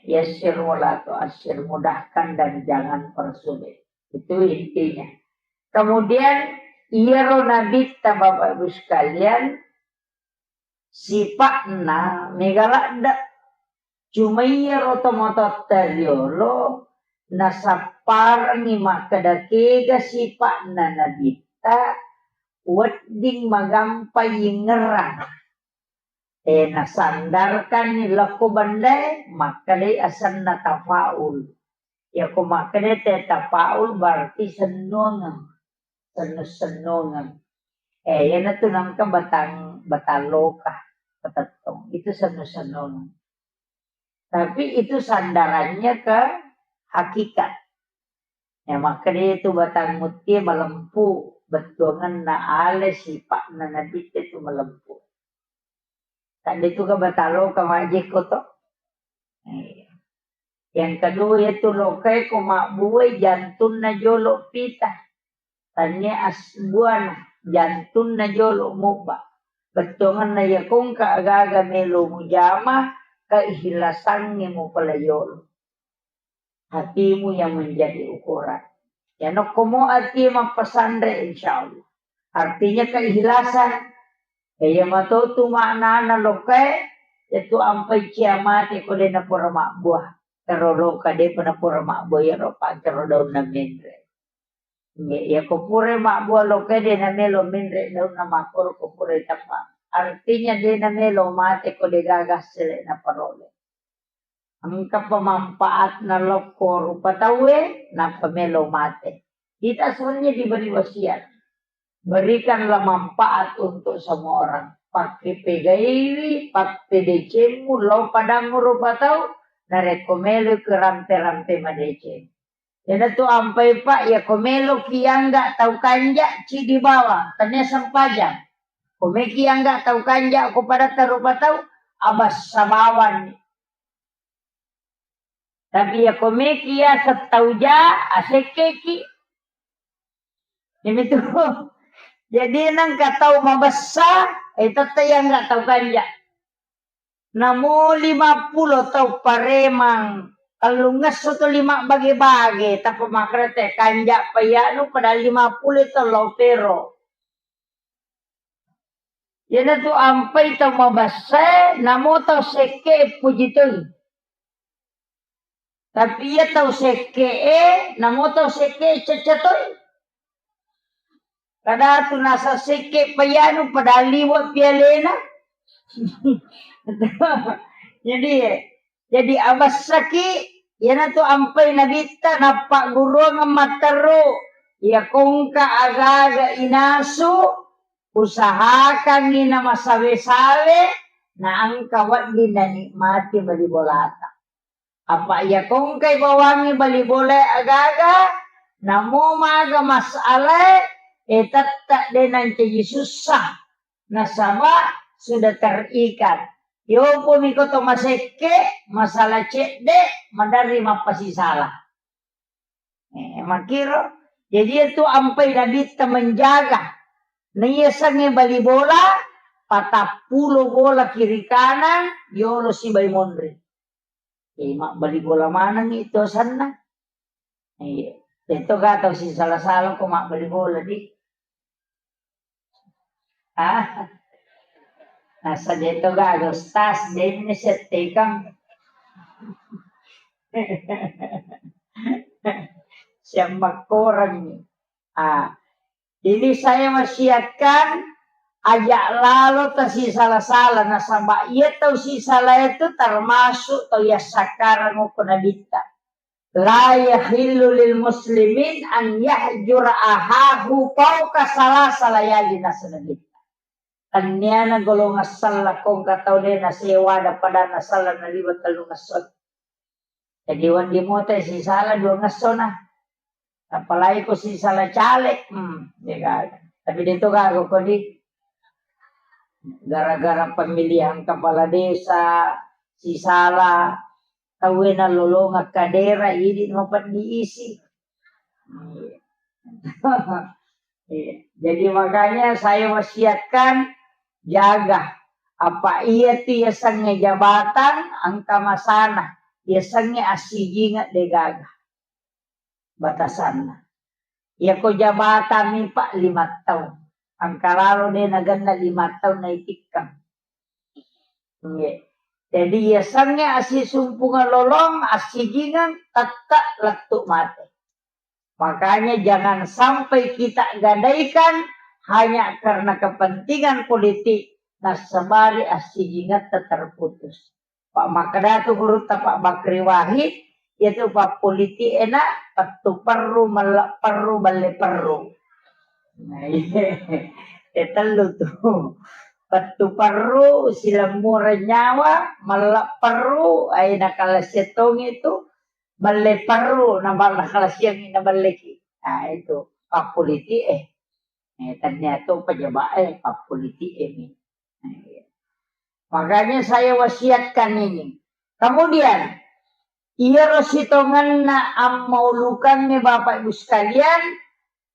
Yassir wala tu'assir, mudahkan dan jangan persulit. Itu intinya. Kemudian, iyaro nabitta Bapak Ibu sekalian, sipa'na mega ladde. Cuma iyaro tomatoatta riolo, nasapparengngi makkeda kega sipa'na nabitta, wedding magampa yingngerang. Eh, nasandarkanni lokko bendae, makkedai asenna tafaul. Yako makkeda te tafaul berarti sennungeng, sennu-sennungeng. Eh, iyanatu nengka batang, batang loka, patettong. Itu sennu-sennungeng. Tapi itu sandarannya ke hakikat. Ya, makkeda itu batang mutie malempu, bettuangenna ale sipa'na nabitte tu malempu. Tadi tu ka batang loka majekko to. Iya. Yang kedua itu lokai ko mabbuai jantunna jolo pita. Tania asbuana jantunna jolo mubba. Bettuangenna yakongka agaga melo mujama, keikhlasangnge mupala yolo. Hatimu yang menjadi ukuran. Ya nokkomo ati mappasanre, insya Allah. Artinya keikhlasan. Iya matotu maknana lokae, itu ampai cia mate ko de napura mabbua. Karo loka depa napura mabbua, ya ro pancaro daunna menre. Iya, iya ko pura mabbua lokae de namelo menre daunna makkoro ko pura tappa. Artinya de namelo mate ko de gaga sele naparole. Engka pemanfaatna lokko rupa tauwe, nappa melo mate. Kita sebenarnya diberi wasiat. Berikanlah manfaat untuk semua orang. Pakke pegaiwi, pappedecemmu, lo padammu rupa tau, narekko melo ke rampe-rampe madeceng. Iyanatu ampai, Pak, ya ko meloki angga tau kanja, cidi bawang, tania sempajang. Ko meki angga tau kanja, ko padatta rupa tau, abassa bawang. Tapi ya ko meki ya setau ja, asekkeki. Ini tuh. Jadi nengka tau mabessa, eh, tette yang nggak tau kanja. Namo lima pulo tau paremang, tellungesso to lima bage-bage, tappa makrete kanja payanu pada lima pulo to lo pero. Iyanatu ampai tau mabessae, namo tau sekke puji toi. Tapi iya tau sekke e, namo tau sekke cacca toi. Kadatu nasa sekke payanu padahal liwa pialena. Jadi, jadi abessaki, iyanatu ampai nabitta nappagguruang matteru, iya kongka agaga inasu, usahakangngi namasawe-sawe, naengka wedding nanikmati bali bolata. Apa iya kongkai bawangngi bali bolae agaga, namo maga masalae, e tette de nancaji sussa, nasaba sudah terikat. Yopo miko to masekke, masala cedde, maderri mappasisala. Eh, makkiro, jadi itu ampai nabitta menjaga. Naiyasengnge bali bola, patappulo bola kiri kanan, yolo sibai monri. Eh, mabbali bola maneng itu asenna. Iya. Itu kata sisala-sala ko mabbali bola di. Ah. Nasa deto gaga, Ustaz, denne settekang. Siammakkorengngi. Ah, jadi saya wasiatkan, aja lalo tasisala-sala, nasaba iya tau sisala itu termasuk tau yassakkarang okko Nabitta. La yahillu lil muslimin an yahjura ahahu fauqa salasa layali, nasaba Nabitta. Tenniana golongan sella ko engka tau de nasewa ada pada nasella naliwa tellungesso. Jadi wedding motai sisala duangessona. Apalagi ko sisala caleg, hmm, ya kan. Tapi de to gaga ko di gara-gara pemilihan kepala desa, sisala tauwe nalolongeng kadera, idi mapeddi isi. Iya. Iya. Jadi makanya saya wasiatkan, jaga. Apa iya tu yasengnge jabatan, engka masana. Yasengnge assijingeng de gaga batasanna. Yako jabatan mi, Pak, lima taung. Engka lalo de nagenna lima taung naitikkang. Nggih. Jadi, yasengnge assisumpungeng lolong, assijingeng, tette lettu mate. Makanya jangan sampai kita gadaikan hanya karena kepentingan politik, nassabari assijingetta terputus. Pak makkeda tu gurutta Pak Bakri Wahid, iyatu pappolitik e na pettu perru, melle perru, balle perru. Nah, iya. E tellu tu. Pettu perru, silemmureng nyawa, melle perru, ai nakalasiang tongi tu, balle perru, na-, nakalasiangi naballeki. Nah, itu pappolitik e. Eh, tennia to pejabat e, pappolitik e mi. Nah, iya. Makanya saya wasiatkan ini. Kemudian, iyaro sitongenna ammaulukangnge, Bapak Ibu sekalian,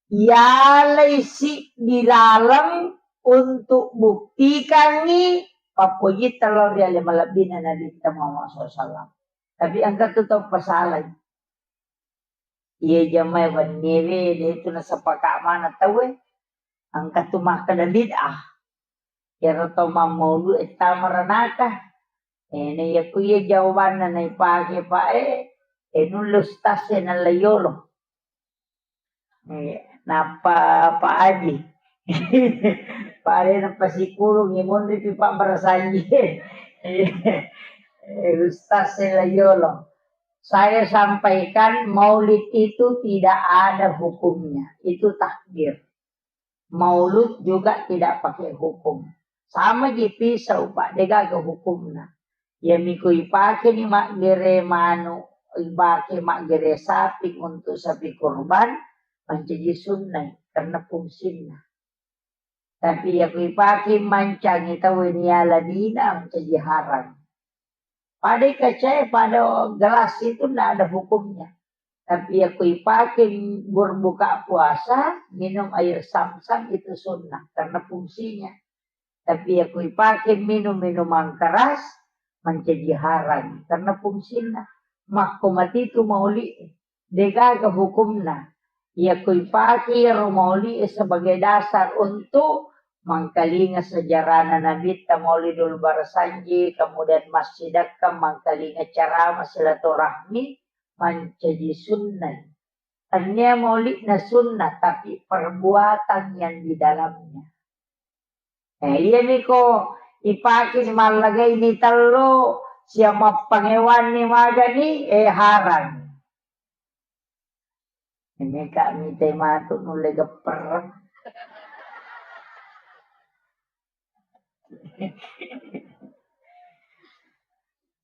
yalai siddi laleng untuk buktikangngi pappojitta lao ri ale malebbina Nabitta Muhammad sallallahu alaihi wasallam. Tapi engka tu tau pasalai. Iya jamae wenniewe, de tu nasepaka maneng tauwe. Engka tu makkeda bid'ah. Iyaro tau mammaulu e tama ranaka. Eh, na iya ku iya jawabanna naipake, Pak, eh, eh, nulle ustaz e nalla yolo. Eh, nappa Pak Haji. Pak Haji nappa sikurung, monri pi Pak Barasanji. Eh, ustaz e la yolo. Saya sampaikan, maulid itu tidak ada hukumnya. Itu takbir. Maulud juga tidak pakai hukum. Sama ji pisau, Pak, de gaga hukumna. Iya mi ko ipake ni maggere manu, ipake maggere sapi untuk sapi kurban, mancaji sunnai karena fungsinna. Tapi iya ko ipake mancangi tau ni ala dina, mancaji haram. Pada kaca e, pada gelas itu ndak ada hukumnya. Tapi iya ko ipake berbuka puasa, minum air zam-zam itu sunnah karena fungsinya. Tapi iya ko ipake minum minuman keras, mancaji haram karena fungsinna. Makko matitu mauli, de gaga hukumna. Iya ko ipake iyaro mauli sebagai dasar untuk mangkalinga sejarahna Nabitta, Maulidul Barasanji, kemudian massidakka mangkalinga ceramah silaturahmi, mancaji sunnah. Tennia maulidna sunnah, tapi perbuatan yang di dalamnya. Eh, iya mi ko ipake mallagai ni tello, sia mappangewanni magani, eh, haram. Ini kak mite matu nulle gepper.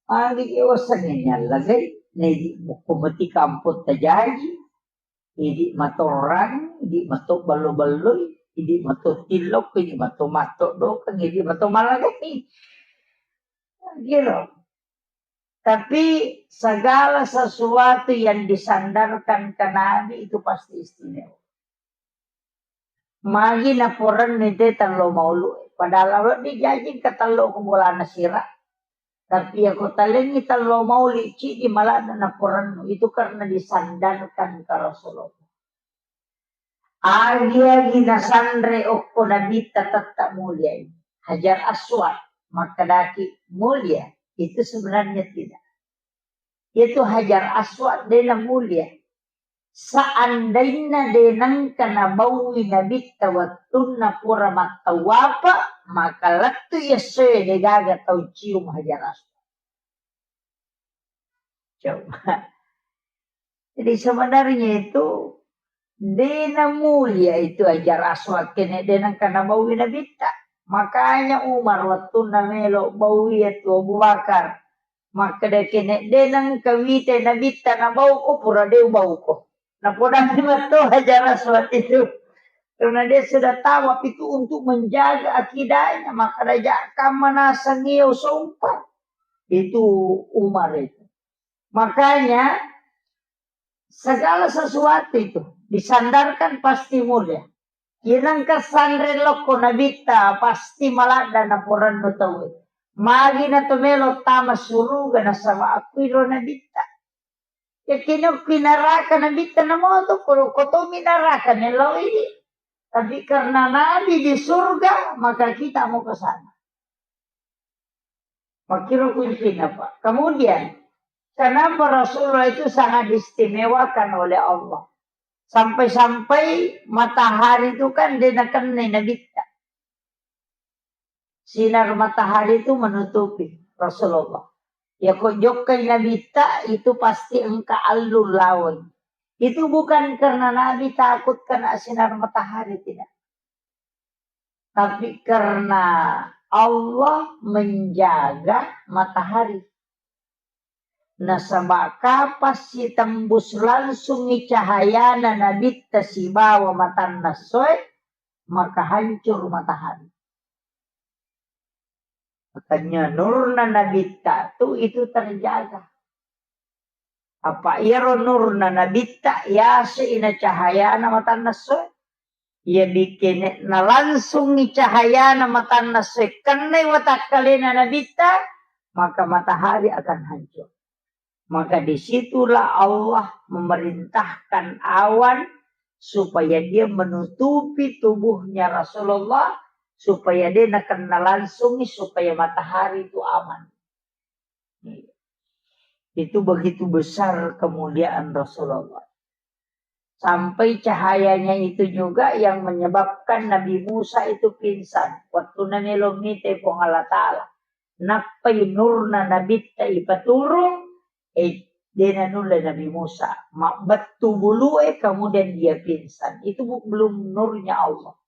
Agi ke oseng nyalla gai, nedi bukku mati kampung tajaji, idi matorang, idi mato bello-belloi, idi mato tillok, idi mato mato dokeng, idi mato malagai. Giro. Tapi segala sesuatu yang disandarkan ke Nabi itu pasti istimewa. Magi naporennu te tello maulu, padahal wedding jaji engka tello ko bolana sira. Tapi iya ko talengngi tello mauli, cidi malana naporennu, itu karena disandarkan ke Rasulullah. Agi-agi nasanre okko Nabitta tetap mulia ini. Hajar Aswad, makkedaki mulia, itu sebenarnya tidak. Itu Hajar Aswad dena mulia. Seandainna de nengka nabaui Nabitta wettunna pura mattawapa, maka lettu essoe de gaga tau cium Hajar Aswad. Coba. Jadi sebenarnya itu de namulia itu Hajar Aswad kene de nengka nabaui Nabitta. Makanya Umar wettunna melo baui itu Abu Bakar. Makkeda kene de nengka wite Nabitta nabauko pura de ubauko. Napodani metto Hajar Aswad itu. Karena dia sudah tahu apa itu untuk menjaga akidahnya, maka raja kamma naseng iya usompa. Itu Umar itu. Makanya segala sesuatu itu disandarkan pasti mulia. Iya nengka sanre lokko Nabitta pasti maladda naporannu tauwe. Magi na to melo tama suruga nasaba akkuiro Nabitta. Yakkini okki naraka Nabitta namoto, ko, ko tomi naraka meloi. Tapi karena Nabi di surga, maka kita mau ke sana. Makkiro kuncinya, Pak. Kemudian, kenapa Rasulullah itu sangat diistimewakan oleh Allah? Sampai-sampai matahari itu kan dia nakennai Nabitta. Sinar matahari itu menutupi Rasulullah. Ya kok jokkai Nabitta itu pasti engka allu lawai. Itu bukan karena Nabi takut kena sinar matahari, tidak. Tapi karena Allah menjaga matahari. Nasaba kapang sitembus langsungngi cahayana Nabitta sibawa matanna essoe, maka hancur matahari. Makanya nurna Nabitta tu itu terjaga. Apa iyaro nurna Nabitta yase ina cahayana matanna essoe. Iya bikene nalangsungngi cahayana matanna essoe kennai watakkalena Nabitta, maka matahari akan hancur. Maka disitulah Allah memerintahkan awan supaya dia menutupi tubuhnya Rasulullah, supaya dia nakena langsungngi, supaya matahari itu aman. Itu begitu besar kemuliaan Rasulullah. Sampai cahayanya itu juga yang menyebabkan Nabi Musa itu pingsan. Waktu namelo mite Puang Allah Ta'ala. Nappai nurna Nabitta ipaturung, eh, dena nulle Nabi Musa. Mabbettu bulue, kemudian dia pingsan. Itu bu-, belum nurnya Allah.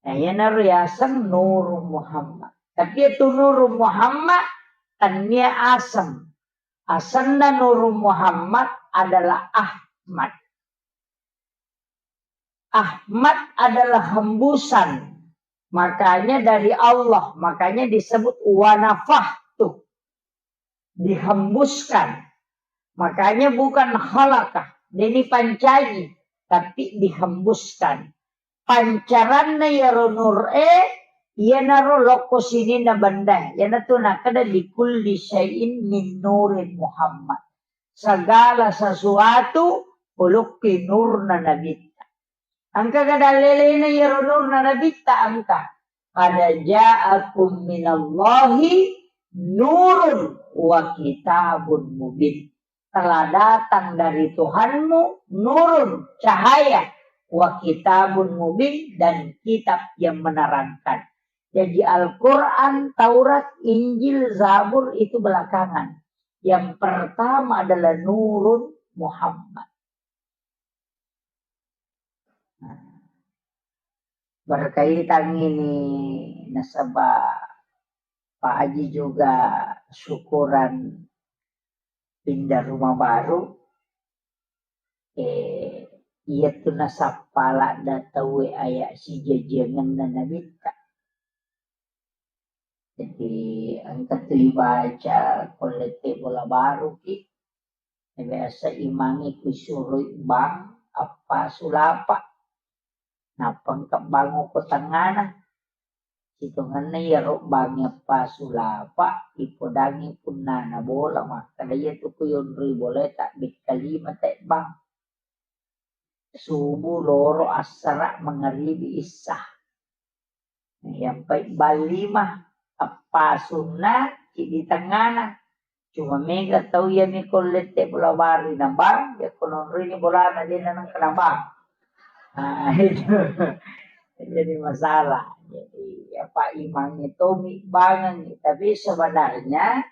Nah, iyanaro yaseng Nurung Muhammad. Tapi itu Nurung Muhammad, tania aseng. Asenna Nurung Muhammad adalah Ahmad. Ahmad adalah hembusan. Makanya dari Allah, makanya disebut wanafahtu. Dihembuskan. Makanya bukan khalaqah, deni pancaji, tapi dihembuskan. Pancaranna iyaro nur e, iyanaro lokko sininna benda, iyanatu nakkeda likulli syai'in min nurin Muhammad. Segala sesuatu ulukki nurna Nabitta. Engka ga dallelena iyaro nurna Nabitta engka. Qad ja'akum minallahi nurun wa kitabun mubin. Telah datang dari Tuhanmu nurun, cahaya, wa kitabun mubin, dan kitab yang menerangkan. Jadi Al-Quran, Taurat, Injil, Zabur itu belakangan. Yang pertama adalah Nurun Muhammad. Nah, berkaitan ini nasaba Pak Haji juga syukuran pindah rumah baru, eh, iyatu nasappa ladda tauwe aya sijajiangenna Nabitta. Jadi, engka tu ibaca ko lette bola baruki, biasa imangnge kusuroi bang appasu lapa. Nappa engka bang ko tengngana. Sitongenna iyaro bang appasu lapa, ipodangngi punnana bola, makkeda iyatu ku yonroi bolae tabbekka lima te bang. Subuh, loro, assara, mangaribi, issa. Iyampai bang lima, appasunna, ciddi tengngana. Cuma mega tau iya mi ko lette bola baru na bang, ya ko nonroi ni bolana de na nengka na bang. Nah, itu jadi masalah. Jadi apa, imangnge tomi bangengngi, tapi sebenarnya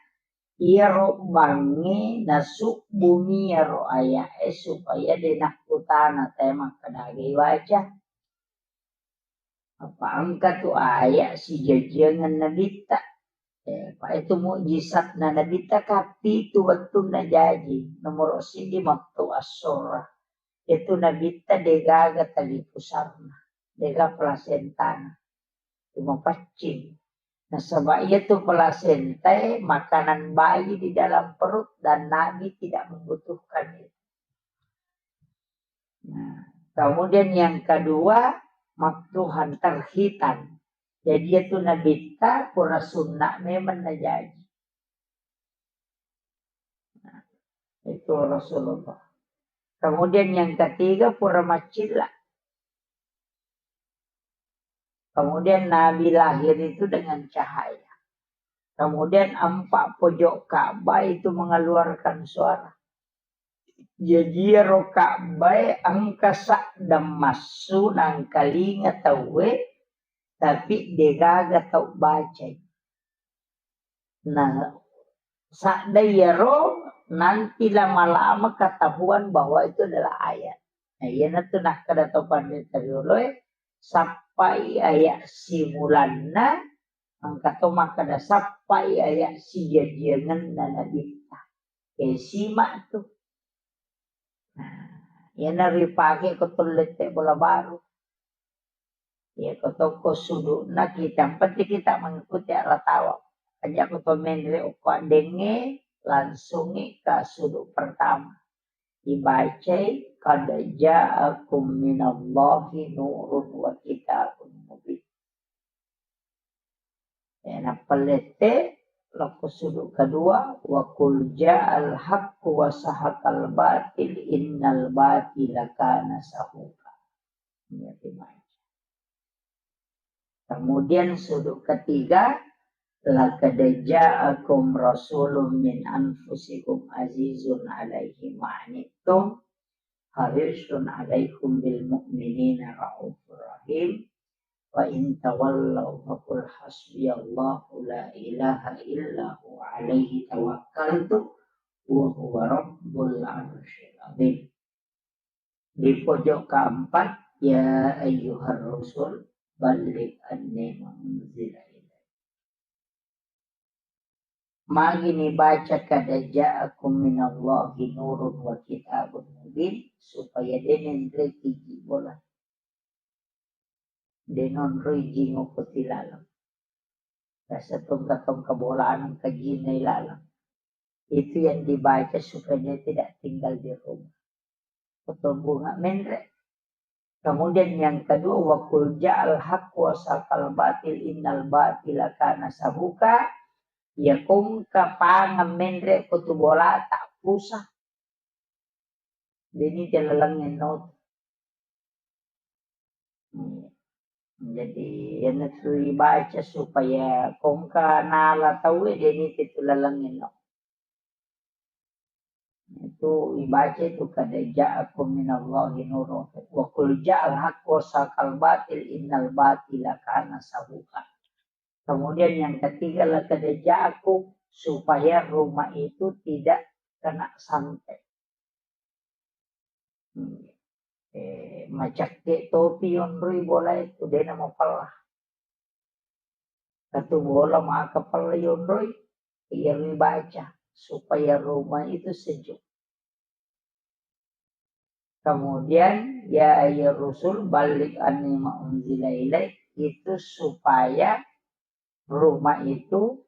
iyaro bangnge nasubbumi iyaro aya'e supaya de nakkutana tae makkeda aga ibaca. Apa engka tu aya sijajiangeng nabitta. Eh, apa itu mukjizatna nabitta, kapitu wettunna jaji. Nomoro siddi mattu assorra. Itu nabitta degaga tali pusarna, dega plasentana. Cuma paccing. Nasaba iya tu plasentae makanan bayi di dalam perut dan Nabi tidak membutuhkan itu. Nah, kemudian yang kedua, maktuhan, terhitan. Jadi itu nabitta pura sunna memang najaji. Nah, itu Rasulullah. Kemudian yang ketiga, pura macilla. Kemudian Nabi lahir itu dengan cahaya. Kemudian empat pojok Ka'bah itu mengeluarkan suara. Jaji iyaro Ka'bae engka saddang massu nangkalinga tauwe, tapi degaga tau bacai. Nah, sadda iyaro nanti lama-lama ketahuan bahwa itu adalah ayat. Nah, iyanatu nakkeda to panrita rioloe, sappai ayat simulanna, engka to makkeda sappai ayat sijajiangenna nabitta. Eh, simak tu. Nah, iyana ripake ko to lette bola baru. Iya, ko tokko sudukna kita, yang penting kita mengikuti arah tawaf. Aja ko to menre okko addengnge, langsungi ke suduk pertama. Dibacai, "Qad ja'akum minallahi nurun wa kitabun mubin." Ya, nappa lette, lokko suduk kedua, "Wa qul ja'al haqqu wa sahaqal batil, innal batila kana sahuqa." Iya, dibaca. Kemudian sudut ketiga, "Laqad ja'akum rasulun min anfusikum azizun alaihi ma anittum, harisun alaikum bil mu'minina raufur rahim. Wa in tawallau faqul hasbiyallahu la ilaha illa huwa alaihi tawakkaltu wa huwa rabbul arsyil azim." Di pojok keempat, "Ya ayyuhar rusul, balligh anni ma unzila ilaik." Magi nibaca, "Qad ja'akum minallahi nurun wa kitabun mubin," supaya de nenreki ji bola. De nonroi jingo ko tilaleng. Rasa tongka-tongka bolana engka jinna ilaleng. Itu yang dibaca supaya dia tidak tinggal di rumah. Kotobunga menre. Kemudian yang kedua, "Wa qul ja'al haq wa saqal batil, innal batila kana sahuqa." Ya kongka pangeng menre ko tu bolata pusa. Deni te laleng enno. Hmm. Jadi, iyanatu ibaca supaya kongka nala tauwe, deni te tu laleng enno. Itu ibaca itu, "Qad ja'akum minallahi nurun wa qul ja'al haqqu wa saqal batil, innal batila kana sahuqa." Kemudian yang ketiga, "Laqad ja'akum," supaya rumah itu tidak kena santet. Hmm. Eh, macakke topi yonroi bola itu, dena mapella. Katu bola maka pella yonroi, iya ribaca supaya rumah itu sejuk. Kemudian, "Ya ayyuhar rusul, balligh anni ma unzila ilaik," itu supaya rumah itu,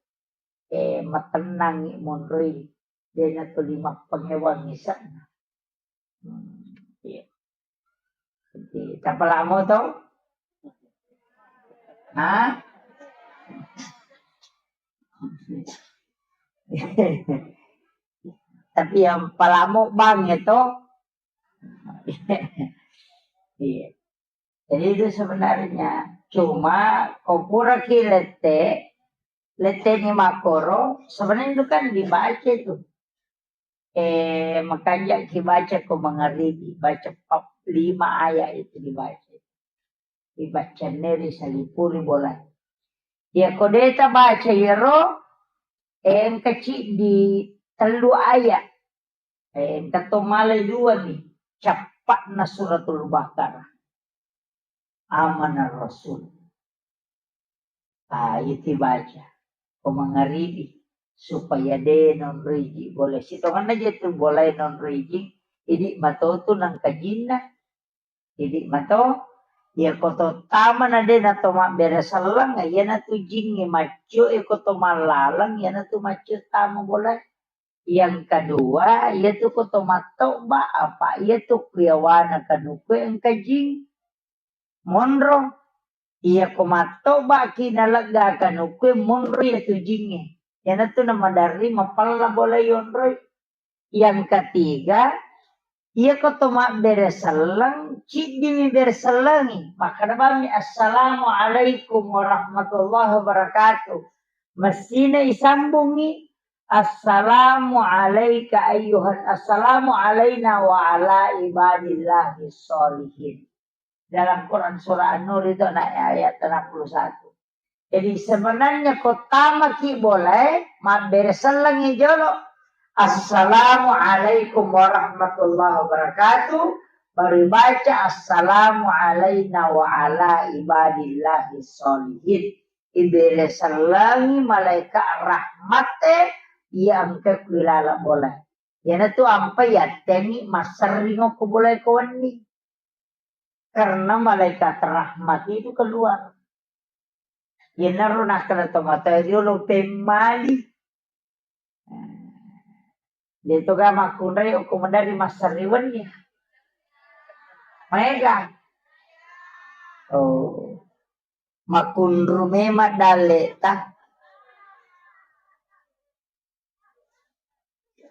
eh, matennangi monroi, dena tuli mappangewang isa'na. Hmm, iya. Jadi, tapalamo to? Hah? Tapi yang palamo bang itu. Iya. Jadi itu sebenarnya cuma ko pura ki lette, Letteni makkoro, sebenarnya itu kan dibaca itu. Eh, makanja ki baca ko mangaribi, baca pap-, lima ayat itu dibaca. Dibaca neri salipuri bola. Ya ko deta baca yero, eh, engka ciddi tellu ayat. Eh, engka to malai dua ni, cappa'na Suratul Baqarah. Amana Rasul. Ah, itu baca. Ko mangaribi, supaya de nonroi ji bola. Sitonganna je tu bola nonroi ji, idi mato tu nangka jinna. Idi mato, ya ko to tama na de na to mabbere selleng, ya na tu jingnge maccio, ya ko to mallaleng, ya na tu maccio tama bola. Yang kedua, iyatu ko to mattoba, apa iyatu kuyawana kanuku engka jing monro. Iya ko mattoba ki nalegga kanuku monro iyatu jingnge. Iyanatu namadarri mapella bola yonroi. Yang ketiga, iya ko to mabbere selleng, ciddimi bere sellengi. Makkeda bammi, "Assalamualaikum warahmatullahi wabarakatuh." Messina isambungi, "Assalamu alaika ayyuhan, assalamu alaina wa ala ibadillahi sholihin." Dalam Quran surah An-Nur itu, nah, ayat enam puluh satu. Jadi sebenarnya ko tama ki boleh, mabbere sellengi jolo, "Assalamu alaikum warahmatullahi wabarakatuh." Baru baca, "Assalamu alaina wa ala ibadillahi sholihin." Ibere sellengi malaika rahmate, iya engka kuilala bola. Iyanatu ampai yattengi masserring okko bola ko wenni. Karena malaikat rahmat itu keluar. Iyanaro nakkeda tomatoa riolo pemmali. De'to ga makkunrai okko maderri masserri wenni. Maega. Oh. Makkunru memang dalle'ta.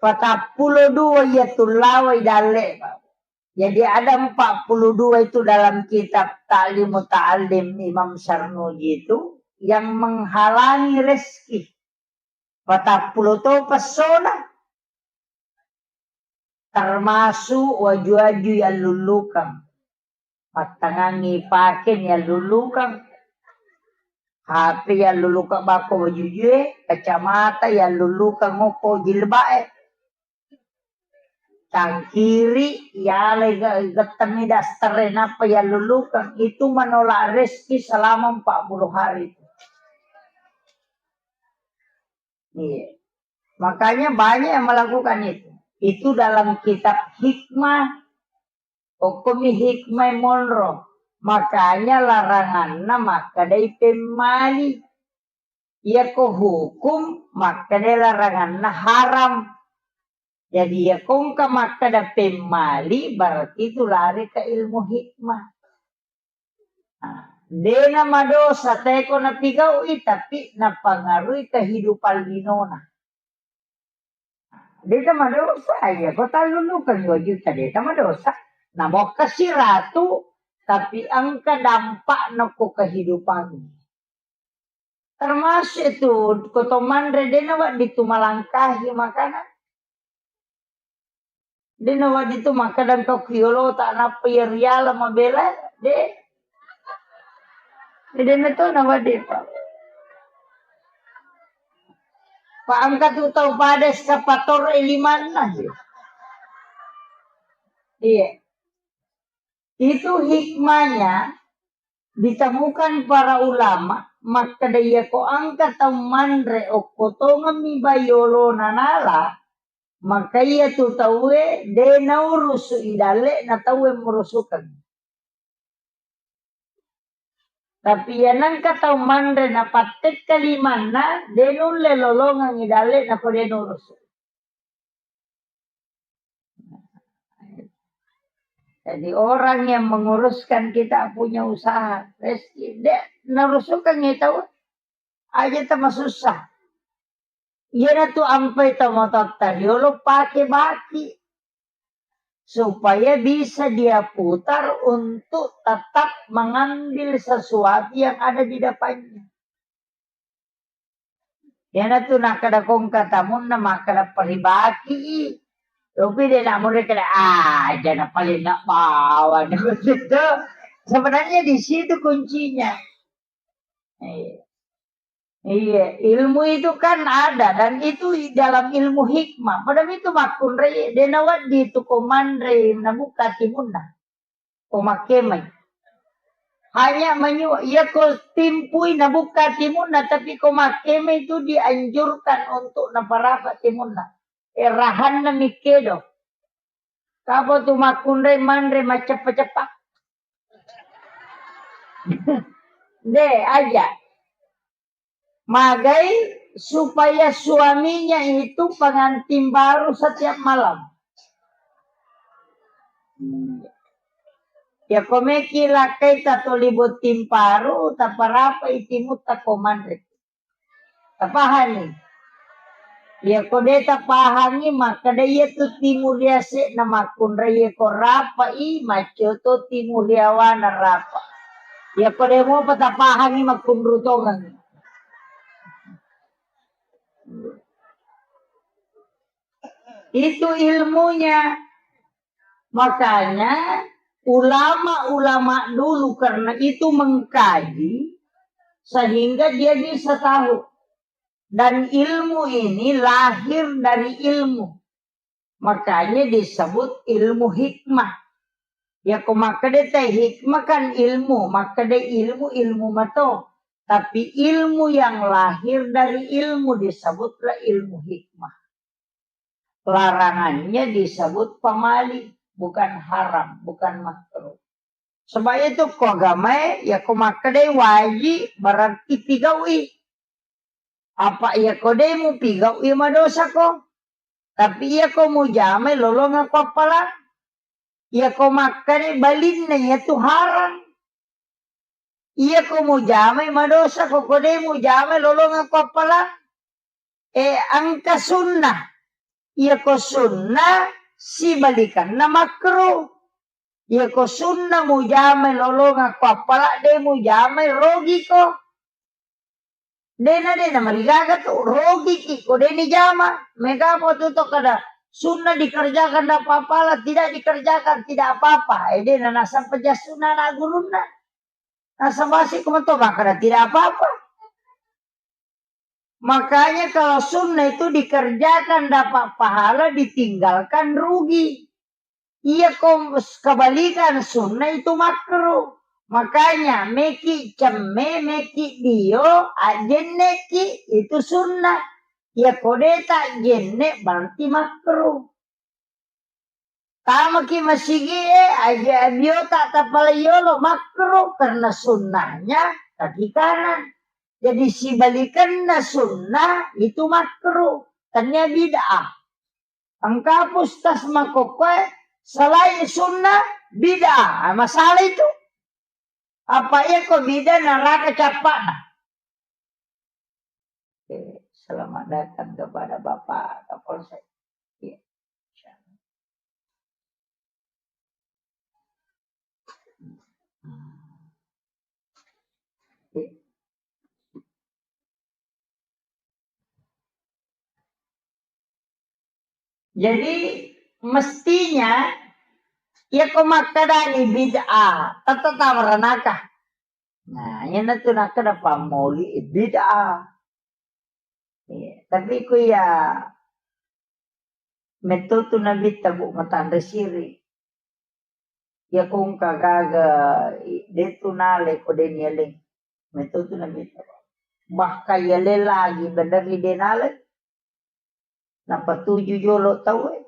Patappulo dua iya tullawai dalle'. Jadi ada empat puluh dua itu dalam kitab Ta'lim Muta'allim Imam Sarnuji itu yang menghalangi rezeki. Patappulo to pessona. Termasuk waju-waju yallullukang. Pattangangi pake yallullukang. H P yallullukang bako wajujue, kacamata yallullukang okko jilba'e. Cangkiri, yalai ge-, gettengi daster e, nappa yallullukang. Itu menolak rezeki selama empat puluh hari. Iya. Makanya banyak yang melakukan itu. Itu dalam kitab hikmah, okkomi hikmah monro. Makanya laranganna makkedai pemmali. Iyako hukum makkedai laranganna haram. Jadi, iyako engka makkeda pemmali, berarti itu lari ke ilmu hikmah. Nah, dena madosa teko napigau'i, tapi napangarui kehidupan linona. Deta madosa, iya, ko tallullukeng dua juta, deta madosa. Namokkasi ratu, tapi engka dampakna ko kehidupan. Termasuk itu, ko to manre, de nawedding tu malangkahi makanan. De nawedding tu makkeda engka ku yolota nappa iya riala mabela, de. De na to nawedding, Pak. Pak, engka tu tau pada eskavator e limanna, ya. Iya. Itu hikmahnya ditemukan para ulama, makkeda iyako engka tau manre okko tongemmi bai olona nala, maka iya tu tauwe de naurusu i dalle'na tauwe murusukeng. Tapi iya nengka tau manre napattekka limanna, de nulle lolongeng i dalle'na ko de nurusu. Jadi orang yang menguruskan kita punya usaha, rezeki, de narusukengngi tau aja tama susah. Iyanatu ampai tomatoatta riolo pake baki supaya bisa dia putar untuk tetap mengambil sesuatu yang ada di depannya. Iyanatu nakkeda kongka tamunna makkeda peribaki i. Tapi de' namurri kada aja na paling nak bawa. Sebenarnya di situ kuncinya. Iya. Iya, ilmu itu kan ada dan itu dalam ilmu hikmah. Padahal itu makkunrai de' nawedding tu ko manre nabuka timunna. Ko makkemai. Hanya menyu, iya ko timpui nabuka timunna, tapi ko makkemai itu dianjurkan untuk naparapa timunna. Eh, rahanna mikkedo. Kapa tu makkunrai manre macceppa-ceppa. De' aja. Magai supaya suaminya itu pengantin baru setiap malam. Ya, ko meki lakkai tatoli botting paru, taparapai timutta ko manre. Tapahani? Ya, ko de' tapahangi, makkeda iya tu timu riase'na makkunrai, iya ko rapai, maccio to timu riawana rapa. Ya, ko de' mopa tapahangi, makkunru tongengi. Itu ilmunya. Makanya ulama-ulama dulu karena itu mengkaji sehingga dia bisa tahu. Dan ilmu ini lahir dari ilmu. Makanya disebut ilmu hikmah. Ya, ko makkeda te hikmah kan ilmu, makkeda ilmu, ilmu mato. Tapi ilmu yang lahir dari ilmu disebutlah ilmu hikmah. Larangannya disebut pamali, bukan haram, bukan makruh. Sebab itu ko agamae, ya ko makkedai wajib, berarti pigau'i. Apa iya ko de' mupigau'i, madosa ko. Tapi iya ko mujamai lolongeng ko appalang. Iya ko makkeda balinna iya tu harang. Iya ko mujamai madosa ko, ko de' mujamai lolongeng ko appalang. Eh, engka sunnah. Iya ko sunnah sibalikanna makruh. Iya ko sunnah mujamai lolongeng ko appalang, de' mujamai rogi ko. De'na, de'na marigaga tu, rogiki ko de' nijama. Mega mo tu to kada sunnah dikerjakan dapat pahala, tidak dikerjakan tidak apa-apa. Eh, de'na nasempajang sunnah na gurunna. Nasabasi ko mato makkeda tidak apa-apa. Makanya kalau sunnah itu dikerjakan dapat pahala, ditinggalkan rugi. Iya ko kebalikan sunnah itu makruh. Makanya meki cemme, meki dio, ajenneki itu sunnah. Iya ko de' ta jenne berarti makruh. Tamaki masigie, aja biota tapalai yolo makruh karena sunnahnya kaki kanan. Jadi sibalikanna sunnah itu makruh, tania bid'ah. Engka pustas makokkoe selain sunnah bid'ah. Ah, masalah itu. Apa iya ko bid'ah neraka cappa'na. Oke, selamat datang kepada Bapak Kapolsek. Iya. Jadi mestinya iya ko makkedani bid'ah, tette tama ranaka. Nah, iyanatu nakkeda pammauli bid'ah. Iya, tapi ku iya metto tu nabitta, Bu, matanre siri. Iya ko engka gaga, i-, de' tu nalai ko de' nialai. Metto tu nabitta. Bahkan yalai lagi bener ri de' nalai. Napatuju jolo tauwe.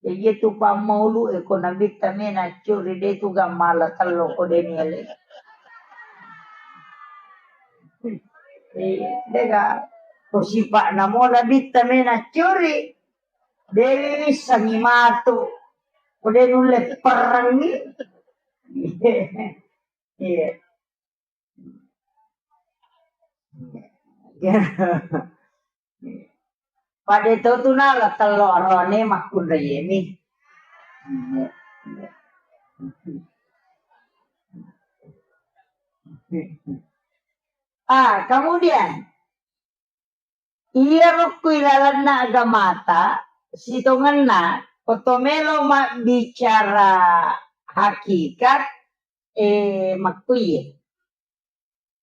Jadi itu pammaulu e ko nabitta mena curi de' tu gammala tello ko de' nialai. Eh, de' ga ko sipa'na mo nabitta mena curi. De' wissengi matu. Ko de' nulle perengngi. Iya. Pada to tu nala tello arone makkunraiemi. Ah, kemudian Iyaro ku ilalenna agamata, sitongenna, ko to melo mabbicara hakikat, eh, makkuiye.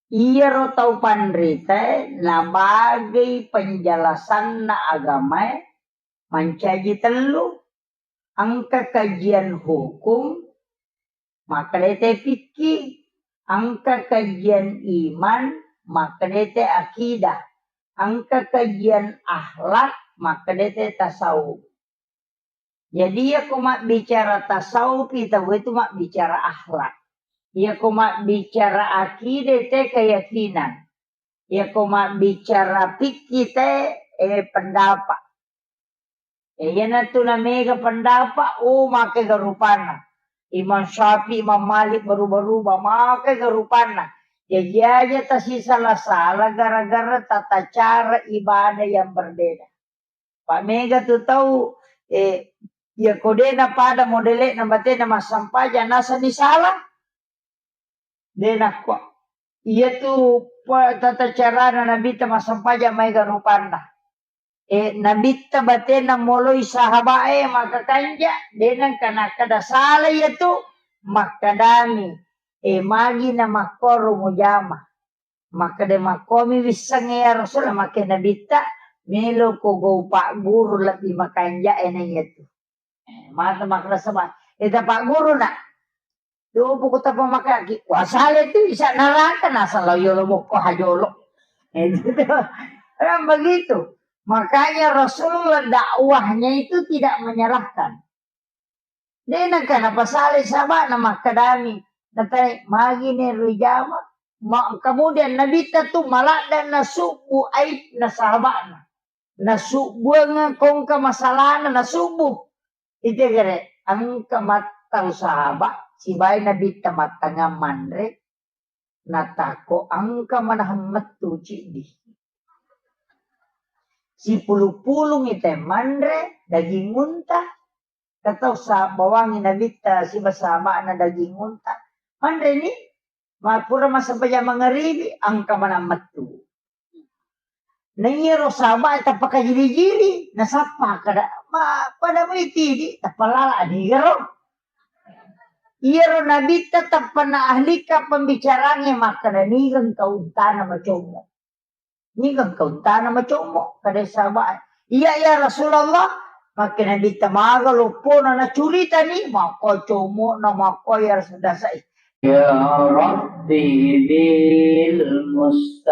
Iyaro tau panritae nabagei penjelasanna agamae mancaji tellu, engka kajian hukum, makkeda te fikih, engka kajian iman, makkeda te akidah, engka kajian akhlak, makkeda te tasawuf. Jadi, iyako mabbicara tasawuf, tau itu mabbicara akhlak. Iyako mabbicara akidah, te keyakinan. Iyako mabbicara fikih, te, eh, pendapat. Eh, iyanatu namega pendapat, oh, makega rupanna. Imam Syafi'i, Imam Malik, berubah-rubah, makega rupanna. Jaji aja tasisala-sala gara-gara tata cara ibadah yang berbeda. Pa mega tu tau, eh, iyako de napada modele'na batena massempajang, nasani sala. De nakko. Iyatu pa-, tata carana Nabitta massempajang maega rupanna. Eh, Nabitta batena moloi sahaba'e makakanja, de nengka nakkeda sala iyatu, makkedami, eh, magi namakkoro mujama. Makkeda, "Makkomi wissengnge ya Rasul," makke Nabitta, "Melo ko gau pagguru lebbi makanja e na iyatu." Eh, mata makkeda sama, "Ita pagguru na." Dopo ko tapa makaki, wasale tu isa naraka nasala yolo mokko hajolo. Eh, gitu. Kan begitu. Makanya Rasulullah dakwahnya itu tidak menyerahkan. De nengka napasalai sahaba'na makkedami, natai, "Magi ne rijama?" Ma-, kemudian Nabitta tu maladde nasubbu aibna sahaba'na. Nasubbuang kongka masalahna nasubbu. Itegere, engka mattau sahaba, sibawa Nabitta mattangngang manre, natakko engka manahang mettu ciddi. Sipulung-pulungi te manre daging unta, katau sa-, bawangi Nabitta siba sahaba'na daging unta. Manreni, ma-, pura massempajang mangaribi, engka manang mettu. Naiyaro sahaba'e tappa kajili-jili, nasappa kada, ma-, pada mai tidi, tappa lala nigaro. Iyaro Nabitta tappa naahlika pembicaranya, makkeda, "Nigeng kau untana macommo." Nigeng kau untana macommo, kada sahaba'e. "Iya, ya Rasulullah." Makke Nabitta maga loppona nacuritani, makko commo'na, makko ya Rasul dasai. يا رب بالمصطفى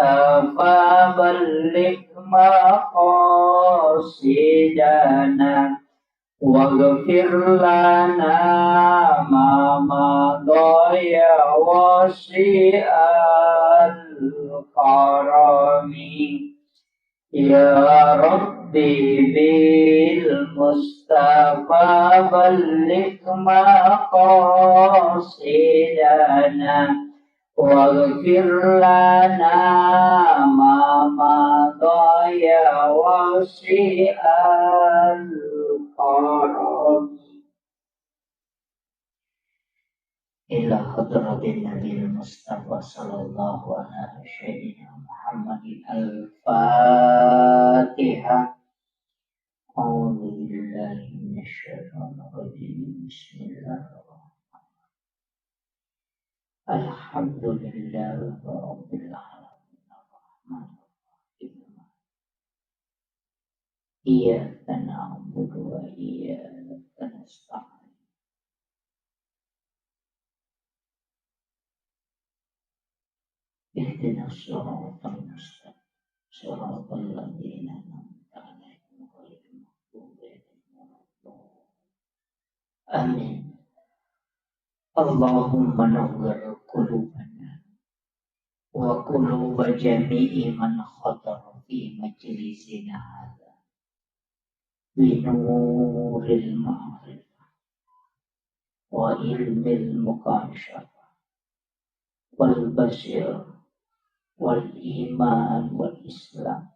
بلغ مقاصدنا واغفر لنا ما مضى يا واسع الكرم. يا رب بالمصطفى بلغ مقاصدنا واغفر لنا ما مضى يا واسع الكرم. إلى حضرة النبي المصطفى صلى الله على سيدنا محمد. الفاتحة. أعوذ بالله من الشيطان الرجيم. بسم الله الرحمن الرحيم. الحمد لله رب العالمين. الرحمن الرحيم. إياك نعبد وإياك نستعين. اهدنا الصراط المستقيم. صراط الذين أنعمت عليهم غير المغضوب عليهم ولا الضالين. آمين. اللهم نور قلوبنا وقلوب جميع من حضر في مجلسنا هذا بنور المعرفة وعلم المكاشفة والبصيرة والإيمان والإسلام.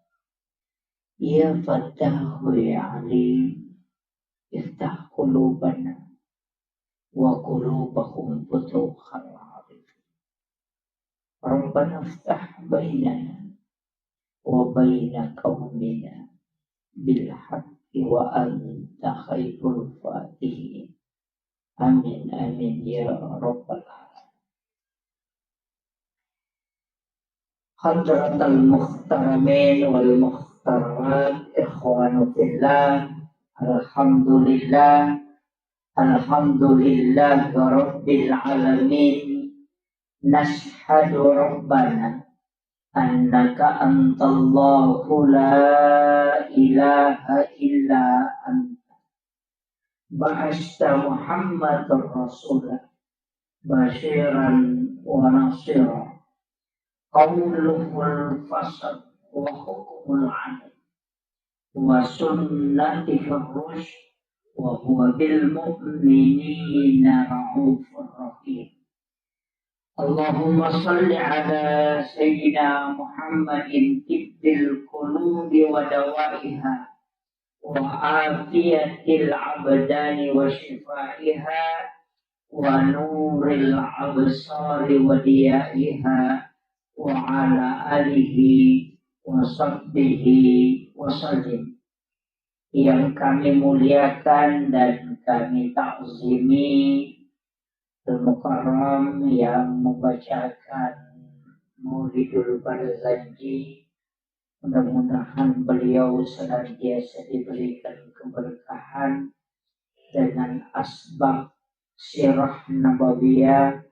يا فتاح يا عليم، افتح قلوبنا وقلوبهم فتوح العارفين. ربنا افتح بيننا وبين قومنا بالحق وأنت خير الفاتحين. آمين، آمين يا رب العالمين. حضرة المحترمين والمحترمات، إخوان في الله، الحمد لله، الحمد لله رب العالمين. نشهد ربنا أنك أنت الله لا إله إلا أنت. بعثت محمدا رسولا بشيرا ونصيرا. قوله الفصل وحكمه العدل وسنته الرشد وهو بالمؤمنين رءوف رحيم. اللهم صل على سيدنا محمد طب القلوب ودوائها وعافية الأبدان وشفائها ونور الأبصار وضيائها وعلى آله وصحبه وسلم. Yang kami muliakan dan kami takzimi, Al-Mukarram yang membacakan Maulidul Barzanji, mudah-mudahan beliau senantiasa diberikan keberkahan dengan asbab sirah nabawiyah.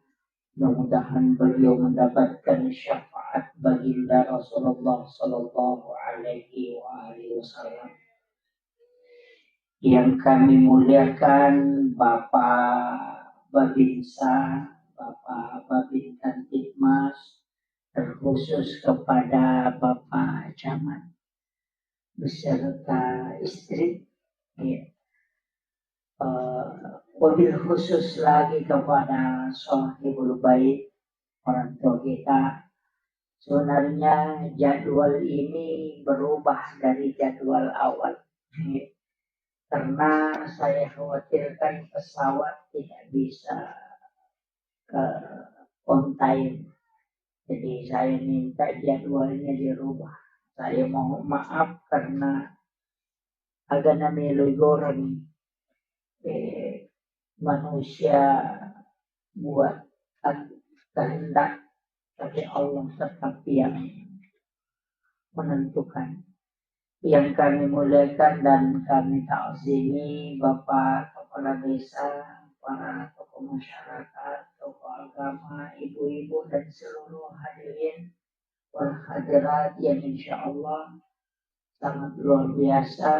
Mudah-mudahan beliau mendapatkan syafaat baginda Rasulullah sallallahu alaihi wa alihi wasallam. Yang kami muliakan Bapak Babinsa, Bapak Babin Kamtibmas, terkhusus kepada Bapak Camat beserta istri, ya. Eh, wabil khusus lagi kepada Sohibul Bait, orang tua kita. Sebenarnya jadwal ini berubah dari jadwal awal, ya. Karena saya khawatirkan pesawat tidak bisa ke on time. Jadi saya minta jadwalnya dirubah. Saya mohon maaf karena agana melo igoreng, eh, manusia buat kehendak, tapi Allah tetap yang menentukan. Yang kami muliakan dan kami takzimi Bapak Kepala Desa, para tokoh masyarakat, tokoh agama, ibu-ibu dan seluruh hadirin wal hadirat yang insya Allah sangat luar biasa,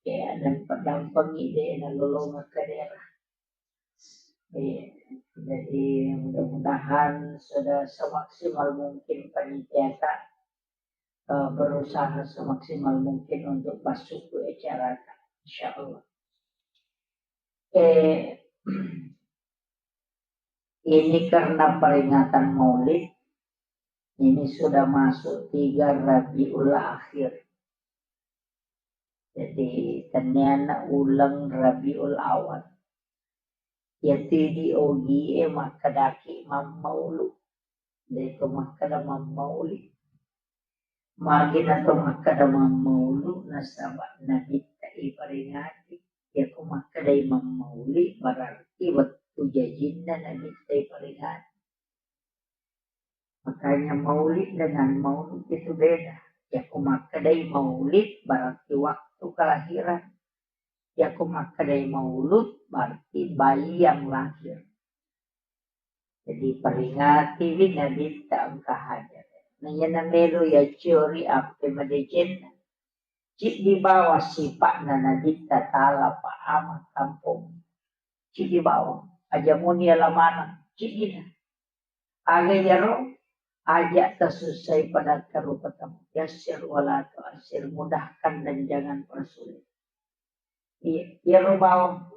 ya, dan pedampengi de nalolongeng ke daerah. Iya, jadi mudah-mudahan sudah semaksimal mungkin panitia ta, eh, berusaha semaksimal mungkin untuk masuk ke acara ta, insya Allah. Eh, ini karena peringatan Maulid, ini sudah masuk tiga Rabiul Akhir. Jadi, tenniana uleng Rabiul Awal. Iyatu idi ogie makkedaki mammaulu. De'to makkeda mammauli. Magi nato makkeda mammaulu, nasaba Nabitta iperingati. Iyako makkedai mammauli, berarti wettu jajinna Nabitta iperingati. Makanya maulid dengan maulud itu beda. Iyako makkedai maulid berarti waktu kelahiran. Iyako makkedai maulud berarti bayi yang lahir. Jadi peringatiwi Nabitta engka hadir. Nanya namelo ya ciori appe madecenna. Ciddi bawang sipa'na Nabitta tala pa ama kampong. Ciddi bawang. Aja muni ala maneng. Ciddina. Aga iyaro, aja tasussai pada karupatamu. Yassir wala tu'assir, mudahkan dan jangan persulit. Iya, iyaro bawang.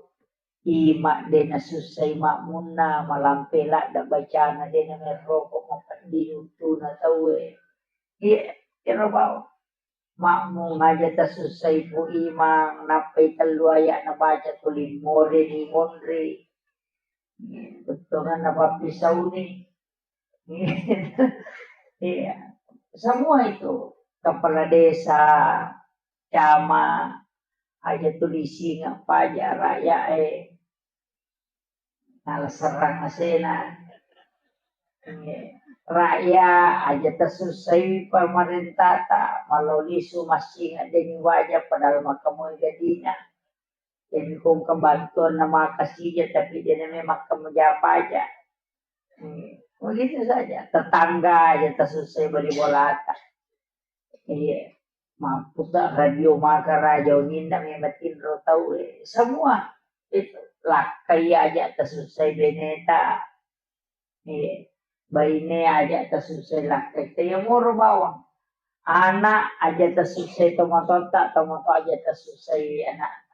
Ima de nasussai makmunna, malampe ladda bacana, de namerroko mapeddi untuna tauwe. Iya, iyaro bawang. Makmung aja tasussai pu imang, nappai tellu ayat nabaca tuli more ni monri. Bettuanna pappisauni. Iya. Semua itu kepala desa, camat, aja tulising apa aja rakyat eh. Nala serrang asena. Rakyat aja tasussai pamarentata, malao lisu massing addeni waja padahal makkamoi gadina. Jadi kong kebantuan nama kasija tapi dia namanya makkam japaja. Begitu saja. Tetangga aja tasussai bali bolata. Iya. Mampu tak radio maka raja uninna memang tinro tau eh. Semua itu lakkai aja tasussai beneta. Iya. Baine aja tasussai lakkai. Taya moro bawang. Anak aja tasussai tomatotta, tomato aja tasussai anak.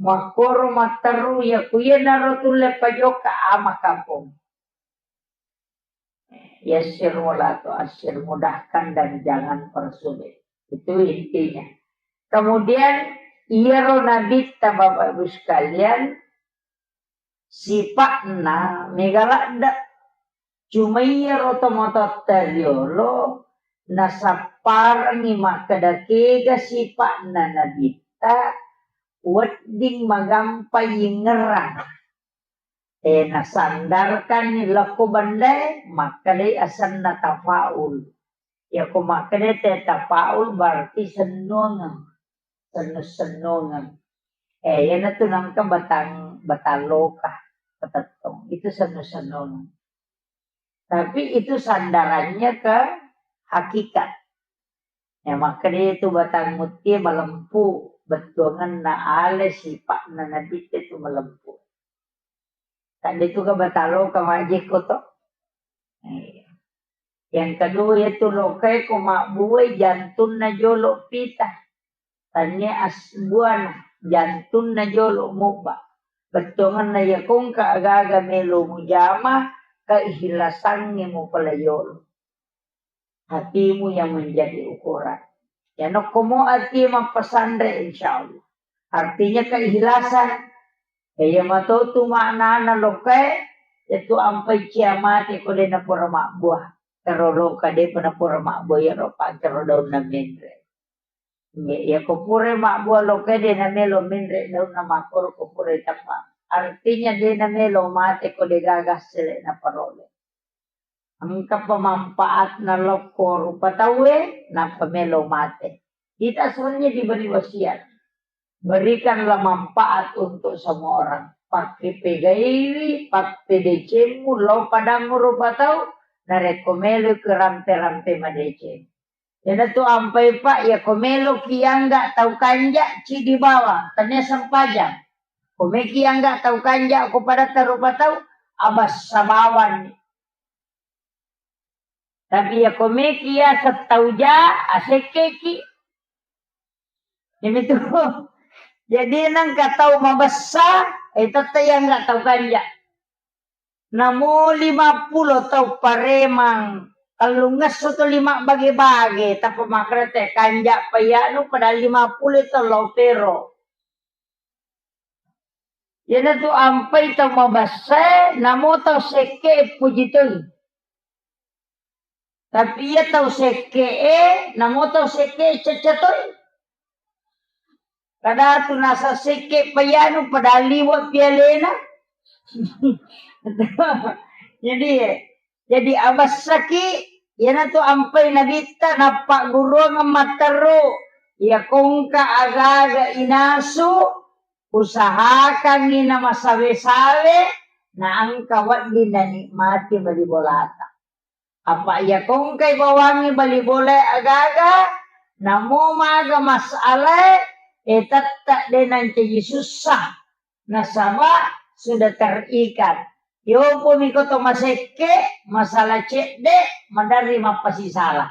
Makkoro matteru ya kuya naro tulle pajokka ama kampung. Yassir wala tu'assir, mudahkan dan jangan persulit. Itu intinya. Kemudian, iyaro nabitta, Bapak Ibu sekalian, sipa'na mega ladde. Cuma iyaro tomatoatta riolo nasapparengngi makkeda kega sipa'na nabitta wedding magampa yingngerang. Eh, nasandarkanni lokko bendae, makkedai asenna tafaul. Yako makkeda te tafaul berarti sennungeng, sennu-sennungeng. Eh, iyanatu nengka batang, batang loka, patettong. Itu sennu-sennungeng. Tapi itu sandarannya ke hakikat. Ya, makkeda itu batang mutie malempu, bettuangenna ale sipa'na nabitte tu malempu. Tadi tu ka batang loka majekko to. Iya. Yang kedua itu lokae ko mabbuai jantunna jolo pita. Tania as-, buana jantunna jolo mubba. Bettuangenna ya kongka agaga melo mujama, keikhlasangnge mupala yolo. Hatimu yang menjadi ukuran. Ya nokkomo ati mappasanre, insya Allah. Artinya keikhlasan. Ya, iya matotu maknana lokae, yaitu ampai cia mate ko de napura mabbua. Karo loka de pa napura mabbua, ya ro pancaro daunna menre. Iya, iya ko pura mabbua lokae de namelo menre daunna makkoro ko pura tappa. Artinya de namelo mate ko de gaga sele naparole. Engka pemanfaatna lokko rupa tauwe, nappa melo mate. Kita sebenarnya diberi wasiat. Berikanlah manfaat untuk semua orang. Pakke pegaiwi, pappedecemmu, lao padangngu rupa tau, narekko melo ke rampe-rampe madeceng. Iyanatu ampai, Pak, ya ko meloki angga tau kanja, cidi bawang, tania sempajang. Ko meki angga tau kanja, ko padatta rupa tau, abassa bawanni. Tapi ya ko meki ya settau ja, asekkeki. Ini tuh. Jadi nengka tau mabessa, eh, tette yang nggak tau kanja. Namo lima pulo tau paremang, tellungesso to lima bage-bage, tappa makkeda te kanja payanu padahal lima pulo to lo pero. Iyanatu ampai tau mabessae, namo tau sekke puji toi. Tapi iya tau sekke'e, namo tau sekke'e cacca toi. Kadatu nasa sekke payanu padahal liwe pialena. Jadi, eh, jadi abessaki, iyanatu ampai nabitta nappagguruang matteru, iya kongka aga-aga inasu, usahakangngi namasawe-sawe, naengka wedding nanikmati bali bolata. Apa iya kongkai bawangngi bali bolae aga-aga, namo maga masalae, eh, tette de nancaji sussa. Nasaba sudah terikat. Yopo miko to masekke, masalah cedde, maderri mappasisala.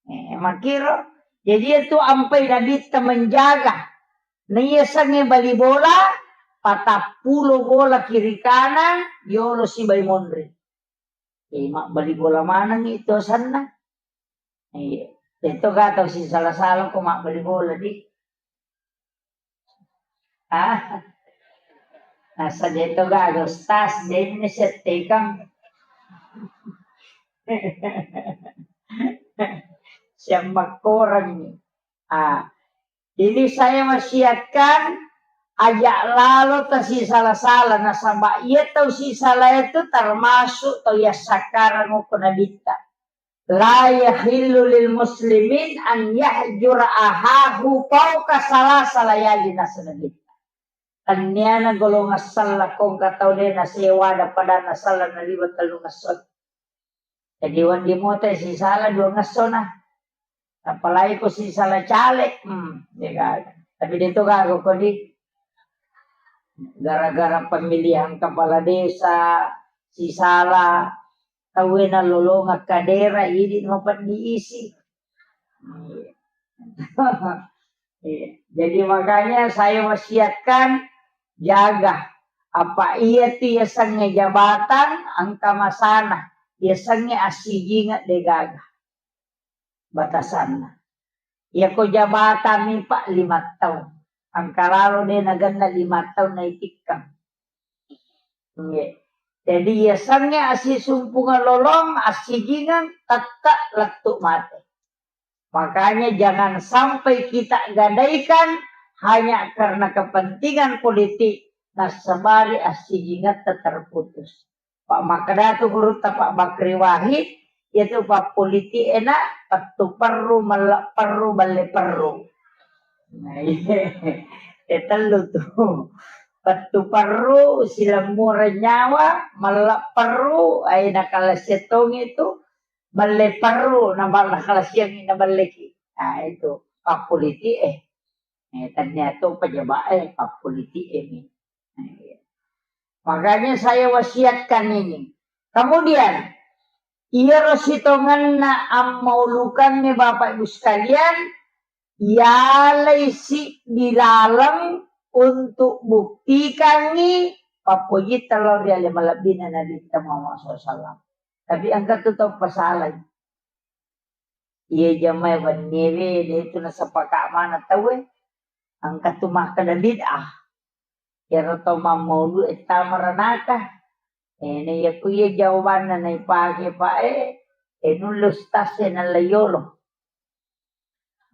Eh, makkiro. Jadi itu ampai nabitta menjaga. Naiyasengnge bali bola, patappulo bola kiri kanan, yolo sibai monri. Eh, mabbali bola maneng itu asenna. Iya. Itu ga tau sisala-sala ko mabbali bola di. Ah. Nasa deto gaga, Ustaz, denne settekang. Siang makkorengngi. Ah, ini saya wasiatkan, aja' lalo tasisala-sala, nasaba' iya tau sisala itu termasuk tau yassakkarang okko Nabitta. La yahillu lil muslimin an yahjura ahahu fauqa salasa layali, nasaba Nabitta. Tenniana golongan sella ko engka tau de' nasewa ada pada nasala naliwa tellungesso. Jadi wedding moto sisala duangesso na. Apalagi ko sisala caleg, hmm, de' gaga. Tapi de' to gaga ko di gara-gara pemilihan kepala desa, sisala, tauwe nalolongeng kadera, idi' mapeddi isi. Iya. Iya. Jadi makanya saya wasiatkan, jaga. Apa iya tu yasengnge jabatan, engka masana. Yasengnge assijingeng de' gaga batasanna. Iya ko jabatan mi, Pak, lima taung. Engka lalo de' nagenna lima taung naitikkang. Nggih. Jadi yasengnge assisumpungeng lolong, assijingeng, tette' lettu' mate. Makanya jangan sampai kita gadaikan hanya karena kepentingan politik, nasabari assijingetta terputus. Pak makkeda tu gurutta Pak Bakri Wahid, iyatu pappolitik e na pettu perru, melle perru, belle perru. Nah, iya. E tellu tu. Pettu perru, silemmureng nyawa, melle perru, ai nakalasiang tongi tu, belle perru, na bal-, nakalasiangi nabelleki. Nah, itu pappolitik e. Eh, ternyata pejabat e, pappolitik e mi. Nah, iya. Makanya saya wasiatkan ini. Kemudian, iyaro sitongenna ammaulukangnge Bapak Ibu sekalian, yalai siddi laleng untuk buktikangngi pappojitta lao ri ale malebbina Nabitta Muhammad sallallahu alaihi wasallam. Tapi engka tu tau pasalai. Iya jamae wenniewe, de' tu nasepaka' maneng tauwe. Engka tu makkeda bid'ah. Iyaro tau mammaulu e tama ranaka. E, na iya ku iya jawabanna naipake, Pak, e, e, nulle ustaz e nalla yolo.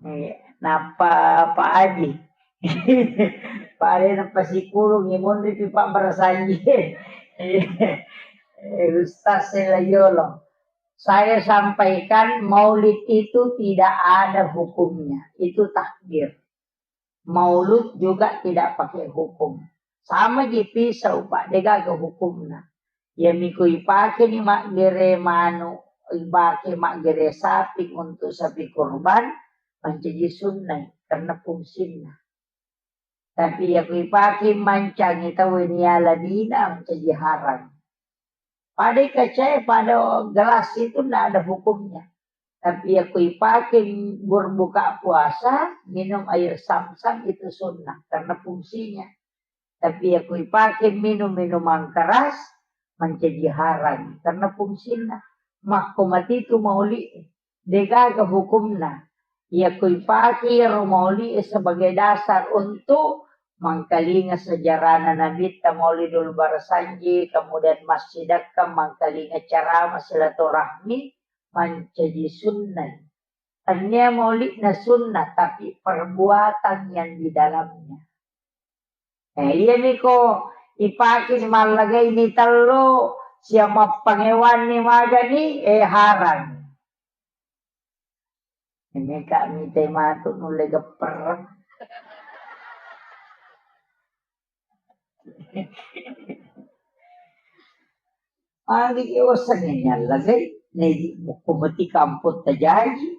E, nappa Pak Aji. Pak Aji nappa sikulung, e, monri pi Pak barasanji. E, ustaz e la yolo. Saya sampaikan, maulid itu tidak ada hukumnya. Itu takbir. Maulud juga tidak pakai hukum. Sama ji pisau, Pak, de' gaga hukumna. Iya mi ko ipake ni maggere manu, ipake maggere sapi untuk sapi kurban, mancaji sunnai karena fungsinna. Tapi iya ko ipake mancangi tauwe niala dina, mancaji harang. Pada kaca e, pada gelas itu ndak ada hukumnya. Tapi iya ko ipake berbuka puasa, minum air zam-zam itu sunnah karena fungsinya. Tapi iya ko ipake minum minuman keras, mancaji harang karena fungsinna. Makko matitu mauli. De' gaga hukumna. Iya ko ipake iyaro mauli e sebagai dasar untuk mangkalinga sejarahna Nabitta, Maulidul Barasanji, kemudian massidakka mangkalinga ceramah silaturahmi, mancaji sunnah. Tennia maulidna sunnah, tapi perbuatan yang di dalamnya. Eh, iyami ko ipake mallagai ni tello, sia mappangewanni magani, eh, harang. Ini kak mite matu nulle gepper. Agi osange nyallagai, nedi mukko mati kampung tajaji.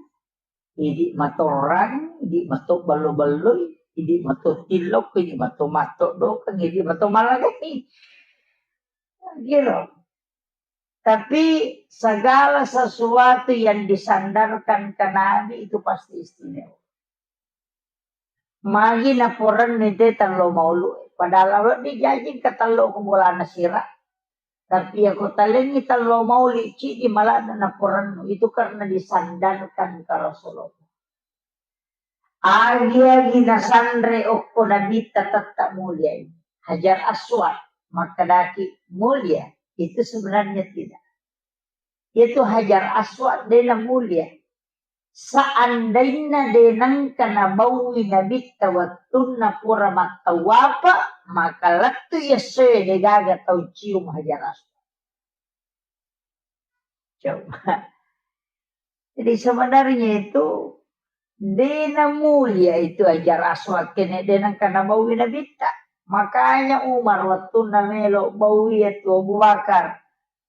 Idi matorang, idi mato ballo-balloi, idi mato tillokko, idi mato matto dokeng, idi mato malagai. Giro. Tapi segala sesuatu yang disandarkan ke Nabi itu pasti istimewa. Magi naporenni te tello maulu. Padahal wedding jaji engka tello ko bolana sira. Tapi iya ko talengngi tello mauli, cidi malana naporennu. Itu karena disandarkan ke Rasulullah. Agi-agi nasanre okko Nabitta tetap mulia ini. Hajar Aswad, makkedaki mulia. Itu sebenarnya tidak. Itu Hajar Aswad dena mulia. Seandainna de nengka nabaui Nabitta wettunna pura mattawwafa, maka lettu essoe de gaga tau cium Hajar Aswad. Coba. Jadi sebenarnya itu de namulia itu Hajar Aswad kene de nengka nabaui Nabitta. Makanya Umar wettunna melo baui itu Abu Bakar.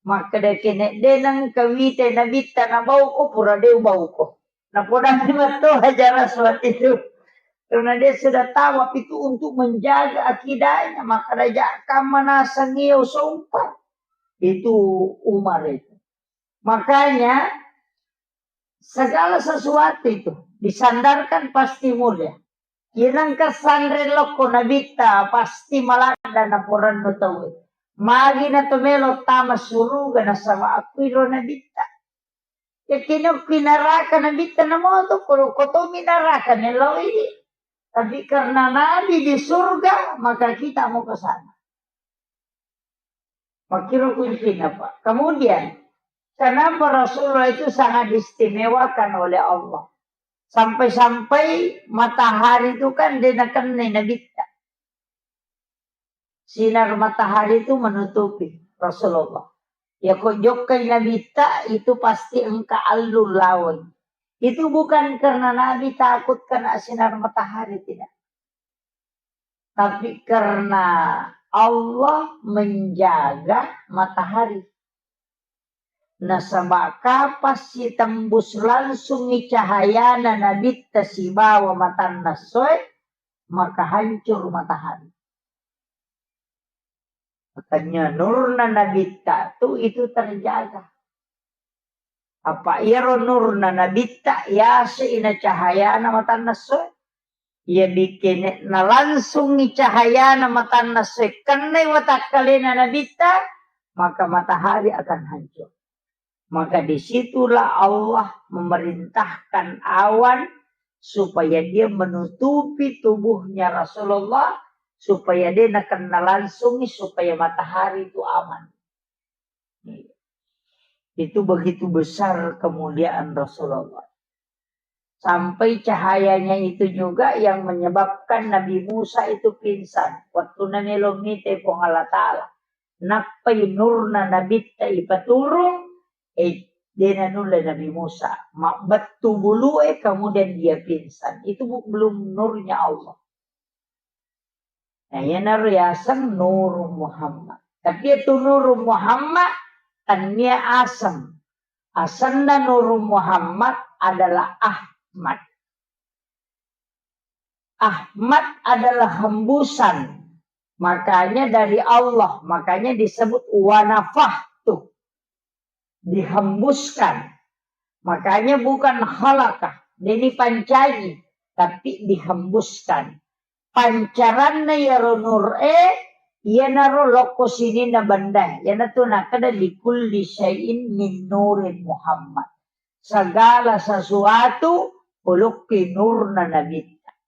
Makkeda kene de nengka wita Nabitta nabauko pura de ubauko. Napodani metto Hajar Aswad itu. Karena dia sudah tahu apa itu untuk menjaga akidahnya, maka raja kamma naseng iya usompa. Itu Umar itu. Makanya segala sesuatu itu disandarkan pasti mulia. Inangka sanre lokko Nabitta pasti maladda naporannu tauwe. Magi na to melo tama suruga nasaba akkuiro Nabitta. Yakkini okki naraka Nabitta namoto, ko, ko tomi naraka meloi. Tapi karena Nabi di surga, maka kita mau ke sana. Makkiro kuncinya, Pak. Kemudian, kenapa Rasulullah itu sangat diistimewakan oleh Allah? Sampai-sampai matahari itu kan de nakennai Nabitta. Sinar matahari itu menutupi Rasulullah. Ya, ko jokkai Nabitta itu pasti engka allu lawoi. Itu bukan karena Nabi takut kena sinar matahari, tidak. Tapi karena Allah menjaga matahari. Nasaba kapang sitembus langsungngi cahayana Nabitta sibawa matanna essoe, maka hancur matahari. Makanya nurna Nabitta tu itu terjaga. Apa iyaro nurna Nabitta yase ina cahayana matanna essoe. Iya bikkene nalangsungngi cahayana matanna essoe kennai watakkalena Nabitta, maka matahari akan hancur. Maka disitulah Allah memerintahkan awan supaya dia menutupi tubuhnya Rasulullah, supaya dia nakennai langsungngi, supaya matahari itu aman. Itu begitu besar kemuliaan Rasulullah. Sampai cahayanya itu juga yang menyebabkan Nabi Musa itu pingsan. Waktu namelo mite Puang Allah Ta'ala. Nappai nurna Nabitta ipaturung, eh, dena nulle Nabi Musa. Mabbettu bulue, kemudian dia pingsan. Itu bu-, belum nurnya Allah. Nah, iyanaro yaseng Nurung Muhammad. Tapi itu Nurung Muhammad, tania aseng. Asenna Nurung Muhammad adalah Ahmad. Ahmad adalah hembusan. Makanya dari Allah, makanya disebut wanafahtu. Dihembuskan. Makanya bukan khalaqah, deni pancaji, tapi dihembuskan. Pancaranna iyaro nur e, iyanaro lokko sininna benda, iyanatu nakkeda likulli syai'in min nurin Muhammad. Segala sesuatu ulukki nurna Nabitta.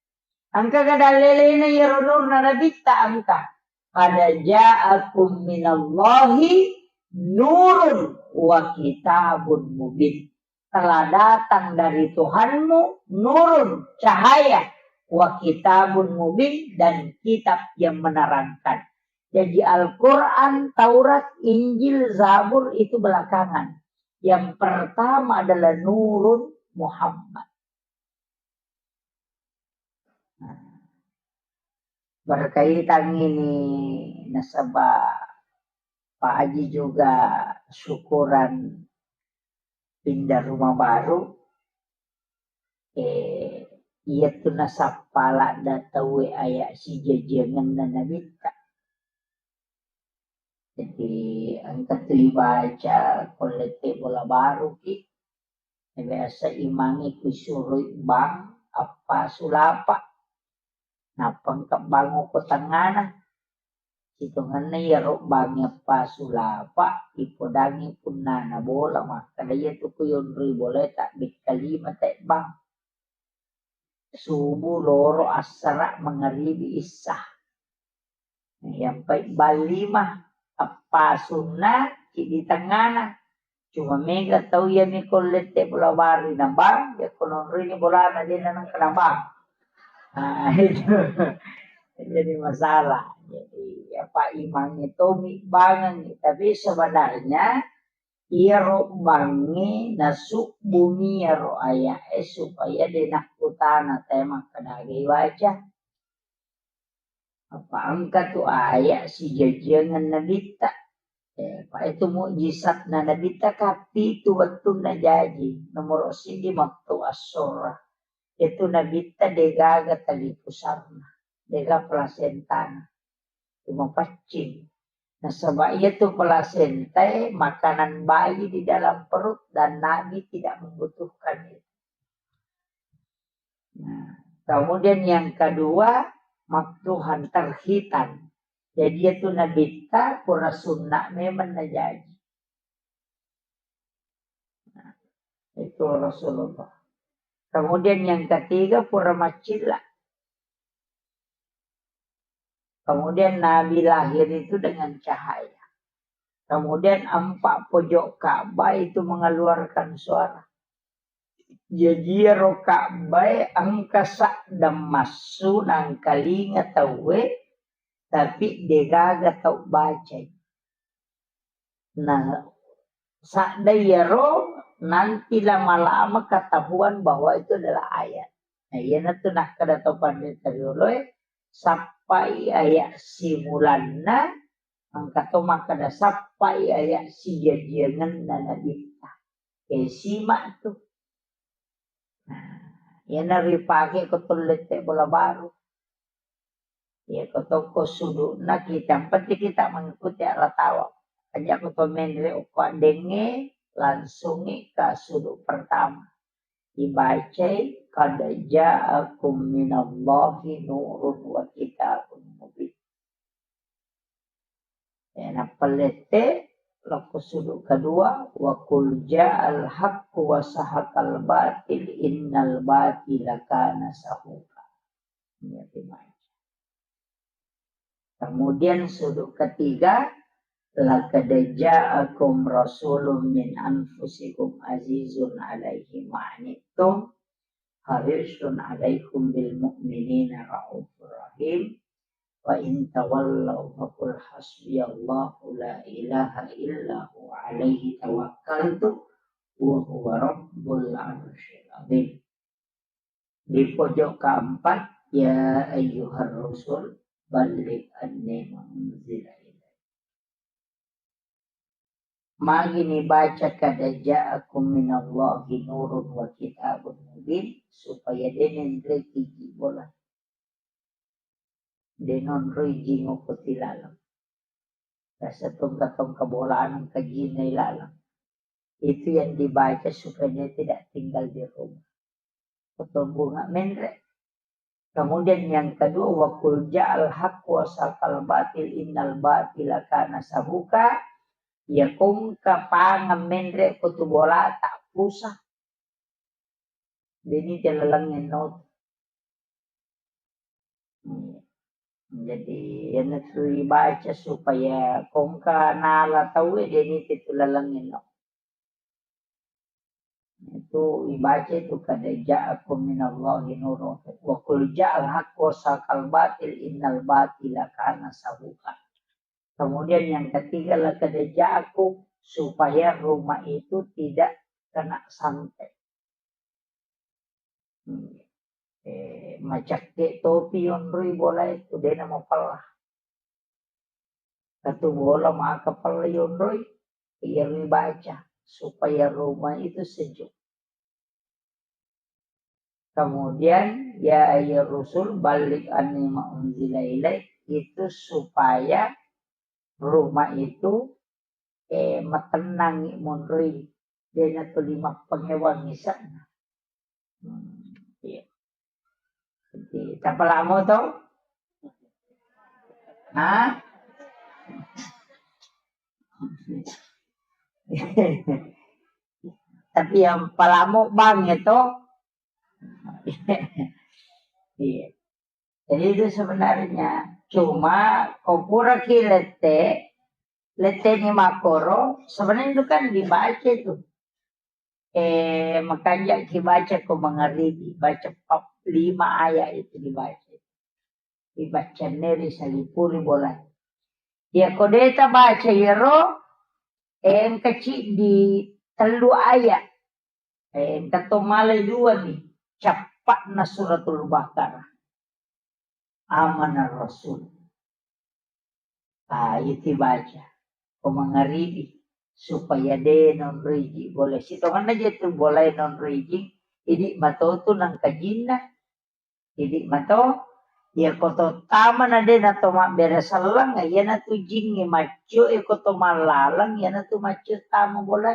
Engka ga dallelena iyaro nurna Nabitta engka. Qad ja'akum minallahi nurun wa kitabun mubin. Telah datang dari Tuhanmu nurun, cahaya, wa kitabun mubin, dan kitab yang menerangkan. Jadi Al-Quran, Taurat, Injil, Zabur itu belakangan. Yang pertama adalah nurun Muhammad. Berkaitan ini nasaba Pak Haji juga syukuran pindah rumah baru, eh, iyatu nasappa ladda tauwe aya sijajiangenna Nabitta. Jadi engka tu ibaca ko lette bola baru ki, biasa imangnge kusuroi bang appasu lapa. Nappa engka bang ko tengngana. Sitongenna iyaro bangnge appasu lapa, ipodangngi punnana bola, makkeda iyatu ku yonroi bola tabbekka lima te bang. Subuh, loro, assara, mangaribi, issa. Iyampai bang lima, appasunna, ciddi tengngana. Cuma mega tau iya mi ko lette bola baru na bang, ya ko nonroi ni bolana de na nengka na bang. Nah, itu jadi masalah. Jadi apa imangnge tomi bangengngi, tapi sebenarnya iyaro bangnge nasubbumi iyaro aya'e supaya de nakkutana te makkeda aga ibaca. Apa engka tu aya sijajiangeng nabitta. Eh, apa itu mukjizatna nabitta kapitu wettunna jaji. Nomoro siji mettu assorra. Itu nabitta degaga tali pusarna, dega plasentana. Cuma paccing. Nasaba iya tu plasentae makanan bayi di dalam perut dan Nabi tidak membutuhkan itu. Nah, kemudian yang kedua, maktuhan, terhitan. Jadi itu nabitta pura sunna memang najaji. Nah, itu Rasulullah. Kemudian yang ketiga, pura macilla. Kemudian Nabi lahir itu dengan cahaya. Kemudian empat pojok Ka'bah itu mengeluarkan suara. Jaji iyaro Ka'bah engka sadda massu nangkalinga tauwe, tapi degaga tau bacai. Nah, sadda iyaro nanti lama-lama ketahuan bahwa itu adalah ayat. Nah, iyanatu nakkeda to panrita rioloe, sappai ayat simulanna, engka to makkeda sappai ayat sijajiangenna nabitta. Eh, simak tu. Nah, iyana ripake ko to lette bola baru. Iya, ko tokko sudukna kita, yang penting kita mengikuti arah tawa. Aja ko to menre okko addengnge, langsungi ke suduk pertama. Dibacai, "Qad ja'akum minallahi nurun wa kitabun mubin." Ya, nappa lette, lokko suduk kedua, "Wa qul ja'al haqqu wa sahaqal batil, innal batila kana sahuqa." Iya, dibaca. Kemudian sudut ketiga, "Laqad ja'akum rasulun min anfusikum azizun alaihi ma anittum, harisun alaikum bil mu'minina raufur rahim. Wa in tawallau faqul hasbiyallahu la ilaha illa huwa alaihi tawakkaltu wa huwa rabbul arsyil azim." Di pojok keempat, "Ya ayyuhar rusul, balligh anni ma unzila ilaik." Magi nibaca, "Qad ja'akum minallahi nurun wa kitabun mubin," supaya de' nenreki ji bola. De' nonroi ji ngoko tilaleng. Rasa tongka-tongka bolana engka jinna ilaleng. Itu yang dibaca supaya dia tidak tinggal di rumah. Ketumbunga menre. Kemudian yang kedua, "Wa qul ja'al haqq wa saqal batil innal batila kana sahuqa." Ya kongka pangeng menre ko tu bolata pusa. Deni te laleng enno. Hmm. Jadi, iyanatu ibaca supaya kongka nala tauwe, deni te tu laleng enno. Itu ibaca itu, "Qad ja'akum minallahi nurun wa qul ja'al haqqu wa saqal batil innal batila kana sahuqa." Kemudian yang ketiga, "Laqad ja'akum," supaya rumah itu tidak kena santet. Hmm. Eh, macakke topi yonroi bola itu, dena mapella. Satu bola maka pella yonroi, iya ribaca supaya rumah itu sejuk. Kemudian, "Ya ayyuhar rusul, balligh anni ma unzila ilaik," itu supaya rumah itu, eh, matennangi monroi, dena tuli mappangewang isa'na. Hmm, iya. Jadi, tapalamo to? Hah? Tapi yang palamo bang itu. Iya. Jadi itu sebenarnya. Cuma ko pura ki lette, Letteni makkoro, sebenarnya itu kan dibaca itu. Eh, makanja ki baca ko mangaribi, baca pap-, lima ayat itu dibaca. Dibaca neri salipuri bola. Ya ko deta baca yero, eh, engka ciddi tellu ayat. Eh, engka to malai dua ni, cappa'na Suratul Baqarah. Amanar Rasul. Ah, itu baca. Ko mangaribi, supaya de nonroi ji bola. Sitonganna je tu bola nonroi ji, idi mato tu nangka jinna. Idi mato, iya ko to tama na de na to mabbere selleng, iya na tu jingnge maccio, iya ko to mallaleng, iya na tu maccio tama bola.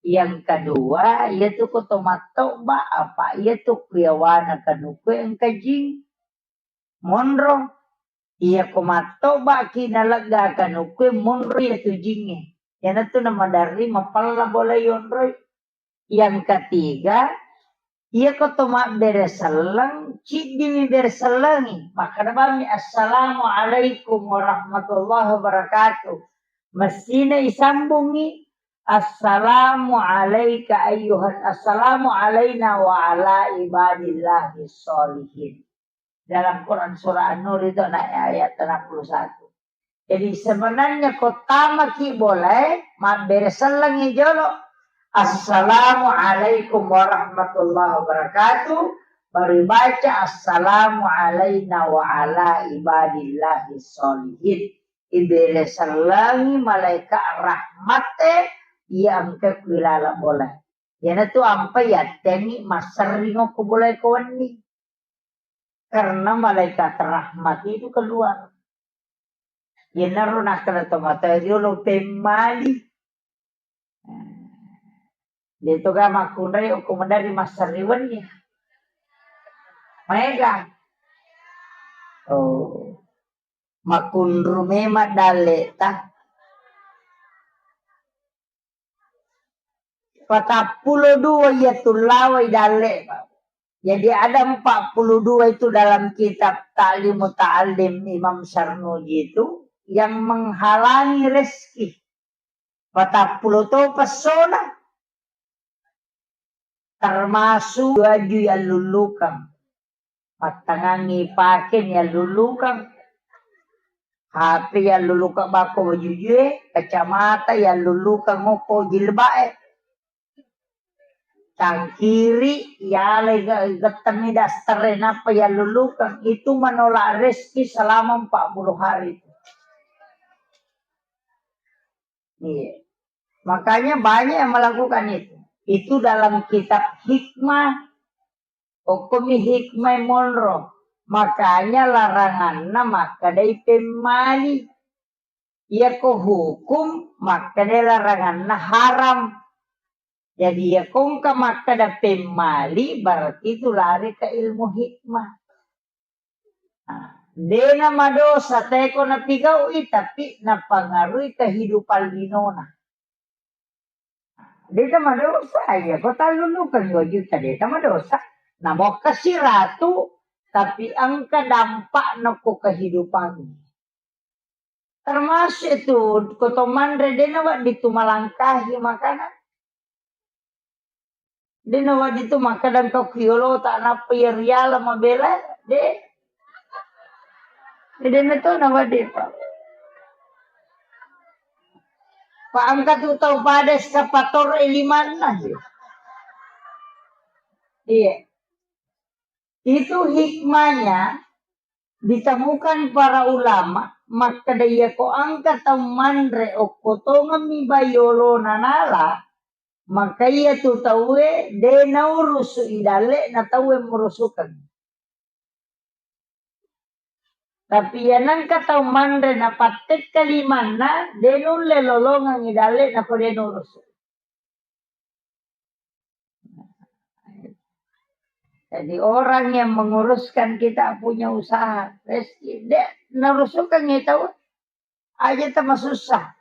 Yang kedua, iya tu ko to mattoba, apa iya tu kuyawana kanukue engka jing. Monro. Iya ko mattoba ki nalegga kanukue, monro iya tu jingnge. Iyanatu namadarri mapella bola yonroi. Yang ketiga, iya ko to mabbere selleng, ciddimi bere sellengi. Makkeda bammi, "Assalamualaikum warahmatullahi wabarakatuh." Messina isambungi, "Assalamu alaika ayyuhan, assalamu alaina wa ala ibadillahi sholihin." Dalam Quran surah An-Nur itu naik ayat enam puluh satu. Jadi sebenarnya ko tama ki bola, mabbere sellengi jolo. "Assalamualaikum warahmatullahi wabarakatuh." Baru baca, "Assalamu alaina wa ala ibadillahi sholihin." Ibere sellengi malaikat rahmatte, iya engka kuilala bola. Iyanatu ampa yattengi masserring okko bola ko wenni. Karena malaikat rahmat itu keluar. Iyanaro nakkeda tomatoa riolo pemmali. Deto ga makkunrai okko maderri masserri wenni. Maega. Oh. Makkunru memang dalleta. Patappulo dua iya tullawai dalle. Jadi ada empat puluh dua itu dalam kitab Ta'lim Muta'allim Imam Sarnuji itu yang menghalangi rezeki. Patappulo to pessona. Termasuk baju yallullukang. Mattangangi pake yallullukang. H P yallullukang bako bajujue, kacamata yallullukang okko jilbae. Cangkiri, yalai ge-, gettemmi daster e, nappa yallullukang. Itu menolak rezeki selama empat puluh hari itu. Iya. Makanya banyak yang melakukan itu. Itu dalam kitab hikmah. Okkomi hikmah monro. Makanya laranganna makkedai pemmali. Iyako hukum makkedai laranganna haram. Jadi iyako engka makkeda pemmali, berarti itu lari ke ilmu hikmah. Nah, dena madosa teko napigau'i, tapi napangaruhi kehidupan linona. Deta madosa, iya, ko tallullukeng dua juta, deta madosa. Namokkasi ratu, tapi engka dampakna ko kehidupan. Termasuk itu, ko to manre, dena wedding tu malangkahi makanan. Dena wedding tu makkeda engka ku yolota nappa iya riala mabela, de. Dena to na wedding, Pak. Pak, engka tu tau pada eskapator e limanna. Iya. Itu hikmahnya ditemukan para ulama, makkeda iyako engka tau manre okko tongemmi bai yolona nala, maka iya tu tauwe de naurusu i dalle'na tauwe murusukeng. Tapi iya nengka tau manre napattekka limanna, de nulle lolongeng i dalle'na ko de nurusu. Jadi orang yang menguruskan kita punya usaha, rezeki, de narusukeng i tau, aja ta masussa.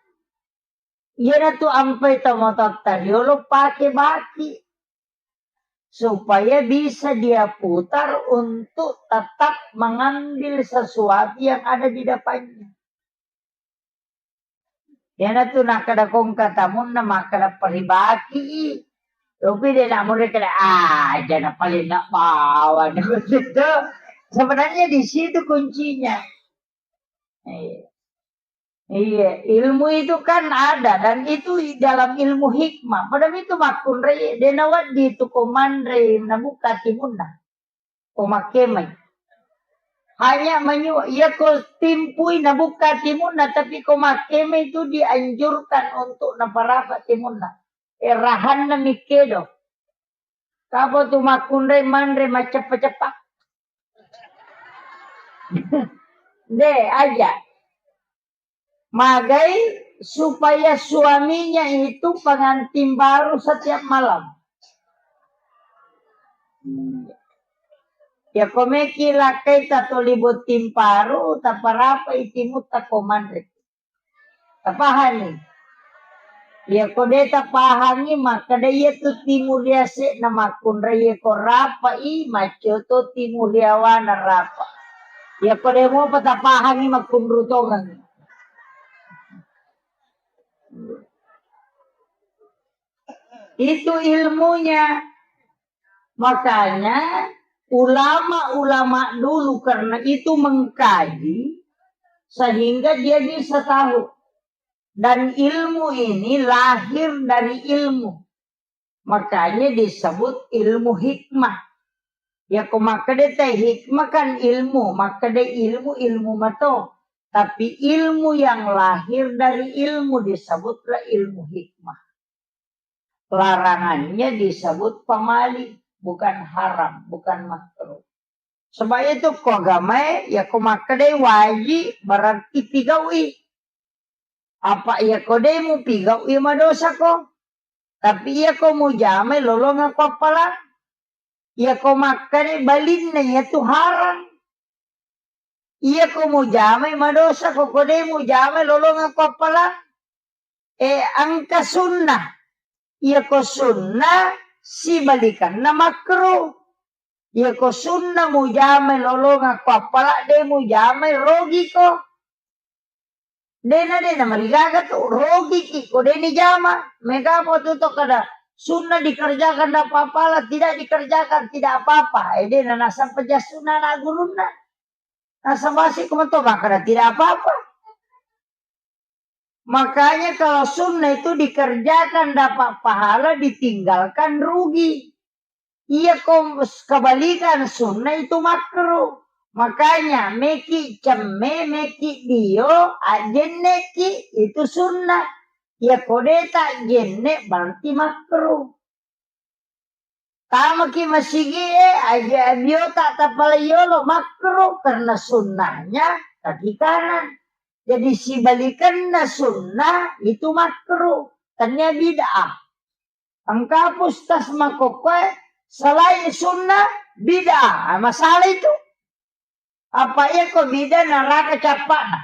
Iyanatu ampai tomatoatta riolo pake baki supaya bisa dia putar untuk tetap mengambil sesuatu yang ada di depannya. Iyanatu nakkeda kongka tamunna makkeda paribaki i. Tapi de' namure keda aja na paling nak bawa. Sebenarnya di situ kuncinya. Iya. Iya, ilmu itu kan ada dan itu dalam ilmu hikmah. Padahal itu makkunrai de' nawedding itu ko manre nabuka timunna. Ko makkemai. Hanya menyu, iya ko timpui nabuka timunna, tapi ko makkemai itu dianjurkan untuk naparapa timunna. Eh, rahanna mikkedo. Kapa tu makkunrai manre macceppa-ceppa. De', aja. Magai supaya suaminya itu pengantin baru setiap malam. Ya, ko meki lakkai tatoli botting paru, taparapa i timutta ko manre. Tapahani? Iya ko de' tapahangi, makkeda iya tu timu riase'na makkunrai iya ko rapa i, maccio to timu riawana rapa. Iya ko de' mopa tapahangi makkunru tongeng. Itu ilmunya. Makanya ulama-ulama dulu karena itu mengkaji sehingga dia bisa tahu. Dan ilmu ini lahir dari ilmu. Makanya disebut ilmu hikmah. Ya, ko makkeda te hikmah kan ilmu, makkeda ilmu, ilmu mato. Tapi ilmu yang lahir dari ilmu disebutlah ilmu hikmah. Larangannya disebut pamali, bukan haram, bukan makruh. Sebab itu ko agamae, ya ko makkedai wajib, berarti pigau'i. Apa iya ko de' mupigau'i madosa ko. Tapi iya ko mujamai lolongeng ko appalang. Iya ko makkeda balinna iya tu harang. Iya ko mujamai madosa ko, ko de' mujamai lolongeng ko appalang. Eh, engka sunnah. Iya ko sunnah sibalikanna makruh. Iya ko sunnah mujamai lolongeng ko appalang, de' mujamai rogi ko. De'na, de'na marigaga tu, rogi ki ko de' nijama. Mega apa tu to kada sunnah dikerjakan dapat pahala, tidak dikerjakan tidak apa-apa. Eh, de'na nasang pejasuna na gurunna. Nasabasi ko mato makkeda tidak apa-apa. Makanya kalau sunnah itu dikerjakan dapat pahala, ditinggalkan rugi. Iya ko kebalikan sunnah itu makruh. Makanya meki cemme, meki dio, ajenneki itu sunnah. Iya ko de' ta jenne berarti makruh. Tamaki masigie, aja biota tapalai yolo, makruh karena sunnahnya kaki kanan. Jadi sibalikanna sunnah itu makruh, tania bid'ah. Engka pustas makokkoe selain sunnah bid'ah. Ah, masalah itu. Apa iya ko bid'ah neraka cappa'na.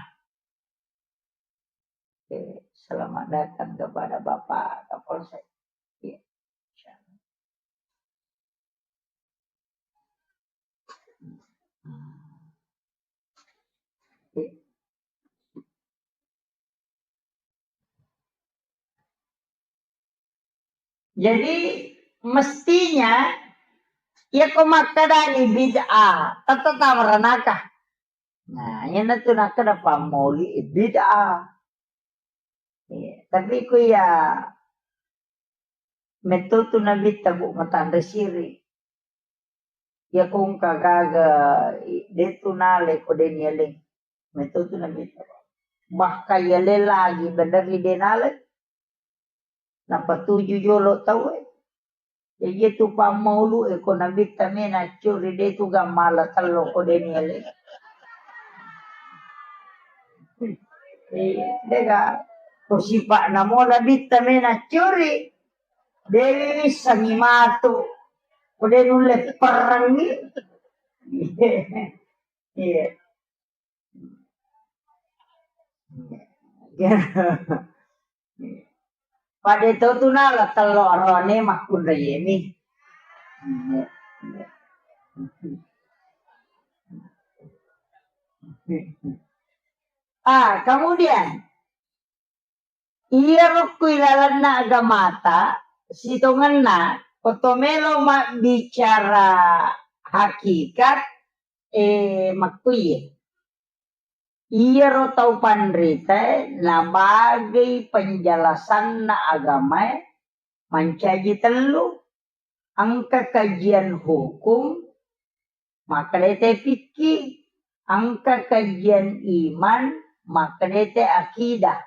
Oke, selamat datang kepada Bapak Kapolsek. Iya. Jadi mestinya iya ko makkedani bid'ah, tette tama ranaka. Nah, iyanatu nakkeda pammauli bid'ah. Iya, tapi ku iya metto tu Nabitta, Bu, matanre siri. Iya ko engka gaga i-, de' tu nalai ko de' nialeng. Metto tu Nabitta. Bahkan yaleng lagi bener ri de' nalai. Napatuju jolo tauwe. Jadi itu pammaulu e ko Nabitta mena curi de' tu gammala tello ko de' nialeng. Eh, de' ga ko sipa'na mo Nabitta mena curi. De' wissengi matu. Ko de' nulle perrengi. Iya. Pada to tu nala tello rone makkunraiemi. Ah, kemudian Iyaro ku ilalenna agamata, sitongenna, ko to melo mabbicara hakikat, eh, makkuiye. Iyaro tau panritae nabagei penjelasanna agamae mancaji tellu, engka kajian hukum, makkeda te fikih, engka kajian iman, makkeda te akidah,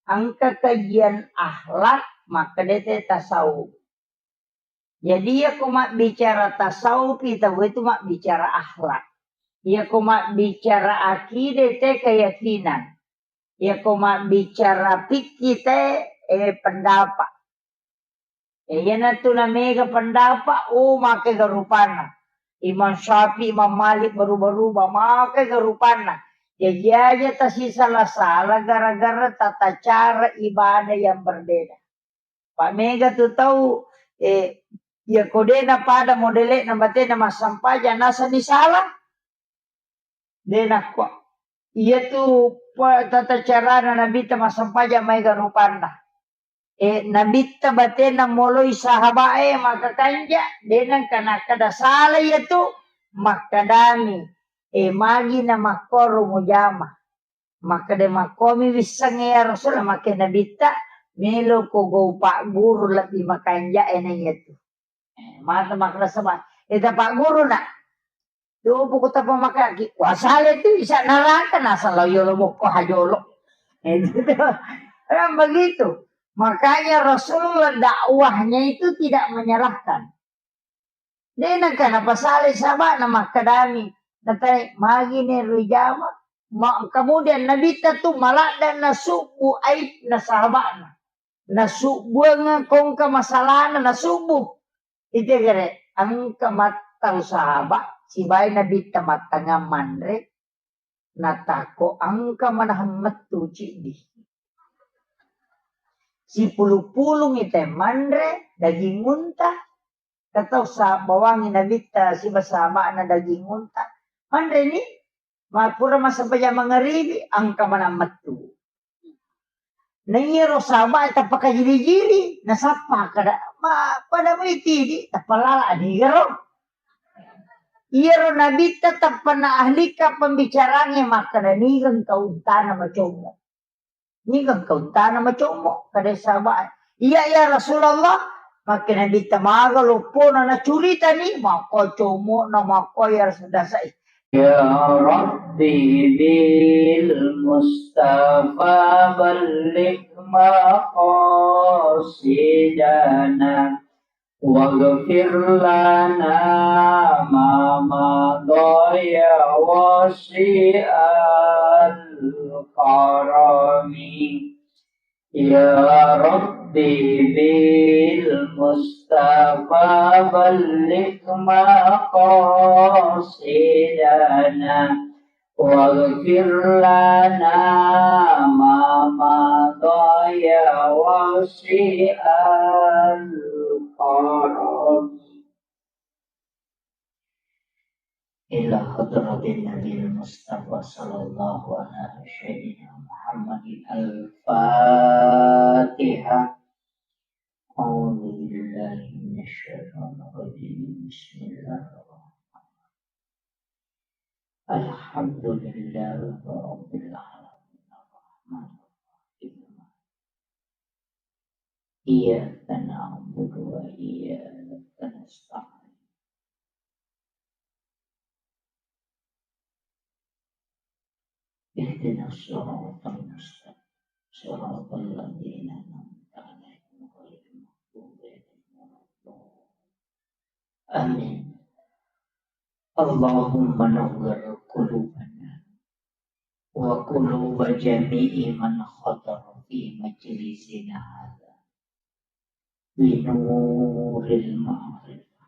engka kajian akhlak, makkeda te tasawuf. Jadi, iyako mabbicara tasawuf, tauwe tu mabbicara akhlak. Iyako mabbicara akidah, te keyakinan. Iyako mabbicara fikih, te, eh, pendapat. Eh, iyanatu namega pendapat, oh, makega rupanna. Imam Syafi'i, Imam Malik, berubah-rubah, makega rupanna. Jaji aja tasisala-sala gara-gara tata cara ibadah yang berbeda. Pa mega tu tau, eh, iyako de napada modele'na batena massampajang, nasenni sala. De nakko. Iyatu pa-, tata carana Nabitta massampajang maega rupanna. Eh, Nabitta batena moloi sahaba'e makakanja, de nengka nakkeda sala iyatu, makkedami, eh, magi namakkoro mujama. Makkeda, "Makkomi wissengnge ya Rasul?" Makke Nabitta, "Meloko gau pagguru lebbi makanja'e na iyatu." Eh, mata makkeda saba, "Eda pagguru na." Dopo ko tappa makaki, wasale tu isa neraka, nasala yolo mokko hajolo. Eh, gitu. Kan begitu. Makanya Rasulullah dakwahnya itu tidak menyalahkan. De nengka napasalai sahaba'na makkedami, natai, "Magi ne rijama?" Ma-, kemudian Nabitta tu maladde nasubbu aibna sahaba'na. Nasubbuang kongka masalahna nasubbu. Itu gere, engka mattau sahabat, sibawa Nabitta mattangngang manre, natakko engka manahang mettu ciddi. Sipulung-pulungi te manre daging unta, katau sa-, bawangi Nabitta siba sahaba'na daging unta. Manreni, ma-, pura massempajang mangaribi, engka manang mettu. Na iyaro sahabat tappa kajili-jili, nasappa kada, ma-, pada mai tidi, tappa lala anigaro. Iyaro Nabitta tappa na ahlika pembicaranya makkada, "Niga engka untana macommo?" Niga engka untana macommo, kada sahabat. "Iya, ya Rasulullah." Makke Nabitta maga loppona nacuritani, makko commo'na, makko ya Rasul dasai. Ya Rabbi bil Mustafa balligh maqasidana. Waghfir lana ma madha ya wasi'al karami. Ya Rabbi bil Mustafa balligh maqasidana. Waghfir lana ma madha ya wasi'al karami. Ila hadratin Nabil Mustafa sallallahu ala sayyidina Muhammadin al-Fatihah. A'udzu billahi minasy syaithanir rajim. Bismillahirrahmanirrahim. Alhamdulillahi rabbil alamin. Arrahmanirrahim. Iyyaka na'budu wa iyyaka nasta'in. Ihdinas siratal mustaqim. Siratal ladzina an'amta 'alaihim ghairil maghdubi 'alaihim waladdallin. Amin. Allahumma nawwir qulubana wa quluba jami'i man hadara fi majlisina hadza bi nuril ma'rifah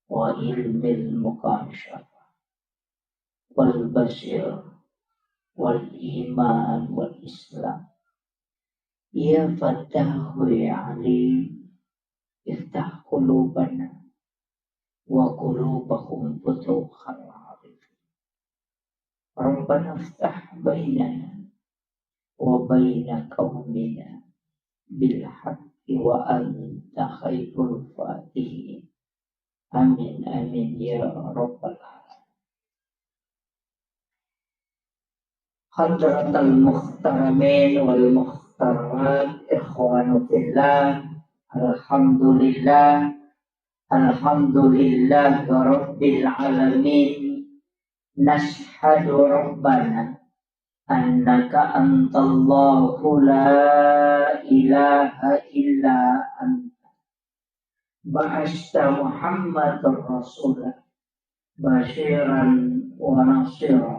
wa ilmil mukasyafah wal basir wal iman wal islam. Ya Fattahu ya Alim, iftah qulubana wa qulubahum futuhal arifin. Rabbana iftah bainana وبين قومنا بالحق وأنت خير الفاتحين. آمين، آمين يا رب العالمين. حضرة المحترمين والمحترمات، إخوان في الله، الحمد لله، الحمد لله رب العالمين. نشهد ربنا أنك أنت الله لا إله إلا أنت. بعثت محمدا رسولا بشيرا ونصيرا.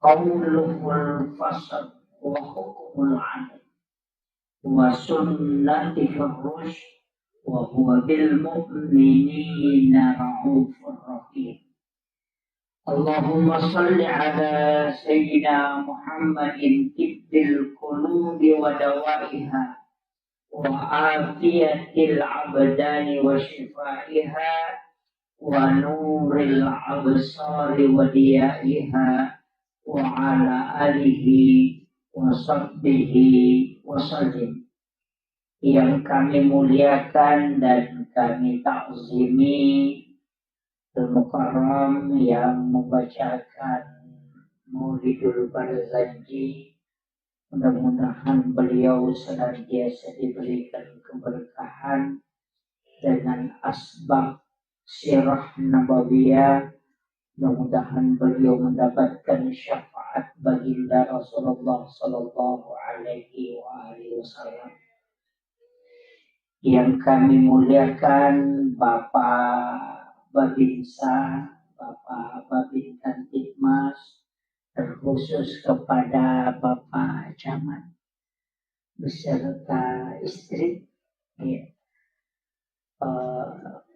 قوله الفصل وحكمه العدل وسنته الرشد وهو بالمؤمنين رؤوف رحيم. اللهم صل على سيدنا محمد طب القلوب ودوائها وعافية الأبدان وشفائها ونور الأبصار وضيائها وعلى آله وصحبه وسلم. Yang kami muliakan dan kami takzimi Al-Mukarram yang membacakan Maulidul Barzanji. Mudah-mudahan beliau senantiasa diberikan keberkahan dengan asbab sirah nabawiyah. Mudah-mudahan beliau mendapatkan syafaat baginda Rasulullah sallallahu alaihi wa alihi wasallam. Yang kami muliakan Bapak Babinsa, Bapak Babin Kamtibmas, terkhusus kepada Bapak Camat beserta istri, ya. Eh,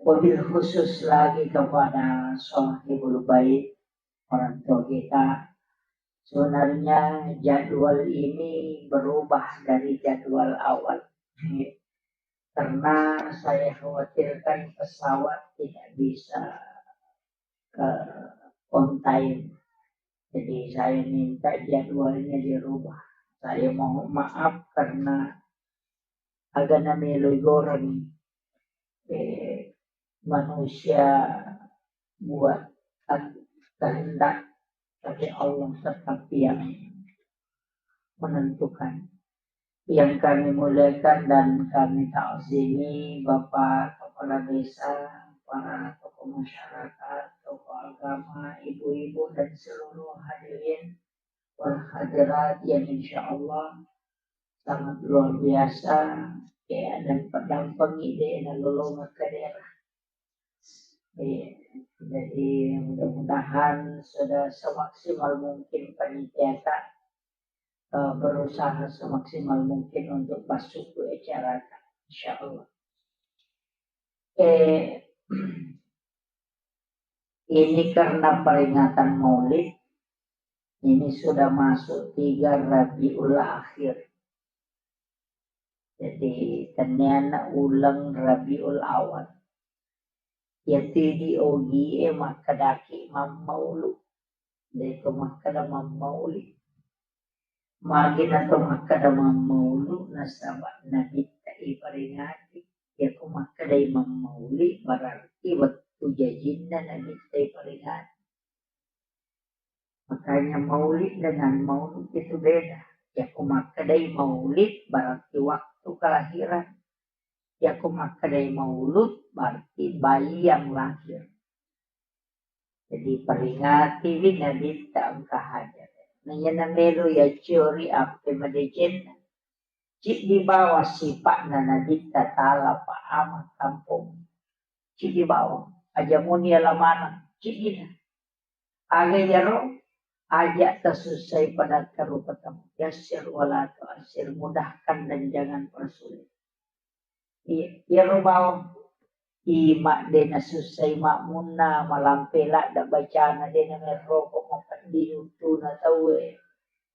wabil khusus lagi kepada Sohibul Bait, orang tua kita. Sebenarnya jadwal ini berubah dari jadwal awal, ya. Karena saya khawatirkan pesawat tidak bisa, eh, on time. Jadi saya minta jadwalnya dirubah. Saya mohon maaf karena agana melo igoreng, eh, manusia buat kehendak, tapi Allah tetap yang menentukan. Yang kami muliakan dan kami takzimi Bapak Kepala Desa, para tokoh masyarakat, tokoh agama, ibu-ibu dan seluruh hadirin wal hadirat yang insya Allah sangat luar biasa, ya, dan pedampengi de nalolongeng ke daerah. Iya, jadi mudah-mudahan sudah semaksimal mungkin panitia ta, eh, berusaha semaksimal mungkin untuk masuk ke acara ta, insya Allah. Eh, ini karena peringatan Maulid, ini sudah masuk tiga Rabiul Akhir. Jadi, tenniana uleng Rabiul Awal. Iyatu idi ogie makkedaki mammaulu. De to makkeda mammauli. Magi na to makkeda mammaulu, nasaba Nabitta iperingati. Iyako makkedai mammauli, berarti wettu jajinna Nabitta iperingati. Makanya maulid dengan maulud itu beda. Iyako makkedai maulid berarti waktu kelahiran. Iyako makkedai maulud berarti bayi yang lahir. Jadi peringatiwi Nabitta engka hajat. Naiya namelo yaciori appe madecenna. Ciddi bawang sipa'na Nabitta tala pa ama kampong. Ciddi bawang. Aja muni ala maneng. Ciddina. Aga iyaro, aja tasussai pada engka rupa tau. Yassir wala tu'assir, mudahkan dan jangan persulit. Iya, iyaro bawang. Ima de nasussai makmunna, malampe ladde bacana, de namerroko mapeddi uttuna tauwe.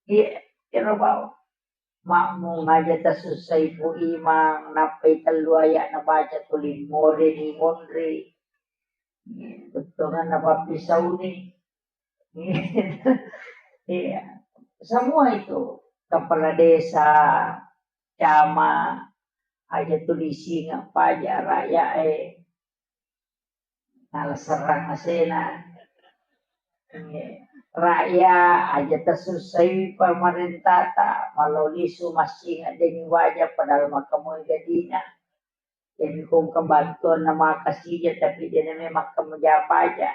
Iya, iyaro bawang. Makmung aja tasussai Pu Imang, nappai tellu ayat nabaca tuli more ni monri. Bettuanganna pappisauni. Iya. Semua itu kepala desa, camat, aja tulising apa aja rakyat eh. Nala serrang asena. Rakyat aja tasussai pamarentata, malao lisu massing addeni waja padahal makkamoi gadina. Jadi kong kebantuan na makasija tapi dia memang makkamoja paja.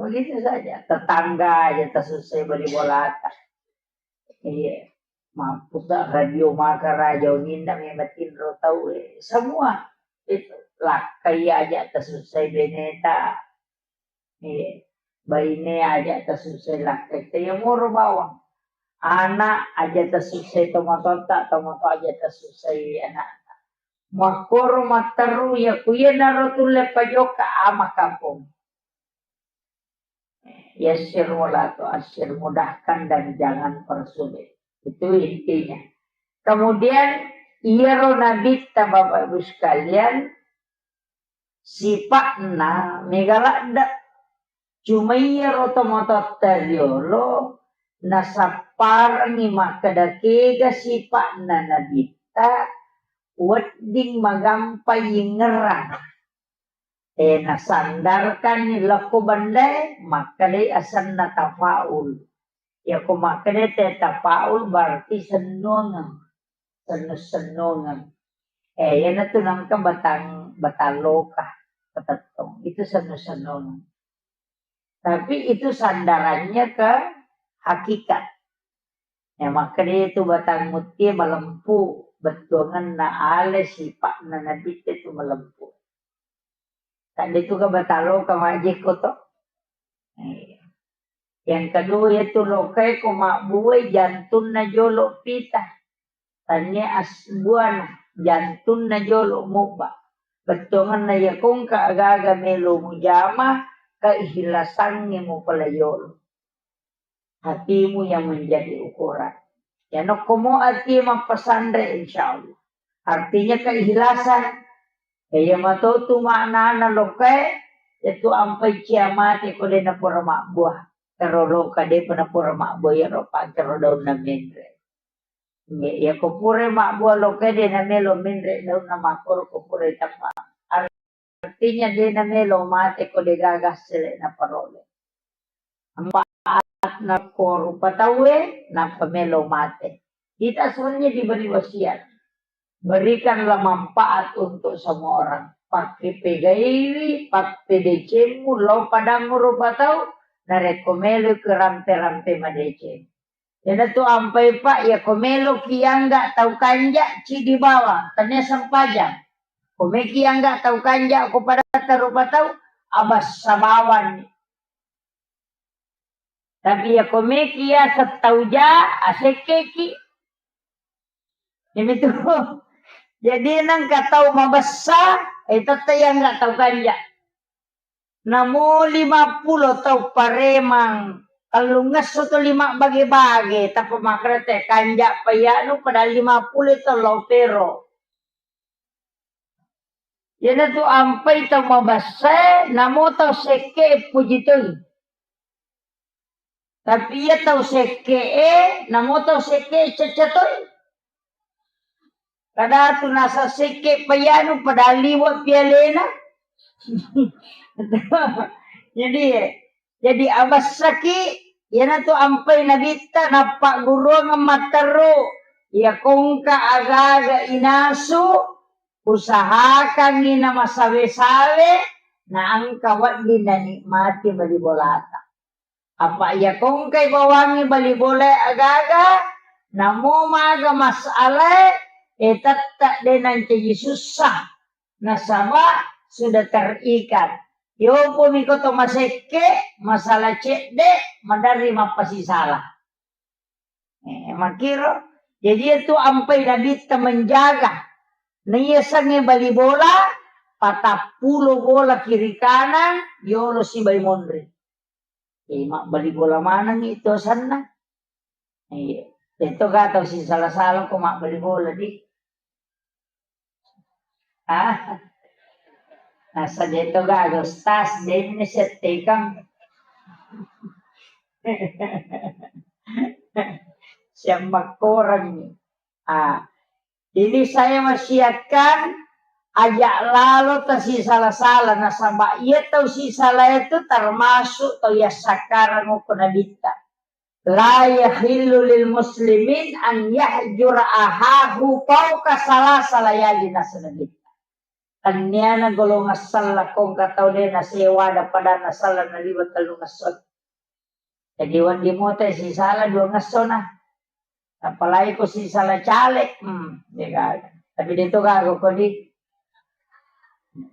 Begitu saja. Tetangga aja tasussai bali bolata. Iya. Mampu tak radio maka raja uninna memang tinro tau eh. Semua itu lakkai aja tasussai beneta. Iya. Baine aja tasussai lakkai. Taya moro bawang. Anak aja tasussai tomatotta, tomato aja tasussai anak. Makkoro matteru ya kuya naro tulle pajoka ama kampung. Yassir wala tu'assir, mudahkan dan jangan persulit. Itu intinya. Kemudian, iyaro nabitta, Bapak Ibu sekalian, sipa'na mega ladde. Cuma iyaro tomatoatta riolo nasapparengngi makkeda kega sipa'na nabitta wedding magampa yingngerang. Eh, nasandarkanni lokko bendae, makkedai asenna tafaul. Yako makkeda te tafaul berarti sennuangeng, sennu-sennuangeng. Eh, iyanatu nengka batang, batang loka, patettong. Itu sennu-sennuangeng. Tapi itu sandarannya ke hakikat. Ya, makkeda itu batang muttie malempu, bettuangenna ale sipa'na nabitte tu malempu. Tadi tu ka batang loka majekko to. Iya. Yang kedua itu lokai ko mabbuai jantunna jolo pita. Tania asbuana jantunna jolo mubba. Bettuangenna yakongka agaga melo mujama keikhlasangnge mupala yolo. Hatimu yang menjadi ukuran. Ya nokkomo ati mappasanre, insya Allah. Artinya keikhlasan. Iya matotu maknana lokae, itu ampai cia mate ko de napura mabbua. Karo loka de pa napura mabbua ya ro pancaro daunna menre. Iya ko pura mabbua lokae de namelo menre daunna makoro ko pura tappa. Artinya de namelo mate ko de gaga sele naparole. Manfaatna ko rupa tauwe, nappa melo mate. Kita sebenarnya diberi wasiat. Berikanlah manfaat untuk semua orang. Pakke pegaiwi, pappedecemmu, lao padangngu rupa tau, narekko melo ke rampe-rampe madeceng. Iyanatu ampai, Pak, ya ko meloki angga tau kanja, cidi bawang, tania sempajang. Ko meki angga tau kanja, ko padatta rupa tau, abassa bawang. Tapi ya ko meki ya setau ja, asekkeki. Ini tuh. Jadi nengka tau mabessa, eh, tette yang nggak tau kanja. Namo lima pulo tau paremang, tellungesso to lima bage-bage, tappa makkeda te kanja payanu padahal lima pulo to lao pero. Iyanatu ampai tau mabessae, namo tau sekke puji toi. Tapi iya tau sekke e, namo tau sekke cacca toi. Kadatu nasa sekke payanu padahal liwa pialena. Jadi, jadi abessaki, iyanatu ampai nabitta nappagguruang matteru, iya kongka agaga inasu, usahakangngi namasawe-sawe, naengka wedding nanikmati bali bolata. Apa iya kongkai bawangngi bali bolae agaga, namo maga masalae, e tette de nancaji sussa, nasaba sudah terikat. Yopomi ko to masekke, masala cedde, maderri mappasisala. Eh, makkiro. Jadi itu ampai nabitta menjaga. Naiya sangnge bali bola, patappulo bola kiri kanan, yolo sibai monri. Eh, mabbali bola maneng itu sanna. Iya. Itu kata si salah-salah ko mabbali bola di. Ah. Nasa de to gaga, Ustaz, denne settekang. Siammakkorengngi. Ah, ini saya wasiatkan, aja lalo tasisala-sala, nasaba iya tau sisala itu termasuk tau yassakkarang okko nabitta. La yahillu lil muslimin an yahjura ahahu fauqa salasa layali, nasaba nabitta. Tenniana golongan sella ko engka tau de nasewa ada pada nasella naliwa tellungesso. Jadi wedding moto sisala duangesso na. Apalagi ko sisala caleg, hmm, ya kan. Tapi de to gaga ko di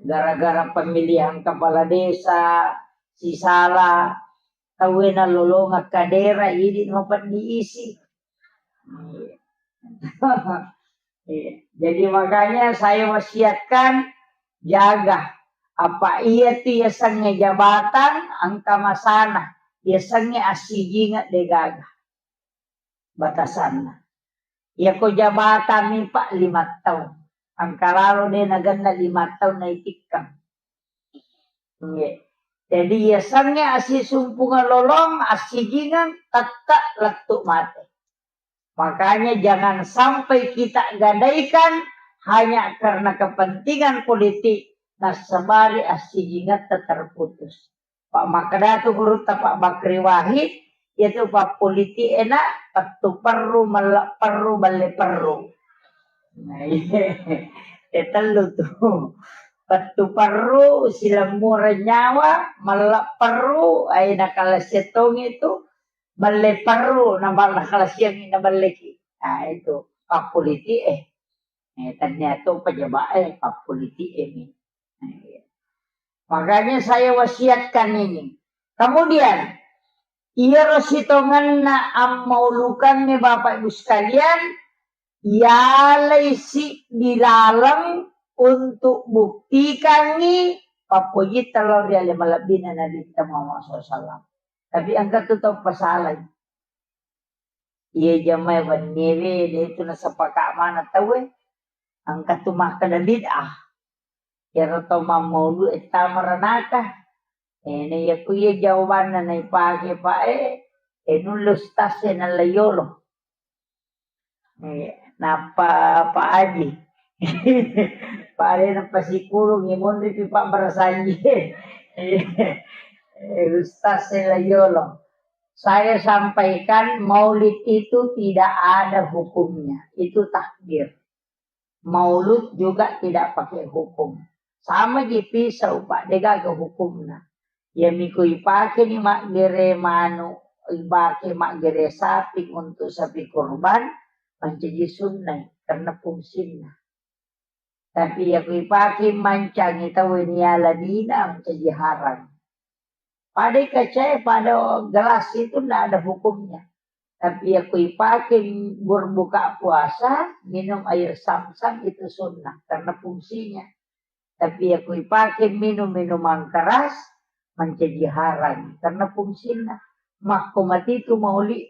gara-gara pemilihan kepala desa, sisala tauwe nalolongeng kadera, idi mapeddi isi. Iya. Iya. Jadi makanya saya wasiatkan, jaga. Apa iya tu yasengnge jabatan, engka masana. Yasengnge assijingeng de gaga batasanna. Yako jabatan mi, Pak, lima taung. Engka lalo de nagenna lima taung naitikkang. Iya. Jadi yasengnge assisumpungeng lolong, assijingeng, tette lettu mate. Makanya jangan sampai kita gadaikan hanya karena kepentingan politik, nasabari assijingetta terputus. Pak makkeda tu gurutta Pak Bakri Wahid, yaitu pappolitik ena pettu perru, melle perru, balle perru. Nah, iya. Eh, tellu tu. Pettu perru, silemmureng nyawa, melle perru, ai nakalasiang tongi tu, balle perru, nabal-, nakalasiangi naballeki. Nah, itu. Pappolitik eh. Eh, tennia to pejabat eh, pappolitik eh, mi. Nah, iya. Makanya saya wasiatkan ini. Kemudian, iyaro sitongenna ammaulukangnge, Bapak Ibu sekalian, yalai siddi laleng untuk buktikangngi pappojitta lao ri ale malebbina Nabitta Muhammad sallallahu alaihi wasallam. Tapi engka tu tau pasalai. Iya jamae wenniewe, de tu nasepaka maneng tauwe. Engka tu makkeda bid'ah. Iyaro tau mammaulu e tama ranaka. Eh, na iya ku iya jawabanna naipake, Pak, eh, eh, nulle ustaz e nalla yolo. Eh, nappa Pak Haji. Pak Haji nappa sikurung, eh, monri pi Pak barasanji. Eh, ustaz e la yolo. Saya sampaikan, maulid itu tidak ada hukumnya. Itu takbir. Maulud juga tidak pakai hukum. Sama ji pisau, Pak, de gaga hukumna. Iya miko ipake ni maggere manu, ipake maggere sapi untuk sapi kurban, mancaji sunnai, karena fungsinna. Tapi iya ko ipake mancangi tau ni ala dina, mancaji harang. Pada kaca e, pada gelas itu ndak ada hukumnya. Tapi iya ko ipake berbuka puasa, minum air zam-zam itu sunnah karena fungsinya. Tapi iya ko ipake minum minuman keras, mancaji harang karena fungsinya. Makko mati tu mauli,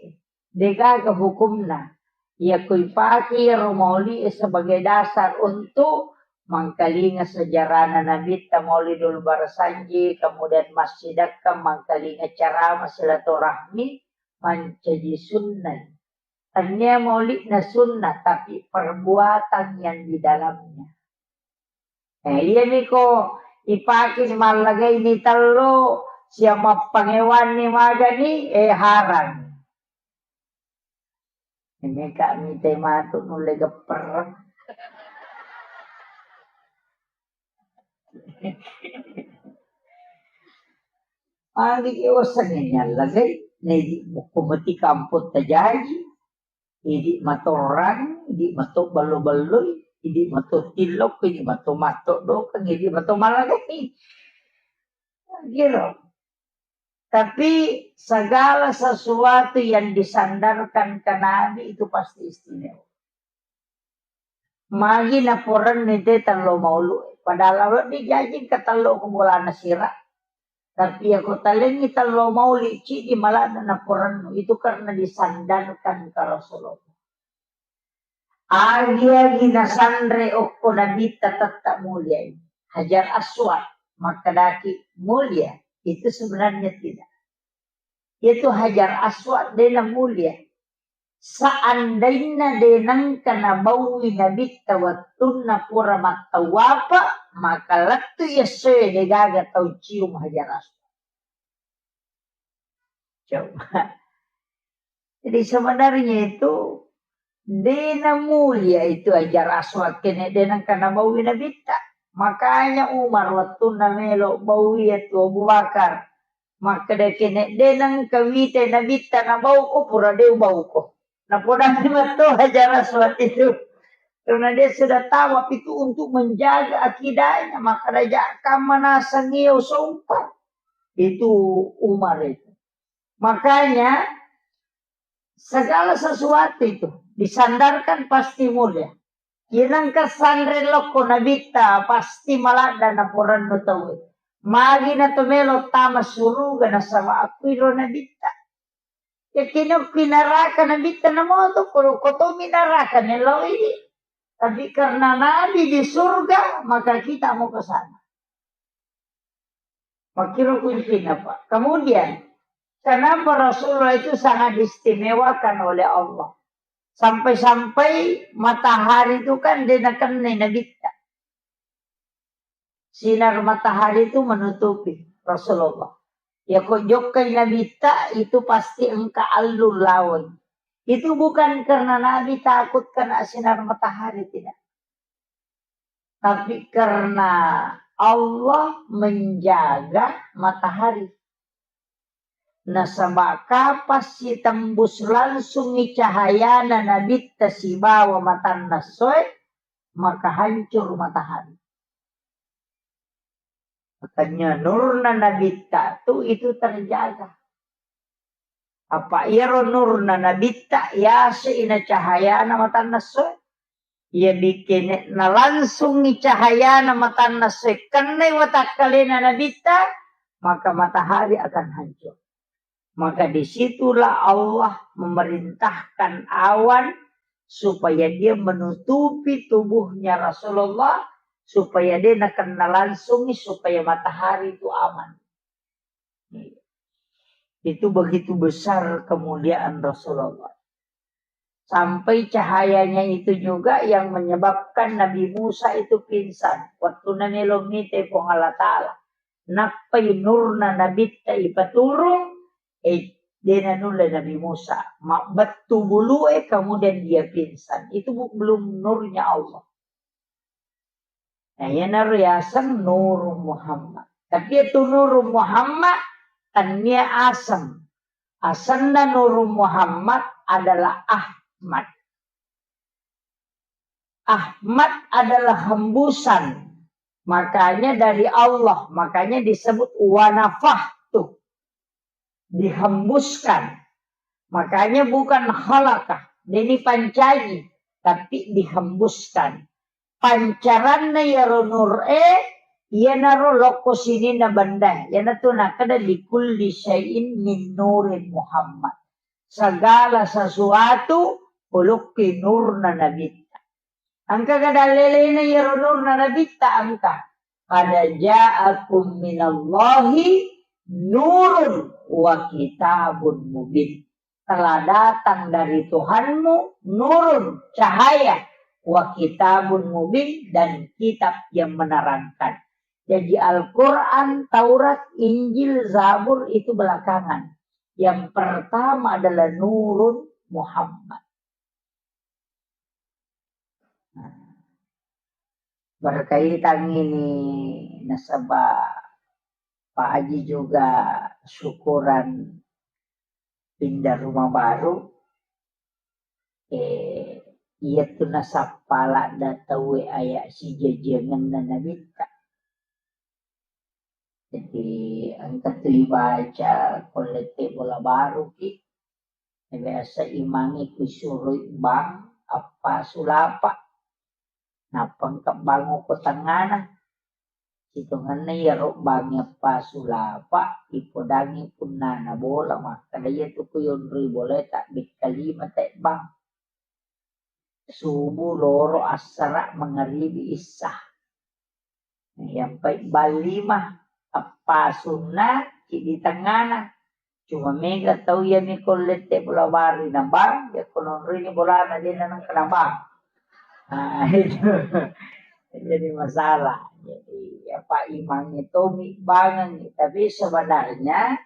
de gaga hukumna. Iya ko ipake iyaro mauli sebagai dasar untuk mangkalinga sejarahna Nabitta, Maulidul Barasanji, kemudian massidakka, mangkalinga ceramah silaturahmi, mancaji sunnah. Tennia maulidna sunnah, tapi perbuatan yang di dalamnya. Eh, iya niko ipake mallagai ni tello, siap mappangewanni magani, eh, harang. Ini kak mite matu nulle gepper. Agi ke wasange nyalla gai, nedi bukko mati kampot tajaji, idi matorang, idi mato ballo-balloi, idi mato tillok, idi mato mato dokeng, idi mato malagai. Giro. Tapi segala sesuatu yang disandarkan ke Nabi itu pasti istimewa. Magi naporenni te tello maulu. Padahal wedding jaji engka tello ko bolana sira. Tapi iya ko talengngi tello mauli, cidi malana naporennu. Itu karena disandarkan ke Rasulullah. Agi-agi nasanre okko Nabitta tette mulia ini. Hajar Aswad, makkedaki mulia. Itu sebenarnya tidak. Itu Hajar Aswad dena mulia. seandainna de nengka nabaui Nabitta wettunna pura mattawapa, maka lettu essoe degaga tau cium Hajar Aswad. Coba. Jadi sebenarnya itu de namulia itu Hajar Aswad kene de nengka nabaui Nabitta. Makanya Umar wettunna melo baui itu Abu Bakar. Makkeda kene de nengka wite Nabitta nabauko pura de ubauko. Napodani matto Hajar Aswad itu. Karena dia sudah tawaf itu untuk menjaga akidahnya, maka raja kamma naseng iya usompa. Itu Umar itu. Makanya segala sesuatu itu disandarkan pasti mulia. Inangka sanre lokko Nabitta pasti maladda naporannu tauwe. Magi na to melo tama suruga nasaba akkuiro Nabitta. Yakkini okki naraka Nabitta namoto, ko, ko tomi naraka mellau idi. Tapi karena Nabi di surga, maka kita mau ke sana. Makkiro kuncinya, Pak. Kemudian, kenapa Rasulullah itu sangat diistimewakan oleh Allah? Sampai-sampai matahari itu kan dia nakennai Nabitta. Sinar matahari itu menutupi Rasulullah. Ya kok jokkai Nabitta itu pasti engka allu laweng. Itu bukan karena Nabi takut kena sinar matahari, tidak. Tapi karena Allah menjaga matahari. Nasaba kapang sitembus langsungngi cahayana Nabitta sibawa matanna essoe, maka hancur matahari. Makanya nurna Nabitta tu itu terjaga. Apa iyaro nurna Nabitta yase ina cahayana matanna essoe. Iya bikene nalangsungi cahayana matanna essoe kennai watakkalena Nabitta, maka matahari akan hancur. Maka disitulah Allah memerintahkan awan supaya dia menutupi tubuhnya Rasulullah, supaya dia nakena langsungi, supaya matahari itu aman. Itu begitu besar kemuliaan Rasulullah. Sampai cahayanya itu juga yang menyebabkan Nabi Musa itu pingsan. Waktu namelo mite Puang Allah Ta'ala. Nappai nurna Nabitta ipaturung, eh, dena nulle Nabi Musa. Mabbettu bulue, kemudian dia pingsan. Itu bu-, belum nurnya Allah. Nah, iyanaro yaseng Nurung Muhammad. Tapi itu Nurung Muhammad, tania aseng. Asenna Nurung Muhammad adalah Ahmad. Ahmad adalah hembusan. Makanya dari Allah, makanya disebut wanafahtu. Dihembuskan. Makanya bukan khalaqah, deni pancaji, tapi dihembuskan. Pancaranna iyaro nur e, iyanaro lokko sininna benda, iyanatu nakeda likulli syai'in min nurin Muhammad. Segala sesuatu ulukki nurna Nabitta. Engka ga dallelena iyaro nurna Nabitta engka. Qad ja'akum minallahi nurun wa kitabun mubin. Telah datang dari Tuhanmu nurun, cahaya, wa kitabun mubin, dan kitab yang menerangkan. Jadi Al-Quran, Taurat, Injil, Zabur itu belakangan. Yang pertama adalah Nurun Muhammad. Nah, berkaitan ini nasaba Pak Haji juga syukuran pindah rumah baru, eh, iyatu nasappa ladda tauwe aya sijajiangenna Nabitta. Jadi, engka tu ibaca ko lette bola baruki, biasa imangnge kusuroi bang appasu lapa. Nappa engka bang ko tengngana. Sitongenna iyaro bang appasu lapa, ipodangngi punnana bola, makkeda iyatu ku yonroi bola tabbekka lima te bang. Subuh, loro, assara, mangaribi, issa. Iyampai bang lima, appasunna, ciddi tengngana. Cuma mega tau iya mi ko lette bola baru na bang, ya ko nonroi ni bolana de na nengka na bang. Nah, itu. Jadi masalah. Jadi apa, imangnge tomi bangengngi, tapi sebenarnya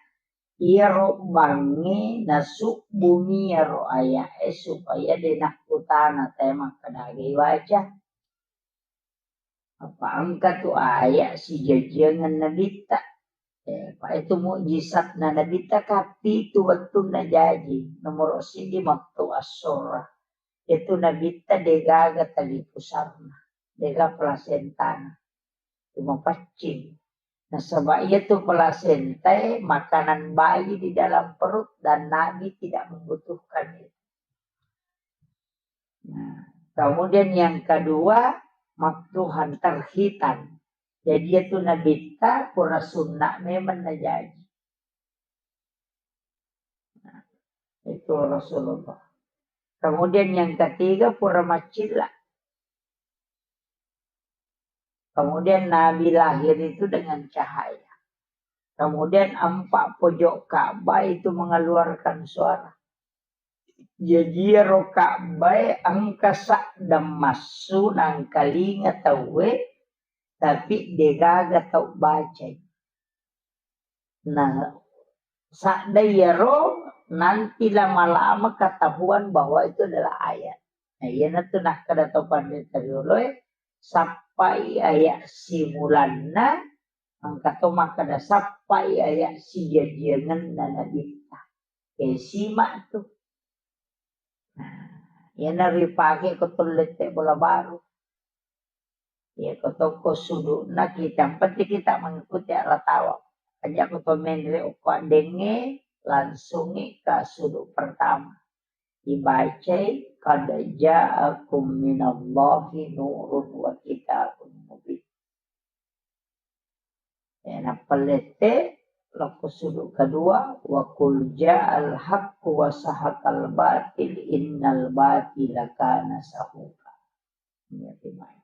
iyaro bangnge nasubbumi iyaro aya'e supaya de nakkutana tae makkeda aga ibaca. Apa engka tu aya sijajiangeng nabitta. Eh, pa itu mukjizatna nabitta ka pitu wettunna jaji. Nomoro siddi matu assora. Itu nabitta degaga tali pusarna, dega plasentana. Cuma paccing. Nasaba iya tu plasentae makanan bayi di dalam perut dan Nabi tidak membutuhkan itu. Nah, kemudian yang kedua, maktuhan, terhitan. Jadi itu nabitta pura sunna memang najaji. Nah, itu Rasulullah. Kemudian yang ketiga, pura macilla. Kemudian Nabi lahir itu dengan cahaya. Kemudian empat pojok Ka'bah itu mengeluarkan suara. Jaji iyaro Ka'bae engka sadda massu nangkalinga tauwe, tapi degaga tau bacai. Nah, sadda iyaro nanti lama-lama ketahuan bahwa itu adalah ayat. Nah, iyanatu nakkeda to panrita rioloe, sappai ayat simulanna, engka to makkeda sappai ayat sijajiangenna nabitta. Eh, simak tu. Nah, iyana ripake ko to lette bola baru. Iya, ko tokko sudu'na kita, yang penting kita mengikuti arah tawa. Aja ko to menre okko addengnge, langsungi ke sudut pertama. Dibacai, "Qad ja'akum minallahi nurun wa kitabun mubin." Ya, nappa lette, lokko sudut kedua, "Wa qul ja'al haqqu wa sahaqal batil, innal batila kana sahuqa." Iya, dibaca.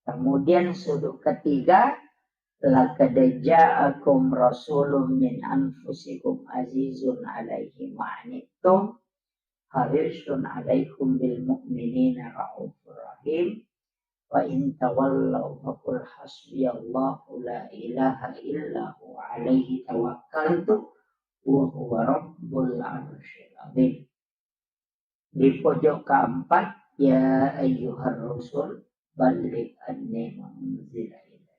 Kemudian sudut ketiga, "Laqad ja'akum rasulun min anfusikum azizun alaihi ma anittum, harisun alaikum bil mu'minina raufur rahim. Wa in tawallau faqul hasbiyallahu la ilaha illa huwa alaihi tawakkaltu wa huwa rabbul arsyil azim." Di pojok keempat, "Ya ayyuhar rusul, balligh anni ma unzila ilaik."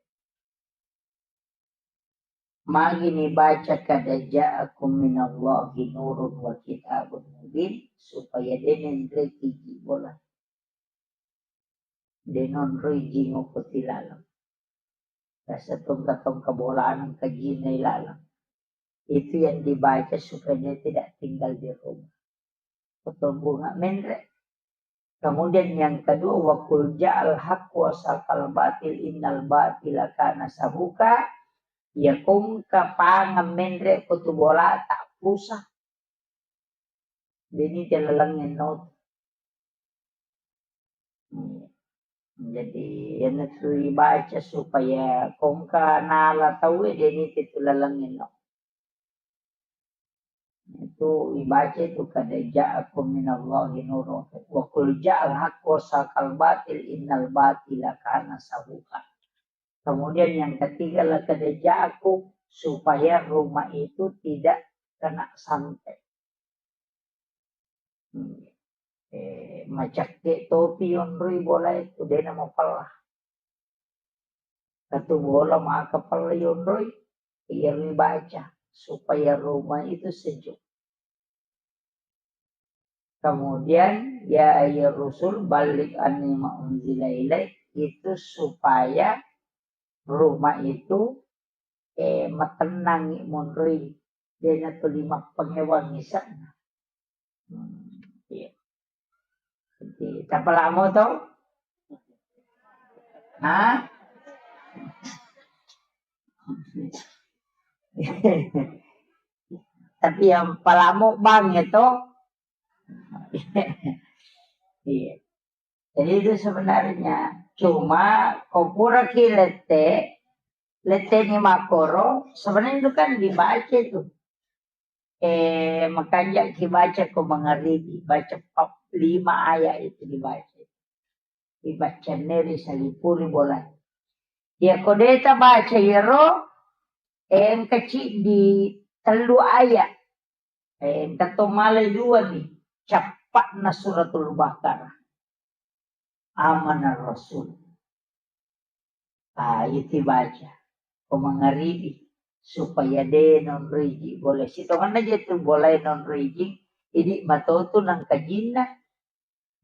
Magi nibaca, "Qad ja'akum minallahi nurun wa kitabun mubin," supaya de' nenreki ji bola. De' nonroi jingo ko tilaleng. Rasa tongka-tongka bolana engka jinna ilaleng. Itu yang dibaca supaya dia tidak tinggal di rumah. Kotobunga menre. Kemudian yang kedua, "Wa qul ja'al haqq wa saqal batil innal batila kana sahuqa." Ya kongka pangeng menre ko tu bolata pusah. Deni te laleng enno. Hmm. Jadi, iyanatu ibaca supaya kongka nala tauwe, deni te tu laleng enno. Itu ibaca itu, "Qad ja'akum minallahi nurun wa qul ja'al haqqu wa saqal batil innal batila kana sahuqa." Kemudian yang ketiga, "Laqad ja'akum," supaya rumah itu tidak kena santet. Hmm. Eh, macakke topi yonroi bola itu, dena mapella. Katu bola maka pella yonroi, iya ribaca supaya rumah itu sejuk. Kemudian, "Ya ayyuhar rusul, balligh anni ma unzila ilaik," itu supaya rumah itu, eh, matennangi monroi, dena tuli mappangewang isa'na. Hmm, iya. Jadi, tapalamo to? Hah? Tapi yang palamo bang itu. Iya. Jadi itu sebenarnya cuma ko pura ki lette, Letteni makkoro, sebenarnya itu kan dibaca itu. Eh, makanja ki baca ko mangaribi, baca pap-, lima ayat itu dibaca. Dibaca neri salipuri bola. Ya ko deta baca yero, eh, engka ciddi tellu ayat. Eh, engka to malai dua ni, cappa'na Suratul Baqarah. Amana Rasul. Ah, itu baca. Ko mangaribi, supaya de nonriji boleh. Sitonganna je tu boleh nonriji, idi mato tu nangkajinna.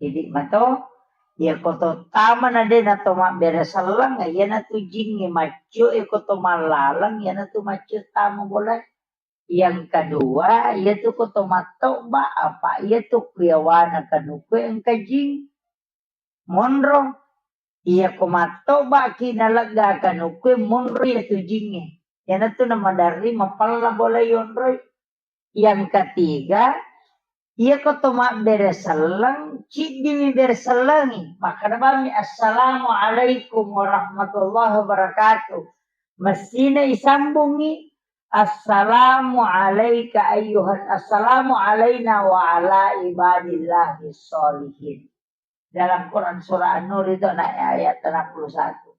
Idi mato, ya ko to tama na de na to mabbere selleng, ya na tu jingi maccio, ya ko to mallalang, ya na tu maccio tama boleh. Yang kedua, iyatu ko to mattoba, apa iyatu kuyawana kanuku engka jing. Monro. Iya ko mattoba ki nalegga kanuku monro iyatu jinge. Iyanatu namadarri mapella bola yonroi. Yang ketiga, iya ko to mabbere selleng, ciddimi bere sellengi. Makkeda bammi, "Assalamualaikum warahmatullahi wabarakatuh." Messina isambungi, "Assalamu alaika ayyuhan, assalamu alaina wa ala ibadillahi sholihin." Dalam Quran surah An-Nur itu, nah, ayat enam puluh satu.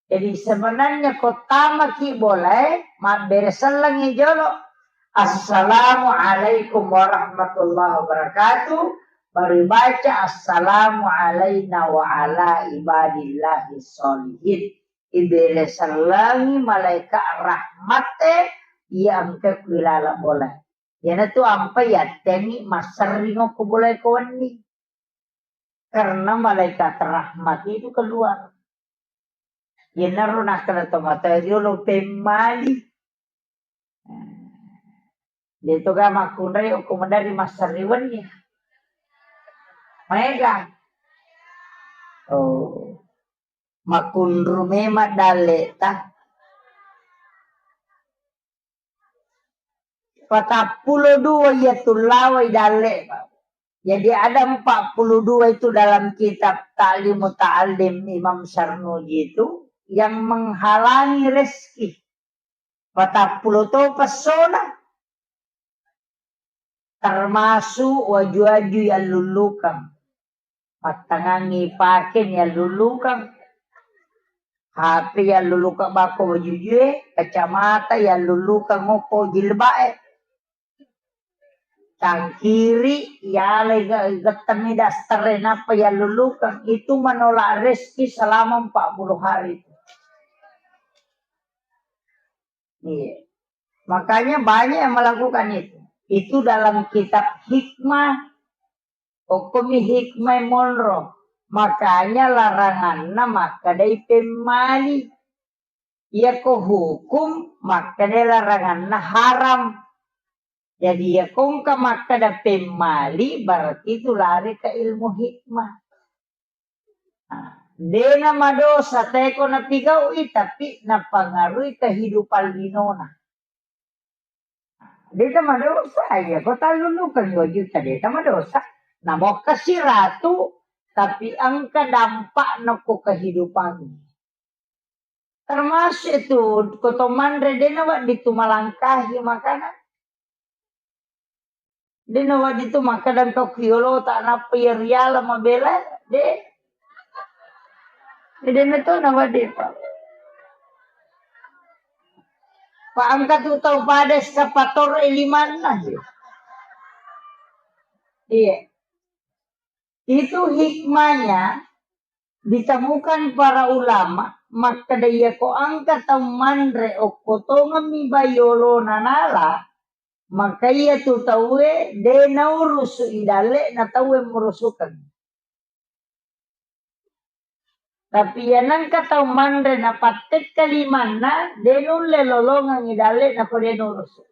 Jadi sebenarnya ko tamaki boleh, mabbere sellengi jolo, "Assalamu alaikum warahmatullahi wabarakatuh." Baru baca, "Assalamu alaina wa ala ibadillahi sholihin." Ibere sellengi malaika rahmate, iya engka kuilala boleh. Iyanatu ampai yattengi masserringo ko boleh ko wenni. Karena malaikat rahmat itu keluar. Iyanaro nakkeda tomatoa riolo pemmali. Deto ga makkunrai okko maderri massariwenni. Maega. Oh. Makkunru memang dalleta. Patappulo dua iya tullawai dalle. Jadi ada empat puluh dua itu dalam kitab Ta'lim Muta'allim Imam Sarnuji itu yang menghalangi rezeki. Patappulo to pessona. Termasuk waju-waju yang lulukang. Mattangangi paken yang lulukang. H P yang lulukang bako wajujue, kacamata yang lulukang ngoko jilbae. Cangkiri, yalai ge-, gettemmi daster, napa yang lulukang. Itu menolak rezeki selama empat puluh hari. Iya. Makanya banyak yang melakukan itu. Itu dalam kitab hikmah, okkomi hikmah monro. Makanya laranganna makkedai pemmali. Iyako hukum makkedai laranganna haram. Jadi iyako engka makkeda pemmali, berarti itu lari ke ilmu hikmah. Nah, dena madosa teko napigau'i, tapi napangaruhi kehidupan linona. Deta madosa, iya, ko tallulukeng dua juta, deta madosa. Namokkasi ratu, tapi engka dampakna ko kehidupan. Termasuk itu, ko to manre, dena wedding tu malangkahi makanan. De nawedding tu makkeda engka ku yolota nappa iya riala mabela, de. De na to nawedding, Pak. Pak, engka tu tau pada eskavator e limanna, de. Iya. Itu hikmahnya ditemukan para ulama, makkeda iyako engka tau manre okko tongemmi bai olona nala, maka iya tu tauwe de naurusu i dalle'na tauwe murusukeng. Tapi iya nengka tau manre napattekka limanna, de nulle lolongeng i dalle'na ko de nurusu.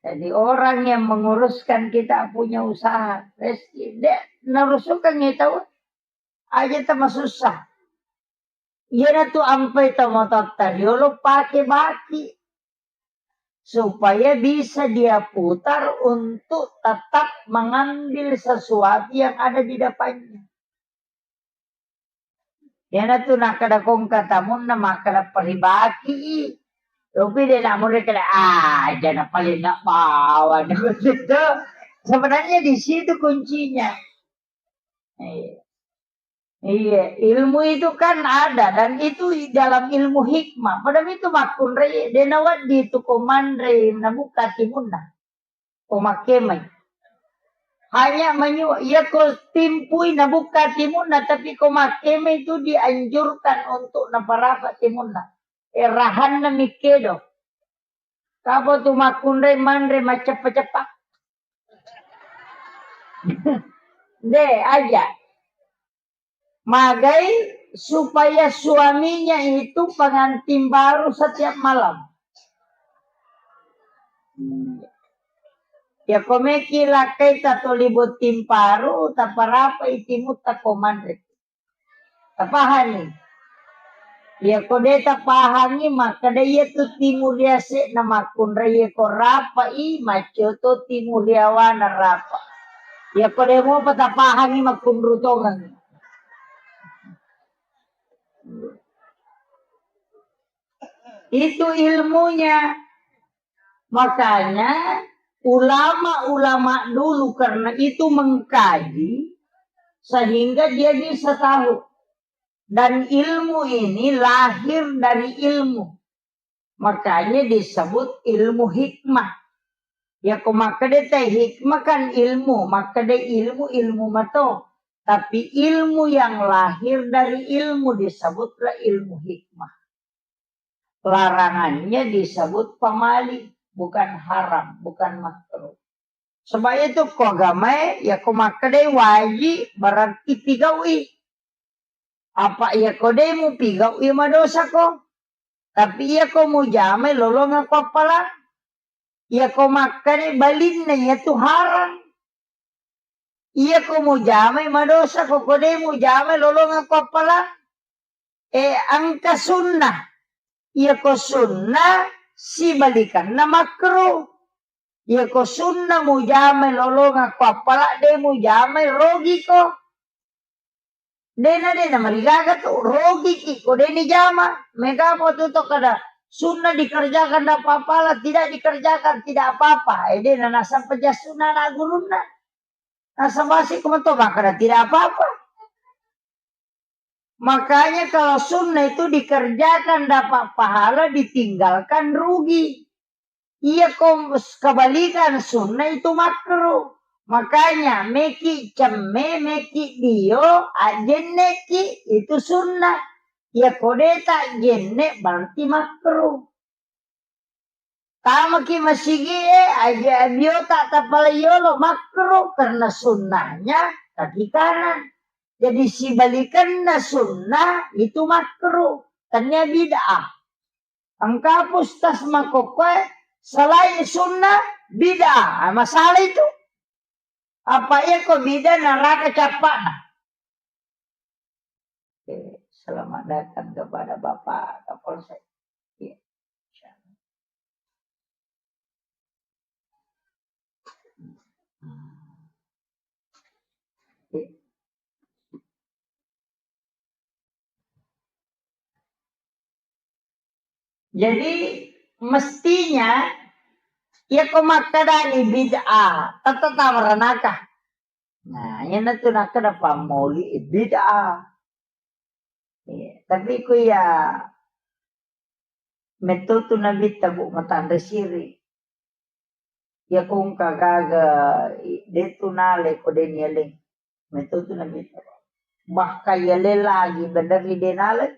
Jadi orang yang menguruskan kita punya usaha, rezeki, de narusukengngi tau aja tama susah. Iyanatu ampai tomatoatta riolo pake baki supaya bisa dia putar untuk tetap mengambil sesuatu yang ada di depannya. Iyanatu nakkeda kongka tamunna makkeda paribaki i. Tapi de' namurri kada aja na paling nak bawa. Sebenarnya di situ kuncinya. Iya. Iya, ilmu itu kan ada dan itu dalam ilmu hikmah. Padahal itu makkunrai de' nawedding tu ko manre nabuka timunna. Ko makkemai. Hanya menyu, iya ko timpui nabuka timunna, tapi ko makkemai itu dianjurkan untuk naparapa timunna. Eh, rahanna mikkedo. Kapa tu makkunrai manre macceppa-ceppa. De' aja. Magai supaya suaminya itu pengantin baru setiap malam. Ya, ko meki lakkai tatoli botting paru, taparapai timutta ko manre. Tapahani? Ya, ko de' tapahangi, makkeda iya tu timu riase'na makkunrai, iya ko rapai, maccio to timu riawana rapa. Ya, ko de' mopa tapahangi, makkunru tongengi. Itu ilmunya. Makanya ulama-ulama dulu karena itu mengkaji sehingga dia bisa tahu. Dan ilmu ini lahir dari ilmu. Makanya disebut ilmu hikmah. Ya, ko makkeda te hikmah kan ilmu, makkeda ilmu, ilmu mato. Tapi ilmu yang lahir dari ilmu disebutlah ilmu hikmah. Larangannya disebut pamali, bukan haram, bukan makruh. Sebab itu ko agamae, ya ko makkedai wajib, berarti pigau'i. Apa iya ko de' mupigau'i, madosa ko. Tapi iya ko mujamai lolongeng ko appalang. Iya ko makkeda balinna iya tu harang. Iya ko mujamai madosa ko, ko de' mujamai lolongeng ko appalang. Eh, engka sunnah. Iya ko sunnah sibalikanna makruh. Iya ko sunnah mujamai lolongeng ko appalang, de' mujamai rogi ko. De'na, de'na marigaga tu, rogiki ko de' nijama. Mega mo tu to kada sunnah dikerjakan dapat pahala, tidak dikerjakan tidak apa-apa. Eh, de'na nasaba ja sunnah na gurunna. Nasaba si ko mato makkeda tidak apa-apa. Makanya kalau sunnah itu dikerjakan dapat pahala, ditinggalkan rugi. Iya ko kebalikan sunnah itu makruh. Makanya meki cemme, meki dio, ajenneki itu sunnah. Iya ko de' ta jenne berarti makruh. Tamaki masigie, aja biota tapalai yolo makruh karena sunnahnya kaki kanan. Jadi sibalikanna sunnah itu makruh, tania bid'ah. Engka pustas makokkoe selain sunnah bid'ah. Ah, masalah itu. Apa iya ko bid'ah neraka cappa'na. Oke, selamat datang kepada Bapak Kapolsek. Iya. Jadi, mestinya, iya ko makkedani bid'ah, tette tama ranaka. Nah, iyanatu nakkeda pammauli bid'ah. Iya, tapi ku iya metto tu nabitta, Bu, matanre siri. Iya ko engka gaga, i-, de' tu nalai ko de' nialai. Metto tu nabitta. Bahkan yalai lagi bener ri de' nalai.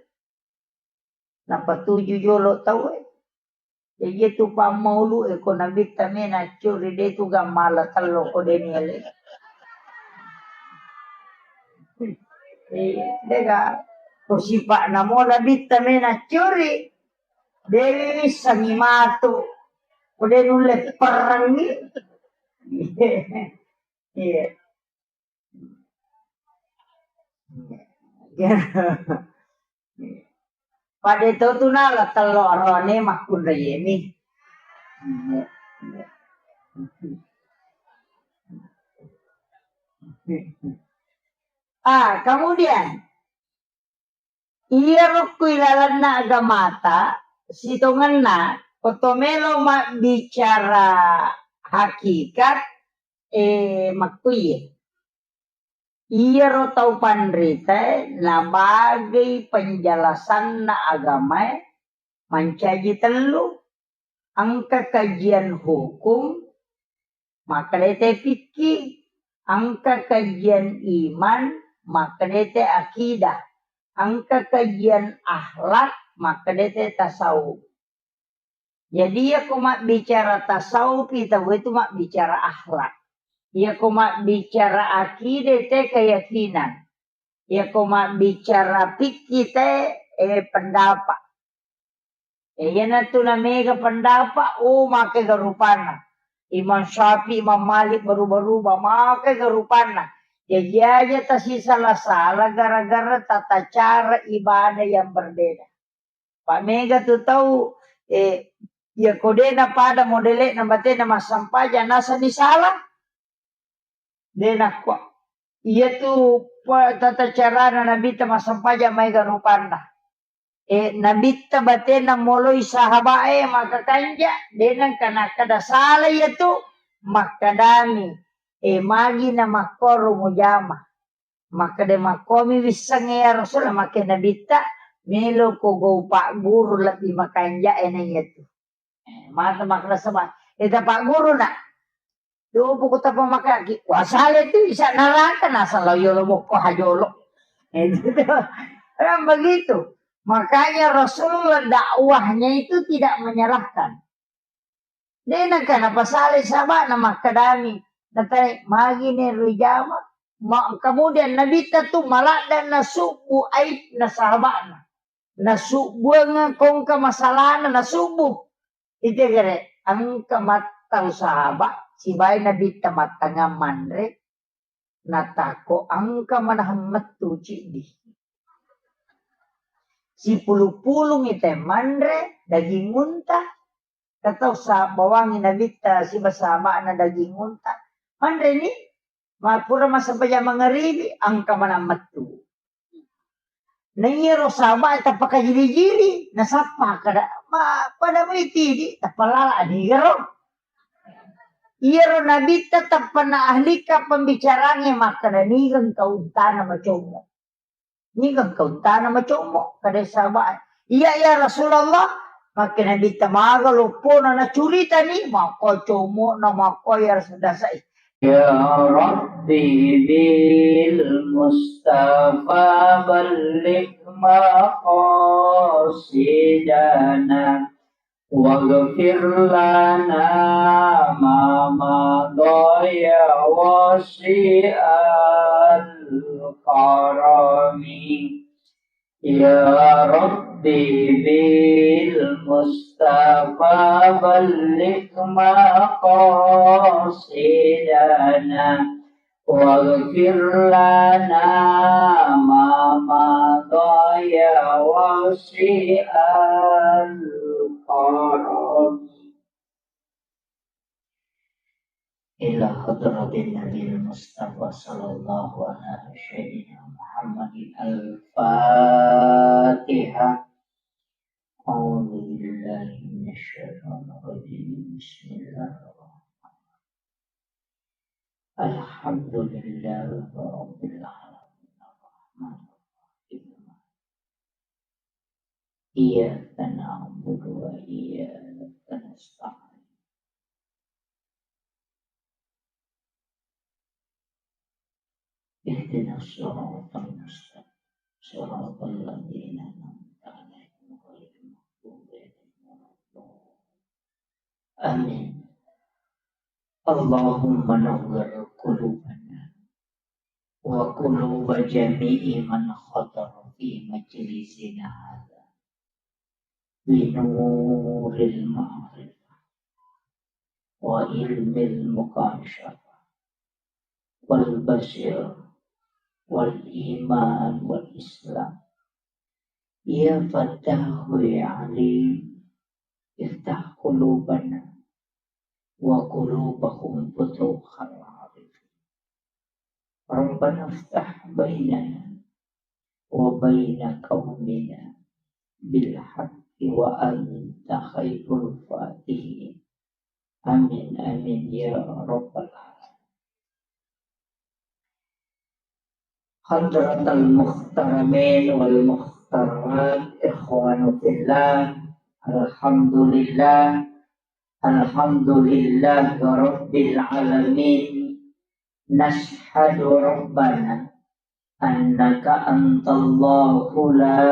Napatuju jolo tauwe. Jadi itu pammaulu e ko nabitta mena curi de' tu gammala tello ko de' nialai. Eh, de' ga ko sipa'na mo nabitta mena curi. De' wissengi matu. Ko de' nulle perengngi. Iya. Pada to tu nala tello arone makkunraiemi. Ah, kemudian Iyaro ku ilalenna agamata, sitongenna, ko to melo mabbicara hakikat, eh, makkuiye. Iyaro tau panritae nabagei penjelasanna agamae mancaji tellu, engka kajian hukum, makkeda te fikih, engka kajian iman, makkeda te akidah, engka kajian akhlak, makkeda te tasawuf. Jadi, iyako mabbicara tasawuf, tau itu mabbicara akhlak. Iyako mabbicara akidah, te keyakinan. Iyako mabbicara fikih, te, eh, pendapat. Eh, iyanatu namega pendapat, oh, makega rupanna. Imam Syafi'i, Imam Malik, berubah-rubah, makega rupanna. Jaji aja tasisala-sala gara-gara tata cara ibadah yang berbeda. Pa mega tu tau, eh, iyako de napada modele'na batena massampajang, nasani sala. De nakko. Iyatu pa-, tata carana Nabitta massampajang maega rupanna. Eh, Nabitta batena moloi sahaba'e makakanja, de nengka nakkeda sala iyatu, makkedami, eh, magi namakkoro mujama. Makkeda, "Makkomi wissengnge ya Rasul, makke Nabitta, melo ko gau pagguru lebbi makanja ena iyatu." Eh, mata makkeda sama, "Eta pagguru na." Dupu ku tapa makaki, kuasale tu isa naraka nasala yolo bokko hajolo. Eh, gitu. Kan begitu. Makanya Rasulullah dakwahnya itu tidak menyerahkan. De nengka napasalai sahaba'na makkedami, natai, "Magi ne rijama?" Ma-, kemudian Nabitta tu maladde nasubbu aibna sahaba'na. Nasubbuang kongka masalahna nasubbu. Ite gere, engka mattau sahaba, sibawa Nabitta mattangngang manre, natakko engka manahang mettu ciddi. Sipulung-pulungi te manre daging unta, katau sa-, bawangi Nabitta siba sahaba'na daging unta. Manreni, ma-, pura massempajang mangaribi, engka manang mettu. Naiyaro sahabat tappa kajili-jili, nasappa kada, ma-, pada mai tidi, tappa lala digaro. Iyaro Nabitta tappa na ahlika pembicaranya makkada, "Nigeng kau untana macommo." Nigeng kau untana macommo, kada sahabat. "Iya, ya Rasulullah." Makke Nabitta maga loppona nacuritani, makko commo na makko ya Rasul dasai. يا رب بالمصطفى بلغ مقاصدنا، واغفر لنا ما مضى يا واسع الكرم. يا رب بالمصطفى بلغ مقاصدنا، واغفر لنا ما مضى يا واسع الكرم. إلى حضرة النبي المصطفى صلى الله على سيدنا محمد. الفاتحة. أعوذ بالله من الشيطان الرجيم. بسم الله الرحمن الرحيم. الحمد لله رب العالمين. الرحمن الرحيم. إياك نعبد وإياك نستعين. اهدنا الصراط المستقيم. صراط الذين أنعمت عليهم غير المغضوب عليهم ولا الضالين. آمين. اللهم نور قلوبنا وقلوب جميع من حضر في مجلسنا هذا بنور المعرفة وعلم المكاشفة والبصيرة والإيمان والإسلام. يا فتاح يا عليم، افتح قلوبنا وقلوبهم فتوح العارفين. ربنا افتح بيننا وبين قومنا بالحق وأنت خير الفاتحين. آمين، آمين يا رب العالمين. حضرة المحترمين والمحترمات، إخوان في الله، الحمد لله، الحمد لله رب العالمين. نشهد ربنا أنك أنت الله لا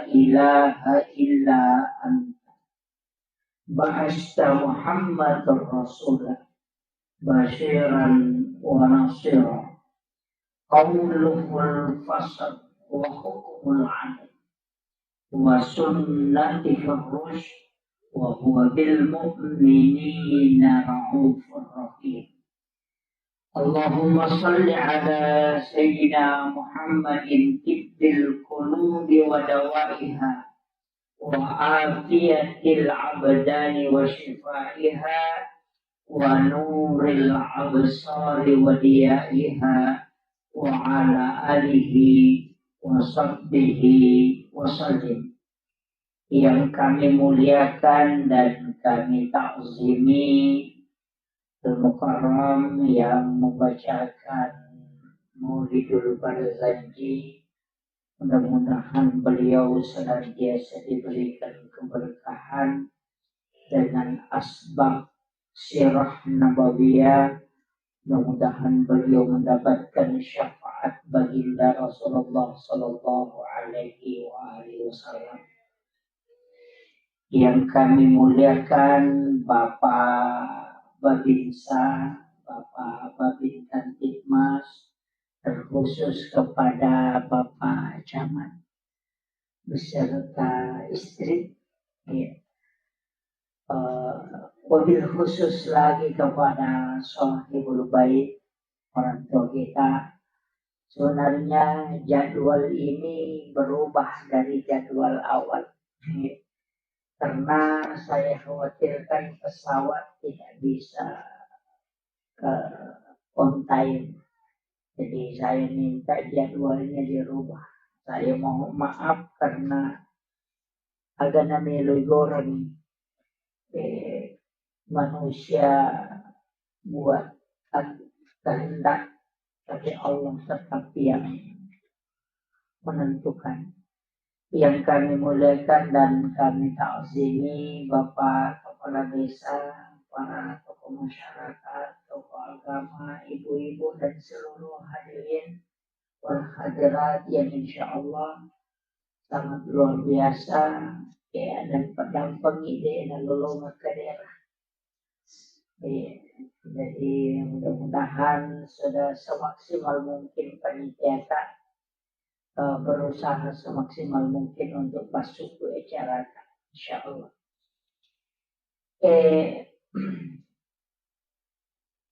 إله إلا أنت. بعثت محمدا رسولا بشيرا ونصيرا. قوله الفصل وحكمه العدل وسنته الرشد وهو بالمؤمنين رءوف رحيم. اللهم صل على سيدنا محمد طب القلوب ودوائها وعافية الأبدان وشفائها ونور الأبصار وضيائها وعلى آله وصحبه وسلم. Yang kami muliakan dan kami takzimi Al-Mukarram yang membacakan Maulidul Barzanji. Mudah-mudahan beliau senantiasa diberikan keberkahan dengan asbab sirah nabawiyah. Mudah-mudahan beliau mendapatkan syafaat baginda Rasulullah sallallahu alaihi wa alihi wasallam. Yang kami muliakan Bapak Babinsa, Bapak Babinkantikmas, terkhusus kepada Bapak Camat beserta istri, ya. Eh, wabil khusus lagi kepada Sohibul Bait, orang tua kita. Sebenarnya jadwal ini berubah dari jadwal awal, ya. Karena saya khawatirkan pesawat tidak bisa, eh, on time. Jadi saya minta jadwalnya dirubah. Saya mohon maaf karena agana melo igoreng, eh, manusia buat kehendak, tapi Allah tetap yang menentukan. Yang kami muliakan dan kami takzimi Bapak Kepala Desa, para tokoh masyarakat, tokoh agama, ibu-ibu dan seluruh hadirin wal hadirat yang insya Allah sangat luar biasa, ya, dan pedampengi de nalolongeng ke daerah. Iya, jadi mudah-mudahan sudah semaksimal mungkin panitia, eh, berusaha semaksimal mungkin untuk masuk ke acara, insya Allah. Eh,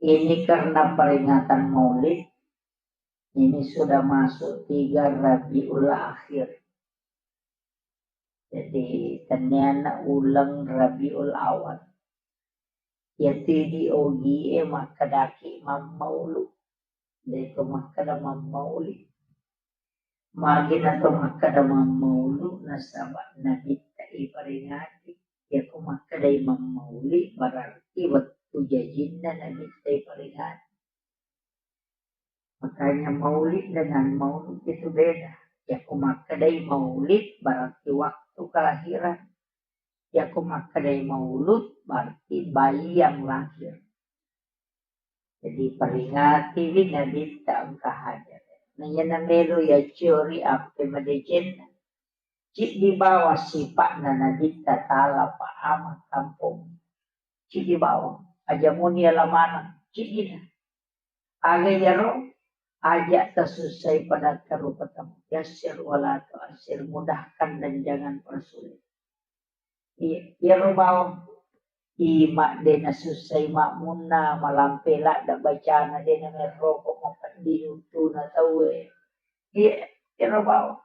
ini karena peringatan Maulid, ini sudah masuk tiga Rabiul Akhir. Jadi, tennianna uleng Rabiul Awal. Iyatu idi ogie makkedaki mammaulu. De'to makkeda mammauli. Magi nato makkeda mammaulu, nasaba Nabitta iperingati. Iyako makkedai mammauli, berarti wettu jajinna Nabitta iperingati. Makanya maulid dengan maulud itu beda. Iyako makkedai maulid berarti waktu kelahiran. Iyako makkedai maulud berarti bayi yang lahir. Jadi peringatiwi Nabitta engka hadir. Naiya namelo yaciori appe madecenna. Ciddi bawang sipa'na Nabitta tala pa ama kampong. Ciddi bawang. Aja muni ala maneng. Ciddina. Aga iyaro, aja tasussai pada karupatamu. Yassir wala tu'assir, mudahkan dan jangan persulit. Iya, iyaro bawang. Ima de nasussai makmunna, malampe ladda bacana, de namerroko mapeddi untuna tauwe. Iya, iyaro bawang.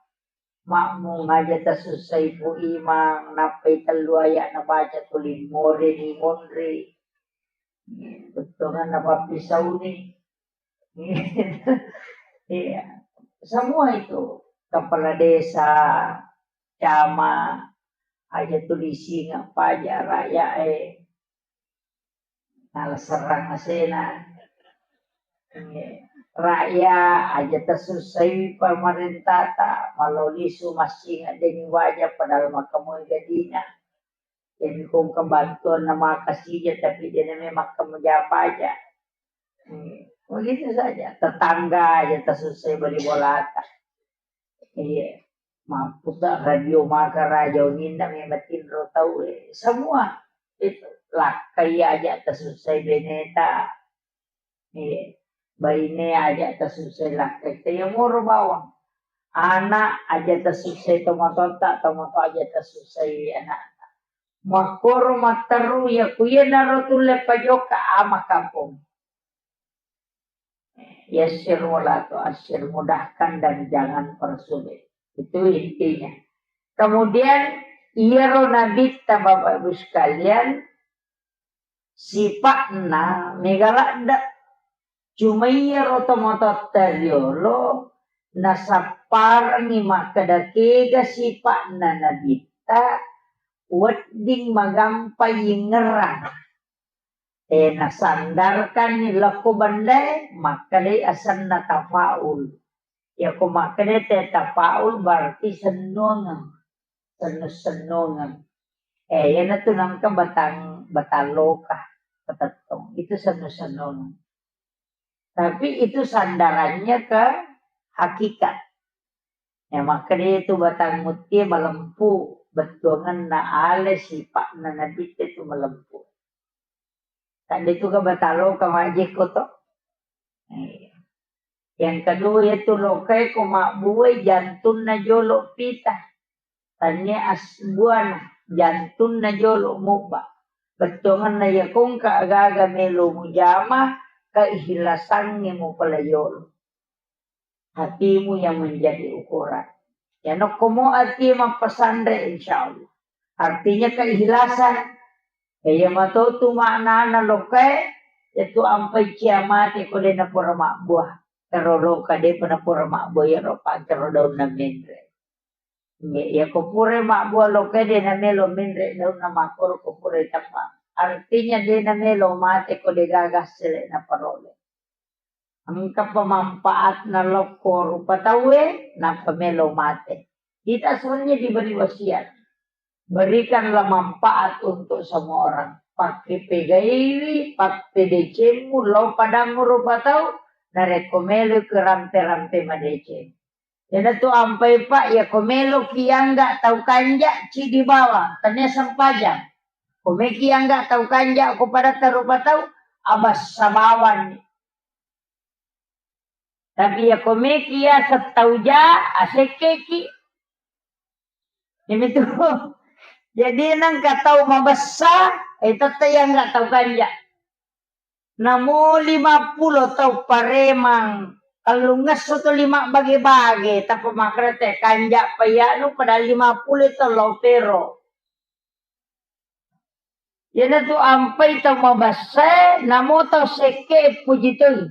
Makmung aja tasussai pu imang, nappai tellu ayat nabaca tuli moreni monri. Bettuanna pappisauni. Iya. Semua itu. kepala desa, camat, aja tulising apa aja rakyat eh. Nala serrang asena. Rakyat aja tasussai pamarentata, malao lisu massing addeni waja padahal makkamoi gadina. Jadi kong kebantuan nama kasija tapi dia namanya makkam japa aja. Begitu saja. Tetangga aja tasussai bali bolata. Iya. Mampu tak radio maka raja uninna memang tinro tau eh. Semua itu lakkai aja tasussai beneta. Iya. Baine aja tasussai lakkai. Taya moro bawang. Anak aja tasussai tomatotta, tomato aja tasussai anak. Makkoro matteru ya kuya naro tulle pajoka ama kampung. Yassir wala tu'assir, mudahkan dan jangan persulit. Itu intinya. Kemudian, iyaro nabitta, Bapak Ibu sekalian, sipa'na mega ladde. Cuma iyaro tomatoatta riolo, nasapparengngi makkeda kega sipa'na nabitta, wedding magampa yingngerang. Eh, nasandarkanni lokko bendae, makkedai asenna tafaul. Yako makkedai te tafaul berarti sennuangeng. Sennu-sennuangeng. Eh, iyanatu nengka batang, batang loka, patettong. Itu sennu-sennuangeng. Tapi itu sandarannya ke hakikat. Ya, makkedai tu batang mutie malempu, bettuangenna ale sipa'na nabitte tu malempu. Tadi tu ka batang loka majekko to. Iya. Yang kedua itu lokae ko mabbuai jantunna jolo pita. Tania asbuana jantunna jolo mubba. Bettuangenna yakongka agaga melo mujama, keikhlasangnge mupala yolo. Hatimu yang menjadi ukuran. Ya nokkomo ati mappasanre, insya Allah. Artinya keikhlasan. Ya, iya matotu maknana lokae, yaitu ampai cia mate ko de napura mabbua. Karo loka de pa napura mabbua, ya ro pancaro daunna menre. Iya, iya ko pura mabbua lokae de namelo menre daunna makkoro ko pura tappa. Artinya de namelo mate ko de gaga sele naparole. Engkapa manfaatna lokko rupa tauwe, nappa melo mate. Kita sebenarnya diberi wasiat. Berikanlah manfaat untuk semua orang. Pakke pegaiwi, pappedecemmu, lo padangngu rupa tau, narekko melo ke rampe-rampe madeceng. Iyanatu ampai, Pak, ya ko meloki angga tau kanja, cidi bawang, tania sempajang. Ko meki angga tau kanja, ko padatta rupa tau, abassa bawanni. Tapi ya ko meki ya settau ja, asekkeki. Iyamitu. Jadi nengka tau mabessa, eh, tette ya angga tau kanja. Namo lima pulo tau paremang, tellungesso to lima bage-bage, tappa makkeda te kanja payanu padahal lima pulo to lao pero. Iyanatu ampai tau mabessae, namo tau sekke puji toi.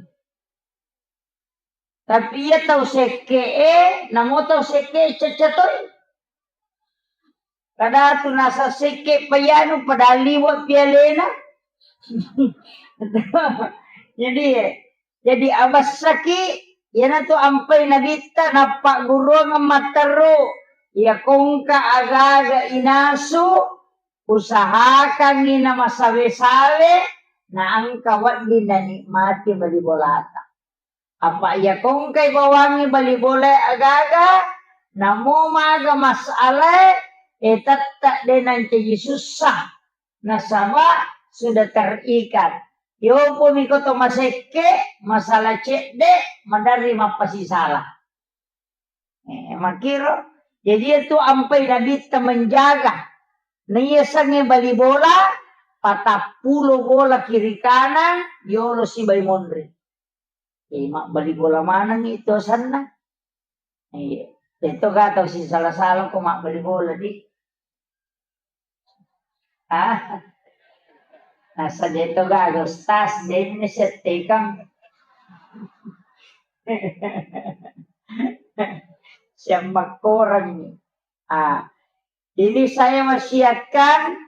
Tapi iya tau sekke e, namo tau sekke cacca toi. Kadatu nasa sekke payanu padahal liwe pialena. Jadi, eh, jadi abessaki, iyanatu ampai nabitta nappagguruang matteru, iya kongka agaga inasu, usahakangngi namasawe-sawe, naengka wedding nanikmati bali bolata. Apa iya kongkai bawangngi bali bolae agaga, namo maga masalae, eh, tette de nancaji sussa. Nasaba sudah terikat. Yopo miko to masekke, masalah cedde, maderri mappasisala. Eh, makiro. Jadi itu ampai nabitta menjaga. Naiyasengnge bali bola, patappulo bola kiri kanan, yolo sibai monri. Eh, mabbali bola maneng itu asenna. Iya. Itu ga tau sisala-sala ko mabbali bola di. Ah. Nasa deto gaga ustaz, denne settekang. Siammakkorengngi. Ah, ini saya wasiatkan,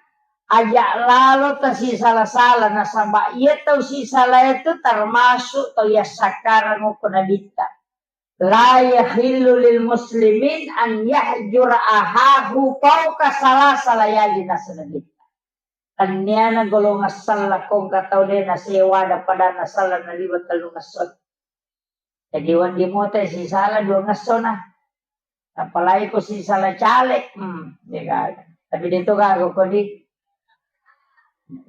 aja' lalo tasisala-sala, nasaba' iya tau sisala itu termasuk tau yassakkarang okko Nabitta. La yahillu lil muslimin an yahjura ahahu fauqa salasa layali, nasaba Nabitta. Tenniana golongan sella ko engka tau de' nasewa ada pada nasala naliwa tellungesso. Jadi wedding moto sisala duangesso na. Apalagi ko sisala caleg, hmm, de' gaga. Tapi de' to gaga ko di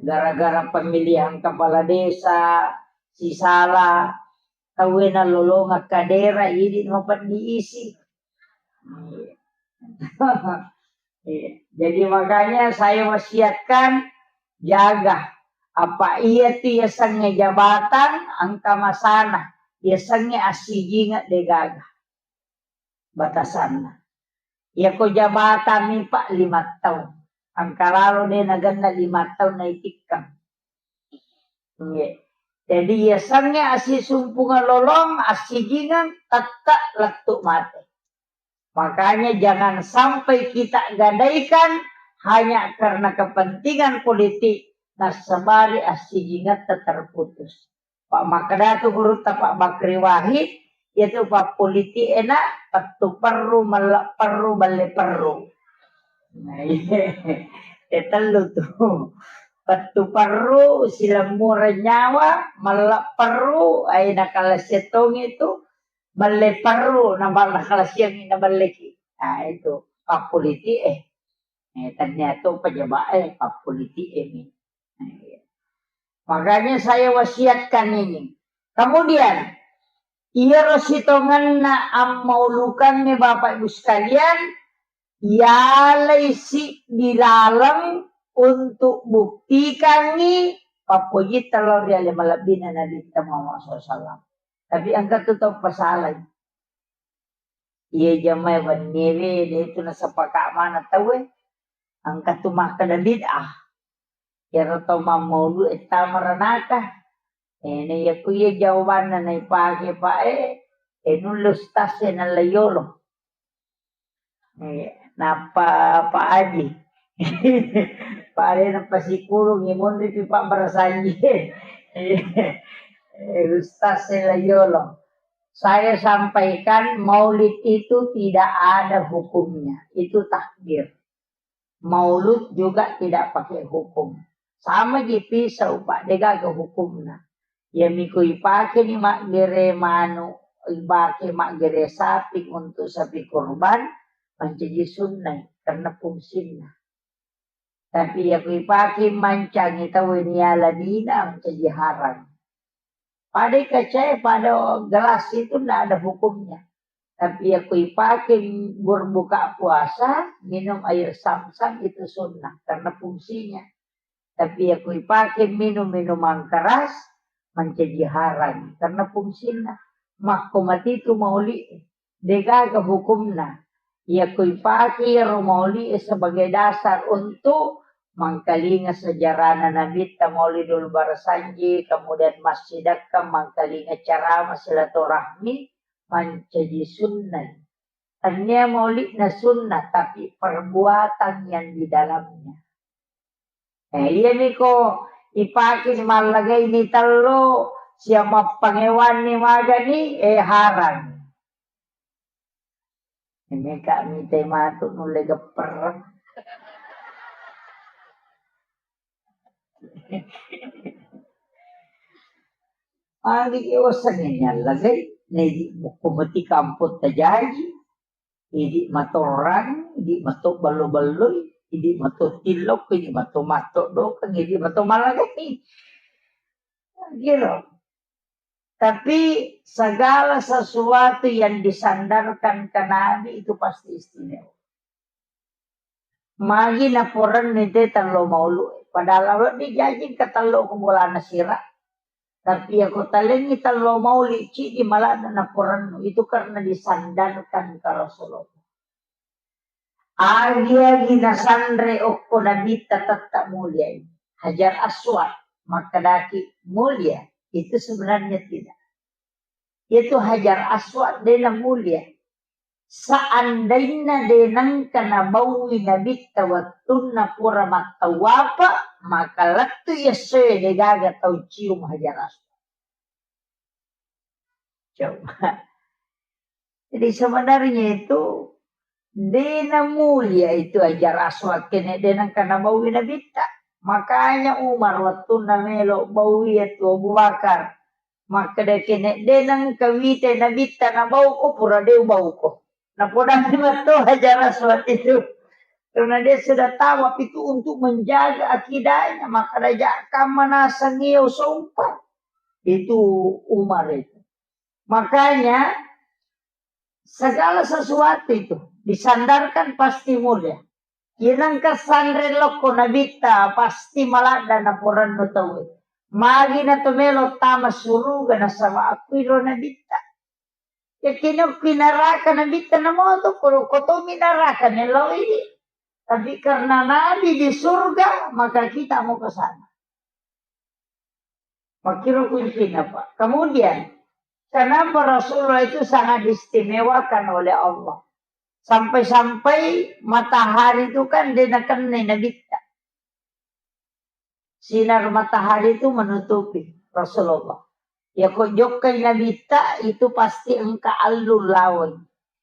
gara-gara pemilihan kepala desa, sisala tauwe nalolongeng kadera, idi' mapeddi isi. Iya. Iya. Jadi makanya saya wasiatkan, jaga. Apa iya tu yasengnge jabatan, engka masana. Yasengnge assijingeng de' gaga batasanna. Iya ko jabatan mi, Pak, lima taung. Engka lalo de' nagenna lima taung naitikkang. Nggih. Jadi yasengnge assisumpungeng lolong, assijingeng, tette' lettu' mate. Makanya jangan sampai kita gadaikan hanya karena kepentingan politik, nasabari assijingetta terputus. Pak makkeda tu gurutta Pak Bakri Wahid, iya tu pappolitik e na, pettu perru, melle' perru, belle perru. Nah, iya. E tellu tu. Pettu perru, silemmureng nyawa, melle' perru, ai nakalasiang tongi tu, belle perru, nabal-, nakalasiangngi nabelleki. Nah, itu pappolitik e. Eh, tennia to pejabat e, pappolitik e mi. Nah, iya. Makanya saya wasiatkan ini. Kemudian, iyaro sitongenna ammaulukangnge, Bapak Ibu sekalian, yalai siddi laleng untuk buktikangngi pappojitta lao ri ale malebbina Nabitta Muhammad sallallahu alaihi wasallam. Tapi engka tu tau pasalai. Iya jamae wenniewe, de' tu nasepaka' maneng tauwe. Engka tu makkeda bid'ah. Iyaro tau mammaulu e tama ranaka. Eh, na iya ku iya jawabanna naipake, Pak, eh, eh, nulle ustaz e nalla yolo. Eh, nappa Pak Haji. Pak Haji nappa sikurung, eh, monri pi Pak Barasanji. Eh, ustaz e la yolo. Saya sampaikan, maulid itu tidak ada hukumnya. Itu takbir. Maulud juga tidak pakai hukum. Sama ji pisau, Pak, de' gaga hukumna. Iya mi ko ipake ni maggere manu, ipake maggere sapi untuk sapi kurban, mancaji sunnai karena fungsinna. Tapi iya ko ipake mancangi tau ni ala dina, mancaji harang. Pada kaca e, pada gelas itu ndak ada hukumnya. Tapi iya ko ipake berbuka puasa, minum air zam-zam itu sunnah karena fungsinya. Tapi iya ko ipake minum minuman keras, mancaji harang karena fungsinna. Makko mati tu maulid. De' gaga hukumna. Iya ko ipake iyaro maulid e sebagai dasar untuk mangkalinga sejarahna Nabitta, Maulidul Barasanji, kemudian massidakka mangkalinga ceramah silaturahmi, mancaji sunnah. Tennia maulidna sunnah, tapi perbuatan yang di dalamnya. Eh, iya mi ko ipake mallagai ni tello, siap mappangewanni magani, eh, harang. Ini kak mite matu nulle gepper. Agi osange nyallagai, nedi bukko mati kampung tajaji. Idi matorang, idi mato ballo-balloi, idi mato tillokko, idi mato matto dokeng, idi mato malagai. Giro. Tapi segala sesuatu yang disandarkan ke Nabi itu pasti istimewa. Magi naporenni te tello maulu. Padahal wedding jaji engka tello ko bolana sira. Tapi iya ko talengngi tello mauli, ciddi malana naporennu. Itu karena disandarkan ke Rasulullah. Agi-agi nasanre okko Nabitta tetap mulia ini. Hajar Aswad, makkedaki mulia. Itu sebenarnya tidak. Itu Hajar Aswad de' namulia. seandainna de nengka nabaui Nabitta wettunna pura mattawwafa, maka lettu essoe de gaga tau cium Hajar Aswad. Coba. Jadi sebenarnya itu de namulia itu Hajar Aswad kene de nengka nabaui Nabitta. Makanya Umar wettunna melo baui itu Abu Bakar. Makkeda kene de nengka wita Nabitta nabauko pura de ubauko. Napodani matto Hajar Aswad itu. Karena dia sudah tahu apa itu untuk menjaga akidahnya, maka raja kamma naseng iya usompa. Itu Umar itu. Makanya segala sesuatu itu disandarkan pasti mulia. Iya nengka sanre lokko Nabitta pasti maladda naporannu tauwe. Magi na to melo tama suruga nasaba akkuiro Nabitta. Yakkini okki naraka Nabitta namoto, ko, ko tomi naraka meloi. Tapi karena Nabi di surga, maka kita mau ke sana. Makkiro kuncinya, Pak. Kemudian, kenapa Rasulullah itu sangat diistimewakan oleh Allah? Sampai-sampai matahari itu kan dia nakennai Nabitta. Sinar matahari itu menutupi Rasulullah. Ya kok jokkai Nabitta itu pasti engka allu lawoi.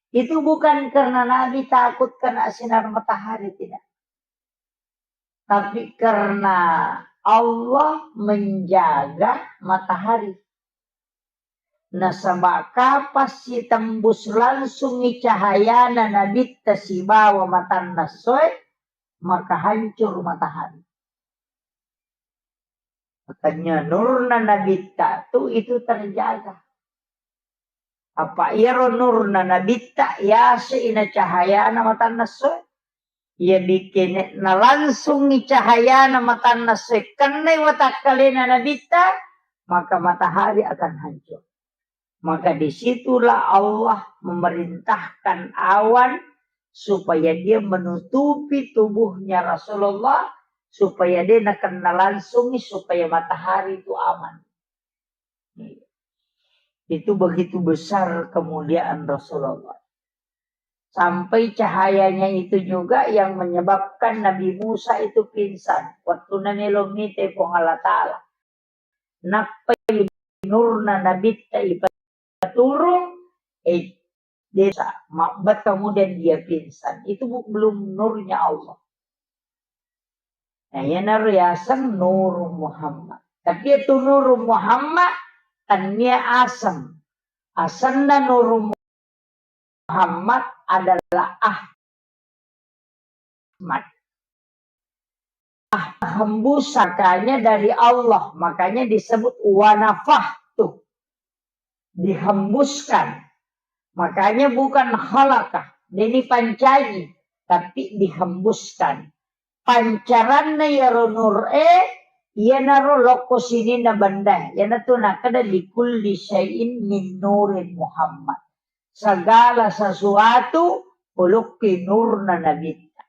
Itu bukan karena Nabi takut kena sinar matahari, tidak. Tapi karena Allah menjaga matahari. Nasaba kapang sitembus langsungngi cahayana Nabitta sibawa matanna essoe, maka hancur matahari. Makanya nurna Nabitta tu itu terjaga. Apa iyaro nurna Nabitta yase ina cahayana matanna essoe. Iya bikkene nalangsungngi cahayana matanna essoe kennai watakkalena Nabitta, maka matahari akan hancur. Maka disitulah Allah memerintahkan awan supaya dia menutupi tubuhnya Rasulullah, supaya dia nakennai langsungngi, supaya matahari itu aman. Itu begitu besar kemuliaan Rasulullah. Sampai cahayanya itu juga yang menyebabkan Nabi Musa itu pingsan. Waktu namelo mite Puang Allah Ta'ala. Nappai nurna Nabitta ipaturung, eh, desa, mabbet kemudian dia pingsan. Itu bu-, belum nurnya Allah. Nah, iyanaro yaseng Nurung Muhammad. Tapi itu Nurung Muhammad, tania aseng. Asenna Nurung Muhammad adalah Ahmad. Ah, hembus, makanya dari Allah, makanya disebut wanafahtu. Dihembuskan. Makanya bukan khalaqah, deni pancaji, tapi dihembuskan. Pancaranna iyaro nur e, iyanaro lokko sininna benda, iyanatu nakkeda likulli syai'in min nurin Muhammad. Segala sesuatu polokki nurna Nabitta.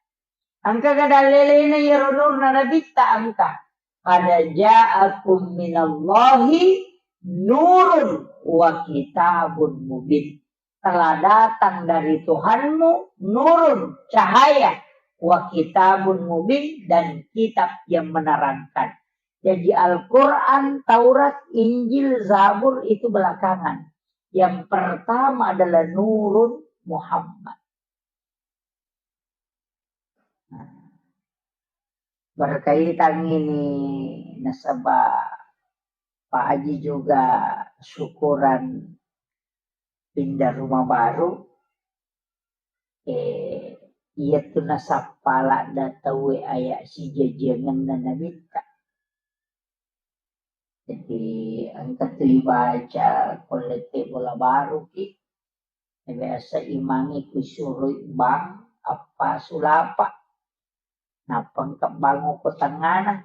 Engka ga dallelena iyaro nurna Nabitta engka. Qad ja'akum minallahi nurun wa kitabun mubin. Telah datang dari Tuhanmu nurun, cahaya, wa kitabun mubin, dan kitab yang menerangkan. Jadi Al-Quran, Taurat, Injil, Zabur itu belakangan. Yang pertama adalah nurun Muhammad. Nah, berkaitan ini nasaba Pak Haji juga syukuran pindah rumah baru, eh, iyatu nasappa ladda tauwe aya sijajiangenna Nabitta. Jadi, engka tu ibaca ko lette bola baruki, biasa imangi kusuroi bang appasu lapa. Nappa engka bang ko tengngana.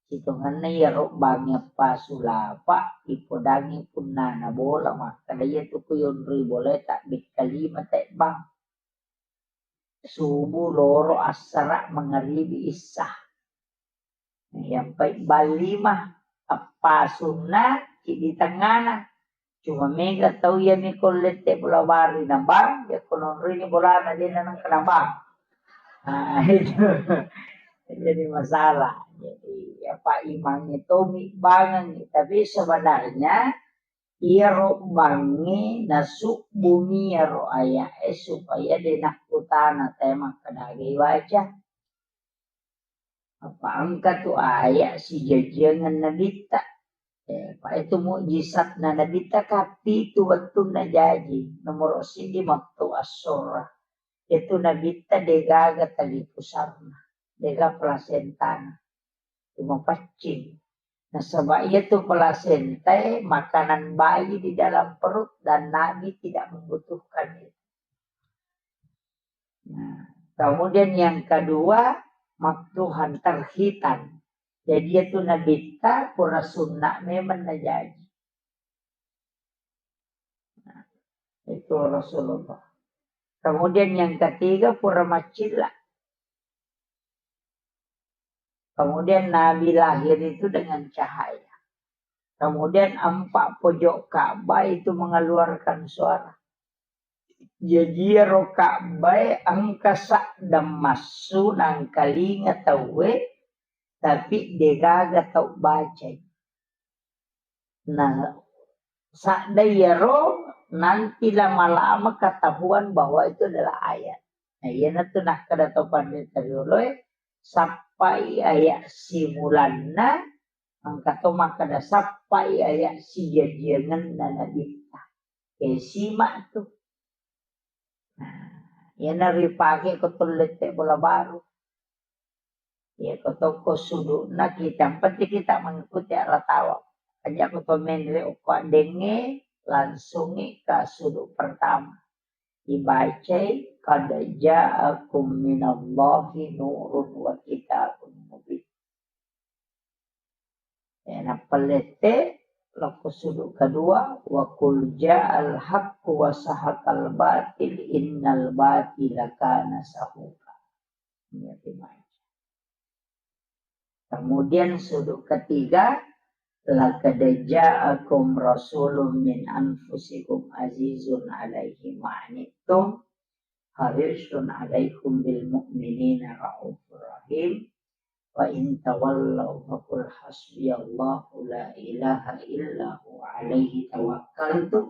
Sitongenna iyaro bang appasu lapa, ipodangi punnana bola, makkeda iyatu ku yonroi bola tabekka lima te bang. Subuh, loro, assara, mangaribi, issa. Iyampai bang lima, appasunna, ciddi tengngana. Cuma mega tau iya mi ko lette bola baru na bang, ya ko nonroi ni bolana de na nengka na bang. Nah, itu jadi masalah. Jadi apa imangnge tomi bangengngi, tapi sebenarnya iyaro bangnge nasubbumi iyaro aya'e supaya de nakkutana te makkeda aga ibaca. Apa engka tu aya sijajiangeng nabitta. Eh, pa itu mujizatna nabitta kapitu wettunna jaji. Nomoro siji mettu assurra. Itu nabitta degaga tali pusarna, dega plasentana. Cuma paccing. Nasaba iya tu plasentae makanan bayi di dalam perut dan Nabi tidak membutuhkan itu. Nah, kemudian yang kedua, maktuhan, terhitan. Jadi itu nabitta pura sunna memang najaji. Nah, itu Rasulullah. Kemudian yang ketiga, pura macilla. Kemudian Nabi lahir itu dengan cahaya. Kemudian empat pojok Ka'bah itu mengeluarkan suara. Jaji iyaro Ka'bah e engka sadda massu nangkalinga tauwe, tapi degaga tau bacai. Nah, sadda iyaro nanti lama-lama ketahuan bahwa itu adalah ayat. Nah, iyanatu nakkeda to panrita rioloe, sappai ayat simulanna, engka to makkeda sappai ayat sijajiangenna nabitta. Eh, simak tu. Nah, iyana ripake ko to lette bola baru. Iya, ko tokko sudu'na kita, yang penting kita mengikuti arah tawaf. Aja ko to menre okko addengnge, langsungi ke sudu pertama. Dibacai, "Qad ja'akum minallahi nurun wa kitabun mubin." Eh, nappa lette, lokko sudu kedua, "Wa qul ja'al haqqu wa sahaqal batil, innal batila kana sahuqa." Iya, dibaca. Kemudian sudu ketiga, "Laqad ja'akum rasulun min anfusikum azizun alaihi ma anittum, harisun alaikum bil mu'minina raufur rahim. Wa in tawallau faqul hasbiyallahu la ilaha illa huwa alaihi tawakkaltu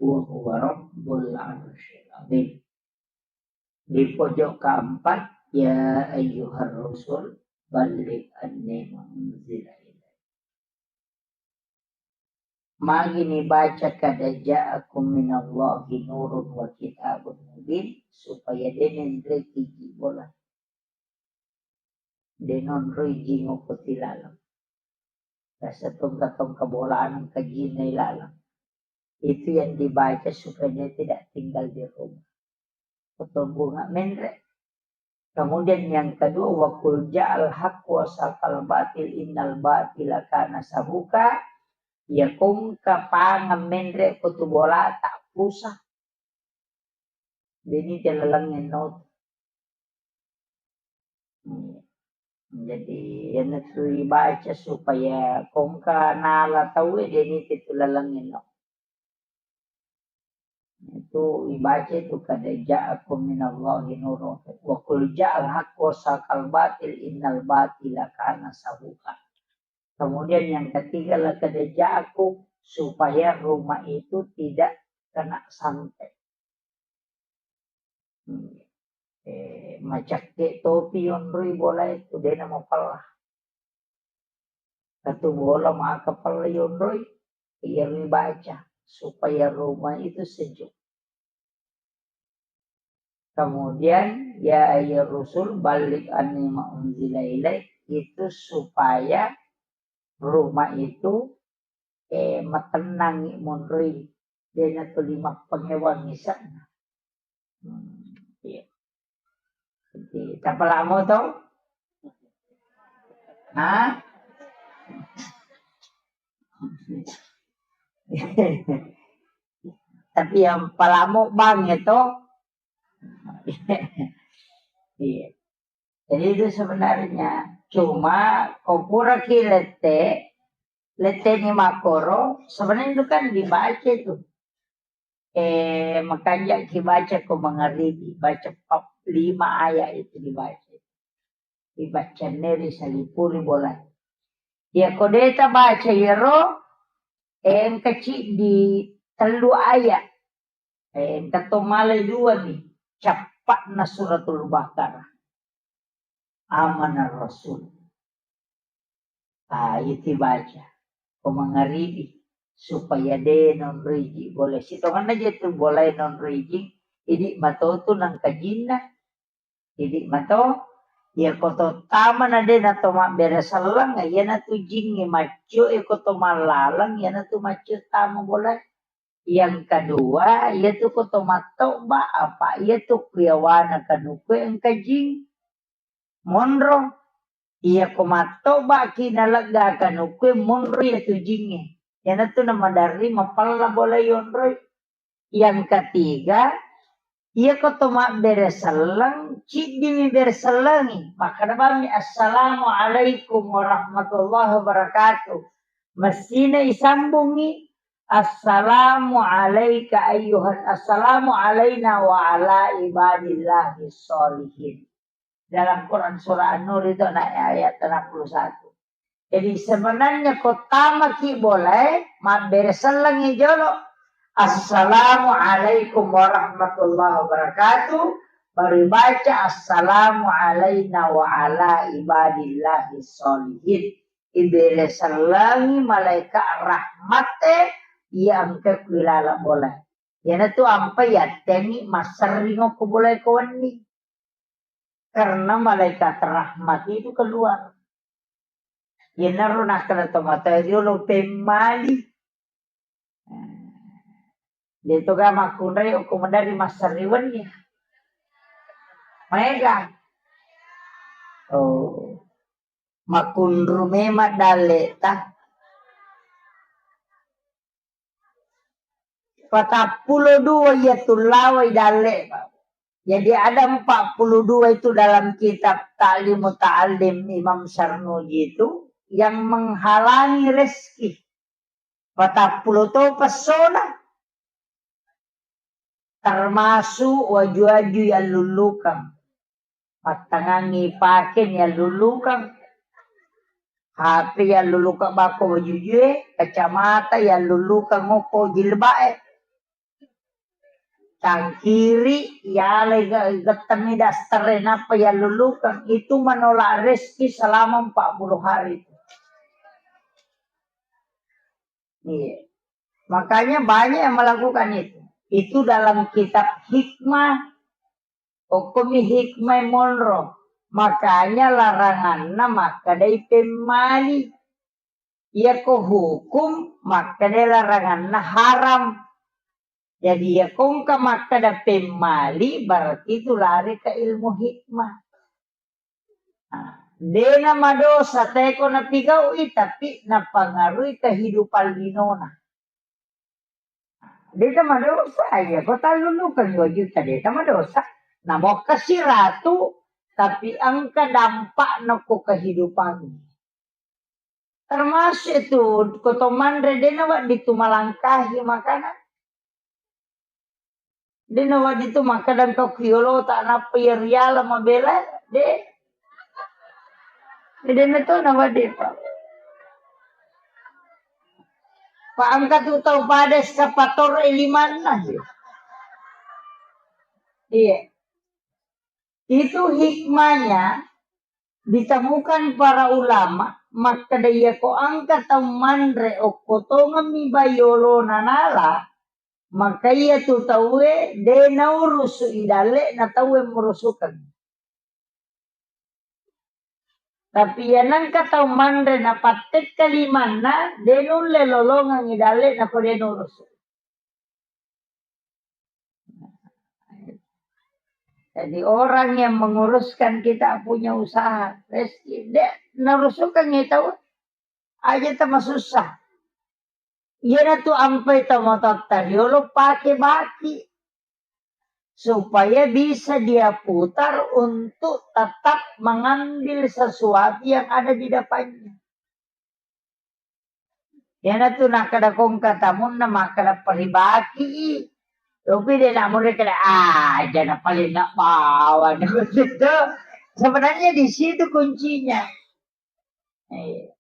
wa huwa rabbul arsyil azim." Di pojok keempat, "Ya ayyuhar rusul, balligh anni ma unzila ilaik." Magi nibaca, "Qad ja'akum minallahi nurun wa kitabun mubin," supaya de' nenreki ji bola. De' nonroi jingo ko tilaleng. Rasa tongka-tongka bolana engka jinna ilaleng. Itu yang dibaca supaya dia tidak tinggal di rumah. Betul bunga menre. Kemudian yang kedua, "Wa qul ja'al haqqu wa sahaqal batil, innal batila kana sahuqa." Ya kongka pangeng menre ko tu bolata pusa. Deni te laleng enno. Hmm. Jadi, iyanatu ibaca supaya kongka nala tauwe, deni te tu laleng enno. Itu ibaca itu, "Qad ja'akum minallahi nurun wa qul ja'al haqqu wa sahaqal batil, innal batila kana sahuqa." Kemudian yang ketiga, "Laqad ja'akum," supaya rumah itu tidak kena santet. Hmm. Eh, macakke topi yonroi bola itu, dena mapella. Satu bola maka pella yonroi, iya ribaca supaya rumah itu sejuk. Kemudian, "Ya ayyuhar rusul, balligh anni ma unzila ilaik," itu supaya rumah itu, eh, matennangi monroi, dena tuli mappangewang isa'na. Hmm, iya. Jadi, tapalamo to? Hah? Tapi yang palamo bang itu. Iya. Jadi itu sebenarnya cuma ko pura ki lette, Letteni makkoro, sebenarnya itu kan dibaca itu. Eh, makanja ki baca ko mangaribi, baca pap-, lima ayat itu dibaca. Dibaca neri salipuri bola. Ya ko deta baca yero, eh, engka ciddi tellu ayat. Eh, engka to male dua ni, cappa'na Suratul Baqarah. Amanar Rasul. Ah, itu baca. Ko mangaribi, supaya de nonriji boleh. Sitonganna je tu boleh nonriji, idi matotu nangka jinna. Idi mato, iya ko to tama na de na to mabbere selleng, iya na tu jingnge maccio, iya ko to mallaleng, iya na tu maccio tama boleh. Yang kedua, iya tu ko to mattoba, apa iya tu kuyawana kanuku engka jing. Monro. Iya ko mattoba ki nalegga kanuku monro iya tu jingnge. Iya na tu na madarri mapella bola yonroi. Yang ketiga, iya ko to mabbere selleng, ciddimi bere sellengi. Makkeda bammi, "Assalamualaikum warahmatullahi wabarakatuh." Messina isambungi, "Assalamu alaika ayyuhan, assalamu alaina wa ala ibadillahi sholihin." Dalam Quran surah An-Nur itu naik ayat enam puluh satu. Jadi sebenarnya ko tama ki boleh, mabbere sellengi jolo. "Assalamualaikum warahmatullahi wabarakatuh." Baru baca, "Assalamu alaina wa ala ibadillahi sholihin." Ibere sellengi malaikat rahmatte, iya engka kuilala boleh. Iyanatu ampai yattengngi masserring okko bolae ko wenni. Karena malaikat rahmat itu keluar. Iyanaro nakkeda tomatoa riolo pemmali. De'toga makkunrai okko maderri masserring wenni. Maega. Oh. Makkunru memang dalle'ta. Patappulo dua iya tullawai dalle'. Jadi ada empat puluh dua itu dalam kitab Ta'lim Muta'allim Imam Sarnuji itu yang menghalangi rezeki. Patappulo to pessona. Termasuk waju-waju yallullukang. Pattangangngi pake yallullukang. H P yallullukang bako wajujue, kacamata yallullukang okko jilba'e. Cangkiri, yalai ge-, gettemmi daster e, nappa yallullukang. Itu menolak rezeki selama empat puluh hari itu. Iya. Makanya banyak yang melakukan itu. Itu dalam kitab hikmah. Okkomi hikmah monro. Makanya laranganna makkedai pemmali. Iyako hukum makkedai laranganna haram. Jadi iyako engka makkeda pemmali, berarti itu lari ke ilmu hikmah. Nah, dena madosa teko napigau'i, tapi napangaruhi kehidupan linona. Deta madosa, iya, ko tallullukeng dua juta, deta madosa. Namokkasi ratu, tapi engka dampak nokko kehidupan. Termasuk itu, ko to manre, dena wedding tu malangkahi makanan. Dena wedding tu makkeda engka ku yolota nappa iya riala mabela, de. Dena to na wedding, Pak. Pak, engka tu tau pada eskapator e limanna. Iya. Itu hikmahnya ditemukan para ulama, makkeda iyako engka tau manre okko tongemmi bai yolona nala, maka iya tu tauwe de naurusu i dalle'na tauwe murusukeng. Tapi iya nengka tau manre napattekka limanna, de nulle lolongeng i dalle'na ko de nurusu. Jadi orang yang menguruskan kita punya usaha, rezeki, de narusukeng i tau, aja ta masussa. Iyanatu ampai tomatoatta riolo pake baki, supaya bisa dia putar untuk tetap mengambil sesuatu yang ada di depannya. Iyanatu nakkeda kongka tamunna makkeda paribaki i. Tapi de' namure keda, "Ah, jana paling nak bawa." Sebenarnya di situ kuncinya. Iya.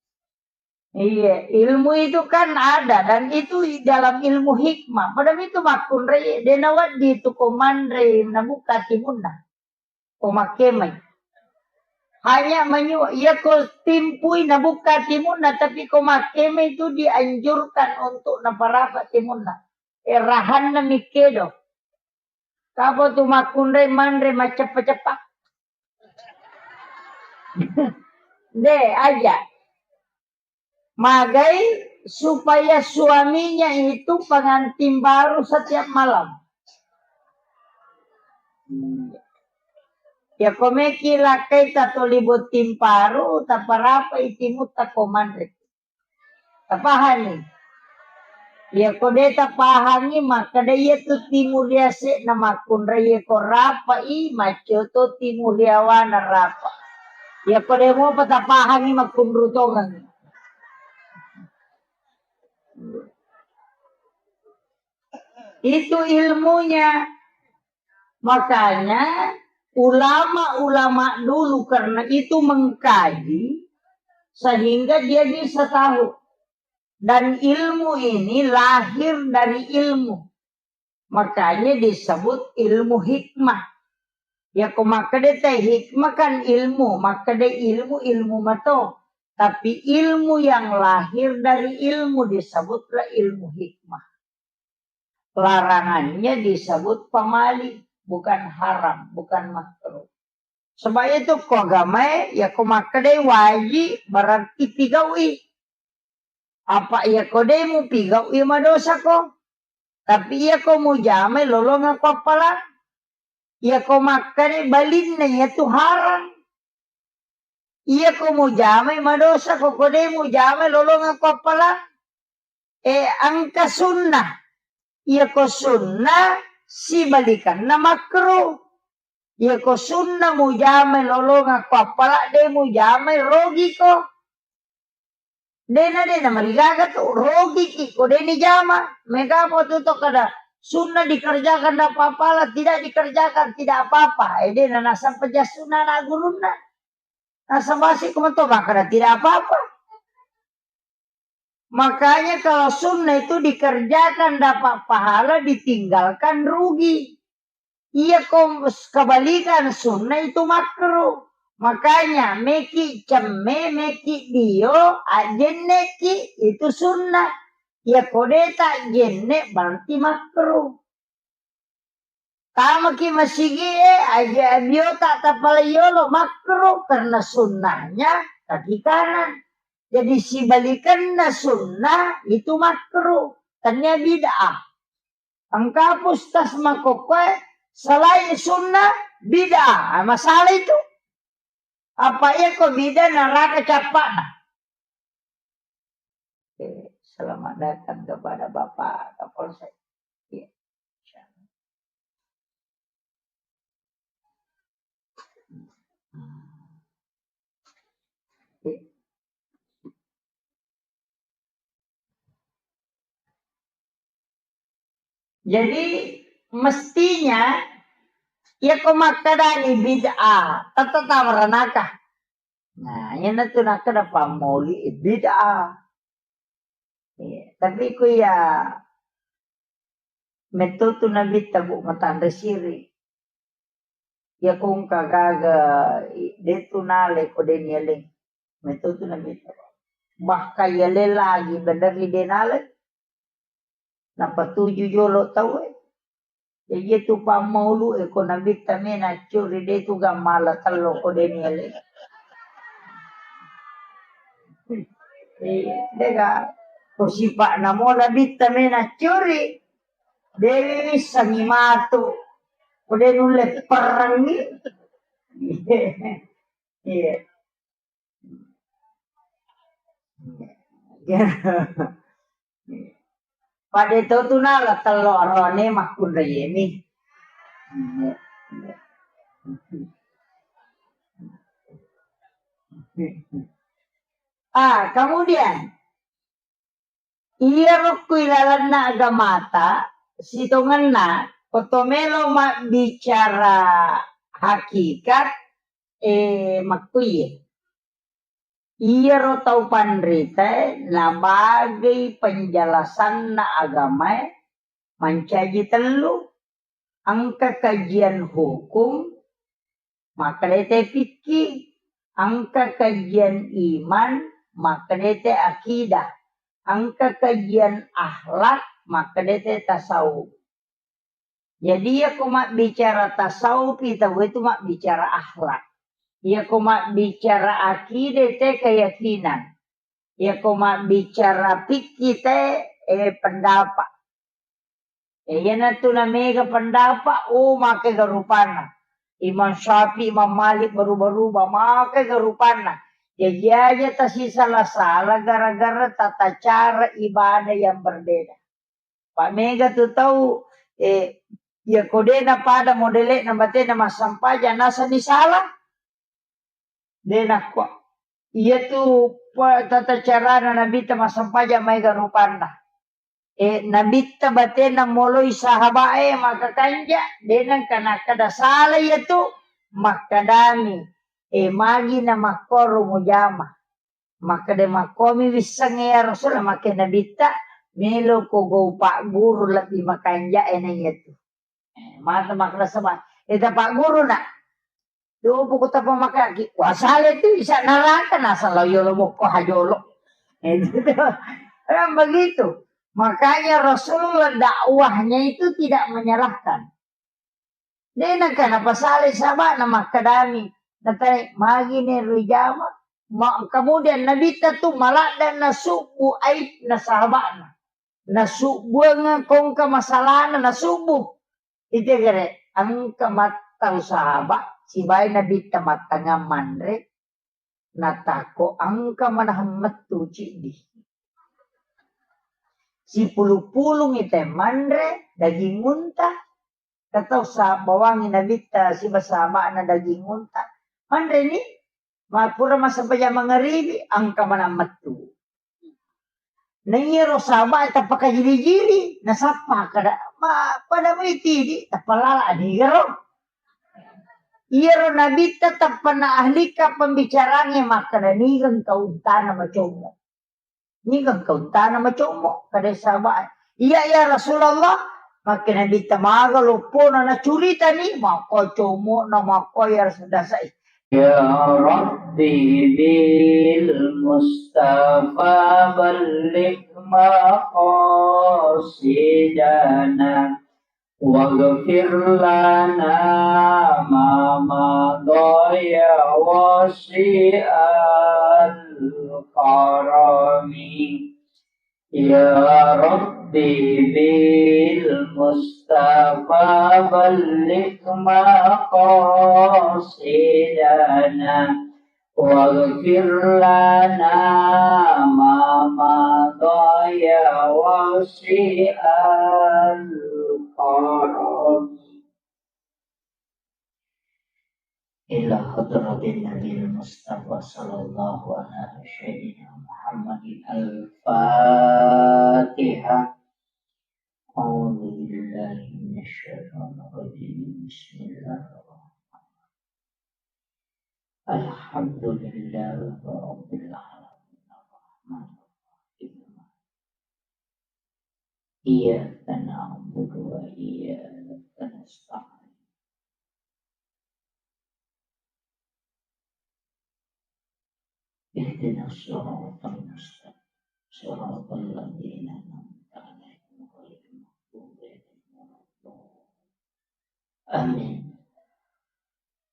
Iya, ilmu itu kan ada dan itu dalam ilmu hikmah. Padahal itu makkunrai, de' nawedding tu ko manre nabuka timunna. Ko makkemai. Hanya menyu-, iya ko timpui nabuka timunna, tapi ko makkemai itu dianjurkan untuk naparapa timunna. Eh, rahanna mikkedo. Kapa tu makkunrai manre macceppa-ceppa. De', aja. Magai supaya suaminya itu pengantin baru setiap malam. Ya, ko meki lakkai tatoli botting paru, taparapai timutta ko manre. Tapahani? Iya ko de' tapahangi, makkeda iya tu timu riase'na makkunrai, iya ko rapa'i, maccio to timu riawana rapa. Iya ko de' mopa tapahangi, makkunru tongengi. Itu ilmunya. Makanya ulama-ulama dulu karena itu mengkaji sehingga dia bisa tahu. Dan ilmu ini lahir dari ilmu. Makanya disebut ilmu hikmah. Ya, ko makkeda te hikmah kan ilmu, makkeda ilmu, ilmu mato. Tapi ilmu yang lahir dari ilmu disebutlah ilmu hikmah. Larangannya disebut pamali, bukan haram, bukan makruh. Sebab itu ko agamae, ya ko makkedai wajib, berarti pigau'i. Apa iya ko de' mupigau'i, madosa ko. Tapi iya ko mujamai, lolongeng ko appalang. Iya ko makkeda balinna, iya tu haram. Iya ko mujamai, madosa ko, ko de' mujamai, lolongeng ko appalang. Eh, engka sunnah. Iya ko sunnah, sibalikanna makruh. Iya ko sunnah mujamai, lolongeng ko appalang, de' mujamai, rogi ko. De'na, de'na marigaga tu, rogiki ko de' nijama. Mega mo tu to kada sunnah dikerjakan dapat pahala, tidak dikerjakan tidak apa-apa. Eh, de'na nasang peja sunnah na gurunna. Nasang basi ko mato makkeda tidak apa-apa. Makanya kalau sunnah itu dikerjakan dapat pahala, ditinggalkan rugi. Iya ko kebalikan, sunnah itu makruh. Makanya meki cemme, meki dio, ajenneki itu sunnah. Iya ko de' ta jenne berarti makruh. Tamaki masigie, aja biota tapalai yolo, makruh karena sunnahnya kaki kanan. Jadi sibalikanna sunnah itu makruh, tania bid'ah. Engka pustas makokkoe selain sunnah bid'ah. Ah, masalah itu. Apa iya ko bid'ah neraka cappa'na. Oke, selamat datang kepada Bapak Kapolsek. Iya. Jadi mestinya iya ko makkedani bid'ah, tette tama ranaka. Nah, iyanatu nakkeda pammauli bid'ah. Iya, tapi ku iya metto tu Nabitta, Bu, matanre siri. Iya ko engka gaga i-, de' tu nalai ko de' nialeng. Metto tu Nabitta. Bahkan yaleng lagi bener ri de' nalai. Napatuju jolo tauwe. Jadi itu pammaulu e ko Nabitta mena curi de' tu gammala tello ko de' nialeng. Eh, dega ko sipa'na mo Nabitta mena curi. Dewi sangi matu. Ko de' nulle perangi. Iya. Pada to tu nala tello arone makkunraiemi. Ah, kemudian Iyaro ku ilalenna agamata, sitongenna, ko to melo mabbicara hakikat, eh, makkuiye. Iyaro tau panritae nabagei penjelasanna agamae mancaji tellu, engka kajian hukum, makkeda te fikih, engka kajian iman, makkeda te akidah, engka kajian akhlak, makkeda te tasawuf. Jadi, iyako mabbicara tasawuf, tauwe tu mabbicara akhlak. Iyako mabbicara akide, te keyakinan. Iyako mabbicara fikih, te, eh, pendapat. Eh, iyanatu namega pendapat, oh, makega rupanna. Imam Syafi'i, Imam Malik, berubah-rubah, makega rupanna. Jaji aja tasisala-sala gara-gara tata cara ibadah yang berbeda. Pa mega tu tau, eh, iyako de napada modele'na batena massampajang, nasenni sala. De nakko. Iyatu pa-, tata carana Nabitta massampajang maega rupanna. Eh, Nabitta batena moloi sahabae makakanja, de nengka nakkeda sala iyatu, makkedami, eh, magi namakkoro mujama. Makkeda, "Makkomi wissengnge ya Rasul?" Makke Nabitta, "Melo ko gau pagguru lebbi makanja'e na iyatu." Eh, mata makkeda saba, "Eh, ta pagguru na." Dopo ko tapa makaki, wasale tu isa neraka, nasala yolo mokko hajolo. Eh, gitu. Kan begitu. Makanya Rasulullah dakwahnya itu tidak menyalahkan. De nengka napasalai sahaba'na makkedami, natai, "Magi ne rijama?" Ma-, kemudian Nabitta tu maladde nasubbu aibna sahaba'na. Nasubbuang kongka masalahna nasubbu. Itu gere, engka mattau sahabat, sibawa Nabitta mattangngang manre, natakko engka manahang mettu ciddi. Sipulu-pulungi te manre daging unta, Katau sa-, bawangi Nabitta siba sahaba'na daging unta. Manreni, ma-, pura massempajang mangaribi, engka manang mettu. Na iyaro sahabae tappa kajili-jili, nasappa kada, ma-, pada mai tidi, tappa lala anigaro. Iyaro Nabitta tappa na ahlika pembicaranya makkada, "Niga engka untana macommo?" Niga engka untana macommo, kada sahabae. "Iya, ya Rasulullah." Makke Nabitta maga loppona nacuritani, makko commo'na, makko ya Rasul dasai. Ya Rabbi bil Mustafa balligh maqasidana. Waghfir lana ma madha ya wasi'al karami. Ya Rabbi bil Mustafa balligh maqasidana. Waghfir lana ma madha ya wasi'al karami. Ila hadratin Nabil Mustafa sallallahu ala sayyidina Muhammadin al-Fatihah. A'udzu billahi minasy syaithanir rajim. Bismillahirrahmanirrahim. Alhamdulillahi rabbil alamin. Arrahmanirrahim. Iyyaka na'budu wa iyyaka nasta'in. Ihdinas siratal mustaqim. Siratal ladzina an'amta 'alaihim ghairil maghdubi 'alaihim waladdallin. Amin.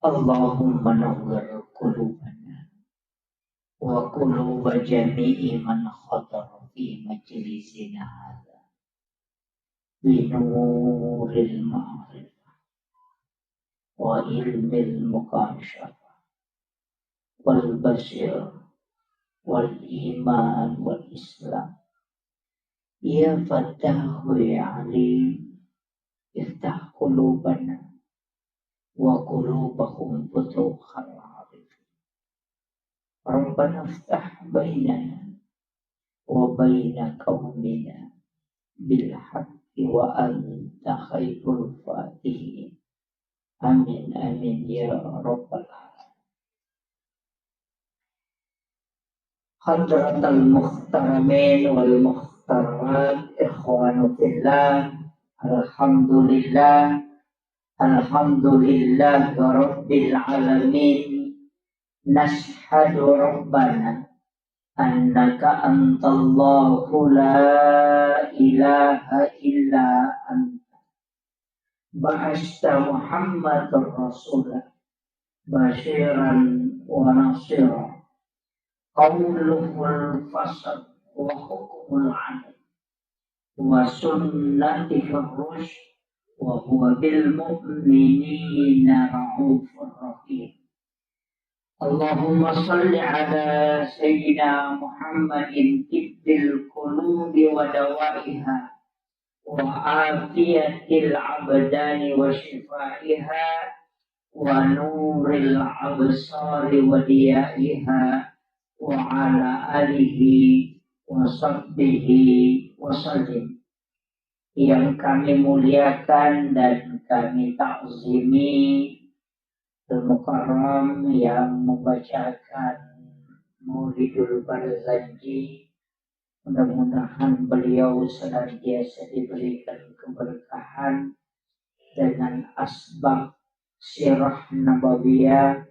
Allahumma nawwir qulubana wa quluba jami'i man hadara fi majlisina hadza bi nuril ma'rifah wa ilmil mukasyafah wal basir wal iman wal islam. Ya Fattahu ya Alim, iftah qulubana wa qulubahum futuhal arifin. Rabbana iftah bainana وبين قومنا بالحق وأنت خير الفاتحين. آمين، آمين يا رب العالمين. حضرة المحترمين والمحترمات، إخوان في الله، الحمد لله، الحمد لله رب العالمين. نشهد ربنا أنك أنت الله لا إله إلا أنت. بعثت محمدا رسولا بشيرا ونذيرا. قوله الفصل وحكمه العدل وسنته الرشد وهو بالمؤمنين رءوف رحيم. اللهم صل على سيدنا محمد طب القلوب ودوائها وعافية الأبدان وشفائها ونور الأبصار وضيائها وعلى آله وصحبه وسلم. Yang kami muliakan dan kami takzimi Al-Mukarram yang membacakan Maulidul Barzanji. Mudah-mudahan beliau senantiasa diberikan keberkahan dengan asbab sirah nabawiyah.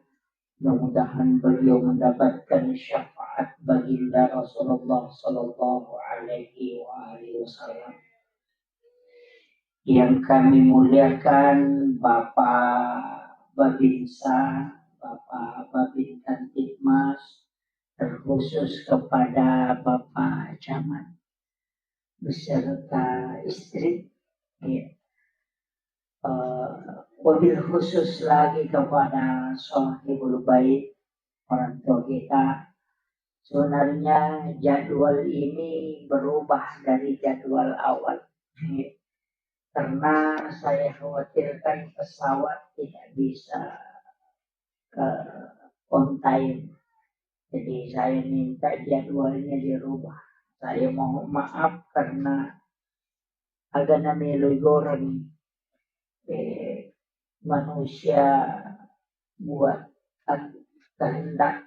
Mudah-mudahan beliau mendapatkan syafaat baginda Rasulullah sallallahu alaihi wa alihi wasallam. Yang kami muliakan Bapak Babinsa, Bapak Babin Kamtibmas, terkhusus kepada Bapak Camat beserta istri, ya. Eh, wabil khusus lagi kepada Sohibul Bait, orang tua kita. Sebenarnya jadwal ini berubah dari jadwal awal, ya. Karena saya khawatirkan pesawat tidak bisa, eh, on time. Jadi saya minta jadwalnya dirubah. Saya mohon maaf karena agana melo igoreng, eh, manusia buat kehendak,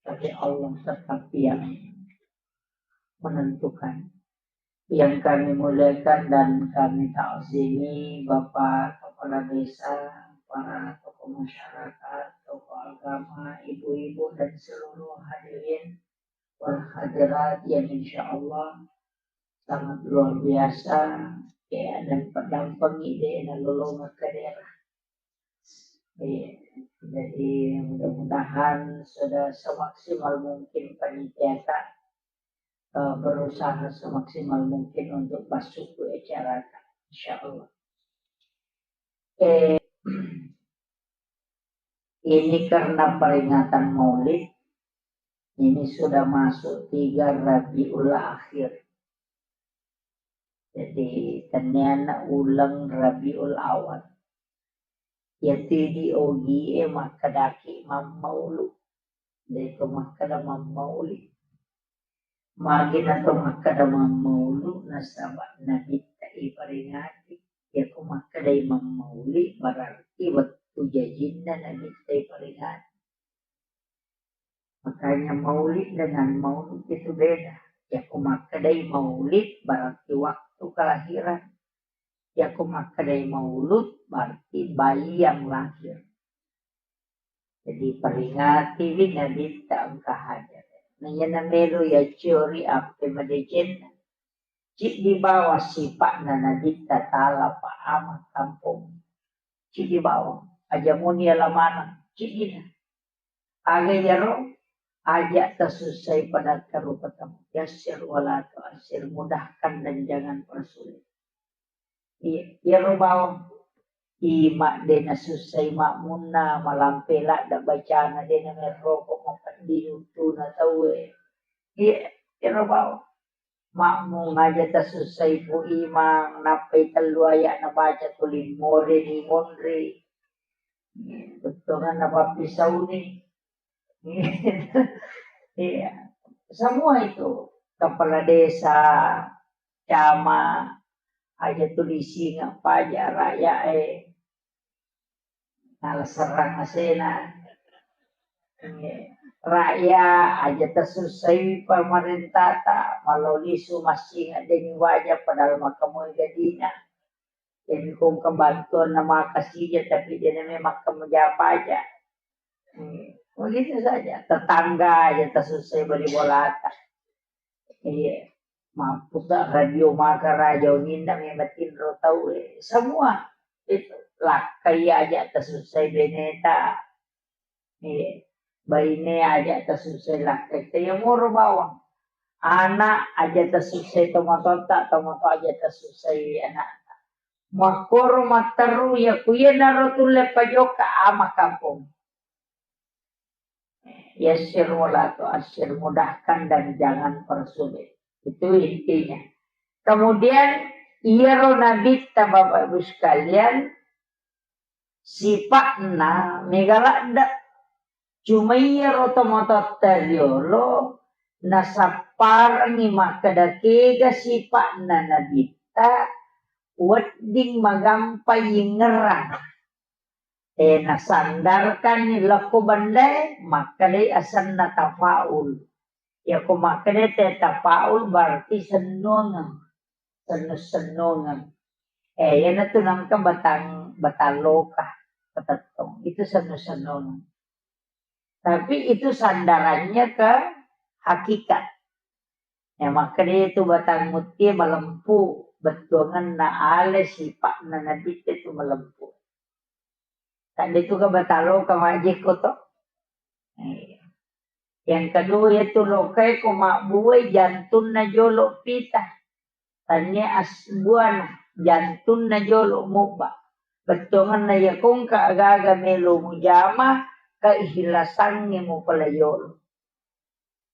tapi Allah tetap yang menentukan. Yang kami muliakan dan kami takzimi Bapak Kepala Desa, para tokoh masyarakat, tokoh agama, ibu-ibu dan seluruh hadirin wal hadirat yang insya Allah sangat luar biasa, ya, dan pedampengi de nalolongeng ke daerah. Iya, jadi mudah-mudahan sudah semaksimal mungkin panitia ta, eh, berusaha semaksimal mungkin untuk masuk ke acara ta, insya Allah. Eh, ini karena peringatan Maulid, ini sudah masuk tiga Rabiul Akhir. Jadi, tennianna uleng Rabiul Awal. Iyatu idi ogie makkedaki mammaulu. De'to makkeda mammauli. Magi nato makkeda mammaulu, nasaba Nabitta iperingati. Iyako makkedai mammauli, berarti wettu jajinna Nabitta iperingati. Makanya maulid dengan maulud itu beda. Iyako makkedai maulid berarti waktu kelahiran. Iyako makkedai maulud berarti bayi yang lahir. Jadi peringatiwi Nabitta engka hajat. Nah, iyana melo yaciori appe madecenna. Ciddi bawang sipa'na Nabitta tala pa ama kampong. Ciddi bawang. Aja muni ala maneng. Ciddina. Aga iyaro, aja tasussai pada karupatamu. Yassir wala tu'assir, mudahkan dan jangan persulit. Iya, iyaro bawang. Ima de nasussai makmunna, malampe ladda bacana, de namerroko mapedding untuna tauwe. Iya, iyaro bawang. Makmung aja tasussai Pu Imang, nappai tellu ayat nabaca tuli moreni monri. Bettuanna pappisauni. Iya. Semua itu. kepala desa, camat, aja tulising apa aja rakyat eh. Nala serrang asena. Rakyat aja tasussai pamarentata, malao lisu massing addeni waja padahal makkamoi gajina. Jadi kong kebantuan nama kasija tapi dia namanya makkam japaja. Begitu saja. Tetangga aja tasussai bali bolata. Iya. Mampu tak radio maka raja uninna memang tinro tau eh. Semua itu lakkai aja tasussai beneta. Iya. Baine aja tasussai lakkai. Taya moro bawang. Anak aja tasussai tomatotta, tomato aja tasussai anak. Makkoro matteru ya kuya naro tulle pajoka ama kampung. Yassir wala tu'assir, mudahkan dan jangan persulit. Itu intinya. Kemudian, iyaro nabitta, Bapak Ibu sekalian, sipa'na mega ladde. Cuma iyaro tomatoatta riolo nasapparengngi makkeda kega sipa'na nabitta wedding magampai yingngerang. Eh, nasandarkanni lokko bendae, makkedai asenna tafaul. Yako makkeda te tafaul berarti sennuangeng. Sennu-sennuangeng. Eh, iyanatu nengka batang, batang loka, patettong. Itu sennu-sennuangeng. Tapi itu sandarannya ke hakikat. Ya, makkeda itu batang mutie malempu, bettuangenna ale sipa'na nabitte tu malempu. Tadi tu ke batang loka majekko to. Iya. Yang kedua itu lokai ko mabbuai jantunna jolo pita. Tania asbuana jantunna jolo mubba. Bettuangenna yakongka agaga melo mujama, keikhlasangnge mupala yolo.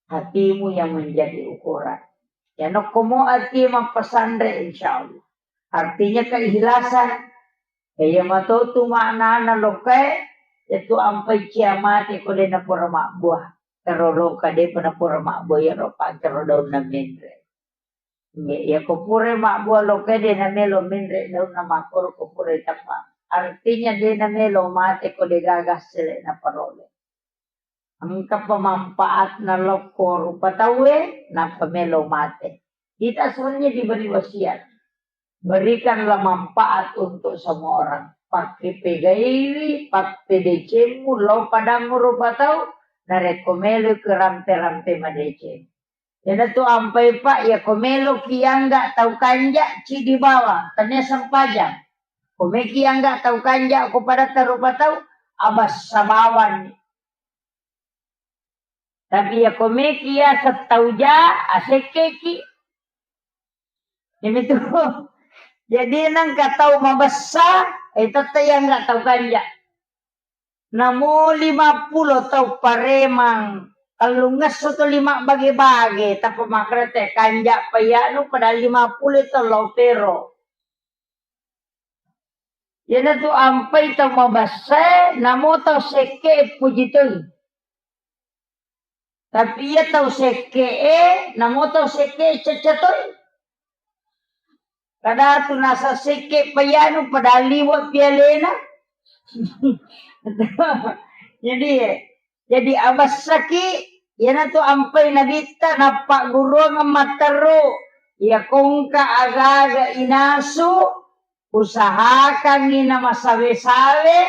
Hatimu yang menjadi ukuran. Ya nokkomo ati mappasanre, insya Allah. Artinya keikhlasan. Iya matotu maknana lokae, itu ampai cia mate ko de napura mabbua. Teroroka de pernah pura mabbua ya ropa kero daunna menre. Iya ko pura mabbua lokae de namelo menre daunna makoro ko pura tappa. Artinya de namelo mate ko de gaga sele naparole. Engka pemanfaatna lokko rupa tauwe, nappa melo mate. Kita sebenarnya diberi wasiat. Berikanlah manfaat untuk semua orang. Pakke pegaiwi, pappedecemmu, lo padammu rupa tau, narekko melo ke rampe-rampe madeceng. Iyanatu ampai, Pak, ya ko meloki angga tau kanja, cidi bawang, tania sempajang. Ko meki angga tau kanja, ko pada rupa tau, abassa bawang. Tapi ya ko meki ya setau ja, asekkeki. Ini tuh. Jadi nengka tau mabessa, eh, tette yang nggak tau kanja. Namo lima pulo tau paremang, tellungesso to lima bage-bage, tappa makrete kanja payanu pada lima pulo to lo pero. Iyanatu ampai tau mabessae, namo tau sekke puji toi. Tapi iya tau sekke e, namo tau sekke cecca toi. Kadatu nasa sekke payanu padahal liwa pialena. Jadi, eh, Jadi, abessaki, iyanatu ampai nabitta nappagguruangeng matteru, iya kongka agaga inasu, usahakangngi namasawe-sawe,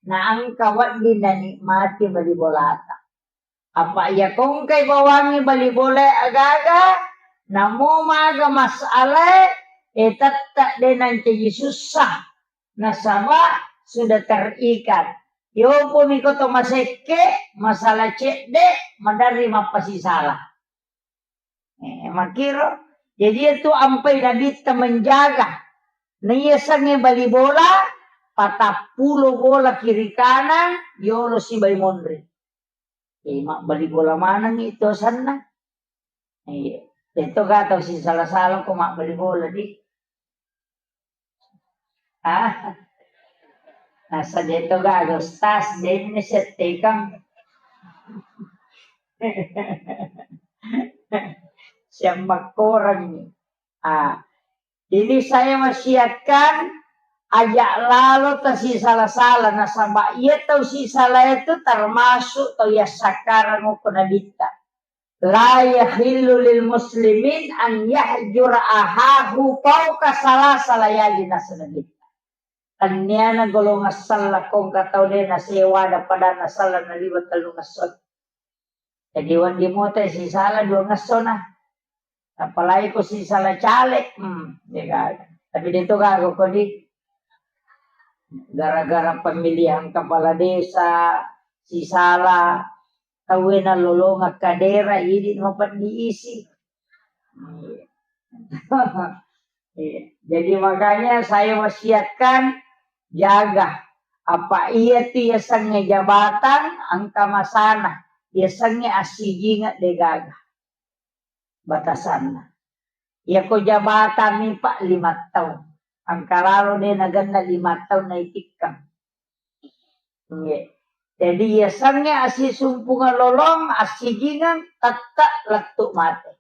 naengka wedding nanikmati bali bolata. Apa iya kongkai bawangngi bali bolae agaga, namo maga masalae, eh, tette de nancaji sussa. Nasaba sudah terikat. Yopo miko to masekke, masalah cedde, maderri mappasisala. Eh, makiro. Jadi itu ampai nabitta menjaga. Naiya sange bali bola, patappulo bola kiri kanan, yolo sibai monri. Eh, mabbali bola maneng itu sanna. Iya. Itu ga tau sisala-sala ko mabbali bola di. Ah. Nasa deto gaga, Ustaz, denne settekang. siammakkorengngi. Ah, jadi saya wasiatkan, aja' lalo tasisala-sala, nasaba' iya tau sisala itu termasuk tau yassakkarang okko Nabitta. La yahillu lil muslimin an yahjura ahahu fauqa salasa layali, nasaba Nabitta. Tenniana golongan sella ko engka tau de' nasewa ada pada nasella naliwa tellungesso. Jadi wedding motai sisala duangesso na. Apalagi ko sisala caleg, hmm, de' gaga. Tapi de' to gaga ko di gara-gara pemilihan kepala desa, sisala tauwe nalolongeng kadera, idi' mapeddi isi. Iya. Iya. Jadi makanya saya wasiatkan, jaga. Apa iya tu yasengnge jabatan, engka masana. Yasengnge assijingeng de' gaga batasanna. Iya ko jabatan mi, Pak, lima taung. Engka lalo de' nagenna lima taung naitikkang. Nggih. Jadi, yasengnge assisumpungeng lolong, assijingeng, tette' lettu' mate.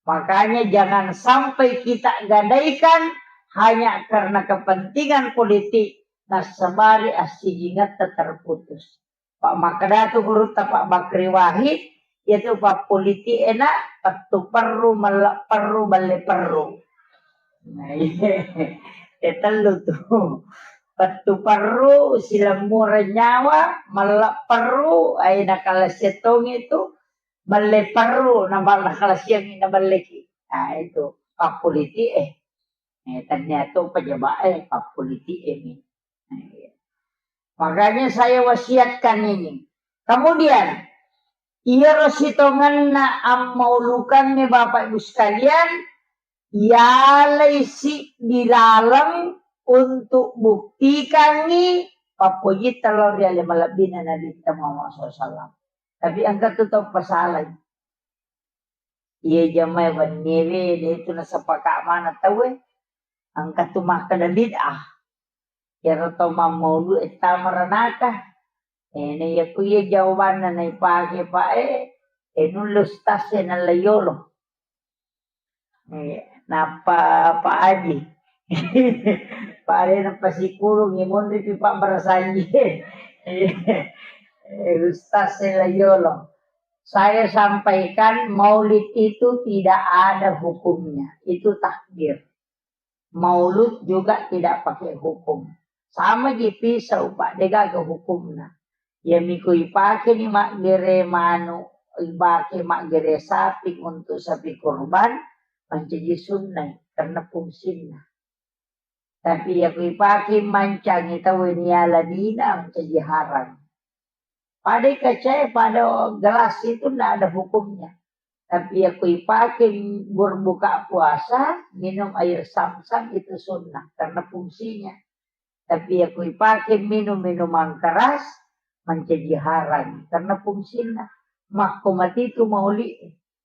Makanya jangan sampai kita gadaikan hanya karena kepentingan politik, nasabari assijingetta terputus. Pak makkeda tu gurutta Pak Bakri Wahid, iya tu pappolitik e na pettu perru, melle' perru, belle perru. Nah, iya. E tellu tu. Pettu perru, silemmureng nyawa, melle' perru, ai nakalasiang tongi tu, belle perru, nabal-, nakalasiangngi nabelleki. Nah, itu pappolitik e. Eh, tennia to pejabat e, pappolitik e mi. Nah, iya. Makanya saya wasiatkan ini. Kemudian, iyaro sitongenna ammaulukangnge, Bapak Ibu sekalian, yalai siddi laleng untuk buktikangngi pappojitta lao ri ale malebbina Nabitta Muhammad sallallahu alaihi wasallam. Tapi engka tu tau pasalai. Iya jamae wenniewe, de' tu nasepaka' maneng tauwe. Engka tu makkeda bid'ah. Iyaro tau mammaulu e tama ranaka. Eh, na iya ku iya jawabanna naipake, Pak, eh, eh, nulle ustaz e nalla yolo. Eh, nappa Pak Haji. Pak Haji nappa sikulung, eh, monri pi Pak Barasanji. Eh, ustaz e la yolo. Saya sampaikan, maulid itu tidak ada hukumnya. Itu takbir. Maulud juga tidak pakai hukum. Sama ji pisau, Pak, de' gaga hukumna. Iya mi ko ipake ni maggere manu, ipake maggere sapi untuk sapi kurban, mancaji sunnai karena fungsinna. Tapi iya ko ipake mancangi tau niala dina, mancaji haram. Pada kaca e, pada gelas itu ndak ada hukumnya. Tapi iya ko ipake berbuka puasa, minum air zam-zam itu sunnah karena fungsinya. Tapi iya ko ipake minum minuman keras, mancaji haram karena fungsinna. Makko matitu mauli,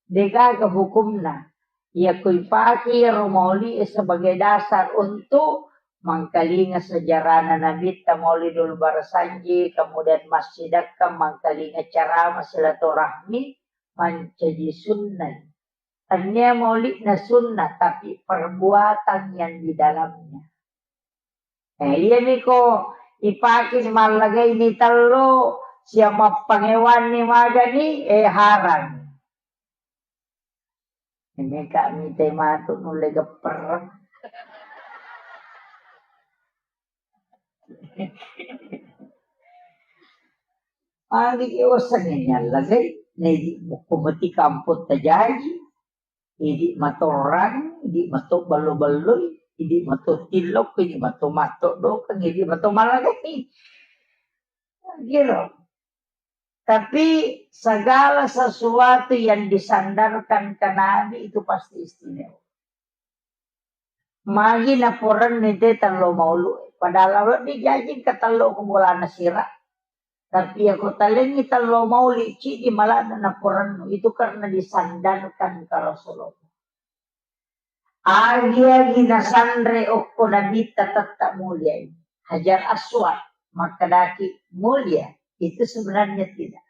de' gaga hukumna. Iya ko ipake iyaro mauli sebagai dasar untuk mangkalinga sejarahna Nabitta, Maulidul Barasanji, kemudian massidakka mangkalinga ceramah silaturahmi, mancaji sunnah. Tennia maulidna sunnah, tapi perbuatan yang di dalamnya. Eh, iya mi ko ipake mallagai ni tello, sia mappangewanni magani, eh, haram. Ini kak mitai matu nulle gepper. Agi ke oseng ini allagai, nedi buku mati kampung tajaji. Idi matorang, idi mato ballo-balloi, idi mato tillok, idi mato matto dokeng, idi mato malagai. Gitu. Tapi segala sesuatu yang disandarkan ke Nabi itu pasti istimewa. Magi naporenni te tello maulu. Padahal wedding jaji engka tello ko bolana sira. Tapi iya ko talengngi tello mauli, ciddi malana naporennu. Itu karena disandarkan ke Rasulullah. Agi-agi nasanre okko Nabitta tetap mulia ini. Hajar Aswad, makkedaki mulia. Itu sebenarnya tidak.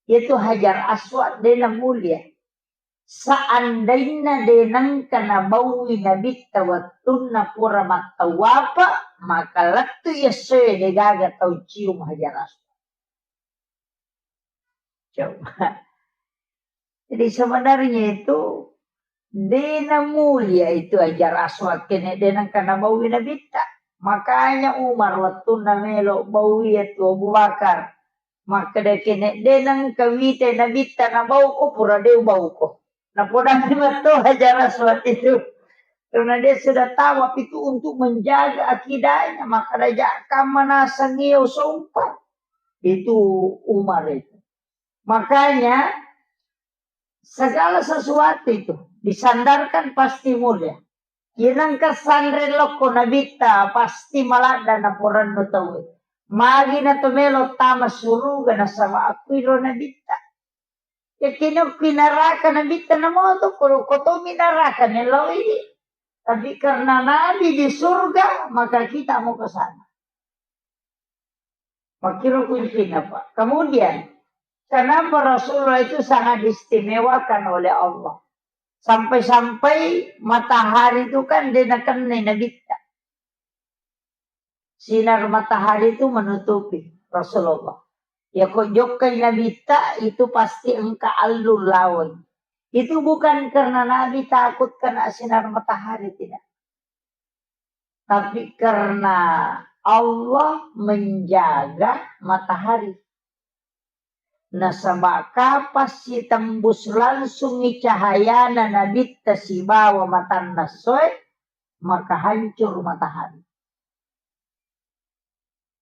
Itu Hajar Aswad dena mulia. Seandainna de nengka nabaui Nabitta wettunna pura mattawapa, maka lettu essoe degaga tau cium Hajar Aswad. Coba. Jadi sebenarnya itu de namulia itu Hajar Aswad kene de nengka nabaui Nabitta. Makanya Umar wettunna melo baui itu Abu Bakar. Makkeda kene de nengka wite Nabitta nabauko pura de ubauko. Napodani matto Hajar Aswad itu. Karena dia sudah tahu apa itu untuk menjaga akidahnya, maka raja kamma naseng iya usompa. Itu Umar itu. Makanya segala sesuatu itu disandarkan pasti mulia. Iya nengka sanre lokko Nabitta pasti maladda naporannu tauwe. Magi na to melo tama suruga nasaba akkuiro Nabitta. Yakkini okki naraka Nabitta namoto, ko, ko tomi naraka melo idi. Tapi karena Nabi di surga, maka kita mau ke sana. Makkiro kuncinya, Pak. Kemudian, kenapa Rasulullah itu sangat diistimewakan oleh Allah? Sampai-sampai matahari itu kan dia nakennai Nabitta. Sinar matahari itu menutupi Rasulullah. Ya kok jokkai Nabitta itu pasti engka allu laweng. Itu bukan karena Nabi takut kena sinar matahari, tidak. Tapi karena Allah menjaga matahari. Nasaba kapang sitembus langsungngi cahayana Nabitta sibawa matanna essoe, maka hancur matahari.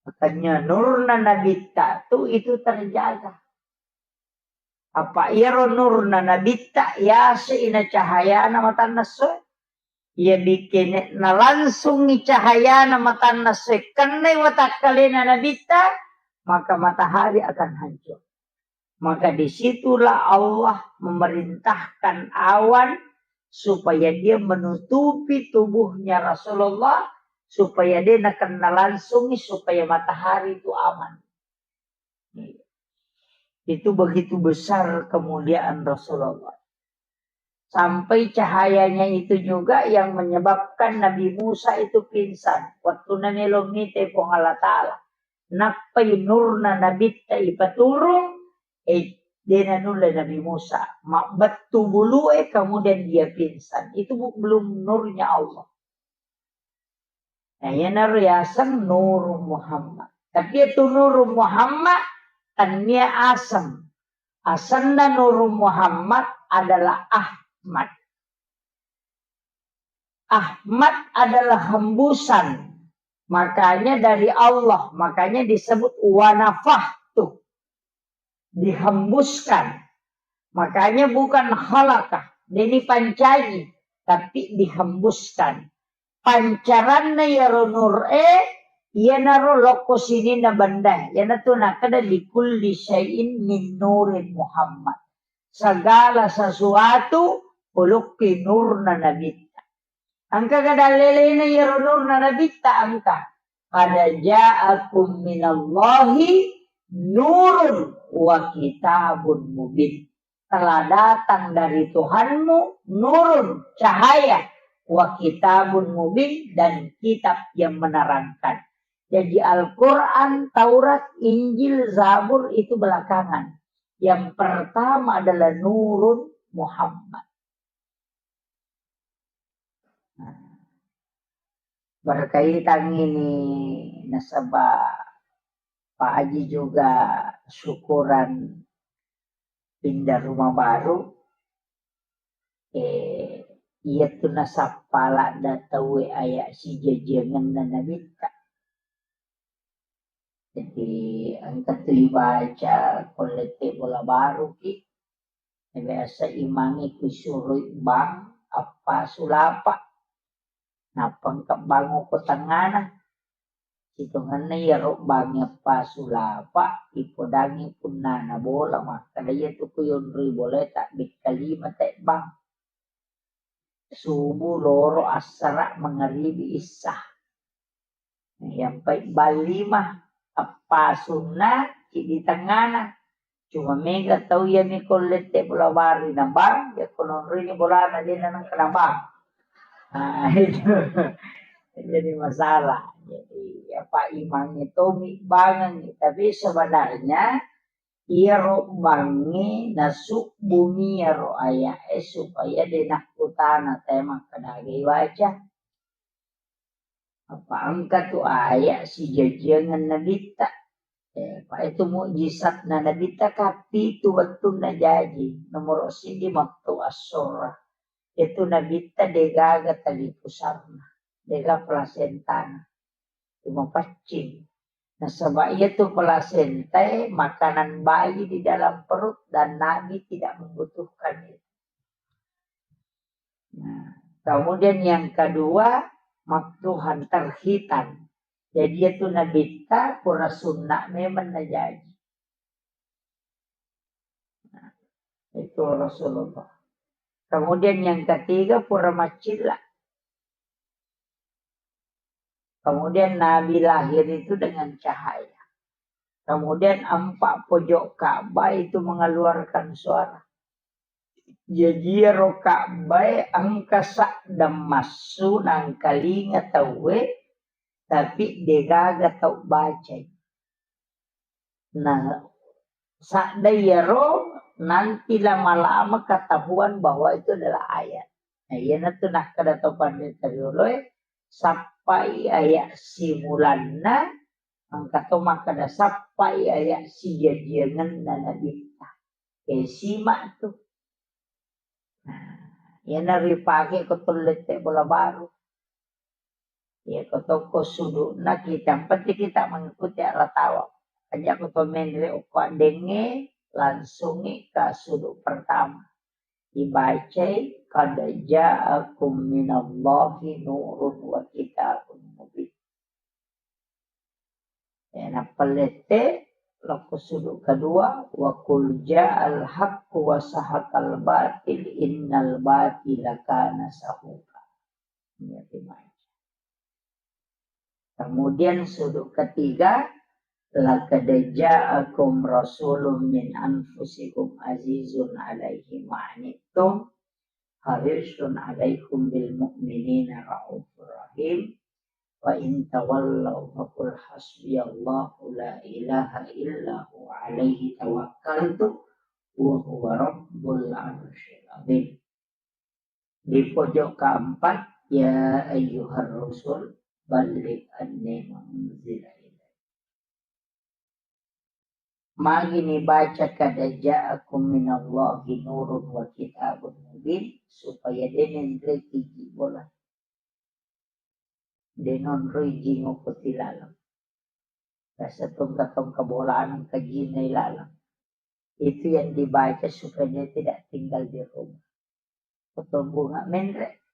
Makanya nurna Nabitta tu itu terjaga. Apa iyaro nurna Nabitta yase ina cahayana matanna essoe. Iya bikkene nalangsungngi cahayana matanna essoe kennai watakkalena Nabitta, maka matahari akan hancur. Maka disitulah Allah memerintahkan awan supaya dia menutupi tubuhnya Rasulullah, supaya dia nakena langsungngi, supaya matahari itu aman. Itu begitu besar kemuliaan Rasulullah. Sampai cahayanya itu juga yang menyebabkan Nabi Musa itu pingsan. Waktu namelo mite Puang Allah Ta'ala. Nappai nurna Nabitta ipaturung, eh, dena nulle Nabi Musa. Mabbettu bulue, kemudian dia pingsan. Itu bu-, belum nurnya Allah. Nah, iyanaro yaseng Nurung Muhammad. Tapi itu Nurung Muhammad, tania aseng. Asenna Nurung Muhammad adalah Ahmad. Ahmad adalah hembusan. Makanya dari Allah, makanya disebut wanafahtu. Dihembuskan. Makanya bukan khalaqah, deni pancaji, tapi dihembuskan. Pancaranna iyaro nur e, iyanaro lokko sininna benda, iyanatu nakkeda likulli syai'in min nurin Muhammad. Segala sesuatu polokki nurna Nabitta. Engka ga dallelena iyaro nurna Nabitta engka. Qad ja'akum minallahi nurun wa kitabun mubin. Telah datang dari Tuhanmu nurun, cahaya, wa kitabun mubin, dan kitab yang menerangkan. Jadi Al-Quran, Taurat, Injil, Zabur itu belakangan. Yang pertama adalah Nurun Muhammad. Nah, berkaitan ini nasaba Pak Haji juga syukuran pindah rumah baru, eh, iyatu nasappa ladda tauwe aya sijajiangenna Nabitta. Jadi engka tu ibaca ko lette bola baruki, biasa imangnge kusuroi bang appasu lapa. Nappa engka bang ko tengngana. Sitongenna iyaro bang appasu lapa, ipodangngi punnana bola, makkeda iyatu kuyonroi bolae tabbekka lima te bang. Subuh, loro, assara, mangaribi, issa. Yang baik bang lima, appasunna, ciddi tengngana. Cuma mega tau iya mi ko lette bola baru na bang, ya ko nonroi ni bolana de na nengka na bang. Nah, itu jadi masalah. Jadi apa imangnge tomi bangengngi, tapi sebenarnya iyaro bangnge nasubbumi iyaro aya'e supaya de nakkutana tae makkeda aga ibaca. Apa engka tu aya sijajiangeng nabitta. Eh, pa itu mujizatna nabitta ka pitu wettunna jaji. Nomoro siji matu assorra. Itu nabitta degaga tali pusarna, dega plasentana. Cuma paccing. Nasaba iya tu plasentae makanan bayi di dalam perut dan Nabi tidak membutuhkan itu. Nah, kemudian yang kedua, maktuhan, terhitan. Jadi itu nabitta pura sunna memang najaji. Nah, itu Rasulullah. Kemudian yang ketiga, pura macilla. Kemudian Nabi lahir itu dengan cahaya. Kemudian empat pojok Ka'bah itu mengeluarkan suara. Jaji iyaro Ka'bah e engka sadda massu nangkalinga tauwe, tapi degaga tau bacai. Nah, sadda iyaro nanti lama-lama ketahuan bahwa itu adalah ayat. Nah, iyanatu nakkeda to panrita rioloe, sappai ayat simulanna, engka to makkeda sappai ayat sijajiangenna nabitta. Eh, simak tu. Nah, iyana ripake ko to lette bola baru. Iya, ko tokko sudu'na kita, yang penting kita mengikuti arah tawa. Aja ko to menre okko addengnge, langsungi ke sudut pertama. Dibacai, "Qad ja'akum minallahi nurun wa kitabun mubin." Eh, nappa lette, lokko sudut kedua, "Wa qul ja'al haqqu wa sahaqal batil, innal batila kana sahuqa." Iya, dibaca. Kemudian sudut ketiga, "Laqad ja'akum rasulun min anfusikum azizun alaihi ma anittum, harisun alaikum bil mu'minina raufur rahim, wa in tawallau faqul hasbiyallahu la ilaha illa huwa alaihi tawakkaltu wa huwa rabbul arsyil azim." Di pojok keempat, "Ya ayyuhar rusul, balligh anni ma unzila ilaik." Magi nibaca, "Qad ja'akum minallahi nurun wa kitabun mubin," supaya de nenre tiji bola. De nonroi jingo ko tilaleng. Rasa tongka-tongka bolana engka jinna ilaleng. Itu yang dibaca supaya dia tidak tinggal di rumah. Kotobunga menre.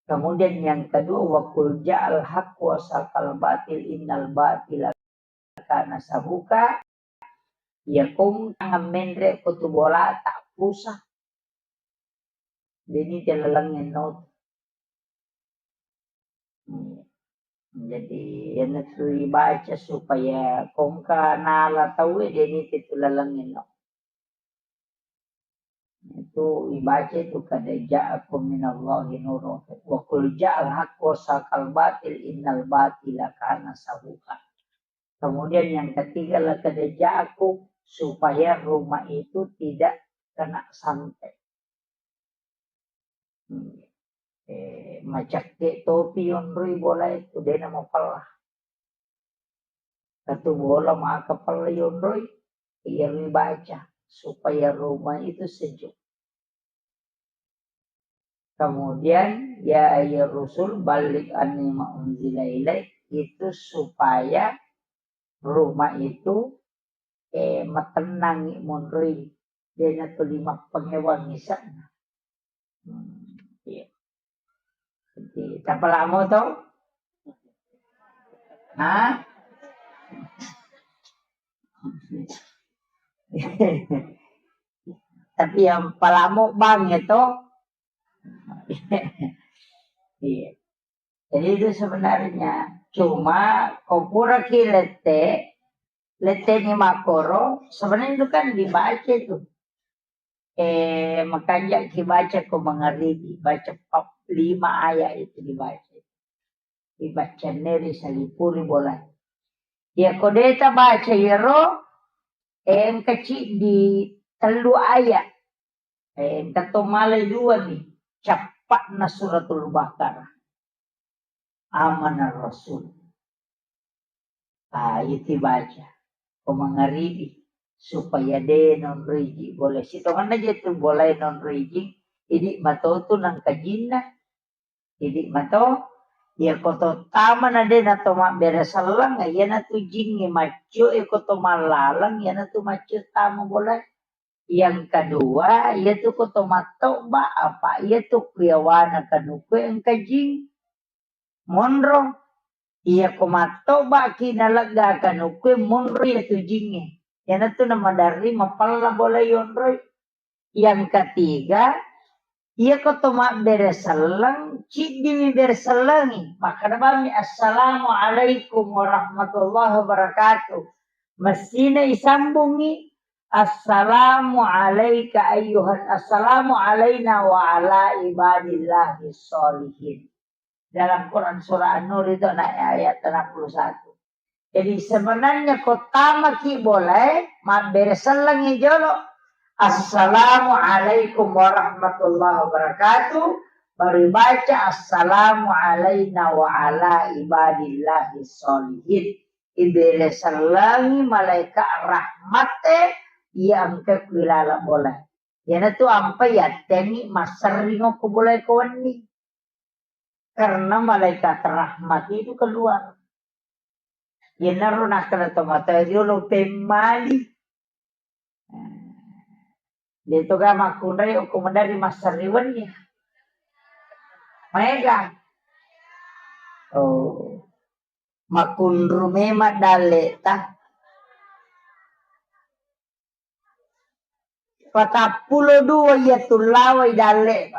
Kemudian yang kedua, "Wa qul ja'al haqqu wa sahaqal batil, innal batila kana sahuqa." Ya kong tangan menre ko tu bola tak pusat. Deni te laleng enno. Hmm. Jadi, iyanatu ibaca supaya kongka nala tauwe deni te tu laleng enno. Itu ibaca itu, "Qad ja'akum minallahi nurun wa qul ja'al haqqu wa sahaqal batil, innal batila kana sahuqa." Kemudian yang ketiga, "Laqad ja'akum," supaya rumah itu tidak kena santet. Hmm. Eh, macakke topi yonroi bola itu, dena mapella. Satu bola maka pella yonroi, iya ribaca supaya rumah itu sejuk. Kemudian, "Ya ayyuhar rusul, balligh anni ma unzila ilaik," itu supaya rumah itu, eh, matennangi monroi, dena tuli mappangewang isa'na. Hmm, iya. Jadi, tapalamo to? Hah? Tapi yang palamo bang itu. Iya. Jadi itu sebenarnya cuma ko pura ki lette, Letteni makkoro, sebenarnya itu kan dibaca itu. Eh, makanja ki baca ko mangaribi, baca pap-, lima ayat itu dibaca. Dibaca neri salipuri bola. Ya ko deta baca yero, eh, engka ciddi tellu ayat. Eh, engka to malai dua ni. Cappa'na Suratul Baqarah. Amanar Rasul. Ah, itu baca. Ko mangaribi. Supaya de nonriji boleh. Sitonganna je tu boleh nonriji. Idi matotu nangka jinna. Idi mato. Ya ko to tama na de na to mabbere selleng. Iyana tu jingnge maccio. Ya ko to mallalang. Iyana tu maccio tama boleh. Yang kedua, iyatu ko to mattoba, apa iyatu kuyawana kanuku engka jing. Monro. Iya ko mattoba ki nalegga kanuku monro iyatu jingnge. Iyanatu namadarri mapella bola yonroi. Yang ketiga, iya ko to mabbere selleng, ciddimi bere sellengi. Makkeda bammi, "Assalamualaikum warahmatullahi wabarakatuh." Messina isambungi, "Assalamu alaika ayyuhan, assalamu alaina wa ala ibadillahi sholihin." Dalam Quran surah An-Nur itu na-, ayat enam puluh satu. Jadi sebenarnya ko tamaki boleh, mabbere sellengi jolo, "Assalamu alaikum warahmatullahi wabarakatuh." Baru baca, "Assalamu alaina wa ala ibadillahi sholihin." Ibere sellengi malaika rahmatte, iya engka kuilala bola. Iyanatu ampa yattengi masserring okko bola ko wenni. Karena malaikat rahmat itu keluar. Iyanaro nakkeda tomatoa riolo pemmali. De'to ga makkunrai okko maderri masserri wenni. Maega. Oh. Makkunru memang dalle'ta. Patappulo dua iya tullawai dalle'.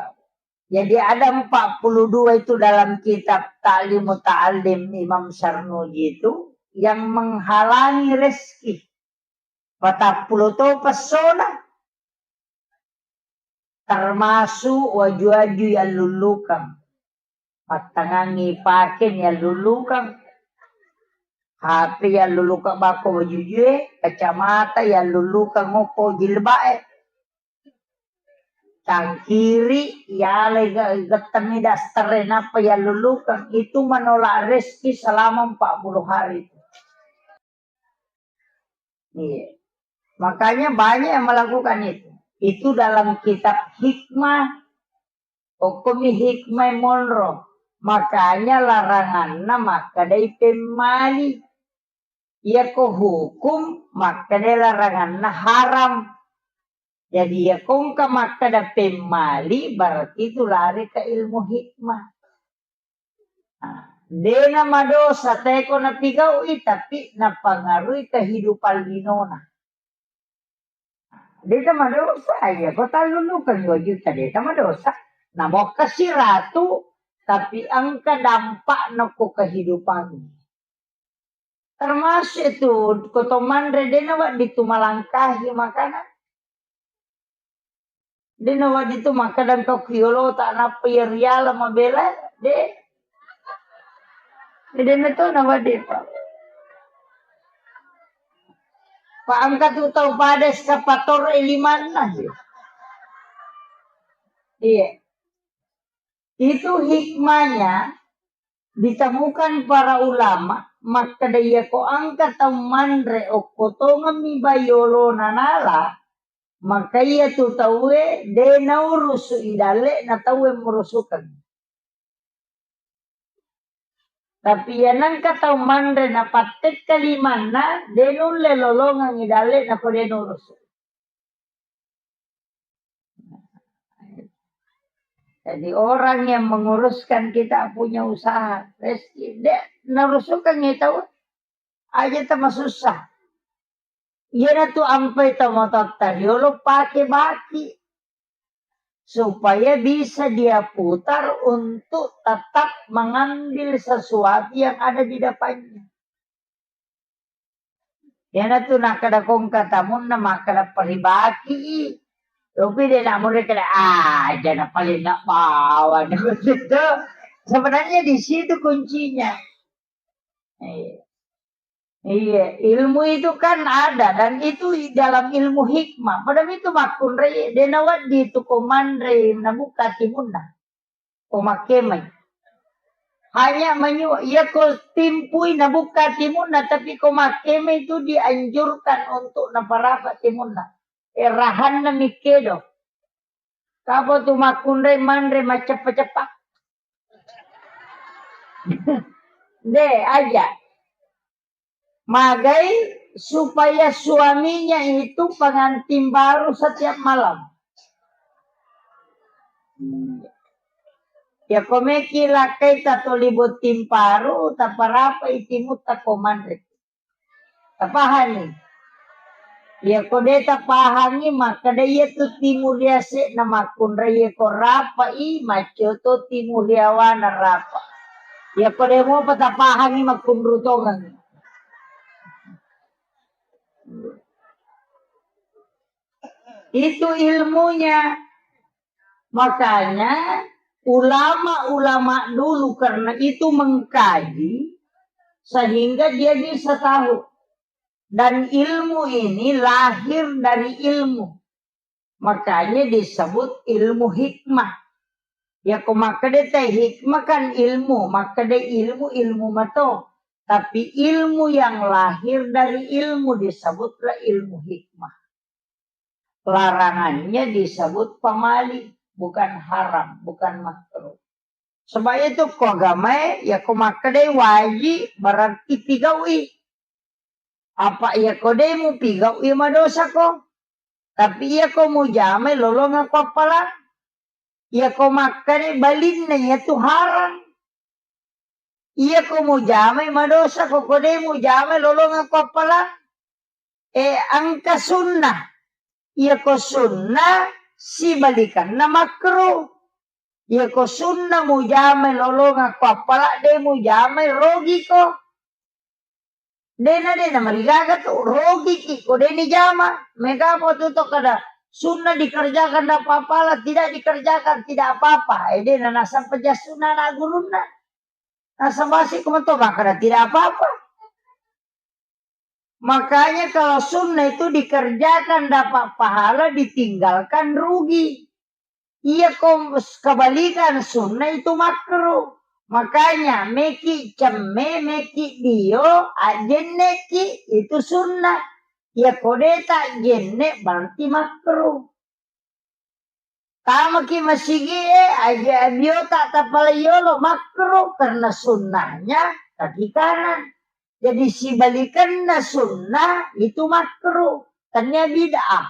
Jadi ada empat puluh dua itu dalam kitab Ta'limu Ta'allim Imam Sarnuji itu yang menghalangi rezeki. Patappulo to pessona. Termasuk waju-waju yallullukang. Pattangangi pake yallullukang. H P yallullukang bako wajujue, kacamata yallullukang okko jilba'e. Cangkiri, yalai ge-, gettenni daster e, nappa yallullukang. Itu menolak rezeki selama empat puluh hari itu. Iya. Makanya banyak yang melakukan itu. Itu dalam kitab hikmah. Okkomi hikmah monro. Makanya laranganna makkedai pemmali. Iyako hukum makkedai laranganna haram. Jadi, iyako engka makkeda pemmali, berarti itu lari ke ilmu hikmah. Nah, de' namadosa teko napigau'i, tapi napangaruhi kehidupan linona. De' tamadosa, iya, ko tallullukeng dua juta, de' tamadosa. Namokkasi ratu, tapi engka dampakna ko kehidupan. Termasuk itu, ko to manre, de' nawedding tu malangkahi makanan. De' nawedding tu makkeda engka ku yolota nappa iya riala mabela, de'. De' na to nawedding, Pak. Pak, engka tu tau pada eskapator e limanna, iya. Iya. Itu hikmahnya ditemukan para ulama, makkeda iyako engka tau manre okko tongemmi bai olona nala, maka iya tu tauwe de' naurusu i dalle'na tauwe murusukeng. Tapi iya nengka tau manre napattekka limanna, de' nulle lolongeng i dalle'na ko de' nurusu. Jadi orang yang menguruskan kita punya usaha, rezeki, de' narusukeng i tau, aja tamasussa. Iyanatu ampai tomatoatta riolo pake baki. Supaya bisa dia putar untuk tetap mengambil sesuatu yang ada di depannya. Iyanatu nakkeda kongka tamunna makkeda paribaki i. Tapi de' namure keda, "Ah, jana paling nak bawa." Sebenarnya di situ kuncinya. Iya. Iya, ilmu itu kan ada dan itu dalam ilmu hikmah. Pada itu makkunrai de' nawedding tu ko manre nabuka timunna. Ko makkemai. Hanya menyu, iya ko timpui nabuka timunna, tapi ko makkemai itu dianjurkan untuk naparapa timunna. Eh, rahanna mikkedo. Kapa tu makkunrai manre macceppa-ceppa. De', aja. Magai supaya suaminya itu pengantin baru setiap malam. Ya, ko meki lakkai tatoli botting paru, taparapai timutta ko manre. Tapahani? Ya, ko de' tapahangi, makkeda iya tu timu riase'na makkunrai, iya ko rapai, maccio to timu riawana rapa. Ya, ko de' mopa tapahangi, makkunru tongengi. Itu ilmunya. Makanya ulama-ulama dulu karena itu mengkaji sehingga dia bisa tahu. Dan ilmu ini lahir dari ilmu. Makanya disebut ilmu hikmah. Ya, ko makkeda te hikmah kan ilmu, makkeda ilmu, ilmu mato. Tapi ilmu yang lahir dari ilmu disebutlah ilmu hikmah. Larangannya disebut pamali, bukan haram, bukan makruh. Sebab itu ko agamae, ya ko makkedai wajib, berarti pigau'i. Apa iya ko de' mupigau'i, madosa ko. Tapi iya ko mujamai, lolongeng ko appalang. Iya ko makkeda balinna, iya tu haram. Iya ko mujamai, madosa ko, ko de' mujamai, lolongeng ko appalang. Eh, engka sunnah. Iya ko sunnah, sibalikanna makruh. Iya ko sunnah mujamai, lolongeng ko appalang, de' mujamai, rogi ko. De'na, de'na marigaga tu, rogiki ko de' nijama. Mega apa tu to kada sunnah dikerjakan dapat pahala, tidak dikerjakan tidak apa-apa. Eh, de'na nasang peja sunnah na gurunna. Nasabasi ko mato makkeda tidak apa-apa. Makanya kalau sunnah itu dikerjakan dapat pahala, ditinggalkan rugi. Iya ko kebalikan, sunnah itu makruh. Makanya meki cemme, meki dio, ajenneki itu sunnah. Iya ko de' ta jenne berarti makruh. Tamaki masigie, aja biota tapalai yolo, makruh karena sunnahnya kaki kanan. Jadi sibalikanna sunnah itu makruh, tania bid'ah.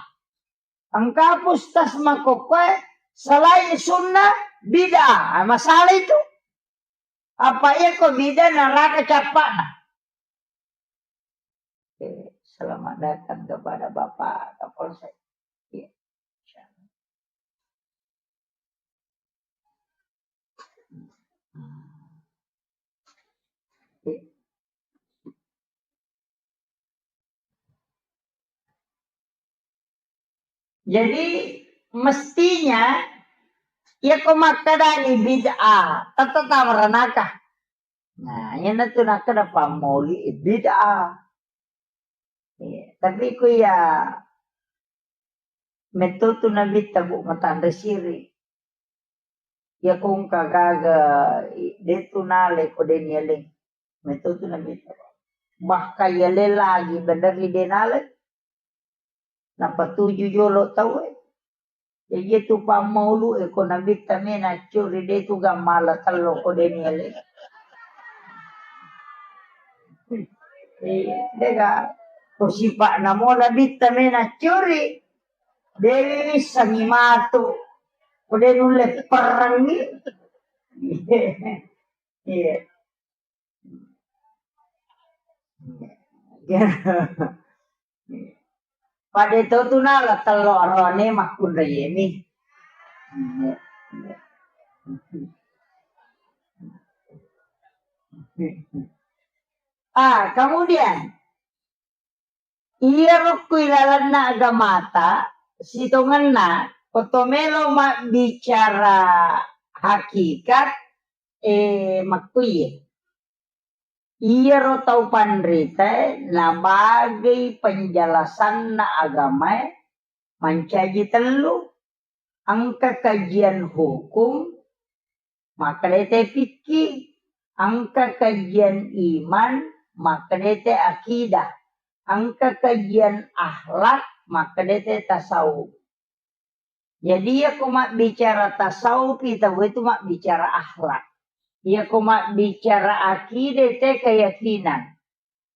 Engka pustas makokkoe selain sunnah bid'ah. Ah, masalah itu. Apa iya ko bid'ah neraka cappa'na. Oke, selamat datang kepada Bapak Kapolsek. Iya. Jadi, mestinya, iya ko makkedani bid'ah, tette tama ranaka. Nah, iyanatu nakkeda pammauli bid'ah. Iya, tapi ku iya metto tu nabitta, Bu, matanre siri. Iya ko engka gaga, i-, de' tu nalai ko de' nialai. Metto tu nabitta. Bahkan yalai lagi bener ri de' nalai. Napatuju jolo tauwe. Jadi itu pammaulu e ko nabitta mena curi de' tu gammala tello ko de' nialai. Eh, de' ga ko sipa'na mo nabitta mena curi. De' wissengi matu. Ko de' nulle perrengi. Iya. Pada to tu nala tello arone makkunraiemi. Ah, kemudian Iyaro ku ilalenna agamata, sitongenna, ko to melo mabbicara hakikat, eh, makkuiye. Iyaro tau panritae nabagei penjelasanna agamae mancaji tellu, engka kajian hukum, makkeda te fikih, engka kajian iman, makkeda te akidah, engka kajian akhlak, makkeda te tasawuf. Jadi, iyako mabbicara tasawuf, tau itu mabbicara akhlak. Iyako mabbicara akidah, te keyakinan.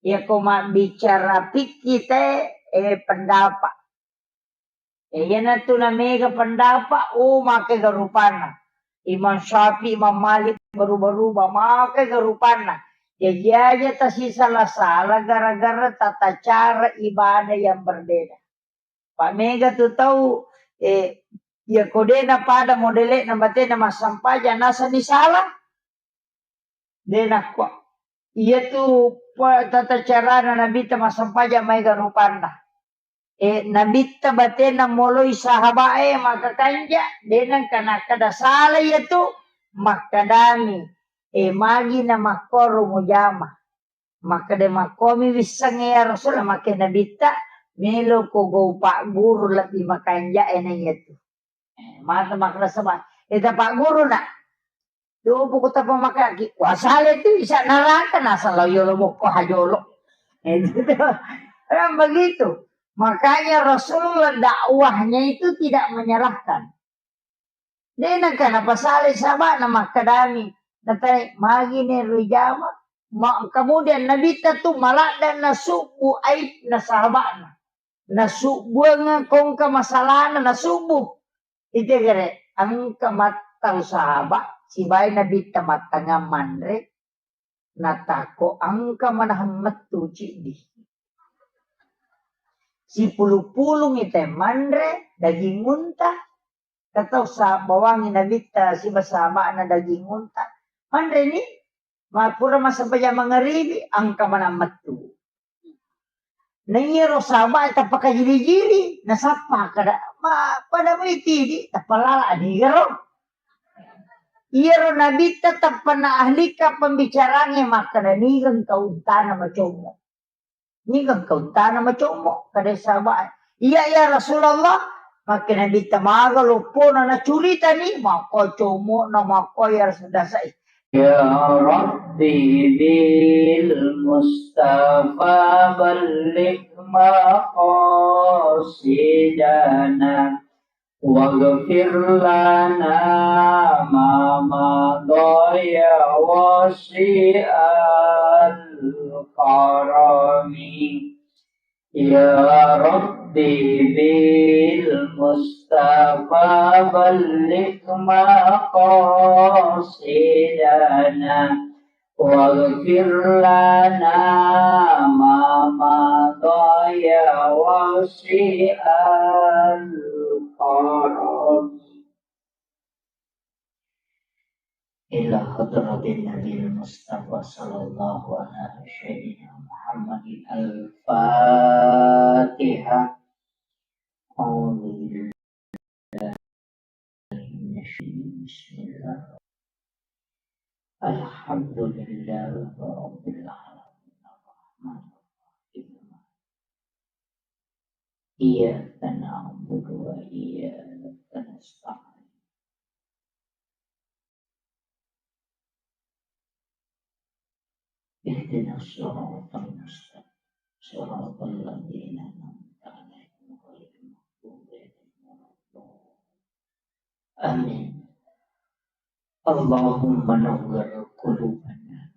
Iyako mabbicara fikih, te, eh, pendapat. Eh, iyanatu namega pendapat, oh, makega rupanna. Imam Syafi'i, Imam Malik, berubah-rubah, makega rupanna. Jaji aja tasisala-sala gara-gara tata cara ibadah yang berbeda. Pa mega tu tau, eh, iyako de' napada modele'na batena massampajang, nasenni sala. De' nakko. Iyatu pa-, tata carana Nabitta massampajang maega rupanna. Eh, Nabitta batena moloi sahaba'e makakanja, de' nengka nakkeda sala iyatu, makkedami, eh, magi namakkoro mujama. Makkeda, "Makkomi wissengnge ya Rasul?" Makke Nabitta, "Meloko gau pagguru lebbi makanja'e na iyatu." Eh, mata makkeda saba, "Eh, ta pagguru na." Dopo ko tapamakaki, wasale tu isa neraka, nasala yolo mokko hajolo. Eh, gitu. Kan begitu. Makanya Rasulullah dakwahnya itu tidak menyalahkan. De' nengka napasalai sahaba'na makkedami, natai, "Magi ne rijama?" Ma-, kemudian Nabitta tu maladda nasubbu aibna sahaba'na. Nasubbuang kongka masalahna nasubbu. Itu gere, engka mattau sahabat, sibawa Nabitta mattangngang manre, natakko engka manahang mettu ciddi. Sipulu-pulungi te manre daging unta, katau sa-, bawangi Nabitta siba sahaba'na daging unta. Manreni, ma-, pura massempajang mangaribi, engka manang mettu. Na iyaro sahabat tappa kajili-jili, nasappa kada, ma-, pada mai tidi, tappa lala anigaro. Iyaro Nabitta tappa na ahlika pembicaranya makkada, "Nigeng kau untana macommo." Niga engka untana macommo, kada sahabat. "Iya, ya Rasulullah." Makke Nabitta maga loppona nacuritani, makko commo'na, makko ya Rasul dasai. Ya Rabbi bil Mustafa balligh maqasidana. Waghfir lana ma madha ya wasi'al karami. Ya Rabbi bil Mustafa balligh maqasidana. Waghfir lana ma madha ya wasi'al karami. Ila hadratin Nabil Mustafa sallallahu ala sayyidina Muhammadin al-Fatihah. A'udzu billahi minasyaitonir rajim. Bismillah. Alhamdulillahirabbil alamin. Arrahmanirrahim. Iyyaka na'budu wa iyyaka nasta'in. Ihdinas siratal mustaqim. Siratal ladzina an'amta 'alaihim ghairil maghdubi 'alaihim waladdallin. Amin. Allahumma nawwir qulubana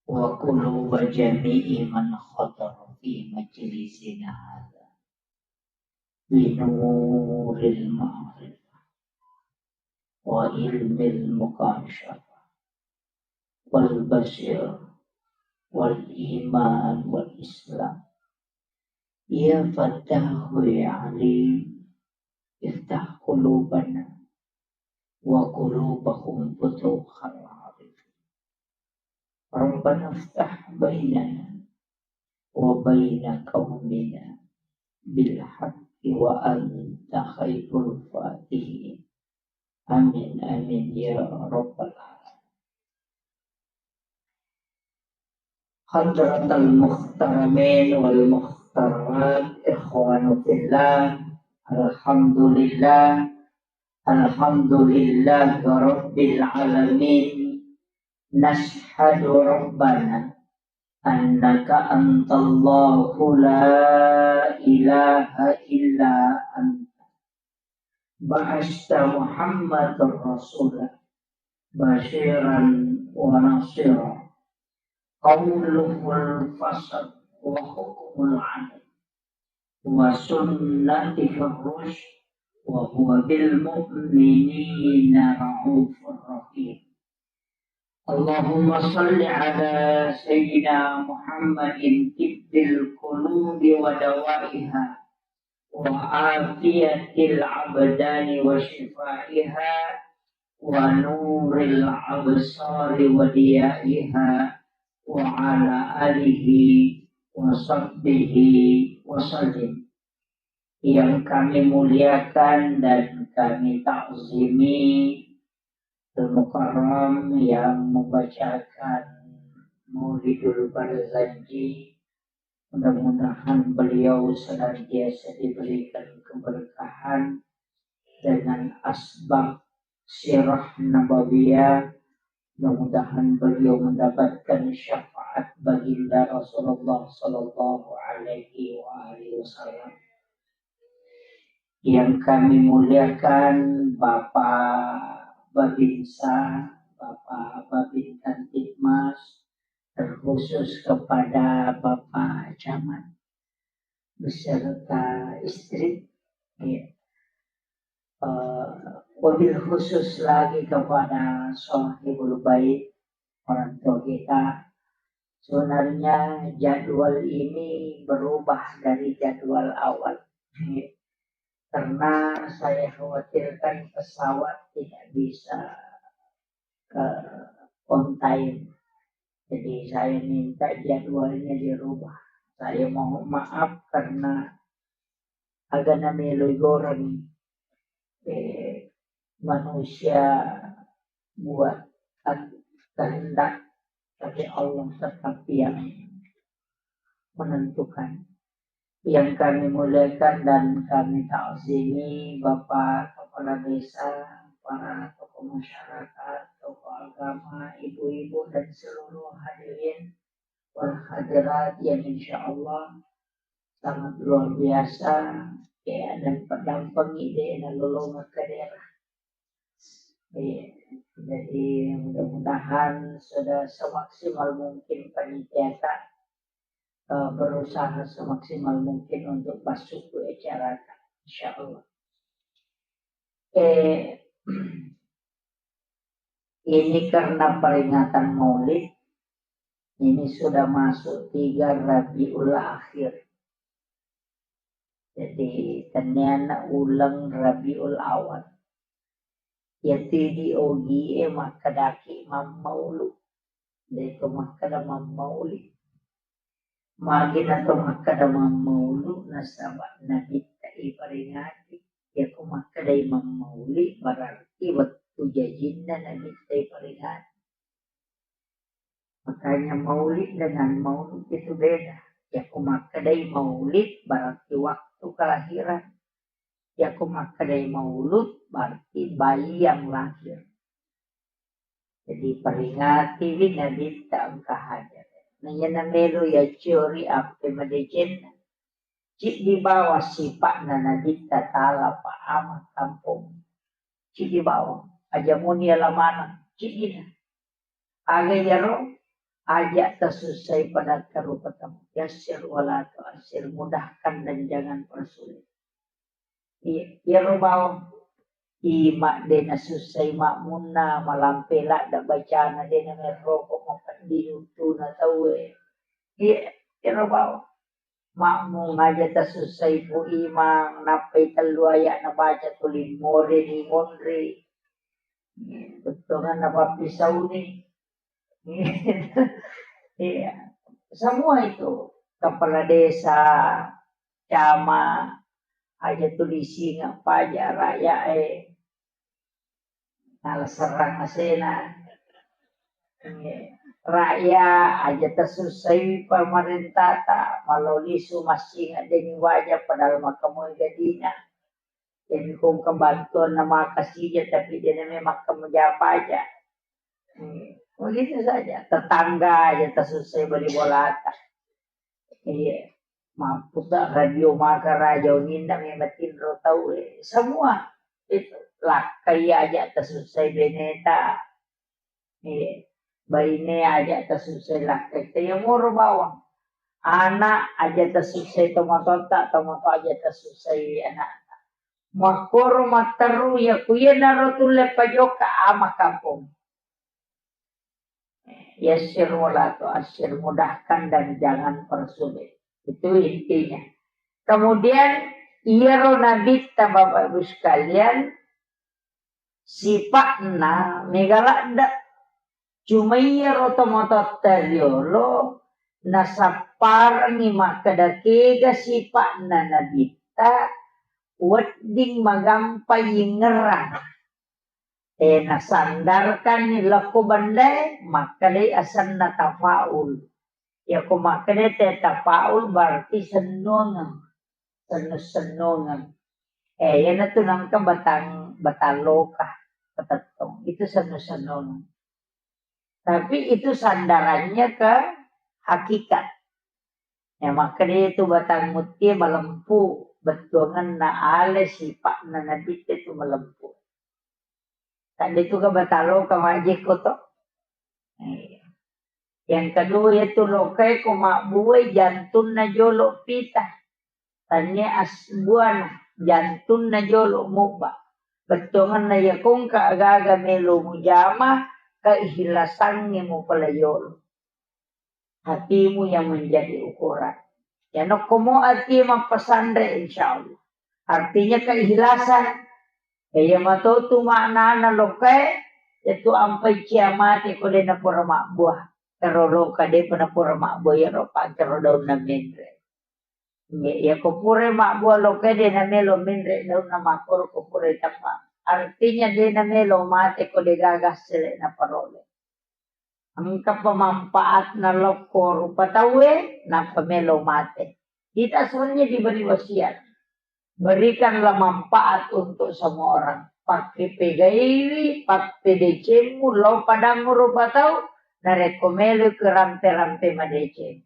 wa quluba jami'i man hadara fi majlisina hadza bi nuril ma'rifah wa ilmil mukasyafah wal basir wal iman wal islam. Ya Fattahu ya Alim, iftah qulubana wa qulubahum futuhal arifin. Rabbana iftah bainana وبين قومنا بالحق وأنت خير الفاتحين. آمين، آمين يا رب العالمين. حضرة المحترمين والمحترمات، إخوان في الله، الحمد لله، الحمد لله رب العالمين. نشهد ربنا أنك أنت الله لا إله إلا أنت. بعثت محمدا رسولا بشيرا ونصيرا. قوله الفصل وحكمه العدل وسنته الرشد وهو بالمؤمنين رؤوف رحيم. اللهم صل على سيدنا محمد طب القلوب ودوائها وعافية الأبدان وشفائها ونور الأبصار وضيائها وعلى آله وصحبه وسلم. Yang kami muliakan dan kami takzimi Al-Mukarram yang membacakan Maulidul Barzanji, mudah-mudahan beliau senantiasa diberikan keberkahan dengan asbab sirah nabawiyah. Mudah-mudahan beliau mendapatkan syafaat baginda Rasulullah sallallahu alaihi wa alihi wasallam. Yang kami muliakan Bapak Babinsa, Bapak Babin Kamtibmas, terkhusus kepada Bapak Camat beserta istri, ya. Eh, wabil khusus lagi kepada Sohibul Bait, orang tua kita. Sebenarnya jadwal ini berubah dari jadwal awal, ya. Karena saya khawatirkan pesawat tidak bisa, eh, on time. Jadi saya minta jadwalnya dirubah. Saya mohon maaf karena agana melo igoreng, eh, manusia buat kehendak, tapi Allah tetap yang menentukan. Yang kami muliakan dan kami takzimi Bapak Kepala Desa, para tokoh masyarakat, tokoh agama, ibu-ibu, dan seluruh hadirin wal hadirat yang insya Allah sangat luar biasa. Ya, dan pedampengi de nalolongeng ke daerah. Iya, jadi mudah-mudahan sudah semaksimal mungkin panitia ta, eh, berusaha semaksimal mungkin untuk masuk ke acara ta, insya Allah. Eh, ini karena peringatan Maulid, ini sudah masuk tiga Rabiul Akhir. Jadi, tenniana uleng Rabiul Awal. Iyatu idi ogie makkedaki mammaulu. De'to makkeda mammauli. Magi nato makkeda mammaulu, nasaba Nabitta iperingati. Iyako makkedai mammauli, berarti wettu jajinna Nabitta iperingati. Makanya maulid dengan maulud itu beda. Iyako makkedai maulid berarti waktu kelahiran. Iyako makkedai maulud berarti bayi yang lahir. Jadi peringatiwi Nabitta engka hadir. Naiya namelo yaciori appe madecenna. Ciddi bawang sipa'na Nabitta ta'ala pa ama kampong. Ciddi bawang. Aja muni ala maneng. Ciddina. Aga iyaro, aja tasussai pada karupatamu. Yassir wala tu'assir, mudahkan dan jangan persulit. Iya, iyaro bawang. Ima de nasussai makmunna, malampe ladde bacana, de namerroko mapeddi untuna tauwe. Iya, iyaro bawang. Makmung aja tasussai ku imang, nappai tellu aya nabaca tuli more ni monri. Bettuanna pappisauni. Iya. Semua itu kepala desa, camat, aja tulising apa aja rakyat eh. Nala serrang asena. Rakyat aja tasussai pamarentata, malao lisu massing addeni waja padahal makkamoi gadina. Jadi kong kebantuan na makasija tapi dia namanya makkamaja paja. Begitu saja. Tetangga aja tasussai bali bolata. Iya. Mampusa radio maka raja uninna memang tinro tau eh. Semua itu lakkai aja tasussai beneta. Iya. Baine aja tasussai lakkai. Taya moro bawang. Anak aja tasussai tomatotta, tomato aja tasussai anak. Makkoro matteru ya kuya naro tulle pajoka ama kampung. Yassir wala tu'assir, mudahkan dan jangan persulit. Itu intinya. Kemudian iyaro nabitta Bapak Ibu sekalian, sipa'na mega ladde. Cuma iyaro tomatoatta riolo nasapparengngi makkeda kega sipa'na nabitta wedding magampa yingngerang. Eh, nasandarkanni lokko bendae, makkedai asenna tafaul. Yako makkeda te tafaul berarti sennongeng, sennu-sennongeng. Eh, iyanatu nangka batang, batang loka, ketettong. Itu sennu-sennongeng. Tapi itu sandarannya ke hakikat. Ya, makkeda itu batang mutie malempu, bettuangenna ale sipa'na nabitte tu malempu. Tadi tu ka batang loka majekko to. Iya. Yang kedua itu lokai ko mabbuai jantunna jolo pita. Tania asbuana jantunna jolo mubba. Bettuangenna yakongka agaga melo mujama keikhlasangnge mupala yolo. Hatimu yang menjadi ukuran. Ya nokkomo ati mappasanre, insya Allah. Artinya keikhlasan. Iya matotu maknana lokae, itu ampai cia mate ko de napura mabbua. Teroloka de pura mabbua ya ropa kero daunna menre. Iya ko pura mabbua lokae de namelo menre daunna makoro ko pura tapa. Artinya de namelo mate ko de gaga sele naparole. Engka pemanfaatna lokko rupa tauwe, nappa melo mate. Kita sebenarnya diberi wasiat. Berikanlah manfaat untuk semua orang. Pakke pegaiwi, pappedecemmu, lo padammu rupa tau, narekko melo ke rampe-rampe madeceng.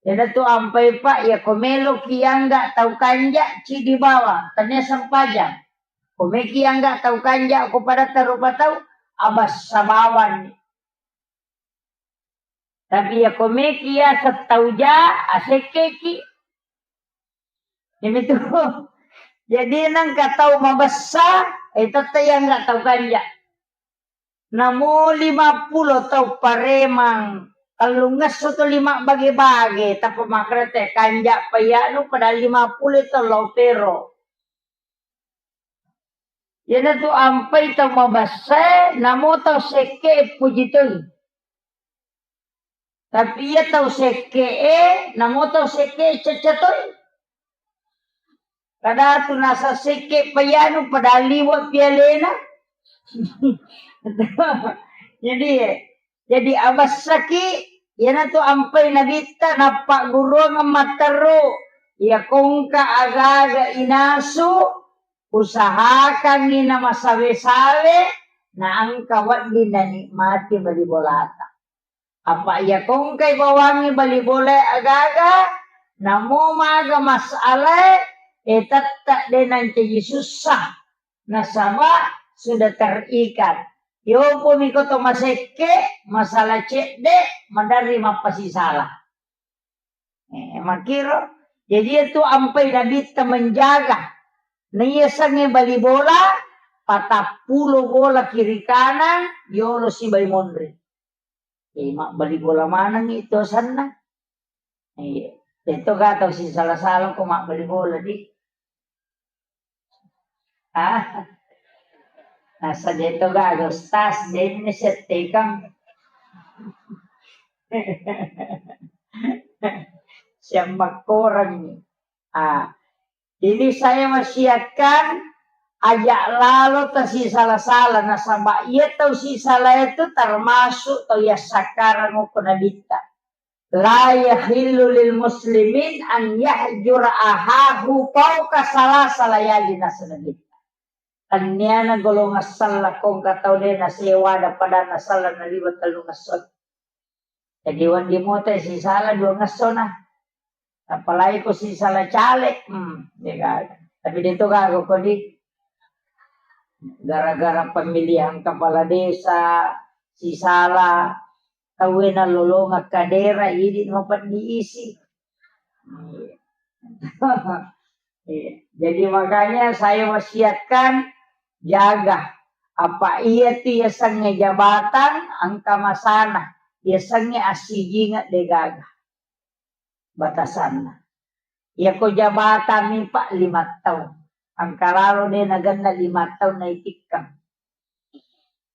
Iyanatu ampai, Pak, ya ko meloki angga tau kanja, cidi bawang, tania sempajang. Ko meki angga tau kanja, ko padatta rupa tau, abassa bawang. Tapi ya ko meki ya setau ja, asekkeki. Ini tuh. Jadi nangka tau mabessa, eh, tette yang nggak tau kanja. Namo lima pulo tau paremang, tellungesso to lima bage-bage, tappa makkeda te kanja payanu padahal lima pulo to lo pero. Iyanatu ampai tau mabessae, namo tau sekke puji toi. Tapi iya tau sekke e, namo tau sekke cacca toi. Kadatu nasa sekke payanu padahal liwa pialena. Jadi, jadi abessaki, iyanatu ampai nabitta nappagguruang matteru, iya kongka agaga inasu, usahakangngi namasawe-sawe, naengka wedding nanikmati bali bolata. Apa iya kongkai bawangngi bali bolae agaga, namo maga masalae, e tette de nancaji sussa. Nasaba sudah terikat. Yopomi ko to masekke, masalah cedde, maderri mappasisala. Eh, makkiro. Jadi itu ampai nabitta menjaga. Naiya sange bali bola, patappulo bola kiri kanan, yolo sibai monri. Eh, mabbali bola maneng itu sanna. Iya. Itu kata si salah-salah ko mabbali bola di. Ah. Nasa jeto gaga ustaz, denne settekang. Siammakkorengngi. Ah, jadi saya wasiatkan, aja lalo tasisala-sala, nasaba iya tau sisala itu termasuk tau yassakkarang okko Nabitta. La yahillu lil muslimin an yahjura ahahu fauqa salasa layali, nasaba Nabitta. Tenniana golongan sella ko engka tau de nasewa ada pada nasella naliwa tellungesso. Jadi wedding moto sisala duangesso na. Apalagi ko sisala caleg, hmm, ya kan. Tapi de to gaga ko di gara-gara pemilihan kepala desa, sisala tauwe nalolongeng kadera, idi mapeddi isi. Iya. Iya. Jadi makanya saya wasiatkan, jaga. Apa iya tu yasengnge jabatan, engka masana. Yasengnge assijingeng de gaga batasanna. Yako jabatan ni, Pak, lima taung. Engka lalo de nagenna lima taung naitikkang.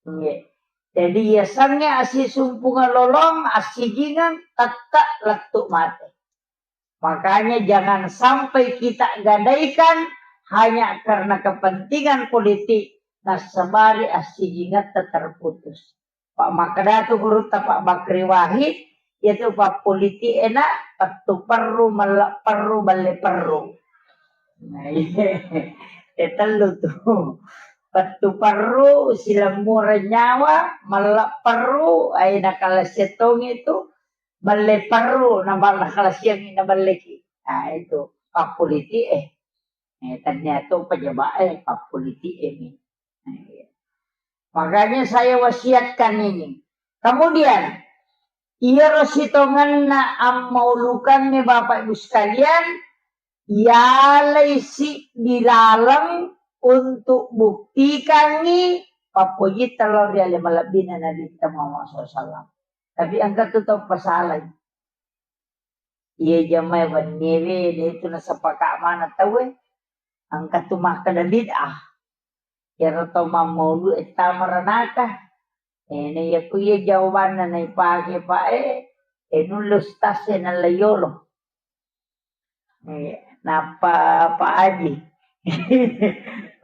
Iya. Jadi yasengnge assisumpungeng lolong, assijingeng, tette lettu mate. Makanya jangan sampai kita gadaikan hanya karena kepentingan politik, nasabari assijingetta terputus. Pak makkeda tu gurutta Pak Bakri Wahid, iyatu pappolitik e na pettu perru, melle perru, balle perru. Nah, iya. E tellu tu. Pettu perru, silemmureng nyawa, melle perru, ai nakalasiang tongi tu, balle perru, na bal-, nakalasiangi naballeki. Nah, itu pappolitik e. Eh, ternyata pejabat e, pappolitik e ni. Nah, iya. Makanya saya wasiatkan ini. Kemudian, iyaro sitongenna ammaulukangnge, Bapak Ibu sekalian, yalai siddi laleng untuk buktikangngi pappojitta lao ri ale malebbina Nabitta Muhammad sallallahu alaihi wasallam. Tapi engka tu tau pasalai. Iya jamae wenniewe, de tu nasepaka maneng tauwe. Engka tu makkeda bid'ah. Iyaro tau mammaulu e tama ranaka. Eh, na iya ku iya jawabanna naipake, Pak, eh, eh, nulle ustaz e nalla yolo. Eh, nappa Pak Haji.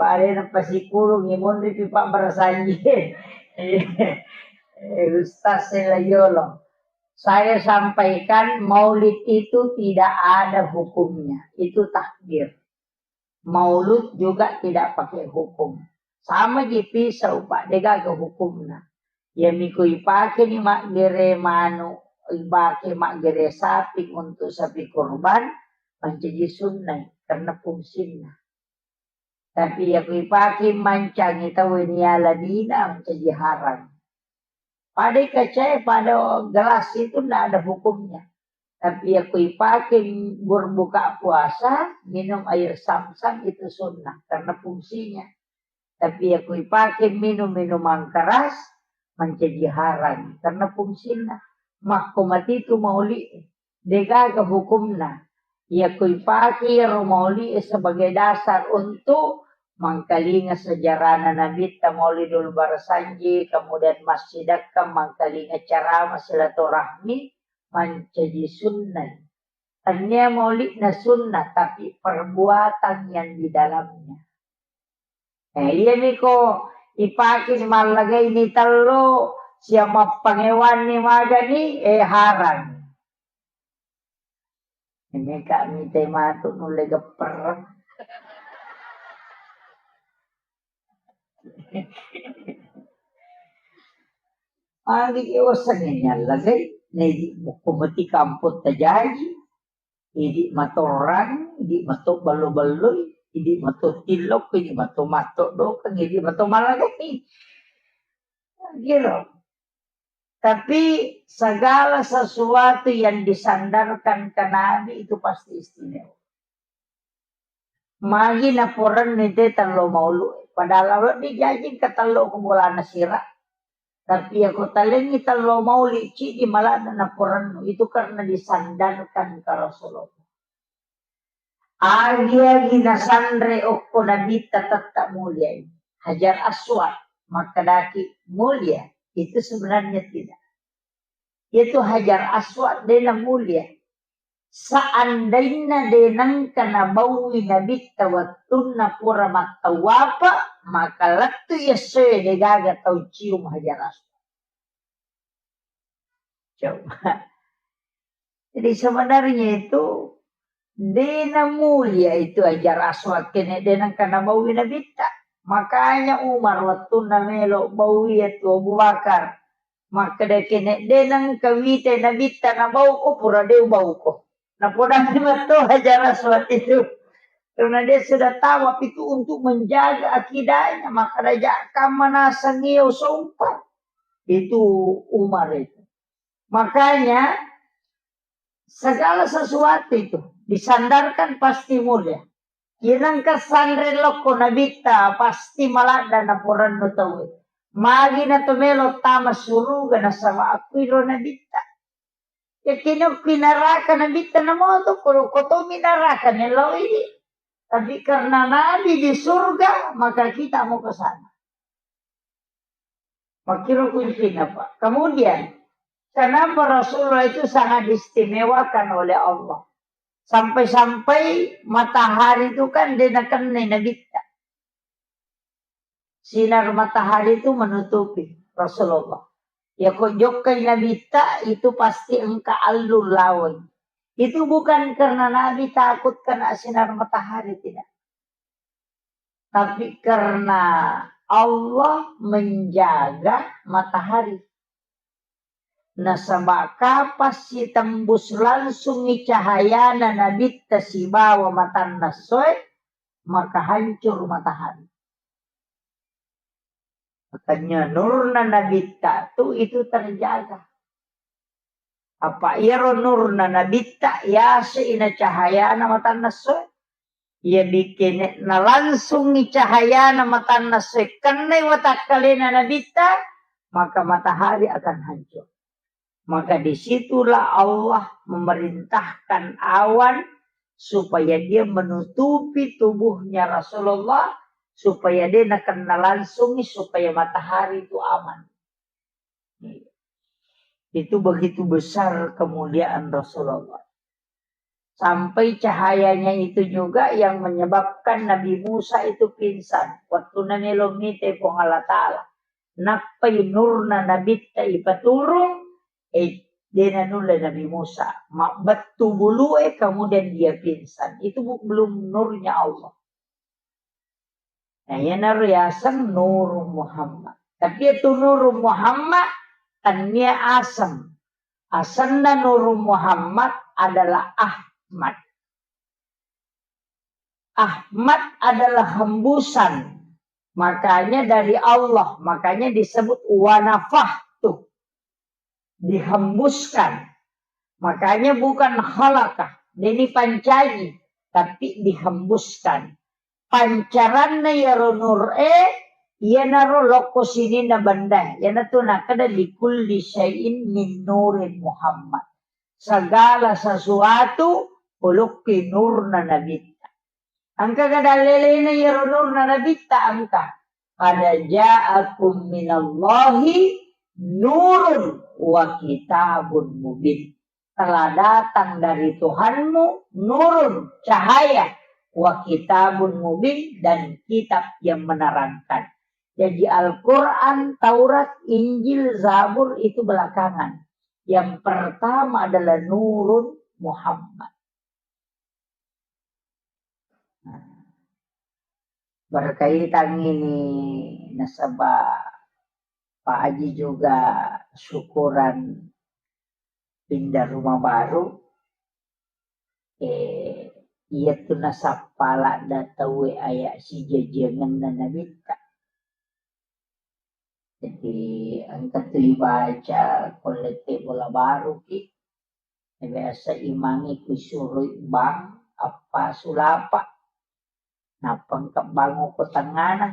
Pak Haji nappa sikurung, eh, monri pi Pak barasanji. Eh, ustaz e la yolo. Saya sampaikan, maulid itu tidak ada hukumnya. Itu takbir. Maulud juga tidak pakai hukum. Sama ji pisau, Pak, de gaga hukumna. Iya miko ipake ni maggere manu, ipake maggere sapi untuk sapi kurban, mancaji sunnai karena fungsinna. Tapi iya ko ipake mancangi tau ni ala dina, mancaji harang. Pada kaca e, pada gelas itu ndak ada hukumnya. Tapi iya ko ipake berbuka puasa, minum air zam-zam itu sunnah karena fungsinya. Tapi iya ko ipake minum minuman keras, mancaji harang karena fungsinna. Makko matitu mauli, de gaga hukumna. Iya ko ipake iyaro mauli e sebagai dasar untuk mangkalinga sejarahna Nabitta, Maulidul Barasanji, kemudian massidakka, mangkalinga ceramah silaturahmi, mancaji sunnah. Tania maulidna sunnah, tapi perbuatan yang di dalamnya. Eh, iya miko ipake mallagai ni tello, siap mappangewanni magani, eh, harang. Ini kak mite matu nulle gepper. Agi e wasengnge nyallagai, nedi mukko mati kampong tajaji, idi matorang, idi mato ballo-balloi, idi mato tillokko, idi mato matto dokeng, idi mato malagai. Giro. Tapi segala sesuatu yang disandarkan ke Nabi itu pasti istimewa. Magi naporenni te tello maulu. Padahal wedding jaji engka tello ko bolana sira. Tapi iya ko talengngi tello mauli, cidi malana naporennu. Itu karena disandarkan ke Rasulullah. Agi-agi nasanre okko Nabitta tetap mulia ini. Hajar Aswad, makkedaki mulia. Itu sebenarnya tidak. Itu Hajar Aswad dena mulia. seandainna de nengka nabaui Nabitta wettunna pura mattawapa, maka lettu essoe degaga tau cium Hajar Aswad. Coba. Jadi sebenarnya itu de namulia itu Hajar Aswad kene de nengka nabaui Nabitta. Makanya Umar wettunna melo baui itu Abu Bakar. Makkeda kene de nengka wite Nabitta nabauko pura de ubauko. Napodani matto Hajar Aswad itu. Karena dia sudah tahu apa itu untuk menjaga akidahnya, maka raja kamma naseng iya usompa. Itu Umar itu. Makanya segala sesuatu itu disandarkan pasti mulia. Iya nengka sanre lokko Nabitta pasti maladda naporannu tauwe. Magi na to melo tama suruga nasaba akkuiro Nabitta. Yakkini okki naraka Nabitta namoto, ko, ko tomi naraka mellau idi. Tapi karena Nabi di surga, maka kita mau ke sana. Makkiro kuncinya, Pak. Kemudian, kenapa Rasulullah itu sangat diistimewakan oleh Allah? Sampai-sampai matahari itu kan dia nakennai Nabitta. Sinar matahari itu menutupi Rasulullah. Ya kok jokkai Nabitta itu pasti engka allu lawai. Itu bukan karena Nabi takut kena sinar matahari, tidak. Tapi karena Allah menjaga matahari. Nasaba kapang sitembus langsungi cahayana Nabitta sibawa matanna essoe, maka hancur matahari. Makanya nurna Nabitta tu itu terjaga. Apa iyaro nurna Nabitta yase ina cahayana matanna essoe. Iya bikene nalangsungi cahayana matanna essoe kennai watakkalena Nabitta, maka matahari akan hancur. Maka disitulah Allah memerintahkan awan supaya dia menutupi tubuhnya Rasulullah, supaya dia nakena langsungi, supaya matahari itu aman. Itu begitu besar kemuliaan Rasulullah. Sampai cahayanya itu juga yang menyebabkan Nabi Musa itu pingsan. Waktu namelo mite Puang Allah Ta'ala. Nappai nurna Nabitta ipaturung, eh, dena nulle Nabi Musa. Mabbettu bulue, kemudian dia pingsan. Itu bu-, belum nurnya Allah. Nah, iyanaro yaseng Nurung Muhammad. Tapi itu Nurung Muhammad, tania aseng. Asenna Nurung Muhammad adalah Ahmad. Ahmad adalah hembusan. Makanya dari Allah, makanya disebut wanafahtu. Dihembuskan. Makanya bukan khalaqah, deni pancaji, tapi dihembuskan. Pancaranna iyaro nur e, iyanaro lokko sininna benda, iyanatu nakeda likulli syai'in min nurin Muhammad. Segala sesuatu polokki nurna Nabitta. Engka ga dallelena iyaro nurna Nabitta engka. Qad ja'akum minallahi nurun wa kitabun mubin. Telah datang dari Tuhanmu nurun, cahaya, wa kitabun mubin, dan kitab yang menerangkan. Jadi Al-Quran, Taurat, Injil, Zabur itu belakangan. Yang pertama adalah Nurun Muhammad. Nah, berkaitan ini nasaba Pak Haji juga syukuran pindah rumah baru, eh, iyatu nasappa ladda tauwe aya sijajiangenna Nabitta. Jadi, engka tu ibaca ko lette bola baruki, biasa imangi kusuroi bang appasu lapa. Nappa engka bang ko tengngana.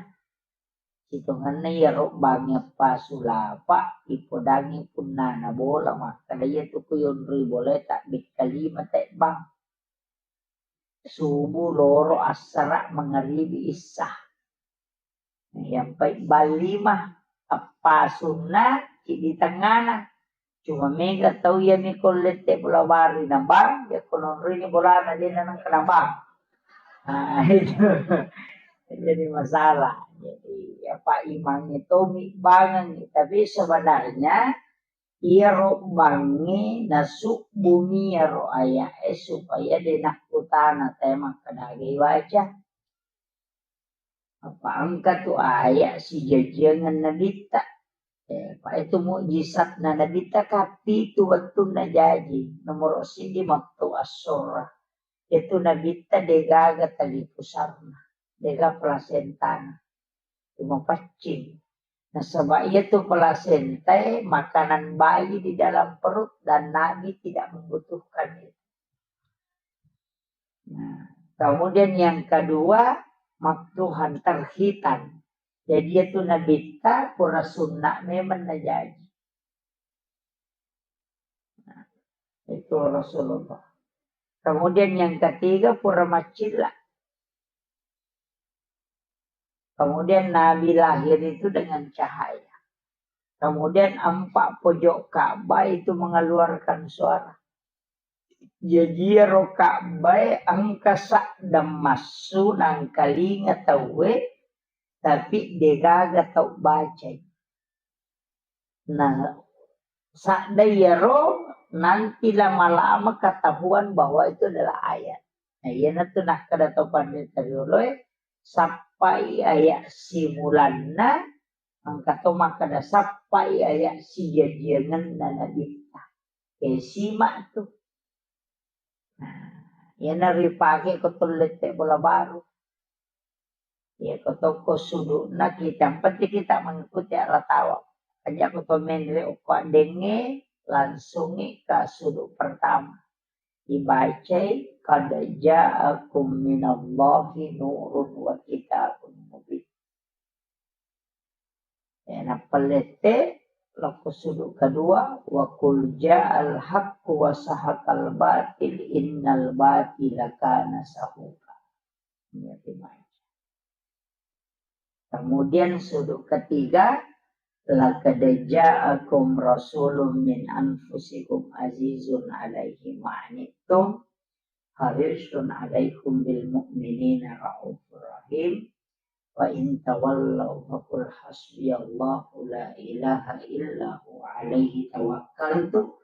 Sitongenna iyaro bang appasu lapa, ipodangi punnana bola, makkeda iyatu ku yonroi bola tabbekka lima te bang. Subuh, loro, assara, mangaribi, issa. Iyampai bang lima, appasunna, ciddi tengngana. Cuma mega tau iya mi ko lette bola baru na bang, ya ko nonroi ni bolana de na nengka na bang. Ah, itu. Jadi masalah. Jadi apa imangnge tomi bangengngi, tapi sebenarnya iyaro bangnge nasubbumi iyaro aya'e supaya de nakkutana tae makkeda aga ibaca. Apa engka tu aya sijajiangenna nabitta. Eh, pa itu mukjizatna nabitta kapitu wettunna jaji. Nomoro siddi matu assora. Itu nabitta degaga tali pusarna, dega plasentana. Cuma paccing. Nasaba iya tu plasentae makanan bayi di dalam perut dan Nabi tidak membutuhkan itu. Nah, kemudian yang kedua, maktuhan, terhitan. Jadi itu nabitta pura sunna memang najaji. Nah, itu Rasulullah. Kemudian yang ketiga, pura macilla. Kemudian Nabi lahir itu dengan cahaya. Kemudian empat pojok Ka'bah itu mengeluarkan suara. Jadi ro Ka'bah engka sadda massu nangkalinga tauwe, tapi degaga tau bacai. Nah, sadda iyaro nanti lama-lama ketahuan bahwa itu adalah ayat. Nah, iyanatu nakkeda to panrita rioloe, sappai ayat simulanna, engka to makkeda sappai ayat sijajiangenna nabitta. Eh, simak tu. Nah, iyana ripake ko to lette bola baru. Ya, ko tokko sudu'na kita, yang penting kita mengikuti arah tawaf. Aja ko to menre okko addengnge, langsungi ke sudut pertama. Dibacai, "Qad ja'akum minallahi nurun wa kitabun mubin." Ya, nappa lette, lokko sudut kedua, "Wa qul ja'al haqqu wa sahaqal batil, innal batila kana sahuqa." Ya, dibaca. Kemudian sudut ketiga, "Laqad ja'akum rasulun min anfusikum azizun alaihi ma anittum, harisun alaikum bil mu'minina raufur rahim. Wa in tawallau faqul hasbiyallahu la ilaha illa huwa alaihi tawakkaltu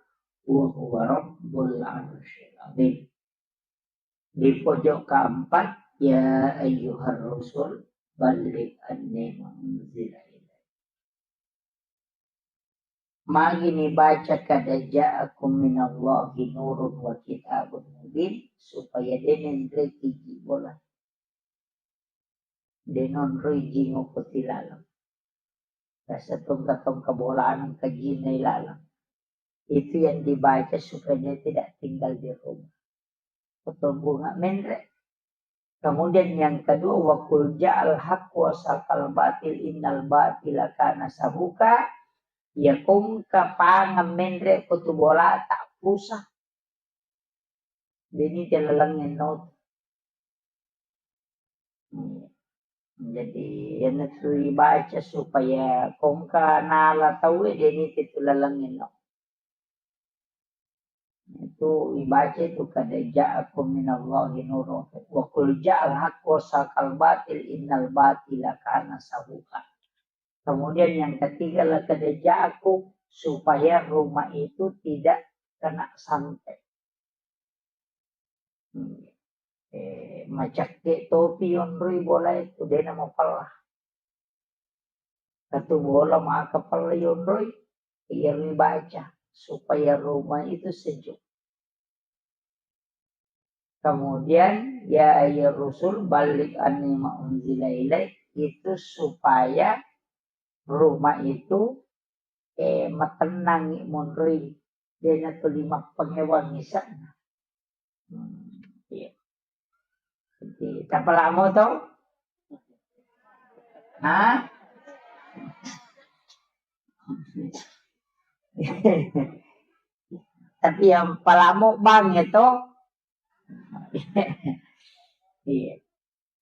wa huwa rabbul arsyil azim." Di pojok keempat, "Ya ayyuhar rusul, balligh anni ma unzila ilaik." Magi nibaca, "Qad ja'akum minallahi nurun wa kitabun mubin," supaya de' nenreki ji bola. De' nonroi ji ngoko tilaleng. Rasa tongka-tongka bolana engka jinna ilaleng. Itu yang dibaca supaya dia tidak tinggal di rumah. Ketumbunga menre. Kemudian yang kedua, "Wa qul ja'al haqq wa saqal batil innal batila kana sahuqa." Ya kongka pangeng menre ko tu bolata pusa. Deni te laleng enno. Hmm. Jadi, iyanatu ibaca supaya kongka nala tauwe deni te tu laleng enno. Itu ibaca itu, "Qad ja'akum minallahi nurun wa qul ja'al haqqu wa saqal batil innal batila kana sahuqa." Kemudian yang ketiga, "Laqad ja'akum," supaya rumah itu tidak kena santet. Hmm. Eh, macakke topi yonroi bola itu, dena mapella. Katu bola maka pella yonroi, iya ribaca supaya rumah itu sejuk. Kemudian, "Ya ayyuhar rusul, balligh anni ma unzila ilaik," itu supaya rumah itu, eh, matennangi monroi, dena tuli mappangewang isa'na. Hmm, iya. Jadi, tapalamo to? Hah? Tapi yang palamo bang itu. Iya.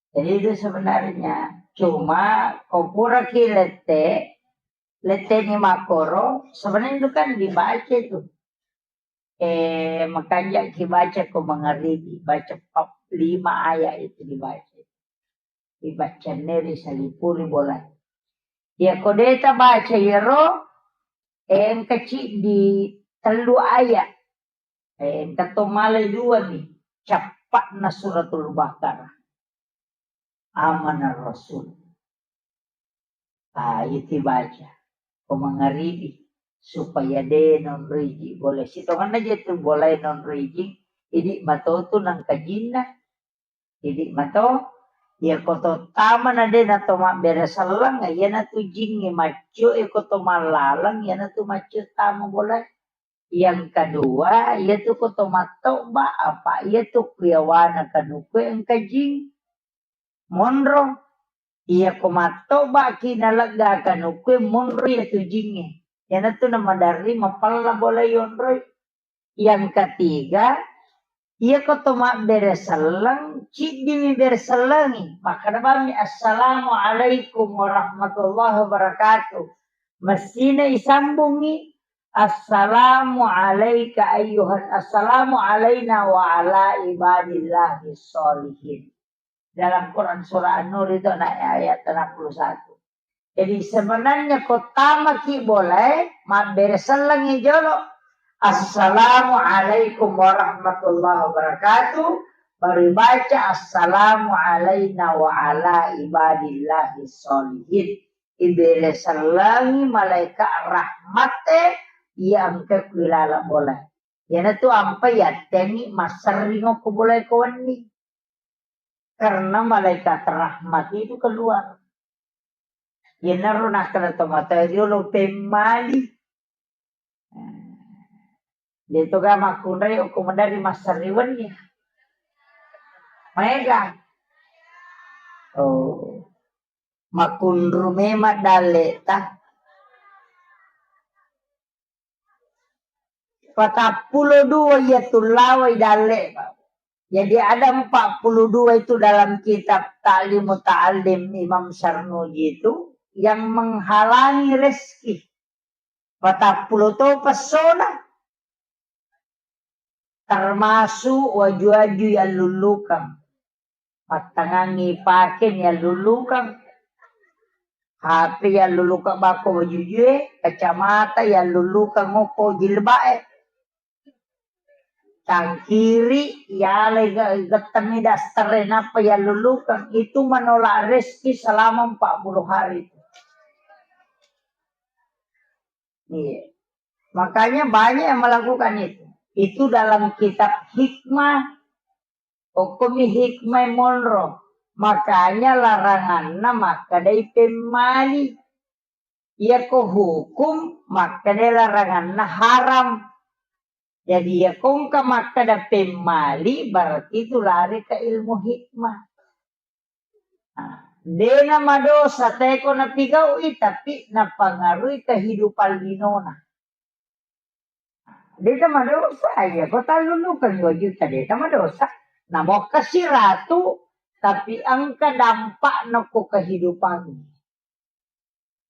Jadi itu sebenarnya cuma ko pura ki lette, Letteni makkoro, sebenarnya itu kan dibaca itu. Eh, makanja ki baca ko mangaribi, baca pap-, lima ayat itu dibaca. Dibaca neri salipuri bola. Ya ko deta baca yero, eh, engka ciddi tellu ayat. Eh, engka to malai dua ni. Cappa'na suratul Baqarah. Amanar Rasul. Ah, itu baca. Ko mangaribi. Supaya de non riji. Boleh sitonganna je tu boleh non riji. Idi matotu nang kajinna. Idi mato. Ya ko to tama na de na to mabbere selleng. Ya na tu jingi maccio. Ya ko to malaleng. Ya na tu maccio tama boleh. Yang kedua, iyatu ko to mattoba, apa iyatu kuyawana kanukue engka jing. Monro. Iya ko mattoba ki nalegga kanukue monro iyatu jinge. Iyanatu namadarri mapella bola yonroi. Yang ketiga, iya ko to mabbere selleng, ciddimi bere sellengi. Makkeda bami, "Assalamualaikum warahmatullahi wabarakatuh." Messina isambungi, "Assalamu alaika ayyuhan, assalamu alaina wa ala ibadillahi sholihin." Dalam Quran surah An-Nur itu, nah, ayat enam puluh satu. Jadi sebenarnya ko tama ki boleh, mabbere sellengi jolo. "Assalamualaikum warahmatullahi wabarakatuh." Baru baca, "Assalamu alaina wa ala ibadillahi sholihin." Ibere sellengi malaika rahmatte, iya engka kuilala bola. Iyanatu ampai yatteni masserring okko bola ko wenni. Karena malaikat rahmat itu keluar. Iyanaro nakkeda tomatoa riolo pemmali. Deto ga makkunrai okko maderri masserring wenni. Maega. Oh. Makkunru memang dalleta. Patappulo dua iya tullawai dalle. Jadi ada empat puluh dua itu dalam kitab Ta'lim Muta'allim Imam Sarnuji itu yang menghalangi rezeki. Patappulo to pessona. Termasuk waju-waju yallullukang. Mattangangi pake yallullukang. H P yallullukang bako wajujue, kacamata yallullukang okko jilbae. Tangkiri, yalai ge-, gettengi daster e, nappa yallullukang. Itu menolak rezeki selama empat puluh hari itu. Iya. Makanya banyak yang melakukan itu. Itu dalam kitab hikmah. Okkomi hikmah monro. Makanya laranganna makkedai pemmali. Iyako hukum makkedai laranganna haram. Jadi, iyako engka makkeda pemmali, berarti itu lari ke ilmu hikmah. Nah, dena madosa teko napigau'i, tapi napangaruhi kehidupan linona. Deta madosa, iya, ko tallulukeng dua juta, deta madosa. Namokkasi ratu, tapi engka dampakna ko kehidupan.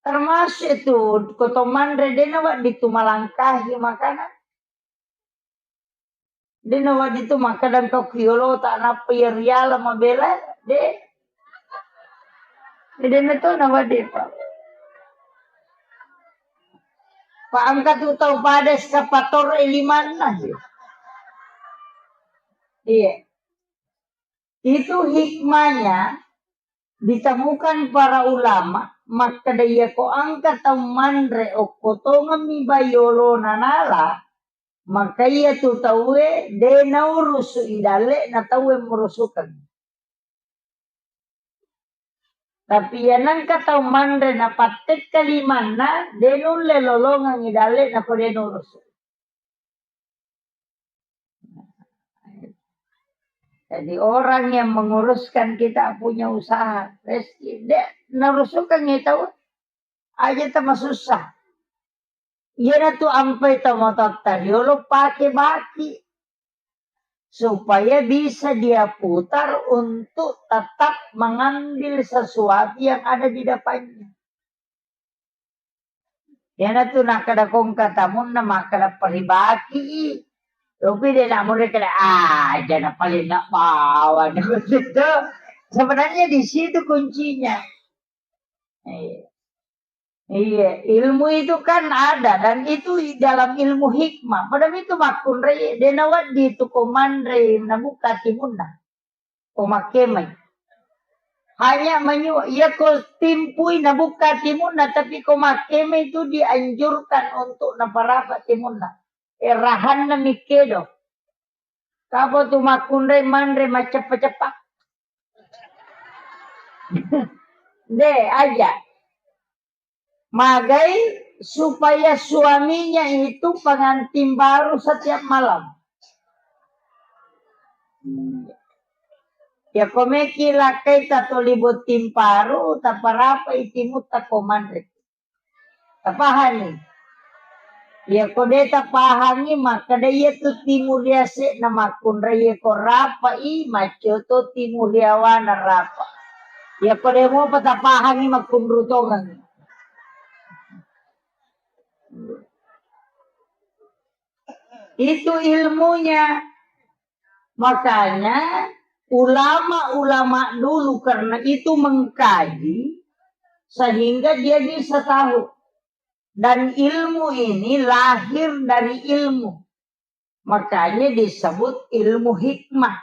Termasuk itu, ko to manre, dena wedding tu malangkahi makanan. De nawedding tu makkeda engka ku yolota nappa iya riala mabela, de. De na to nawedding, Pak. Pak, engka tu tau pada eskapator e limanna, ya. Iya. Itu hikmahnya ditemukan para ulama, makkeda iyako engka tau manre okko tongemmi bai yolona nala, maka iya tu tauwe de naurusu i dalle'na tauwe murusukeng. Tapi iya nengka tau manre napattekka limanna, de nulle lolongeng i dalle'na ko de nurusu. Jadi orang yang menguruskan kita punya usaha, rezeki, de, narusukeng i tau, aja tamasussa. Iyanatu ampai tomatoatta riolo pake baki, supaya bisa dia putar untuk tetap mengambil sesuatu yang ada di depannya. Iyanatu nakkeda kongka tamunna makkeda paribaki i. Tapi de' namure keda, "Ah, jana paling nak bawa." Sebenarnya di situ kuncinya. Iya. Iya, ilmu itu kan ada dan itu dalam ilmu hikmah. Padahal itu makkunrai, de' nawedding itu ko manre nabuka timunna. Ko makkemai. Hanya menyu, iya ko timpui nabuka timunna, tapi ko makkemai itu dianjurkan untuk naparapa timunna. Eh, rahanna mikkedo. Kapa tu makkunrai manre macceppa-ceppa. De', aja. Magai supaya suaminya itu pengantin baru setiap malam. Ya, ko meki lakkai tatoli botting paru, taparapai timutta ko manre. Tapahani? Ya, ko de' tapahangi, makkeda iya tu timu riase'na makkunrai, iya ko rapai, maccio to timu riawana rapa. Ya, ko de' mopa tapahangi, makkunru tongengi. Itu ilmunya. Makanya ulama-ulama dulu karena itu mengkaji sehingga dia bisa tahu. Dan ilmu ini lahir dari ilmu. Makanya disebut ilmu hikmah.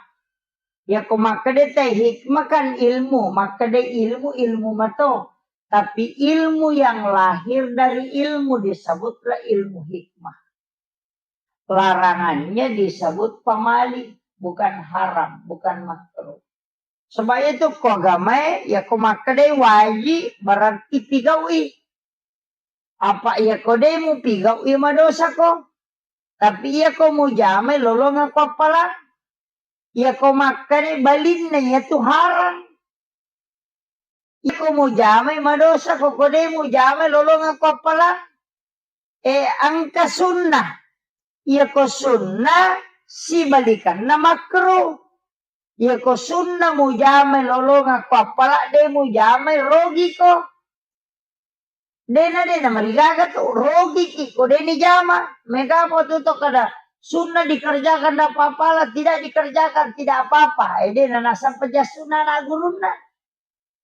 Ya, ko makkeda te hikmah kan ilmu, makkeda ilmu, ilmu mato. Tapi ilmu yang lahir dari ilmu disebutlah ilmu hikmah. Larangannya disebut pamali, bukan haram, bukan makruh. Sebab itu ko agamae, ya ko makkedai wajib, berarti pigau'i. Apa iya ko de' mupigau'i, madosa ko. Tapi iya ko mujamai, lolongeng ko appalang. Iya ko makkeda balinna, iya tu haram. Iya ko mujamai, madosa ko, ko de' mujamai, lolongeng ko appalang. Eh, engka sunnah. Iya ko sunnah, sibalikanna makruh. Iya ko sunnah mujamai, lolongeng ko appalang, de' mujamai, rogi ko. De'na, de'na marigaga tu, rogiki ko de' nijama. Mega apa tu to kada sunnah dikerjakan dapat pahala, tidak dikerjakan tidak apa-apa. Eh, de'na nasang pejassunna anak gurunna.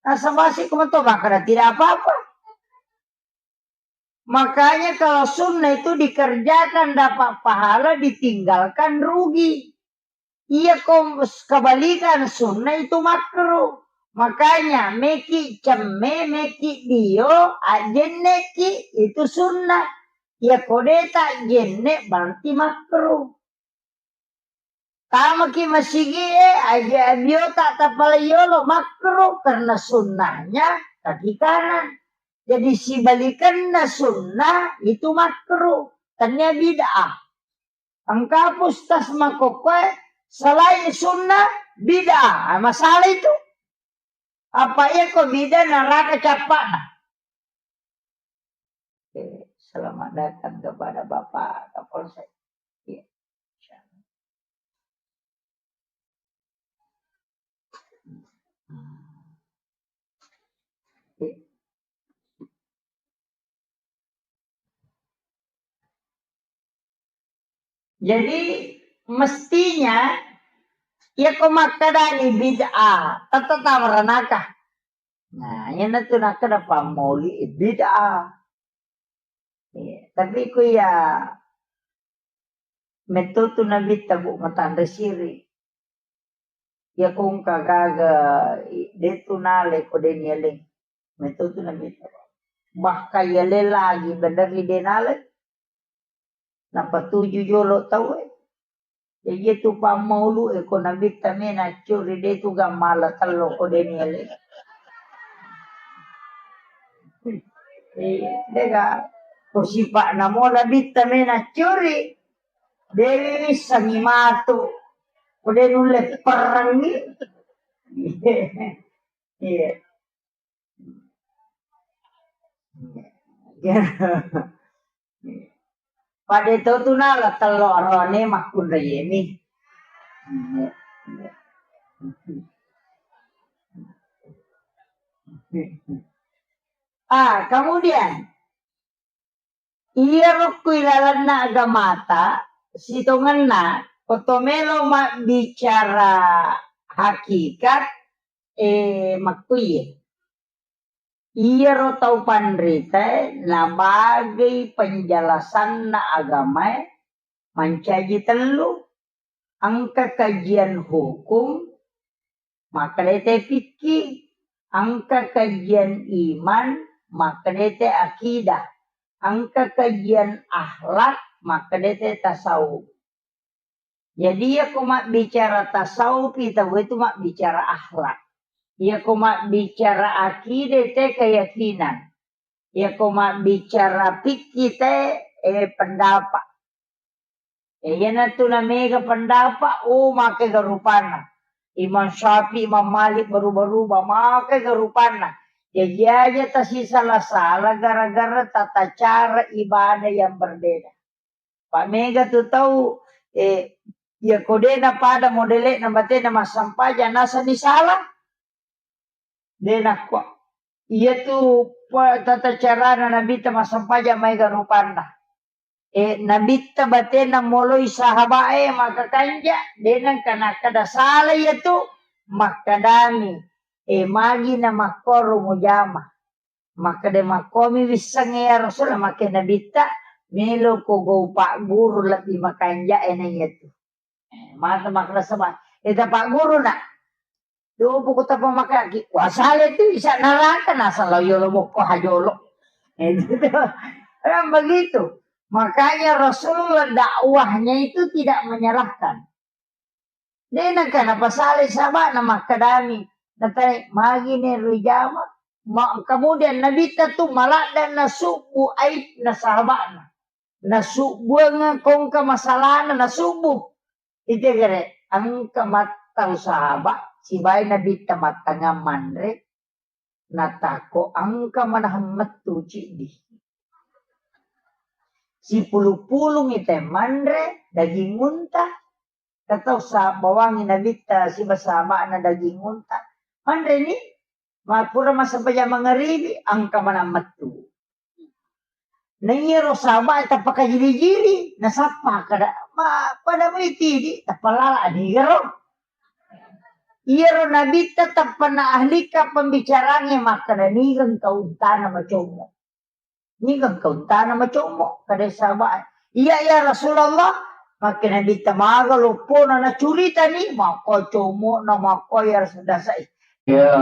Nasang basi ko mato makkeda tidak apa-apa. Makanya kalau sunnah itu dikerjakan dapat pahala, ditinggalkan rugi. Iya ko kebalikan, sunnah itu makruh. Makanya meki cemme, meki dio, ajenneki itu sunnah. Iya ko de' ta jenne berarti makruh. Tamaki masigie, aja biota tapala yolo, makruh karena sunnahnya kaki kanan. Jadi sibalikanna sunnah itu makruh, tania bid'ah. Engka pustas makokkoe selain sunnah bid'ah. Ah, masalah itu. Apa iya ko bid'ah neraka cappa'na. Oke, selamat datang kepada Bapak Kapolsek. Iya. Jadi, mestinya, iya ko makkedani bid'ah, tette tama ranaka. Nah, iyanatu nakkeda pammauli bid'ah. Iya, tapi ko iya metto tu Nabitta, Bu, matanre siri. Iya ko engka gaga, i-, de' tu nalai ko de' nialeng. Metto tu Nabitta. Bahkan yaleng lagi bener ri de' nalai. Napatuju jolo tauwe. Jadi itu pammaulu e ko Nabitta mena curi de' tu gammala tello ko de' nialeng. Eh, de' ga ko sipa'na mo Nabitta mena curi. De' wissengi matu. Ko de' nulle perrengi. Iya. Pada to tu nala tello rone makkunraiemi. Ah, kemudian Iyaro ku ilalenna agamata, sitongenna, ko to melo mabbicara hakikat, eh, makkuiye. Iyaro tau panritae nabagei penjelasanna agamae mancaji tellu, engka kajian hukum, makkeda te fikih, engka kajian iman, makkeda te akidah, engka kajian akhlak, makkeda te tasawuf. Jadi, iyako mabbicara tasawuf, tauwe tu mabbicara akhlak. Iyako mabbicara akidah, te keyakinan. Iyako mabbicara fikih, te, eh, pendapat. Eh, iyanatu namega pendapat, oh, makkega rupanna. Imam Syafi'i, Imam Malik, berubah-rubah, makkega rupanna. Jaji aja tasisala-sala gara-gara tata cara ibadah yang berbeda. Pa mega tu tau, eh, iyako de napada modele'na batena massempajang, nasenni sala. De nakko. Iyatu pa-, tata carana Nabitta massempajang maega rupanna. Eh, Nabitta batena moloi sahabae makakanja, de nengka nakkeda sala iyatu, makkedami, eh, magi namakkoro mujama. Makkeda, "Makkomi wissengnge ya Rasul?" Makke Nabitta, "Meloko gau pagguru lebbi makanja'e na iyatu." Eh, mata makkeda saba, "Eh, ta pagguru na." Dopo ko tapa makaki, wasale tu isa neraka, nasala yolo mokko hajolo. Eh, gitu. Kan begitu. Makanya Rasulullah dakwahnya itu tidak menyalahkan. De nengka napasalai sahaba'na makkedami, natai, "Magi ne rijama?" Ma-, kemudian Nabitta tu maladda nasubbu aibna sahaba'na. Nasubbuang kongka masalahna nasubbu. Ite gere, engka mattau sahabat, sibawa Nabitta mattangngang manre, natakko engka manahang mettu ciddi. Sipulung-pulungi te manre daging unta, Katau sa-, bawangi Nabitta siba sahaba'na daging unta. Manreni, ma-, pura massempajang mangaribi, engka manang mettu. Na iyaro sahabae tappa kajili-jili, nasappa kada, ma-, pada mai tidi, tappa lala anigaro. Iyaro Nabitta tappa na ahlika pembicaranya, makkeda, "Niga engka untana macommo?" Niga engka untana macommo, kada sahabae. "Iya, ya Rasulullah." Makke Nabitta, "Maga loppona nacuritani?" Makko commo'na, makko ya Rasul dasai. Ya.